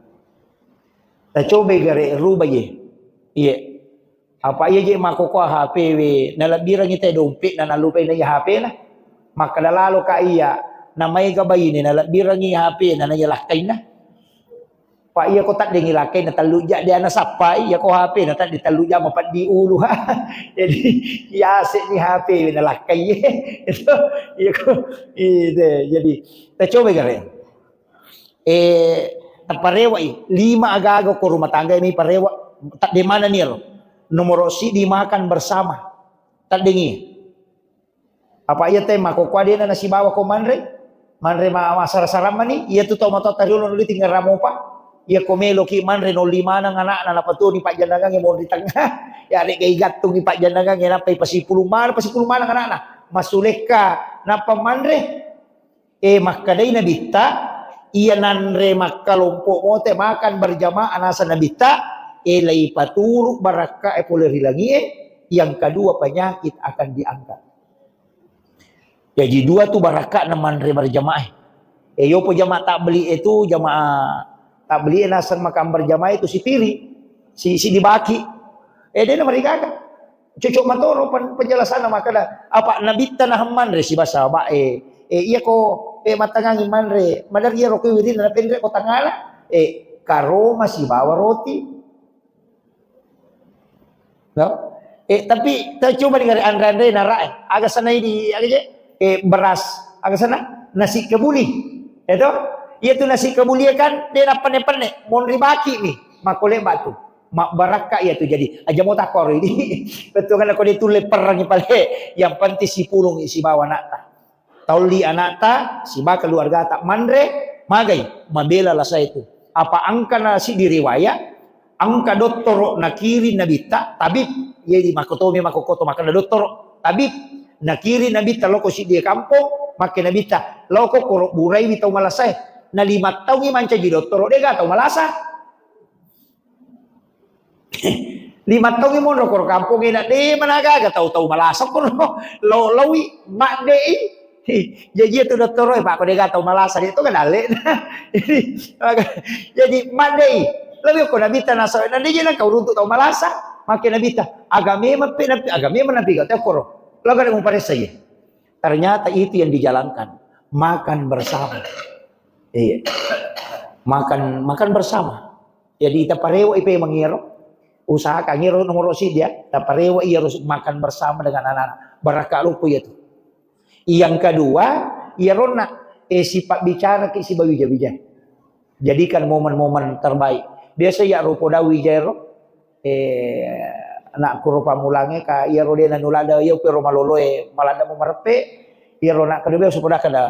Tacobai gare rubai ye. Iye. Apa iya je makkokkoe H P we, nalebbirengngi te dompetna, nalupai na iya H P na. Makkeda lalo ka iya, na maega baine nalebbirengngi H P na, na iya lakkainna. Pa iya ko taddengi lakkainna tellu ja de ana sappai, iya ko H P na tadde tellu ja mapeddi ulu. Jadi, iya ase ni H P we nalakkai. Itu, iya ko, itu, jadi, tacobai gare. Eh, taparewa'i, lima aga-aga ko rumah tangga ini parewa, tadde mana ni ro. Nomor siddi makan bersama. Taddengi. Apa iya te makkokkoe dena nasibawa ko manre? Manre ma-, masara-sara mani, iya tu tau matoa tariolo nuli tinggal ramopa. Iya ko meloki manre nolli maneng anakna napatoni pajjannangangnge monri tengah. Ya rega igattungi pajjannangangnge nappai pasipulung maneng, pasipulung maneng anakna. Masulekka nappa manre. Eh, makkedai Nabitta, iya nanre makkalompo mote makan berjamaah naseng Nabitta, eh, leipaturu barakka e pole ri langie, yang kedua penyakit akan diangkat. Jadi dua tu barakka na manre berjamaah. Eh, yopo jamaah tabligh itu, jamaah tabligh naseng makam berjamaah itu sipiri, si, si dibaki. Eh, dia namarigaga. Cocok matoro pen-, penjelasanna makkeda, apa nabitta nahammanre sibawa sahabat, eh, eh, iya ko, eh, mattangangi manre, madar iya rokoi wirina napenre ko tangala, eh, karoma sibawa roti. No? Eh, tapi tau coba dengar anre-anre nara, eh. Aga sana ini, aga je? Eh, beras. Aga sana? Nasi kebuli. Itu? Iya tu nasi kebuli kan, dia nak penne-penne. Monri baki nih. Makole batu. Mak barakka iya tu jadi. Aja mau takor ini. Betul kan aku dia tulle perang pale. Yang penting si pulung isi bawa nak ta. Taulli anakta, siba keluargata manre, magai, mabela lasa itu. Apa angkana siddi riwayat, angka dottoro nakiring nabitta, tabib, jadi makotomi makokoto makkeda dottoro, tabib, nakiring nabitta loko siddi kampong, makke nabitta, loko koro buraiwi tau malasae, na lima taungi mancaji dottoro, dega tau malasa. Lima taungi monro koro kampongnge na de managaga tau-tau malasa koro lo lawi maddei. Jaji tu dottoro e pak ko dega tau malasa de to kan dalle. Jadi maddei. Lebih ko nabita nasa na de je na kau runtuk tau malasa. Make nabita agame mape napi agame manapi gak tau koro. Lo gak mau paressa ye. Ternyata itu yang dijalankan. Makan bersama. Iya. Makan makan bersama. Jadi taparewa ipe mangiro. Usahakan iro nomor siddi ya. Taparewa iya harus makan bersama dengan anak-anak. Barakka lupu ya tu. Yang kedua, iya ronna eh sifat bicara ki sibawa wija-wija. Jadikan momen-momen terbaik. Biasa ya rupo dawi jairo. Eh, nak kuro pamulange ka iyaro de nanulada iya pero maloloe malada mau merepe iyaro nak kedua supaya kada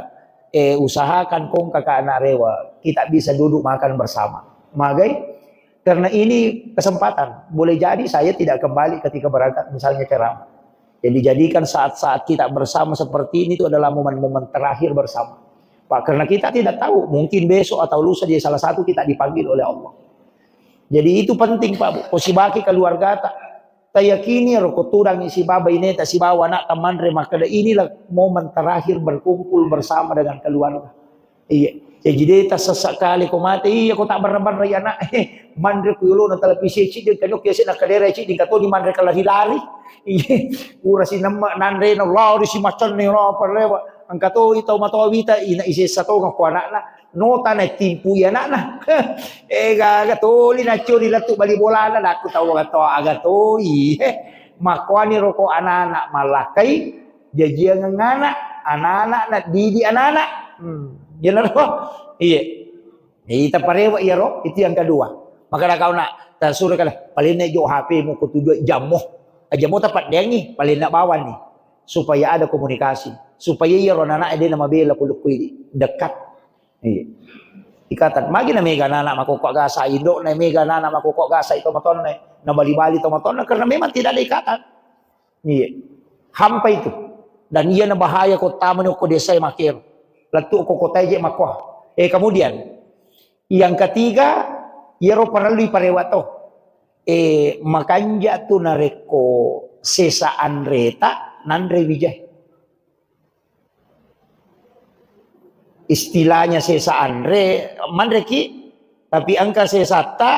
eh usahakan kong kakak anak rewa kita bisa duduk makan bersama. Magai karena ini kesempatan boleh jadi saya tidak kembali ketika berangkat misalnya ceramah. Jadi jadikan saat-saat kita bersama seperti ini itu adalah momen-momen terakhir bersama. Pak, karena kita tidak tahu, mungkin besok atau lusa jadi salah satu kita dipanggil oleh Allah. Jadi itu penting Pak Bu, ko sibaki keluargata. Tayakini ro ko tudangi sibawa ineta sibawa anak tamanre makkeda inilah momen terakhir berkumpul bersama dengan keluarga. Iya. Jadi de tasessa kali ko mate iya ko tak barra-barra ya anak. Manre ku yolo na televisi cik de kanu kese na kadera cik de katoni manre kalari-lari. Iya. Ura sinemme nanre na lari si macanne ro apa lewa. Engka to tau matoa wita ina isessa to ko anakna. Nota na timpu iya anakna. Eh gaga toli na curi latu bali bolana dakku tau aga to aga toi. Makkuani roko anak-anak malakkai jajiang anak, anak-anak na didi anak-anak. Hmm. Iya. Ita parewa iyaro, itu yang kedua. Maka kau nak tasura kala paling jo H P mu ko tujuh jammu. Jammu tapaddengi paling nak bawani supaya ada komunikasi. Supaya iyaro anak-anak dia nama bela kulukku ini dekat. Iya. Ikatan. Magi na mega anak makokok gasa indo na mega anak makokok gasa itu matonna na bali-bali to matonna karena memang tidak ada ikatan. Iya. Hampa itu. Dan iya na bahaya ko tamani ko desa makero. Lettu ko kota je makoa. Eh kemudian yang ketiga iyaro parellu parewa to. Eh makanja tu narekko sesa anreta nanre wijai. Istilahnya sesa anre, manreki, tapi engka sesatta,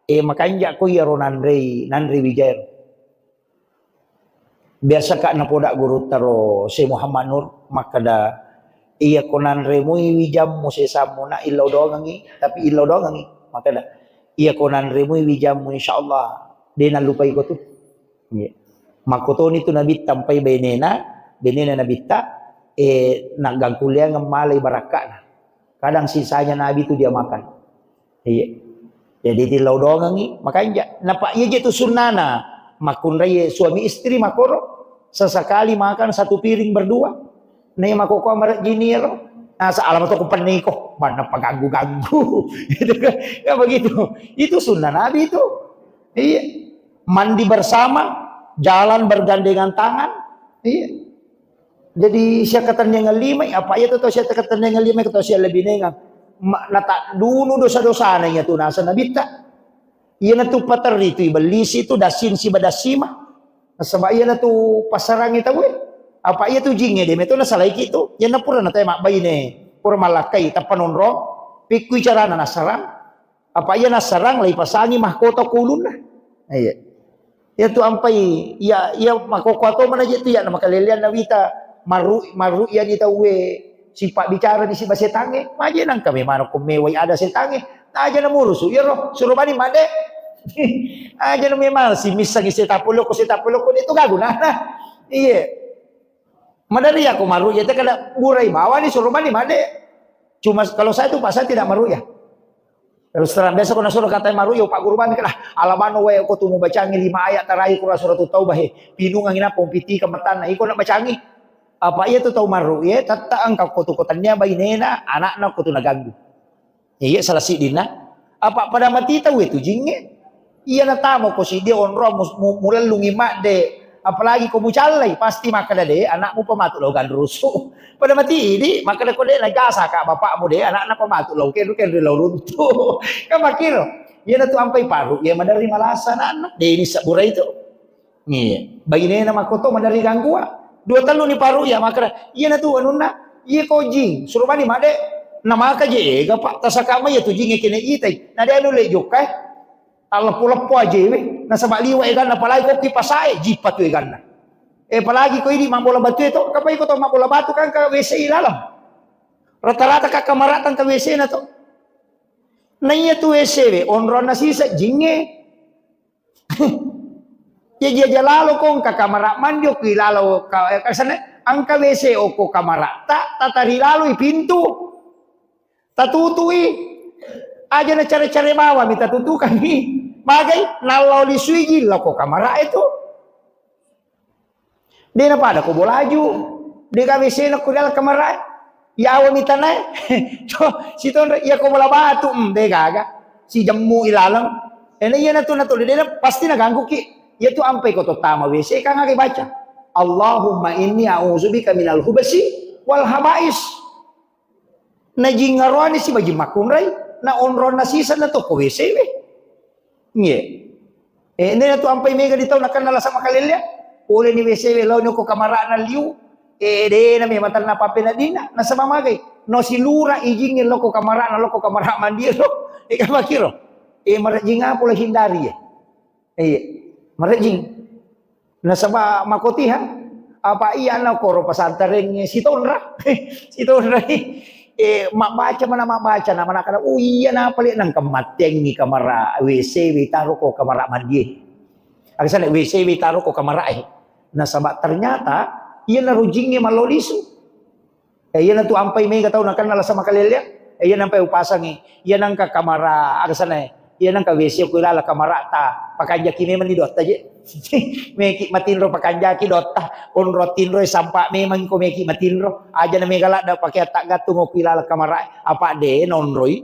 eh, makanja ko iyaro nanrei, nanre wijairo. Biasa ka napoda gurutta ro Syekh Muhammad Nur makkeda, iya ko nanre mui wijammu sesammu na illau doangengi, tapi illau doangengi makkeda, iya ko nanre mui wijammu insyaallah de nallupai ko tu. Iya. Makkotoni tu Nabitta mpai benena, benena Nabitta, eh, naggangkulleangeng malai barakka'na. Kadang sisanya Nabi tu dia makan. Iya. Jadi tillau dongengi, makanja. Napa iya je tu sunnana. Makkunrai suami istri makoro, sesekali makan satu piring berdua. Nei makoko marejjini ro. Asa alama to kupenni ko, banna paganggu-ganggu. Gitu kan. Ya begitu. Itu sunnah Nabi itu. Iya. Mandi bersama, jalan bergandengan tangan. Iya. Jadi siakatennengeng lima, apa iya to siakatennengeng lima to sia lebih nengang. Ma-, nata dunu dosa-dosana iya tu nasa nabitta. Iya natu paterri tu ibellisi tu dasin siba dasima. Nasaba iya natu pasarangi tau e. Apa iya tu jinge de meto nasalaiki tu. Iya napura nate mabbaine. Pura mallakkai, tappa nonrong, pikkui carana nassarang. Apa iya nassarang, laipasangi mahkota ko ulunna. Iya. Iya tu ampai, iya, iya makoko to mana je tu iya na makalelean na wita maru, maru iya ni tauwe sipa bicara ni siba setange. Maje nangka memang ko mewai ada setange. Aja na murusu, iya ro, suro bani made. Aja na memang si missangi setapoloko, setapoloko de tu gagu nah. Iya. Madari aku maru iya te kada burai bawani suro bani made. Cuma kalau saya tu Pak, saya tidak maru iya. Terus terang, biasa ko nasuro katai maru, yo Pak Guru bani kena, "Alamano wae ko tu mubacangi lima ayat terakhir Quran Suratul Taubah, he. Pinungangi nappa umpitika matanna, iko nak bacangi." Apa iya tu tau maru, ye, tatta engka ko tu ko tania bainena, anakna ko tu naganggu. Iya, salah siddinna. Apa pada mati tau itu jinge? Iya natama ko siddi onrong mu-, mu-, mulellungi madde. Apalagi ko mucallai, pasti makkeda de, anakmu pematu lao ganrusu. Pada mati idi, makkeda ko de najasa ka bapakmu de, anakna pematu lao kenru-kenru lao runtu. Kan makkiro. Iya natu ampai paru, iya maderri malasa anakna. De ini sabura itu. Iya. Bainena makkoto maderri ganggua. Dua tellu ni paru iya makkeda, iya natu anunna, iya ko jing, suro bani madde. Namaka je ega, Pak, tasaka mai iya tu jinge kene itai. Nade anu le jokka, eh. Talleppo-leppo aje we. Nasaba liwa eganna, apalagi ko ki pasae, jippa tu eganna. Eh, apalagi ko idi mabbola batu itu, kapai ko to mabbola batu kan ka W C i laleng. Rata-rata ka kamara tang ka W C na to. Na iya tu W C we, onronna sisa jinge. Jaji aja lalo ko engka kamara mandi okko ilalo ka, eh, kasane, engka W C okko kamara ta, tatari laloi pintu. Tatutui. Aja na care-care bawami tatutukami. Magai, nallo lisui jillo ko kamara itu. De na pada ko bolaju. De gaga W C na ko dalam kamara. Yawa mitanae. To, sitonre, iya ko bola batu, mm, de gaga. Si jemmu ilaleng. Ena iya natu natu de na pasti na ganggu ki. Iya tu ampai ko to tama W C kan aga baca. Allahumma inni a'udzubika minal hubasi wal habais. Na jingaroani si bajing makkunrai, na onronna sisa na to ko W C we. Nge. Eh, ende na tu ampai mega di tau nakenna lasa makalelea. Pole ni W C we lao ni ko kamarana liu. Eh, de na me matanna pape na dina, nasaba magai. No silura ijinge lo ko kamarana, lo ko kamara mandi lo. Eh, kamakiro. Eh, marajing apa lo hindari ya. Iya, marejing. Nasaba makotiha, apa iya na koro pasantareng sitonra, sitonra ni. Eh, mabbaca mana mabbaca, na mana kada, oh iya, na pale nang kemateng ni kamara W C we taro ko kamara mandi. Agasana W C we taro ko kamara eh. Nasaba ternyata iya na rujinge malolisu. Eh, iyanatu ampai mega tau nakenna lasa makalelea. Eh, iya nampai upasangi. Iya nangka kamara, aga sana, eh. Iya nangka W C ko ilala kamarata. Pakanjaki memang ni dotta je. Meki matinro pakanjaki dotta. Onro tinro sampa memang ko meki matinro. Aja na mega ladda pakai atta gattung ko ilala kamara. Apa de nonroi.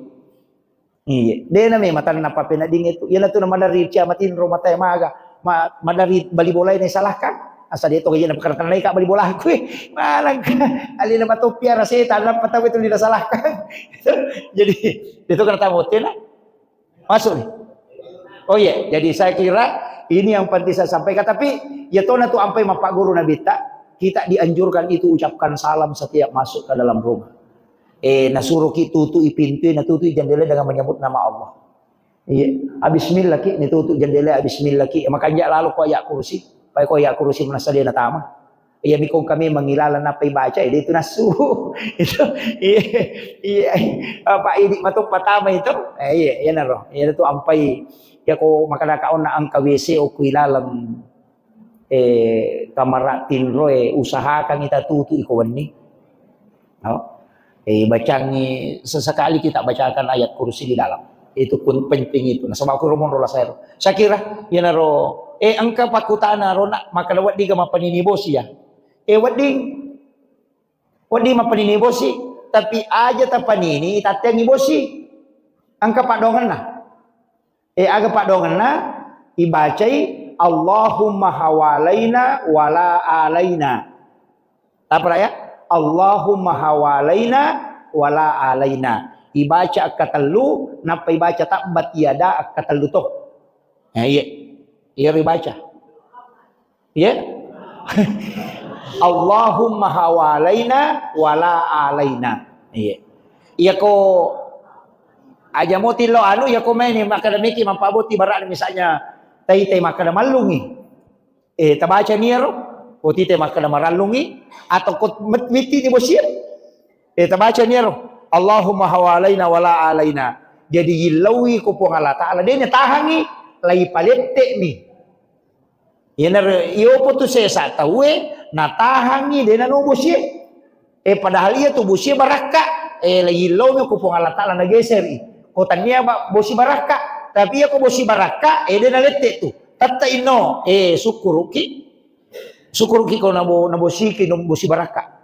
Iya, de na me matanna papenedding itu. Iyanatu na maderri cia matinro matae maga, ma-, maderri bali bolae na salahkan. Asa de to gaji na pakartanai ka bali bola aku, eh. Malangka. Alena matoppi ara setan, nappa tau itu dina salahkan. Jadi, itu kena tahu tena. Masuk nih. Oh iya, jadi saya kira ini yang penting saya sampaikan. Tapi, ya tona tu ampai mappaguru Nabitta, kita dianjurkan itu ucapkan salam setiap masuk ke dalam rumah. Eh, nasuroki tutui pintu, natutui jendela dengan menyebut nama Allah. Iya, bismillah ki, ni tutu jendela, bismillah ki. Makanja lalo ko ayat kursi, pai ko ayat kursi manassa de natama. Iya, mikong kami mangilala nappa ibaca, eh, de itu nassu. Itu, iya, iya, apa idi matu patama itu? Eh, iya, iya naro. Iya tu ampai, ya ko makanaka onna engka W C okko ilaleng. Eh, kamara tinroe, usahakan kita tutu iko wenni. No? Eh, bacangi sesekali kita bacakan ayat kursi di dalam. Itu pun penting itu. Nasaba aku romo rola saya. Saya kira, ya naro, eh, engka pakutana rona, maka wedding ga mapanini bosi ya. Eh, wedding, wedding mapanini bosi, tapi aja tapanini, tatengi bosi. Engka padongenna. Eh, aga paddoangenna? Ibacai, "Allahumma hawalaina wala alaina." Apa ya? "Allahumma hawalaina wala alaina." Ibaca akkatellu, nappa ibaca tabbat yada akkatellu to. Ya, iya. Iya ibaca. Iya. "Allahumma hawalaina wala alaina." Iya. Iyako aja moti lo anu, iyako maini makkeda meki mappaboti bara'na, misalnya taitai makkeda mallungi. Eh, tabacani iyaro, ko taitai makkeda marallungi, atau ko met-, mittini bosie. Eh, tabacani iyaro, Allahumma hawalaina wala alaina. Jadi yillauwi ko Puang Allah Ta'ala, de' natahangi, lai palette'mi. Iyanaro, iyopo tu sesa tauwe natahangi, de' nano bosie. Eh, padahal iya tu bosie barakka. Eh, la yillomi ko Puang Allah Ta'ala nageseri. Ko tania ba-, bosi barakka. Tapi iya ko bosi barakka, eh, de' nalette tu. Tette inno, eh, sukkuruki. Sukkuruki ko nabo-, nabosiki, no bosi barakka.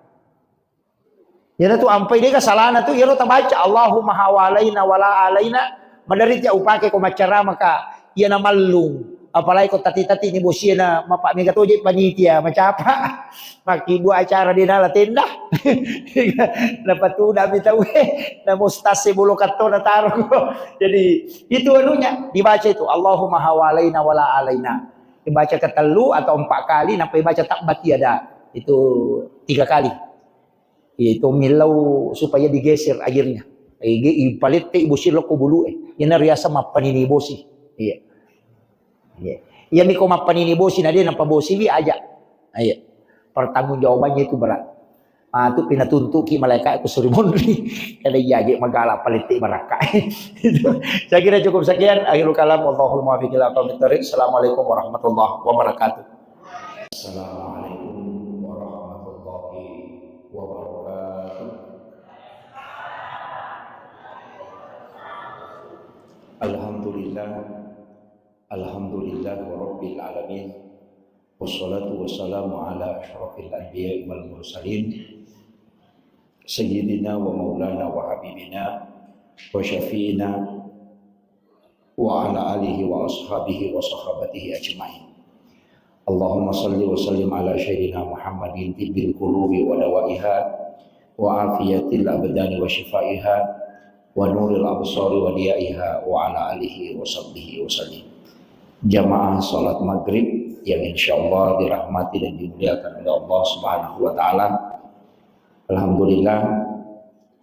Iyana tu ampai, dega salana tu, iyaro tabaca Allahumma hawalaina wala alaina. Madari tia upake ko maccarama ka, iyana mallung. Apalagi ko tati-tati ni bosie na mapa mega toje panitia macapa. Makkibbu acara de' nala tenda. Napatuna mi tauwe, na mustase bolo kattona taro. Jadi itu anunya dibaca itu, Allahumma hawalaina wala alaina. Dibaca ketellu atau empat kali, nampa dibaca tabbat yada. Itu tiga kali. Iya, itu millau supaya digeser airnya. Ige, ipalette bosi lokko bulu e. Ina riasa mappanini bosi. Iya. Iya. Iya, miko mappanini bosi, na de' napabosiwi aja. Iya. Pertanggungjawabannya itu berat. Ah, tu pinatuntuki malaikat ku suri monri. Kada iya aja magala palette barakka. Itu. Saya kira cukup sekian. Akhirul kalam. Wallahul muwaffiq ila aqwamit thariq. Assalamualaikum warahmatullahi wabarakatuh. Assalamualaikum warahmatullahi wabarakatuh. Alhamdulillah. Alhamdulillah rabbil alamin. Wassalatu wassalamu ala asyrafil anbiya wal mursalin. Sayyidina wa maulana wa habibina wa syafi'ina wa ala alihi wa ashabihi wa sahabatihi ajma'in. Allahumma salli wa sallim ala sayyidina Muhammadin tibbil qulubi wa dawaiha wa afiyatil abdani wa shifaiha wa nuril absari wa diyaiha wa ala alihi wa sahbihi wa sallim. Jamaah salat maghrib yang insyaallah dirahmati dan dimuliakan oleh Allah Subhanahu wa taala. Alhamdulillah,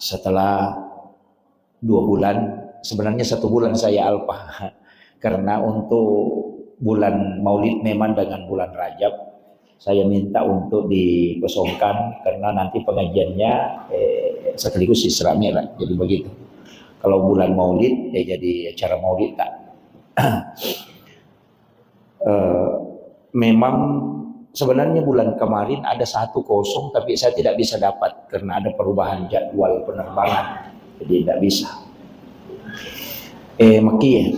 setelah dua bulan, sebenarnya satu bulan saya alpa. Karena untuk bulan Maulid memang dengan bulan Rajab, saya minta untuk dikosongkan karena nanti pengajiannya, eh, sekaligus Isra Mi'raj. Jadi begitu. Kalau bulan Maulid, ya jadi acara Maulid, tak. Eh, memang sebenarnya bulan kemarin ada satu kosong, tapi saya tidak bisa dapat karena ada perubahan jadwal penerbangan. Jadi tidak bisa. Eh, maki,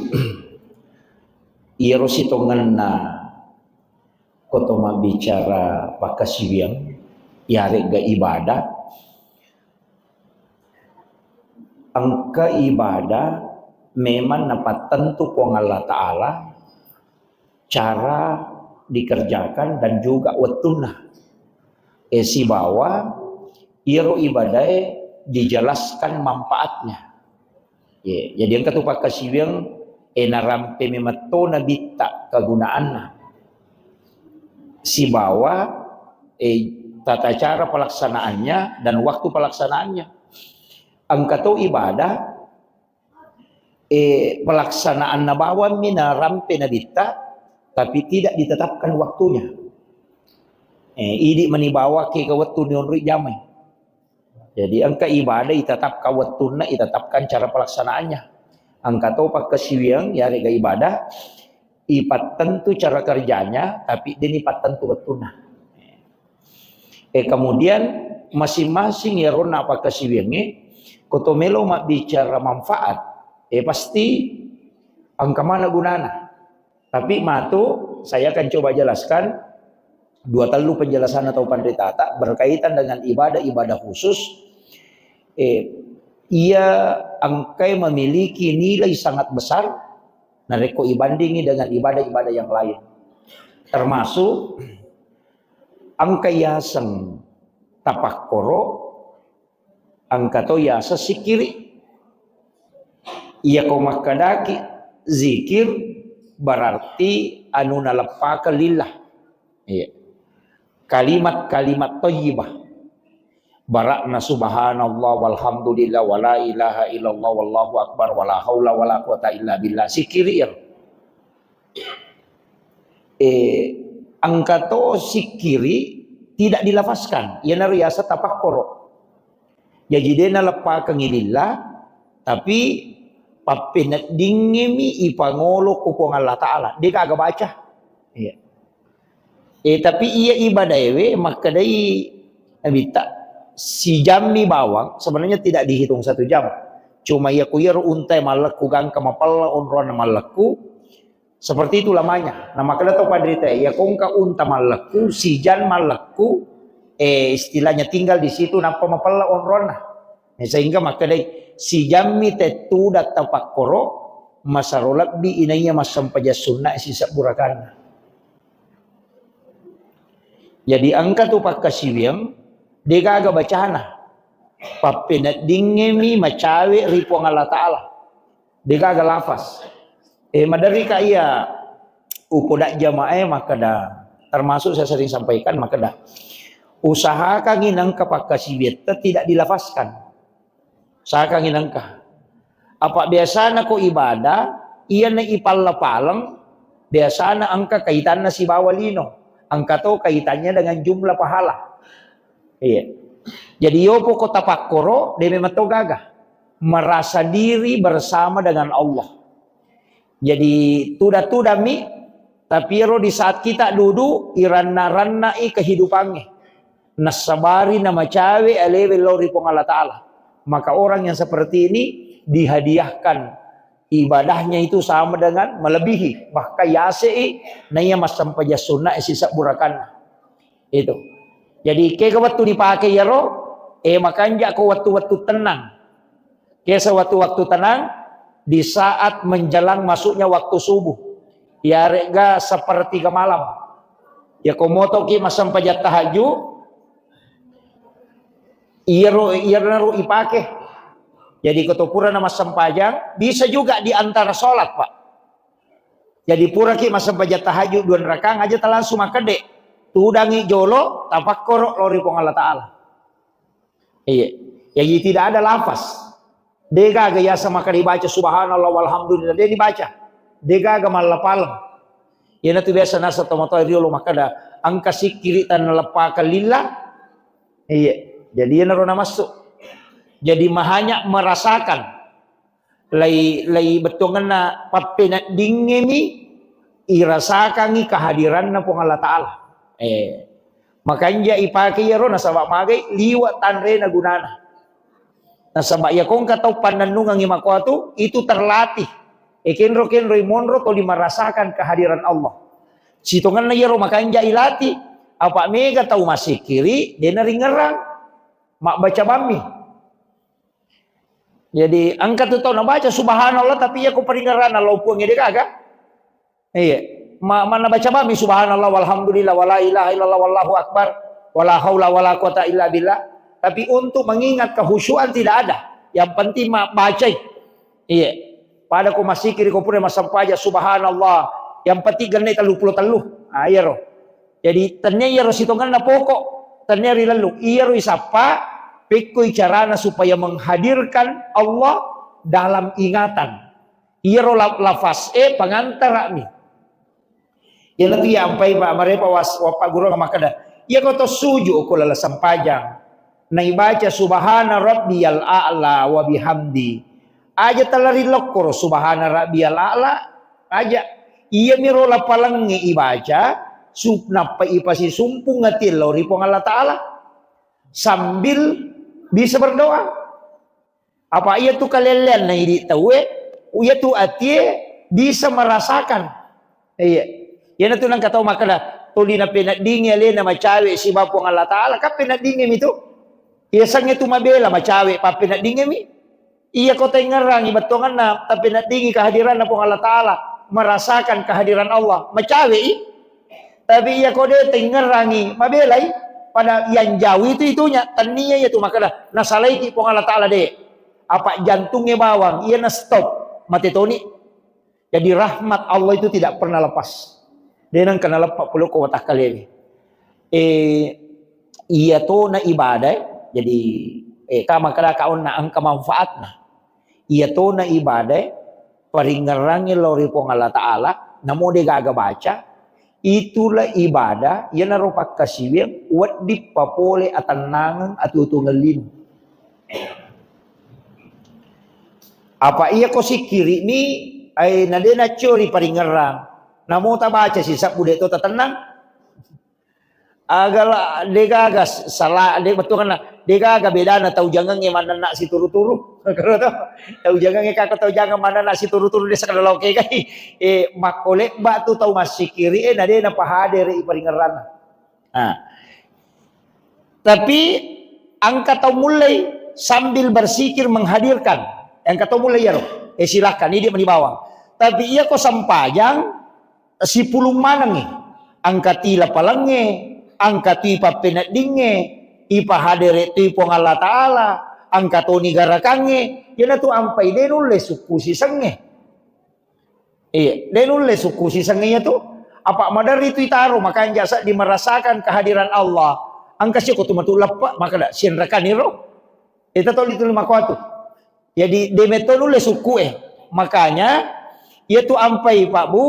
iyaro sitongenna koto mabbicara pakkasiwiang, yaregga ibadah, engka ibadah memang napattentu Puang Allah Ta'ala cara dikerjakan dan juga wettunna. Eh, sibawa iyaro ibadae dijelaskan manfaatnya. Ye, jadi engka tu pakkasiwiang, eh, narampe memetto nabitta kegunaanna. Sibawa, eh, tata cara pelaksanaannya dan waktu pelaksanaannya. Engka to ibadah, eh, pelaksanaanna bawammi narampe nabitta, tapi tidak ditetapkan waktunya. Eh, idi mani bawa ke ke wettu nionroi jamai. Jadi engka ibadah itetapkan wettunna, itetapkan cara pelaksanaannya. Engka to pakkasiwiang, yarega ibadah, ipattentu cara kerjanya, tapi deni pattentu wettunna. Eh, kemudian masing-masing yaronna pakkasiwiangnge, koto melo mabbicara manfaat, eh, pasti engka mana gunana. Tapi matu, saya akan coba jelaskan dua tellu penjelasan atau panritata berkaitan dengan ibadah-ibadah khusus. Eh, ia engkai memiliki nilai sangat besar narekko ibandingi dengan ibadah-ibadah yang lain. Termasuk engka yaseng tapakkoro, engka to yaseng sikiri. Iyako makkedaki zikir berarti anu naleppakeng lillah. Iya. Kalimat-kalimat thayyibah. Bara'na subhanallah walhamdulillah wala ilaha illallah wallahu akbar wala haula wala quwata illa billah. Sikkiri iyaro. Eh, engka to sikkiri tidak dilafazkan. Iyanaro yasa tapakkoro. Jaji de naleppakengngi lillah, tapi pappeneddingngemi ipangolo ku Puang Allah Ta'ala. De gaga baca. Iya. Eh, tapi iya ibadaewe makkedai Nabitta, sijammi bawang, sebenarnya tidak dihitung satu jam. Cuma iya ku iyaro untae mallekku gangka mapella onronna mallekku, seperti itu lamanya. Nah, makkeda to panrita, iya kongka unta mallekku, sijan mallekku, eh, istilahnya tinggal di situ nappa mapella onronna. Eh, sehingga makkedai, sijammi tettu datta pakkoro, masaro lebbi inaiya massempajang sunna sisebbu rakaanna. Jadi engka tu pakkasiwiang, de gaga bacana. Pappeneddingngemi macawe ri Puang Allah Ta'ala. De gaga lafaz. Eh, maderri ka iya upoda jamaah makkeda, termasuk saya sering sampaikan makkeda, usahakangi nengka pakkasiwiatta tidak dilafazkan. Usahakangi nengka. Apa biasana ko ibadah, iyana ipalla-paleng, biasana engka kaitanna sibawa lino. Engka to kaitannya dengan jumlah pahala. Iya. Jadi yopo ko tapakkoro, de memang to gaga. Merasa diri bersama dengan Allah. Jadi tuda-tudami, tapi ero di saat kita duduk, iranna-rannai kehidupannya. Nassabari namacawe alewe lao ri Puang Allah Ta'ala. Maka orang yang seperti ini dihadiahkan ibadahnya itu sama dengan melebihi. Bahkan yasei naiya massempajang sunna sisebbu rakaanna. Itu. Jadi, kega wettu dipake iyaro, eh, makanja ko wettu-wettu tenang. Kesa wettu-wettu tenang, di saat menjelang masuknya waktu subuh. Iyare'ga sepertiga malam. Ya ko motoki massempajang tahajud, iyaro, iyaro ipake. Jadi, ko to purana massempajang, bisa juga di antara sholat, Pak. Jadi puraki massempajang tahajud dua rakaang aja ta langsung makkedde. Tudangi jolo, tapakkoro lao ri Puang Allah Ta'ala. Iya. Jadi tidak ada lafaz. De gaga yasa makkeda dibaca subhanallah walhamdulillah, de dibaca. De gaga mallapaleng. Iyanatu biasa nasa tomatoa riolo makkeda, engka sikkiri tanna leppakang lillah. Iya. Jadi iyanaro namassu. Jadi mahanya merasakan lai, lai bettuangenna pappeneddingngemi irasakangngi kehadiranna Puang Allah Ta'ala. Eh, makanja ipake iyaro nasaba magai liwa tanrena gunana. Nasaba iya kongka tau pannennungengngi makoatu, itu terlatih. Eh, kenro-kenroi monro toli merasakan kehadiran Allah. Sitongenna iyaro makanja ilatih, apa mega tau massikkiri, dena ringerang, mabbaca bammi. Jadi, engka tu tau nabaca subhanallah, tapi iya ko paringerranna lao Puang ede gaga. Iya. Ma-, manna baca bammi subhanallah, walhamdulillah, wala ilaha illallah, wallahu akbar, wala haula wala quwata illa billah. Tapi untuk mengingat kehusyuan tidak ada. Yang penting ma-, bacai. Iya. Pada ko massikkiri ko pura massempajang subhanallah. Yang penting genne tellu pulo tellu. Ah, iyaro. Jadi, tennia iyaro sitongenna pokok, tennia rilellung. Iyaro isappa, pekkoi carana supaya menghadirkan Allah dalam ingatan. Iyaro la-, lafaz e pangantara'mi. Iyanatu iya ampai pa-, marepa was-, wappagguru makkeda, iya ko to suju ko laleng sempajang. Naibaca subhana rabbiyal a'la wa bihamdi. Aja talari lokkoro subhana rabbiyal a'la, aja. Iyamiro lapalengnge ibaca, su-, nappa ipasisumpung atie lao ri Puang Allah Ta'ala. Sambil bisa berdoa. Apa iya tu kalelleanna idi tauwe, iya tu atie bisa merasakan. Iya. Iyanatu nengka tau makkeda, tuli napeneddingi alena macawe siba Puang Allah Ta'ala, kan peneddingimi tu. Iya sangnge tu mabela macawe pappeneddingimi. Iya ko tengngerangi bettuanganna, tapi neddingi kehadiranna Puang Allah Ta'ala, merasakan kehadiran Allah, macawei. Tapi iya ko de tengngerangi, mabelai. Pada yang jauh itu itunya, tennia iya tu makkeda, nasalaiki Puang Allah Ta'ala de. Apa jantungnya bawang, iya na stop, mate toni. Jadi rahmat Allah itu tidak pernah lepas. De nengka naleppa pole ko watakkalewe. Eh, iya tona ibadah, eh, Jadi, eh, ka makkeda ka onna engka manfaatna. Iyatona ibadah, paringngerangngi lao ri Puang Allah Ta'ala, namo degaga baca, itulah ibadah, iyanaro pakkasiwiang, wedding papole atennangeng, atuo-tuongeng lino. Apa iya ko sikkiri'mi, ai, na de naccori paringngerang, namo tabaca sisebbu de to tatennang. Agala degaga sala, de bettuanna, degaga bedana tau jangengnge mannenna situru-turu. Tau jangengnge, kako tau jangeng mannenna situru-turu, de sakada lao kegai. Eh, makko lebba tu tau massikiri, eh, na de napahadere i paringngeranna. Nah. Tapi engka tau mulai sambil bersikir menghadirkan. Engka tau mulai iyaro. Eh, silakan, ini dia meni bawang. Tapi iya ko sempajang, sipulung manengngi. Engka ti lapalengnge, engka ti pappeneddingnge, ipahadere tu Puang Allah Ta'ala, engka toni garakangnge, iyanatu ampai de nulle sukku sisengnge. Iya, de nulle sukku sisengnge iyatu. Apa maderri tu itaro, makanja seddi merasakan kehadiran Allah. Engka siko tu matu leppa, maka da sienrakaniro. Ita toli tuli makoatu. Jadi, de metto nulle sukku e. Makanya, iyatu ampai, Pak Bu,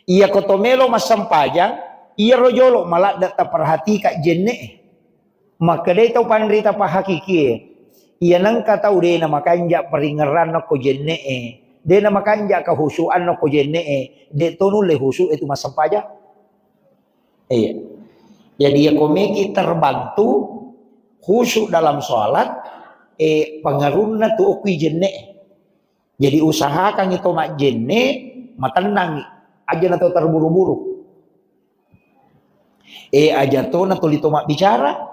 iya ko to melo massempajang, iyaro jolo maladde taperhatika jenne e. Makkedai tau panrita pahakikie, iya nengka tau de namakanja paringngeranna ko jenne'e, de namakanja kahusu'anna ko jenne'e, de to nulle husu' e tu massempajang. Iya. Jadi, iya ko meki terbantu khusyuk dalam sholat, eh, pengaruhna tu okui jenne'e. Jadi, usahakan itu majjenne, matennangi. Aja na to terburu-buru. Eh, aja to na tuli to mabbicara,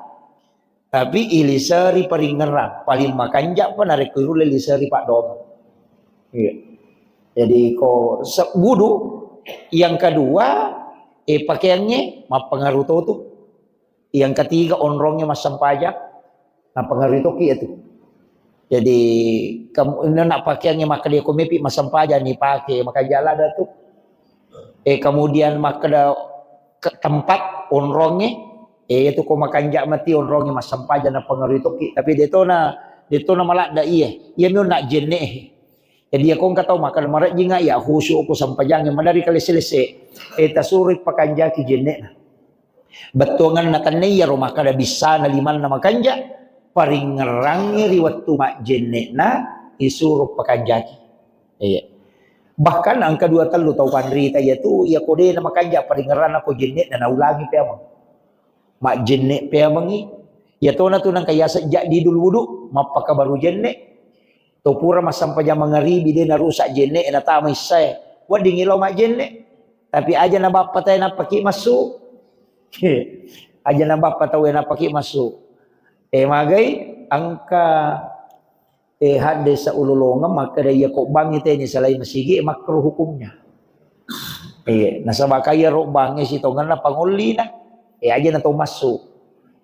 tapi iliseri paringngerang. Paling makanja pa narekko irulle liseri paddoang. Iya. Jadi, ko se-, wudu, yang kedua, eh, pakaiannya mappengaruh to tu. Yang ketiga, onrongnya massempajang. Nah, pengaruh toki itu. Jadi, kamu ini nak pakaiannya maka dia komepi massempajang ni pakai, maka jalan ada tu. Eh, kemudian makkeda ke tempat onrongnge, eh, itu ko makanja mati onrongnge massempajang na pengaruh toki. Tapi de tona, de tona maladda iye. Iya mi nak jenne. Jadi, iya ko engka tau makkeda marejjinga iya khusyuk ko sempajangnge, madari kalesse-lesse. Eh, tasuroi pakanjaki jenne'na. Bettuanganna tenne iyaro makkeda bissana limanna makanja, paringngerangngi ri wettu majjenne'na isuro pakanjaki. Iya. Bahkan engka dua tellu tau panrita iyatu, iya ko de namakanja paringngeranna ko jenne'na naulangi peameng. Majjenne peamengi, iya tona tu nengka yaseng jadidul wudu, mappakabaru jenne. To pura massempajang mangaribi de narusak jenne, natama issae. Weddingi lao majjenne. Tapi aja na bappa tae nappaki massu. Aja na bappa tau e nappaki massu. Eh, magai engka, eh, hadde saulolongeng makkeda iya ko bangngi teni salai masigi, eh, makruh hukumnya. Eh, nasaba kaya ro bangnge sitongenna pangollina. Eh, aja na to massu.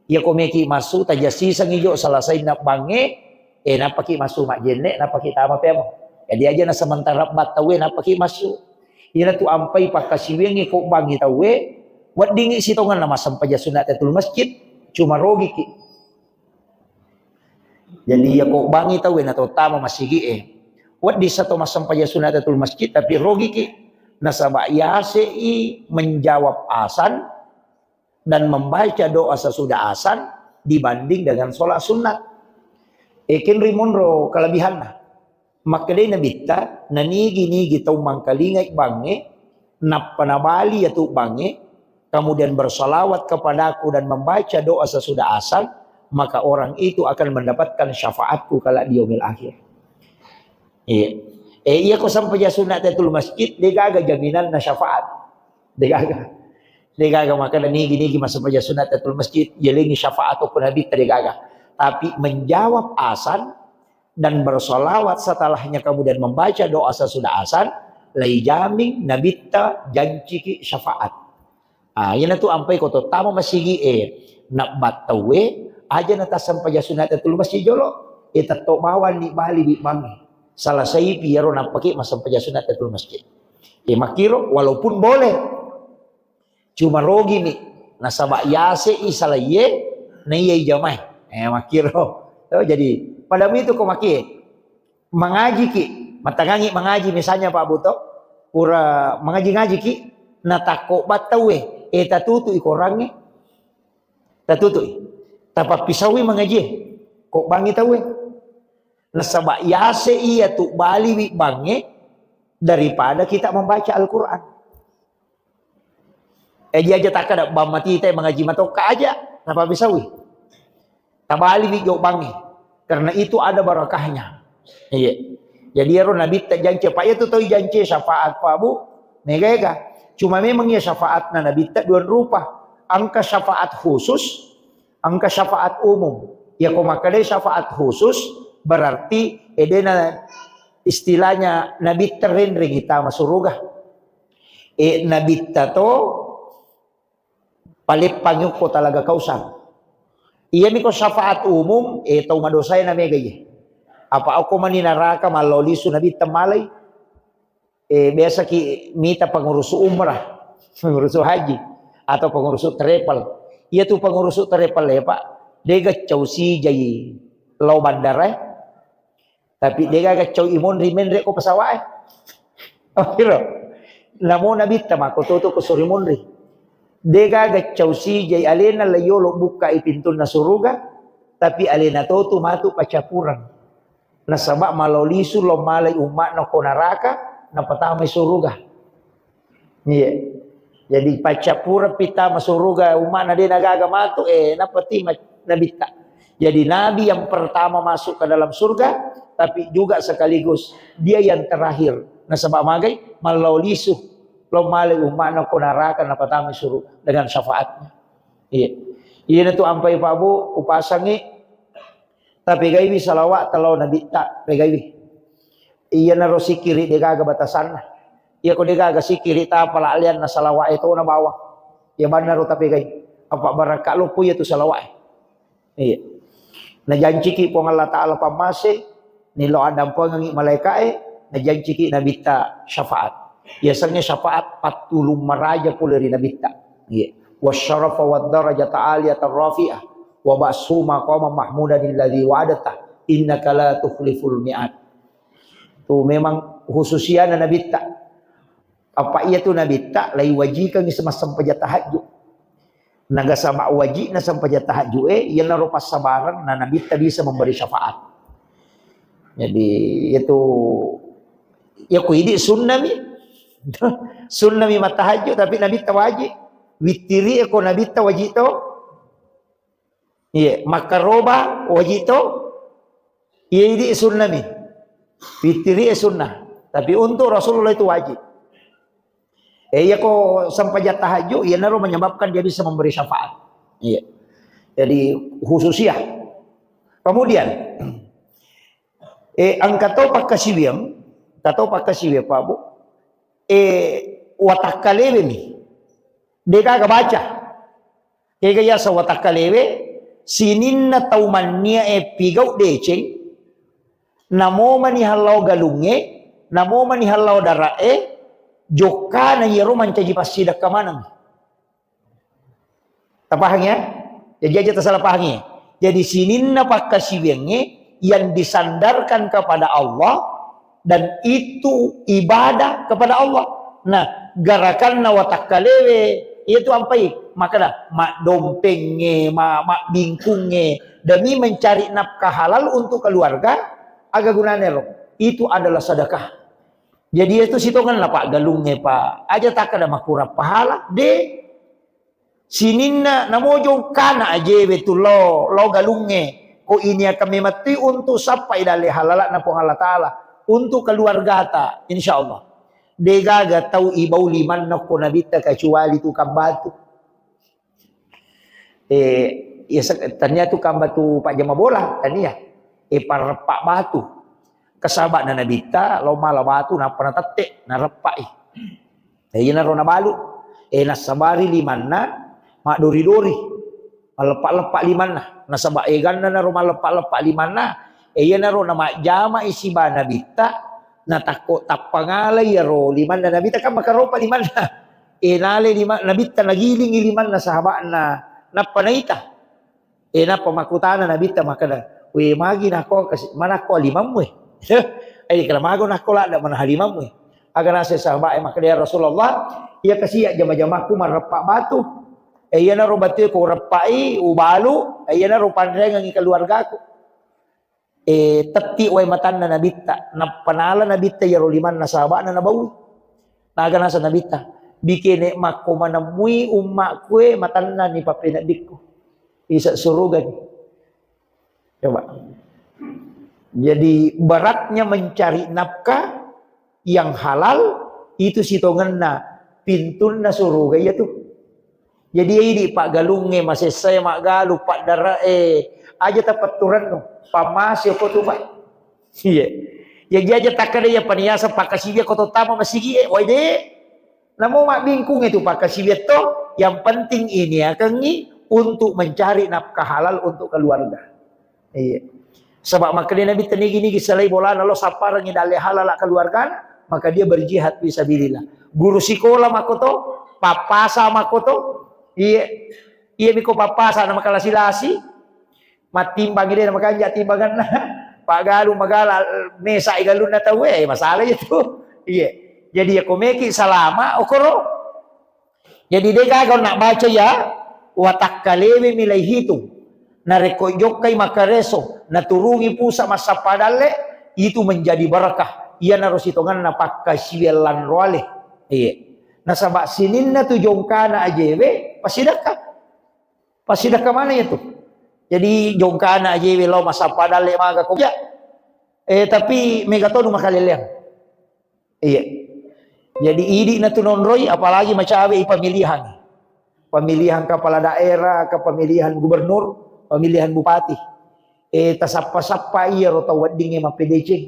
Iya ko meki massu, tajassisengi jo salasainna bangnge, eh, nappaki massu majjenne, nappaki tama peameng. Jadi aja na sementara battau e nappaki massu. Iyana tu ampai pakkasiwiangngi ko bangngi tau e, weddingi sitongenna massempajang sunat tahiyatul masjid, cuma rogiki. Jadi iya ko bangngi tau e na to tama masigi e, wedding sa to massempajang sunat tahiyatul masjid, tapi rogiki. Nasaba yase i menjawab azan dan membaca doa sesudah azan dibanding dengan sholat sunat. Ekin rimunro kelebihanna. Makkedai Nabitta, nanigi-nigi tau mangkalingai bangnge, nappa nabali yatu bangnge, kemudian bersalawat kepadaku dan membaca doa sesudah azan, maka orang itu akan mendapatkan syafaatku kala di yaumil akhir. Iya. Eh, iya ko sampajang sunat tahiyatul masjid, degaga jaminanna syafaat. Degaga. Degaga maka nigi-nigi masampajang sunat tahiyatul masjid, jelengi syafaat ko Nabitta degaga. Tapi menjawab azan dan bersalawat setelahnya kemudian membaca doa sesudah azan, lai jamin Nabitta janciki syafaat. Ah, iyanatu ampai ko tottama masigi e, nabbattau e, aja na tassampajang sunat tahiyatul masjid jolo, e tetto bawang ni bali bi bangnge. Salasai pi iyaro nappaki massampajang sunat tahiyatul masjid. E makkiro, walaupun boleh, cuma rogi mi, nasaba yase i salai e, na iya i jamae. Eh, makkiro. Oh, jadi, pada itu ko maki, mangajiki, matangangi mangaji misalnya Pak Buto, pura mangaji-ngajiki, natakko battaue, eh, tatutui korangnge, tatutui, tapappisaui mangaji, ko bangi taue. Nasaba yase iya tu baliwi bangnge daripada kita membaca Al-Quran. Eh, dia aja takkada bang matita mangaji matokka aja, napabbisaui. Tabaliwi jo bangnge. Karena itu ada barakahnya. Iya. Jadi ero nabitta janci, apa iya tu toi janci syafaat Pak Bu? Mega-ega. Cuma memang iya syafaatna nabitta dua rupa. Engka syafaat khusus, engka syafaat umum. Ya ko makkadai syafaat khusus, berarti edena istilahnya nabitta renreng itama suruga. E, nabitta to paleppangi okko talaga Kausar. Iyami ko syafaat umum, e, tau madosae na mega iye. Apa okko mani naraka mallao lisu nabitta malai. E, biasa ki mita pengurusu umrah, pengurusu haji, atau pengurusu travel. Iya tu pengurusu travel ya Pak, dega cau sijai lao bandara, tapi dega cau imonri menre ko pesawat. Oh, kira. Namo nabitta mako toto ko suri monri. Dega cau sijai alena layolo bukka i pintunna suruga, tapi alena totu matu pacapuran. Nasaba malao lisu lao malai umma'na ko naraka, napatamai suruga. Iya. Jadi pacapuran pitama suruga umma'na de nagaga matu, eh, napatima nabitta. Jadi nabi yang pertama masuk ke dalam surga, tapi juga sekaligus dia yang terakhir. Nasaba magai, malao lisu lao malai umma'na ko naraka, napatamai suruga dengan syafaatnya. Iya. Iya na tu ampai Pak Bu, upasangi, tapi gaiwi salawat talo nabitta, pegaiwi. Iyanaro sikiri degaga batasanna. Iya ko degaga sikiri tapala alianna salawat itu na bawang. Iya bannaro tapegai. Apa barakka loppo iya tu salawat. Iya. Najanciki Puang Allah Ta'ala pammase, nilo adampengengi malaikae, najanciki nabitta syafaat. Yasengnge syafaat pattulung maraja pole ri nabitta. Iya. Wasyarafa wad darajata aliyatan rafi'ah, wa ba'su maqamam mahmudan alladzi wa'adta, innaka la tukhliful mi'ad. Tu memang khususiana nabitta. Apa iya tu nabitta lai wajikangi semasa sempajang tahajud. Naga sama wajibna sempajang tahajud e, iyanaro passabareng na nabitta bisa memberi syafaat. Jadi itu ya ku idi sunnami. Sunnami matahajud tapi nabitta wajib. Wittiri ko nabitta wajib to. Iya, makkaroba wajib to. Iya idi sunnami. Wittiri e sunnah. Tapi untuk Rasulullah itu wajib. Eh, iya ko sempajang tahajud, iyanaro menyebabkan dia bisa memberi syafaat. Iya. Jadi khususiah. Kemudian, eh, engka to pakkasiwiang, engka to pakkasiwiang Pak Bu. Eh, watakkalewe mi. Degaga baca. Kega yaseng watakkalewe, sininna tau manniae pigau deceng, namo mani hallau galungnge, namo mani hallau dara'e, jokkana iyaro mancaji passidekka maneng. Tapahang ya? Jadi aja tasala pahangi. Jadi sininna pakkasiwiangnge yang disandarkan kepada Allah dan itu ibadah kepada Allah. Nah, garakanna watakkalewe, itu ampai. Makana, maddompengnge, ma-, mabbingkungnge, demi mencari nafkah halal untuk keluarga, aga gunane ro? Itu adalah sedekah. Jadi itu sitongenna, Pak, galungnge, Pak. Aja takkada makurang pahala, de. Sininna namojo kana ajewe tu lo, lo galungnge. Ko ini akan memettui untuk sappai dalle halala'na Puang Allah Ta'ala. Untuk keluargata, insya Allah. Degaga tau ibau limanna ko nabitta kecuali tukang batu. Eh, ya, se-, tania tukang batu pajama bola, tania. Eh, pareppa batu. Kesaba'na nabitta, lo mala batu, nappa natette, nareppai. Eh, iyanaro nabalu. Eh, nassabari limanna, maddori-dori. Malleppa-leppa limanna. Nasaba eganna naro malleppa-leppa limanna. Eh, iyanaro namajjama isiba nabitta, natakko tappa ngalai iyaro limanna nabitta, kan makaropa limanna. Eh, nale lima-, nabitta nagilingi limanna sahaba'na, nappa naita. E, nappa makkutana Nabitta makkeda, "We, magi nakko kasi-, manakko alimammu e?" Eh, kala mago nakko ladda mana halimammu e. Aga naseng sahabat e makkeda, "Ya Rasulullah, iya kasi jama-jamakku marreppa batu. E, iyanaro batu e ko reppai, ubalu, e, iyanaro panrengengi keluargaku." E, tetti wae matanna Nabitta, nappa nala Nabitta iyaro limanna sahaba'na nabaui. Naga naseng Nabitta, "Bikene makko manemmui ummakku e matanna ni pappeneddikku. Ise surugani." Coba. Jadi beratnya mencari nafkah yang halal itu sitongenna pintunna suruga iya tu. Jadi idi paggalungnge masessae maggalu paddare'e aja tapetturennu pammase ko tu, Pak. Iya. Jadi aja takkeda iya paniasa pakkasiwia ko tottama masigi e, wai de. Namo mabbingkung itu pakkasiwia to, yang penting ini akangi untuk mencari nafkah halal untuk keluarga. Iya. Sebab makkeda Nabi tenigi-nigi selai bolana lo sapparengi dalle halala keluargana, maka dia berjihad fisabilillah. Guru sikola makoto, pappasa makoto, iya, iya miko pappasa na makalasi-lasi, mattimbang ide na makanja timbanganna, pagalu magala mesa igalunna tau, eh, masalah itu. Iya. Jadi ya komeki salama okoro. Jadi degaga onna baca ya, watakkalewe milai hitung. Narekko jokkai makareso, naturungi pusa massappa dalle, itu menjadi barakah. Iyanaro sitonganna pakkasiwiang lanroale. Iya. Nasaba sininna tu jongkana ajewe, pasidakka. Pasidakka mana itu? Jadi jongkana ajewe lo massappa dalle maga ko. Ya. Eh, tapi mega tonu makaleleang. Iya. Jadi idi na tu nonroi, apalagi macawe i pemilihan. Pemilihan kepala daerah, ke pemilihan gubernur, pemilihan bupati. Eh, tasappa-sappa iya ro tau weddingnge mappedeceng.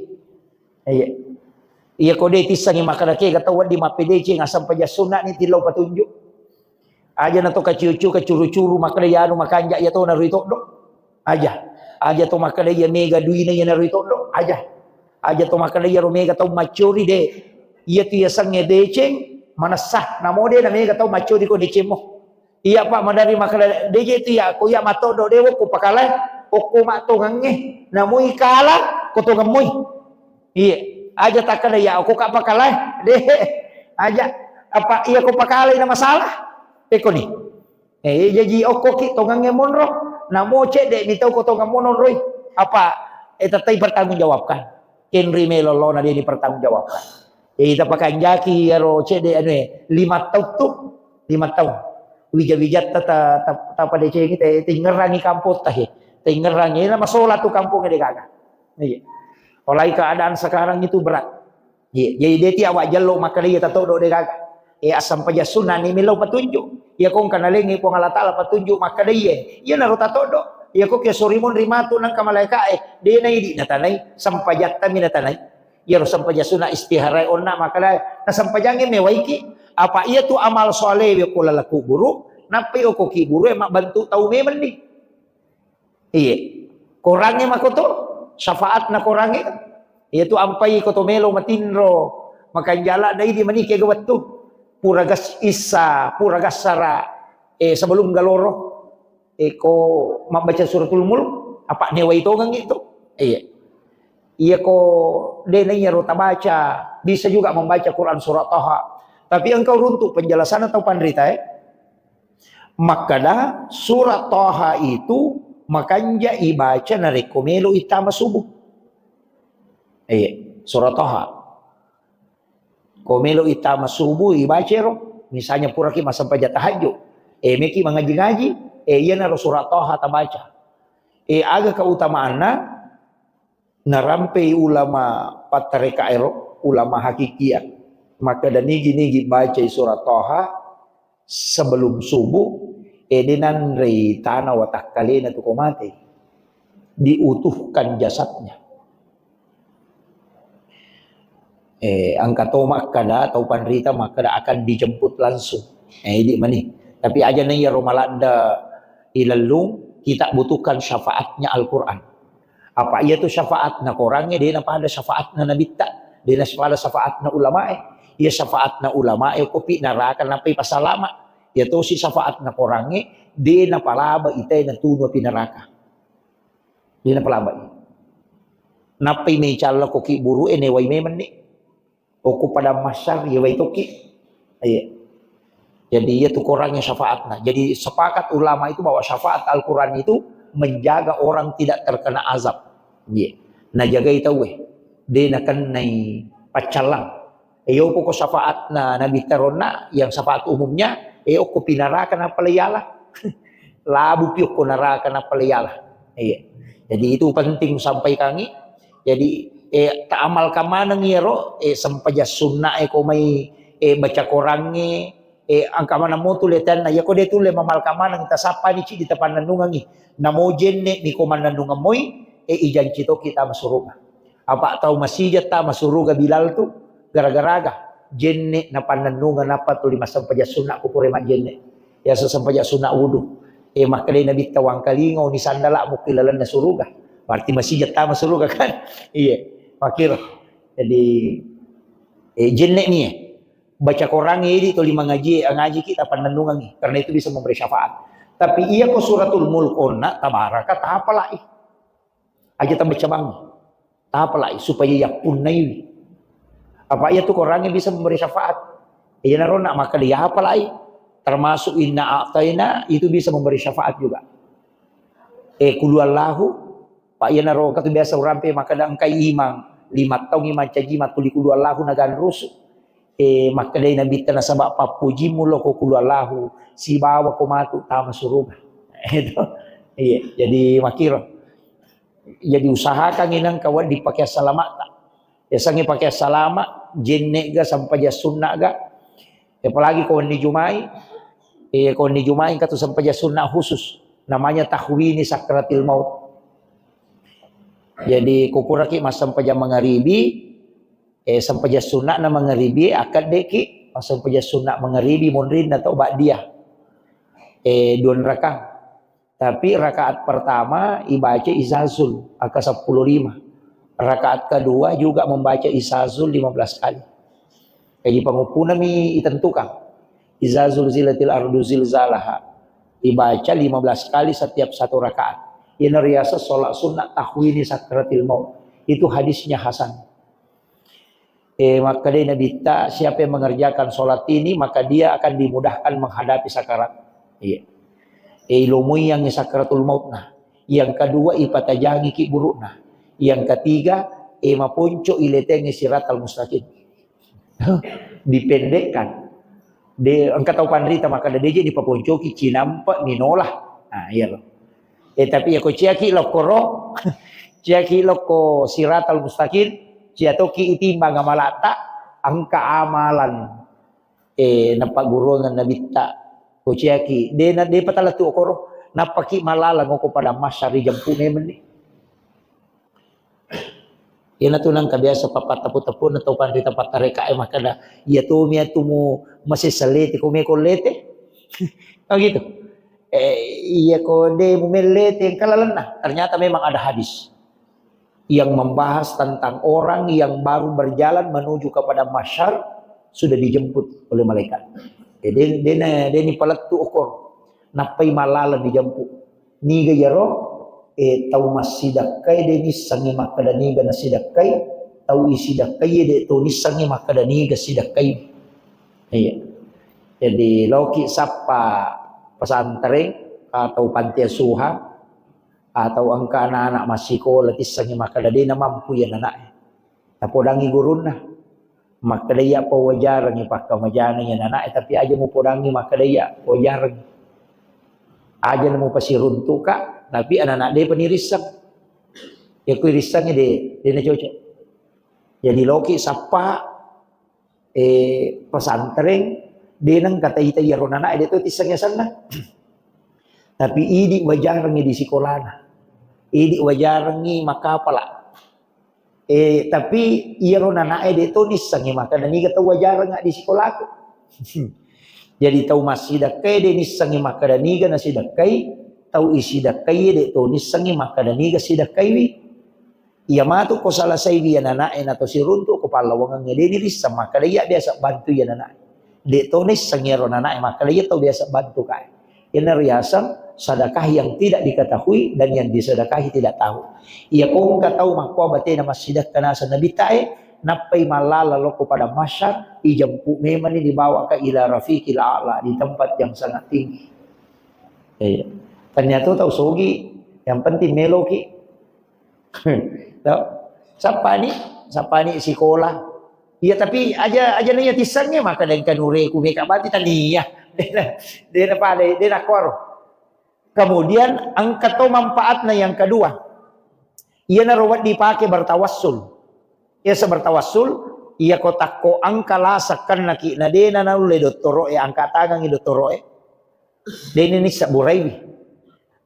Iya. Iya ko de tissangi makkeda kega tau wedding mappedeceng, asam pajassunna ni tillau patunjuk. Aja na to kaciu-ciu, kacuru-curu, makkeda iyanu makanja iya to narui toddo. Aja. Aja to makkeda iya mega duina iya narui toddo. Aja. Aja to makkeda iya ro mega tau maccori de. Iya tu iya sangnge deceng, manessa. Namo de na mega tau maccori ko decemmo. Iya Pak, madari makkeda deje tu iya, ko iya matoddo de, ko pakalai, okko mattongangnge. Namo ikala, ko tongemmoi. Iya, aja takkeda ya aku ka pakalai. De, aja. Apa iya ko pakalai na masalah? Eko ni. Eh, jaji okko ki tongangnge monro. Namo cedde mi tau ko tongang monroi. Apa, eh, tettai pertanggungjawabkan. Kenri melo lo na dia dipertanggungjawabkan. Jadi tapakanjaki iyaro cedde anu e, lima taung tu, lima taung. Wija-wijatta ta, ta, ta padecengi te, tingerangi kampung tahe. Tingerangi na masola tu kampung de gaga. Iya. Apalagi keadaan sekarang itu berat. Iya, jadi de ti awak jello makkeda iya tatoddo de gaga. Eh, asam pajassunna ni melo patunjuk. Iya kong kana lengi Puang Allah Taala patunjuk makkeda iya. Iya naro tatoddo. Iya kok ya sorimon rimatu nang ka malaika e. De na idi na tanai, sampajatta mi na tanai. Iyaro sampaja sunna istihara onna makkeda, nasampajangnge mewaiki, apa iya tu amal solewe ko laleng kuburu, nappai okko kiburu e mabbantu tau memeng ni. Iye. Korangnge makoto, syafaatna korangnge. Iya tu ampai ko to melo matinro, makanjala dai di manike ga wettu. Pura gas issa, pura gassara, eh, sebelum galoro. Eko mabbaca suratul mulk, apa newai tongeng itu? Iya. Iya ko de na iyaro tabaca, bisa juga membaca Quran surat Taha. Tapi engkau runtuk penjelasan atau panrita, eh? Makkada surat Taha itu makanja ibaca narekko melo ittama subuh. Iya, surat Taha. Ko melo ittama subuh ibacero, misalnya puraki massempajang tahajud, eh, meki mangaji-ngaji, eh, iyanaro surat Taha tabaca. Eh, aga keutamaanna? Narampei ulama pattareka ero, ulama hakikia, makkeda nigi-nigi bacai surat Taha sebelum subuh, eh, de nanrei tana watakkalena tu ko mate, diutuhkan jasadnya. Eh, engka to makkeda, tau panrita makkeda akan dijemput langsung. Eh, idi mani. Tapi aja na iyaro maladda ilellung, kita butuhkan syafaatnya Al-Quran. Apa iya tu syafaatna korangnge, de na pada syafaatna nabitta, de na pada syafaatna ulamae. Iya syafaatna ulamae, kopi naraka napai pasalama. Iya tosi syafaatna korangnge, de napalaba itae natunu api neraka. De napalaba i. Nappai mecalla ko ki buru e newai memenni. Okko padang mahsyar, iya wai tokki. Iya. Jadi, iya tu korangnge syafaatna. Jadi, sepakat ulama itu bahwa syafaat Al-Quran itu menjaga orang tidak terkena azab. Iya. Najagai tauwe. De nakennai paccallang. E, yoko ko syafaatna Nabi taronna, yang syafaat umumnya, e, okko pinaraka nappa leyala. Labu pi okko naraka nappa leyala. Iya. Jadi, itu penting sampaikangi. Jadi, eh, taamalkan maneng iyaro, eh, sempajang sunna e ko mai, eh, baca korangnge, eh, engka maneng motu letanna, iya ko de tulle mamalkan maneng, tasappani cidi tapannennungengi. Namo jenne mi ko mannennungeng moi, eh, ijanci toki tama suruga. Apa tau masija tama suruga Bilal tu, gara-garaga jenne napannennungeng nappa tuli massempajang sunna ko pura majjenne. Iya, sesempajang sunna wudu. Eh, makkedai Nabitta, "Wangkalinga ni sandala mukki lalenna suruga." Berarti masija tama suruga kan? Iya, makkiro. Jadi, eh, jenne mi, eh. Baca korangnge idi tuli mangaji, ngaji kita pannennungengi. Karena itu bisa memberi syafaat. Tapi iya ko suratul mulk onna, tabaraka, tapalai. Aja tabaca bangi. Tapalai supaya yappunnaiwi. Apa iya tu korangnge bisa memberi syafaat. Iyanaro nak makkeda yapalai. Termasuk inna a'taina itu bisa memberi syafaat juga. Eh, kulu Allahu, Pak, iyanaro katu biasa urampe makkeda engkai imang, lima taung imang caji makkuli kulu Allahu naganrusu. Eh, makkedai Nabitta nasaba pappujimu lo ko kulu Allahu, sibawa ko matu tama suruga. Itu. Iya, jadi makkiro. Jadi usahakan inang kawan dipakai salamata. Yasengnge pakai salama, jenne ga, sampaja sunna ga. Apalagi ko wenni Jumai, eh, ko wenni Jumai engka tu sampaja sunna khusus. Namanya tahwini sakratil maut. Jadi kukuraki massampaja mangaribi, eh, sampaja sunna na mangaribi, akkaddeki massampaja sunna mangaribi monrinna tau ba'diyah. Eh, dua rakang. Tapi rakaat pertama ibaca Izazul angka sepuluh lima. Rakaat kedua juga membaca Izazul lima belas kali. Jadi panguppunami itentukan. Izazul zilatil ardu zilzalaha. Ibaca lima belas kali setiap satu rakaat. Ini riasa sholat sunnah tahwini sakratil maut. Itu hadisnya hasan. Eh, makkedai Nabitta, siapa yang mengerjakan sholat ini, maka dia akan dimudahkan menghadapi sakarat. Iya. Eh, ilomui yang sakratul maut nah. Yang kedua, ipatajangi ki buruk nah. Yang ketiga, eh, maponco iletengi siratal mustaqim. Dipendekkan. De, engka tau panrita maka de, de je dipaponcoki cinampa minola. Nah, iya loh. Eh, tapi ya ko ciaki lokkoro, ciaki lokko siratal mustaqim, cia toki itimbang amalata, engka amalan, eh, napagguruangan Nabitta. Ko ciaki, de na, de patala tu okoro, nappaki malala ngoko pada masyari jampu memang ni. Iyanatu nangka biasa pappattapu-tapuna tau panrita pattarekae makkeda, "Iya tomi atu mu masessa lete, ko meko lete?" Oh gitu. Eh, iya ko de mu mellete engka lalenna. Ternyata memang ada hadis yang membahas tentang orang yang baru berjalan menuju kepada mahsyar sudah dijemput oleh malaikat. Eh, de, de, de ni palettu okor. Nappai malala dijemput. Niga iyaro, eh, tau massidakkai de nissengngi makkeda niga nasidakkai, tau isidakkai de to nissengngi makkeda niga sidakkai. Iya. Jadi loki sappa pesantren atau panti asuhan atau engka anak-anak massikola tissengngi makkeda de namampu iya anaknya. Napodangi gurunna. Makkeda iya pawajarengngi pakkamajana iya anaknya, tapi aja mupodangi makkeda iya pawajarengngi. Aja na mupasiruntuka, tapi anak-anak depa nirisseng. Ya ku irissengngi de, de na cocok. Jadi loki sappa, eh, pesantren, de nengka taita iyaro anaknya de to tisseng yasenna. Tapi idi wajarengngi di sikolana. Idi wajarengngi makkapala. Eh, tapi iyaro nanae de to nissengngi makkeda niga tau wajarengnga di sikolaku. Jadi tau massidakkai de nissengngi makkeda niga nasidakkai, tau isidakkai de to nissengngi makkeda niga sidakkaiwi. Iya matu ko salasaiwi iya nanae na to siruntu ko pallawangengnge de nirisseng makkeda iya biasa bantu iya nanae. De' to naisseng iyaro nanae, makkeda iya tau biasa bantu kae. Iyanaro yaseng sedekah yang tidak diketahui dan yang disedekahi tidak tahu. Iya ko engka tau makkoa batena massidekka naseng Nabitta e, nappai mallala lokko padang mahsyar, ijemput memanni dibawa ka ila rafiqil a'la, di tempat yang sangat tinggi. Iya. Ternyata tau sogi, yang penting meloki. Tau? Sappani, sappani sikola. Iya, tapi aja, aja naiya tissengnge, maka dengka nureku meka bati tania. Dena, dena pada, dena kuaro. Kemudian engka to manfaatna yang kedua. Iyanaro wedding pake bertawassul. Iya, sebertawassul, iya ko takko engka lasa kennaki na dena naulle dottoro'e, angka tangangi dottoro'e. Deni nissabburaiwi.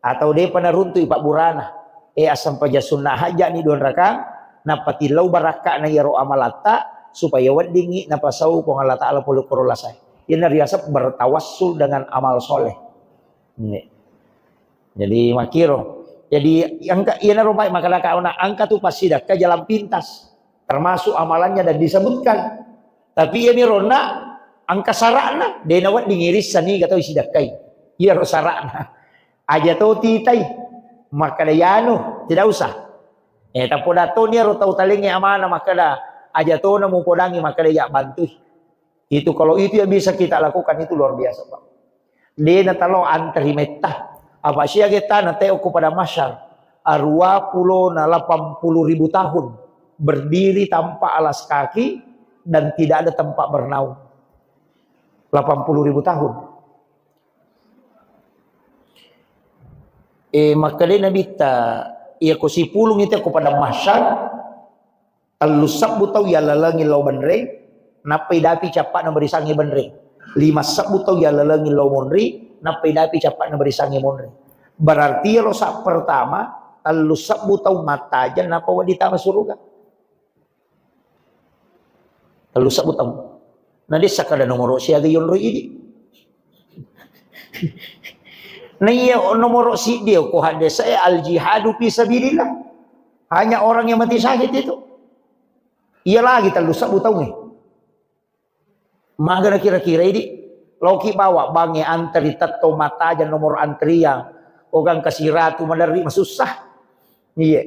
Atau depa naruntui pabburana. E, assampajang sunna hajja'ni dua rakang, napatillau barakka'na iyaro amalatta, supaya weddingngi napasau Puang Allah Ta'ala pole koro lasae. Iyana riaseng bertawassul dengan amal soleh. Nggih. Jadi makkiro. Jadi engka, iyanaro baik makkadaka ona engka tu passidakka jalan pintas. Termasuk amalannya dan disebutkan. Tapi iyami ronna engka sara'na, de nawedding irissa niga tau isidakkai. Iyaro sara'na. Aja to titai. Makkada yanu, tidak usah. Eh, tapoda to niaro tau talengnge amana makkada, aja to na mupodangi makkada ya bantui. Itu, kalau itu yang bisa kita lakukan, itu luar biasa, Pak. De natalo antri metta. Apa siaga tana teo ko pada masyar. Arua pulo na lapan puluh ribu tahun berdiri tanpa alas kaki dan tidak ada tempat bernaung. Lapan puluh ribu tahun. Eh, makkeda Nabitta, iya ko sipulung itu ko pada masyar, Tellu sebbu tau yallalengi lao benreng, nappai dapi cappa'na barisangnge benreng. Lima sebbu tau yallalengi lao monri, nappai dapi cappa'na barisangnge monri. Berarti ero sa pertama, tellu sebbu tau mattajeng, nappa wedding tama suruga. Tellu sebbu tau. Na de sakkada nomoro siaga yonroi idi. Na iya nomoro siddi ko haddese'e al jihadu fi sabilillah. Hanya orang yang mati syahid itu. Iya lagi tellu sebbu taungnge. Magana kira-kira idi. Loki bawa bangnge antri tetto mattajeng nomor antrian. Ogang kasiratu maderri masussa. Iya.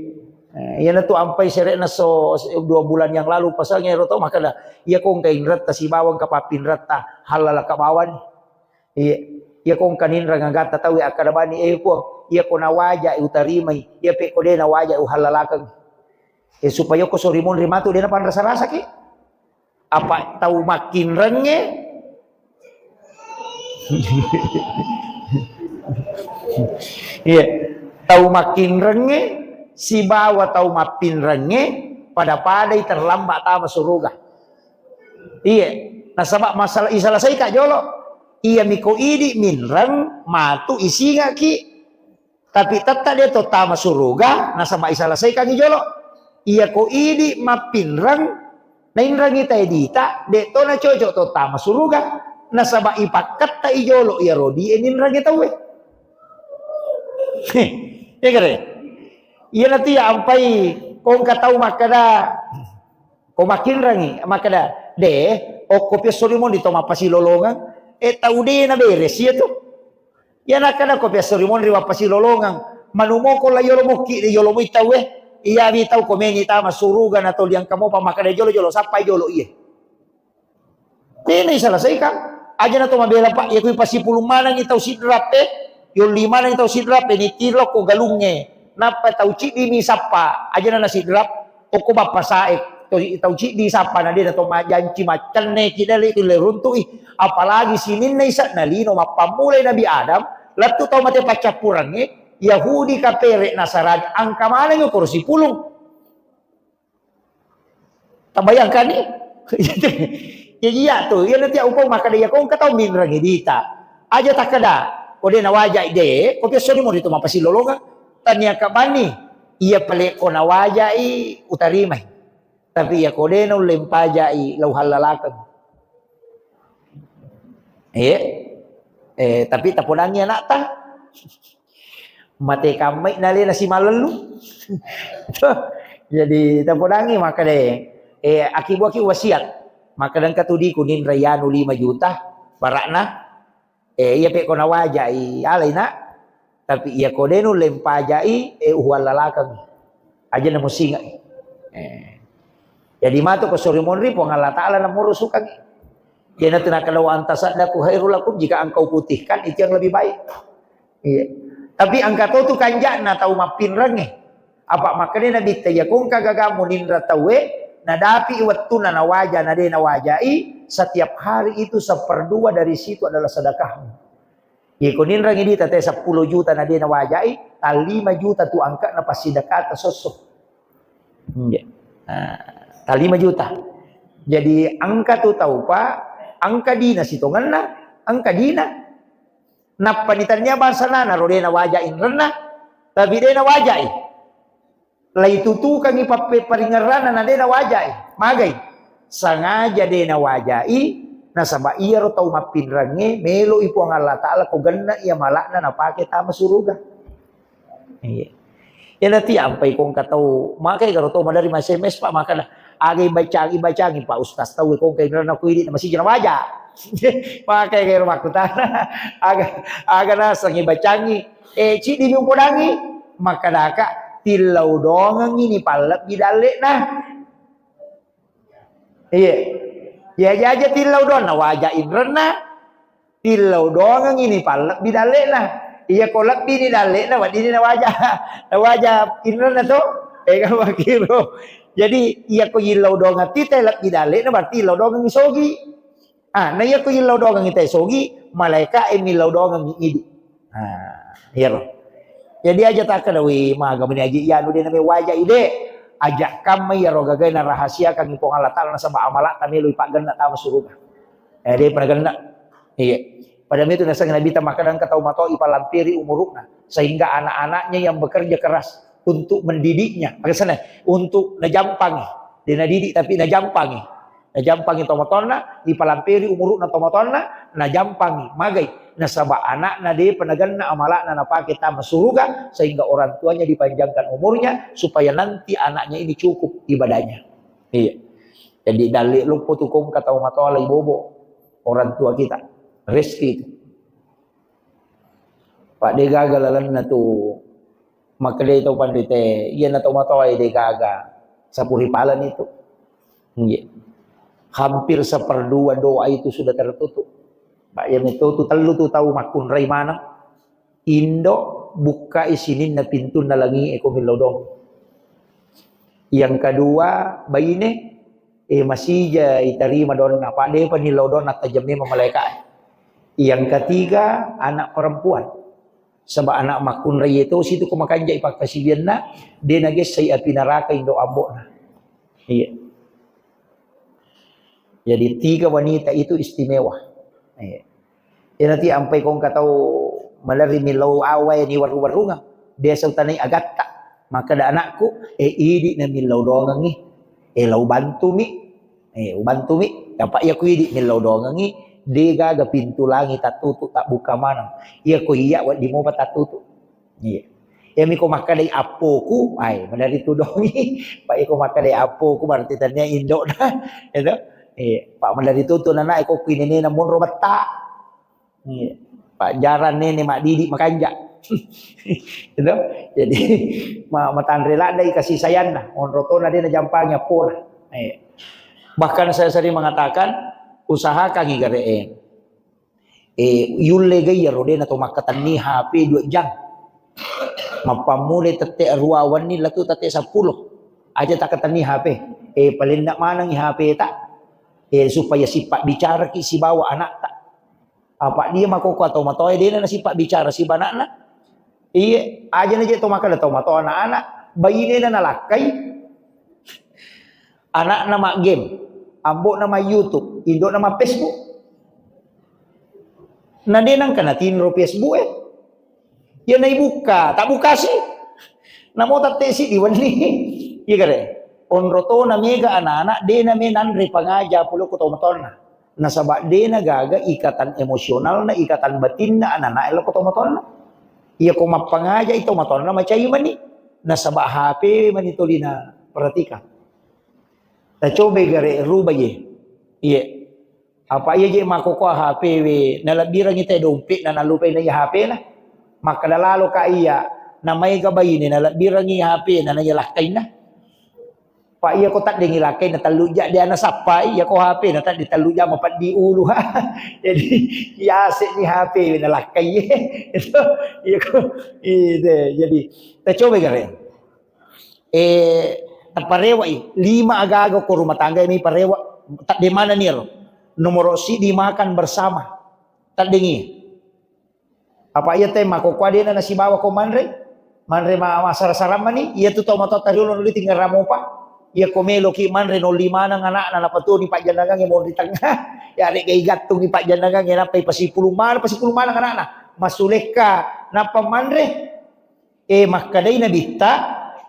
Eh, iyana tu ampai sere'na so, dua bulan yang lalu pasangnge ero to makkeda, iya ko engka inretta sibawa engka pappinretta, hallalaka bawani. Iya. Iya ko engka ninreng agatta tau akkeda bani, eh, Puang, iya ko nawaja utarimai, iya pe ko de nawaja uhallalakeng. Eh, supaya ko sori monri matu de napanrasa-rasaki. Apa tau makkinrengnge? Iya. Tau makkinrengnge sibawa tau mappinrengnge pada-padai terlambat tama suruga. Iya. Nasaba masalah isalasaika jolo. Iya miko idi minreng matu isingaki. Tapi tetta de to tama suruga, nasaba iselesaikangi jolo. Iya ko idi mappinreng, nainrengi tae dita, de to nacocok to tama suruga. Nasaba ipakketta i jolo iya rodi e ninrengi tauwe. Iya kare? Iya natia ampai kongka tau makkeda, ko makkinrengi, makkeda, de, okko pia sori moni to mappasilolongeng, e tau de na beres iya tu. Iya nakkeda ko pia sori monri wappasilolongeng, manumoko la yolo mukki de yolo mui tauwe, iya wi tau ko meni tama suruga na toliang kamopa makkeda jolo-jolo sappai jolo iye. Tena iselesaikan. Aja na to mabela pak, iya kui pasipulung manengi tau sidrap e, yolli manengi tau sidrap e, nitiro ko galungnge. Nappa tau ciddi mi sappa, aja na nasidrap. Okko bappa sae, to, tau ciddi sappa na de na to majanci maccenne ki dale tu le runtu'i. Apalagi sininna isa na lino mappammulai Nabi Adam, lettu tau mate paccappurengnge, Yahudi, kapere, Nasarani, angka manengi okoro sipulung. Tabayangkanni? Jadi iya tu, iya nanti upau makkeda iya ko engka tau minrengi dita. Aja takkeda, ko de nawajai de, ko pia sori moni tu mappasilolongeng. Tania kabani, iya pale ko nawajai utarimai. Tapi iya ko de naulle mpajai lau hallalakeng. Eh, eh, tapi tapodangi anakta. Mate kammai nalena simalellu. Jadi tapodangi makkeda, eh, akibuaki wasiat. Makkeda engka tu di kuninrai anu lima juta, bara'na, eh, iya pe ko nawajai, alai nak. Tapi iya ko de nulle mpajai, eh, uhallalakang. Aja na musinga. Eh. Jadi matu ko sori monri, Puang Allah Ta'ala na murusukangi. Iyanatu nakkeda, "Wa an tasaddaqu khairul lakum," jika engkau putihkan, itu yang lebih baik. Iya. Tapi engka to tu kanja'na tau mappinrengnge. Apa makkedai Nabitta, iya ko engka gagamu ninra tauwe, nadapi wettunna nawaja, na de nawajai, setiap hari itu seperdua dari situ adalah sedekahmu. Iya ko ninrangi dita te seppulo juta na de nawajai, tallima juta tu angka'na passidekata sosso. Iya. Nah, tallima juta. Jadi engka tu tau pa, engka dina sitongenna, engka dina. Nappa ni tania bangsa nana ro de nawaja inrenna, tapi de nawajai. Laitutukangi pappe-, paringerranna na de nawajai. Magai? Sangaja de nawajai, nasaba iyaro tau mappinrengnge meloi Puang Allah Ta'ala ko genna iya mala'na napake tama suruga. Iya. Iya, nanti ampai kongka tau, makai karo tau madari ma S M S, Pak, makana, "Aga ibacangi, ibacangi, Pak Ustaz, tau kongka inrenna ku idi na masija nawaja." Makai karo makkutana, "Aga, aga naseng ibacangi?" Eh, ciddi mi upodangi, makkedaka, "Tillau dongengi ni pallebbi dalle'na." Iya. Iya, aja-aja tillau doang, nawaja inrenna, tillau doangengi ni pallebbi dalle'na. Iya ko lebbi ni dalle'na, weddini nawaja, nawaja inrenna to. Eh, kan makkiro. Jadi, iya ko yillau doangeng tite lebbi dalle'na, berarti yillau doangengi sogi. Ah, na iya ko yillau doangengi te sogi, malaika e millau doangengi idi. Ah, iyaro. Jadi aja takkeda, "Wih, maga meni aja iyanu de name waja ide." Aja kamma iyaro gagae narahasiakangi Puang Allah Ta'ala nasaba amala'ta meloi paggenna tama suruga. Eh, de pernah genna. Iya. Pada itu naseng Nabi ta makkeda engka tau matoa ipalampiri umurukna sehingga anak-anaknya yang bekerja keras untuk mendidiknya, maksudnya untuk najampangi, de nadidik tapi najampangi. Najampangi tomatoanna, ipalampiri umuru'na tomatoanna, najampangi, magai. Nasaba anakna depa nagenna amala'na napake tama suruga, sehingga orang tuanya dipanjangkan umurnya, supaya nanti anaknya ini cukup ibadahnya. Iya. Jadi, dalle loppo tu kongka tau matoa lai bobo orang tua kita. Rezeki itu. Pak, de gaga lalenna tu. Makkedai tau panrite, iya na tau matoa e de gaga sapuri palan itu. Iya. Hampir seperdua doa itu sudah tertutup. Pak, iya meto tu tellu tu tau makkunrai maneng. Indo bukkai sininna pintunna langi e ko millau dong. Yang kedua, baine, eh, masija itarima donna, apa depa nillau donna tajam memang malaika e. Yang ketiga, anak perempuan. Saba anak makkunrai e tosi tu ko makanjai pakkasiwianna, de nagessai api naraka indo ambo'na. Iya. Jadi tiga wanita itu istimewa. Iya. Iyanati ampai kongka tau malerri millau awae ni warru-warrungang. Biasa utanai agatta. Makkeda anakku, eh, idi na millau dongengi. Eh, lau bantumi. Eh, ubantumi. Apa iya ku idi millau dongengi. De gaga pintu langi tattutu, tabbuka maneng. Iya ko iya wedding mopa tattutu. Iya. Iyami ko makkedai appoku, ai, maderri tudongi. Pak, iko makkedai appoku, berarti tania indokna. Itu. Iya. Pak, maderri tutu nana iko kuinenena monro betta. Iya. Pak, jarang nene maddidi makanja. Itu. Jadi, ma-, matanre laddai kasih sayangna. Monro tona de najampangi appona. Iya. Bahkan saya sering mengatakan, usahakan igare e. Eh, yulle ga iyaro de nato makkatenni H P dua jam. Mappammulai tette arua wenni latu tette seppulo. Aja takkatenni H P. Eh, palenna manengi H P ta. Eh, supaya sipabbicaraki sibawa anakta. Apa dia makoko atau matoa de na sipabbicara siba anakna. Iye, aja na je to makkeda to matoa anak-anak, bainena nalakkai. Anakna ma game, ambo'na ma YouTube, indokna ma Facebook. Na de nangka natinro Facebook e. Iya naibukka, tak bukasi. Namo tatte siddi wenni. Iya kare. Onro tona mega anak-anak, de na me nanre pangaja pole ko to matonna. Nasaba de na gaga ikatan emosionalna, ikatan batinna anak-anak e lo ko to matonna. Iya ko mappangaja i to matonna macai mani. Nasaba H P mani tolina perhatikan. Tacobai gare ruba ye. Iya. Apa iya je makkokkoe H P we, nalebbirengngi te dompet na nalupai na iya H P na. Makkeda lalo ka iya, na maega baine nalebbirengngi H P na na iya lakkainna. Pa iya ko taddengi lakkainna tellu ja de ana sappai, iya ko H P na tadde tellu ja mapeddi ulu. Jadi iya ase'ni H P we nalakkai. Itu iya ko itu. Jadi tacoba gare. Eh, taparewa'i, lima aga-aga ko rumah tangga ini parewa, tadde manenni ero. Nomoro siddi makan bersama. Taddengi. Apa iya te makkokkoe dena nasibawa ko manre? Manre ma-, masara-sara mani, iya tu tau matoa tariolo nuli tinggal ramopa. Iya ko meloki manre nolli maneng anakna napatoni pajjannangangnge monri tengah. Ya rega igattungi pajjannangangnge nappai pasipulung maneng, pasipulung maneng anakna. Masulekka nappa manre. Eh, makkedai Nabitta,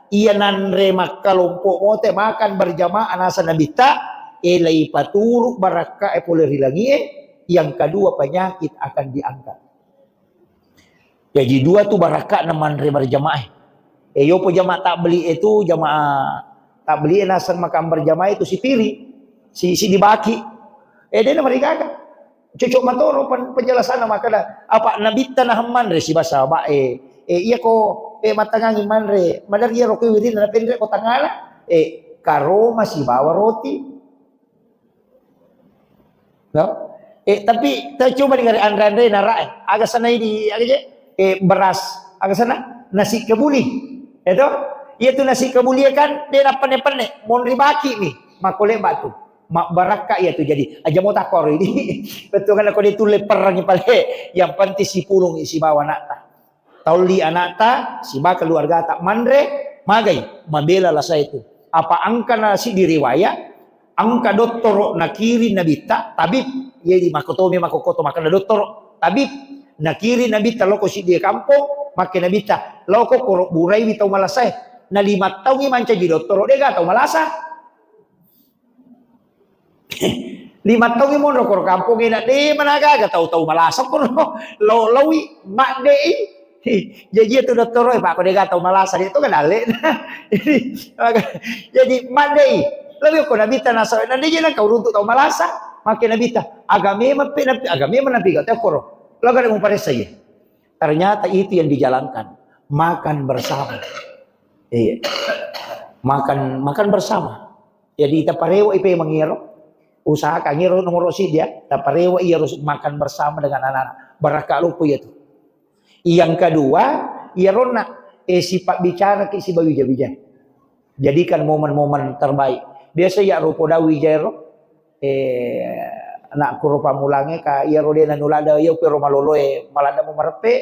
iya nanre makkalompo mote makan berjamaah naseng Nabitta, eh, leipaturu barakka e pole ri langie, yang kedua penyakit akan diangkat. Jaji dua tu barakka na manre berjamaah. Eh, yopo jamaah tabligh itu, jamaah tabligh naseng makan berjamaah itu sipiri, si, si dibaki. Eh, dena marigaga. Cocok matoro pen-, penjelasanna makkeda, apa Nabitta naheng manre sibawa sahabat e, eh, iya ko, eh, mattangangi manre, maderri iyaro ko wirinna napenre ko tangala, eh, karoma sibawa roti. No? Eh, tapi ta coba di anre-anre nara, eh, aga sana ini, aga je, eh, beras, aga sana, nasi kebuli. Itu, iya tu nasi kebuli kan, dia nak penne-penne, monri baki nih, makole batu. Mabbarakka iya tu jadi. Aja mau takor ini. Betul kan aku dia tulle perang pale. Yang penting sipulung sibawa anakta. Taulli anakta, siba keluargata. Manre, magai, mabela lasa itu. Apa angka nasi di riwayat, angka dottoro nakiri Nabitta, tabib, jadi makotomi makokoto makkeda dottoro, tabib, nakiri Nabitta loko siddi kampong, makke Nabitta, loko koro buraiwi tau malasae. Na lima taungi mancaji dottoro, dega tau malasa. Lima taungi monro koro kampongnge na de managaga tau-tau malasa koro lo lawi maddei. Jaji itu dottoro e, Pak, ko dega tau malasa de to kan dalle. Jadi maddei. Lebih ko Nabitta nasa na de je nang kau runtuk tau malasa. Makke Nabitta, aga memang pe nabi, aga memang nabi gak tau koro. Lo kada muparessa ye. Ternyata itu yang dijalankan. Makan bersama. Iya. Makan, makan bersama. Jadi taparewa ipe mangiro. Usahakan iro nomor siddi ya. Taparewa iya harus makan bersama dengan anak-anak. Barakka lupa iya tu. Yang kedua, iya ronna, eh, sifat bicara ki sibawa wija-wija. Jadikan momen-momen terbaik. Biasa ya rupo dawi jero. Eh, anakku ro pammulangnge ka, iyaro de nanulada, iya kuero maloloe, maladda mu mareppe,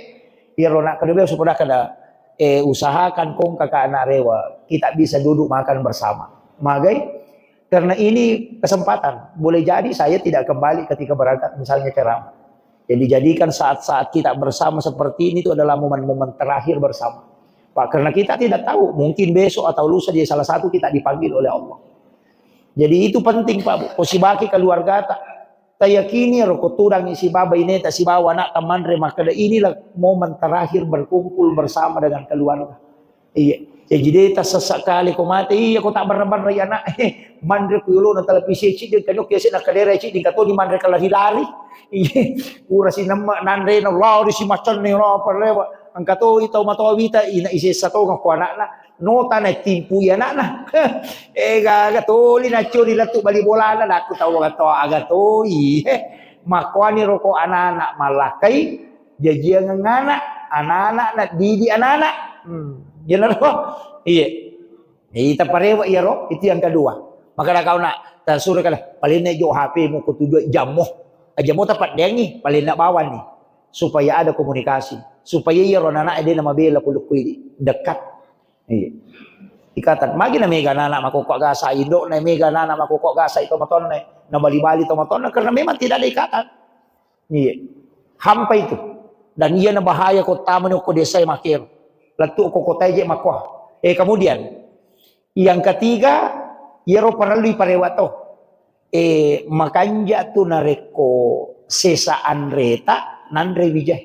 iyaro nak kedua supada kada, eh, usahakan kong kakak anak rewa, kita bisa duduk makan bersama. Magai? Karena ini kesempatan. Boleh jadi saya tidak kembali ketika berangkat misalnya ceramah. Jadi jadikan saat-saat kita bersama seperti ini itu adalah momen-momen terakhir bersama. Pak, karena kita tidak tahu, mungkin besok atau lusa dia salah satu kita dipanggil oleh Allah. Jadi itu penting, Pak, Bu. Ko sibaki keluargata. Tayakini ro ko tudangi sibawa ineta sibawa anak manre makkeda inilah momen terakhir berkumpul bersama dengan keluarga. Iya. Jadi de tasessa kali ko mate, iya ko tak berre-berre anak. Manre ku yolona televisi ciddi kanu kiasi na kadere ciddi katoni manre kalari-lari. Iya. Ura sinemme nanre na lari si macanne na perlewa. Engka to itau matoa wita ina isessa to ko anakna. Nota na timpui anakna. Eh, gaga toli na curi lettu bali bolana, nakku tau aga to, aga toi. Eh, makkuani roko anak-anak mallakai, jajiang anak, anak-anak na didi anak-anak. Hmm, jenaro. Iya. Ita parewa iyaro, itu yang kedua. Maka da kau nak, tasura kala, paling jo H P mu ko tujuh jammo. Aja mo tapaddengi, paling nak bawani. Supaya ada komunikasi. Supaya iyaro anak-anak de na mabela kulukku ini. Dekat. Iya. Ikatan. Magi na mega anak makokko gasa, indo na mega anak makokko gasa itu matonne. Na bali-bali to matonne karena memang tidak ada ikatan. Iya. Hampa itu. Dan iya na bahaya ko tamani ko desa makero. Lettu ko kota je makko. Eh, kemudian yang ketiga, iyaro parellu parewa to. Eh, makanja tu narekko sesa anreta nanre wijai.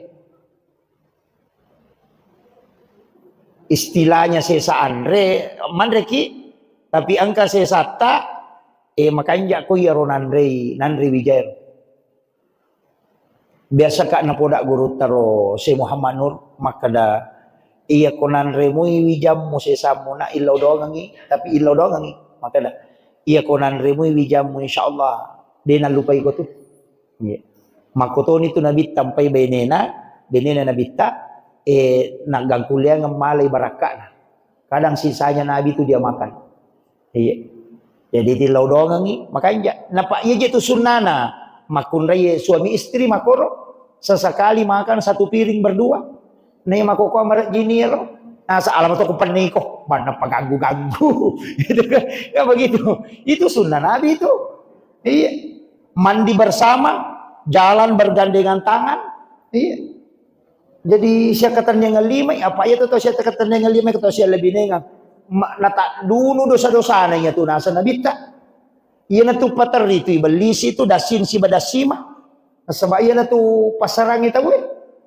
Istilahnya sesa anre, manreki, tapi engka sesatta, Eh, makanja ko iyaro nanrei, nanre wijaero. Biasa ka napoda gurutta ro Syekh Muhammad Nur, makkeda, "Iya ko nanremui wijammu sesammu, na illau doangengi, tapi illau doangengi." Makkeda, "Iya ko nanremui wijammu, insyaallah de nallupai ko tu." Iya. Makkotoni tu Nabitta mpai benena, benena Nabitta, eh, naggangkulleangeng malai barakka'na. Kadang sisanya Nabi tu dia makan. Iya. Jadi tillau doangengi, makanja. Napa iya je tu sunnana. Makkunrai suami istri makoro, sesekali makan satu piring berdua. Nih makoko marejini ro. Nah, salah tu aku peniko, mana paganggu-ganggu. Gitu kan. Ya begitu. Itu sunnah Nabi itu. Iya. Mandi bersama, jalan bergandengan tangan. Iya. Jadi sia katennengeng limai, apa iya tu tau sia katennengeng limai, tau sia lebih nengang. Ma-, nataddunu dosa-dosana iya tu nasa Nabitta. Iya natu paterri tu ibellisi tu dasin siba dasima. Nasaba iya natu pasarangi tau e.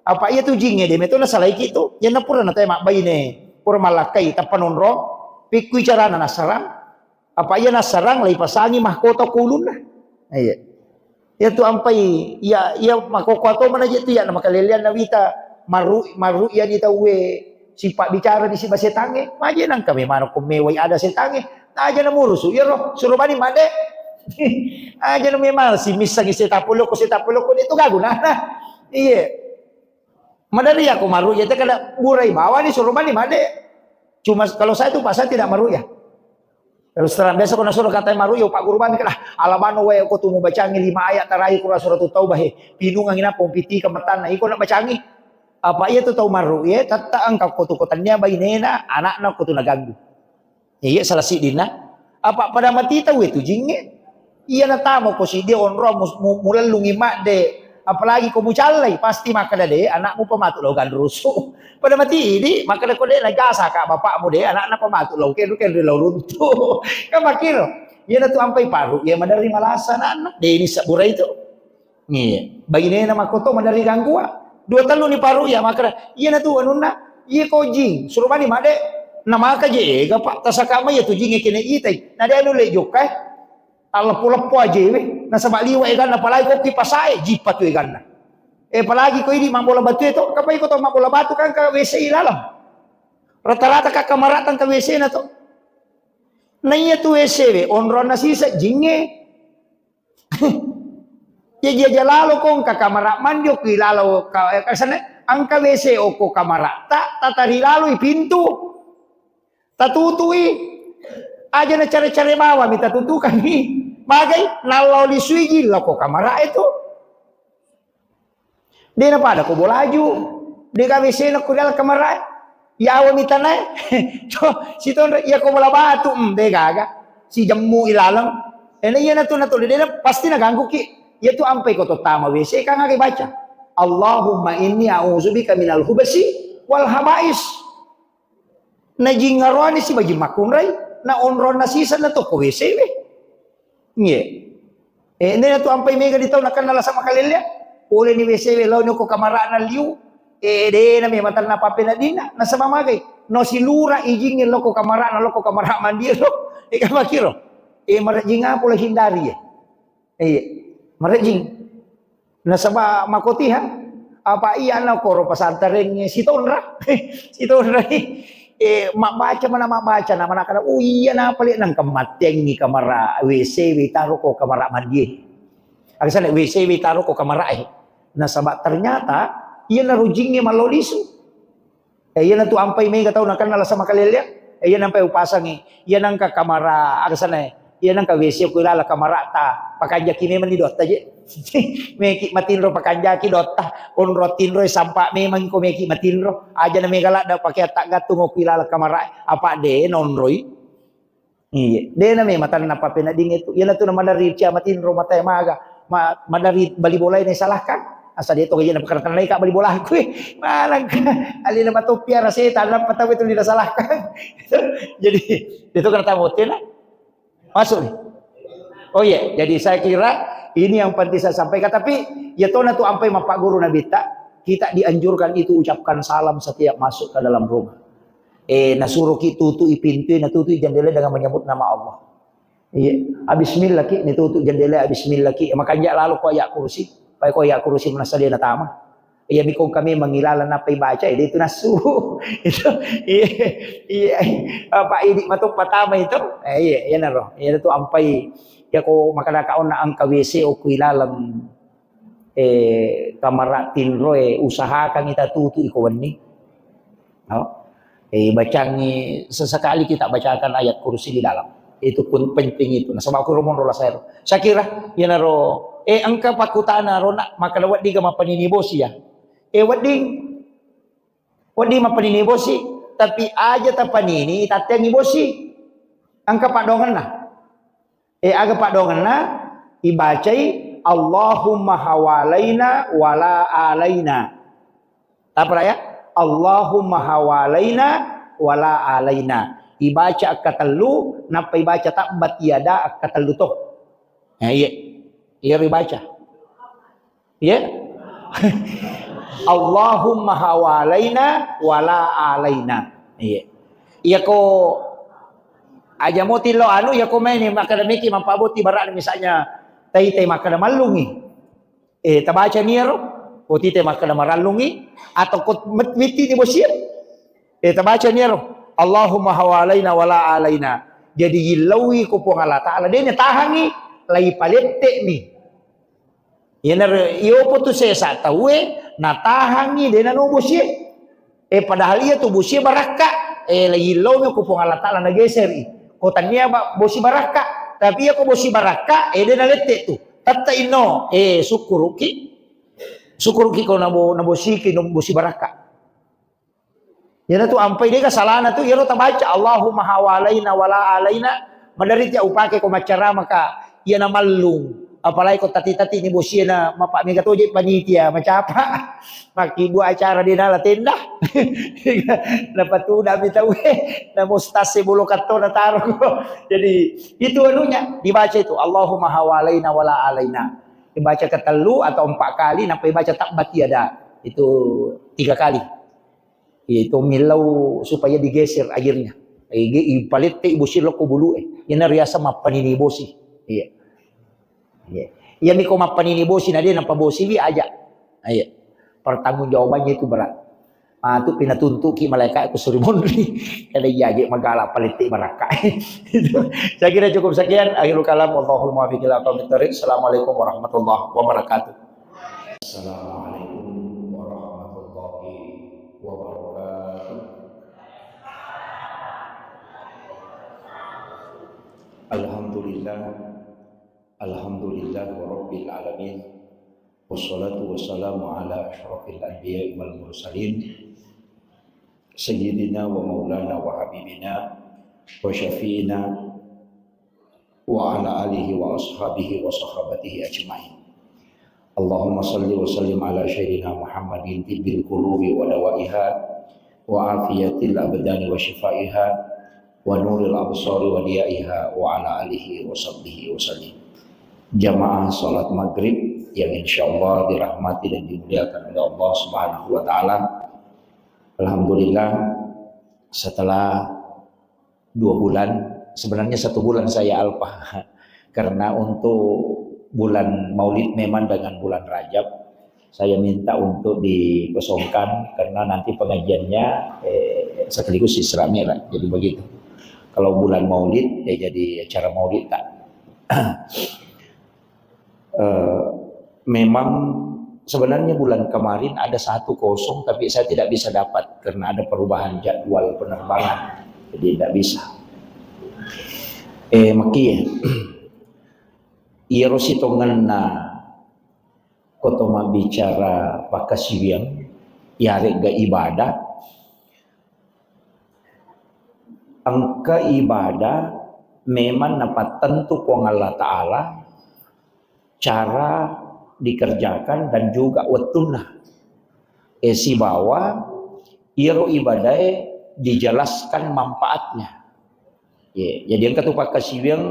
Apa iya tu jinge de meto nasalaiki tu. Iya na pura nate mabbaine, pura malakkai tappa nonrong, pikkui carana nasarang. Apa iya nassarang, laipasangi mahkota ko ulunna. Iya. Iya tu ampai, iya, iya makokko to mana je tu iya na makalelean na wita marru, marru iya ni tauwe sipa bicara ni siba setange. Maje nangka memang ko mewai ada setange. Aja na murusu, iya ro, suruh bani made. Aja na memang si missangi setapoloko, setapoloko itu gagu nah. Iya. Madari aku marru iya te kada burai bawani suruh bani made. Cuma kalau saya tu pasal tidak marru ya. Terus terang, biasa ko nasuroka tae maru'ya, Pak Guru, bani kala, "Alabano wae ko tu mubacangi lima ayat terakhir Quran Suratul Taubah, he. Pinungangi nappa umpitika matanna, iko na bacangi." Apa iya tu tau maru'ya, tatta engka ko tu ko tania bainena, anakna ko tu naganggu. Iya, salah siddinna. Apa pada mati tau itu jinge. Iya natamo ko siddi onro mu-, mu-, mulellungi madde. Apalagi ko mucallai, pasti makkeda, "De, anakmu pematu lao ganrusu." Pada mati idi, makkeda ko de najasa ka bapakmu de, anakna pematu lao kenru-kenru lao runtu. Kan makkiro. Iya natu ampai paru, iya maderri malasa anakna. De ini sabura itu. Iya. Bainena makkoto maderri ganggua. Dua tellu ni paru iya makkeda, iya natu anunna, iya ko jing, suruh mani madde. Na maka je ega, Pak, tasaka mai iya tu jing kene itai. Na de anu le jokka, eh. Talleppo-leppo aje we, nasaba liwa eganna, apalagi ko ki pasae, jippa tu eganna. Eh, apalagi ko idi mabbola batu e to, kapai ko to mabbola batu kan ka W C i laleng. Rata-rata ka kamara tang ka W C na to. Na iya tu W C we, onronna sisa jinge. Jaji aja lalo ko engka kamara mandi okki lalo ka, eh, kasane, engka W C okko kamara ta, tatari laloi pintu. Tatutui, aja na care-care bawang mi tatutukangngi. Magai, nallo lisui ji lao ko kamara e tu. De na pada ko bolaju, de gawe sena ko dalam kamara e. Yawa mi tanae. To, sitonre, iya ko bola batu, mm, de gaga. Si jemmu ilaleng. Ena iya natu, natu, de na pasti na ganggu ki. Iya tu ampai ko to tama W C kan aga baca. Allahumma inni a'udzubika minal hubasi wal habais. Na jingaroani si bajing makkunrai, na onronna sisa na tokko W C we. Nge. Eh, nena tu ampai mega di tau nakenna lasa makalellea. Pole ni W C we lao ni ko kamarana liu. Eh, de na me matanna pape na dinna, nasaba magai. No silura ijingnge loko kamarana, loko kamara mandi lo. Eh, kamakiro. Eh, marajing apa lo hindari ya. Iya, marejing. Nasaba makotiha, apa iya na koro pasantarengnge sitonra, sitonra, eh, mabbaca mana mabbaca, na mana kada, oh iya, napa le nangka mattengngi kamara W C we taro ko kamara mandi. Agasana W C we taro ko kamara e. Nasaba ternyata iya na rujingnge malolisu. Eh, iyanatu ampai mega tau nakenna lasa makalellea. Eh, iya nampai upasangi. Iya nangka kamara, aga sana, iya nangka W C ku ilala kamarata. Pakanjaki memang ni dotta je. Meki matinro pakanjaki dotta. Onro tinro sampa memang ko meki matinro. Aja na mega ladda pakai atta gattung ku ilala kamara. Apa de nonroi. Iya, de na me matanna papeneddingnge tu. Iyanatu na maderri cia matinro matae maga, ma-, maderri bali bolae na isalahkan. Asa de to gaji na pakanai ka bali bolaku, eh. Malangka, alena matoppi ara setan, nappa tau itu dina salahkan. Jadi, itu kena tamu tena. Masuk nih. Oh iya, jadi saya kira ini yang penting saya sampaikan. Tapi, ya tona tu ampai mappaguru Nabitta, kita dianjurkan itu ucapkan salam setiap masuk ke dalam rumah. Eh, nasuroki tutui pintu, natutui jendela dengan menyebut nama Allah. Iya, bismillah ki, ni tutu jendela, bismillah ki. Makanja lalo ko ayat kursi, pai ko ayat kursi manassa de natama. Iya, miko kami mangilalang nappa ibaca, eh, de tu nassu. Itu, iya, iya. Apa idi mato patama itu? Eh, iya, iya naro. Iya tu ampai, ya ko makada ka onna engka W C okku ilaleng, eh, kamara tinro, eh, usahakan ita tutu iko wenni. No? Eh, bacangi sesekali kita bacakan ayat kursi di dalam. Itu pun penting itu. Nasaba aku romo rola saya. Saya kira, ya naro, eh, engka pakutana rona, maka wedding ga mapanini bosi ya. Eh, wedding, wedding mapanini bosi, tapi aja tapanini, tatengi bosi. Engka padongenna. Eh, aga padongenna, ibacai, "Allahumma hawalaina wala alaina." Apa ya? "Allahumma hawalaina wala alaina." Ibaca akkatellu, nappa ibaca tabbat yada akkatellu to. Eh, iya. Iya ribaca. Iya. "Allahumma hawalaina wala alaina." Iya. Iya ko aja mo tillo anu, iya ko maini makkada meki mappaboti barang misalnya tai-tai makkada mallungi. Eh, tabaca niaro, ko tite makkada marallungi, atau ko met-, mitti ni bosie. Eh, tabaca niaro, "Allahumma hawalaina wala alaina." Jadi yillauwi ko Puang Allah Ta'ala, de natahangi, lai palette mi. Iyanaro, iyopo tu sesa tauwe, natahangi, de nano bosie. Eh, padahal iya tu bosie barakka. Eh, lai yillauwi ko Puang Allah Ta'ala nageseri. Ko tania ba-, bosi barakka. Tapi iya ko bosi barakka, eh, de nalette tu. Tette inno, eh, sukkuruki. Sukkuruki ko nabo-, nabosiki, no-, bosi barakka. Iyana tu ampai dega salana tu, iyaro tabaca, "Allahumma hawalaina wala alaina." Madari tiap upake ko maccarama ka, iyana mallung. Apalagi ko tati-tati ni bosie na mapa mega toje panitia, macapa. Makkibua acara de nala tenda. Napatuna mi tauwe, na mustase bolo katto na taro. Jadi, itu anunya, dibaca itu, "Allahumma hawalaina wala alaina." Dibaca ketellu atau empat kali, nappa dibaca tabbat yada. Itu tiga kali. Iya, itu millau supaya digeser airnya. Ige-, ipalette ibosi lokko bulu e. Ina riasa mappanini bosi. Iya. Iya. Iya, miko mappanini bosi, na de napabosiwi aja. Iya. Pertanggungjawabannya itu berat. Ah, tu pinatuntuki malaikat ku suri monri. Kada iya aja magala palette barakka. Itu. Saya kira cukup sekian. Akhirul kalam. Wallahul muwaffiq ila aqwamit thariq. Assalamualaikum warahmatullahi wabarakatuh. Assalamualaikum warahmatullahi wabarakatuh. Alhamdulillah. Alhamdulillah rabbil alamin. Wassalatu wassalamu ala asyrafil anbiya'i wal mursalin. Sayyidina wa maulana wa habibina wa syafi'ina wa ala alihi wa ashabihi wa sahabatihi ajma'in. Allahumma salli wa sallim ala sayyidina Muhammadin tibbil qulubi wa dawaiha wa afiyatil abdani wa shifaiha wa nuril absari wa diyaiha wa ala alihi wa sahbihi wa sallim. Jamaah salat maghrib yang insyaallah dirahmati dan dimuliakan oleh Allah Subhanahu wa taala. Alhamdulillah, setelah dua bulan, sebenarnya satu bulan saya alpa. Karena untuk bulan Maulid memang dengan bulan Rajab, saya minta untuk dikosongkan karena nanti pengajiannya, eh, sekaligus Isra Mi'raj. Jadi begitu. Kalau bulan Maulid, ya jadi acara Maulid, tak. Eh, memang sebenarnya bulan kemarin ada satu kosong, tapi saya tidak bisa dapat karena ada perubahan jadwal penerbangan. Jadi tidak bisa. Eh, maki, iyaro sitongenna koto mabbicara pakkasiwiang, yaregga ibadah, engka ibadah memang napattentu Puang Allah Ta'ala cara dikerjakan dan juga wettunna. Eh, sibawa iyaro ibadae dijelaskan manfaatnya. Ye, jadi engka tu pakkasiwiang,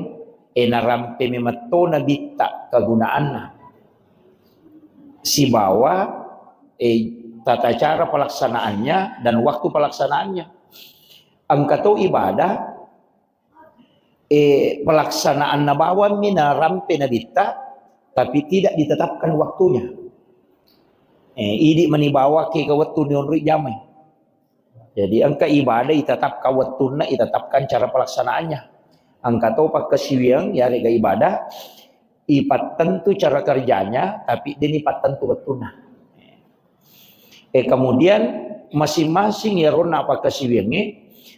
eh, narampe memetto nabitta kegunaanna. Sibawa, eh, tata cara pelaksanaannya dan waktu pelaksanaannya. Engka to ibadah, eh, pelaksanaanna bawammi narampe Nabitta, tapi tidak ditetapkan waktunya. Eh, idi mani bawang ke wettu nionroi jamai. Jadi engka ibadah itetapkan wettunna, itetapkan cara pelaksanaannya. Engka to pakkasiwiang yarega ibadah ipattentu cara kerjanya, tapi deni pattentu wettunna. Eh, kemudian masing-masing yaronna pakkasiwiangnge,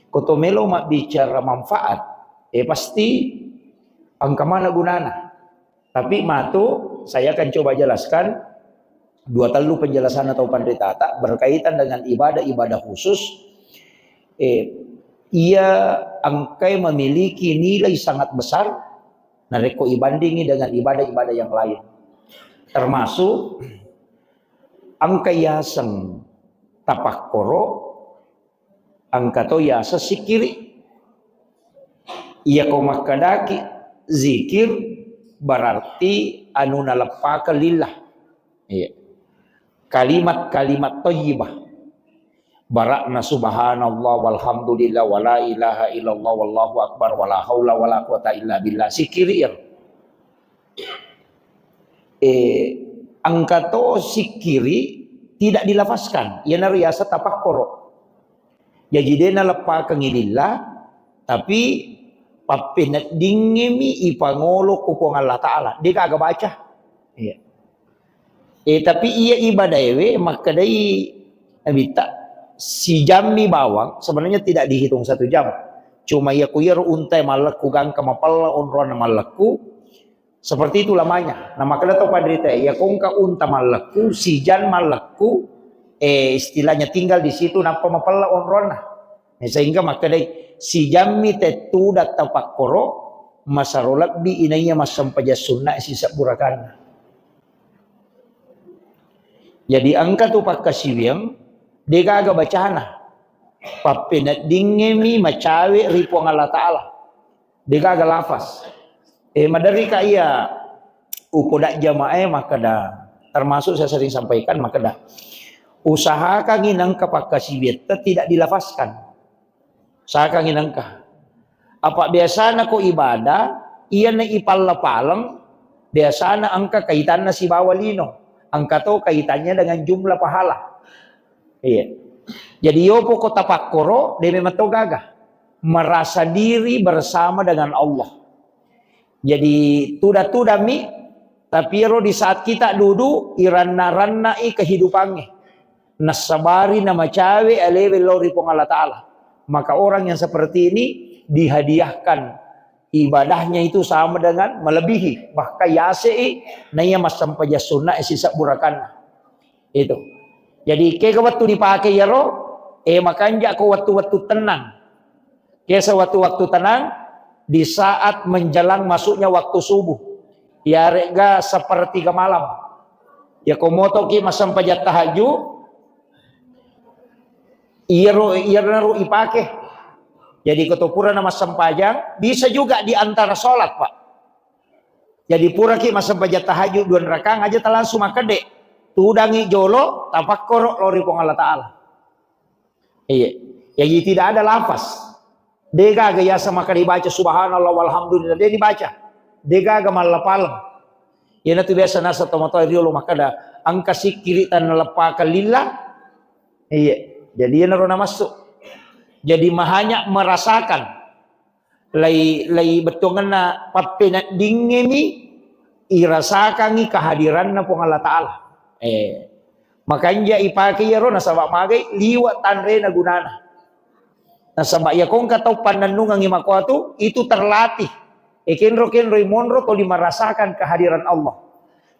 ko to melo mabbicara manfaat, eh, pasti engka mana gunana. Tapi matu, saya akan coba jelaskan dua tellu penjelasan atau panritata berkaitan dengan ibadah-ibadah khusus. Eh, ia engkai memiliki nilai sangat besar narekko ibandingi dengan ibadah-ibadah yang lain. Termasuk engka yaseng tapakkoro, engka to yaseng sikkiri. Iya ko makkedaki zikir berarti anu naleppakeng lillah. Iya. Kalimat-kalimat thayyibah. Barakna subhanallah walhamdulillah wala ilaha illallah wallahu akbar wala haula wala quwata illa billah. Sikkiri iyaro. Eh, engka to sikkiri tidak dilafazkan. Iyanaro yaseng tapakkoro. Jaji de naleppakengngi lillah, tapi pappeneddingngemi ipangolo ku Puang Allah Ta'ala. De gaga baca. Iya. Eh, tapi iya ibadah ewe makkedai Nabitta, sijammi bawang, sebenarnya tidak dihitung satu jam. Cuma iya ku iyaro untai mallekku gangka mapella onronna mallekku, seperti itu lamanya. Nah, makkeda to panrita, iya ko engka unta mallekku, sijan mallekku, eh, istilahnya tinggal di situ nappa mapella onronna. Eh, sehingga makkedai, sijammi tettu datta pakkoro, masaro lebbi inaiya massempajang sunna sisebbu rakaanna. Jadi engka tu pakkasiwiang, de gaga bacana. Pappeneddingngemi macawe ri Puang Allah Ta'ala. De gaga lafaz. Eh, maderri ka iya upoda jamaah e makkeda, termasuk saya sering sampaikan makkeda, usahakangi nengka pakkasiwiatta tidak dilafazkan. Usahakangi nengka. Apa biasana ko ibadah, iyana ipalla-paleng, biasana engka kaitanna sibawa lino. Engka to kaitannya dengan jumlah pahala. Iya. Jadi yopo ko tapakkoro, de memang to gaga. Merasa diri bersama dengan Allah. Jadi tuda-tudami, tapi ero di saat kita duduk, iranna-rannai kehidupannya. Nassabari namacawe alewe lao ri Puang Allah Ta'ala. Maka orang yang seperti ini dihadiahkan ibadahnya itu sama dengan melebihi. Bahkan yasei naiya massempajang sunna sisebbu rakaanna. Itu. Jadi, kega wettu dipake iyaro, eh, makanja ko wettu-wettu tenang. Kesa wettu-wettu tenang, di saat menjelang masuknya waktu subuh. Iyare'ga sepertiga malam. Ya ko motoki massempajang tahajud, iyaro, iyaro ipake. Jadi, ko to purana massempajang, bisa juga di antara sholat, Pak. Jadi puraki massempajang tahajud dua rakaang aja talangsung makkedde. Tudangi jolo, tapakkoro lao ri Puang Allah Ta'ala. Iya. Jadi tidak ada lafaz. De gaga yaseng makkeda dibaca subhanallah walhamdulillah, de dibaca. De gaga mallapaleng. Iyanatu biasa naseng tomatoa riolo makkeda, engka sikkiri tannaleppakan lillah. Iya. Jadi iyanaro namassu. Jadi mahanya merasakan lai, lai bettuangenna pappeneddingngemi irasakangngi kehadiranna Puang Allah Ta'ala. Eh, makanja ipake iyaro nasaba magai liwa tanrena gunana. Nasaba iya ko engka tau pannennungengngi makoatu, itu terlatih. Eh, kenro-kenroi monro toli merasakan kehadiran Allah.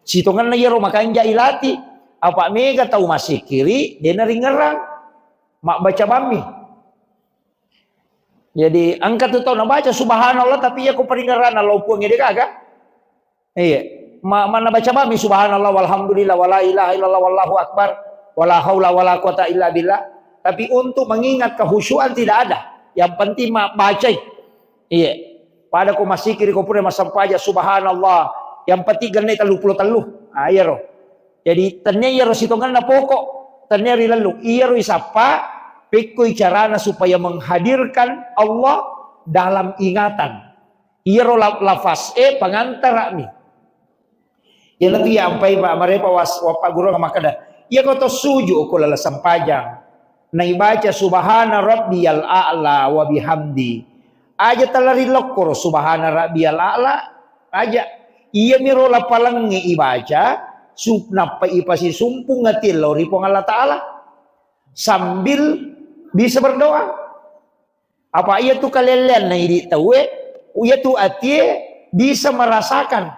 Sitongenna iyaro makanja ilatih, apa mega tau massikkiri, dena ringerang, mabbaca bammi. Jadi, engka tu tau nabaca subhanallah, tapi iya ko paringerranna lao Puang ede gaga. Iya. Ma-, manna baca bammi subhanallah, walhamdulillah, wala ilaha illallah, wallahu akbar, wala haula wala quwata illa billah. Tapi untuk mengingat kehusyuan tidak ada. Yang penting ma-, bacai. Iya. Pada ko massikkiri ko pura massempajang subhanallah. Yang penting genne tellu pulo tellu. Ah, iyaro. Jadi, tennia iyaro sitongenna pokok, tennia rilellung. Iyaro isappa, pekkoi carana supaya menghadirkan Allah dalam ingatan. Iyaro la-, lafaz e pangantara'mi. Iyanatu iya ampai pa marepa was-, wappa guru makkeda, iyako to suju ko lala sempajang, naibaca subhana rabbiyal a'la wa bihamdi. Aja talari lokkoro subhana rabbiyal a'la, aja. Iyamiro lapalengnge ibaca, su-, nappa ipasisumpung ati lao ri Puang Allah Ta'ala sambil bisa berdoa. Apa iyatu kalelleanna idi tauwe, iyatu atie bisa merasakan.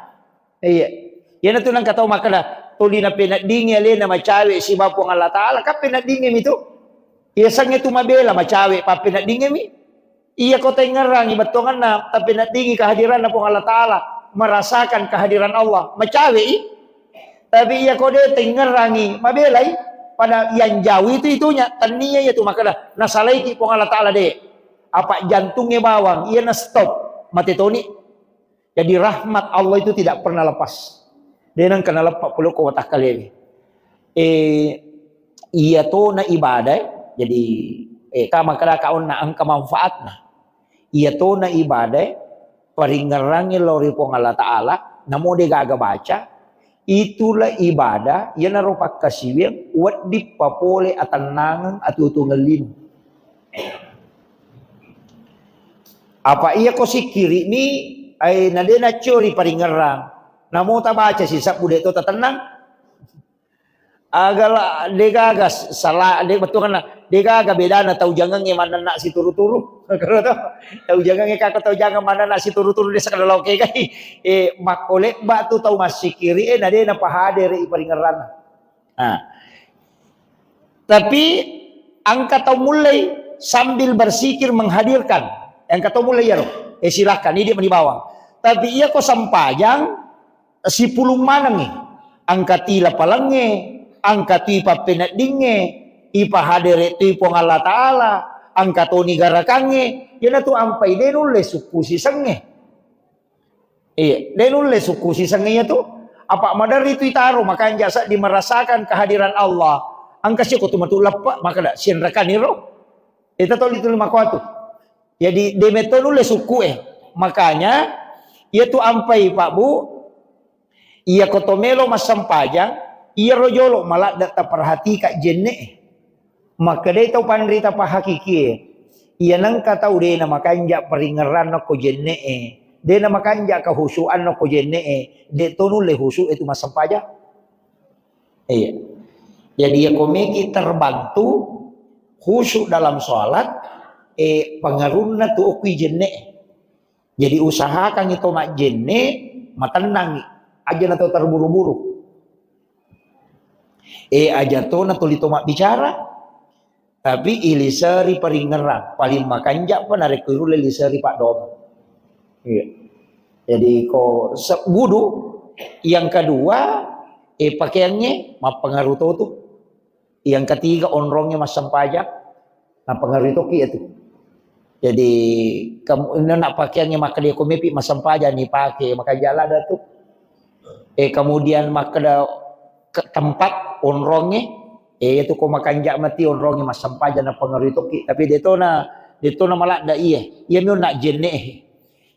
Iya. Iyanatu nengka tau makkeda, tuli napeneddingi alena macawe siba Puang Allah Ta'ala, kan peneddingimi tu. Iya sangnge tu mabela macawe pappeneddingimi. Iya ko tengngerangi bettuanganna tapeneddingi kehadiranna Puang Allah Ta'ala, merasakan kehadiran Allah, macawe i. Tapi iya ko de tengngerangi, mabelai. Pada yang jauh itu itunya, tania iya tu makkeda, nasalaiki Puang Allah Ta'ala de. Apa jantungnge bawang, iya na stop, mate toni. Jadi rahmat Allah itu tidak pernah lepas. De nengka naleppa pole ko watakkalewe. Eh, iya tona ibadah, jadi, eh, ka makkeda ka onna engka manfaatna. Iya tona ibadah, paringngerangngi lao ri Puang Allah Ta'ala, namo de gaga baca, itulah ibadah, iyanaro pakkasiwiang, wedding papole atennangeng atuo-tuongeng lino. Apa iya ko sikkiri'mi, ai, na de naccio ri paringngerang, namo tabaca sisebbu de to tatennang. Agala degaga sala, de bettuanna degaga bedana tau jangengnge mannenna situru-turu. Tau jangengnge kako tau jangeng mannenna situru-turu de sakada loke kai. Eh, makko lebba tu tau massikiri, eh, na de napahadere i paringngeranna. Nah. Tapi engka tau mullei sambil bersikir menghadirkan. Engka tau mullei iyaro. Eh, silakan, idi mani bawang. Tapi iya ko sempajang, sipulung manengngi. Engka ti lapalengnge, engka ti pappeneddingnge, ipahadere tu Puang Allah Ta'ala, engka toni garakangnge, iyanatu ampai de nulle sukku sisengnge. Iya, de nulle sukku sisengnge iyatu. Apa maderri tu itaro, makanja seddi merasakan kehadiran Allah. Engka siko tu matu leppa, makkeda, sienrekaniro. Ita toli tuli makoatu. Jadi, de metto nulle sukku e. Makanya, iya tu ampai, Pak Bu, iya ko to melo massempajang, iyaro jolo maladde taperhatika jenne e. Makkedai tau panrita pahakikie, iya nengka tau de namakanja paringngeranna ko jenne e, de namakanja kahusuanna ko jenne e, de to nulle husu e tu massempajang. Iya. Jadi, iya ko meki terbantu khusyuk dalam sholat, eh, pengaruhna tu okui jenne. Jadi, usahakan itu majjenne, matennangi. Aja na to terburu-buru. Eh, aja to na tuli to mabbicara, tapi iliseri paringngerang. Paling makanja pa narekko irulle liseri paddoang. Iya. Jadi, ko se-, wudu, yang kedua, eh, pakaiangnge mappengaruh to tu. Yang ketiga, onrongnge massempajang, nappengaruh toki itu. Jadi, kamu, ina nak pakaiangnge makkeda ko mepi massempajang ni pake, makanja ladde tu. Eh, kemudian makkeda ke tempat onrongnge, eh, itu ko makanja mati onrongnge massempajang nappengaruh toki. Tapi de to na, de to na maladde iye. Iya mi onna jenne.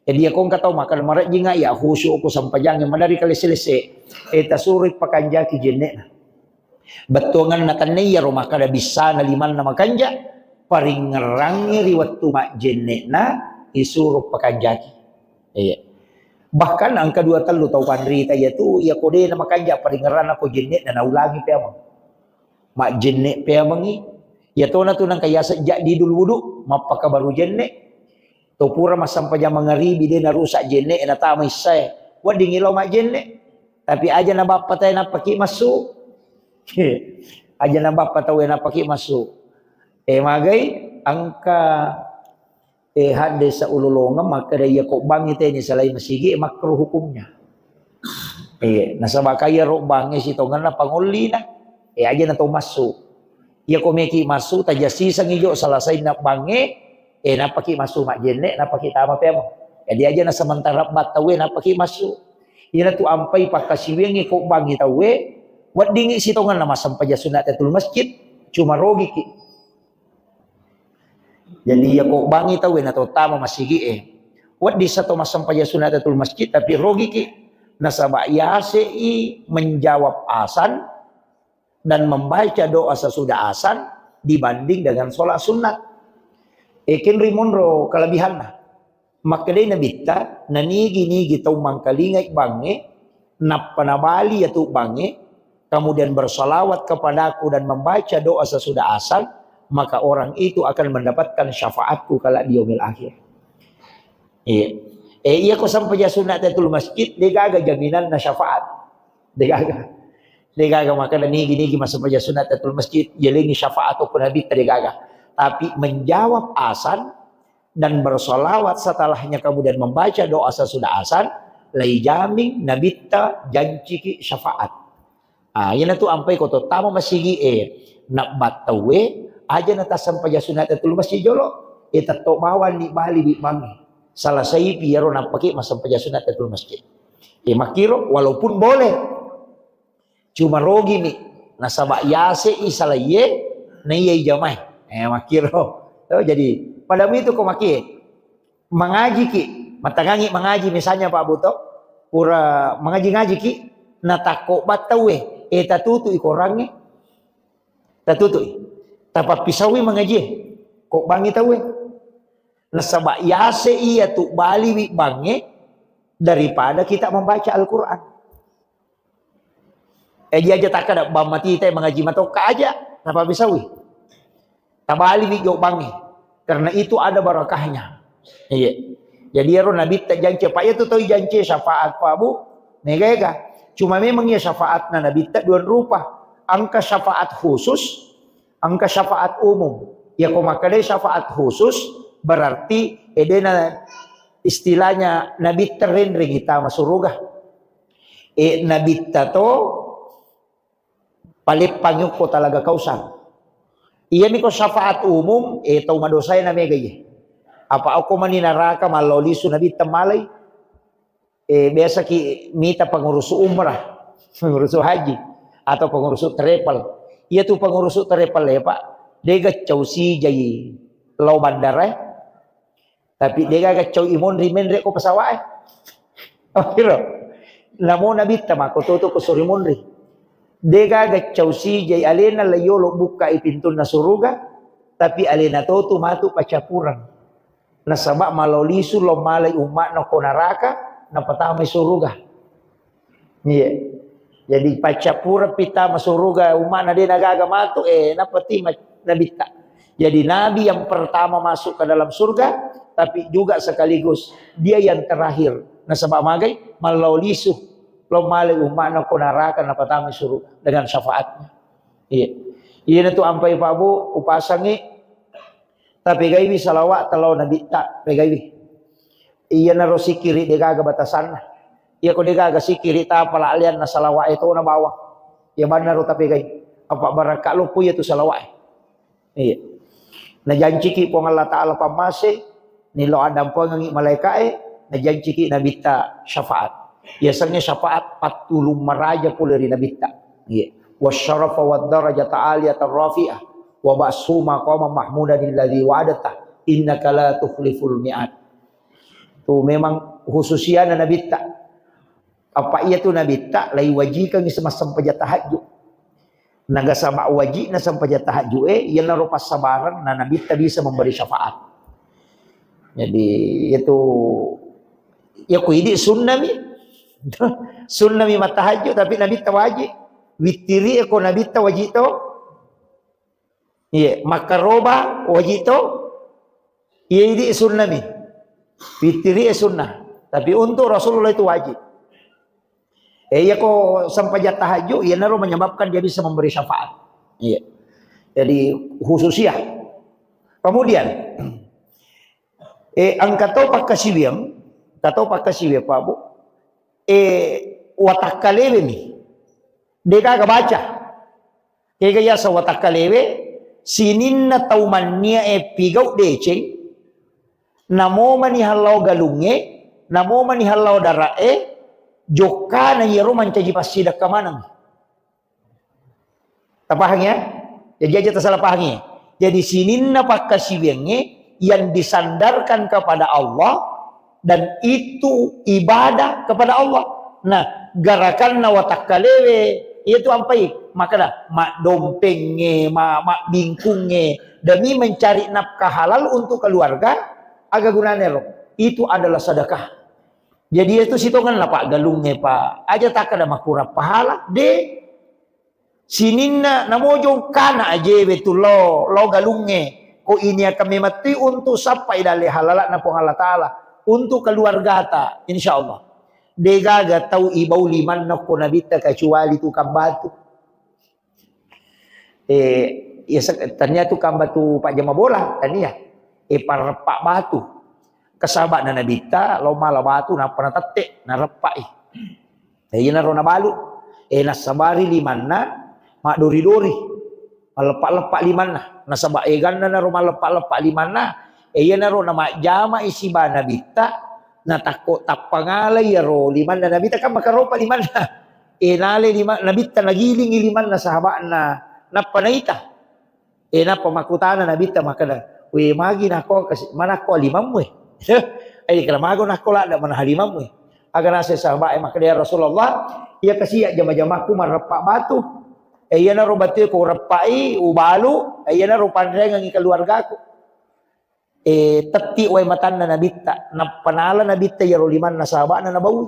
Jadi, iya ko engka tau makkeda marejjinga iya khusyuk ko sempajangnge, maderri kalesse-lesse. Eh, tasuroi pakanjaki jenne'na. Bettuanganna tenne iyaro makkeda bissana limanna makanja, paringngerangngi ri wettu majjenne'na isuro pakanjaki. Iya. Bahkan engka dua tellu tau panrita iya tu, iya ko de na makanja paringngeranna ko jenne'na naulangi peameng. Majjenne peamengi. Iya tona tu nengka yaseng jaddidul wudu, mappakabaru jenne. To pura massempajang mangaribi de narusak jenne, natama issae. Weddingngi lao majjenne. Tapi aja na bappa tae nappaki massu. Aja na bappa taue nappaki massu. Eh, magai engka, eh, haddesa ulolongeng makkeda iya ko bangngi teni salai masigi, eh, makruh hukumnya. Eh, nasaba kaya ro bangnge sitongenna pangollina. Eh, aja na to massu. Iya ko meki massu, tajasisengi jo salasainna bangnge, eh, nappaki massu majjenne, nappaki tama peameng. Jadi aja na sementara bang taue nappaki massu. Iyanatu ampai pakkasiwiangngi ko bangngi taue, weddingngi sitongenna massempajang sunna tahiyatul masjid, cuma rogiki. Jadi iya ko bangngi taue na to tama masigi e, Wedding sato massempajang sunat tahiyatul masjid, tapi rogiki. Nasaba yasei menjawab azan dan membaca doa sesudah azan dibanding dengan sholat sunat. Ekin rimunro kelebihanna. Makkedai Nabitta, nanigi-nigi tau mangkalingai bangnge, nappa nabali yatu bangnge, kemudian bersalawat kepadaku dan membaca doa sesudah azan, maka orang itu akan mendapatkan syafaatku kelak di yaumil akhir. Iya. Eh, iya ko sempajang sunat tahiyatul masjid, degaga jaminanna syafaat. Degaga. Degaga makana nigi-nigi massempajang sunat tahiyatul masjid, jelengi syafaat ko Nabitta, degaga. Tapi menjawab azan dan bersalawat setelahnya, kemudian membaca doa sesudah azan, lai jamin Nabitta janciki syafaat. Ah, iyanatu ampai ko tottama masigi e, nabbattaue, aja natassampajang sunat tahiyatul masjid jolo, e tetto bawang ni bali wi bangnge. Salasaipi iyaro nappake massempajang sunat tahiyatul masjid. E makkiro, walaupun boleh, cuma rogimi, nasaba yasei salaiye, na iyai jamae. Eh, makkiro. Oh, jadi, pada itu ko makie, mangajiki, matangangi mangaji misalnya Pak Buto, pura mangaji-ngajiki, natakko battaue, eh, tatutui korangnge, tatutui, tapappisaui mangajie, ko bangi taue. Nasaba yase iya tu baliwi bangnge daripada kita membaca Al-Quran. Eh, dia aja takkada, bang matita mangaji matokka aja, napabbisawi. Tabaliwi jo bangnge. Karena itu ada barakahnya. Iya. Jadi ero Nabitta jance, Pak, iya tu tau jance syafaat, Pak, Bu. Mega-ega. Cuma memang iya syafaatna Nabitta dua rupa. Engka syafaat khusus, engka syafaat umum. Ya ko makkedai syafaat khusus, berarti edena istilahnya Nabitta renreng tama suruga. E, Nabitta to paleppangi okko talaga Kausar. Iyami ko syafaat umum, e, tau madosae na mega iye. Apa okko mani naraka mallao lisu Nabitta malai. E, biasa ki mita pengurus umrah, pengurus haji, atau pengurus travel. Iya tu pengurus travel ya, Pak. Dega cau sijai lao bandara, e. Tapi degaga cau imonri menre ko pesawat, e. Akhiro. Namo Nabitta mako toto ko sori monri. Degaga cau sijai alena la yolo bukka i pintunna suruga, tapi alena totu matu pacapuran. Nasaba malao lisu lo malai umma'na ko naraka, napatamai suruga. Iya. Jadi, paccappureng pittama suruga, umma'na de nagaga matu, eh, nappa tima Nabitta. Jadi, Nabi yang pertama masuk ke dalam surga, tapi juga sekaligus dia yang terakhir. Nasaba magai, mallao lisu, lo malai umma'na ko naraka, napatamai suruga dengan syafaatnya. Iya. Iya, natu ampai Pak Bu, upasangi, tapegaiwi salawat talo Nabitta, pegaiwi. Iyanaro sikiri degaga batasanna. Iya ko degaga sikiri tapala alianna salawat e tona bawang. Iya bannaro tapegai. Apa barakka loppo iya tu salawat e. Iya. Najanciki Puang Allah Ta'ala pammase, nilo addampengengi malaika e, najanciki Nabitta syafaat. Yasengnge syafaat pattulung maraja pole ri Nabitta. Iya. Wasyarafa wad darajata aliyatan rafi'ah, wa ba'su maqaman mahmudan alladzi wa'adta, innaka la tukhliful mi'ad. Tu memang khususiana Nabitta. Apa iya tu Nabitta lai wajikangi semasa sempajang tahajud. Nagasaba wajibna sempajang tahajud e, iyanaro passabareng na Nabitta bisa memberi syafaat. Jadi, itu, ya ku idi sunnami. Sunnami mattahajud, tapi Nabitta wajib. Wittiri e ko Nabitta wajib to. Iya, makkaroba wajib to. Iya, idi sunnami. Wittiri e sunnah. Tapi untuk Rasulullah itu wajib. Eh, iya ko sempajang tahajud, iyanaro menyebabkan dia bisa memberi syafaat. Iya. Jadi, khususiyah. Kemudian, eh, engka to pakkasiwiang, engka to pakkasiwiang, Pak Bu. Eh, watakkalewemi. Degaga baca. Kega yaseng watakkalewe, sininna tau mannia e pigau deceng, namomani hallao galungnge, namomani hallao dara'e, jokkana iyaro mancaji passidekka maneng. Tapahang ya? Jadi aja tasala pahangi. Jadi sininna pakkasiwiangnge yang disandarkan kepada Allah, Dan itu ibadah kepada Allah. Nah, garakanna watakkalewe, iya tu ampai, makkeda, maddompengnge, ma-, mabbingkungnge, demi mencari nafkah halal untuk keluarga, aga gunana ero? Itu adalah sedekah. Jadi itu sitongenna paggalungnge, Pak. Aja takkeda makurang pahala, de. Sininna namojong kana ajewe tu lo, lo galungnge. Ko ini akan memettui untuk sappai dalle halala'na Puang Allah Ta'ala. Untuk keluargata, insya Allah. Degaga tau ibau limanna ko nabitta kecuali tukang batu. Eh, ya, se-, tania tukang batu pajama bola, tania. Eh, pareppa batu. Kesabakna nabitta, lo mala batu, nappa natette, nareppai. Eh, iyanaro nabalu. Eh, nassabari limanna, maddori-dori. Malleppa-leppa limanna. Nasaba eganna naro malleppa-leppa limanna. Eh, iyanaro namajjama isiba nabitta, natakko tappa ngalai iyaro limanna nabitta, kan makaropa limanna. Eh, nale lima-, nabitta nagilingi limanna sahaba'na. Nappa naita. Eh, nappa makkutana nabitta makkeda, "We, magi nako kasi-, manakko limammu e?" Ai kala mago nakko ladda manaha limammu e. Aga nase sahabat e makkeda, "Ya Rasulullah, iya kasi jama-jamakku mareppa batu. Eh, iyanaro batu ko reppai, ubalu, eh, iyanaro panrengengi keluargaku." Eh, tetti wai matanna nabitta, nappa nala nabitta iyaro limanna sahaba'na nabaui.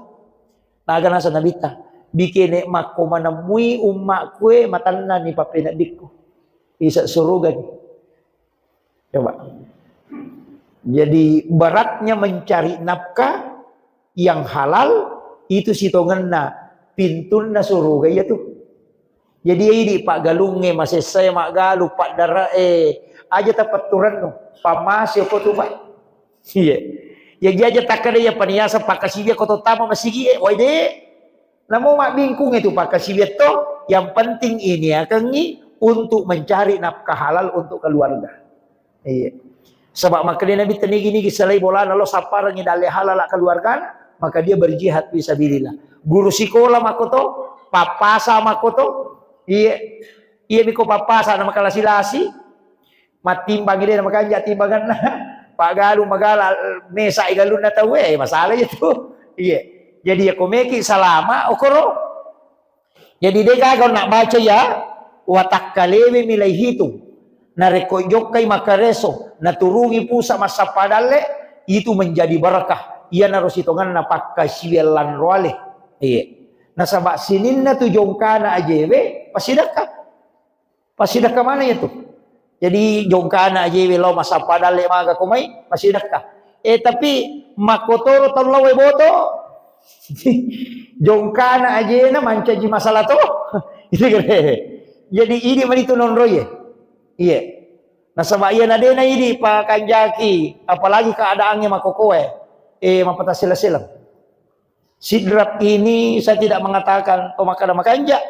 Naga nasa nabitta, "Bikene makko manemmui ummakku e matanna ni pappeneddikku. Isa surugani." Coba. Jadi beratnya mencari nafkah yang halal itu sitongenna pintunna suruga iya tu. Jadi idi paggalungnge masessae maggalu paddarae aja tapetturennu pammase ko tu, Pak. Iya. Jadi aja takkeda iya paniasa pakkasiwia ko tottama masigi e, wai de. Namo mabbingkung itu pakkasiwia to, yang penting ini akangi untuk mencari nafkah halal untuk keluarga. Iya. Sebab makkeda Nabi tenigi-nigi selai bolana lo sapparengi dalle halala keluargana, maka dia berjihad fi sabilillah. Guru sikola makoto, pappasa makoto, iya, iya miko pappasa na makalasi-lasi, mattimbangi de na makanja timbanganna, paggalu magala mesa galunna tau, eh, masalah itu. Iya. Jadi ya komeki salama, okoro. Jadi de gaga na baca ya, watakkalewe milai hitung. Narekko jokkai makkareso, naturungi pusa massappa dalle, itu menjadi barakah. Iyanaro sitonganna pakkasiwiang lanroale. Iya. Nasaba sininna tu jongkana ajewe, pasidakka. Pasidakka mana itu? Jadi jongkana ajewe lao massappa dalle maga ko mai, pasidakka. Eh, tapi makkotoro tau lao boto. Jongkana ajena mancaji masalah to. Jadi ini manitu nonroi. Iya. Nasaba iya nadena idi pakanjaki, apalagi keadaannya makokoe. Eh, mapata sila-sila. Sidrap ini saya tidak mengatakan to makkada makanja.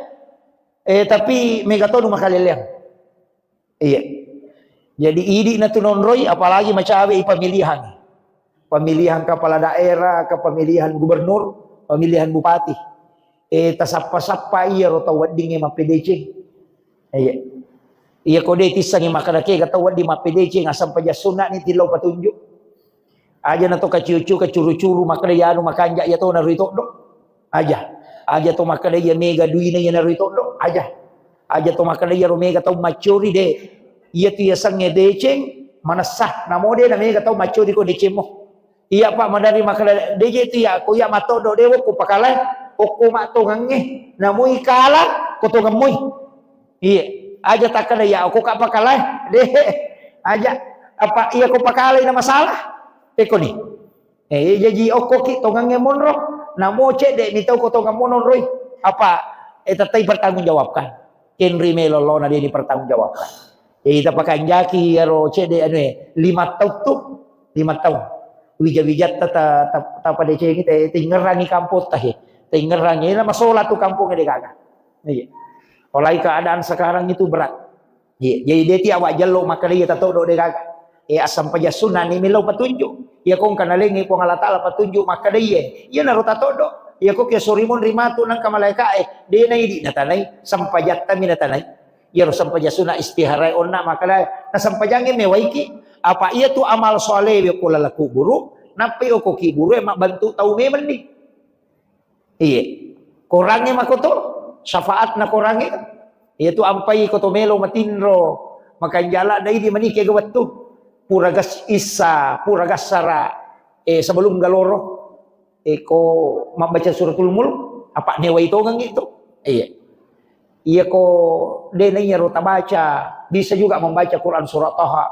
Eh, tapi mega tonu makaleleang. Iya. Jadi idi na tu nonroi, apalagi macawe i pemilihan. Pemilihan kepala daerah, ke pemilihan gubernur, pemilihan bupati. Eh, tasappa-sappa iya ro tau weddingnge mappedeceng. Iya. Iya ko de tissangi makkada kega tau wedding mappedeceng, asam paja sunna ni tillau patunjuk. Aja na to kaciu-ciu, kacuru-curu, makkeda iya anu makanja iya to narui toddo. Aja. Aja to makkeda iya mega duina iya narui toddo. Aja. Aja to makkeda iya ro mega tau maccuri de. Iya tu iya sangnge deceng, manessa. Namo de na mega tau maccuri ko decemmo. Iya, Pak, madari makkeda deje tu iya, ko iya matoddo de wokko pakalae, okko mattongangnge. Namui kala, ko tongemmui. Iya, aja takkeda ya, okko ka pakalae. De, aja. Apa iya ko pakalai na masalah? Pekoni. Eh, jaji okko ki tongangnge monro. Namo cedde mi tau ko tongang monroi. Apa, eh, tettai pertanggungjawabkan. Kenri melo lo na dia dipertanggungjawabkan. Jadi tapakanjaki iyaro cedde anu e, lima taung tu, lima taung. Wija-wijatta ta, ta, tapadecengi, te, tingerangi kampong tahe. Tingerangi, na masola tu kampong de gaga. Iya. Apalagi keadaan sekarang itu berat. Iya, jadi de ti awak jello makkeda iya tatoddo de gaga. Eh, asam paja sunna ni millau patunjuk. Iya kong kana lengi Puang Allah Taala patunjuk makkeda iya. Iya naro tatoddo. Iya kok ya sorimun rimatu nang ka malaika e. De na idi natanai, sampajatta mi natanai. Iyaro sampaja sunna istihara onna makkeda, na sampajangnge mewaiki. Apa iya tu amal solewe ko lala kuburu, Nappai oko kiburu e mabbantu tau memeng ni. Iye. Korangnge makoto, syafaatna korangnge. Iya tu ampai koto melo matinro, makanjala dai di manike ga wettu. Pura gas issa, pura gassara, eh, sebelum galoro. Eh, ko mabbaca suratul mulk, apa newai tongengi tu. Iya. Iya ko dena iya ro tabaca, bisa juga membaca Quran surat Taha.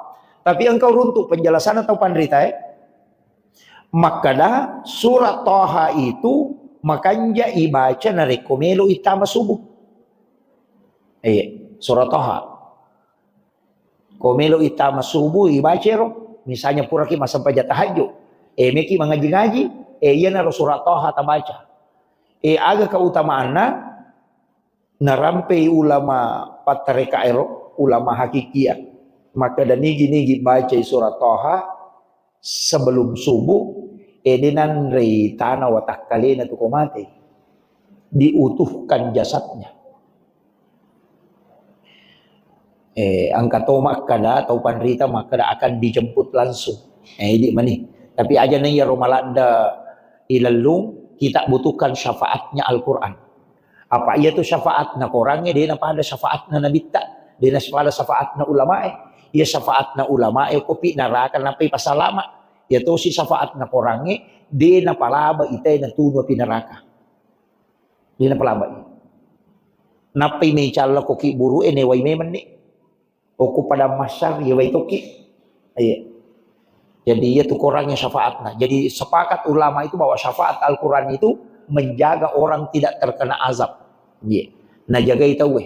Tapi engkau runtuk penjelasan atau panrita, eh. Makkada, surat Taha itu makanja ibaca narekko melo ittama subuh. Iya, surat Taha. Ko melo ittama subuh, ibaca ro. Misalnya puraki massempajang tahajud. Eh, meki mangaji-ngaji. Eh, iyanaro surat Taha tabaca. Eh, aga keutamaanna? Narampei ulama pattareka ero, ulama hakikia. Makkada nigi-nigi bacai surat Taha, sebelum subuh, eh, de nanrei tana watakkalena tu ko mate. Diutuhkan jasadnya. Eh, engka to makkada, tau panrita makkada akan dijemput langsung. Eh, idi mani. Tapi aja na iyaro maladda ilellung, kita butuhkan syafaatnya Al-Quran. Apa iya tu syafaatna korangnge, dena pada syafaatna nabitta, dena pada syafaatna ulamae. Iya syafaatna ulamae, kopi neraka nappai pasalama. Iya tosi syafaatna korangnge, dena palaba itae natunu api neraka. Dena palaba. Nappai mecalla ko kiburu e newai memenni. Okko padang mahsyar, iya wai tokki. Iya. Jadi, iya tu korangnge syafaatna. Jadi, sepakat ulama itu bahwa syafaat Al-Quran itu menjaga orang tidak terkena azab. Iya. Najagai tauwe.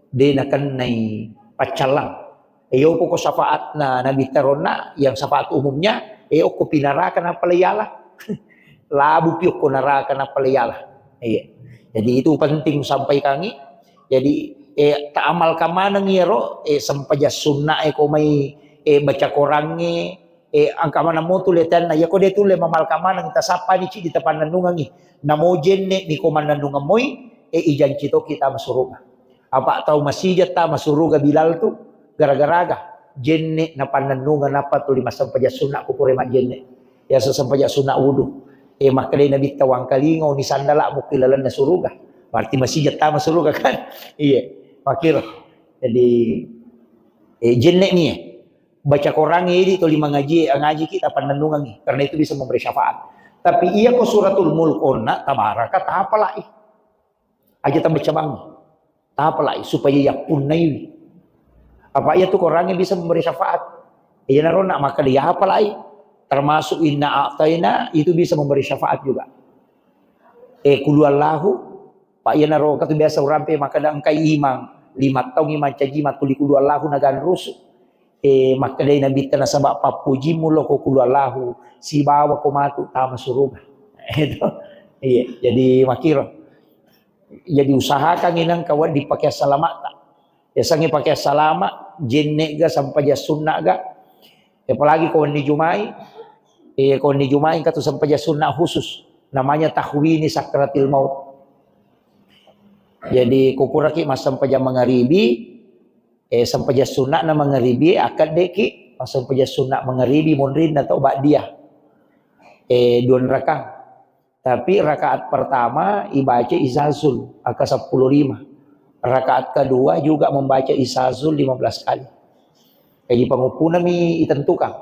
De nakennai paccallang. Iya, okko ko syafaatna Nabi taronna, yang syafaat umumnya, eh, okko pinaraka nappa leyala. Labu pi okko naraka nappa leyala. Iya. Jadi, itu penting sampaikangi. Jadi, eh, taamalkan maneng iyaro, eh, sempajang sunna e ko mai, eh, baca korangnge, eh, engka maneng mo tu letenna. Iya ko de tulle mamalkan maneng, tasappani cidi tapannennungengi. Namo jenne ni ko mannennungeng moi, eh, ijanci toki tama suruga. Apa tau masija tama suruga Bilal tu, gara-garaga jenne napannennungeng nappa tuli massempajang sunna ko pura majjenne. Iya, sesempajang sunna wudu. Eh, makkedai Nabitta, "Wangkalinga ni sandala mukki lalenna suruga." Berarti masija tama suruga kan? Iya, makkiro. Jadi, eh, jenne ni, eh. Baca korangnge idi tuli mangaji, ngaji kita pannennungengi. Karena itu bisa memberi syafaat. Tapi iya ko suratul mulk onna, tabaraka, tapalai. Aja tabaca bangi. Tapalai supaya yappunnaiwi. Apa iya tu korangnge bisa memberi syafaat. Iyanaro nak maka dia apalai. Termasuk inna a'taina itu bisa memberi syafaat juga. Eh, kulu Allahu, Pak, iyanaro katu biasa urampe maka da engkai imang, lima taung imang caji matuli kulu Allahu naganrusu. Eh, makkedai Nabitta nasaba pappujimu lo ko kulu Allahu, sibawa ko matu tama suruga. Itu. Iya, jadi makiro. Jadi usahakan inang kawan dipakai salamata. Yasangi pakai salama, jenne ga, sampajang sunna ga. Apalagi ko wenni Jumai, eh, ko wenni Jumai katu sampajang sunna khusus. Namanya tahwini sakratil maut. Jadi ko puraki massempajang mangaribi, eh, sampajang sunna na mangaribi, akkaddeki, massempajang sunna mangaribi, monrinna tau ba'diyah. Eh, dua rakang. Tapi rakaat pertama ibaca Izazul angka sepuluh lima. Rakaat kedua juga membaca Izazul lima belas kali. Jadi panguppunami itentukan.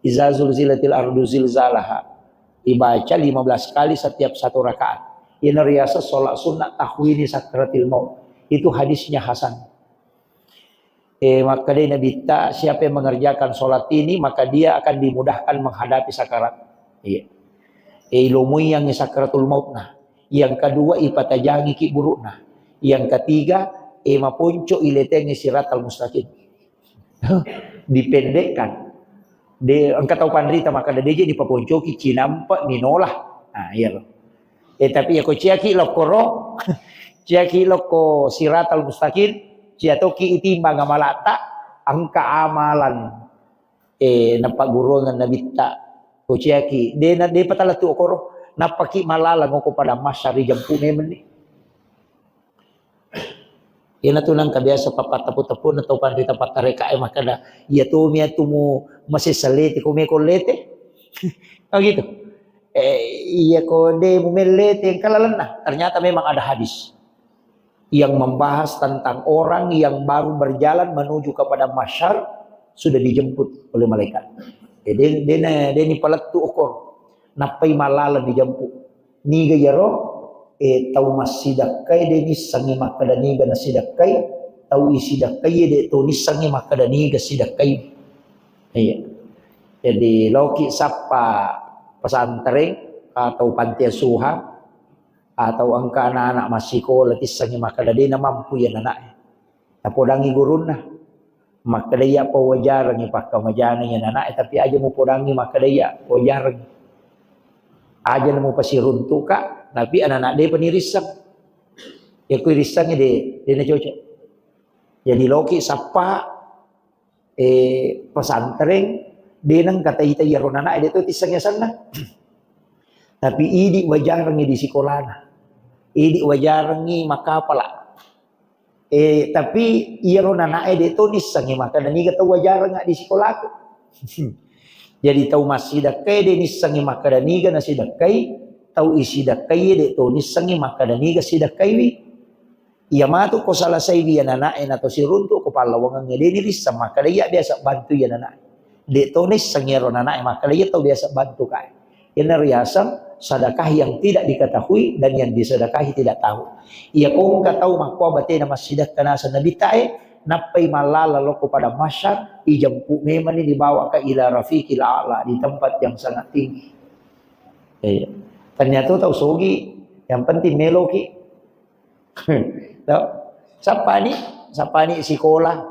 Izazul zilatil ardu zilzalaha. Ibaca lima belas kali setiap satu rakaat. Ini riasa sholat sunnah tahwini sakratil maut. Itu hadisnya hasan. Eh, makkedai Nabitta, siapa yang mengerjakan sholat ini, maka dia akan dimudahkan menghadapi sakarat. Iya. Eh, ilomui yang sakratul maut nah. Yang kedua, ipatajangi ki buruk nah. Yang ketiga, eh, maponco iletengi siratal mustaqim. Dipendekkan. De, engka tau panrita maka de je dipaponcoki cinampa minolah. Nah, iya loh. Eh, tapi ya ko ciaki lokkoro, ciaki lokko siratal mustaqim, cia toki itimbang amalatta, engka amalan, eh, napagurungan nabitta, ko ciaki, de na, de patala tu okoro, nappaki malalang oko pada masyari jampu memenni. Iyana tu nangka biasa papattepu-tepuna tau panrita pattareka e makkeda, iya tomi atumu masessa lete, ko meko lete. Kan gitu. Eh, iya ko de mumelle tengkalalenna. Ternyata memang ada hadis yang membahas tentang orang yang baru berjalan menuju kepada mahsyar sudah dijemput oleh malaikat. Eh, de, de, de ni palettu okor. Nappai malalan dijemput. Niga iyaro, eh, tau massidakkai de nissengngi makkeda niga nasidakkai, tau isidakkai de to nissengngi makkeda niga sidakkai. Iya. Jadi loki sappa pesantren atau panti asuhan atau engka anak-anak massikola tissengngi makkeda de namampu iya anaknya. Napodangi gurunna. Makkeda iya pawajarengngi pakkamajana iya anaknya, tapi aja mupodangi makkeda iya pawajarengngi. Aja na mupasiruntuka, tapi anak-anak de panirisseng. Ya kui rissengngi de, de na cocok. Jadi loki sappa eh, pesantren, de nengka taita iyaro nana'e de to tisseng yasenna. Tapi idi wajarengngi di sikolana. Idi wajarengngi makkapala. Eh, tapi iyaro nana'e de to nissengngi makkeda niga tau wajareng di sikolaku. Jadi tau massidakkai de nissengngi makkeda niga nasidakkai, tau isidakkai de to nissengngi makkeda niga sidakkaiwi. Iya matu ko salasaiwi iya nana'e na to siruntu ko pallawangengnge de nirisseng makkeda iya biasa bantu iya nana'e. De to nisseng iyaro nana'e makkeda iya tau biasa bantu kae. Iyana riaseng sedekah yang tidak diketahui dan yang disedekahi tidak tahu. Iya ko engka tau makkua batena massidakka naseng nabitta e, nappai mallala lokko padang mahsyar, ijempu memani dibawa ke ila rafiqil a'la, di tempat yang sangat tinggi. Iya. Ternyata tau sogi, yang penting meloki. Tau? Sappani, sappani sikola.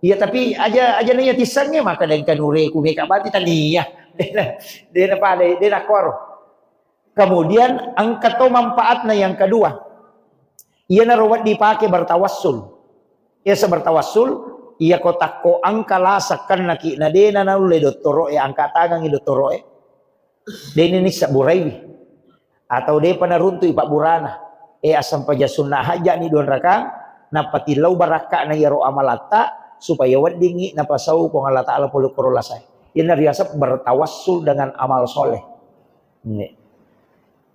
Iya, tapi aja, aja naiya tissengnge, maka dengka nureku meka bati tania. Dena, dena pada, dena kuaro. Kemudian engka to manfaatna yang kedua. Iyanaro wedding dipake bertawassul. Iya, bertawassul, iya ko takko engka lasa kennaki na dena naulle dottoro'e, angka tangangi dottoro'e. Deni nissa buraiwi. Atau depa naruntu'i pabburana. Eh, assampajang sunna hajja'ni dua rakang, nappa tillau barakka'na iyaro amalatta, supaya weddingngi napasau Puang Allah Ta'ala pole koro lasae. Iyana riaseng bertawassul dengan amal soleh. Ini.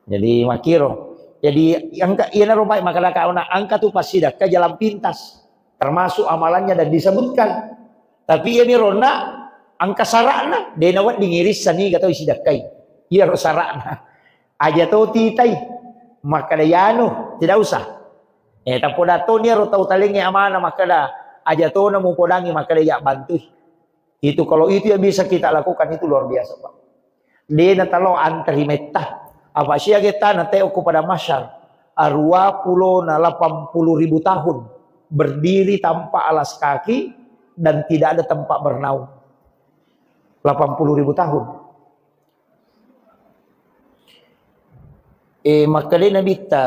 Jadi makkiro. Jadi engka, iyanaro baik makkadaka ona engka tu passidakka jalan pintas. Termasuk amalannya dan disebutkan. Tapi iyami ronna engka sara'na, de nawedding irissani gatau isidakkai. Iyaro sara'na. Aja to titai. Makkada yanu, tidak usah. Eh, tapoda to niaro tau talengnge amana makkada aja to namupodangi makkada ya bantui. Itu kalau itu yang bisa kita lakukan itu luar biasa, Pak. De natalo antri metta. Apa siaga tana teo ko pada masyar. Arua pulo na lapan puluh ribu tahun berdiri tanpa alas kaki dan tidak ada tempat bernaung. Lapan puluh ribu tahun. Eh, makkada nabitta,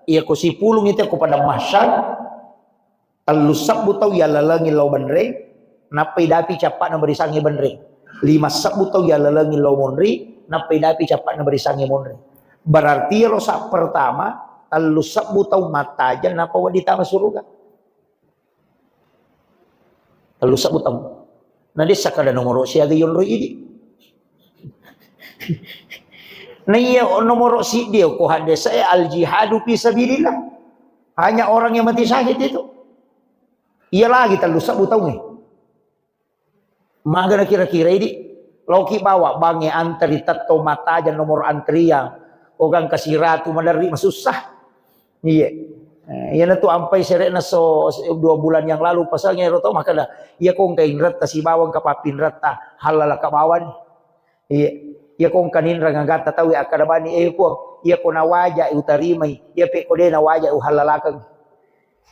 iya ko sipulung itu ko pada masyar, Tellu sebbu tau yallalengi lao benreng, nappai dapi cappa'na barisangnge benreng. Lima sebbu tau yallalengi lao monri, nappai dapi cappa'na barisangnge monri. Berarti iyaro sa pertama, tellu sebbu tau mattajeng, nappa wedding tama suruga. Tellu sebbu tau. Na dessa kada nomoro siaga yonroi idi. Na iya nomoro siddi ko haddesae al jihadu fi sabilillah. Hanya orang yang mati syahid itu. Iya lagi tellu sebbu taungnge. Magana kira-kira idi. Loki bawa bangnge antri tetto mattajeng nomor antrian. Ogang kasiratu maderri masussa. Iya. Eh, iyana tu ampai sere'na so, so, dua bulan yang lalu pasangnge ero to makkada, iya ko engka inretta sibawa engka pappinretta, hallalaka bawani. Iya. Iya ko engka ninreng agatta tau akkada bani, eh, Puang, iya ko nawaja utarimai, iya pe ko de nawaja uhallalakeng.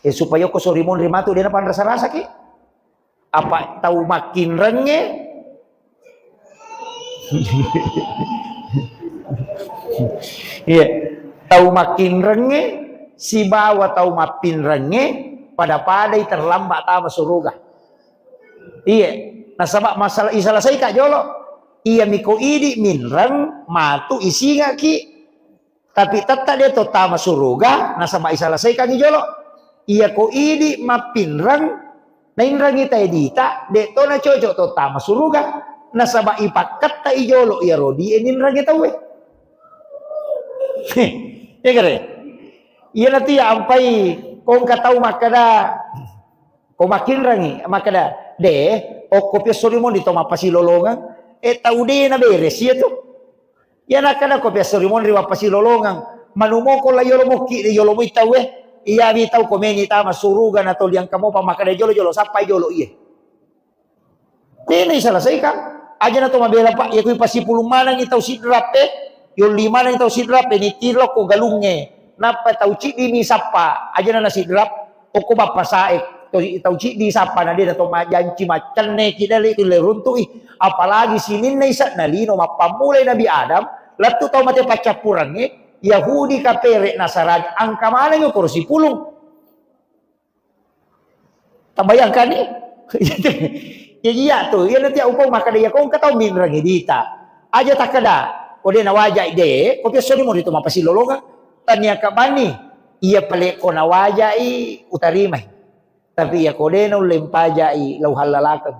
Eh, supaya ko sori monri matu de napanrasa-rasaki. Apa tau makkinrengnge? Iya. Tau makkinrengnge sibawa tau mappinrengnge pada-padai terlambat tama suruga. Iya. Nasaba masalah isalasaika jolo. Iya miko idi minreng matu isingaki. Tapi tetta de to tama suruga, nasaba isalesaikangngi jolo. Iya ko idi mappinreng, nainrengi tae dita, de to nacocok to tama suruga. Nasaba ipakketta i jolo iyaro di e ninrangi tauwe. Iya kare? Iya natu ya ampai kongka tau makkeda, ko makkinrangi, makkeda, "De, okko piassori moni to mappasilolongeng." E, tau de na beres iya tu. Iya nakkeda ko piassori monri wappasilolongeng, manumoko la yolo mokki de yolo moi tauwe. Iya wi tau ko meni tama suruga na toli angka mopa makkeda jolo-jolo sappai jolo iye. Tena iselesaikan. Aja na to mabela, Pak, iya kui pasipulung manengi tau sidrap e, yolli manengi tau sidrap e, nitiro ko galungnge. Nappa tau ciddi mi sappa, aja na nasidrap, okko bappa sae, to, tau ciddi sappa na de na to majanci maccenne ki dale tu le runtu'i. Apalagi sininna ise'na lino mappammulai Nabi Adam, lettu tau mate paccappurengnge, Yahudi, kapere, Nasarani, angka manengi okoro sipulung. Tabayangkanni? Jadi iya tu, iya nanti upau makkeda iya ko engka tau minreng idita. Aja takkeda, ko de nawajai de, ko piassoni mori tu mappasilolongeng. Tania kabani, iya pale ko nawajai utarimai. Tapi iya ko de naulle mpajai lau hallalakeng.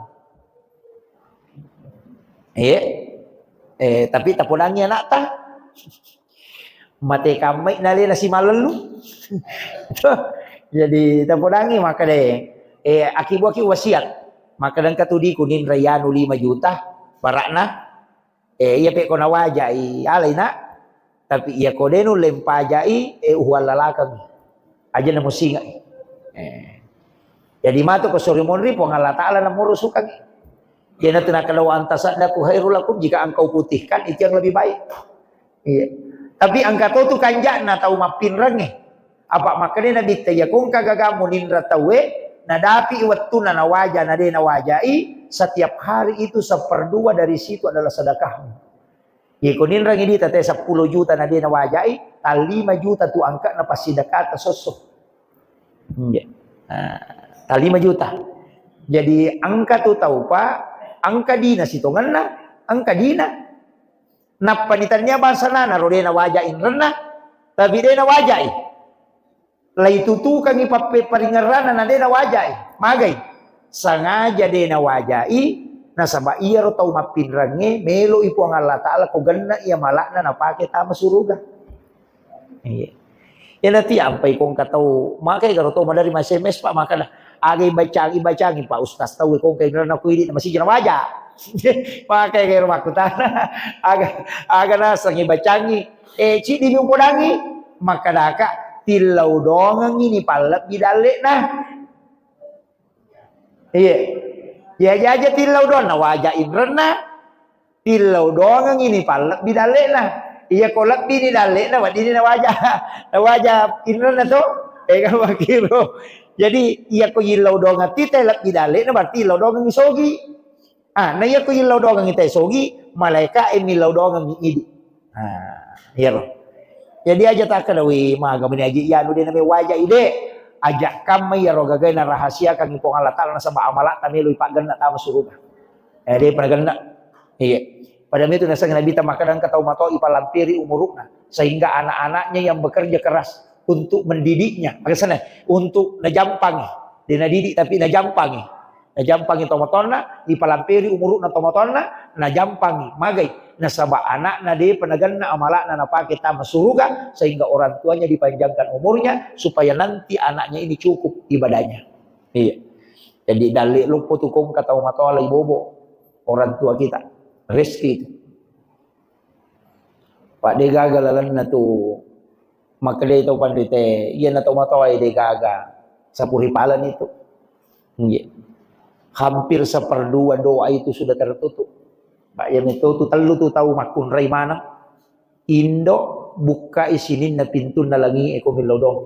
Iya. Eh, tapi tapodangi anakta. Mate kammai nalena simalellu. Jadi tapodangi makkeda, eh, aki buaki wasiat. Makkeda engka tu di kuninra yanu lima juta, barakna. Eh, iya pe ko nawajai, alai nak. Tapi iya ko de nulle mpajai, eh, uhuallalakeng. Aja namusingai. Eh. Jadi matu ko sori monri Puang Allah Taala namurusukangi. Iyanatu nakkeda, "Wa an tasaddaku khairul lakum," jika engkau putihkan itu yang lebih baik. Iya. Tapi engka to tu kanja'na tau mappinrengnge. Apa makkeda Nabitta, iya ko engka gagamu ninra tauwe, nadapi wettunna nawaja, na de nawajai, setiap hari itu seperdua dari situ adalah sedekahmu. Iya ko ninrengngi dita te seppulo juta na de nawajai, tallima juta tu angka'na passidekata sosso. Iya. Nah, tallima juta. Jadi engka tu tau, Pak, engka dina sitongenna, engka dina. Nappani tania bangsa nana ro de nawaja inrenna, tapi de nawajai. Laitutukangi pappe-, paringerranna na de nawajai. Magai? Sengaja de nawajai, nasaba iyaro tau mappinrengnge meloi Puang Allah Taala ko genna iya mala'na napake tama suruga. Iya. Iya nati ampai kongka tau, makai garo tau madari ma S M S, Pak, makkeda, "Aga ibacangi, ibacangi, Pak Ustaz, tau kongka inrenna ku idi masiji nawaja." Makai garo makkutana, "Aga, aga naseng ibacangi?" Eh, ciddi mi upodangi, makkedaka, "Tillau dongengi ni pallebbi dalle'na." Iya. Iya, aja-aja tillau doang, nawaja inrenna, tillau doangengi ni pallebbi dalle'na. Iya ko lebbi ni dalle'na, wedding ni nawaja, nawaja inrenna to. Eh, kan makkiro. Jadi, iya ko yillau doangeng tite lebbi dalle'na, berarti yillau doangengi sogi. Ah, na iya ko yillau doangengi te sogi, malaika e millau doangengi idi. Ah, iyaro. Jadi aja takkeda, "Wi, maga meni aji iyanu de name waja ide." Aja kamma iyaro gagae narahasiakangi Puang Allah Taala nasaba amala'ta melo ipaggenna tama suruga. Eh, de pernah genna. Iya. Pada itu naseng Nabi ta makkeda engka tau matoa ipalampiri umuru'na sehingga anak-anaknya yang bekerja keras untuk mendidiknya. Maksudnya, untuk najampangi. De nadidik tapi najampangi. Najampangi tomatoanna, ipalampiri umuru'na tomatoanna, najampangi. Magai? Nasaba anakna depa nagenna amala'na napake tama suruga, sehingga orang tuanya dipanjangkan umurnya, supaya nanti anaknya ini cukup ibadahnya. Iya. Jadi, dalle loppo tu kongka tau matoa lai bobo orang tua kita. Rezeki itu. Pak, de gaga lalenna tu. Makkedai tau panrite, iyana tau matoae de gaga. Sapuri palani tu. Nggih. Hampir seperdua doa itu sudah tertutup. Pak, iya meto tu tellu tu tau makkunrai maneng. Indo bukkai sininna pintunna langi e ko millau dong.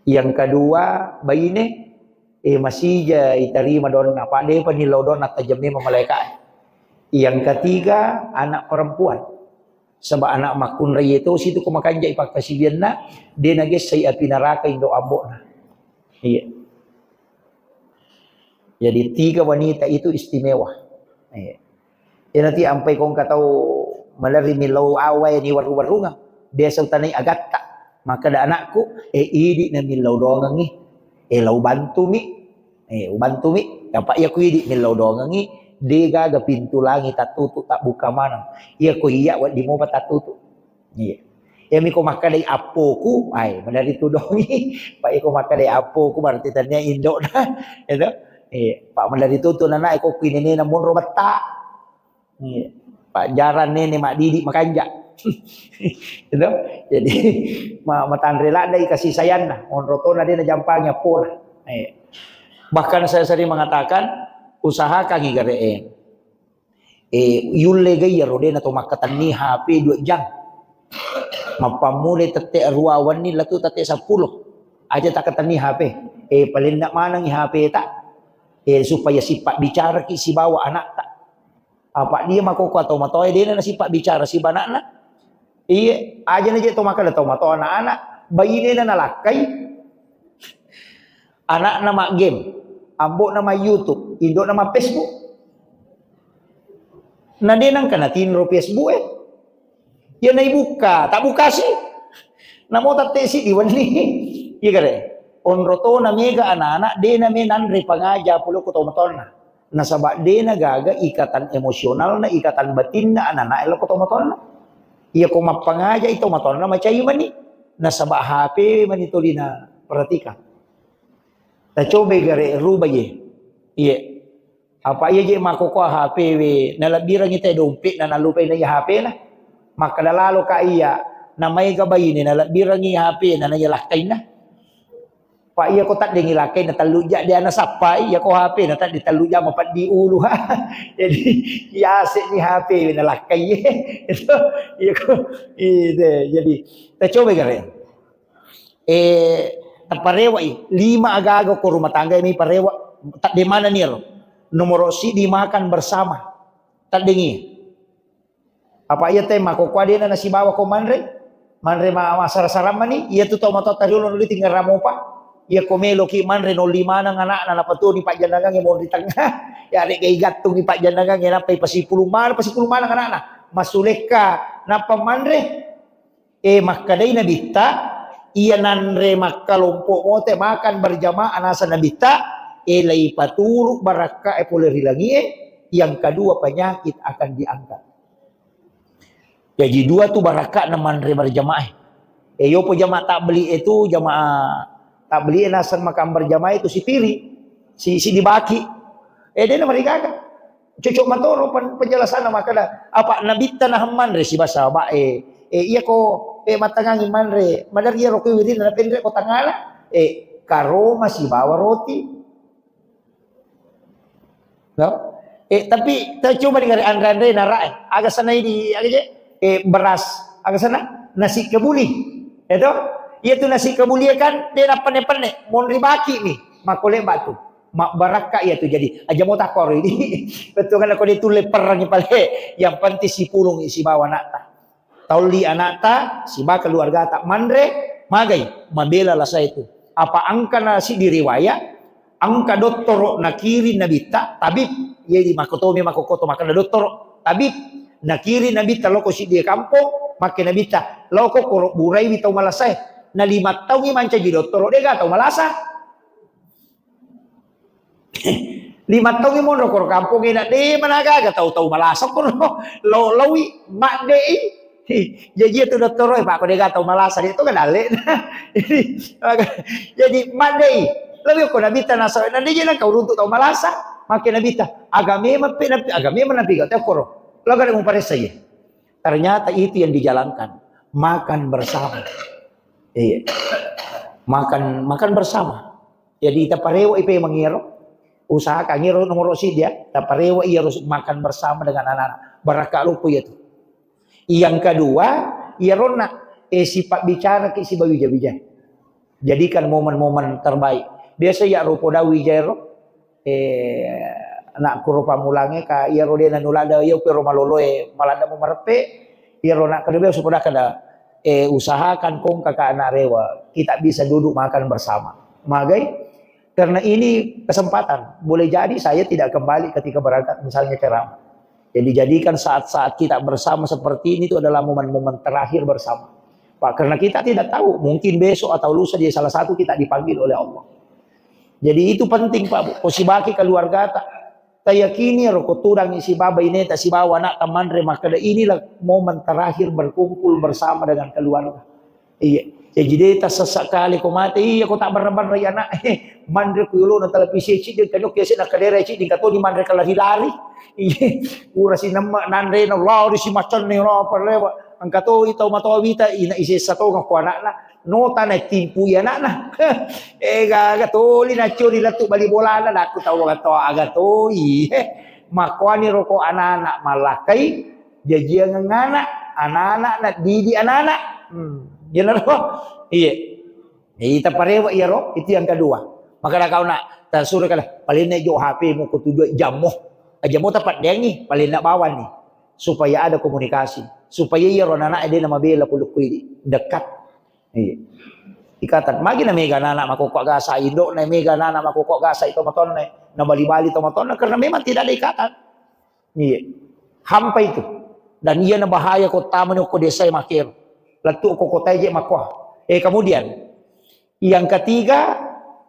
Yang kedua, baine, eh, masija itarima donna, apa depa nillau donna tajam memang malaika. Yang ketiga, anak perempuan. Sebab anak makkunrai itu situ ko makanjai pakkasibianna, de nagessai api neraka indo ambo'na. Iya. Jadi tiga wanita itu istimewa. Iya. Iyanati ampai kongka tau malerri millau awae ni warru-warrungang. Biasa utanai agatta. Makkeda anakku, eh, idi na millau dongengi. Eh, lau bantumi. Eh, ubantumi. Apa iya ku idi millau dongengi. Degaga pintu langi tattutu, tabbuka maneng. Iya ko iya wedding mopa tattutu. Iya. Iyami ko makkadai appoku, ai, maderri tudongi. Pak, iya ko makkadai appoku, berarti tania indokna. Itu. Iya. Pak, maderri tutu nana, iko kuinenena monro betta. Iya. Pak, jarang nene maddidi makanja. Itu. Jadi, ma-, matanre laddai kasih sayangna. Monro tona de najampangi appona. Iya. Bahkan saya sering mengatakan, usahakangi gare e. Eh, yulle ga iyaro de nato makkatenni H P dua jam. Mappammulai tette rua wenni latu tette seppulo. Aja takkatenni H P. Eh, palenna manengi H P ta. Eh, supaya sipabbicaraki sibawa anakta. Apa dia makoko atau matoa dena nasipabbicara siba anakna. Iya, aja naje to makkada to matoa anak-anak, bainena nalakkai. Anakna ma game, ambokna ma YouTube, indokna ma Facebook. Na de nangka natinro Facebook e. Iya naibukka, tak bukasi. Namo tattesi diwenni. Iya gare. Onro tona mega anak-anak, de name nanre pangaja pole ko to matonna. Nasaba dena gaga ikatan emosionalna, ikatan batinna anak-anak e loko to matonna. Iya ko mappangaja i to matonna macai mani. Nasaba H P mani tolina perhatikan. Tacobai gare ruba ye. Iye. Apa iya je makkokkoe H P we, nalebbirengngi te dompetna, nalupai na iya H P na. Makkeda lalo ka iya, namaega baine nalebbirengngi H P na, na iya lakkainna. Pak, iya ko taddengi lakkainna, tellu ja dia nasappai, iya ko H P na tadde tellu ja mapeddi ulu. Jadi, iya ase'ni H P we nalakkai. Itu, iya ko, itu, jadi, tacobai gare. Eh, taparewa'i, lima aga-aga ko rumah tangga ini parewa, tadde manenni ero. Nomoro siddi makan bersama. Taddengi. Apa iya te makkokkoe dena nasibawa ko manre? Manre ma-, masara-sara mani, iya tu tau matoa tariolo nuli tinggal ramopa. Iya ko meloki manre nolli maneng anakna, napatoni pajjannangangnge monri tengah. Ya, rega igattungi pajjannangangnge, nappa ipasipulung maneng, pasipulung maneng anakna. Masulekka, nappa manre. Eh, makkedai Nabitta, iya nanre makkalompo mote makan berjamaah naseng Nabitta, eh, leipaturu barakka e pole ri langie, yang kedua penyakit akan diangkat. Jaji dua tu barakka na manre berjamaah. Eh, yopo jamaah tabligh itu, jamaah tabligh naseng makan berjamaah itu sipiri, si, si dibaki. Eh, dena marigaga. Cocok matoro pen-, penjelasanna makkeda, apa Nabitta naheng manre siba sahabat e. Eh, iya ko, eh, mattangangi manre, maderri iyaro ko wirinna napenre ko tangala, eh, karoma sibawa roti. No? Eh, tapi coba dengari anre-anre nara e. Aga sana di, aga je? Eh, beras. Aga sana? Nasi kebuli. Itu? Iya tu nasi kebuli kan, dia penne-penne. Monri baki mi. Makole batu. Mabbarakka iya tu jadi. Aja mau takor ini. Betul kan, aku dia tulle perang pale. Yang penting sipulung sibawa anakta. Taulli anakta, siba keluargata. Manre, magai. Mabela lah saya itu. Apa angka nasi di riwayat, angka dottoro nakiring Nabitta, tabib. Jadi makotomi makokoto makkeda dottoro, tabib. Nakiring Nabitta loko siddi kampong, makke Nabitta, loko koro buraiwi tau malasae. Na lima taungi mancaji dottoro, dega tau malasa. Lima taungi monro koro kampongnge na de managaga tau-tau malasa koro. Lo-, lawi, maddei. Jaji itu dottoro e, Pak, ko dega tau malasa, dia tu kan dalle. Jadi, jadi maddei. Lawi ko Nabitta nasa, na de je nangka uruntu tau malasa. Makke Nabitta, aga memang pe, napi, aga memang napi gak tau koro. Laga de muparessa ye. Ternyata itu yang dijalankan. Makan bersama. Iya. Makan, makan bersama. Jadi taparewa ipe mangiro. Usahakan iro nomor siddi ya. Taparewa iya harus makan bersama dengan anak-anak. Barakka lupo iya tu. Yang kedua, iya ronna, eh, sifat bicara ki sibawa wija-wija. Jadikan momen-momen terbaik. Biasa ya rupo dawi jairo. Eh, anak kuro pamulange ka, iyaro de nanulada, iya pero maloloe, malada mu mareppe, iyaro nak kedua supaya kada, eh, usahakan kong kakak anak rewa, kita bisa duduk makan bersama. Magai, karena ini kesempatan. Boleh jadi saya tidak kembali ketika berangkat misalnya ceramah. Jadi jadikan saat-saat kita bersama seperti ini itu adalah momen-momen terakhir bersama. Pak, karena kita tidak tahu, mungkin besok atau lusa dia salah satu kita dipanggil oleh Allah. Jadi itu penting, Pak, Bu. Ko sibaki keluargata. Tayakini ro ko tudangngi sibawa baineta sibawa anakta manre makkeda, "Inilah momen terakhir berkumpul bersama dengan keluarga." Iya. Jaji de' tassessa kale ko mate, iya ko tabbarra-barrai anak. Manre ku yolona televisi ciddi, engka nyokke ase' nakkaderai ciddi, engka toni manre kalari-lari. Iya. Pura sinemme nanrena, lao ri simacenni, lao parrewa. Engka toi tau matoa wita, ina isessa tonga ko anakna. Nota na timpui anakna. Eh, gaga toli naccio ri lettu bali bolana, nakku tau aga to, aga toi. Eh, makkuani roko anak-anak mallakkai, jajiangeng anak, anak-anak na didi anak-anak. Hmm. Iyanaro. Iya. Jadi taparewa iyaro, itu yang kedua. Maka kau nak tasuro kala, paling nek jo H P mu ko tujuh jammu. Jammu tapaddeangi, paling nak bawanni. Supaya ada komunikasi. Supaya iyaro anak-anak de' namabela pulukku ini. Dekat. Iya. Ikatan. Magi na mega anak-anak makokko gasa, indokna mega anak-anak makokko gasa itu matonne. Na bali-bali to matonne karena memang tidak ada ikatan. Iya. Hampa itu. Dan iya na bahaya ko tamani ko desa makero. Lettu ko kota je makkoa. Eh, kemudian yang ketiga,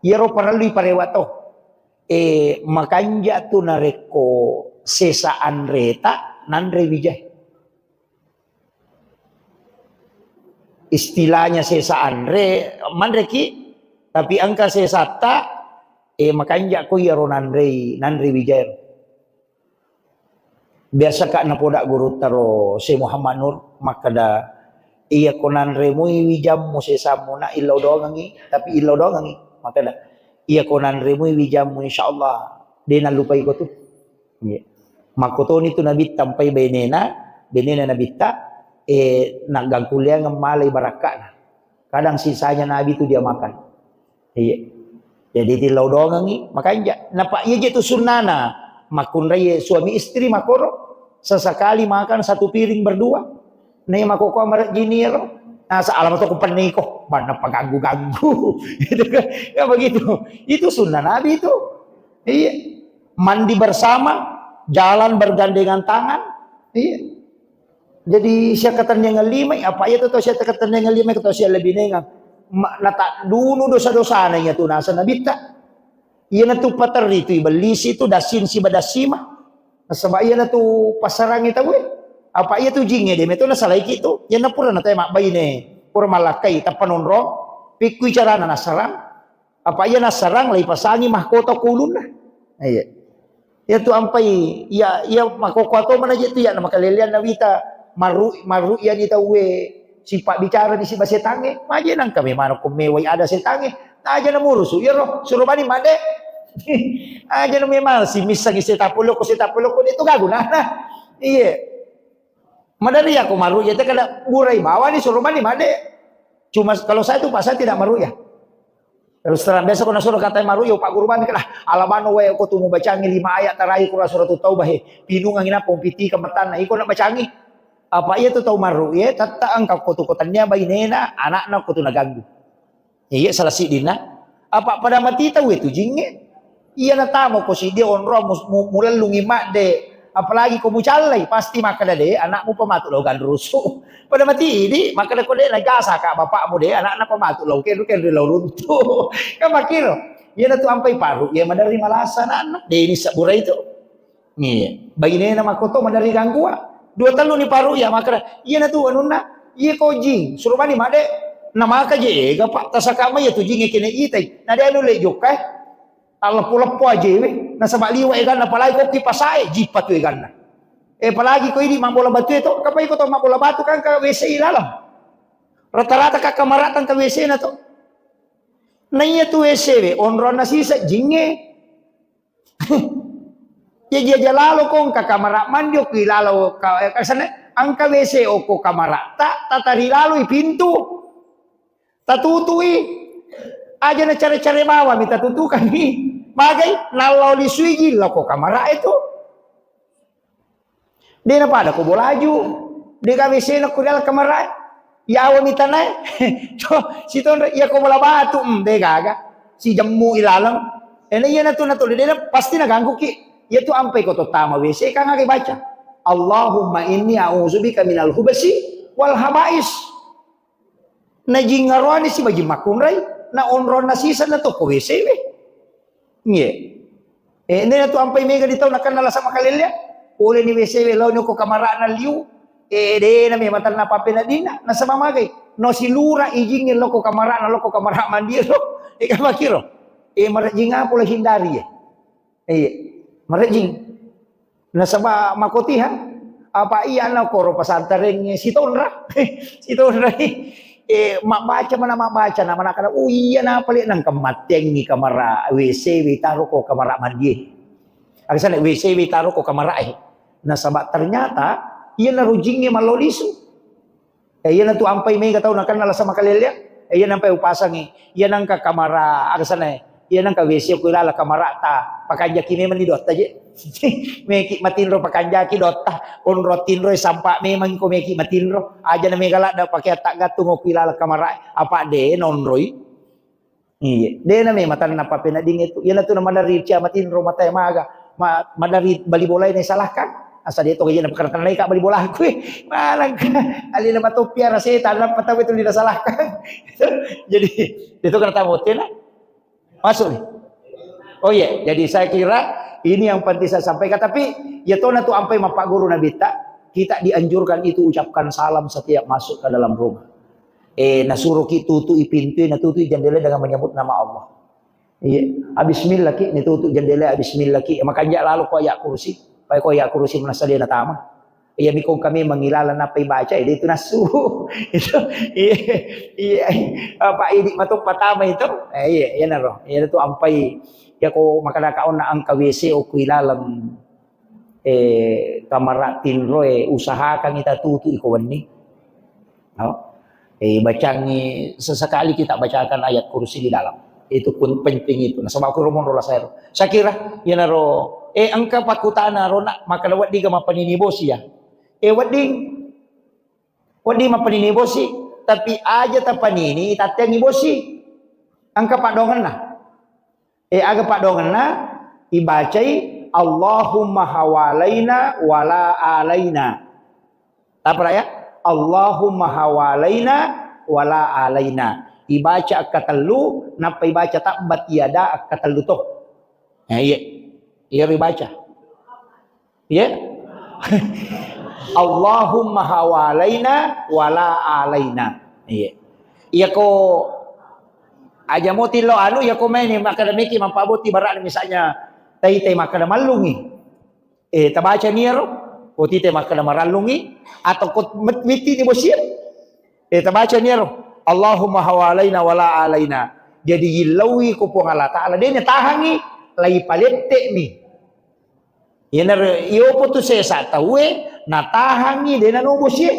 iyaro parellu iparewa to. Eh, makanja tu narekko sesa anreta nanre wijai. Istilahnya sesa anre, manreki, tapi engka sesatta, eh, makanja ko iyaro nanrei, nanre wijai. Biasa ka napoda gurutta ro Syekh Muhammad Nur makkeda, iya ko nanremui wijammu sesammu na illau dongengi, tapi illau dongengi makkeda, iya ko nanremui wijammu insyaallah de' nallupai ko tu. Iya. Makkotoni tu Nabitta mpai benena, benena Nabitta, eh, naggangkulleangeng malai barakka'na. Kadang sisanya Nabi tu dia makan. Iya. Jadi tillau dongengi, makanja. Napa iya je tu sunnana. Makkunrai suami istri makoro. Sesekali makan satu piring berdua. Nei makoko marejjini ro. Nasa alama to kupenniko. Banna paganggu-ganggu. Gitu kan. Ya begitu. Itu sunnah Nabi itu. Iya. Mandi bersama, jalan bergandengan tangan. Iya. Jadi siakatennengeng limai, apa iya tu tau siakatennengeng limai, tau sia lebih nengang. Ma-, nataddunu dosa-dosana iya tu nasa Nabitta. Iya natu paterri tu ibellisi tu dassin siba dassima. Nasaba iya natu passarangi tau e. Apa iya tu jingnge de' meto nasalaiki tu. Iya na pura nate mabbaine, pura malakkai tappa nonrong. Pikkui carana nasarang. Apa iya nassarang, laipasangi mahkota ko ulunna. Iya. Iya tu ampai, iya, iya makoko to mana je tu iya na makalelean na wita marru, marru iya ni tauwe sipa bicara di siba setangnge. Maje nangka memang ko mewai ada setangnge. Aja na murusu, iya ro, suro bani made. Aja na memang si missangi setapuloko, setapuloko itu gagu nah. Iya. Madari aku marru iya te kada burai bawani suro bani made. Cuma kalau saya tu pasal tidak marru iya. Terus terang, biasa ko nasuro katai marru, yo Pak Guru Bami, "Lah, alabano wae ko tu mubacangi lima ayat terakhir Quran Surat Taubah, he. Pinungangi nappa umpitika matanna, iko nak bacangi." Apa iya tu tau marru, ye, tetta engka ko tu ko tennia bainena, anakna ko tu naganggu. Iya, salah siddinna. Apa pada mati tau itu jingnge. Iya natamo ko siddi onrong mus-, mu-, mulellungi madde. Apalagi ko mucallai, pasti makkeda de, anakmu pematu lao ganrusu. Pada mati idi, makkeda ko de, nagasa ka bapakmu de, anakna pematu lao kenru-kenru lao runtu. Kan makkiro. Iya natu ampai paru, iya maderri malasa anakna. De ini sabura itu. Iya. Bainena makkoto maderri ganggua. Dua tellu ni paru iya makkeda, iya natu anunna, iya ko jing, suro bani madde. Namaka je ega, Pak, tasaka mai iya tu jing kene itai. Nade anu le jokka, eh. Talleppo-leppo ajewe, nasaba liwa eganna, apalagi ko ki pasae, jippa tu eganna. Eh, apalagi ko idi mabbola batu e to, kapai ko to mabbola batu kan ka W C i laleng. Rata-rata ka kamarata ka W C na to. Na iya tu W C we, onronna sisa jingnge. Jaji aja lalo ko engka kamara mandi okki lalo ka, eh, kasane, engka W C okko kamarata, tatari laloi pintu. Tatutui. Aja na care-care bawami tatutukanni. Magai, nallo lisui jillo ko kamara itu. De na pada ko bolaju. De ga W C na ko dalam kamara. Yawa mitanae. To, sitonre, iya ko bola batu, mm, de gaga. Si jemmu ilaleng. Ena iya natu natu de na pasti na ganggu ki. Iya tu ampai ko to tama W C kan aga baca. Allahumma inni a'udzubika minal hubasi wal habais. Na jingaroani si bajing makkunrai, na onronna sisa na tokko W C we. Nge. Eh, nena tu ampai mega di tau nakenna lasa makalelleang. Pole ni W C we lao ni ko kamarana liu. Eh, de na me matanna papeneddinna. Nasaba magai. No silura ijingnge lao ko kamarana, lao ko kamara mandi lo. Eh, kamakiro. Eh, marejing apa lo hindari ya? Iya. Marejing. Nasaba makotiha. Apa iya na koro pasantareng sitonra. Sitonra. Eh, mabbaca mana mabbaca na mana kada. Oh iya na pale nang kemateng ni kamara W C we taro ko kamara mandi. Agasana W C we taro ko kamarae. Nasaba ternyata iyanaro jingnge mallo lisu. Eh, iyanatu ampai mega tau nakenna lasa makalelleang. Eh, iya nampai upasangi. Iya nangka kamara agasana. Iya nangka W C ko ilala kamarata. Pakanjaki memang ni dotta je. Meki matinro pakanjaki dotta. Onro tinro sampa memang ko meki matinro. Aja na mega ladda pakai atta gattung ko ilala kamara. Apa de nonroi. Iya, de na me matanna papenedding itu. Iyanatu na maderri cia matinro matae maga. Ma, maderri bali bolae na salahkan. Asa de to gaji na pakarang-karang ka bali bolaku. Manang alina matoppi ara setan, nappa tau itu lina salahkan. Jadi, itu kena tamu tena. Masuk nih. Oh iya, jadi saya kira ini yang penting saya sampaikan. Tapi ya tona tu ampai mappaguru Nabitta, kita dianjurkan itu ucapkan salam setiap masuk ke dalam rumah. Eh, nasuroki tutui pintu, natutui jendela dengan menyebut nama Allah. Iya, bismillah ki, ni tutu jendela, bismillah ki. Makanja lalo ko ayat kursi, pai ko ayat kursi manassa de natama. Iya, mikong kami mangilala nappa ibaca, eh, itu nasu. Itu, iya, iya, apa ini matuk pertama itu? Eh, iya, iya naro. Iya itu ampai, ya ko makada kaonna angka W C oku ilaleng. Eh, kamara tinroe usahakan ita tutu iko wenni. No? Eh, bacangi sesekali kita bacakan ayat kursi di dalam. Itu pun penting itu. Nasaba aku rumun rola saya. Saya kira, ya naro, eh, engka pakutana rona, maka wedding ga mapanini bosi ya. Eh, wedding, wedding mapanini bosi, tapi aja tapanini, tatengi bosi. Engka padongenna. Eh, aga padongenna? Ibacai, "Allahumma hawalaina wala alaina." Apa ya? "Allahumma hawalaina wala alaina." Ibaca akkatellu, nappa ibaca tabbat yada akkatellu to. Eh, iya. Iya ibaca. Iya. "Allahumma hawalaina wala alaina." Iya. Iya ko aja mo tillo anu, iya ko maini makkada meki mappaboti barani misalnya tai-tai makkada mallungi. Eh, tabaca ni ero, ko tite makkada marallungi, atau ko met-, mitti ni bosie. Eh, tabaca ni ero, "Allahumma hawalaina wala alaina." Jadi, yillauwi ko Puang Allah Ta'ala, de' natahangi, lai palette'mi. Iyanaro, iyopo tu sesa tauwe, natahangi, de' nano bosie.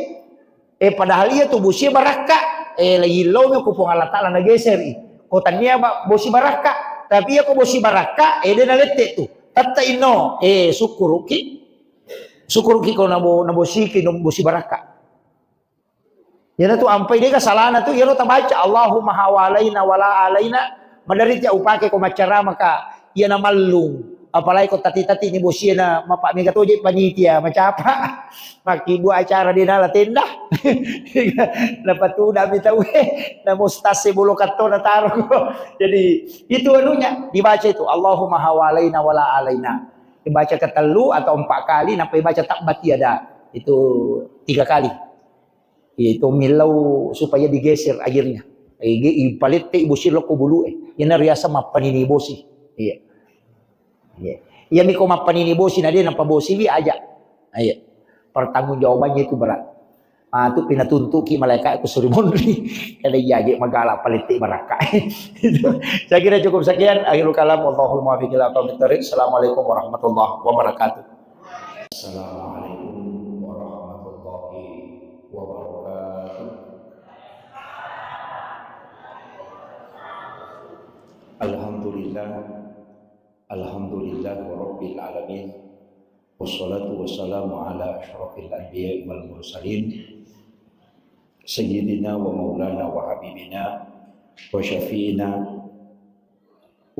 Eh, padahal iya tu bosie barakka. Eh, lai yillauwi ko Puang Allah Ta'ala nageseri. Ko tania ba-, bosi barakka. Tapi iya ko bosi barakka, eh, de' nalette tu. Tette inno, eh, sukkuruki. Sukkuruki ko nabo-, nabosiki, no-, bosi barakka. Iyana tu ampai dega salana tu, iyaro tabaca, "Allahumma hawalaina wala alaina." Maderri tia upake ko maccarama ka, iyana mallung. Apalagi ko tati-tati ni bosie na mappa mega toje panitia, macapa. Makkibua acara de' nala tenda. Napatuna mi tauwe, na mustase bolo katto na taro. Jadi, itu anunya, dibaca itu, "Allahumma hawalaina wala alaina." Dibaca ketellu atau empat kali, nappa dibaca tabbat yada. Itu tiga kali. Iya, itu millau supaya digeser airnya. Ige-, ipalette bosi lokko bulu e. Ina riasa mappanini bosi. Iya. Iya. Iya, miko mappanini bosi, na de' nappa bosi wi aja. Iya. Pertanggungjawabannya itu berat. Ah, tu pinatuntuki malaikat ku suri monri. Kada iya aja magala palette barakka. Saya kira cukup sekian. Akhirul kalam. Wallahul muwaffiq ila aqwamit thariq. Assalamualaikum warahmatullahi wabarakatuh. Assalamualaikum warahmatullahi wabarakatuh. Alhamdulillah. Alhamdulillah rabbil alamin. Wassalatu wassalamu ala asyrafil anbiya wal mursalin. Sayyidina wa maulana wa habibina wa syafi'ina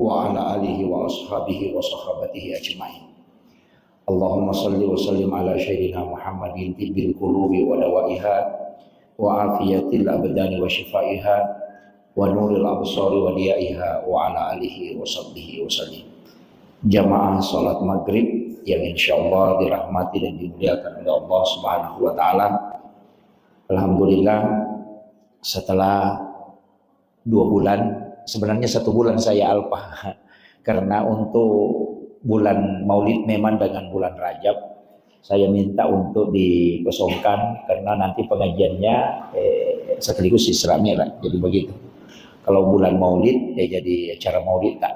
wa ala alihi wa ashabihi wa sahabatihi ajma'in. Allahumma salli wa sallim ala sayyidina Muhammadin tibbil qulubi wa dawaiha wa afiyatil abdani wa shifaiha wa nuril absari wa diyaiha wa ala alihi wa sahbihi wa sallim. Jamaah salat maghrib yang insya Allah dirahmati dan dimuliakan oleh Allah Subhanahu wa Ta'ala. Alhamdulillah, setelah dua bulan, sebenarnya satu bulan saya alpa karena untuk bulan Maulid memang dengan bulan Rajab saya minta untuk dikosongkan karena nanti pengajiannya eh, sekaligus Isra Mi'raj. Jadi begitu. Kalau bulan Maulid ya jadi acara Maulid tak.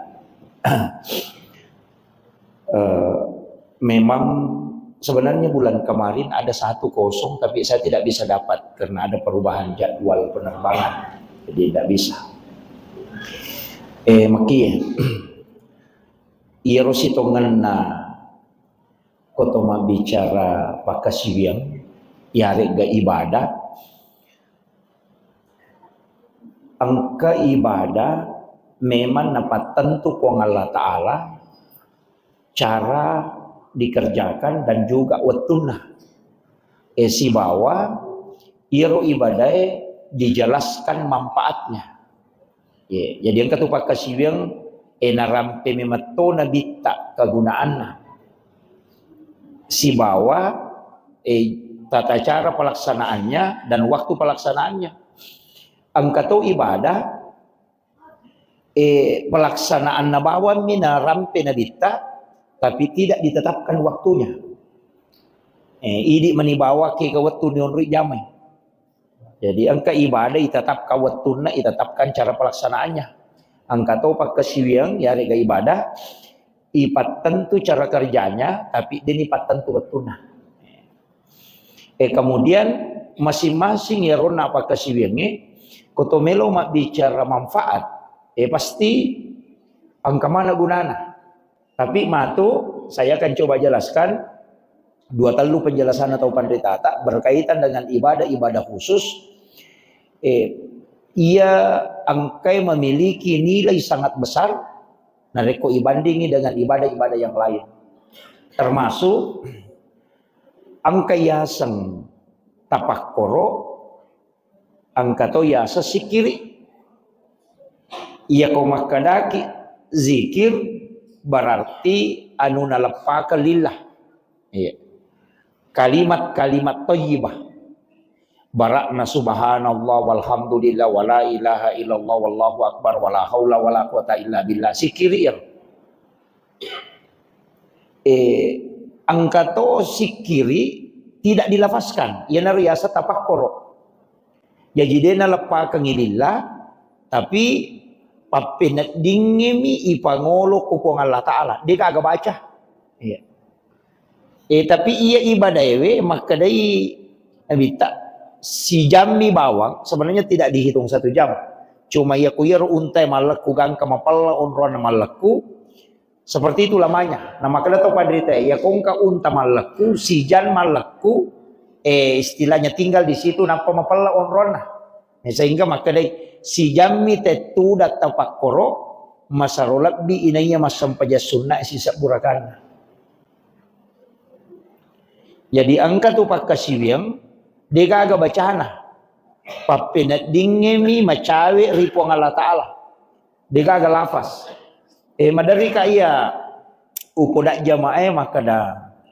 Eh, memang sebenarnya bulan kemarin ada satu kosong tapi saya tidak bisa dapat karena ada perubahan jadwal penerbangan. Jadi tidak bisa. Eh, maki iyaro sitongenna koto mabbicara pakkasiwiang, iyaregga ibadah, engka ibadah memang napattentu Puang Allah Ta'ala cara dikerjakan dan juga wettunna. Eh, sibawa iyaro ibadae dijelaskan manfaatnya. Ye, jadi engka tu pakkasiwiang eh, narampe memetto nabitta kegunaanna. Sibawa eh, tata cara pelaksanaannya dan waktu pelaksanaannya. Engka to ibadah eh, pelaksanaanna bawammi narampe nabitta, tapi tidak ditetapkan waktunya. Eh, idi mani bawa ke ke wettu nionroi jamai. Jadi engka ibadah itetapkan wettunna, itetapkan cara pelaksanaannya. Engka to pakkasiwiang yarega ibadah ipattentu cara kerjanya, tapi deni pattentu wettunna. Eh, kemudian masing-masing ya ronna pakkasiwiangnge, koto melo mabbicara manfaat, eh, pasti engka mana gunana. Tapi matu saya akan coba jelaskan dua tellu penjelasan atau panritata berkaitan dengan ibadah-ibadah khusus. Eh, ia engkai memiliki nilai sangat besar narekko ibandingi dengan ibadah-ibadah yang lain. Termasuk engka yaseng tapakkoro, engka to yaseng sikiri. Iyako makkedaki zikir berarti anu naleppakeng lillah. Iya. Kalimat-kalimat thayyibah. Barakna subhanallah walhamdulillah wala ilaha illallah wallahu akbar wala haula wala quwata illa billah. Sikiri iyaro. Eh, engka to sikiri tidak dilafazkan. Iyanaro yaseng tapakkoro. Jaji de naleppakengngi lillah, tapi pappeneddingngemi ipangolo ku Puang Allah Ta'ala. De gaga baca. Iya. Eh, tapi iya ibadaewe makkedai Nabitta, sijammi bawang, sebenarnya tidak dihitung satu jam. Cuma iya ku iyaro untae mallekku gangka mapella onronna mallekku, seperti itu lamanya. Nah, makkeda to panrita, iya kongka unta mallekku, sijan mallekku, eh, istilahnya tinggal di situ nappa mapella onronna. Nah, sehingga makkedai, sijammi tettu datta pakkoro, masaro lebbi inaiya massempajang sunna sisebbu rakanna. Jadi engka tu pakkasiwiang, degaga bacana. Pappeneddingngemi macawe ri Puang Allah Ta'ala. Degaga lafaz. Eh, maderri ka iya upoda jamaah makkeda,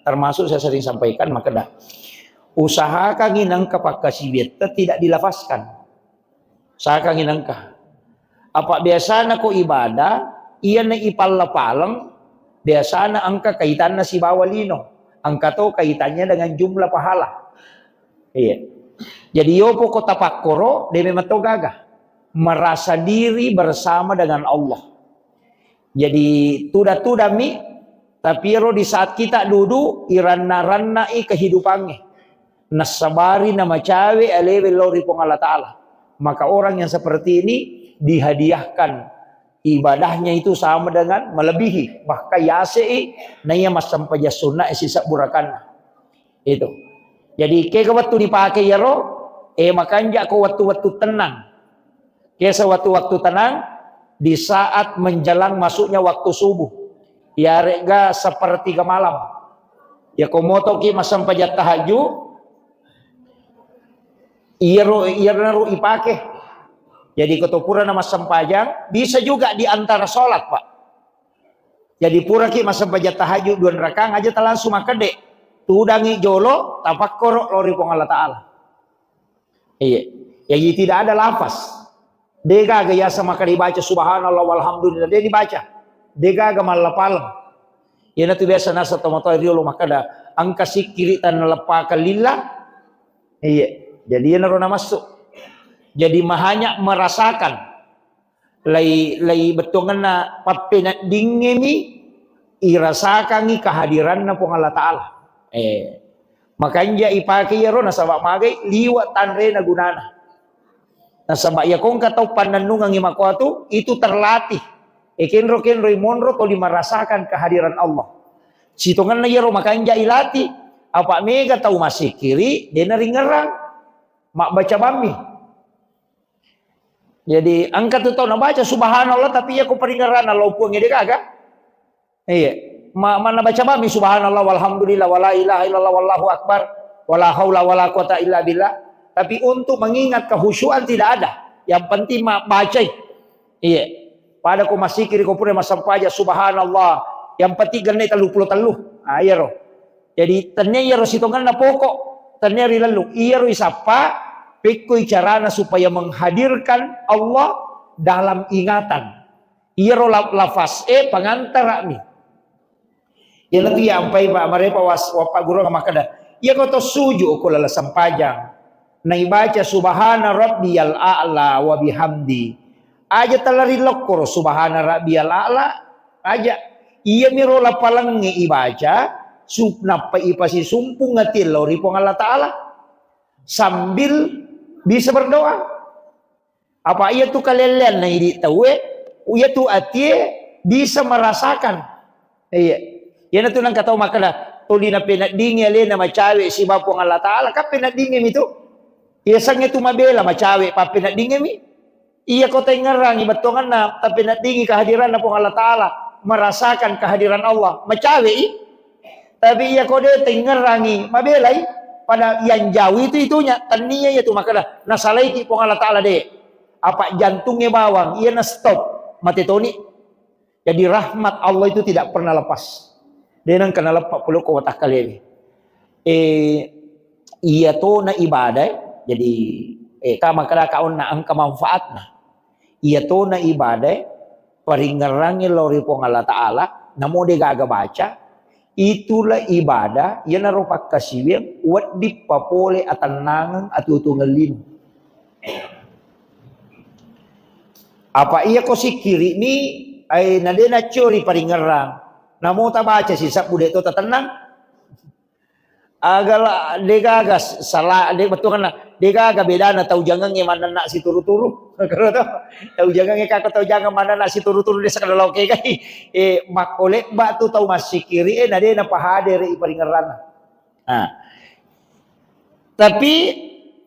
termasuk saya sering sampaikan makkeda, usahakangi nengka pakkasiwiatta tidak dilafazkan. Usahakangi nengka. Apa biasana ko ibadah, iyana ipalla-paleng, biasana engka kaitanna sibawa lino. Engka to kaitannya dengan jumlah pahala. Iya. Jadi yopo ko tapakkoro, de memang to gaga. Merasa diri bersama dengan Allah. Jadi tuda-tudami, tapi ero di saat kita duduk, iranna-rannai kehidupannya. Nassabari namacawe alewe lao ri Puang Allah Ta'ala. Maka orang yang seperti ini dihadiahkan ibadahnya itu sama dengan melebihi. Bahkan yasei naiya massempajang sunna sisebbu rakanna. Itu. Jadi, kega wettu dipake iyaro, eh, makanja ko wettu-wettu tenang. Kesa wettu-wettu tenang, di saat menjelang masuknya waktu subuh. Yarega sepertiga malam. Ya, ko motoki massempajang tahajud, iyaro, iyaro ipake. Jadi, ko to purana massempajang, bisa juga di antara sholat, Pak. Jadi puraki massempajang tahajud dua rakang aja ta langsung makkedde. Tudangi jolo, tapakkoro lao ri Puang Allah Ta'ala. Iya. Jadi tidak ada lafaz. Degaga yasa makkeda dibaca subhanallah walhamdulillah, de dibaca. Degaga mallapaleng. Iyanatu biasa nasa tomatoa riolo makkeda, engka sikkiri tannaleppakan lillah. Iya. Jadi iyanaro namassu. Jadi mahanya merasakan. Lai, lai bettuangenna pappeneddingngemi irasakangngi kehadiranna Puang Allah Ta'ala. Eh, makanja ipake iyaro nasaba magai liwa tanrena gunana. Nasaba iya kongka tau pannennungengngi makoatu, itu terlatih. Eh, kenro-kenroi monro toli merasakan kehadiran Allah. Sitongenna iyaro makanja ilatih, apa mega tau massikkiri, dena ringerang. Mabbaca bammi. Jadi, engka tu tau nabaca subhanallah, tapi iya ko paringerranna lao Puang ede gaga. Iya. Ma-, manna baca bammi subhanallah walhamdulillah wala ilaha illallah wallahu akbar wala haula wala quwata illa billah. Tapi untuk mengingat kehusuan tidak ada. Yang penting ma-, bacai. Iya. Pada ko masikiri ko pura massempajang subhanallah. Yang penting genne tellu pulo tellu. Ah, iya ro. Jadi, tennia iyaro sitongenna poko, tennia rilellung. Iyaro isappa, pekkoi carana supaya menghadirkan Allah dalam ingatan. Iyaro la-, lafaz e pangantara'mi. Iyanatu iya ampai pa marepa was-, wappa guru makkeda, iya ko to suju ko lala sempajang. Naibaca subhana rabbiyal a'la wa bihamdi. Aja talari lokkoro subhana rabbiyal a'la. Aja. Iyamiro lapalengnge ibaca, su-, nappa ipasisumpung ati lao ri Puang Allah Ta'ala. Sambil bisa berdoa. Apa iya tu kalelleanna idi tauwe, iya tu atie bisa merasakan. Iya. Iyanatu nengka tau makkeda, tuli napeneddingi alena macawe siba Puang Allah Ta'ala, kan peneddingimi tu. Iya sangnge tu mabela macawe, pappeneddingimi. Iya ko tengngerangi bettuanganna, tapi neddingi kehadiranna Puang Allah Ta'ala, merasakan kehadiran Allah, macawei. Tapi iya ko de tengngerangi, mabelai. Pada yang jauh itu itunya, tennia iya tu makkeda, nasalaiki Puang Allah Ta'ala de. Apa jantungnya bawang, iya na stop, mate toni. Jadi rahmat Allah itu tidak pernah lepas. De nengka naleppa pole ko watakkalewe. Eh, iya tona ibadah, eh. Jadi, eh, ka makkeda ka onna engka manfaatna. Iya tona ibadah, eh, paringngerangngi lao ri Puang Allah Ta'ala, namo de gaga baca, itulah ibadah, iyanaro pakkasiwiang, wedding papole atennangeng, atuo-tuongeng lino. Apa iya ko sikkiri'mi, ai, na de naccori paringngerang. Namo tabaca sisebbu de to tatennang. Agala de gaga sala, de bettuanna, de gaga bedana tau jangengnge mannenna situru-turu. Tau jangengnge kako tau jangeng mannenna situru-turu de sakada lao kegai. Eh, makko lebba tu tau massikkiri, eh, na de napahadere i paringngeranna. Nah. Tapi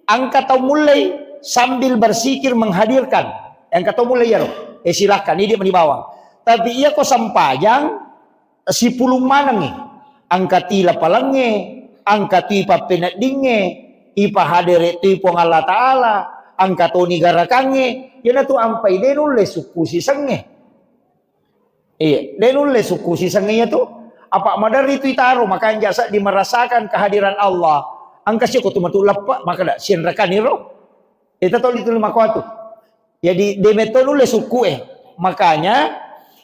engka tau mullei sambil bersikir menghadirkan. Engka tau mullei iyaro. Eh, silakan, ini dia meni bawang. Tapi iya ko sempajang, sipulung manengngi. Engka ti lapalengnge, engka ti pappeneddingnge, ipahadere tu Puang Allah Ta'ala, engka toni garakangnge, iyanatu ampai de nulle sukku sisengnge. Iya, de nulle sukku sisengnge iya tu. Apa maderri tu itaro, makanja seddi merasakan kehadiran Allah. Engka siko tu matu leppe, makkeda sienrekaniro. Ita toli tu makoatu. Jadi, de metto nulle sukku e. Makanya,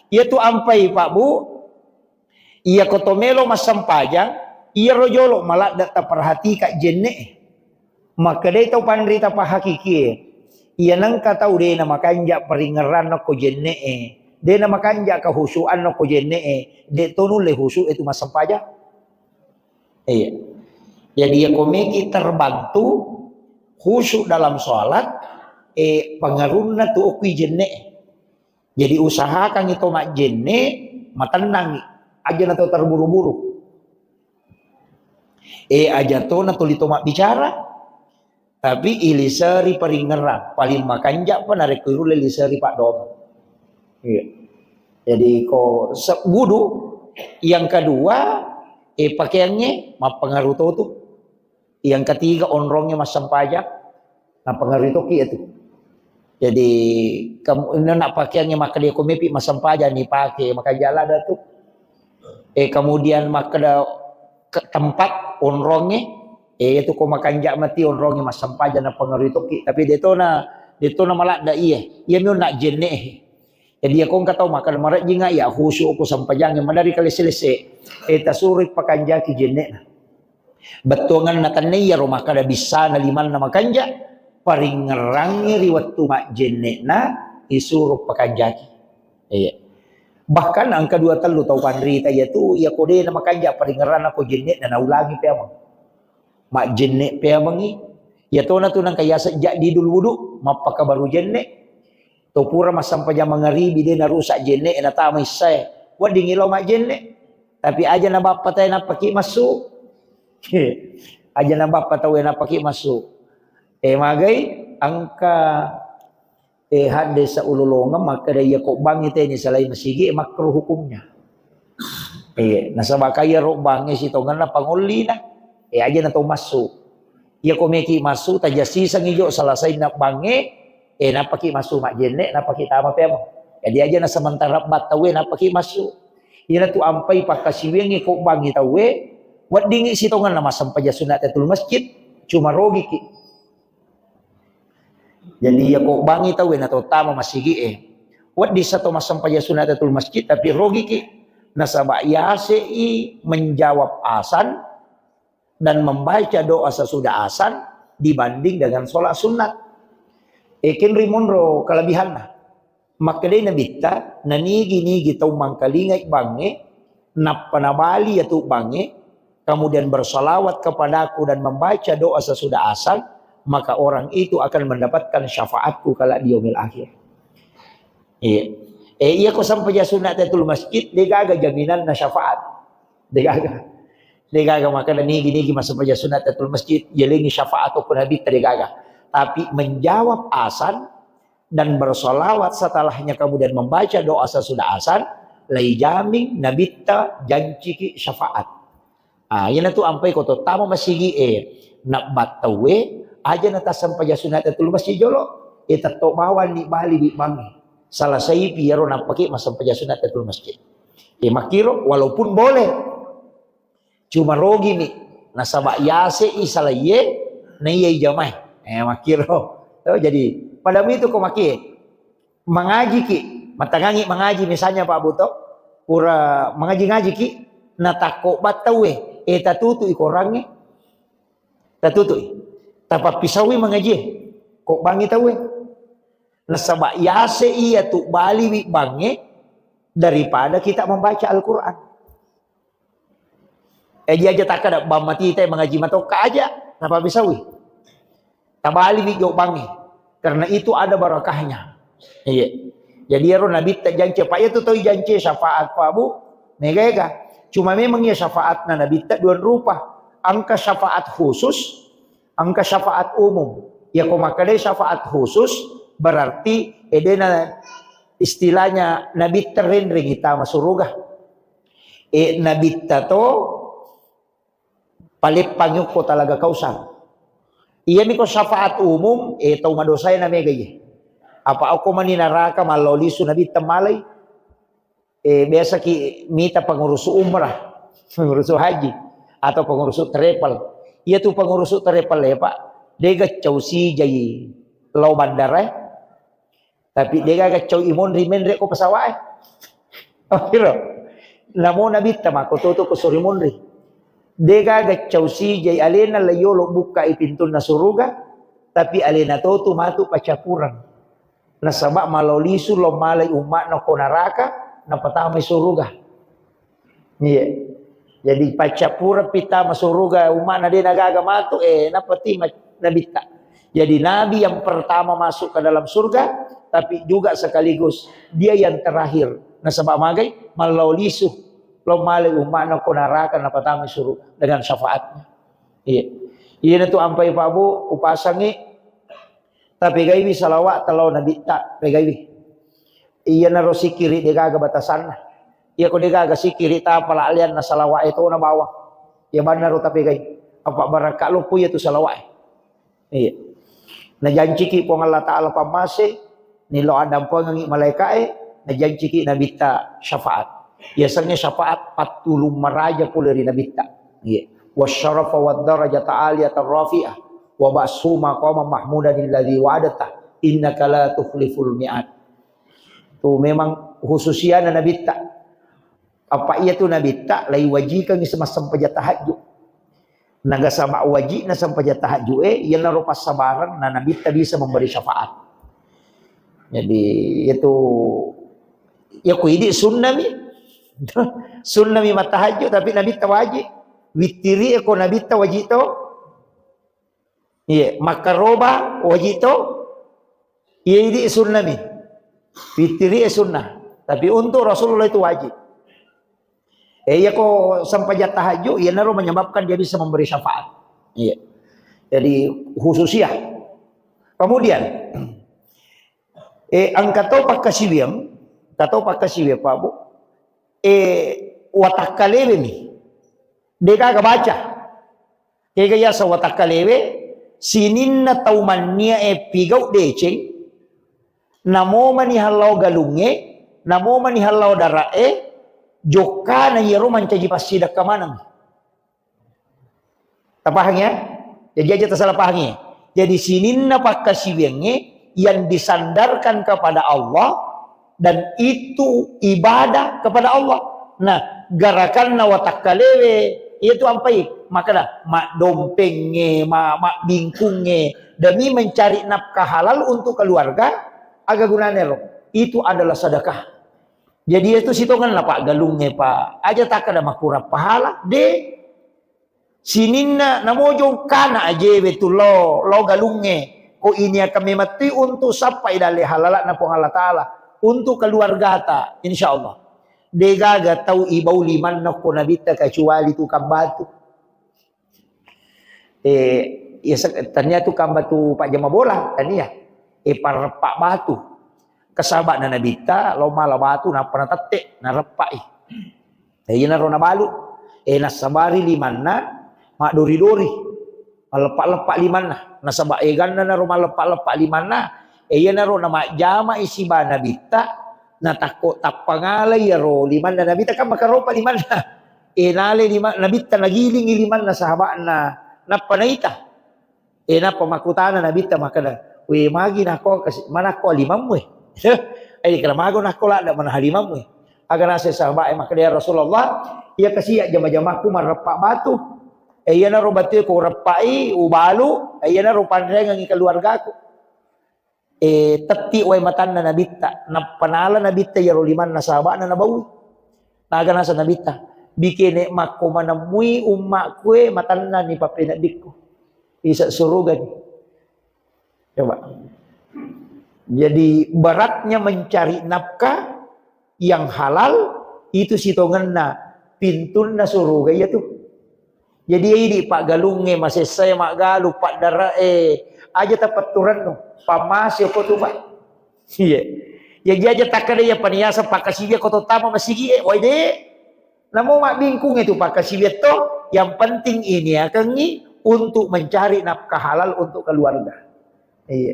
iya tu ampai, Pak Bu, iya ko to melo massempajang, iyaro jolo maladde taperhatika jenne e. Makkedai tau panrita pahakikie, iya nengka tau de namakanja paringngeranna ko jenne e, de namakanja kehusuanna ko jenne e, de to nulle husu e tu massempajang. Iya. Jadi iya ko meki terbantu khusyuk dalam sholat, eh, pengaruhna tu okui jenne e. Jadi usahakan itu majjenne, matennangi. Aja na to terburu-buru. Eh, aja to na tuli to mabbicara. Tapi iliseri paringngerang, paling makanja pa narekko irulle liseri paddoang. Iya. Jadi ko se-, wudu, yang kedua, eh, pakaiannya mappengaruh to tu. Yang ketiga, onrongnya massempajang, napengaruh toki itu. Jadi kamu ini nak pakaiannya makkeda ko mepi massempajang ni pake, makanja lada tu. Eh, kemudian makkeda ke tempat onrongnge, eh, itu ko makanja mati onrongnge massempajang na pengaruhi tokki. Tapi detona, detona maladda iye. Iya mionna jenne. Jadi ya ko engka tau makkeda marejjinga ya khusyuk ko sempajangnge madari kalese-lese. Eh, tasuroi pakanjaki jenne'na. Bettuanganna tenne iyaro makkeda bissana limanna makanja, paringngerangngi ri wettu majjenne'na isuro pakanjaki. Iya. Bahkan engka dua tellu tau panrita iya tu, iya ko de na makanja paringngeranna ko jenne'na naulangi peameng. Majjenne peamengi, iya tona tu nangka yaseng jaddidul wudu, mappakabaru jenne. To pura massempajang mangaribi de narusak jenne, natama issae. Weddingi lao majjenne. Tapi aja na bappa tae nappaki massu. Aja na bappa tae nappaki massu. Eh, magai engka, eh, hadde saulolongeng makkeda iya ko bangi teni salai masigi, eh, makruh hukumnya. Eh, nasaba kaya ro bangi sitongenna pangollina. Eh, aja na to massu. Iya ko meki massu, tajassisangi jo salasainna bangi, eh, nappaki massu majjenne, nappaki tama peameng. Jadi aja na sementara battaue nappaki massu. Iyana tu ampai pakkasiwiangngi ko bangi tauwe, weddingi sitongenna massempajang sunat tahiyatul masjid, cuma rogiki. Jadi iya ko bangi tauwe na to tama masigi e, wedding sato massempajang sunat tahiyatul masjid, tapi rogiki. Nasaba yase i menjawab asan dan membaca doa sesudah asan dibanding dengan sholat sunat. Ekin rimunro kelebihanna. Makkedai Nabitta, nanigi-nigi tau mangkalingai bangnge, nappa nabali yatu bangnge, kemudian bersalawat kepadaku dan membaca doa sesudah asan, maka orang itu akan mendapatkan syafaatku kala di yaumil akhir. Iya. Eh, iya ko sampajang sunat tahiyatul masjid, degaga jaminanna syafaat. Degaga. Degaga makana nigi-nigi masampajang sunat tahiyatul masjid, jelengi syafaat ko Nabitta, degaga. Tapi menjawab asan dan bersolawat setelahnya, kemudian membaca doa sesudah asan, lai jamin Nabitta janciki syafaat. Ah, iyana tu ampai ko to tama masigi e, nabbattaue, aja na tasampajang sunat tahiyatul masjid jolo, e tetto bawang ni bali wi bangnge. Salasaipi iyaro nappaki masampajang sunat tahiyatul masjid. E makkiro, walaupun boleh, cuma rogimi, nasaba yase i salaiye, na iya i jamae. Eh, makkiro. Oh, jadi, pada mitu ko makie. Mangajiki, matangangi mangaji misalnya Pak Buto, pura mangaji-ngajiki, natakko battaue, eh, tatutui korangnge, tatutui, tapappisaui mangajie, ko bangi taue. Nasaba yase iya tu baliwi bangnge daripada kita membaca Al-Quran. Eh, dia aja takkada bang matita mangaji matokka aja, napabbisawi. Tabaliwi jo bangnge. Karena itu ada barakahnya. Iya. Jadi ero Nabitta janci, apa iya tu toi janci syafaat Pak Bu? Mega-ega. Cuma memang iya syafaatna Nabitta dua rupa. Engka syafaat khusus, engka syafaat umum. Ya ko makkadai syafaat khusus, berarti edena istilahnya Nabitta renreng itama suruga. E, Nabitta to paleppangi okko talaga Kausar. Iyami ko syafaat umum, e, tau madosae na mega iye. Apa okko mani naraka mallao lisu Nabitta malai. E, biasa ki mita pengurusu umrah, pengurusu haji, atau pengurusu travel. Iya tu pengurusu travel e, Pak. Dega cau sijai lao bandara e. Tapi degaga cau imonri menre ko pesawat e. Akhiro. Namo Nabitta mako toto ko sori monri. Degaga cau sijai alena layolo bukka i pintunna suruga, tapi alena totu matu pacapuran. Nasaba malo lisu lo malai umma'na ko naraka, napatamai suruga. Iya. Jadi paccappureng pittama suruga umma'na de nagaga matu, eh, nappa tima Nabitta. Jadi Nabi yang pertama masuk ke dalam surga, tapi juga sekaligus dia yang terakhir. Nasaba magai, mallau lisu, lo malai umma'na ko naraka, napatamai suruga dengan syafaatnya. Iya. Iya na tu ampai Pak Bu, upasangi, tapegaiwi salawat talo Nabitta, pegaiwi. Iyanaro sikiri degaga batasanna. Iya ko degaga sikiri tapala alianna salawat e tona bawang. Iya bannaro tapegai. Apa barakka loppo iya tu salawat e. Iya. Najanciki Puang Allah Ta'ala pammase, nilo addampengengi malaika e, najanciki Nabitta syafaat. Yasengnge syafaat pattulung maraja pole ri Nabitta. Iya. Wasyarafa wad darajata aliyatan rafi'ah. Wa ba'su maqama mahmudan alladzi wa'adta. Innaka la tukhliful mi'ad. Tu memang khususiana Nabitta. Apa iya tu Nabitta, lai wajikangngi semassempajang tahajud. Naga sabak wajibna sempajang tahajud e, iyanaro passabareng na Nabitta bisa memberi syafaat. Jadi, itu, ya ku idi sunnami. Sunnami mattahajud, tapi Nabitta wajib. Wittiri e ko Nabitta wajib to. Iya, makkaroba wajib to. Iya idi sunnami. Wittiri e sunnah. Tapi untuk Rasulullah itu wajib. Eh, iya ko sempajang tahajud, iyanaro menyebabkan dia bisa memberi syafaat. Iya. Jadi khususiah. Kemudian, eh, engka to pakkasiwiang, engka to pakkasiwiang, Pak Bu. Eh, watakkalewemi. Degaga baca. Kega yaseng watakkalewe, sininna tau manniae pigau deceng, namomani hallao galungnge, namomani hallao dara'e, jokkana iyaro mancaji passidakka maneng. Tapahang ya? Jadi aja tasala pahangi. Jadi sininna pakkasiwiangnge yang disandarkan kepada Allah dan itu ibadah kepada Allah. Nah, garakanna watakkalewe, iyatu ampai, makkeda, maddompengnge, ma-, mabbingkungnge, demi mencari nafkah halal untuk keluarga, aga gunane ro? Itu adalah sedekah. Jadi itu sitongenna, Pak, galungnge, Pak. Aja takkeda makurang pahala, de. Sininna namo jongkana ajewe tu lo, lo galungnge. Ko ini akan memettui untuk sappai dalle halala'na Puang Allah Ta'ala. Untuk keluargata, insya Allah. Degaga tau ibau limanna ko Nabitta kecuali tukang batu. Eh, ya, se-, tania tukang batu pajama bola, tania. Eh, pareppa batu. Kesaba'na Nabitta, lo mala batu, nappa natette, nareppai. Eh, iyanaro nabalu. Eh, nassabari limanna, maddori-dori. Malleppa-leppa limanna. Nasaba eganna naro malleppa-leppa limanna. Eh, iyanaro namajjamai siba Nabitta, natakko tappa ngalai iyaro limanna Nabitta, kan makaropa limanna. Eh, nale lima-, Nabitta nagilingi limanna sahaba'na, nappa naita. Eh, nappa makkutana Nabitta makkeda, "We, magi nakko kasi-, manakko limammu e?" Eh, kena mago nakko ladda manaha limammu e. Aga naseng sahaba'e makkeda, "Ya Rasulullah, iya kasi jama-jamakku marreppa batu. Eh, iyanaro batue ko reppai, ubalu, eh, iyanaro panrengengi keluargaku." Eh, tetti wae matanna Nabitta, nappa nala Nabitta iyaro limanna sahaba'na nabaui. Naga naseng Nabitta, "Bikene makko manemmui ummakku e matanna ni pappeneddikku. Isa surugani." Coba. Jadi beratnya mencari nafkah yang halal itu sitongenna pintunna suruga iya tu. Jadi idi paggalungnge, masessae maggalu, paddara'e, aja tapetturennu, pammase ko tu, Pak. Iya. Jadi aja takkeda iya paniasa pakkasiwia ko to tama masigi e, wai de. Namo mabbingkung itu pakkasiwia to, yang penting ini akangi untuk mencari nafkah halal untuk keluarga. Iya.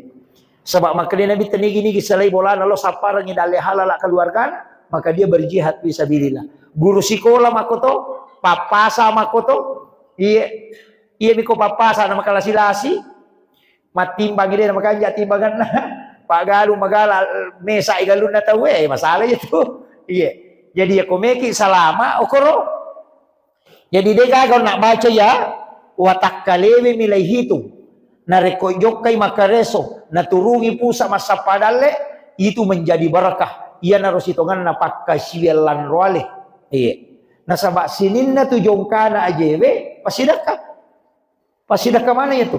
Sebab makkeda Nabi, tenigi-nigi selai bolana lo sapparengi dalle halala keluargana, maka dia berjihad fisabilillah. Guru sikola makkoto, pappasa makkoto, iya, iya miko pappasa na makalasi-lasi, mattimbang ide na makanja timbanganna, paggalu magala mesa igalunna tau, eh, masalah itu. Iya. Jadi ya komeki salama okoro. Jadi degaga onna baca ya, watakkalewemi laihitung. Narekko jokkai makkareso, naturungi pusa massappa dalle, itu menjadi barakah. Iyanaro sitongenna pakkasiwiang lanroale. Iya. Nasaba sininna tu jongkana ajewe, pasidakka. Pasidakka mana itu?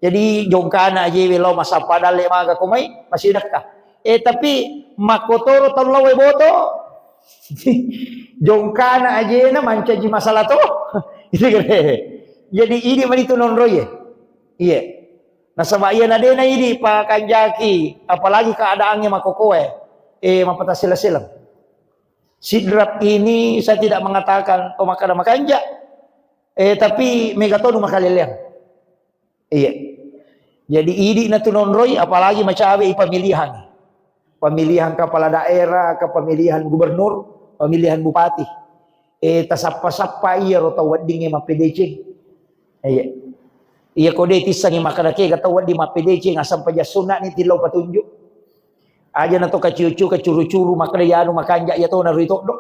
Jadi jongkana ajewe lao massappa dalle maga komai, pasidakka. Eh, tapi makkotoro tau lao boto, jongkana ajena mancaji masalah to. Gitu kan? Jadi idi mani tu nonroi e. Iya. Nasaba iya nadena idi pakanjaki, apalagi keadaannya makokoe. Eh, mapata sila-sila. Sidrap ini saya tidak mengatakan to makkada makanja. Eh, tapi mega tonu makaleleang. Iya. Jadi idi na tu nonroi, apalagi macawe i pemilihan. Pemilihan kepala daerah, ke pemilihan gubernur, pemilihan bupati. Eh, tasappa-sappa iyaro tau weddingnge mappedeceng. Iya. Iya ko de tissengngi makkeda kega tau wedding mappedeceng, assampajang sunna'ni tillau patunju. Aja na to kaciu-ciu, kacuru-curu, makkeda iyanu makanja iya to naroi toddo.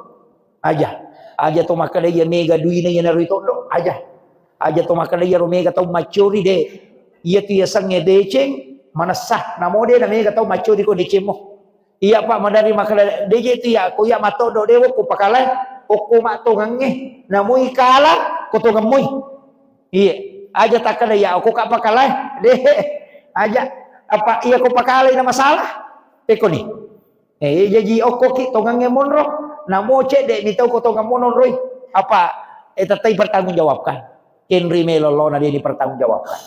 Aja. Aja to makkeda iya mega duina iya naroi toddo. Aja. Aja to makkeda iyaro mega tau maccori de. Iya tu yasengnge deceng, manessa. Namo de na mega tau maccori ko decemmo. Iya, Pak, maderri makkeda, de je tu iya, ko iya matoddo de, okko pakalae, okko mattongengnge, namoi kala, ko tongeng moi. Iya, aja takkeda iya, okko ka pakalae, de, aja, apa iya ko pakalae na masalah, pekoni. Eh, jaji okko ki tongengnge monro, namo cedde mi tau ko tongeng monroi, apa, eh, tettai pertanggungjawabkan. Kenri melo lona de dipertanggungjawabkan.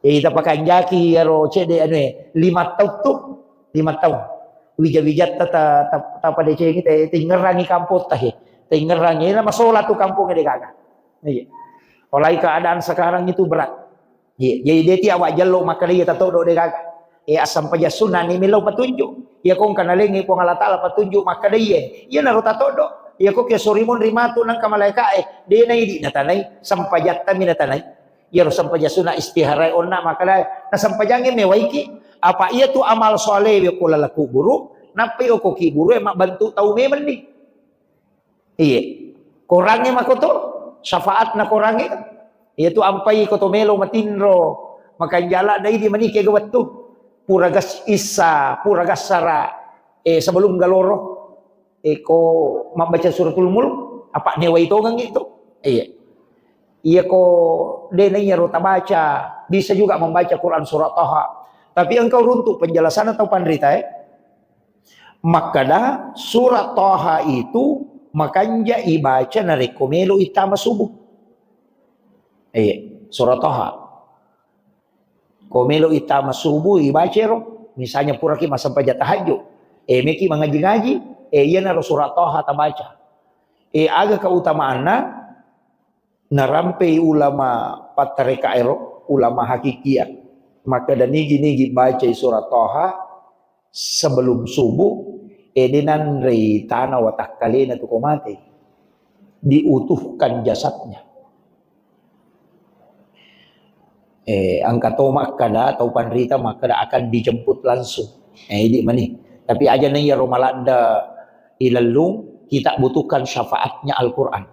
Jadi tapakanjaki iyaro cedde anu e, lima taung tu, lima taung. Wija-wijatta ta, ta, tapadecengi, te, tingngerangi kampotta he. Tingngerangi, na masola tu kampong de gaga. Iya. Apalagi keadaan sekarang itu berat. Iya. Jadi de ti awak jello makkeda iya tatoddo de gaga. Eh, assampajang sunna'ni melo patunju. Iya ko engka nalengngi Puang Allah Taala patunju makkeda iya. Iya naro tatoddo. Iya ko ke sorimon rimatu nangka malaika e. De na idi natanai, sampajatta mi natanai. Iyaro sempajang sunna istihara onna makkeda, na sempajangnge mewaiki, apa iya tu amal solewe ko laleng kuburu, nappai okko kiburu e mabbantu tau memenni. Iye. Korangnge makoto, syafaatna korangnge. Iya tu ampai ko to melo matinro, makanjala dai di manike ga wettu. Pura gas issa, pura gassara, eh, sebelum galoro. Eh, ko mabbaca suratul mulk, apa newai tongengngi tu. Iya. Iya ko de na iyaro tabaca, bisa juga membaca Quran surah Taha. Tapi engkau runtuk penjelasan atau panrita, eh? Makkeda surah Taha itu makanja ibaca narekko melo ittama subuh. Iya, surah Taha. Ko melo ittama subuh ibaca ro, misalnya puraki massempajang tahajud, eh, meki mangaji-ngaji, eh, iyanaro surah Taha tabaca. Eh, aga keutamaanna? Narampei ulama pattareka ero, ulama hakikia, makkeda nigi-nigi bacai surah Taha sebelum subuh, eh, de nanrei tana watakkalena tu ko mate, diutuhkan jasadnya. Eh, engka to makkeda, tau panrita makkeda akan dijemput langsung. Eh, idi mani. Tapi aja na iyaro maladde ilellung, kita butuhkan syafaatnya Al-Quran.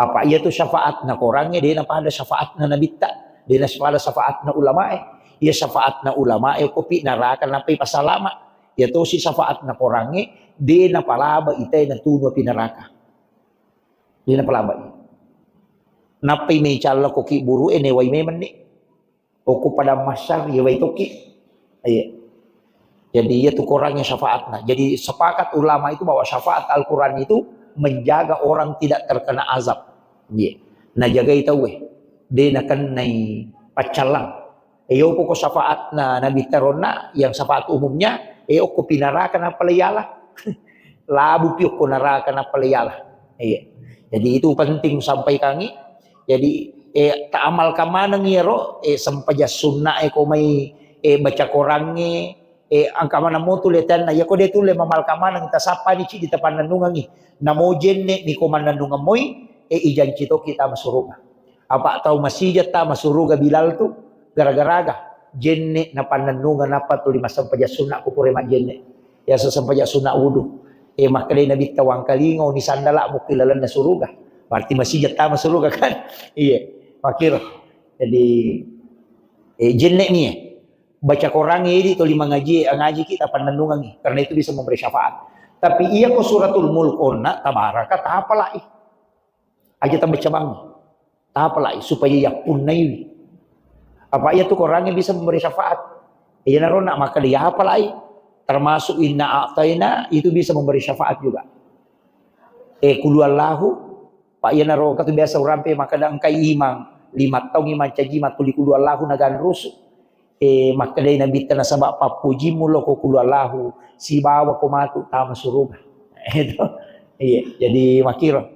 Apa iya tu syafaatna korangnge, de na pada syafaatna nabitta, de na pada syafaatna ulamae. Iya syafaatna ulamae, kopi naraka nappai pasalama. Iya tosi syafaatna korangnge, de na palaba itae na tunu api naraka. De na palaba. Nappai mecalla ko kiburu e newai memenni. Okko padang mahsyar, iya wai tokki. Iya. Jadi, iya tu korangnge syafaatna. Jadi, sepakat ulama itu bahwa syafaat Al-Quran itu menjaga orang tidak terkena azab. Iya. Najagai tauwe. De nakennai paccallang. Eh, yoko ko syafaatna Nabi taronna, yang syafaat umumnya, eh, okko pinaraka nappa leiala. Labu pi okko naraka nappa leiala. Iya. Jadi itu penting sampaikangi. Jadi, eh, taamalkan maneng iyaro, eh, sempajang sunna e ko mai, eh, baca korangnge, eh, engka maneng mo tu letanna, iya ko de tulle mamalkan maneng, tasappani cidi tapannennungengi. Namo jenne mi ko mannennungeng moi, eh, ijanci toki tama suruga. Apa tau masija tama suruga Bilal tu, gara-garaga jenne napannennungeng nappa tuli massempajang sunna ko pura majjenne. Biasa sempajang sunna wudu. Eh, makkedai Nabitta, "Wangkalinga oni sandala mukki lalenna suruga." Berarti masija tama suruga kan? Iya, makkiro. Jadi, eh, jenne mi, eh. Baca korangnge idi tuli mangaji, ngaji kita pannennungengi. Karena itu bisa memberi syafaat. Tapi iya ko suratul mulk onna, tabaraka, tapalai. Aja tabaca bangi. Tapalai supaya yappunnaiwi. Apa iya tu korangnge bisa memberi syafaat. Iya narona maka dia apalai. Termasuk inna a'taina itu bisa memberi syafaat juga. Eh, kulu Allahu, Pak, iya naro katu biasa urampe maka dangkai imang, lima tahun imang caji matuli kulu Allahu nagan rusu. Eh, makkedai Nabitta nasaba pappujimu lo ko kulu Allahu, sibawa ko matu tama suruga. Itu. Iya, jadi makiro.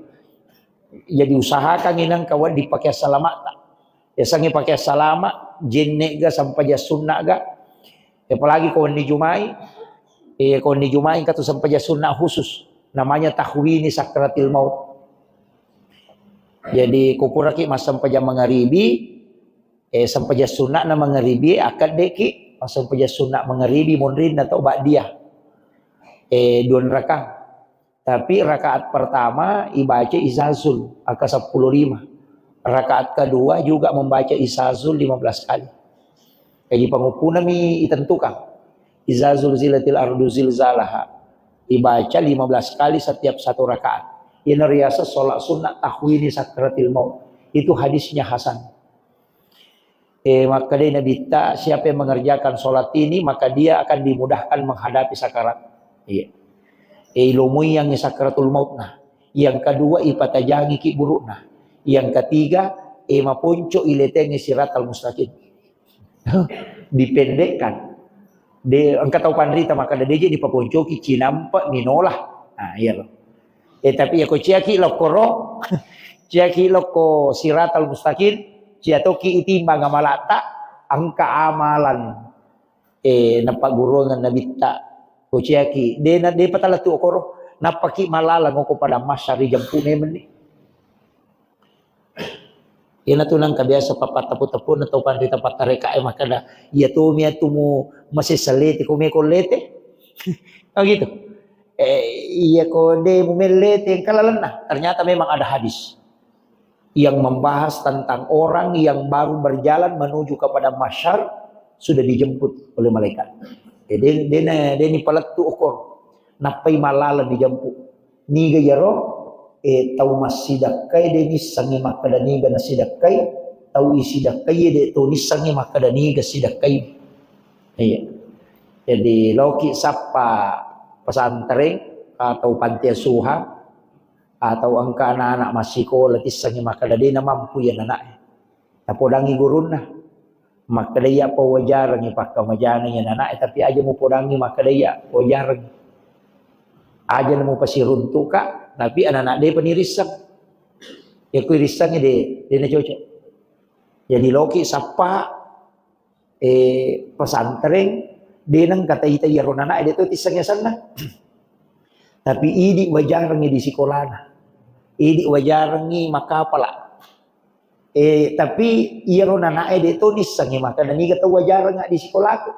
Jadi usahakan inang kawan dipakai salamatta. Ya sangi pakai salama, jenne ga sampaja sunna ga. Apalagi ko wenni Jumai, eh, ko wenni Jumai katu sampaja sunna khusus. Namanya tahwini sakratil maut. Jadi, ko puraki massempajang mangaribi, eh, sempajang sunna'na mangaribi, akkaddeki massempajang sunna mangaribi, monrinna tau ba'diyah. Eh, dua rakang. Tapi rakaat pertama ibaca izazul, angka seppulo lima. Rakaat kedua juga membaca izazul lima belas kali. Jadi, panguppunami itentukan. Izazul zilatil ardu zilzalaha. Ibaca lima belas kali setiap satu rakaat. Ini riasa sholat sunnah tahwini sakratil maut. Itu hadisnya hasan. Eh, makkedai Nabitta, siapa yang mengerjakan sholat ini, maka dia akan dimudahkan menghadapi sakarat. Iya. Eh, ilomui yang sakratul maut nah. Yang kedua, ipatajangi ki burukna. Yang ketiga, eh, maponco iletengi siratal mustaqim. Dipendekkan. De, engka tau panrita makkeda, "De je dipaponcoki, cinampe minola." Nah, iya lo. Eh, tapi ya ko ciaki lokkoro, ciaki lokko siratal mustaqim, cia toki itimbang amalatta, engka amalan. Eh, napagguruangan Nabitta, ko ciaki, de na, de patala tu okoro, nappaki malala ngoko pada masyari jampu memeng ni. Iyanatu nangka biasa pappatepu-tepuna tau panrita pattarekae makkeda, "Iya tomi atu mu masessa lete, ko meko lete." Oh gitu. Eh, iya ko de mu mellete, engka lalenna. Ternyata memang ada hadis yang membahas tentang orang yang baru berjalan menuju kepada mahsyar sudah dijemput oleh malaikat. Eh, de, de, de ni palettu okor. Nappai malala dijemput. Niga iyaro, eh, tau massidakkae de nissengngi makkeda niga nasidakkai, tau isidakkaie de to nissengngi makkeda niga sidakkai. Iya. Jadi, loki sappa pesantren atau panti asuhan atau engka anak-anak massikola tissengngi makkeda de namampu iya anana'e. Tapodangi gurunna. Makkeda iya pawajarengngi pakkamajana iya anana'e, tapi aja mupodangi makkeda iya wajarengngi. Aja na mupasiruntuka, tapi anana de pa nirisseng. Ya kui rissengngi de, de na cocok. Jadi loki sappa, eh, pesantren, de nengka taita iyaro anana'e de to tisseng yasenna. Tapi idi wajarengngi di sikolana. Idi wajarengngi makkapala. Eh, tapi iyaro anana'e de to nissengngi makkeda niga tau wajarengnga di sikolaku.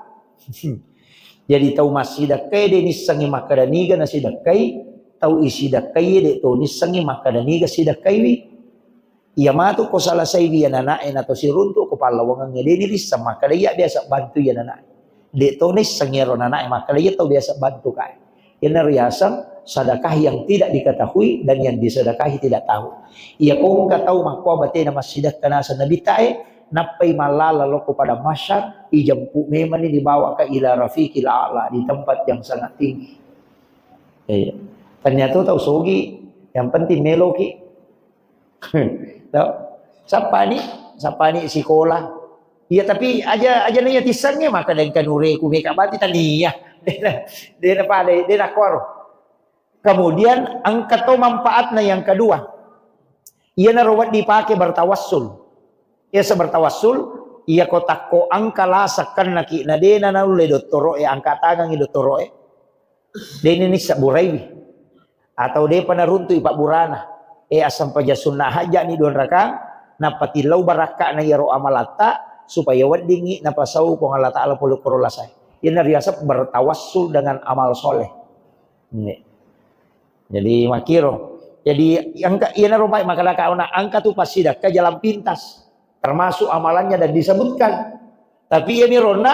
Jadi tau massidakkai de nissengngi makkeda niga nasidakkai, tau isidakkai de to nissengngi makkeda niga sidakkaiwi. Iya matu ko salasaiwi anana'e nato siruntu ko pallawangengnge de nirisseng makkeda iya biasa bantu iya anana'e. De to nisseng iyaro anana'e makkeda iya tau biasa bantu kae. Iyanaro riaseng sedekah yang tidak diketahui dan yang disedekahi tidak tahu. Iya ko engka tau makkoa batena massidekka naseng Nabitta e, nappai mallala lokko pada mahsyar, ijempu memani dibawa ke ila rafiqil a'la, di tempat yang sangat tinggi. Iya. Ternyata tau sogi, yang penting meloki. Tau? Sappani, sappani sikola. Iya, tapi aja, aja naiya tissengnge, maka dengka nureku meka bati tania. Dena, dena pada, dena koro. Kemudian engka to manfaatna yang kedua. Iyanaro wedding dipake bertawassul. Iya, bertawassul, iya ko takko engka lasa kennaki na dena naulle dottoro'e, angka tangangi dottoro'e. Deni nissabburaiwi. Atau depa naruntui pabburana. Eh, assampajang sunna hajja'ni dua rakang, napatillau barakka'na iyaro amalatta, supaya weddingngi napasau Puang Allah Ta'ala pole koro lasae. Iyana riaseng bertawassul dengan amal soleh. Nggih. Jadi makkiro. Jadi engka, iyanaro mai makkadaka ona, engka tu passidakka jalan pintas. Termasuk amalannya dan disebutkan. Tapi iyami ronna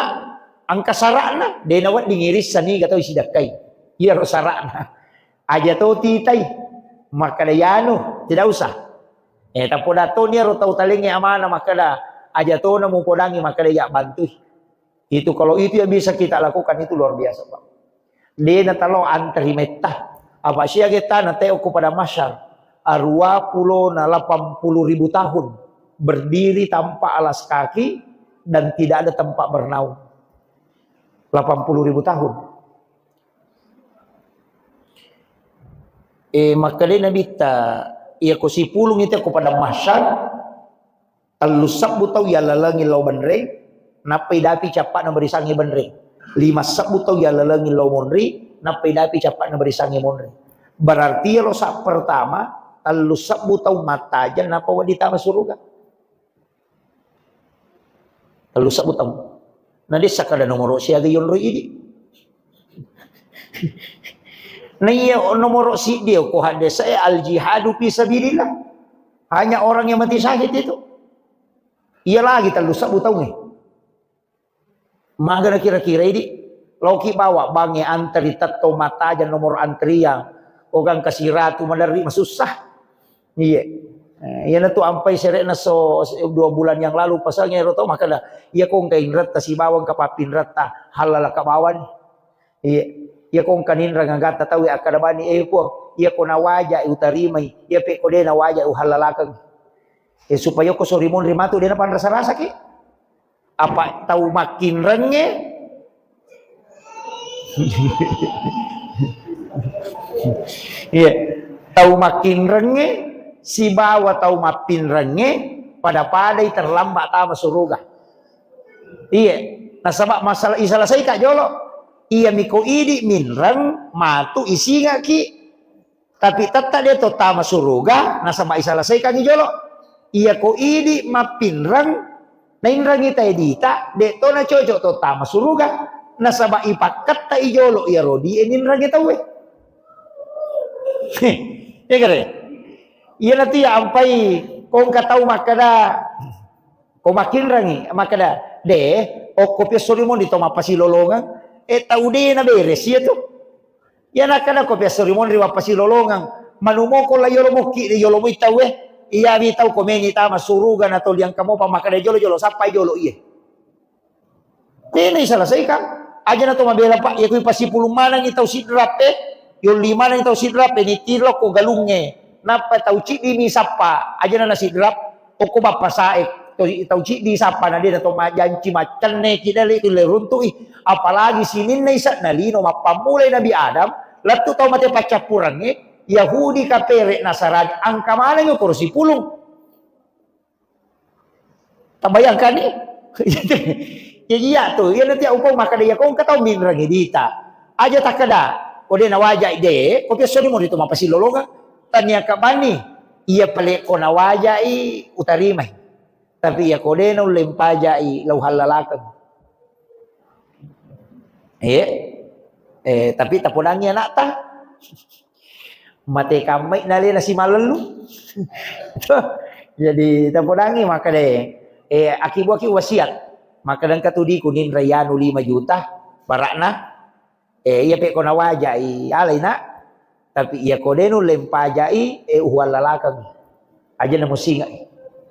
engka sara'na, de nawedding irissani gatau sidakkai. Iyaro sara'na. Aja to titai. Makkada yanu, tidak usah. Eh, tapoda to niaro tau talengnge amana makkada, aja to namupodangi makkada ya bantui. Itu, kalau itu yang bisa kita lakukan, itu luar biasa, Pak. De natalo antri metta. Apa siaga tana teo ko pada masyar. Arua pulo na lapan puluh ribu tahun berdiri tanpa alas kaki dan tidak ada tempat bernaung. Lapan puluh ribu tahun. Eh, makkeda Nabitta, iya ko sipulung itu ko pada masyar, Tellu sebbu tau yallalengi lao benreng, nappai dapi cappa'na barisangngi benreng. Lima sebbu tau yallalengi lao monri, nappai dapi cappa'na barisangngi monri. Berarti iyaro sa pertama, tellu sebbu taung mattajeng nappa wedding tama suruga. Tellu sebbu taung. Na de' sakkada nomoro siaga yonroi idi. Na iya nomoro siddi ko haddese'e al jihadu fi sabilillah. Hanya orang yang mati syahid itu. Iya lagi tellu sebbu taungnge. Magana kira-kira idi, loki bawa bangnge antri tetto mattajeng nomor antrian, ogang kasiratu maderri masussa. Iye. Eh, iyana tu ampai sere'na so, so, dua bulan yang lalu pasangnge ero to makkeda, iya ko engka inretta sibawa engka pappinretta, hallalaka bawani. Iye. Iya ko engka ninreng agatta tauwe akkeda bani, eh, Puang, iya ko nawaja utarimai, iya pe ko de nawaja uhallalakeng. Eh, supaya ko sori monri matu de napanrasa-rasaki. Apa tau makkinrengnge? Iya, tau makkinrengnge sibawa tau mappinrengnge pada-padai terlambat tama suruga. Iya, nasaba masalah isalasaika jolo. Iya miko idi minreng matu isingaki. Tapi tetta de to tama suruga, nasaba iselesaikangi jolo. Iya ko idi mappinreng, nainrengi tae dita, de to nacocok to tama suruga, nasaba ipakketta i jolo iyaro die ninrengi tauwe. Iya kare? Iya natia ampai kongka tau makkeda, ko makkinrengi, makkeda, de, okko piassori moni to mappasilolongeng, e tau de naberes iya tu. Iya nakkeda ko piassori monri wappasilolongeng, manumoko la yolo mukki de yolo mui tauwe, iyawi tau ko meni tama suruga na toli engka mopa makkeda jolo-jolo sappai jolo iye. Tena iselesaikan. Aja na to mabela pak, iya kui pasipulung manengi tau sidrap e, yolli manengi tau sidrap e, nitiro ko galungnge. Nappa tau ciddi mi sappa, aja na nasidrap, okko bappa sae, to, tau ciddi sappa na de na to majanci maccenne ki dale ki le runtu'i. Apalagi sininna isa na lino mappammulai Nabi Adam, lettu tau mate paccappurengnge, Yahudi, Kapere, Nasarani, angka manengi okoro sipulung. Tabayangkani? Jadi iya tu, iya nanti upau makkeda iya ko engka tau minrengi dita. Aja takkeda, ko de nawajai de, ko piassori moni tu mappasilolongeng. Tania kabani, iya pale ko nawajai utarimai. Tapi iya ko de naulle mpajai lau hallalakeng. Eh, eh, tapi tapodangi anakta. Mate kammai nalena simalellu. Jadi tapodangi makkeda, eh, akibuaki wasiat. Makkeda engka tu diku ninrai anu lima juta barakna. Eh, iya pe ko nawajai alai nak. Tapi iya ko de nulle mpajai, eh, uhuallalakeng. Aja namusingai.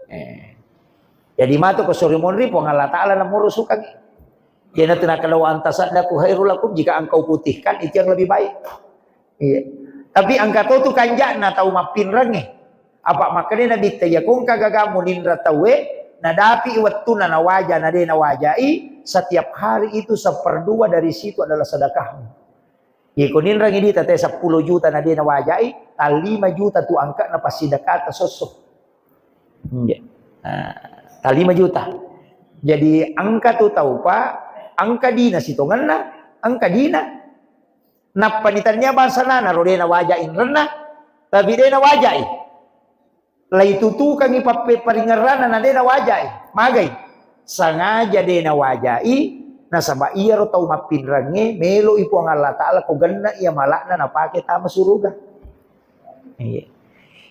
Eh. Jadi matu ko sori monri Puang Allah Taala namurusukangi. Iya natu nakkeda, "Wa antasaddaku khairul lakum," jika engkau putihkan itu yang lebih baik. Iya. Tapi engka to tu kanja'na tau mappinrengnge. Apa makkedai Nabitta, iya ko engka gagamu ninra tauwe, nadapi wettunna nawaja, na de nawajai, setiap hari itu seperdua dari situ adalah sedekahmu. Iya ko ninrengi dita te seppulo juta na de nawajai, tallima juta tu angka'na passidekata sosso. Iya. Nah, tallima juta. Jadi engka tu tau pa, engka dina sitongenna, engka dina. Nappa ni tania bangsa nana ro de nawaja inrenna, tapi de nawajai. Laitutukangi pappe-, paringerrana na de nawajai. Magai? Sangaja de nawajai, nasaba iyaro tau mappinrengnge meloi Puang Allah Taala ko genna iya malakna napake tama suruga. Iya.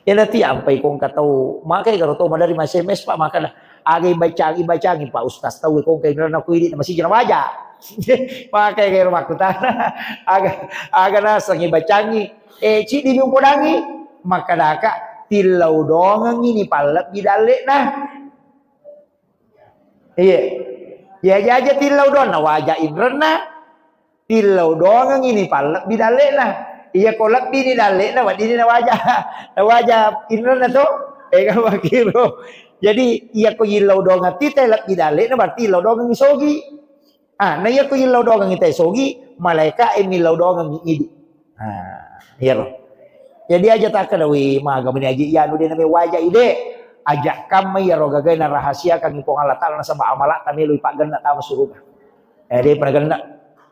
Iya nati ampai kongka tau, makai garo tau madari ma S M S, Pak, makana aga ibacangi, ibacangi, Pak Ustaz, tau kongka inrenna ku idi na masija nawaja. Makai garo makkutana, aga, aga naseng ibacangi, eh, ciddi mi upodangi, makkadaka, tillau dongengi ni pallebbi dalle'na. Iya. Iya, aja-aja tillau doang, nawaja inrenna, tillau doangengi ni pallebbi dalle'na. Iya, ko lebbi ni dalle'na, wedding ni nawaja, nawaja inrenna to. Eh, kan makkiro. Jadi, iya ko yillau doangeng tite lebbi dalle'na, berarti yillau doangengi sogi. Ah, na iya ko yillau doangengi te sogi, malaika e millau doangengi idi. Nah, iyaro. Jadi aja takkeda, "Wih, maga meni aja iyanu de name waja ide." Aja kamma iyaro gagai narahasiakan Puang Allah Taala nasaba amalakta melo ipaggenna tama suruga. Eh, de pernah genna.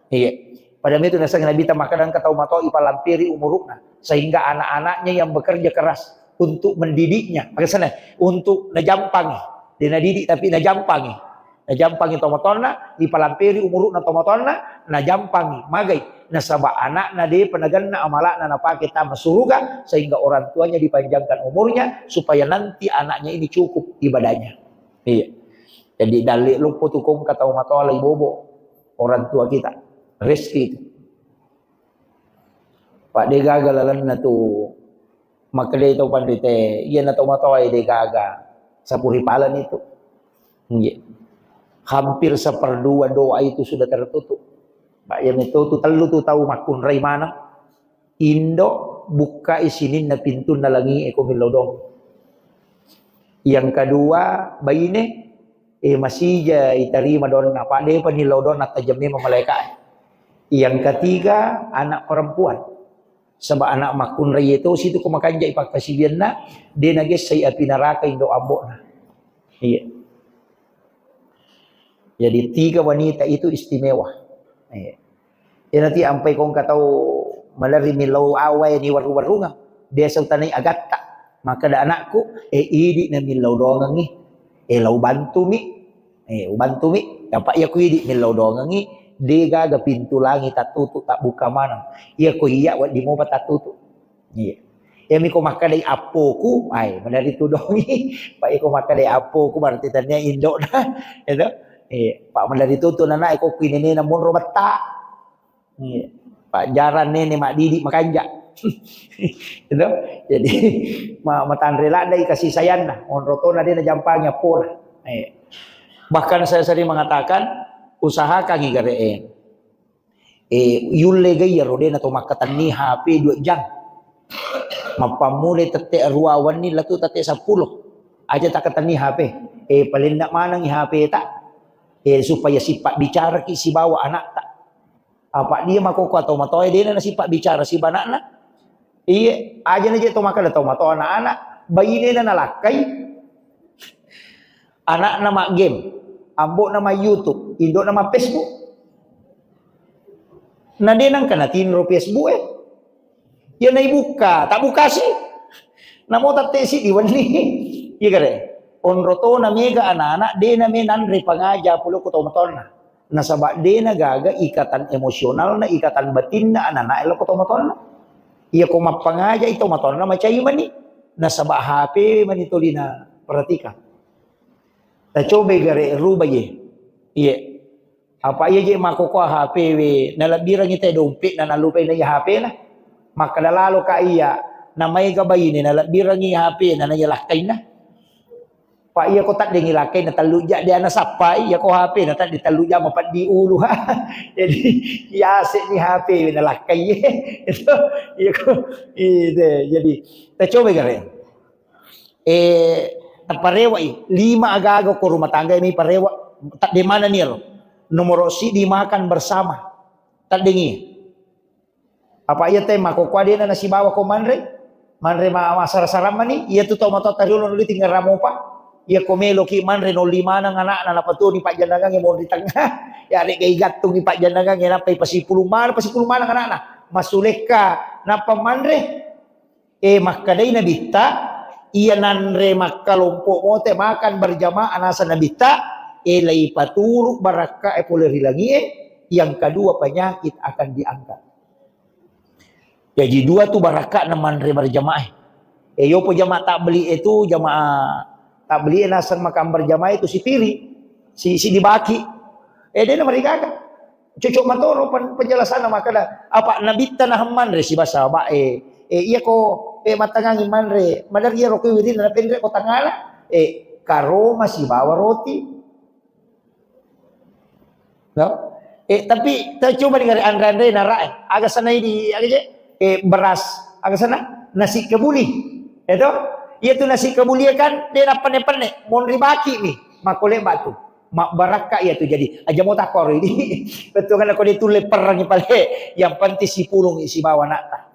Iya. Pada itu naseng Nabitta makkeda engka tau matoa ipalampiri umurukna, sehingga anak-anaknya yang bekerja keras untuk mendidiknya, maksudnya untuk najampangi, dia nadidik tapi najampangi, najampangi tomatoanna, ipalampiri umurukna tomatoanna, najampangi, magai, nasaba anakna de penaganna amalakna napake tama suruga, sehingga orang tuanya dipanjangkan umurnya supaya nanti anaknya ini cukup ibadahnya. Iya. Jadi dalli loppo tu kong kata matoa lai bobo orang tua kita. Rezeki itu. Pak de gaga lalenna tu makkedai tau panrite, iya na tau matoa de gaga sapuri palan itu. Iya. Hampir seperdua doa itu sudah tertutup. Pak ya meto tu tellu tu tau makkunrai maneng. Indo bukkai sininna pintunna langi e ko millau dong. Yang kedua, baine, eh, masija itarima donna, apa depa nillau donna tajam memang malaika. Yang ketiga, anak perempuan. Sebab anak makkunrai itu situ ko makanjai pakkasibianna, de nagessai api neraka indo ambokna. Iya. Jadi tiga wanita itu istimewa. Iya. Iyanati ampai kongka tau malerri millau awai ni warru-warrungang. Biasa utanai agatta. Makkeda anakku, eh, idi na millau dongengi. Eh, lau bantumi. Eh, ubantumi. Apa iya ku idi millau dongengi. De gaga pintu langi tattutu, tabbuka maneng. Iya ku iya waddi mopa tattutu. Iya. Iyami ko makkedai appoku, ai, maderri tudongi. Pak iko makkedai appoku, berarti tania indokna. Itu. Iya. Pak maderri tutu nana iko kuinene na monro betta. Iya. Pak jarang nene maddidi makanja. Itu. Jadi ma matanre ladai kasih sayangna. Monro tona de najampangi appona. Iya. Bahkan saya sering mengatakan, usahakan igare. Eh, yulle ga iyaro de nato makkatenni H P dua jam. Mappammulai tette arua wenni latu tette seppulo. Aja takkatenni H P. Eh, palenna manengi H P ta. Eh, supaya sipabbicaraki sibawa anakta. Apa dia makoko atau matoe dena nasipabbicara siba anakna. Iye, aja na je to makkeda to matoa anak-anak, bainena nalakkai, anakna ma game, ambokna ma YouTube, indokna ma Facebook. Na de nangka natinro Facebook e. Ya naibukka, tak bukasi. Namo tattesi diwenni. Iya kare. Onro to na mega anak-anak, de na me nanre pangaja pulo ko to matonna. Nasaba de na gaga ikatan emosionalna, ikatan batinna anak-anak lo ko to matonna. Iya ko mappangajai to matonna macai mani. Nasaba H P mani tolina perhatikan. Tacobai gare ruba ye. Iye. Apa iya je makkokkoa H P we, nalebbirangi te dompet na nalupai na iya H P na. Makkeda lalo ka iya, na maega baine nalebbirangi H P na na iya lakkainna. Pak iya ko taddengi lakkainna tellu ja de ana sappai, iya ko H P na tadde tellu ja mapeddi ulu. Jadi iya ase ni H P we nalakkai. Itu iya ko ide. Jadi tacobai gare. Eh, taparewa'i, lima aga-aga ko rumah tangga ini parewa, tadde mana ni ro. Nomor sidi makan bersama. Taddengi. Apa iya te makkokkoa dena nasibawa ko manre? Manre ma, masara-sara mani, iya tu tau matoa tariolo nuli tinggal ramopa. Iya ko meloki manre nolli maneng anakna napatoni pajjanangange monri tengah. Ya rega igattungi pajjanangange nappai pasipulung maneng, pasipulung maneng anakna. Masulekka nappa manre. Eh, makkedai Nabitta, iya nanre makkalompo mote makan berjamaah naseng Nabitta, eh, leipaturu barakka e pole ri langie, yang kedua penyakit akan diangkat. Jadi dua tu barakka na manre berjamaah. Eh, yopo jamaah tabligh itu, jamaah tabligh naseng makan berjamaah itu sipiri, si, si dibaki. Eh, dena marigaga. Cocok matoro pen-, penjelasanna makkeda, apa Nabitta naheng manre siba sahabat e. Eh, iya ko, eh, mattangangi manre, maderri iyaro ko wirinna napenre ko tangala, eh, karoma sibawa roti. No? Eh, tapi tacoba dengari anre-anre nara, eh, aga sanai di, aga je? Eh, beras, aga sana? Nasi kebuli. Itu? Iya tu nasi kebuli kan, de napenne-penne, monri baki mi. Makkole batu. Mabbarakka iya tu jadi. Aja mo takkoro ini. Betul kan ko de tulle perrangi pale. Yang penting sipulung sibawa anakta.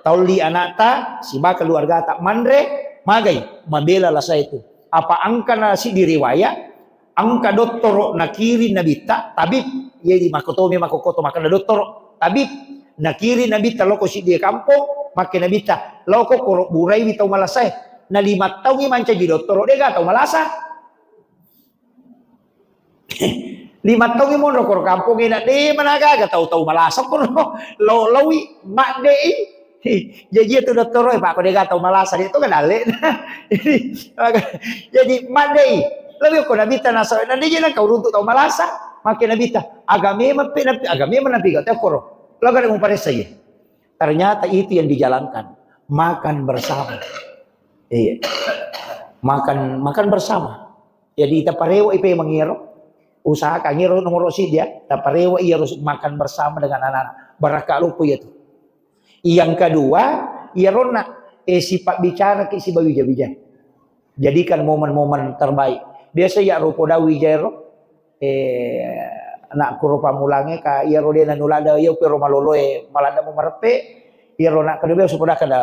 Taulli anakta, siba keluargata manre, magai, mabela lasa itu. Apa angka na sidi riwayat, angka dottoro nakiring Nabitta, tabib, iya di makotomi makokoto makkeda dottoro. Tabib, nakiri Nabitta loko siddi kampong, makke Nabitta loko koro buraiwi tau malasae. Na lima taungi mancaji dottoro, dega tau malasa. Lima taungi monro koro kampongnge na de managaga tau-tau malasa koro lo laui maddei. Jaji itu dottoro e, Pak, ko dega tau malasa, de to kadalle. Jadi, maka, jadi maddei. Lebih ko Nabitta nasa, na de je nangka uruntu tau malasa, makke Nabitta. Aga memang pe, napi, aga memang napi gak tau koro. Lo kada muparessa je. Ternyata itu yang dijalankan. Makan bersama. Iya. Makan, makan bersama. Jadi, taparewa ipe mangiro. Usahakan iro nomor siddi ya. Taparewa iyaro makan bersama dengan anak-anak. Barakka loppo iya tu. Yang kedua, iyaronna, eh, sifat bicara ki sibawa wija-wija. Jadikan momen-momen terbaik. Biasa ya rupo dawi jero, eh, anak kuro pamulange ka iyaro de nanulada, iyo pero maloloe, malada mu mareppe, iyaro nak kedua biasa pada kada,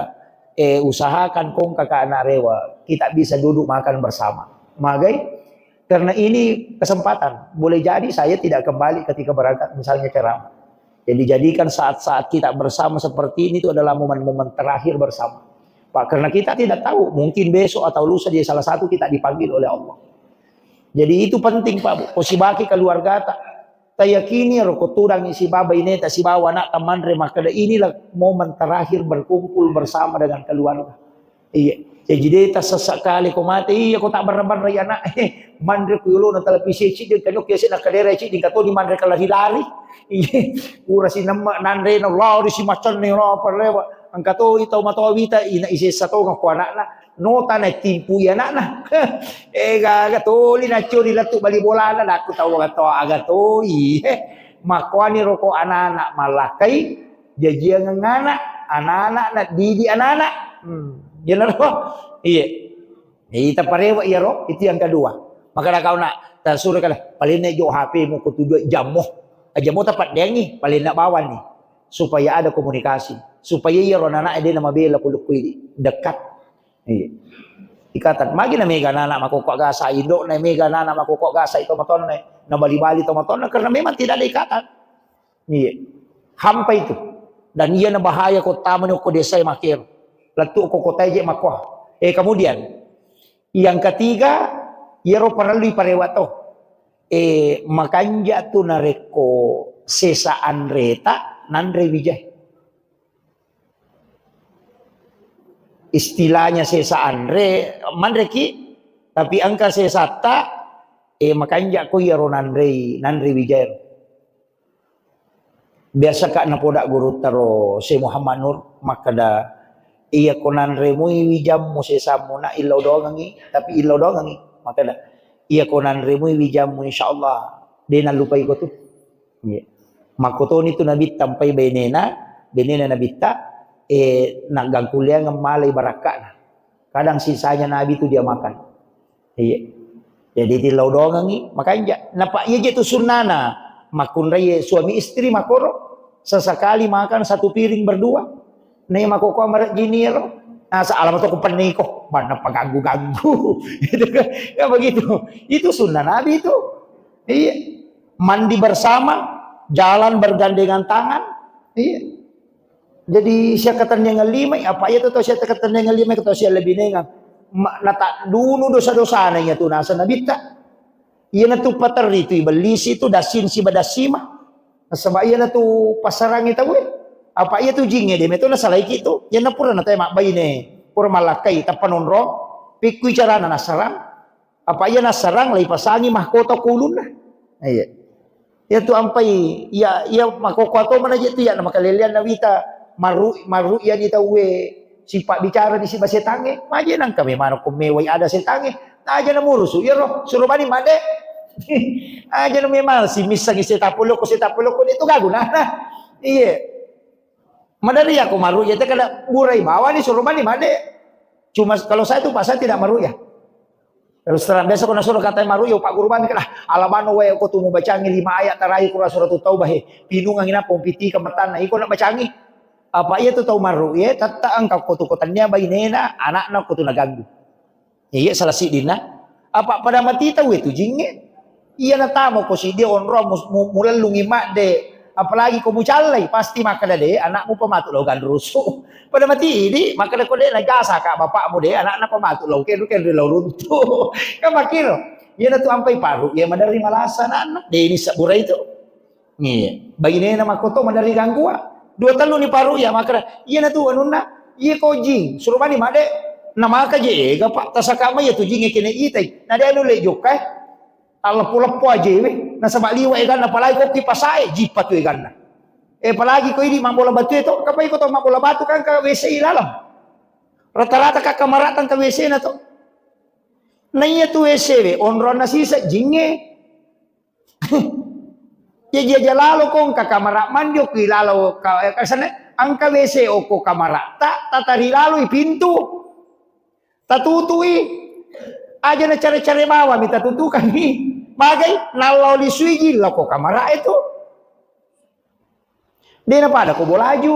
eh, usahakan kong kakak anak rewa, kita bisa duduk makan bersama. Magai? Karena ini kesempatan. Boleh jadi saya tidak kembali ketika berangkat misalnya ceramah. Jadi jadikan saat-saat kita bersama seperti ini itu adalah momen-momen terakhir bersama. Pak, karena kita tidak tahu, mungkin besok atau lusa dia salah satu kita dipanggil oleh Allah. Jadi itu penting, Pak, Bu. Ko sibaki keluarga ta, tayakini ro ko tudang isi baba ineta sibawa anak tamanre makkeda inilah momen terakhir berkumpul bersama dengan keluarga. Iya. Jaji de tassessa kale ko mate, iya ko tabbarra-barrai anak. Eh, manre ku yolona televisi ciddi, kanu kiase na kadera ciddi, engka to di manre kelari-lari. Iya. Pura si nemme nanre na lari si macanne na parlewa. Engka to i tau matoa wita, ina isessa to ngakko anakna. Nota na timpu i anakna. Eh, gaga toli na curi lettu bali bolana, dakku tau aga to, aga to i. Eh, makkoani roko anak-anak malakkai. Jajiangeng anak, anak-anak, na didi anak-anak. Hmm. Iyanaro. Iya. Jadi taparewa iyaro, itu yang kedua. Maka da kau nak, tasuro kala, paling naik jo H P mu ko tujuh jammu. Jammu tapaddeangi, paling nak bawani. Supaya ada komunikasi. Supaya iyaro anak-anak dia nama bela kuluk kuidi. Dekat. Iya. Ikatan. Magi na mega anak-anak makokko gasa, indo na mega anak-anak makokko gasa itu matonne. Na bali-bali to matonne, karena memang tidak ada ikatan. Iya. Hampa itu. Dan iya na bahaya ko tamani ko desa makero. Lettu ko kota je makko. Eh, kemudian yang ketiga, iyaro parellu iparewa to. Eh, makanja tu narekko sesa anreta nanre wijai. Istilahnya sesa anre, manreki, tapi engka sesatta, eh, makanja ko iyaro nanrei, nanre wijai. Biasa ka napoda gurutta ro Syekh Muhammad Nur makkeda, iya ko nanremui wijammu sesammu na illau doangengi, tapi illau doangengi. Makkeda, iya ko nanremui wijammu, insyaallah de nallupai ko tu. Iya. Makkotoni tu Nabitta mpai benena, benena Nabitta, eh, naggangkulleangeng malai barakkana. Kadang sisanya Nabi tu dia makan. Iya. Jadi tillau doangengi, makanja. Napa iya je tu sunnana. Makkunrai suami istri makoro. Sesekali makan satu piring berdua. Nih makoko marejini ro. Nah, sealam tu kupenniko. Mana paganggu-ganggu. Gitu kan. Ya begitu. Itu sunnah Nabi itu. Iya. Mandi bersama, jalan bergandengan tangan. Iya. Jadi, sia katennengeng limai, apa iya tu tau sia katennengeng limai, tau sia lebih nengang. Ma-, nata dunu dosa-dosana iya tu nasa Nabitta. Iya na tu paterri tu ibellisi tu dasin siba dasima. Nasaba iya na tu passarangi tau e. Apa iya tu jinge de meto nasalaiki tu. Iya na pura na tau mabbaine, pura malakkai, tappa nonrong, pikkui carana nasarang. Apa iya nassarang, leipasangi mahkota ko ulunna. Iya. Iya tu ampai, iya, iya makoko to mana je tu iya na makalelean na wita, maru, maru iya ni tauwe sipa bicara ni siba setange, maje nangka memang ko mewai ada setange, aja na murusu, iya ro, suruh bani made. Aja na memang si missangi setapoloko, setapoloko itu gagu nah. Iya. Madari aku maru iya te kada burai bawani suruh bani made. Cuma kalau saya tu pasal tidak maru ya. Terus terang, biasa ko nasuro katai maru'ya, Pak Guru, bang, kala, alabano wae ko tu mubacangi lima ayat terakhir Quran Suratul Taubah, he. Pinungangi nappa umpitika matanna, iko na bacangi. Apa iya tu tau maru'ya, tetta engka ko tu ko tania bainena, anakna ko tu naganggu. Iya, salah siddinna. Apa pada mati tau itu jinge. Iya natamo ko siddi onro mu-, mu-, mulellungi madde. Apalagi ko mucallai, pasti makkeda de, anakmu pematu lao ganrusu. Pada mati idi, makkeda ko de najasa ka bapakmu de, anakna pematu lao kenru kenru lao runtu. Kan makkiro. Iyanatu ampai paru, iya maderri malasa anakna. De ini sabura itu. Iya. Bainena makkoto maderri ganggua. Dua tellu ni paru iya makkeda, iyanatu anunna, iya ko jing, suruh mani made, namaka je ega pak, tasaka mai iya tu jing kene itai. Na de anu le jokka. Talleppo-leppo ajewe, nasaba liwa eganna palai kokki pasae, jippa tu eganna. Eh, apalagi ko idi mabbola batu e to, kapai ko to mabbola batu kan ka W C i laleng. Rata-rata ka kamara tang ka W C na to. Na iya tu W C we, onronna sisa jinge. Jaji aja lalo ko engka kamara mandi okki lalo ka, eh, kasane, engka W C okko kamara ta, tatari laloi pintu. Tatutui, aja na care-care bawami tatutukangngi. Magai, nallau lisui jillau ko kamara e tu. De na pada ko bolaju,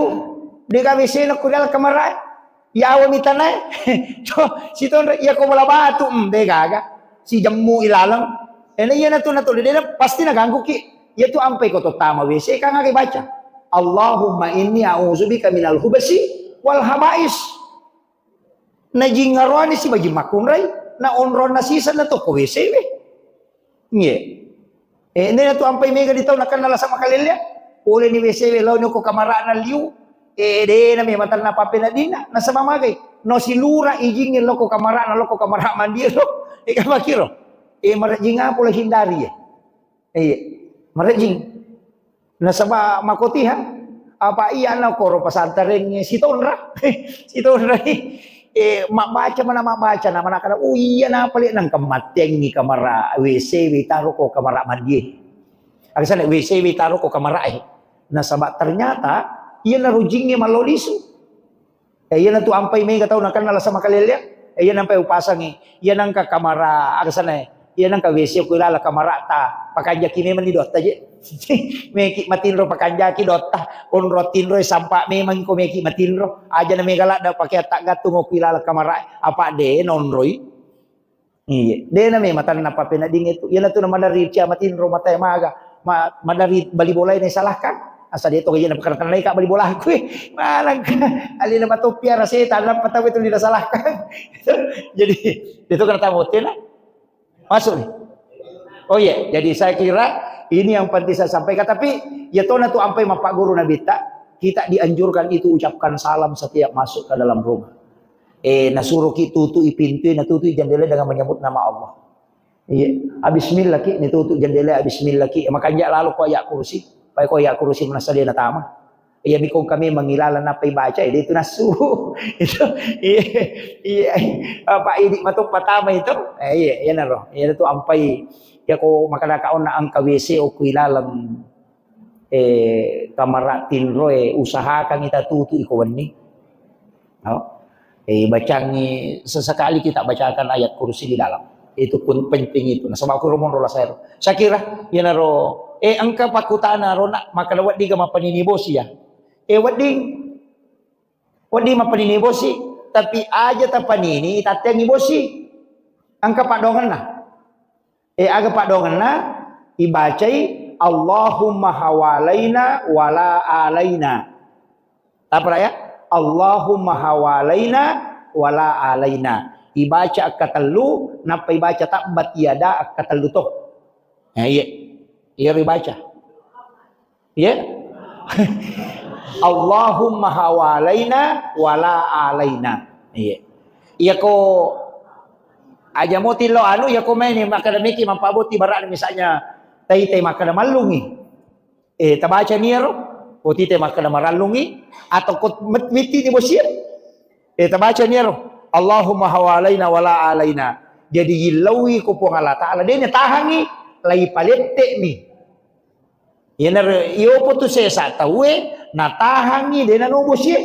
de gaga W C na ko dalam kamara e. Yawa mi tanae. To, sitonro, iya ko bola batu, mm, de gaga. Si jemmu ilaleng. Ena iya na tu na tu, de na pasti na ganggu ki. Iya tu ampai ko to tama W C, kan aga baca. Allahumma inni a'udzubika minal hubasi wal habais. Na jingaroani si bajing makkunrai, na onronna sisa na tokko W C we. Nge. Eh, nena tu ampai mega di tau nakenna lasa makalellea. Pole ni W C we lao ni ko kamarana liu. Eh, de na me matanna pape na dinna. Nasaba magai. No silura ijingnge loko kamarana, loko kamara mandi lo. Eh, kamakiro. Eh, marajing apa lo hindari ya. Iya, marejing. Nasaba makotiha, apa iya na koro pasantareng sitonra, sitonra, eh, mabbaca mana mabbaca, na mana kada, oh iya na pale nang kemattengi kamara W C we taro ko kamara mandi. Agasana W C we taro ko kamara e. Nasaba ternyata iya na rujingnge malolisu. Eh, iya na tu ampai mega tau nakenna lasa makalellea. Eh, iya nampai upasangi. Iya nangka kamara, agasana, iya nangka W C ko ilala kamara ta. Pakanjaki memang ni dotta je. Meki matinro pakanjaki dotta. Onro tinro sampa memang ko meki matinro. Aja na mega ladda pake atta gattung ko ilala kamara. Apa de nonroi. Iya, de na me matanna papenadingnge tu. Iya na tu na madari cia matinro matae maga. Ma-, madari bali bolae na salahkan. Asa de to gaji na pakara tanai ka bali bolaku. Malangka. Alina matoppi ara setan, nappa tau itu lina salahkan. Jadi, itu kena tamu tena. Masuk nih. Oh iya, jadi saya kira ini yang penting saya sampaikan. Tapi ya tona tu ampai mapak guru Nabi ta, kita dianjurkan itu ucapkan salam setiap masuk ke dalam rumah. Eh, nasuroki tutu'i pintu, natutu'i jendela dengan menyebut nama Allah. Iya, bismillah ki, ni tutu jendela, bismillah ki. Makanja lalo ko ayat kursi. Pai ko ayat kursi manassa de natama. Iya, mikong kami mangilala napa ibaca, eh, de itu nasu. Itu, iya, iya. Apa idi matu patama itu? Eh, iya, iya naro. Iya tu ampai. Ya ko makadaka onna angka W C oku ilalang. Eh, kamara tinroe usahakan ita tutu iko wenni. No? Eh, bacangi sesekali kita bacakan ayat kursi di dalam. Itu pun penting itu. Nasaba aku romo rola saya. Saya kira, iyanaro, eh, engka pakutana rona, maka wedding ga mapanini bosi ya. Eh, wedding, wedding mapanini bosi, tapi aja tapanini, tatengi bosi. Engka padongenna. Eh, aga padongenna? Ibacai, "Allahumma hawalaina wala alaina." Apa ya? "Allahumma hawalaina wala alaina." Ibaca akkatellu, nappa ibaca tabbat yada akkatellu to. Eh, iya. Iya ibaca. Iya. "Allahumma hawalaina wala alaina." Iya. Iya ko aja mo tillo anu, iya ko maini makkada meki mappaboti barang misalnya tai-tai makkada mallungi. Eh, tabaca niaro, oti te makkada marallungi, atau ko met-, mitti ni bosie. Eh, tabaca niaro, "Allahumma hawalaina wala alaina." Jadi yillaui ko Puang Allah Ta'ala, dene tahangi, lai palette mi. Iyanaro, iyopo tu sesa tauwe, natahangngi, de nano bosie.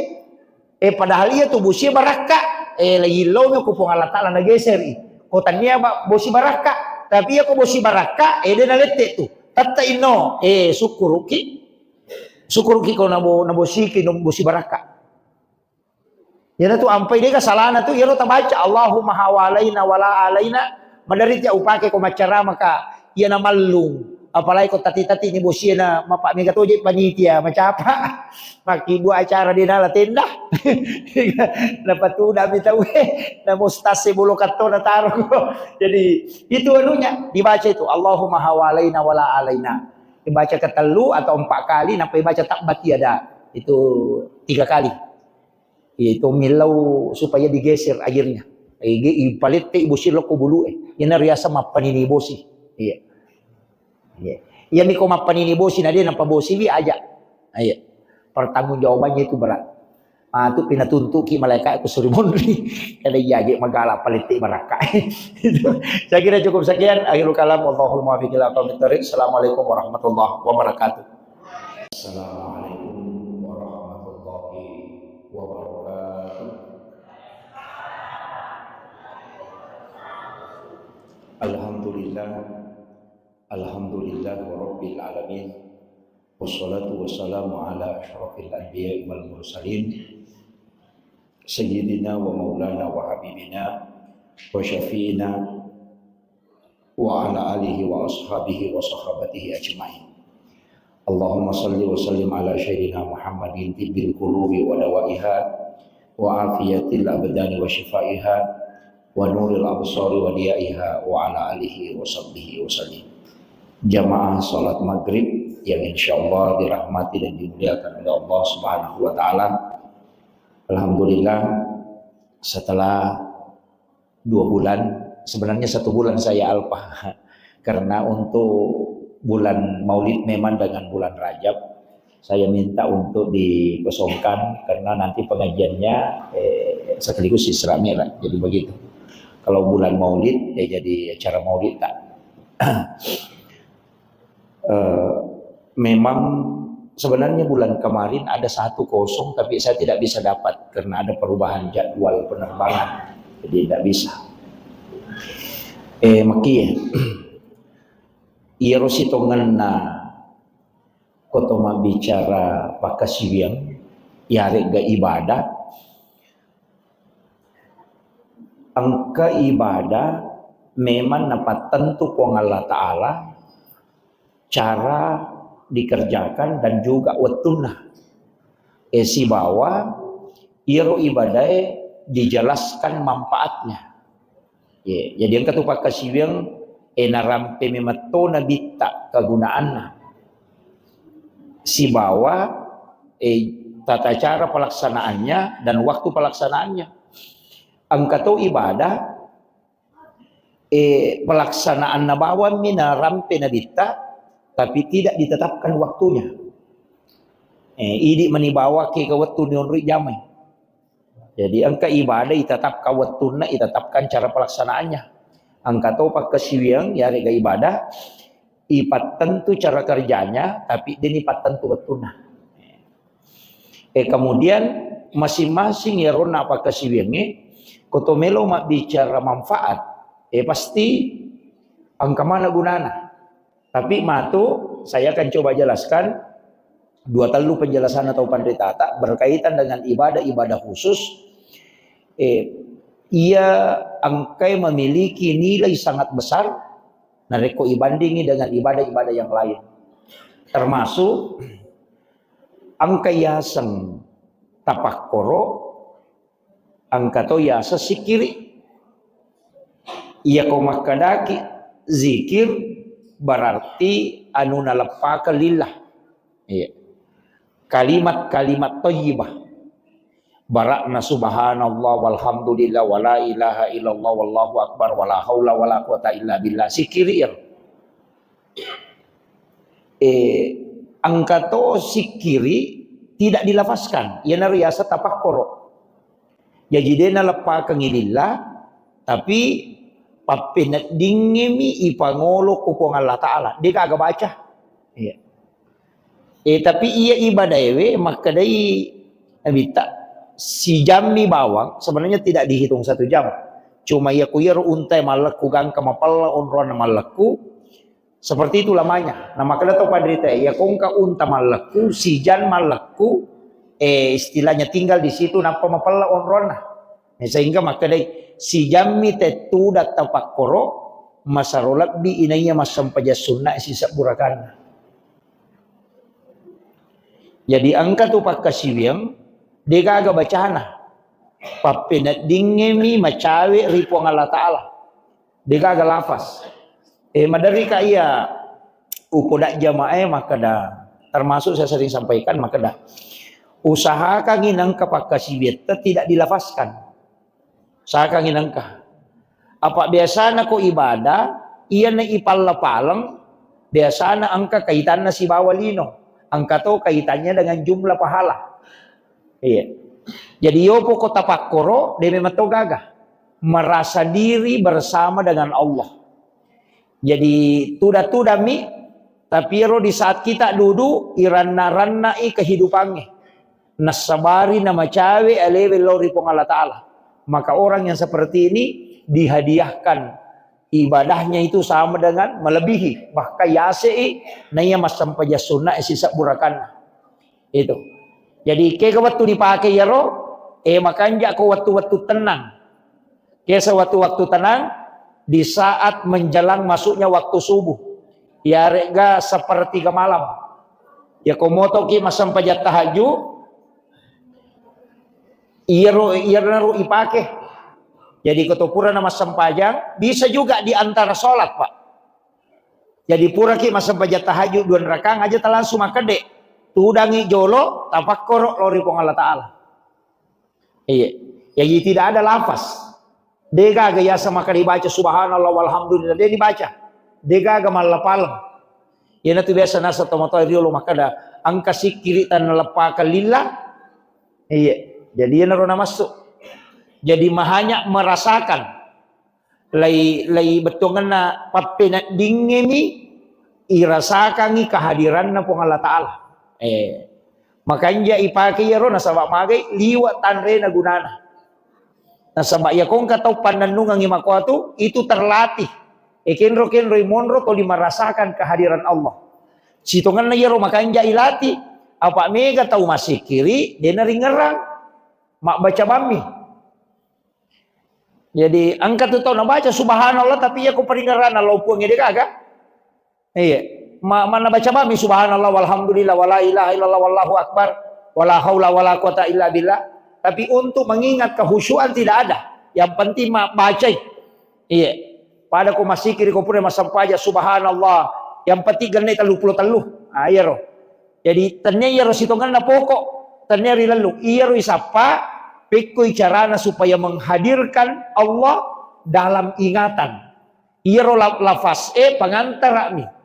Eh, padahal iya tu bosie barakka. Eh, la yillomi ko Puang Allah Ta'ala nageseri. Ko tania ba-, bosi barakka. Tapi iya ko bosi barakka, eh, de nalette tu. Tetta inno, eh, sukkuruki. Sukkuruki ko nabo-, nabosiki, no-, bosi barakka. Iyana tu ampai dega salana tu, iyaro tabaca, "Allahumma hawalaina wala alaina." Madari tia upake ko maccarama ka, iyana mallung. Apalagi ko tati-tati ni bosie na mappa mega toje panitia macapa. Makkibua acara de nala tenda. Napatudami tauwe, na mustase bolo katto na taro. Jadi itu anunya dibaca itu, Allahumma hawalaina wala alaina. Dibaca ketellu atau empat kali, nappa dibaca tabbat yada. Itu tiga kali. Iya, itu millau supaya digeser airnya. Ige ipalette bosi lokko bulu e. Ina riasa mappanini bosi. Iya. Iya. Iya, miko mappanini bosi na de nappa bosi wi aja. Iya. Pertanggungjawabannya itu berat. Ah, tu pinatuntuki malaikat ku suri monri. Kada iya aja magala palette barakka. Itu. Saya kira cukup sekian. Akhirul kalam. Wallahul muwaffiq ila aqwamit thariq. Assalamualaikum warahmatullahi wabarakatuh. Assalamualaikum warahmatullahi wabarakatuh. Alhamdulillah. Alhamdulillah rabbil alamin. Wassalatu wassalamu ala asyrafil anbiya'i wal mursalin. Sayyidina wa maulana wa habibina wa syafi'ina wa ala alihi wa ashabihi wa sahabatihi ajma'in. Allahumma salli wa sallim ala sayyidina Muhammadin tibbil qulubi wa dawaiha wa afiyatil abdani wa shifaiha wa nuril absari wa diyaiha wa ala alihi wa sahbihi wa sallim. Jamaah salat maghrib yang insyaallah dirahmati dan dimuliakan oleh Allah Subhanahu wa taala. Alhamdulillah, setelah dua bulan, sebenarnya satu bulan saya alpa. Karena untuk bulan Maulid memang dengan bulan Rajab, saya minta untuk dikosongkan karena nanti pengajiannya, eh, sekaligus Isra Mi'raj. Jadi begitu. Kalau bulan Maulid, ya jadi acara Maulid tak. Eh, memang sebenarnya bulan kemarin ada satu kosong, tapi saya tidak bisa dapat karena ada perubahan jadwal penerbangan. Jadi tidak bisa. Eh, makia. Iyaro sitongenna koto mabbicara pakkasiwiang, yaregga ibadah, engka ibadah memang napattentu Puang Allah Ta'ala cara dikerjakan dan juga wettunna. Eh, sibawa iyaro ibadae dijelaskan manfaatnya. Ye, jadi engka tu pakkasiwiang, eh, narampe memetto nabitta kegunaanna. Sibawa, eh, tata cara pelaksanaannya dan waktu pelaksanaannya. Engka to ibadah, eh, pelaksanaanna bawammi narampe nabitta, tapi tidak ditetapkan waktunya. Eh, idi mani bawaki ke wettu nionroi jamai. Jadi engka ibadah itetapkan wettunna, itetapkan cara pelaksanaannya. Engka to pakkasiwiang yarega ibadah ipattentu cara kerjanya, tapi deni pattentu wettunna. Eh, kemudian masing-masing yaronna pakkasiwiangnge, koto melo mabbicara manfaat, eh, pasti engka mana gunana. Tapi matu, saya akan coba jelaskan dua tellu penjelasan atau panritata berkaitan dengan ibadah-ibadah khusus. Eh, ia engkai memiliki nilai sangat besar narekko ibandingi dengan ibadah-ibadah yang lain. Termasuk engka yaseng tapakkoro, engka to yaseng sikiri. Iyako makkedaki zikir berarti anu naleppakeng lillah. Iya. Kalimat-kalimat thayyibah. Barakna subhanallah walhamdulillah wala ilaha illallah wallahu akbar wala haula wala quwata illa billah. Sikiri iyaro. Eh, engka to sikiri tidak dilafazkan. Iyanaro yaseng tapakkoro. Jaji de naleppakengngi lillah, tapi pappeneddingngemi ipangolo ku Puang Allah Ta'ala. De gaga baca. Iya. Eh, tapi iya ibadaewe makkedai Nabitta, sijammi bawang, sebenarnya tidak dihitung satu jam. Cuma iya ku iyaro untae mallekku gangka mapella onronna mallekku, seperti itu lamanya. Nah, makkeda to panrita, iya kongka unta mallekku, sijan mallekku, eh, istilahnya tinggal di situ, nappa mapella onronna. Nah, sehingga makkedai, sijammi tettu datta pakkoro, masero lebbi inaiya massempajang sunna sisebbu rakanna. Jadi engka tu pakkasiwiang, degaga bacana. Pappeneddingngemi macawe ri Puang Allah Ta'ala. Degaga lafaz. Eh, maderri ka iya upoda jamaah e makkeda, termasuk saya sering sampaikan makkeda, usahakangi nengka pakkasiwiatta tidak dilafazkan. Usahakangi nengka. Apa biasana ko ibadah, iyana ipalla-paleng, biasana engka kaitanna sibawa lino. Engka to kaitannya dengan jumlah pahala. Iya. Jadi yopo ko tapakkoro, de memang to gaga. Merasa diri bersama dengan Allah. Jadi tuda-tudami, tapi ero di saat kita duduk, iranna-rannai kehidupannya. Nassabari namacawe alewe lao ri Puang Allah Ta'ala. Maka orang yang seperti ini dihadiahkan ibadahnya itu sama dengan melebihi. Bahkan yasei naiya massempajang sunna sisebbu rakanna. Itu. Jadi, kega wettu dipake iyaro, eh, makanja ko wettu-wettu tenang. Kesa wettu-wettu tenang, di saat menjelang masuknya waktu subuh. Iyare'ga sepertiga malam. Ya, ko motoki massempajang tahajud, iyaro, iyaro ipake. Jadi, ko to purana massempajang, bisa juga di antara sholat, Pak. Jadi puraki massempajang tahajud dua rakang aja ta langsung makkedde. Tudangi jolo, tapakkoro lao ri Puang Allah Ta'ala. Iya. Jadi tidak ada lafaz. Degaga yasa maka dibaca subhanallah walhamdulillah. De dibaca. Degaga mallapaleng. Iyanatu biasa nasa tomatoa riolo makkeda, engka sikkiri tanna leppakang lillah. Iya. Jadi iyanaro namassu. Jadi mahanya merasakan. Lai, lai bettuangenna pappeneddingngemi irasakangi kehadiranna Puang Allah Ta'ala. Eh, makanja ipake iyaro nasaba magai liwa tanrena gunana. Nasaba iya kongka tau pannennungangi makoatu, itu terlatih. E kenro-kenroi monro toli merasakan kehadiran Allah. Sitongenna iyaro makanja ilatih, apa mega tau massikkiri, dena ringerang. Mabbaca bammi. Jadi, engka tu tau nabaca subhanallah, tapi iya ko paringerranna lao Puang ede gaga. Iya. Ma-, manna baca bammi subhanallah walhamdulillah wala ilaha illallah wallahu akbar wala haula wala quwata illa billah. Tapi untuk mengingat kehusyuan tidak ada. Yang penting ma-, bacai. Iya. Pada ko masikiri ko pura massempajang subhanallah. Yang penting genne tellu pulo tellu. Ah, iyaro. Jadi, tennia iyaro sitongenna pokok, tennia rilellung. Iyaro isappa, pekkoi carana supaya menghadirkan Allah dalam ingatan. Iyaro la-, lafaz e pangantara'mi.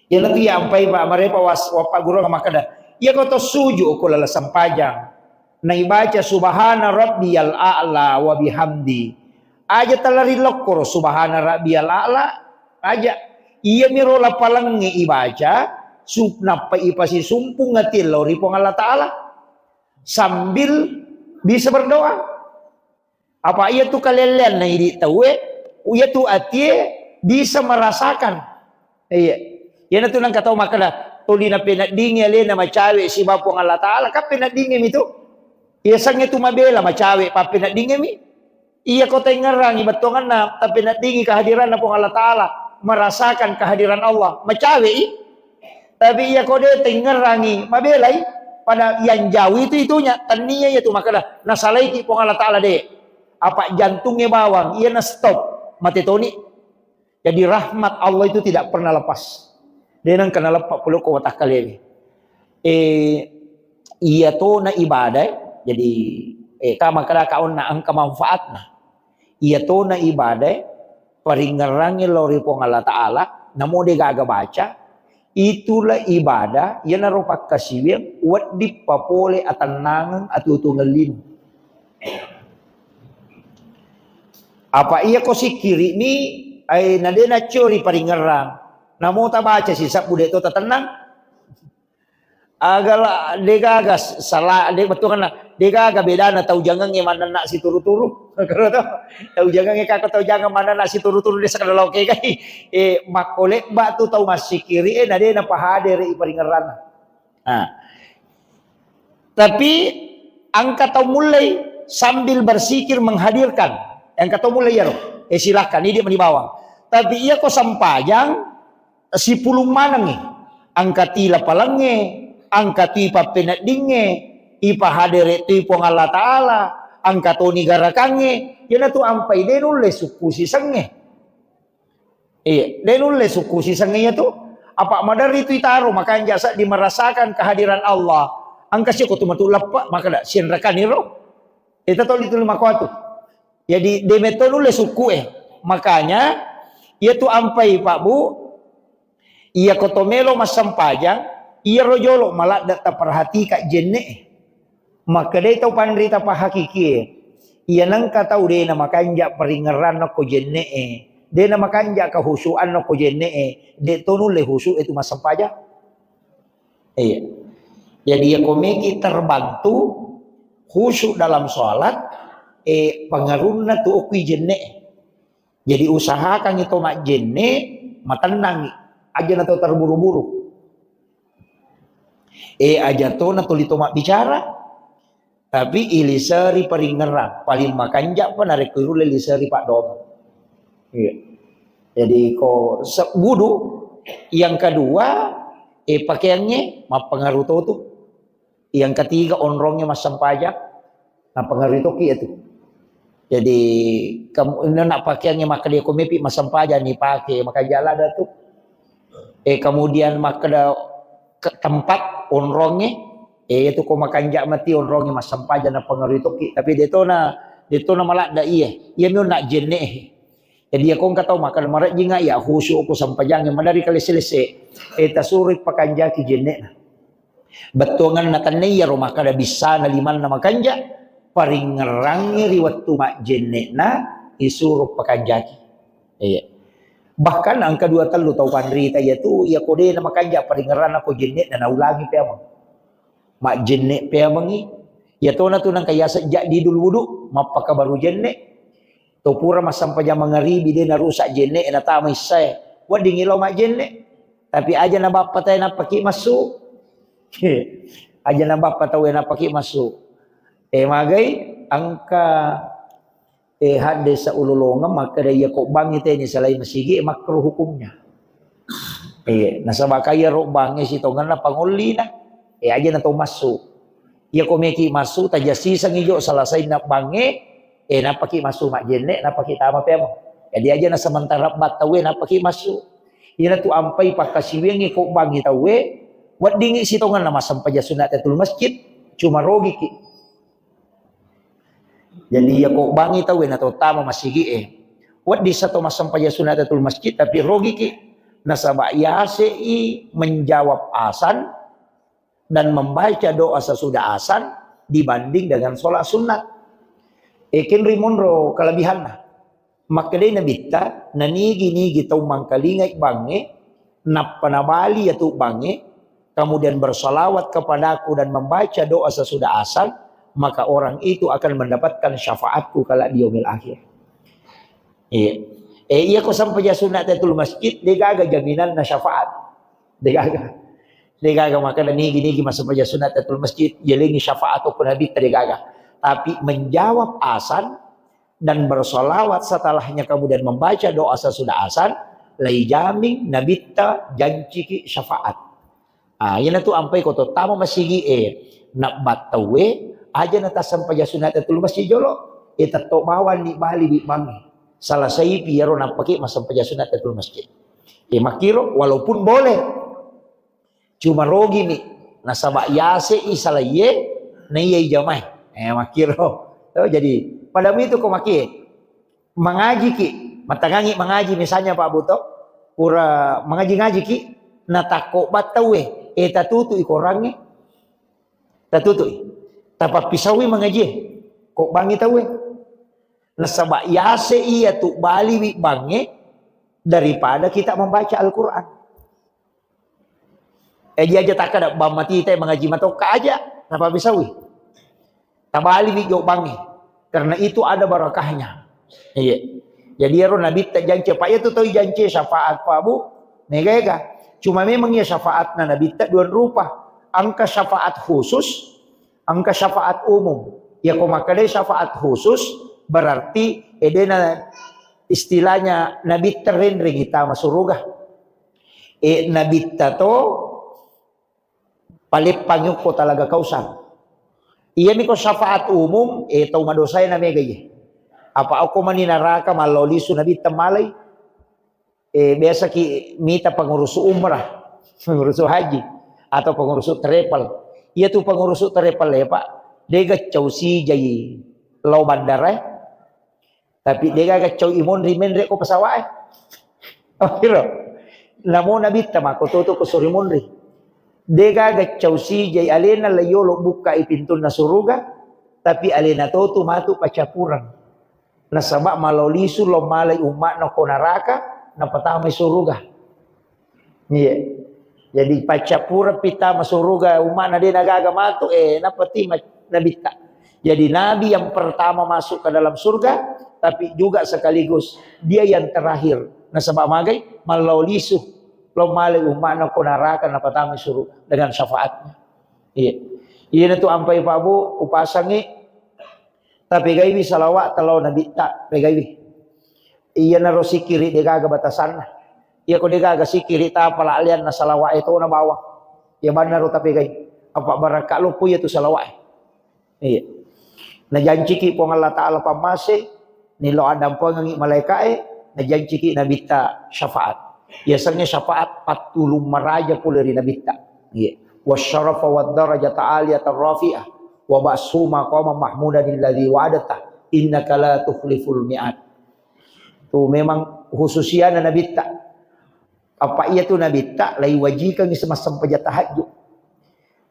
Iyanatu iya ampai pa-, marepa was-, wappa guru makkeda, iya ko to suju ko lala sempajang. Naibaca subhana rabbiyal a'la wa bihamdi. Aja tala rilokkoro subhana rabbiyal a'la, aja. Iyamiro lapalengnge ibaca, su-, nappa ipasisumpung ati lao ri Puang Allah Ta'ala. Sambil bisa berdoa. Apa iyatu kalelleanna idi tauwe, iyatu atie bisa merasakan. Iya. Iyanatu nengka tau makkeda, tuli napeneddingi alena macawe siba Puang Allah Ta'ala, kan peneddingimi tu. Iya sangnge tu mabela macawe, pappeneddingimi. Iya ko tengngerangi bettuanganna, tapeneddingi kehadiranna Puang Allah Ta'ala, merasakan kehadiran Allah, macawe i. Tapi iya ko de tengngerangi, mabelai. Pada yang jauh itu itunya, tania iya tu makkeda, nasalaiki Puang Allah Ta'ala de. Apa jantungnge bawang, iya na stop, mate toni. Jadi rahmat Allah itu tidak pernah lepas. De nengka naleppa pole ko watakkalewe. Eh, iya tona ibadah, jadi, eh, ka makkeda ka onna engka manfaatna. Iya tona ibadah, paringngerangnge lao ri Puang Allah Ta'ala, namo de gaga baca, itulah ibadah, iyanaro pakkasiwiang, wedding papole atennangeng atuo-tuongeng lino. Apa iya ko sikkiri'mi, ai, na de naccori paringngerang. Namo tabaca sisebbu de to tatennang. Agala de gaga s-, sala, de bettuanna, de gaga bedana tau jangengnge mannenna situru-turu. Tau jangengnge kako tau jangeng mannenna situru-turu de sakada lao kegai. Eh, makko lebba tu tau massikkiri, eh, na de napahadere i paringngeranna. Nah. Tapi engka tau mulai sambil bersikir menghadirkan. Engka tau mulai iyaro. Eh, silahkan, ini dia meni bawang. Tapi iya ko sempajang, sipulung manengngi. Angka ti lapalengnge, angka ti pappeneddingnge, ipahadere tu Puang Allah Ta'ala, angka toni garakangnge, iyanatu ampai de nulle sukku sisengnge. Iya, de nulle sukku sisengnge iyatu. Apa maderri tu itaro, makanja seddi merasakan kehadiran Allah. Angka siko tu matu leppe, maka da sienrakaniro. Ita toli tu lima kuatu. Jadi, de metto nulle sukku e. Makanya, iyatu ampai, Pak Bu, iya ko to melo massempajang, iyaro jolo maladde taperhatika jenne e. Makkedai tau panrita pahakikie, iya nengka tau de na makanja paringngeranna ko jenne e, de na makanja kahusuanna ko jenne e, de to nulle husu e tu massempajang. Iya. Jadi, iya ko meki terbantu khusyuk dalam sholat, eh, pengaruhna tu okui jenne. Jadi, usahakan itu majjenne, matennangi. Aja na to terburu-buru. Eh, aja to na tuli to mabbicara, tapi iliseri paringngerang. Paling makanja pa narekko irulle liseri paddoang. Iya. Jadi, ko se-, wudu, yang kedua, eh, pakaiangnge mappengaruh to tu. Yang ketiga, onrongnge massempajang, mappengaruh toki itu. Jadi, kamu, ina nak pakaiangnge makkeda ko mepi massempajang ni pake, makanja ladde tu. Eh, kemudian makkeda ke tempat onrongnge, eh, itu ko makanja mati onrongnge massempajang na pengaruh toki. Tapi de to na, de to na maladde iye. Iya mi nak jenne. Jadi, iya ko engka tau makkeda marejjinga iya khusyuk ko sempajangnge, maderri kalesse-lesse, eh, tasuroi pakanjaki jenne'na. Bettuanganna tenne iyaro makkeda bissana limanna makanja, paringngerangngi ri wettu majjenne'na isuro pakanjaki. Iya. Bahkan engka dua tellu tau panrita iyatu, iya ko de na makanja paringngeranna ko jenne'na naulangi peameng. Majjenne peamengi. Iya tona tu nengka yaseng jaddidul wudu, mappakabaru jenne. To pura massempajang mangaribi de narusak jenne, natama issae. Weddingngi lao majjenne. Tapi aja na bappa tau e nappaki massu. Aja na bappa tau e nappaki massu. Eh, magai engka, eh, haddesa ulolongeng makkeda iya ko bangngi teni salai masigi, eh, makruh hukumnya. Eh, nasaba kaya ro bangnge sitongenna pangollina. Eh, aja na tau massu. Iya ko meki massu, tajassisengngi jo salasainna bangnge, eh, nappaki massu majjenne, nappaki tama peameng. Jadi aja na sementara bat tau e nappaki massu. Iyanatu ampai pakkasiwiangngi ko bangngi tau e, weddingngi sitongenna massempajang sunat tahiyatul masjid, cuma rogiki. Jadi iya ko bangngi tau e na to tama masigi e, wedding sa to massempajang sunat tahiyatul masjid, tapi rogiki. Nasaba yase i menjawab azan dan membaca doa sesudah azan dibanding dengan sholat sunat. Ekin rimunro kelebihanna. Makkedai Nabitta, nanigi-nigi tau mangkalingai bangnge, nappa nabali yatu bangnge, kemudian bersalawat kepadaku dan membaca doa sesudah azan, maka orang itu akan mendapatkan syafaatku kelak di yaumil akhir. Iya. Eh, iya ko sempajang sunat tahiyatul masjid, degaga jaminanna syafaat. Degaga. Degaga, maka nigi-nigi massempajang sunat tahiyatul masjid, jelengi syafaat ko Nabitta, degaga. Tapi menjawab azan dan bersalawat setelahnya, kemudian membaca doa sesudah azan, lai jamin Nabitta janciki syafaat. Ah, iyanatu ampai ko to tama masigi e, nabbat tau e, aja na tassempajang sunat tahiyatul masjid jolo, e tetto bawang ni bali wi bangnge. Salasai pi iyaro nappaki massempajang sunat tahiyatul masjid. E makkiro, walaupun boleh, cuma rogimi, nasaba yase i salaiye, na iya i jamae. Eh, makkiro. Oh, jadi, pada itu ko makie, mangajiki, matangangi mangaji misalnya Pak Buto, pura mangaji-ngajiki, natakko battau e, eh, tatutui korangnge, tatutui, tapappisaui mangaji e, ko bangngi tau e. Nasaba yase iya tu baliwi bangnge daripada kita membaca Al-Quran. Eh, dia aja takkada bang matita mangaji matokka aja, napabisauwi. Tabaliwi jo bangnge. Karena itu ada barakahnya. Iya. Jadi ero Nabitta jance, Pak, iya tu tau jance syafaat, Pak, Bu. Mega-ega. Cuma memang iya syafaatna Nabitta dua rupa. Engka syafaat khusus, engka syafaat umum. Ya, ko makkedai syafaat khusus, berarti edena Istilahnya Nabitta renrengi tama suruga. E, Nabitta to paleppangi okko Talaga Kausar. Iyami ko syafaat umum, e, tau madosae na mega iye. Apa okko mani naraka mallao lisu Nabitta malai. E, biasa ki mita pengurus umrah, pengurus haji, atau pengurus travel. Iya tu pengurus travel e, Pak, dega cau sijai lao bandara e. Tapi degaga cau i monri menre ko pesawat e. Oh, iro. Namo Nabitta mako toto ko sori monri. Degaga cau sijai alena la yolo bukka i pintunna suruga, tapi alena totu matu pacappureng. Nasaba malao lisu lo malai umma'na ko naraka, napatamai suruga. Iya. Jadi paccappureng pita masuruga umma'na de nagaga matu, eh, nappa tima Nabitta. Jadi Nabi yang pertama masuk ke dalam surga, tapi juga sekaligus dia yang terakhir. Nasaba magai, mallao lisu, lo malai umma'na ko naraka, napatamai suruga dengan syafaatnya. Iya. Iya, na tu ampai Pak Bu, upasangi, Tapegaiwi salawat talo Nabitta, pegaiwi. Iyanaro sikiri degaga batasanna. Iya ko degaga sikiri tapala alianna salawat e tona bawang. Iya bannaro tapegai. Apa barakka loppo iya tu salawat e. Iya. Najanciki Puang Allah Ta'ala pammase, nilo addampengengi malaika e, najanciki Nabitta syafaat. Yasengnge syafaat pattulung maraja pole ri Nabitta. Iya. Wasyarafa wad darajata aliyatan rafi'ah. Wa ba'su maqamam mahmudan alladzi wa'adta. Innaka la tukhliful mi'ad. Tu memang khususiana Nabitta. Apa iya tu Nabitta lai wajikangi semasa sempajang tahajud.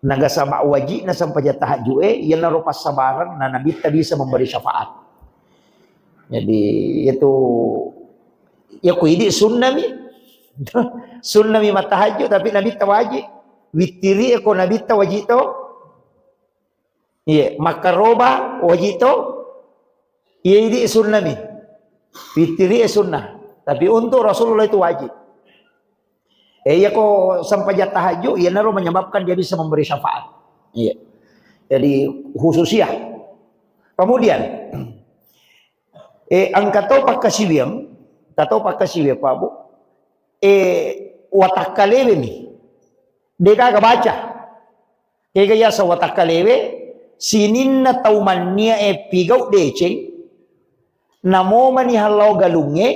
Nagasaba wajibna sempajang tahajud e, iyanaro passabareng na Nabitta bisa memberi syafaat. Jadi, itu, ya ku idi sunnami. Sunnami mattahajud, tapi Nabitta wajib. Wittiri ko Nabitta wajib to. Iya, makkaroba wajib to. Iya, idi sunnami. Wittiri e sunnah. Tapi untuk Rasulullah itu wajib. Eh, iya ko sempajang tahajud, iyanaro menyebabkan dia bisa memberi syafaat. Iya. Jadi, khususiyah. Kemudian, eh, engka to pakkasiwiang, engka to pakkasiwiang, Pak Bu. Eh, watakkalewemi. Degaga baca. Kega yaseng watakkalewe, sininna tau manniae pigau deceng, namomani hallao galungnge,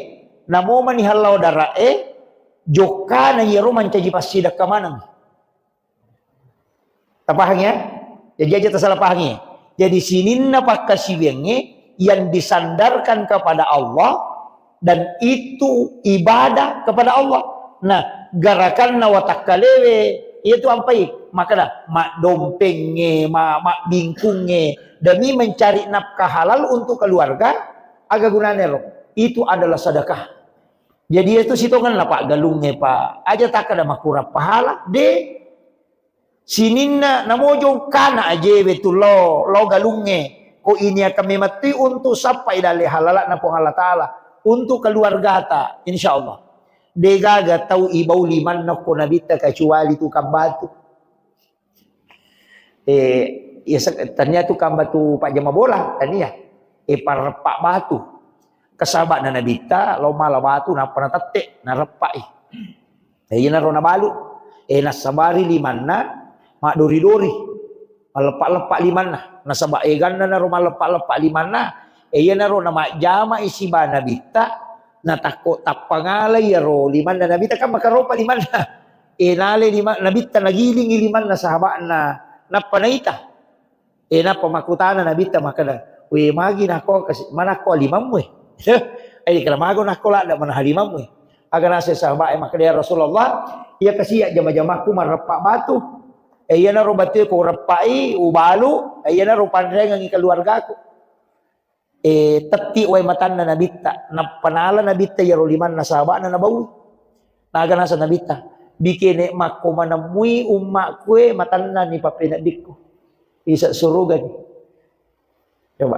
namomani hallao dara'e, jokkana iyaro mancaji passidekka maneng. Tapahang ya? Jadi aja tasala pahangi. Jadi sininna pakkasiwiangnge yang disandarkan kepada Allah dan itu ibadah kepada Allah. Nah, garakanna watakkalewe, itu ampai makkeda maddompengnge, ma-, mabbingkungnge demi mencari nafkah halal untuk keluarga, aga gunane ro? Itu adalah sedekah. Jadi itu sitongenna Pak galungnge Pak. Aja takkeda makurang pahala, de. Sininna namojo kana ajewe tu lo, lo galungnge. Ko ini akan memetti untuk sappai dalle halalakna Puang Allah Ta'ala. Untuk keluargata, insya Allah. Degaga tau ibau limanna ko Nabitta kecuali tukang batu. Eh, ya, se-, tania tukang batu pajama bola, tania. Eh, pareppa batu. Kesabakna Nabitta, lo mala batu, nappa natette, nareppai. Eh, iyanaro nabalu. Eh, nassabari limanna, maddori-dori. Malleppa-leppa limanna. Nasaba eganna naro malleppa-leppa limanna. Eh, iyanaro namajjama isiba Nabitta, natakko tappa ngalai iyaro limanna Nabitta, kan makaropa limanna. Eh, nale lima-, Nabitta nagilingi limanna sahabakna, nappa naita. Eh, nappa makkutana Nabitta makkeda, "We, magi nako kasi-, manakko limammu e?" Eh, kala mago nakko ladda manaha limammu e. Aga naseng sahabat e makkeda, "Ya Rasulullah, iya kasi jama-jamakku mareppa batu. Eh, iyanaro batu e ko reppai, ubalu, eh, iyanaro panrengengi keluargaku." Eh, tetti wai matanna Nabitta, nappa nala Nabitta iyaro limanna sahabakna nabaui. Naga naseng Nabitta, "Bikene makko manemmui ummakku e matanna ni pappeneddikku. Isa surugani." Coba.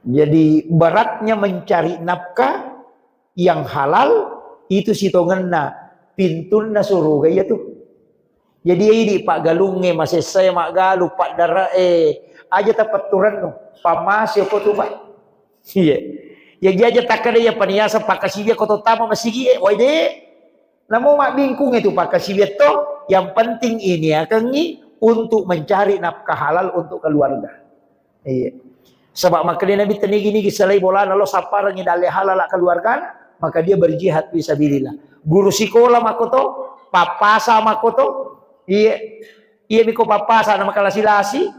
Jadi beratnya mencari nafkah yang halal itu sitongenna pintunna suruga iya tu. Jadi idi paggalungnge masessae maggalu paddarae aja tapetturennu pammase ko tu Pak. Iya. Ya jaja takkada ya paniasa pakkasiwia ko tottama masigi e, wai de. Namo mabbingkung itu pakkasiwia to, yang penting ini akangi untuk mencari nafkah halal untuk keluarga. Iya. Sebab makkeda Nabi tenigi-nigi selai bolana lo sapparangi dalle halal keluarga, maka dia berjihad fisabilillah. Guru sikola makoto, pappasa makoto, iya. Iya miko pappasa na makalasi-lasi,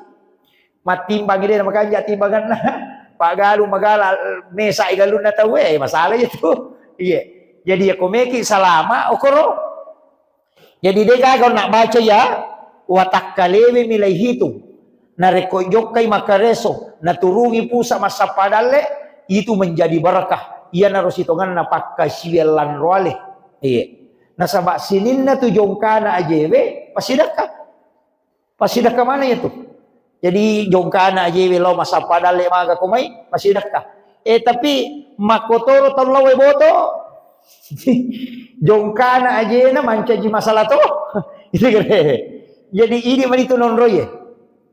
mattimbang ide na makanja timbanganna. Paggalung magala mesa galunna tau e, masalah itu. Iya. Jadi ya komeki salama okoro. Jadi de gaga na baca ya, watakkalewe milai hitung. Narekko jokkai makareso, naturungi pusa massappa dalle, itu menjadi barakah. Iyanaro sitonganna pakkasiwiang lanroale. Iya. Nasaba sininna tu jongkana ajewe, pasidakka. Pasidakka mana itu? Jadi jongkana ajewe lao massappa dalle maga komai, pasidakka. Eh, tapi makkotoro tau lao boto. Jongkana ajena mancaji masalah to. Itu kere. Jadi ini mani tu nonroi.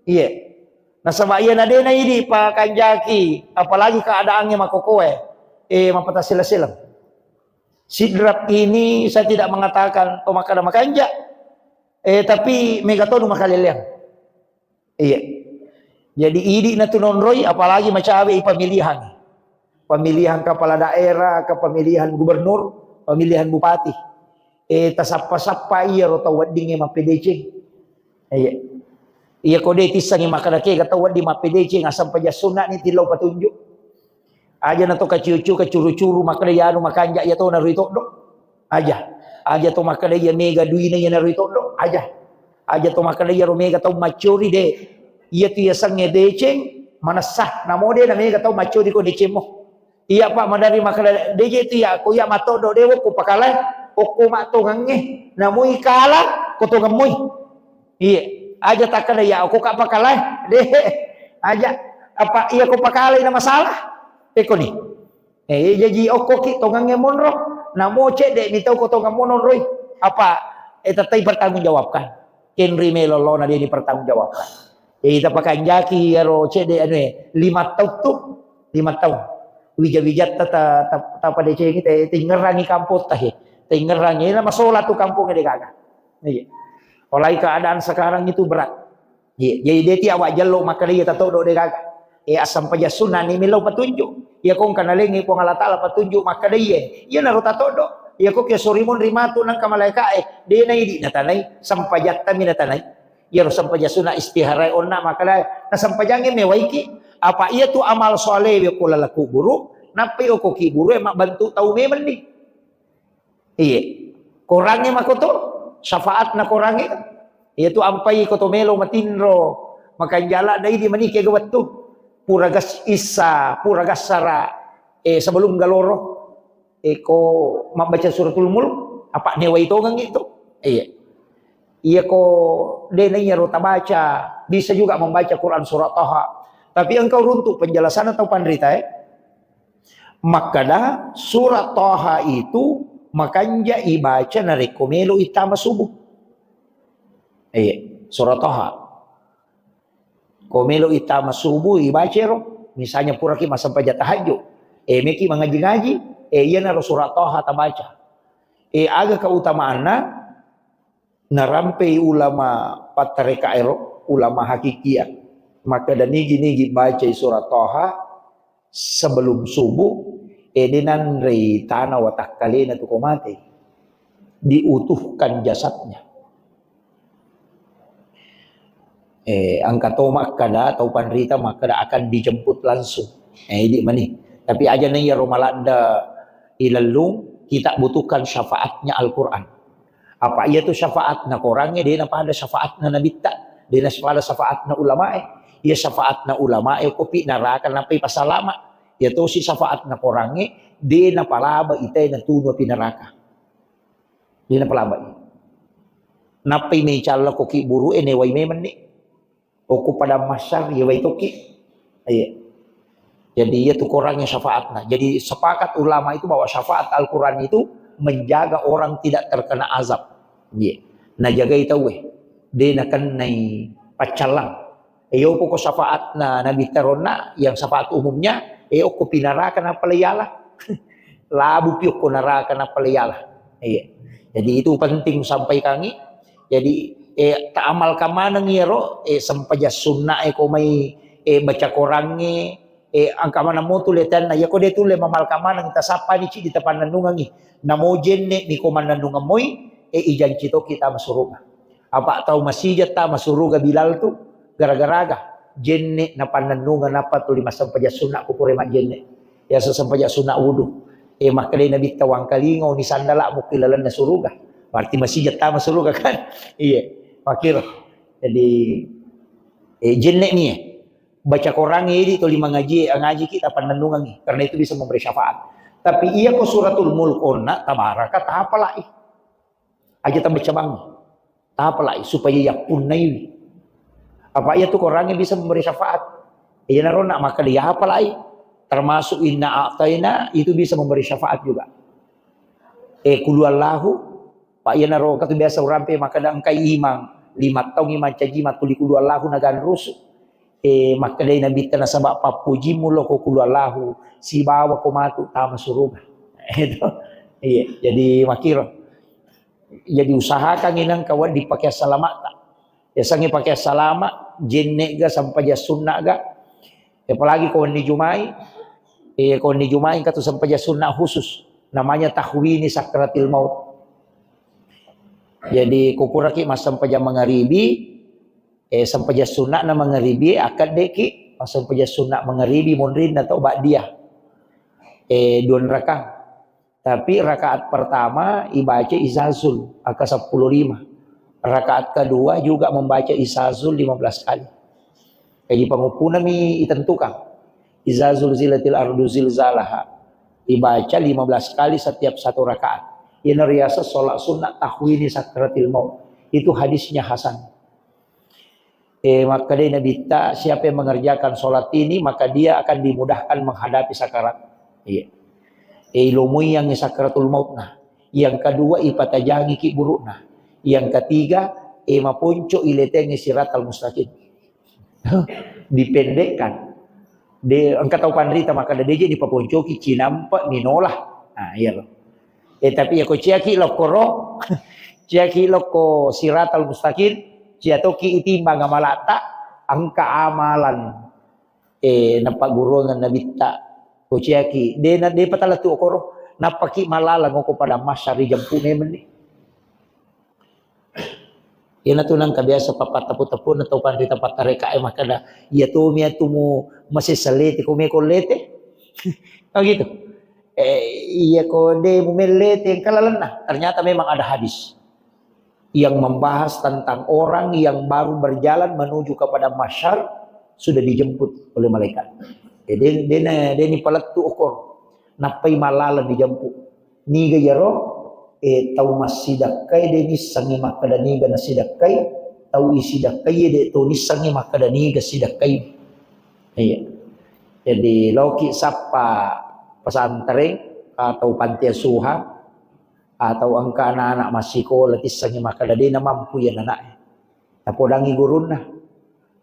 Iya. Nasaba iya nadena idi pakanjaki, apalagi keadaannya makokoe. Eh, mapata sila-sila. Sidrap ini saya tidak mengatakan to makkada makanja. Eh, tapi mega tonu makaleleang. Iya. Jadi idi na tu nonroi, apalagi macawe i pemilihan. Pemilihan kepala daerah, ke pemilihan gubernur, pemilihan bupati. Eh, tasappa-sappa iya ro tau weddingnge mappedeceng. Iya. Iya ko de tissangi makkada kega tau wedding mappedeceng, asam paja sunna ni tillau patunjuk. Aja na to kaciu-ciu, kacuru-curu, makkeda yanu makanja iya to narui toddo. Aja. Aja to makkeda iya mega duina iya narui toddo. Aja. Aja to makkeda iya ro mega tau maccori de. Iya tu iya sange deceng, manessa. Namo de na mega tau maccori ko decemmo. Iya pa madari makkeda deje tu iya ko iya matoddo de wokko pakalai. Okko mattongangnge. Namoi kala ko tongemmoi. Iya. Aja takkeda iya okko ka pakalai. De. Aja. Apa iya ko pakalai na masalah? Pekoni. Eh, jaji okkoki tongangnge monro, namo cedde mi tau ko tongang monroi. Apa, eh, tettai pertanggungjawabkan. Kenri melo lona dia dipertanggungjawabkan. Eh, ita pakanjaki ero cedde anu, eh, lima tahun tu, lima tahun. Wija-wijatta ta, ta, ta pada cengki, te, tingerangi kampung tahe. Tingerangi, na masola tu kampung de gaga. Iya. Olai keadaan sekarang itu berat. Iya, jadi de ti awak jello makkeda iya tatoddo de gaga. Eh, asam paja sunna ni melo patunjuk. Iya kong kana lengi Puang Allah Taala patunjuk makkeda iya. Iya naro tatoddo. Iya kok ke sorimun rimatu nang kamalaika eh. De na idi na tanai, sampajatta mi na tanai. Iya ro sampaja sunna istihara onna makkeda na sampajangi mewaiki. Apa iya tu amal soleh we ko lala kuburu, nappi oko kiburu e mabbantu tau memeng ni. Iye. Korangnge makoto, syafaatna korangnge. Iya tu ampai koto melo matinro, makanjala dai di manike ga wettu. Pura gas issa, pura gassara, eh, sebelum galoro. Eh, ko mabbaca suratul mulk, apa newai tongeng itu. Iya. Iya ko dena iya ro tabaca, bisa juga membaca Quran surah Taha. Tapi engkau runtuk penjelasan atau panrita, eh. Makkada, surat Toha itu makanja ibaca narekko melo ittama subuh. Iya, surat Toha. Ko melo ittama subuh, ibaca ro. Misalnya puraki massempajang tahajud. Eh, meki mangaji-ngaji. Eh, iyanaro surat Toha tabaca. Eh, aga keutamaanna? Narampei ulama pattareka ero, ulama hakikia. Makkada nigi-nigi bacai surat Toha, sebelum subuh, eh, de nanrei tana watakkalena tu ko mate. Diutuhkan jasadnya. Eh, engka to makkada, tau panrita makkada akan dijemput langsung. Eh, idi mani. Tapi aja na iyaro maladda ilellung, kita butuhkan syafaatnya Al-Quran. Apa iya tu syafaatna korangnge, dena pada syafaatna nabitta, dena pada syafaatna ulamae. Iya syafaatna ulamae, kopi naraka nappai pasalama. Iya tosi syafaatna korangnge, dena palaba itae natunu api naraka. Dena palaba. Nappai mecalla koki buru e newai memenni. Okko padang mahsyar, iya wai tokki. Iya. Jadi, iya tu korangnge syafaatna. Jadi, sepakat ulama itu bahwa syafaat Al-Quran itu menjaga orang tidak terkena azab. Iya. Najagai tauwe. De nakennai paccallang. Iyo poko syafaatna Nabi taronna, yang syafaat umumnya, Eh, okko pi naraka nappa le yala. Labu pi okko naraka nappa le yala. Iya. Jadi itu penting sampaikangi. Jadi, eh, ta amalkan maneng iyaro, eh, sempajang sunna e ko mai, eh, baca korangnge, eh, angka maneng mo tu letanna. Iya ko de tulle mamalkan maneng, tasappani cidi tapannennungengi. Namo jenne mi ko mannennungeng moi, eh, ijanci toki tama suruga. Apa tau masija tama suruga Bilal tu, gara-garaga jenne napannennungeng nappa tuli massempajang sunna ku pura majjenne. Biasa sempajang sunna wudu. Eh, makkedai Nabitta, "Wangkalinga ni sandala mu ki lalenna suruga." Berarti masija tama suruga kan? Iya, makkiro. Jadi, eh, jenne mi, eh. Baca Quran idi tuli mangaji, ngaji kita pannennungengi. Karena itu bisa memberi syafaat. Tapi iya ko suratul mulk onna tabaraka tapalai. Aja tabaca bang. Tapalai supaya yappunnaiwi. Apa iya tu Qurannya bisa memberi syafaat. Iya naro nak maka dia apalai. Termasuk inna a'taina itu bisa memberi syafaat juga. Eh, kulu Allahu, Pak, iya naro katu biasa urampe maka da engkai imang, lima tahun imang caji matuli kulu Allahu naganrusu. Eh, makkedai Nabitta nasaba pappujimu lo ko kulu Allahu, sibawa ko matu tama suruga. Itu. Iya, jadi makiro. Jadi usahakan inang kawan dipakai salamata. Yasangi pakai salama, jenne ga, sampaja sunna ga. Apalagi ko wenni Jumai, eh, ko wenni Jumai katu sampaja sunna khusus. Namanya tahwini sakratil maut. Jadi, ko puraki massampajang mangaribi, eh, sampajang sunna na mangaribi, akad deki, massampajang sunna mangaribi, monrin atau ba'diyah. Eh, dua rakang. Tapi rakaat pertama ibaca Izazul, angka sepuluh lima. Rakaat kedua juga membaca Izazul lima belas kali. Jadi, panguppunami itentukan. Izazul zilatil ardu zilzalaha. Ibaca lima belas kali setiap satu rakaat. Ini riasa sholat sunnah tahwini sakratil maut. Itu hadisnya hasan. Eh, makkedai Nabitta, siapa yang mengerjakan sholat ini, maka dia akan dimudahkan menghadapi sakarat. Iya. Eh, ilomui yang sakratul maut nah. Yang kedua, ipatajangi ki burukna. Yang ketiga, eh, maponco iletengi siratal mustaqim. Dipendekkan. De, engka tau panrita makkeda, "De je dipaponcoki, cinampa minola." Nah, iya lo. Eh, tapi ya ko ciaki lokkoro, ciaki lokko siratal mustaqim, cia toki itimbang amalata, engka amalan, eh, napagguruangan Nabitta. Ko ciaki, de na, de patala tu okoro, nappaki malalang oko pada masyari jampu memenni. Iyanatu nengka biasa pappatepu-tepuna tau panrita pattarekae makkeda, "Iya tomi atumu masessa lete, ko meko lete?" Oh gitu. Eh, iya ko de mumellete engka lalenna. Ternyata memang ada hadis yang membahas tentang orang yang baru berjalan menuju kepada mahsyar sudah dijemput oleh malaikat. Jadi de, de, de ni palettu okor. Nappai malalang dijemput. Niga iyaro, eh, tau massidakkai de nissengngi makkeda niga nasidakkai, tau isidakkai de to nissengngi makkeda niga sidakkai. Iya. Jadi loki sappa pesantren atau panti asuhan atau engka anak-anak massikola tissengngi makkeda de namampu iya anaknya. Napodangi gurunna.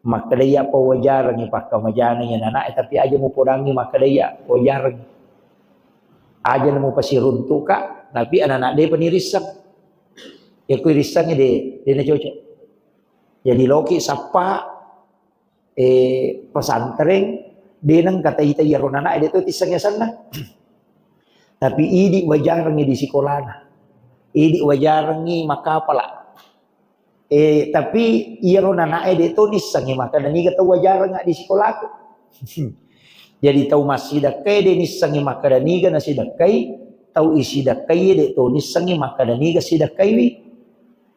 Makkeda iya pawajarengngi pakkamajana iya anaknya, tapi aja mupodangi makkeda iya pawajarengngi. Aja namupasiruntuka, tapi anak-anak de panirisseng. Ya ku irissengngi de, de na cocok. Jadi loki sappa, eh, pesantren, de nengka taita iyaro anaknya de to tisseng yasenna. Tapi idi wajarengngi di sikolana. Idi wajarengngi makkapala. Eh, tapi iyaro anaknya de to nissengngi makkeda niga tau wajareng di sikolaku. Jadi tau massidakkai de nissengngi makkeda niga nasidakkai, tau isidakkai de to nissengngi makkeda niga sidakkaiwi.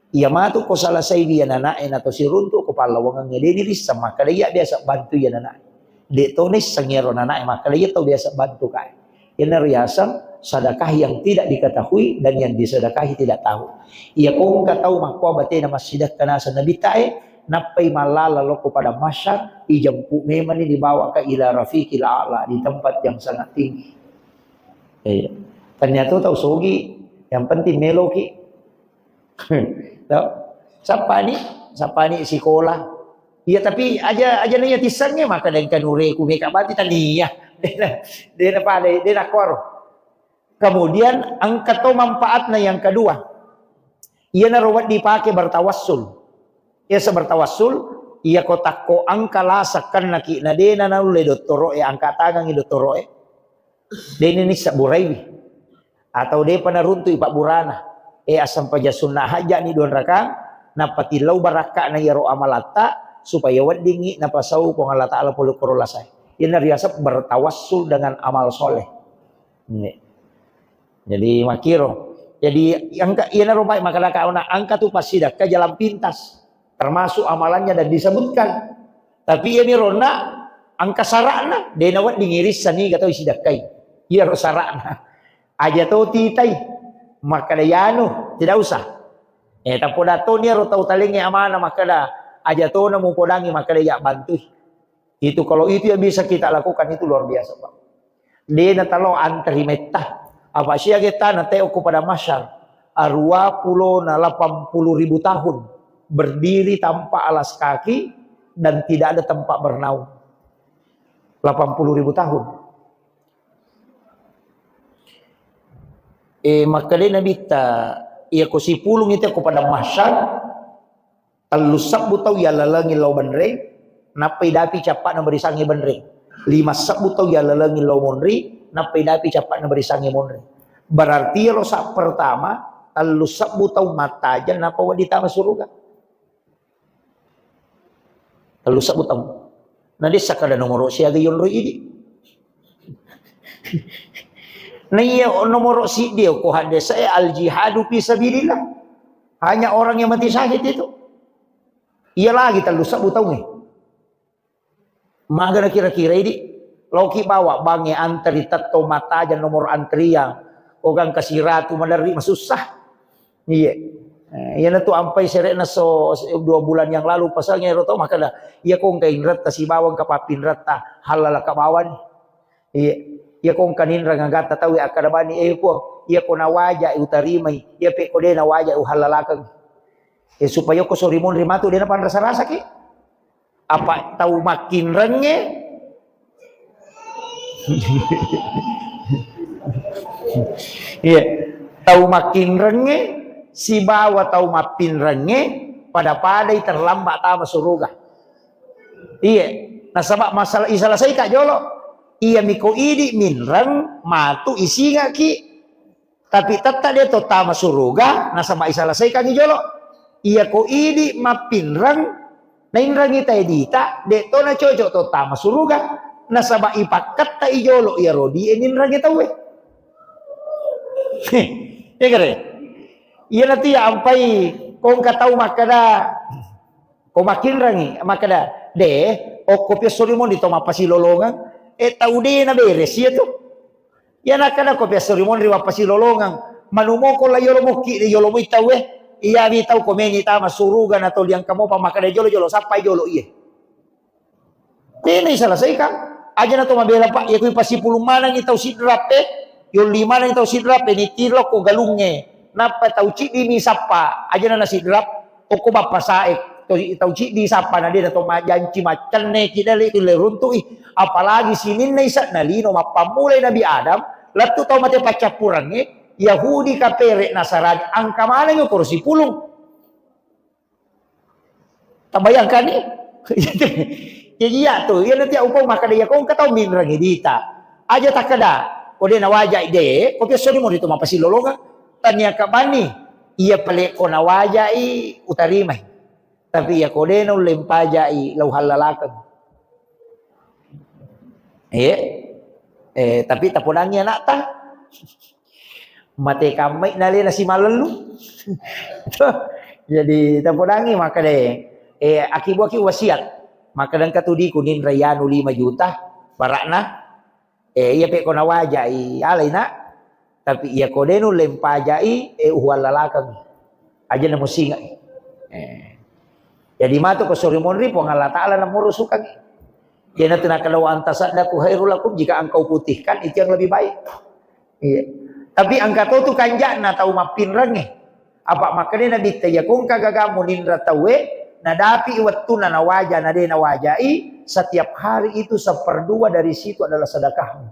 Iya matu ko salasaiwi iya anaknya nato siruntu ko pallawangengnge de nirisseng makkeda iya biasa bantu iya anaknya. De to nisseng iyaro anaknya makkeda iya tau biasa bantu kae. Iyana riaseng sedekah yang tidak diketahui dan yang disedekahi tidak tahu. Iya ko engka tau makkua batena massidekka naseng Nabitta e, nappai mallala lokko pada mahsyar, ijempu memani dibawa ke ila rafiqil a'la, di tempat yang sangat tinggi. Iya. Ternyata tau sogi, yang penting meloki. Tau? Sappani, sappani sikola. Iya, tapi aja, aja naiya tissengnge, maka dengka nureku meka bati tania. Dena, dena pada, dena koro. Kemudian engka to manfaatna yang kedua. Iyanaro wedding pake bertawassul. Iyaseng bertawassul, iyako takko engka laseng kennaki na dena naulle dottoro'e, angka tangangi dottoro'e. Dena nisseng buraiwi. Atau depa naruntu'i pabburana. Eh, assempaja sunna hajja'ni dua rakang, nappa tillau barakka'na iyaro amalatta, supaya weddingngi napasau Puang Allah Ta'ala pole koro lasae. Iyana riaseng bertawassul dengan amal soleh. Ini. Jadi makkiro. Jadi engka, iyanaro baik makkadaka ona engka tu passidakka jalan pintas. Termasuk amalannya dan disebutkan. Tapi iyami ronna engka sara'na, de nawedding irissani gatau isidakkai. Iyaro sara'na. Aja to titai. Makkada yanu, tidak usah. Eh, tapoda to niaro tau talengnge amana makkada aja to namupodangi makkada ya bantui. Itu, kalau itu yang bisa kita lakukan, itu luar biasa, Pak. De natalo antri metta. Apa siaga tana teo ko pada masyar. Arua pulo na lapan puluh ribu tahun berdiri tanpa alas kaki dan tidak ada tempat bernaung. Lapan puluh ribu tahun. Eh, makkadai Nabitta, iya ko sipulung itu ko pada masyar, Tellu sebbu tau yallalengi lao benreng, nappai dapi cappa'na barisangnge benreng. Lima sebbu tau yallalengi lao monri, nappai dapi cappa'na barisangnge monri. Berarti iyaro sa pertama, tellu sebbu tau mattajeng, nappa wedding tama suruga. Tellu sebbu tau. Na dessa kada nomoro siaga yonroi idi. Na iya nomoro siddi ko haddesae al jihadu fi sabilillah. Hanya orang yang mati syahid itu. Iya lagi tellu sebbu taungnge. Magana kira-kira idi. Loki bawa bangnge antri tetto mattajeng nomor antrian. Ogang kasiratu maderri masussa. Iya. Eh, iyana tu ampai sere'na so, so, dua bulan yang lalu pasangnge ro to makkada, iya ko engka inretta sibawa engka pappinretta, hallalaka bawani. Iya. Iya ko engka ninreng agatta tau akkada bani, eh, Puang, iya ko nawaja utarimai, iya pe ko de nawaja uhallalakeng. Eh, supaya ko sori monri matu de napanrasa-rasaki. Apa tau makkinrengnge? Iya. Tau makkinrengnge sibawa tau mappinrengnge pada-padai terlambat tama suruga. Iya. Nasaba masalah isalasaika jolo. Iya miko idi minreng matu isingaki. Tapi tetta de to tama suruga, nasaba isalesaikangngi jolo. Iya ko idi mappinreng, nainrengi tae dita, de to nacocok to tama suruga, nasaba ipakketta i jolo iya rodi e ninrengi tauwe. Iya kare? Iya natu ya ampai kongka tau makkada, ko makkinrengi, makkada, de, okko piassori moni to mappasilolongeng, e tau de na beres iya tu. Iya nakkada ko piassori monri wappasilolongeng, manu moko la yolo mokki de yolo moi tauwe, iyawi tau ko meni tama suruga na toli engka mopa makkada jolo-jolo sappai jolo iye. Tena isalasaikang. Aja na to mabela pak, iya kui pasipulung manengi tau sidrap e, yolli manengi tau sidrap e, nitiro ko galungnge. Nappa tau ciddi mi sappa, aja na nasidrap, okko bappasae, to-, tau ciddi sappa na de na to majanci maccenne ki dale tulle runtu'i, apalagi sininna ise'na lino mappammulai Nabi Adam, lettu tau mate paccappurengnge, Yahudi kapere Nasarani, angka manengi okoro sipulung. Tabayangkanni? Jadi iya tu, iya nanti upau makkada iya kongka tau minrengi dita. Aja takkada, ko de nawajai de, ko piassori mori tu mappasilolongeng. Tania kabani, iya pale ko nawajai utarimai. Tapi iya ko de naulle mpajai lau hallalakeng. Iya. Eh, tapi tapodangi anakta. Mate kammai nalena simalellu. Jadi tapodangi makkada, eh, akibu-akibu wasiat. Makkada engka tu diku ninra yanu lima juta, parakna. Eh, iya pe ko nawajai, alai nak. Tapi iya ko de nulle mpajai, eh, uhuallalakeng. Aja na musingai. Eh. Jadi matu ko sori monri Puang Allah Ta'ala na murusukangi. Iyanatu nakkada, "Wa an tasaddaqu khairul lakum," jika engkau putihkan itu yang lebih baik. Iya. Tapi engka to tu kanja'na tau mappinrengnge. Apa makkeda Nabitta, iya ko engka gagamu ninra tauwe, nadapi wettunna nawaja, na de nawajai, setiap hari itu seperdua dari situ adalah sedekahmu.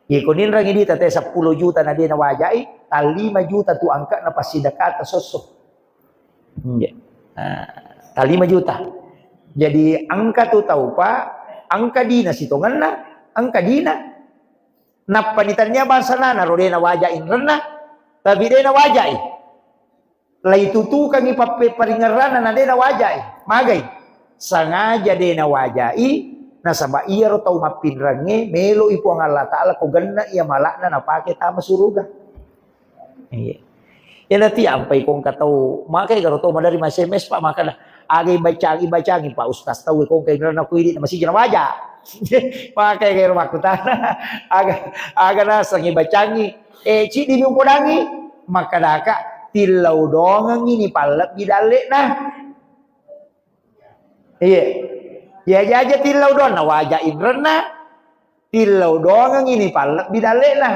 Iko ninrangi duita te seppulo juta na de' nawajai, tallima juta tu angka na passidekata sosso. Iya. Nah, tallima juta. Jadi angka tu tau pa, angka dina sitongenna, angka dina. Nappani tania bangsa nana ro de' nawajai inrenna, tapi de' nawajai. Laitutukangngi pappe-, paringerranna na de' nawajai. Magai? Sengaja de' nawajai, nasaba iyaro tau mappinrengnge melo'i Puang Allah Ta'ala ko genna iya mala'na napake tama suruga. Iya. Iya nati ampai kongka tau, makai garo tau madari ma S M S, Pak, makkeda, "Aga ibacangi, ibacangi, Pak Ustaz, tau kongka inrenna ku idi na masiji nawaja." Makai garo makkutana, "Aga, aga naseng ibacangi?" Eh, ciddi mi upodangi, makkedaka, "Tillau dongengngi ni pallebbi dalle'na." Iya. Iya aja-aja tillau doang, nawaja inrenna, tillau dongengngi ni pallebbi dalle'na.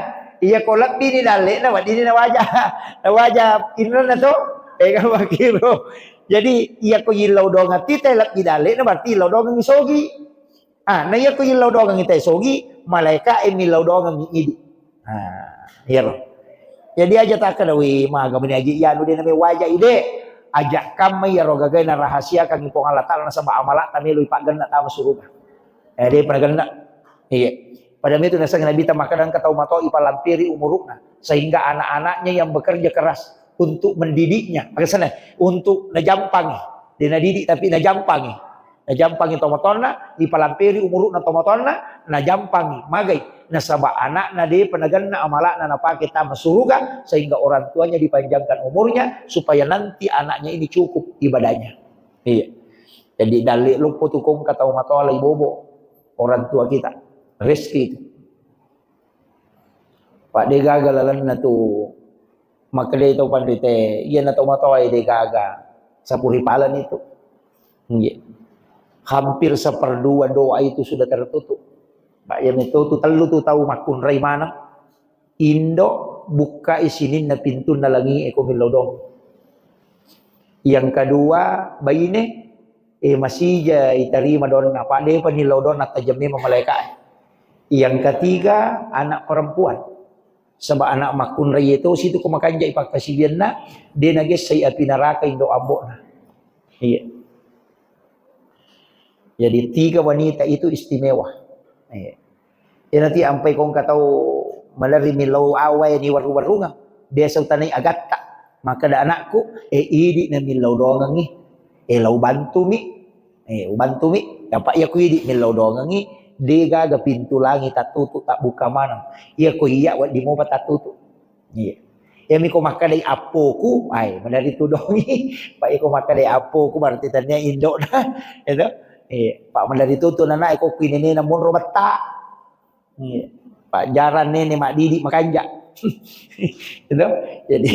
Iya ko lebbi ni dalle'na, weddini nawaja, nawaja inrenna to. Eh, kan makkiro. Jadi, iya ko yillau dongeng tite lebbi dalle'na, berarti yillau dongengngi sogi. Ah, na iya ko yillau dongengngi te sogi, malaeka e millau dongengngi idi. Ah, iyaro. Jadi aja takkeda, "Wi, maga meni aji iyanu de' name waja ide." Aja kamma iyaro gagai narahasiakangngi Puang Allah Ta'ala nasaba amala'ta melo ipaggenna tama suruga. Eh, de' pernah genna. Iya. Pada itu naseng Nabi ta makkeda engka tau matoa ipalampiri umuru'na sehingga anak-anaknya yang bekerja keras untuk mendidiknya. Maksudnya, untuk najampangi. De' nadidik tapi najampangi. Najampangi tomatoanna, ipalampiri umuru'na tomatoanna, najampangi. Magai? Nasaba anakna de'pa nagenna amala'na napake tama suruga, sehingga orang tuanya dipanjangkan umurnya, supaya nanti anaknya ini cukup ibadahnya. Iya. Jadi, dalle' loppo tu kongka tau matoa lai bobo orang tua kita. Rezeki itu. Pak, de' gaga lalenna tu makkedai tau panrite, iyana tau matoa e de' gaga sapuri palan itu. Iya. Hampir seperdua doa itu sudah tertutup. Pak, iya meto tu tellu tu tau makkunrai maneng. Indo, bukkai sininna pintunna langi e ko millau dong. Yang kedua, baine, eh, masija itarima donna, apa de'pa nillau donna tajeng memang malaeka e. Yang ketiga, anak perempuan. Sebab anak makkunrai itu situ ko makanjai pakkasiwianna, de' nagessai api neraka indo ambo'na. Iya. Jadi tiga wanita itu istimewa. Iya. Iyanati ampai kongka tau malerri millau awae ni warru-warrungang. Biasa utanai agatta. Makkeda anakku, "Eh, idi na millau dongengngi. Eh, lau bantumi. Eh, ubantumi." Apa iya ku idi millau dongengngi, de' gaga pintu langi tattutu, tabbuka maneng. Iya ko iya wedding mopa tattutu. Iya. Iyami ko makkedai appoku, ai, maderri tudongi. Pak, iko makkedai appoku, berarti tania indo'na. Itu. Iya. Pak, maderri tutu nana, iko kuinenena monro betta. Iya. Pak, jarang nene maddidi makanja. Itu. Jadi,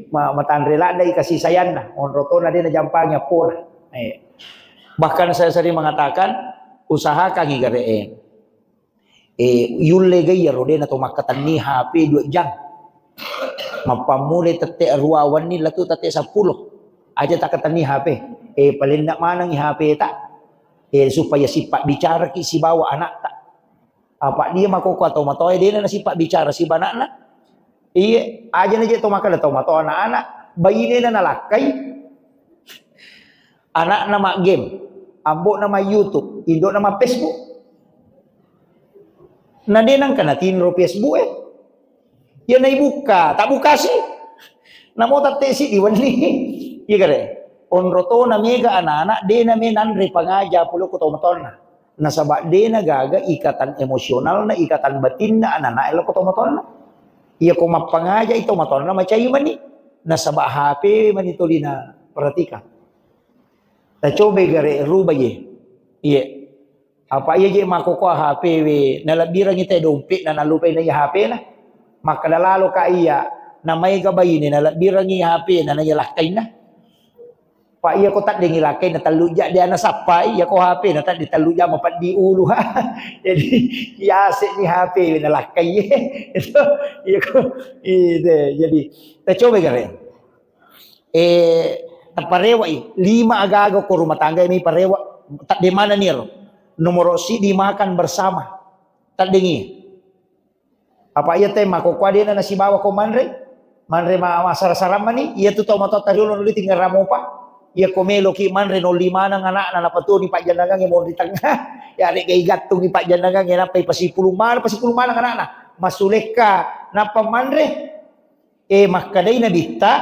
ma-, matanre laddai kasih sayangna. Monro tona de' najampangi appona. Iya. Bahkan saya sering mengatakan, usahakan igare e. Eh, yulle ga iyaro de' nato makkatenni H P dua jam. Mappammulai tette' arua wenni latu tette' seppulo. Aja takkatenni H P. Eh, palenna manengngi H P ta. Eh, supaya sipabbicaraki sibawa anakta. Apa dia makkokko atau matoa e de' na sipabbicara siba anakna. Iye, aja na je' to makkeda to matoa anak-anak, bainena nalakkai. Anakna ma-game, ambo'na ma YouTube, indo'na ma Facebook. Na de' nengka natinro Facebook e. Iya naibukka, tabbukasi. Namo tette' siddi wenni. Iya gare. Onro tona mega anak-anak, de' na me nanre pangaja pole ko tomatoanna. Nasaba' de' na gaga ikatan emosionalna, ikatan batinna anak-anak e lao ko tomatoanna. Iya ko mappangaja i tomatoanna macai mani. Nasaba' H P mani tuli na perhatikan. Tacobai gare' ruba ye. Iye. Apa iya je' makkokkoe H P we, nalebbirengngi te dompet na, nalupai na iya H P na. Makkeda lalo ka iya, na maega baine nalebbirengngi H P na, na iya lakkainna. Pa iya ko taddengngi lakkainna tellu ja' de' nasappai, iya ko H P na tadde tellu ja' mapeddi ulu. Jadi, iya ase'ni H P we nalakkai. Itu, iya ko, itu, jadi, tacobai gare'. Eh, taparewa'i, lima aga-aga ko rumah tangga ini parewa', tadde manenni ero. Nomoro siddi, makan bersama. Taddengi. Apa iya te makkokkoe dena nasibawa ko manre? Manre ma-, masara-sara mani, iya tu tau matoa tariolo nuli tinggal ramopa. Iya ko meloki manre nolli maneng anakna, napatoni pajjannangangnge monri tengah. Ya, rega igattungi pajjannangangnge, nappa ipasipulung maneng, pasipulung maneng anakna. Masulekka, nappa manre. Eh, makkedai Nabitta,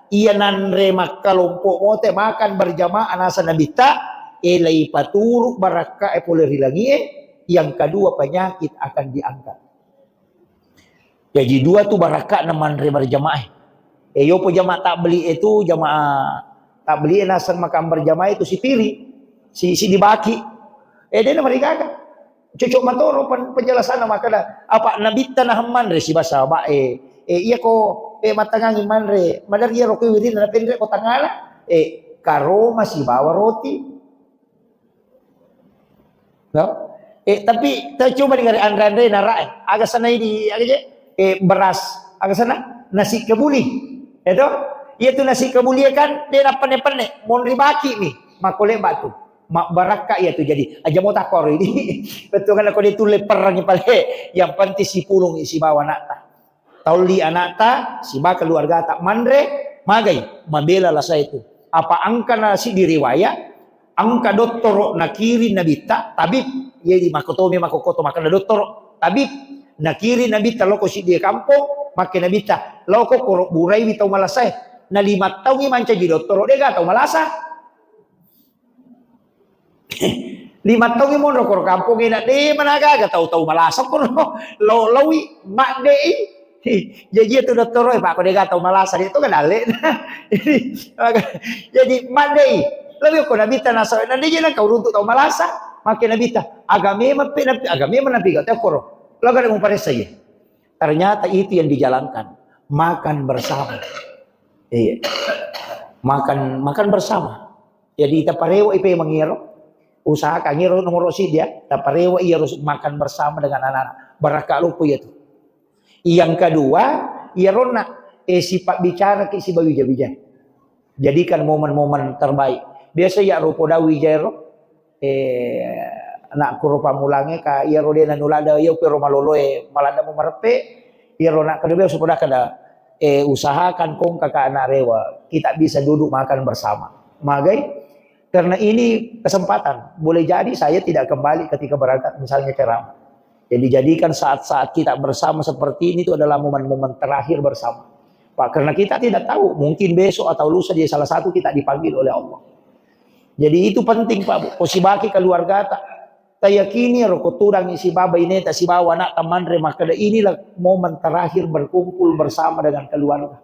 iya nanre makkalompo mote, makan berjamaah, naseng Nabitta, eh, leipaturu barakka e pole ri langie, yang kedua penyakit akan diangkat. Jaji dua tu barakka na manre berjamaah. Eh, yopo jamaah tabligh itu, jamaah tabligh naseng makan berjamaah itu sipiri, si, si dibaki. Eh, dena marigaga. Cocok matoro pen-, penjelasanna makkeda, apa Nabitta nahang manre sibawa sahabat e, eh, iya ko, eh, mattangangi manre, madar iya rokoi wirinna napenre ko tangala, eh, karoma sibawa roti. No? Eh, tapi ta coba dengari anre-anre nara, eh, aga sanai di, aga je? Eh, beras, aga sana? Nasi kebuli. Itu? Iya tu nasi kebuli kan, dia nak penne-penne, monri baki mi, makole batu. Mabbarakka iya tu jadi. Aja mau takor ini. Betul kan, aku dia tulle perang pale. Yang penting sipulung sibawa anakta. Taulli anakta, sibawa keluargata. Manre, magai, mabela lasa itu. Apa angka nasi di riwayat, angka dottoro nakiring Nabitta, tabib. Jadi makotomi makokoto makkeda dottoro, tabib. Nakiring Nabitta loko siddi kampong, makke Nabitta, loko koro buraiwi tau malasae. Na lima taungi mancaji dottoro, dega tau malasa. Lima taungi monro koro kampongnge na de managaga tau-tau malasa koro. Lo-, lawi, maddei. Jaji itu dottoro e, Pak, ko dega tau malasa, de to kan dalle. Jadi, maddei. Lawi ko Nabitta nasa, na de je nang kau runtuk tau malasa. Makke Nabitta, aga memang pe, nabi, aga memang nabi gak tau koro. Laga de muparessa ye. Ternyata itu yang dijalankan. Makan bersama. Iya. Makan, makan bersama. Jadi taparewa ipe mangiro. Usahakan iro nomor siddi ya. Taparewa iya harus makan bersama dengan anak-anak. Barakka lupu ya tu. Yang kedua, iya ronna, eh, sifat bicara ki sibawa wija-wija. Jadikan momen-momen terbaik. Biasa ya rupo dawi jairo, eh, anak kuro pammulange ka iyaro de nanulada, iya pero maloloe, malada mu mareppe, iyaro nak kedua supaya kada, eh, usahakan kong kakak anak rewa, kita bisa duduk makan bersama. Magai, karena ini kesempatan. Boleh jadi saya tidak kembali ketika berangkat misalnya ceramah. Jadi jadikan saat-saat kita bersama seperti ini itu adalah momen-momen terakhir bersama. Pak, karena kita tidak tahu, mungkin besok atau lusa dia salah satu kita dipanggil oleh Allah. Jadi itu penting, Pak, Bu. Ko sibaki keluarga ta, tayakini ro ko tudang isi baba ineta sibawa anak tamanre makkeda inilah momen terakhir berkumpul bersama dengan keluarga.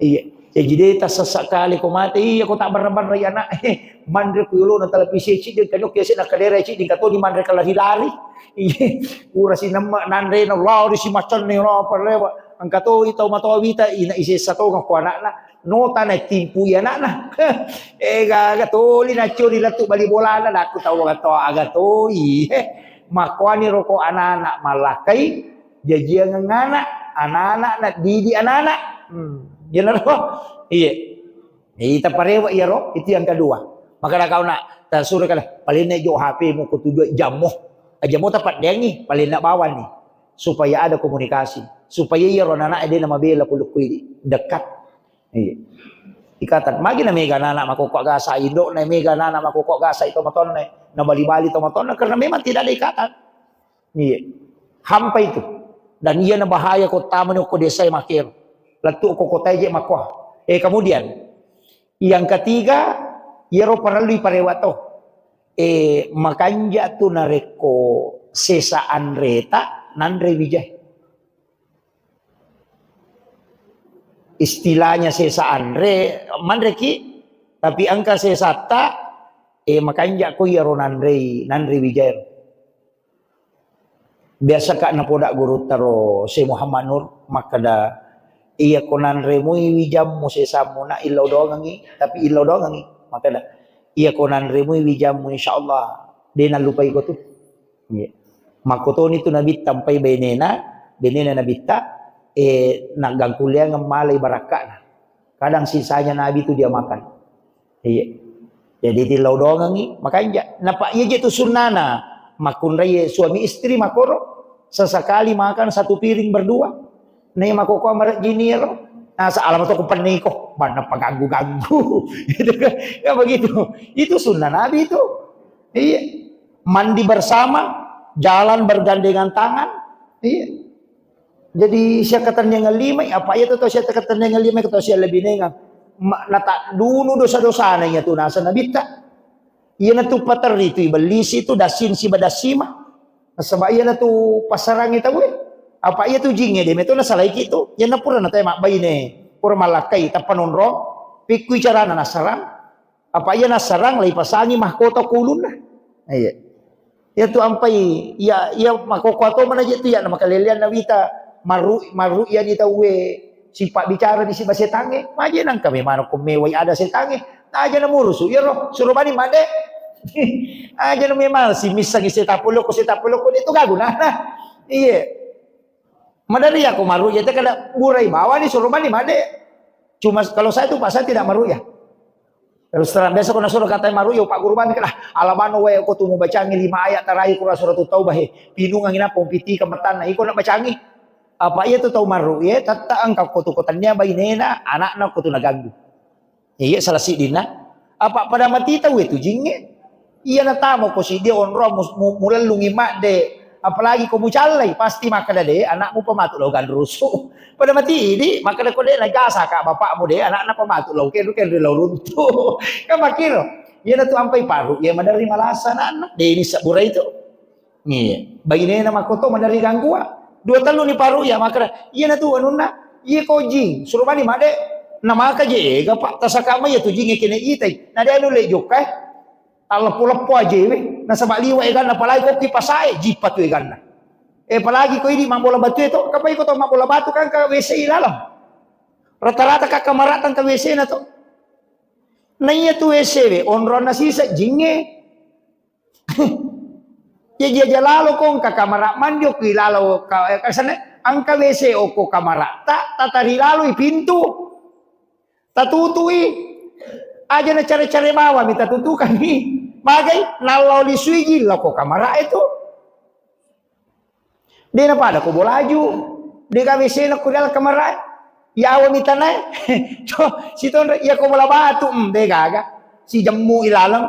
Iya. Jaji de tassessa kale ko mate, iya ko tabbarra-barrai anak. Manre ku yolona televisi ciddi, kanyok yase na kadera ciddi, katoni manre kalari-lari. Iya. Ura sinemme nanre na lao di si macanne lao parlewa. Engka to tau matoa wita, ina isessa tongeng ko anakna. Nota na timpui anakna. Eh, gaga toli na cori lettu bali bolana, nakku tau aga to, aga toi. Makkuani roko anak-anak mallakai. Jajiangeng anak, anak-anak, na didi anak-anak. Hmm. Iyanaro. Iya. Jadi taparewa iyaro, itu yang kedua. Maka nakau nak, tasuro kala, paling naik jo H P mu ko tujuh jammu. Jammu tapaddeangi, paling nak bawanni. Supaya ada komunikasi. Supaya iyaro anak-anak dia nama bela pulukku ini. Dekat. Iya. Ikatan. Magi na mega anak-anak makokko gasa, indok na mega anak-anak makokko gasa itu matonne. Na bali-bali to matonne karena memang tidak ada ikatan. Iya. Hampa itu. Dan iya na bahaya ko tamani ko desa makero. Lettu ko kota je makko. Eh, kemudian yang ketiga, iyaro parellu parewa to. Eh, makanja tu narekko sesa anreta nanre wijai. Istilahnya sesa anre, manreki, tapi engka sesatta, eh, makanja ko iyaro nanrei, nanre wijai. Biasa ka napoda gurutta ro Syekh Muhammad Nur makkeda, iya ko nanremui wijammu sesammu na illau doangengi, tapi illau doangengi makkeda, iya ko nanremui wijammu insyaallah de nallupai ko tu. Iya. Makkotoni tu Nabitta mpai benena, benena Nabitta, eh, naggangkulleangeng malai barakkana. Kadang sisanya Nabi tu dia makan. Iya. Jadi tillau doangengi, makanja. Napa iya je tu sunnana. Makkunrai suami istri makoro, sesekali makan satu piring berdua. Nei makoko marejini ro. Nah, sealam to kupenniko, banna paganggu-ganggu. Gitu kan. Ya begitu. Itu sunnah Nabi itu. Iya. Mandi bersama, jalan bergandengan tangan. Iya. Jadi siakkatenniang lima, apa iya tu tau siakkatenniang lima, tau sia lebih nengang. Ma-, nata dunu dosa-dosana iya tu nasa Nabitta. Iyanatu paterri tu ibellisi tu dassin siba dassima. Nasaba iyanatu passarangi tauwe. Apa iya tu jingnge de meto nasalaiki tu. Iyanna pura natae mabbaine, pura malakkai tappa nonrong, pikkui carana nassarang. Apa iya nassarang, lai pasangi mahkota ko ulunna. Iya. Iya tu ampai, iya, iya makoko to mana je tu iya na makalelean na wita maru-, maru iya ni tauwe sipa bicara di siba setangnge. Maje nangka memang ko mewai ada setangnge. Aja na murusu, iya ro, suruh bani made. Aja na memang si misang setapu loko, setapu loko, itu gagu nah. Iya. Madari aku maru iya te kada burai bawani suruh bani made. Cuma kalau saya tu Pak, saya tidak maru iya. Terus terang, biasa ko nasuruh katai maru, yo Pak Guru bani, "Lah, alabano wae ko tu mubacangi lima ayat terakhir Quran Surat Taubah, he. Pinungangi nappa umpitika metanna, iko nak bacangi." Apa iya tu tau maru, ye, tatta engka ko tu ko tennia bainena, anakna ko tu naganggu. Iya, salah siddinna. Apa pada mati tau itu jingnge. Iya natama ko siddi onro mu-, mu-, mulellungi madde. Apalagi ko mucallai, pasti makkeda de, anakmu pematu lao ganrusu. Pada mati idi, makkeda ko de najasa ka bapakmu de, anakna pematu lao kenru-kenru lao runtu. Kan makkiro. Iya natu ampai paru, iya maderri malasa anakna. De ini sabura itu. Iya. Bainena makkoto maderri ganggua. Dua tellu ni paru iya makkeda. Iya natu anunna. Iya ko jing, suruh mani madde. Namaka je ega, Pak. Tasaka mai iya tu jing kene itai. Nade anu le jokka, eh. Talleppo-leppo ajewe, nasaba liwa eganna, apalagi ko kipasae, jippa tu eganna. Eh, apalagi ko idi mabbola batu e to, kapai ko to mabbola batu kan ka W C i laleng. Rata-rata ka kamara tang ka W C na to. Na iya tu W C we, onronna sisa jingnge. Jaji aja lalo ko engka kamara mandi okko ilalo ka, eh, kasane, engka W C okko kamara ta, tatari laloi pintu. Tatutui. Aja na care-care bawami tatutukami. Magai, nallo lisui jillo ko kamara itu. De na pada ko bolaju. De ka W C na ko dalam kamara. Yawa mitanae. To, sitonre, iya ko bola batu, mm, de gaga. Si jemmu ilaleng.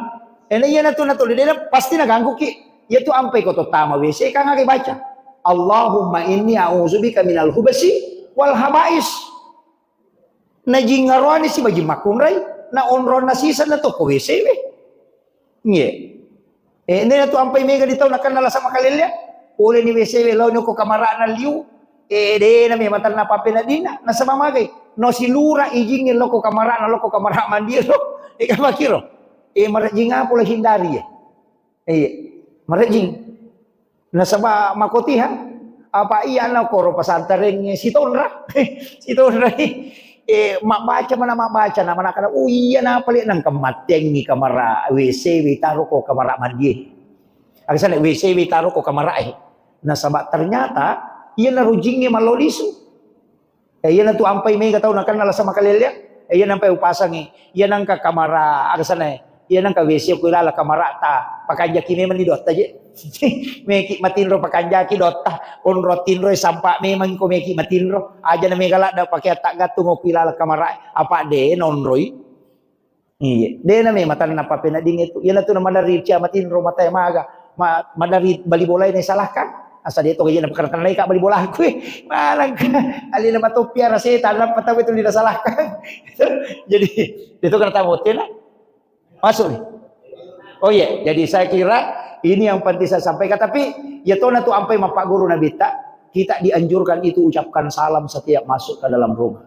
Ena iya natu natu de na pasti na ganggu ki. Iya tu ampai ko to tama W C kan aga baca. Allahumma inni a'udzubika minal hubasi wal habais. Na jingngaroani sibaji makkunrai, na onronna sisa na tokko W C we. Nge. Eh, nena tu ampai mega di tau nakenna lasa makalelea. Pole ni W C we lao ni ko kamarana liu. Eh, de na me matanna pape na dina, nasaba magai. No silura ijingnge loko kamarana, loko kamara mandi lo. Eh, kamakiro. Eh, marajing apa lo hindari ya. Iya, marejing. Nasaba makotiha, apa iya na koro pasantareng sitonra, sitonra, eh, mabbaca mana mabbaca na mana kada, oh iya na pale nang kemateng ni kamara W C we taro ko kamara mandi. Agasana W C we taro ko kamara eh. Nasaba ternyata iya na rujingnge malolisu. Eh, iya natu ampai mega tau nakenna lasa makalelea. Eh, iya nampai upasangi. Iya nangka kamara, aga sana, eh. Iya nangka W C ko ilala kamara ta. Pakanjaki memang ni dotta je. Meki matinro pakanjaki dotta. Onro tinro sampa memang ko meki matinro. Aja na mega ladda pakai atta gattung ko ilala kamara. Apa de nonroi. Iya, de na me matanna papenedding itu. Iya natu na madari cia matinro matae maga, ma-, madari bali bolae na salahkan. Asa de to gaji na pakartanai ka bali bola aku. Malangka. Alina matoppi ara setan lampa tau itu dina salahkan. Jadi, itu kena tamu tena. Masuk nih. Oh iya, jadi saya kira ini yang penting saya sampaikan. Tapi ya to natu ampai mappaguru Nabitta, kita dianjurkan itu ucapkan salam setiap masuk ke dalam rumah.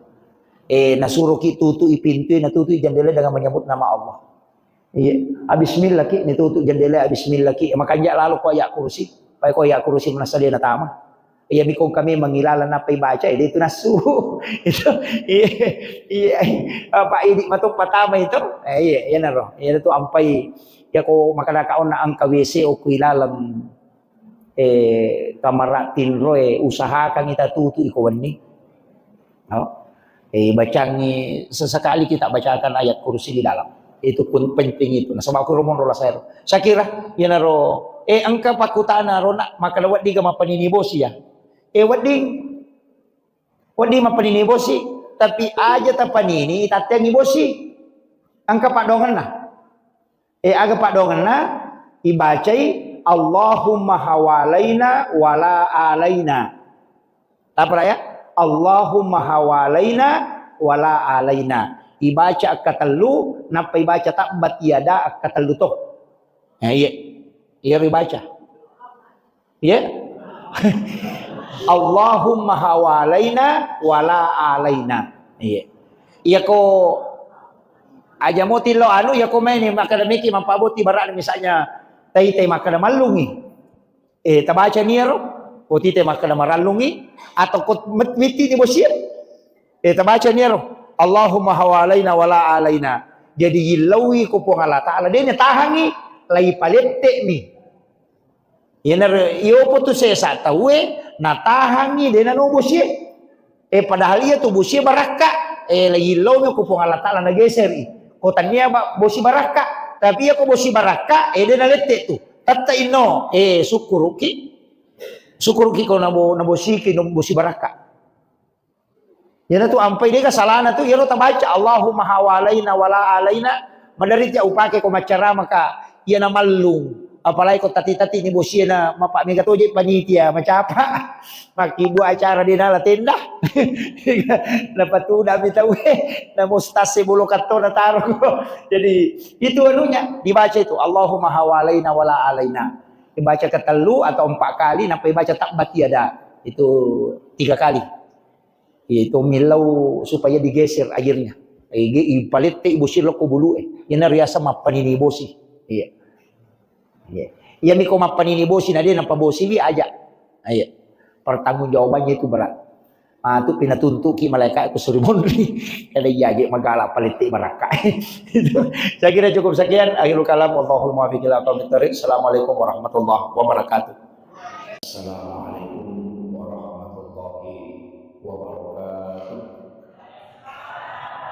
Eh, nasuroki tutui pintu, natutui jendela dengan menyebut nama Allah. Iya, bismillah ki, nitutu jendela bismillah ki. Makanja lalo ko ayat kursi. Pai ko ayat kursi manassa de natama. Iya, miko kami mangilala nappa ibaca, eh, itu nasu. Itu, iya, iya. Apa idi mato patama itu? Eh, iya, iya naro. Iya tu ampai, ya ko makadaka onna angka W C oku ilaleng. Eh, kamara tinro, eh, usahakan ita tutu iko wenni. No? Eh, bacangi sesekali kita bacakan ayat kursi di dalam. Itu pun penting itu. Nasaba ku romo rola saya. Saya kira, iyanaro, eh, engka pakkutana rona, maka wedding ga mappanini bosi ya. Eh, wedding, wedding mappanini bosi, tapi aja tapanini, tatengi bosi. Engka padongenna. Eh, aga padongenna, ibacai, "Allahumma hawalaina wala alaina." Apa ya? "Allahumma hawalaina wala alaina." Ibaca akkatellu, nappa ibaca tabbat yada akkatellu to. Nah, iya. Iya ibaca. Iya. "Allahumma hawalaina wala alaina." Iya. Iya ko aja moti lo anu, iya ko maini makkada meki mappaboti barang misalnya tai-tai makkada mallungi. Eh, tabaca niaro, ko tite makkada marallungi, atau ko met-, miti ni bosie. Eh, tabaca niaro, "Allahumma hawalaina wala alaina." Jadi, yillauwi ko Puang Allah Ta'ala, dena tahangi, lai palette mi. Yenaro, iyo potu sesa tauwe, natahangi, dena no bosie. Eh, padahal iya tu bosie barakka. Eh, lai yillauwi ko Puang Allah Ta'ala nageseri. Ko tania ba-, bosi barakka. Tapi iya ko bosi barakka, eh, dena lette tu. Tette inno, eh, sukkuruki. Sukkuruki ko nabo-, nabosiki, no bosi barakka. Iyana tu ampai dega salana tu, iyaro tabaca, "Allahumma hawalaina wala alaina." Madari tia upake ko maccarama ka, iyana mallung. Apalagi ko tati-tati ni bosie na mapa mega toje panitia, macapa. Makkibua acara dena la tenda. Napatuna mi tauwe, na mustase bolo kattona taro. Jadi, itu anunya, dibaca itu, "Allahumma hawalaina wala alaina." Dibaca ketellu atau empat kali, nampa dibaca tabbat yada. Itu tiga kali. Iya, itu millau supaya digeser airnya. Ige, ipalette ibu sirlo ko bulu, eh. Ina riasa mappanini bosi. Iya. Iya. Iya, miko mappanini bosi, na de nampa bosi wi aja. Iya. Pertanggungjawabannya itu berat. Ah, tu pinatuntuki malaikat ku suri monri. Kada iya aja magala palette barakka. Itu. Saya kira cukup sekian. Akhirul kalam. Wallahul muwaffiq ila aqwamit thariq. Assalamualaikum warahmatullahi wabarakatuh. Assalamualaikum warahmatullahi wabarakatuh.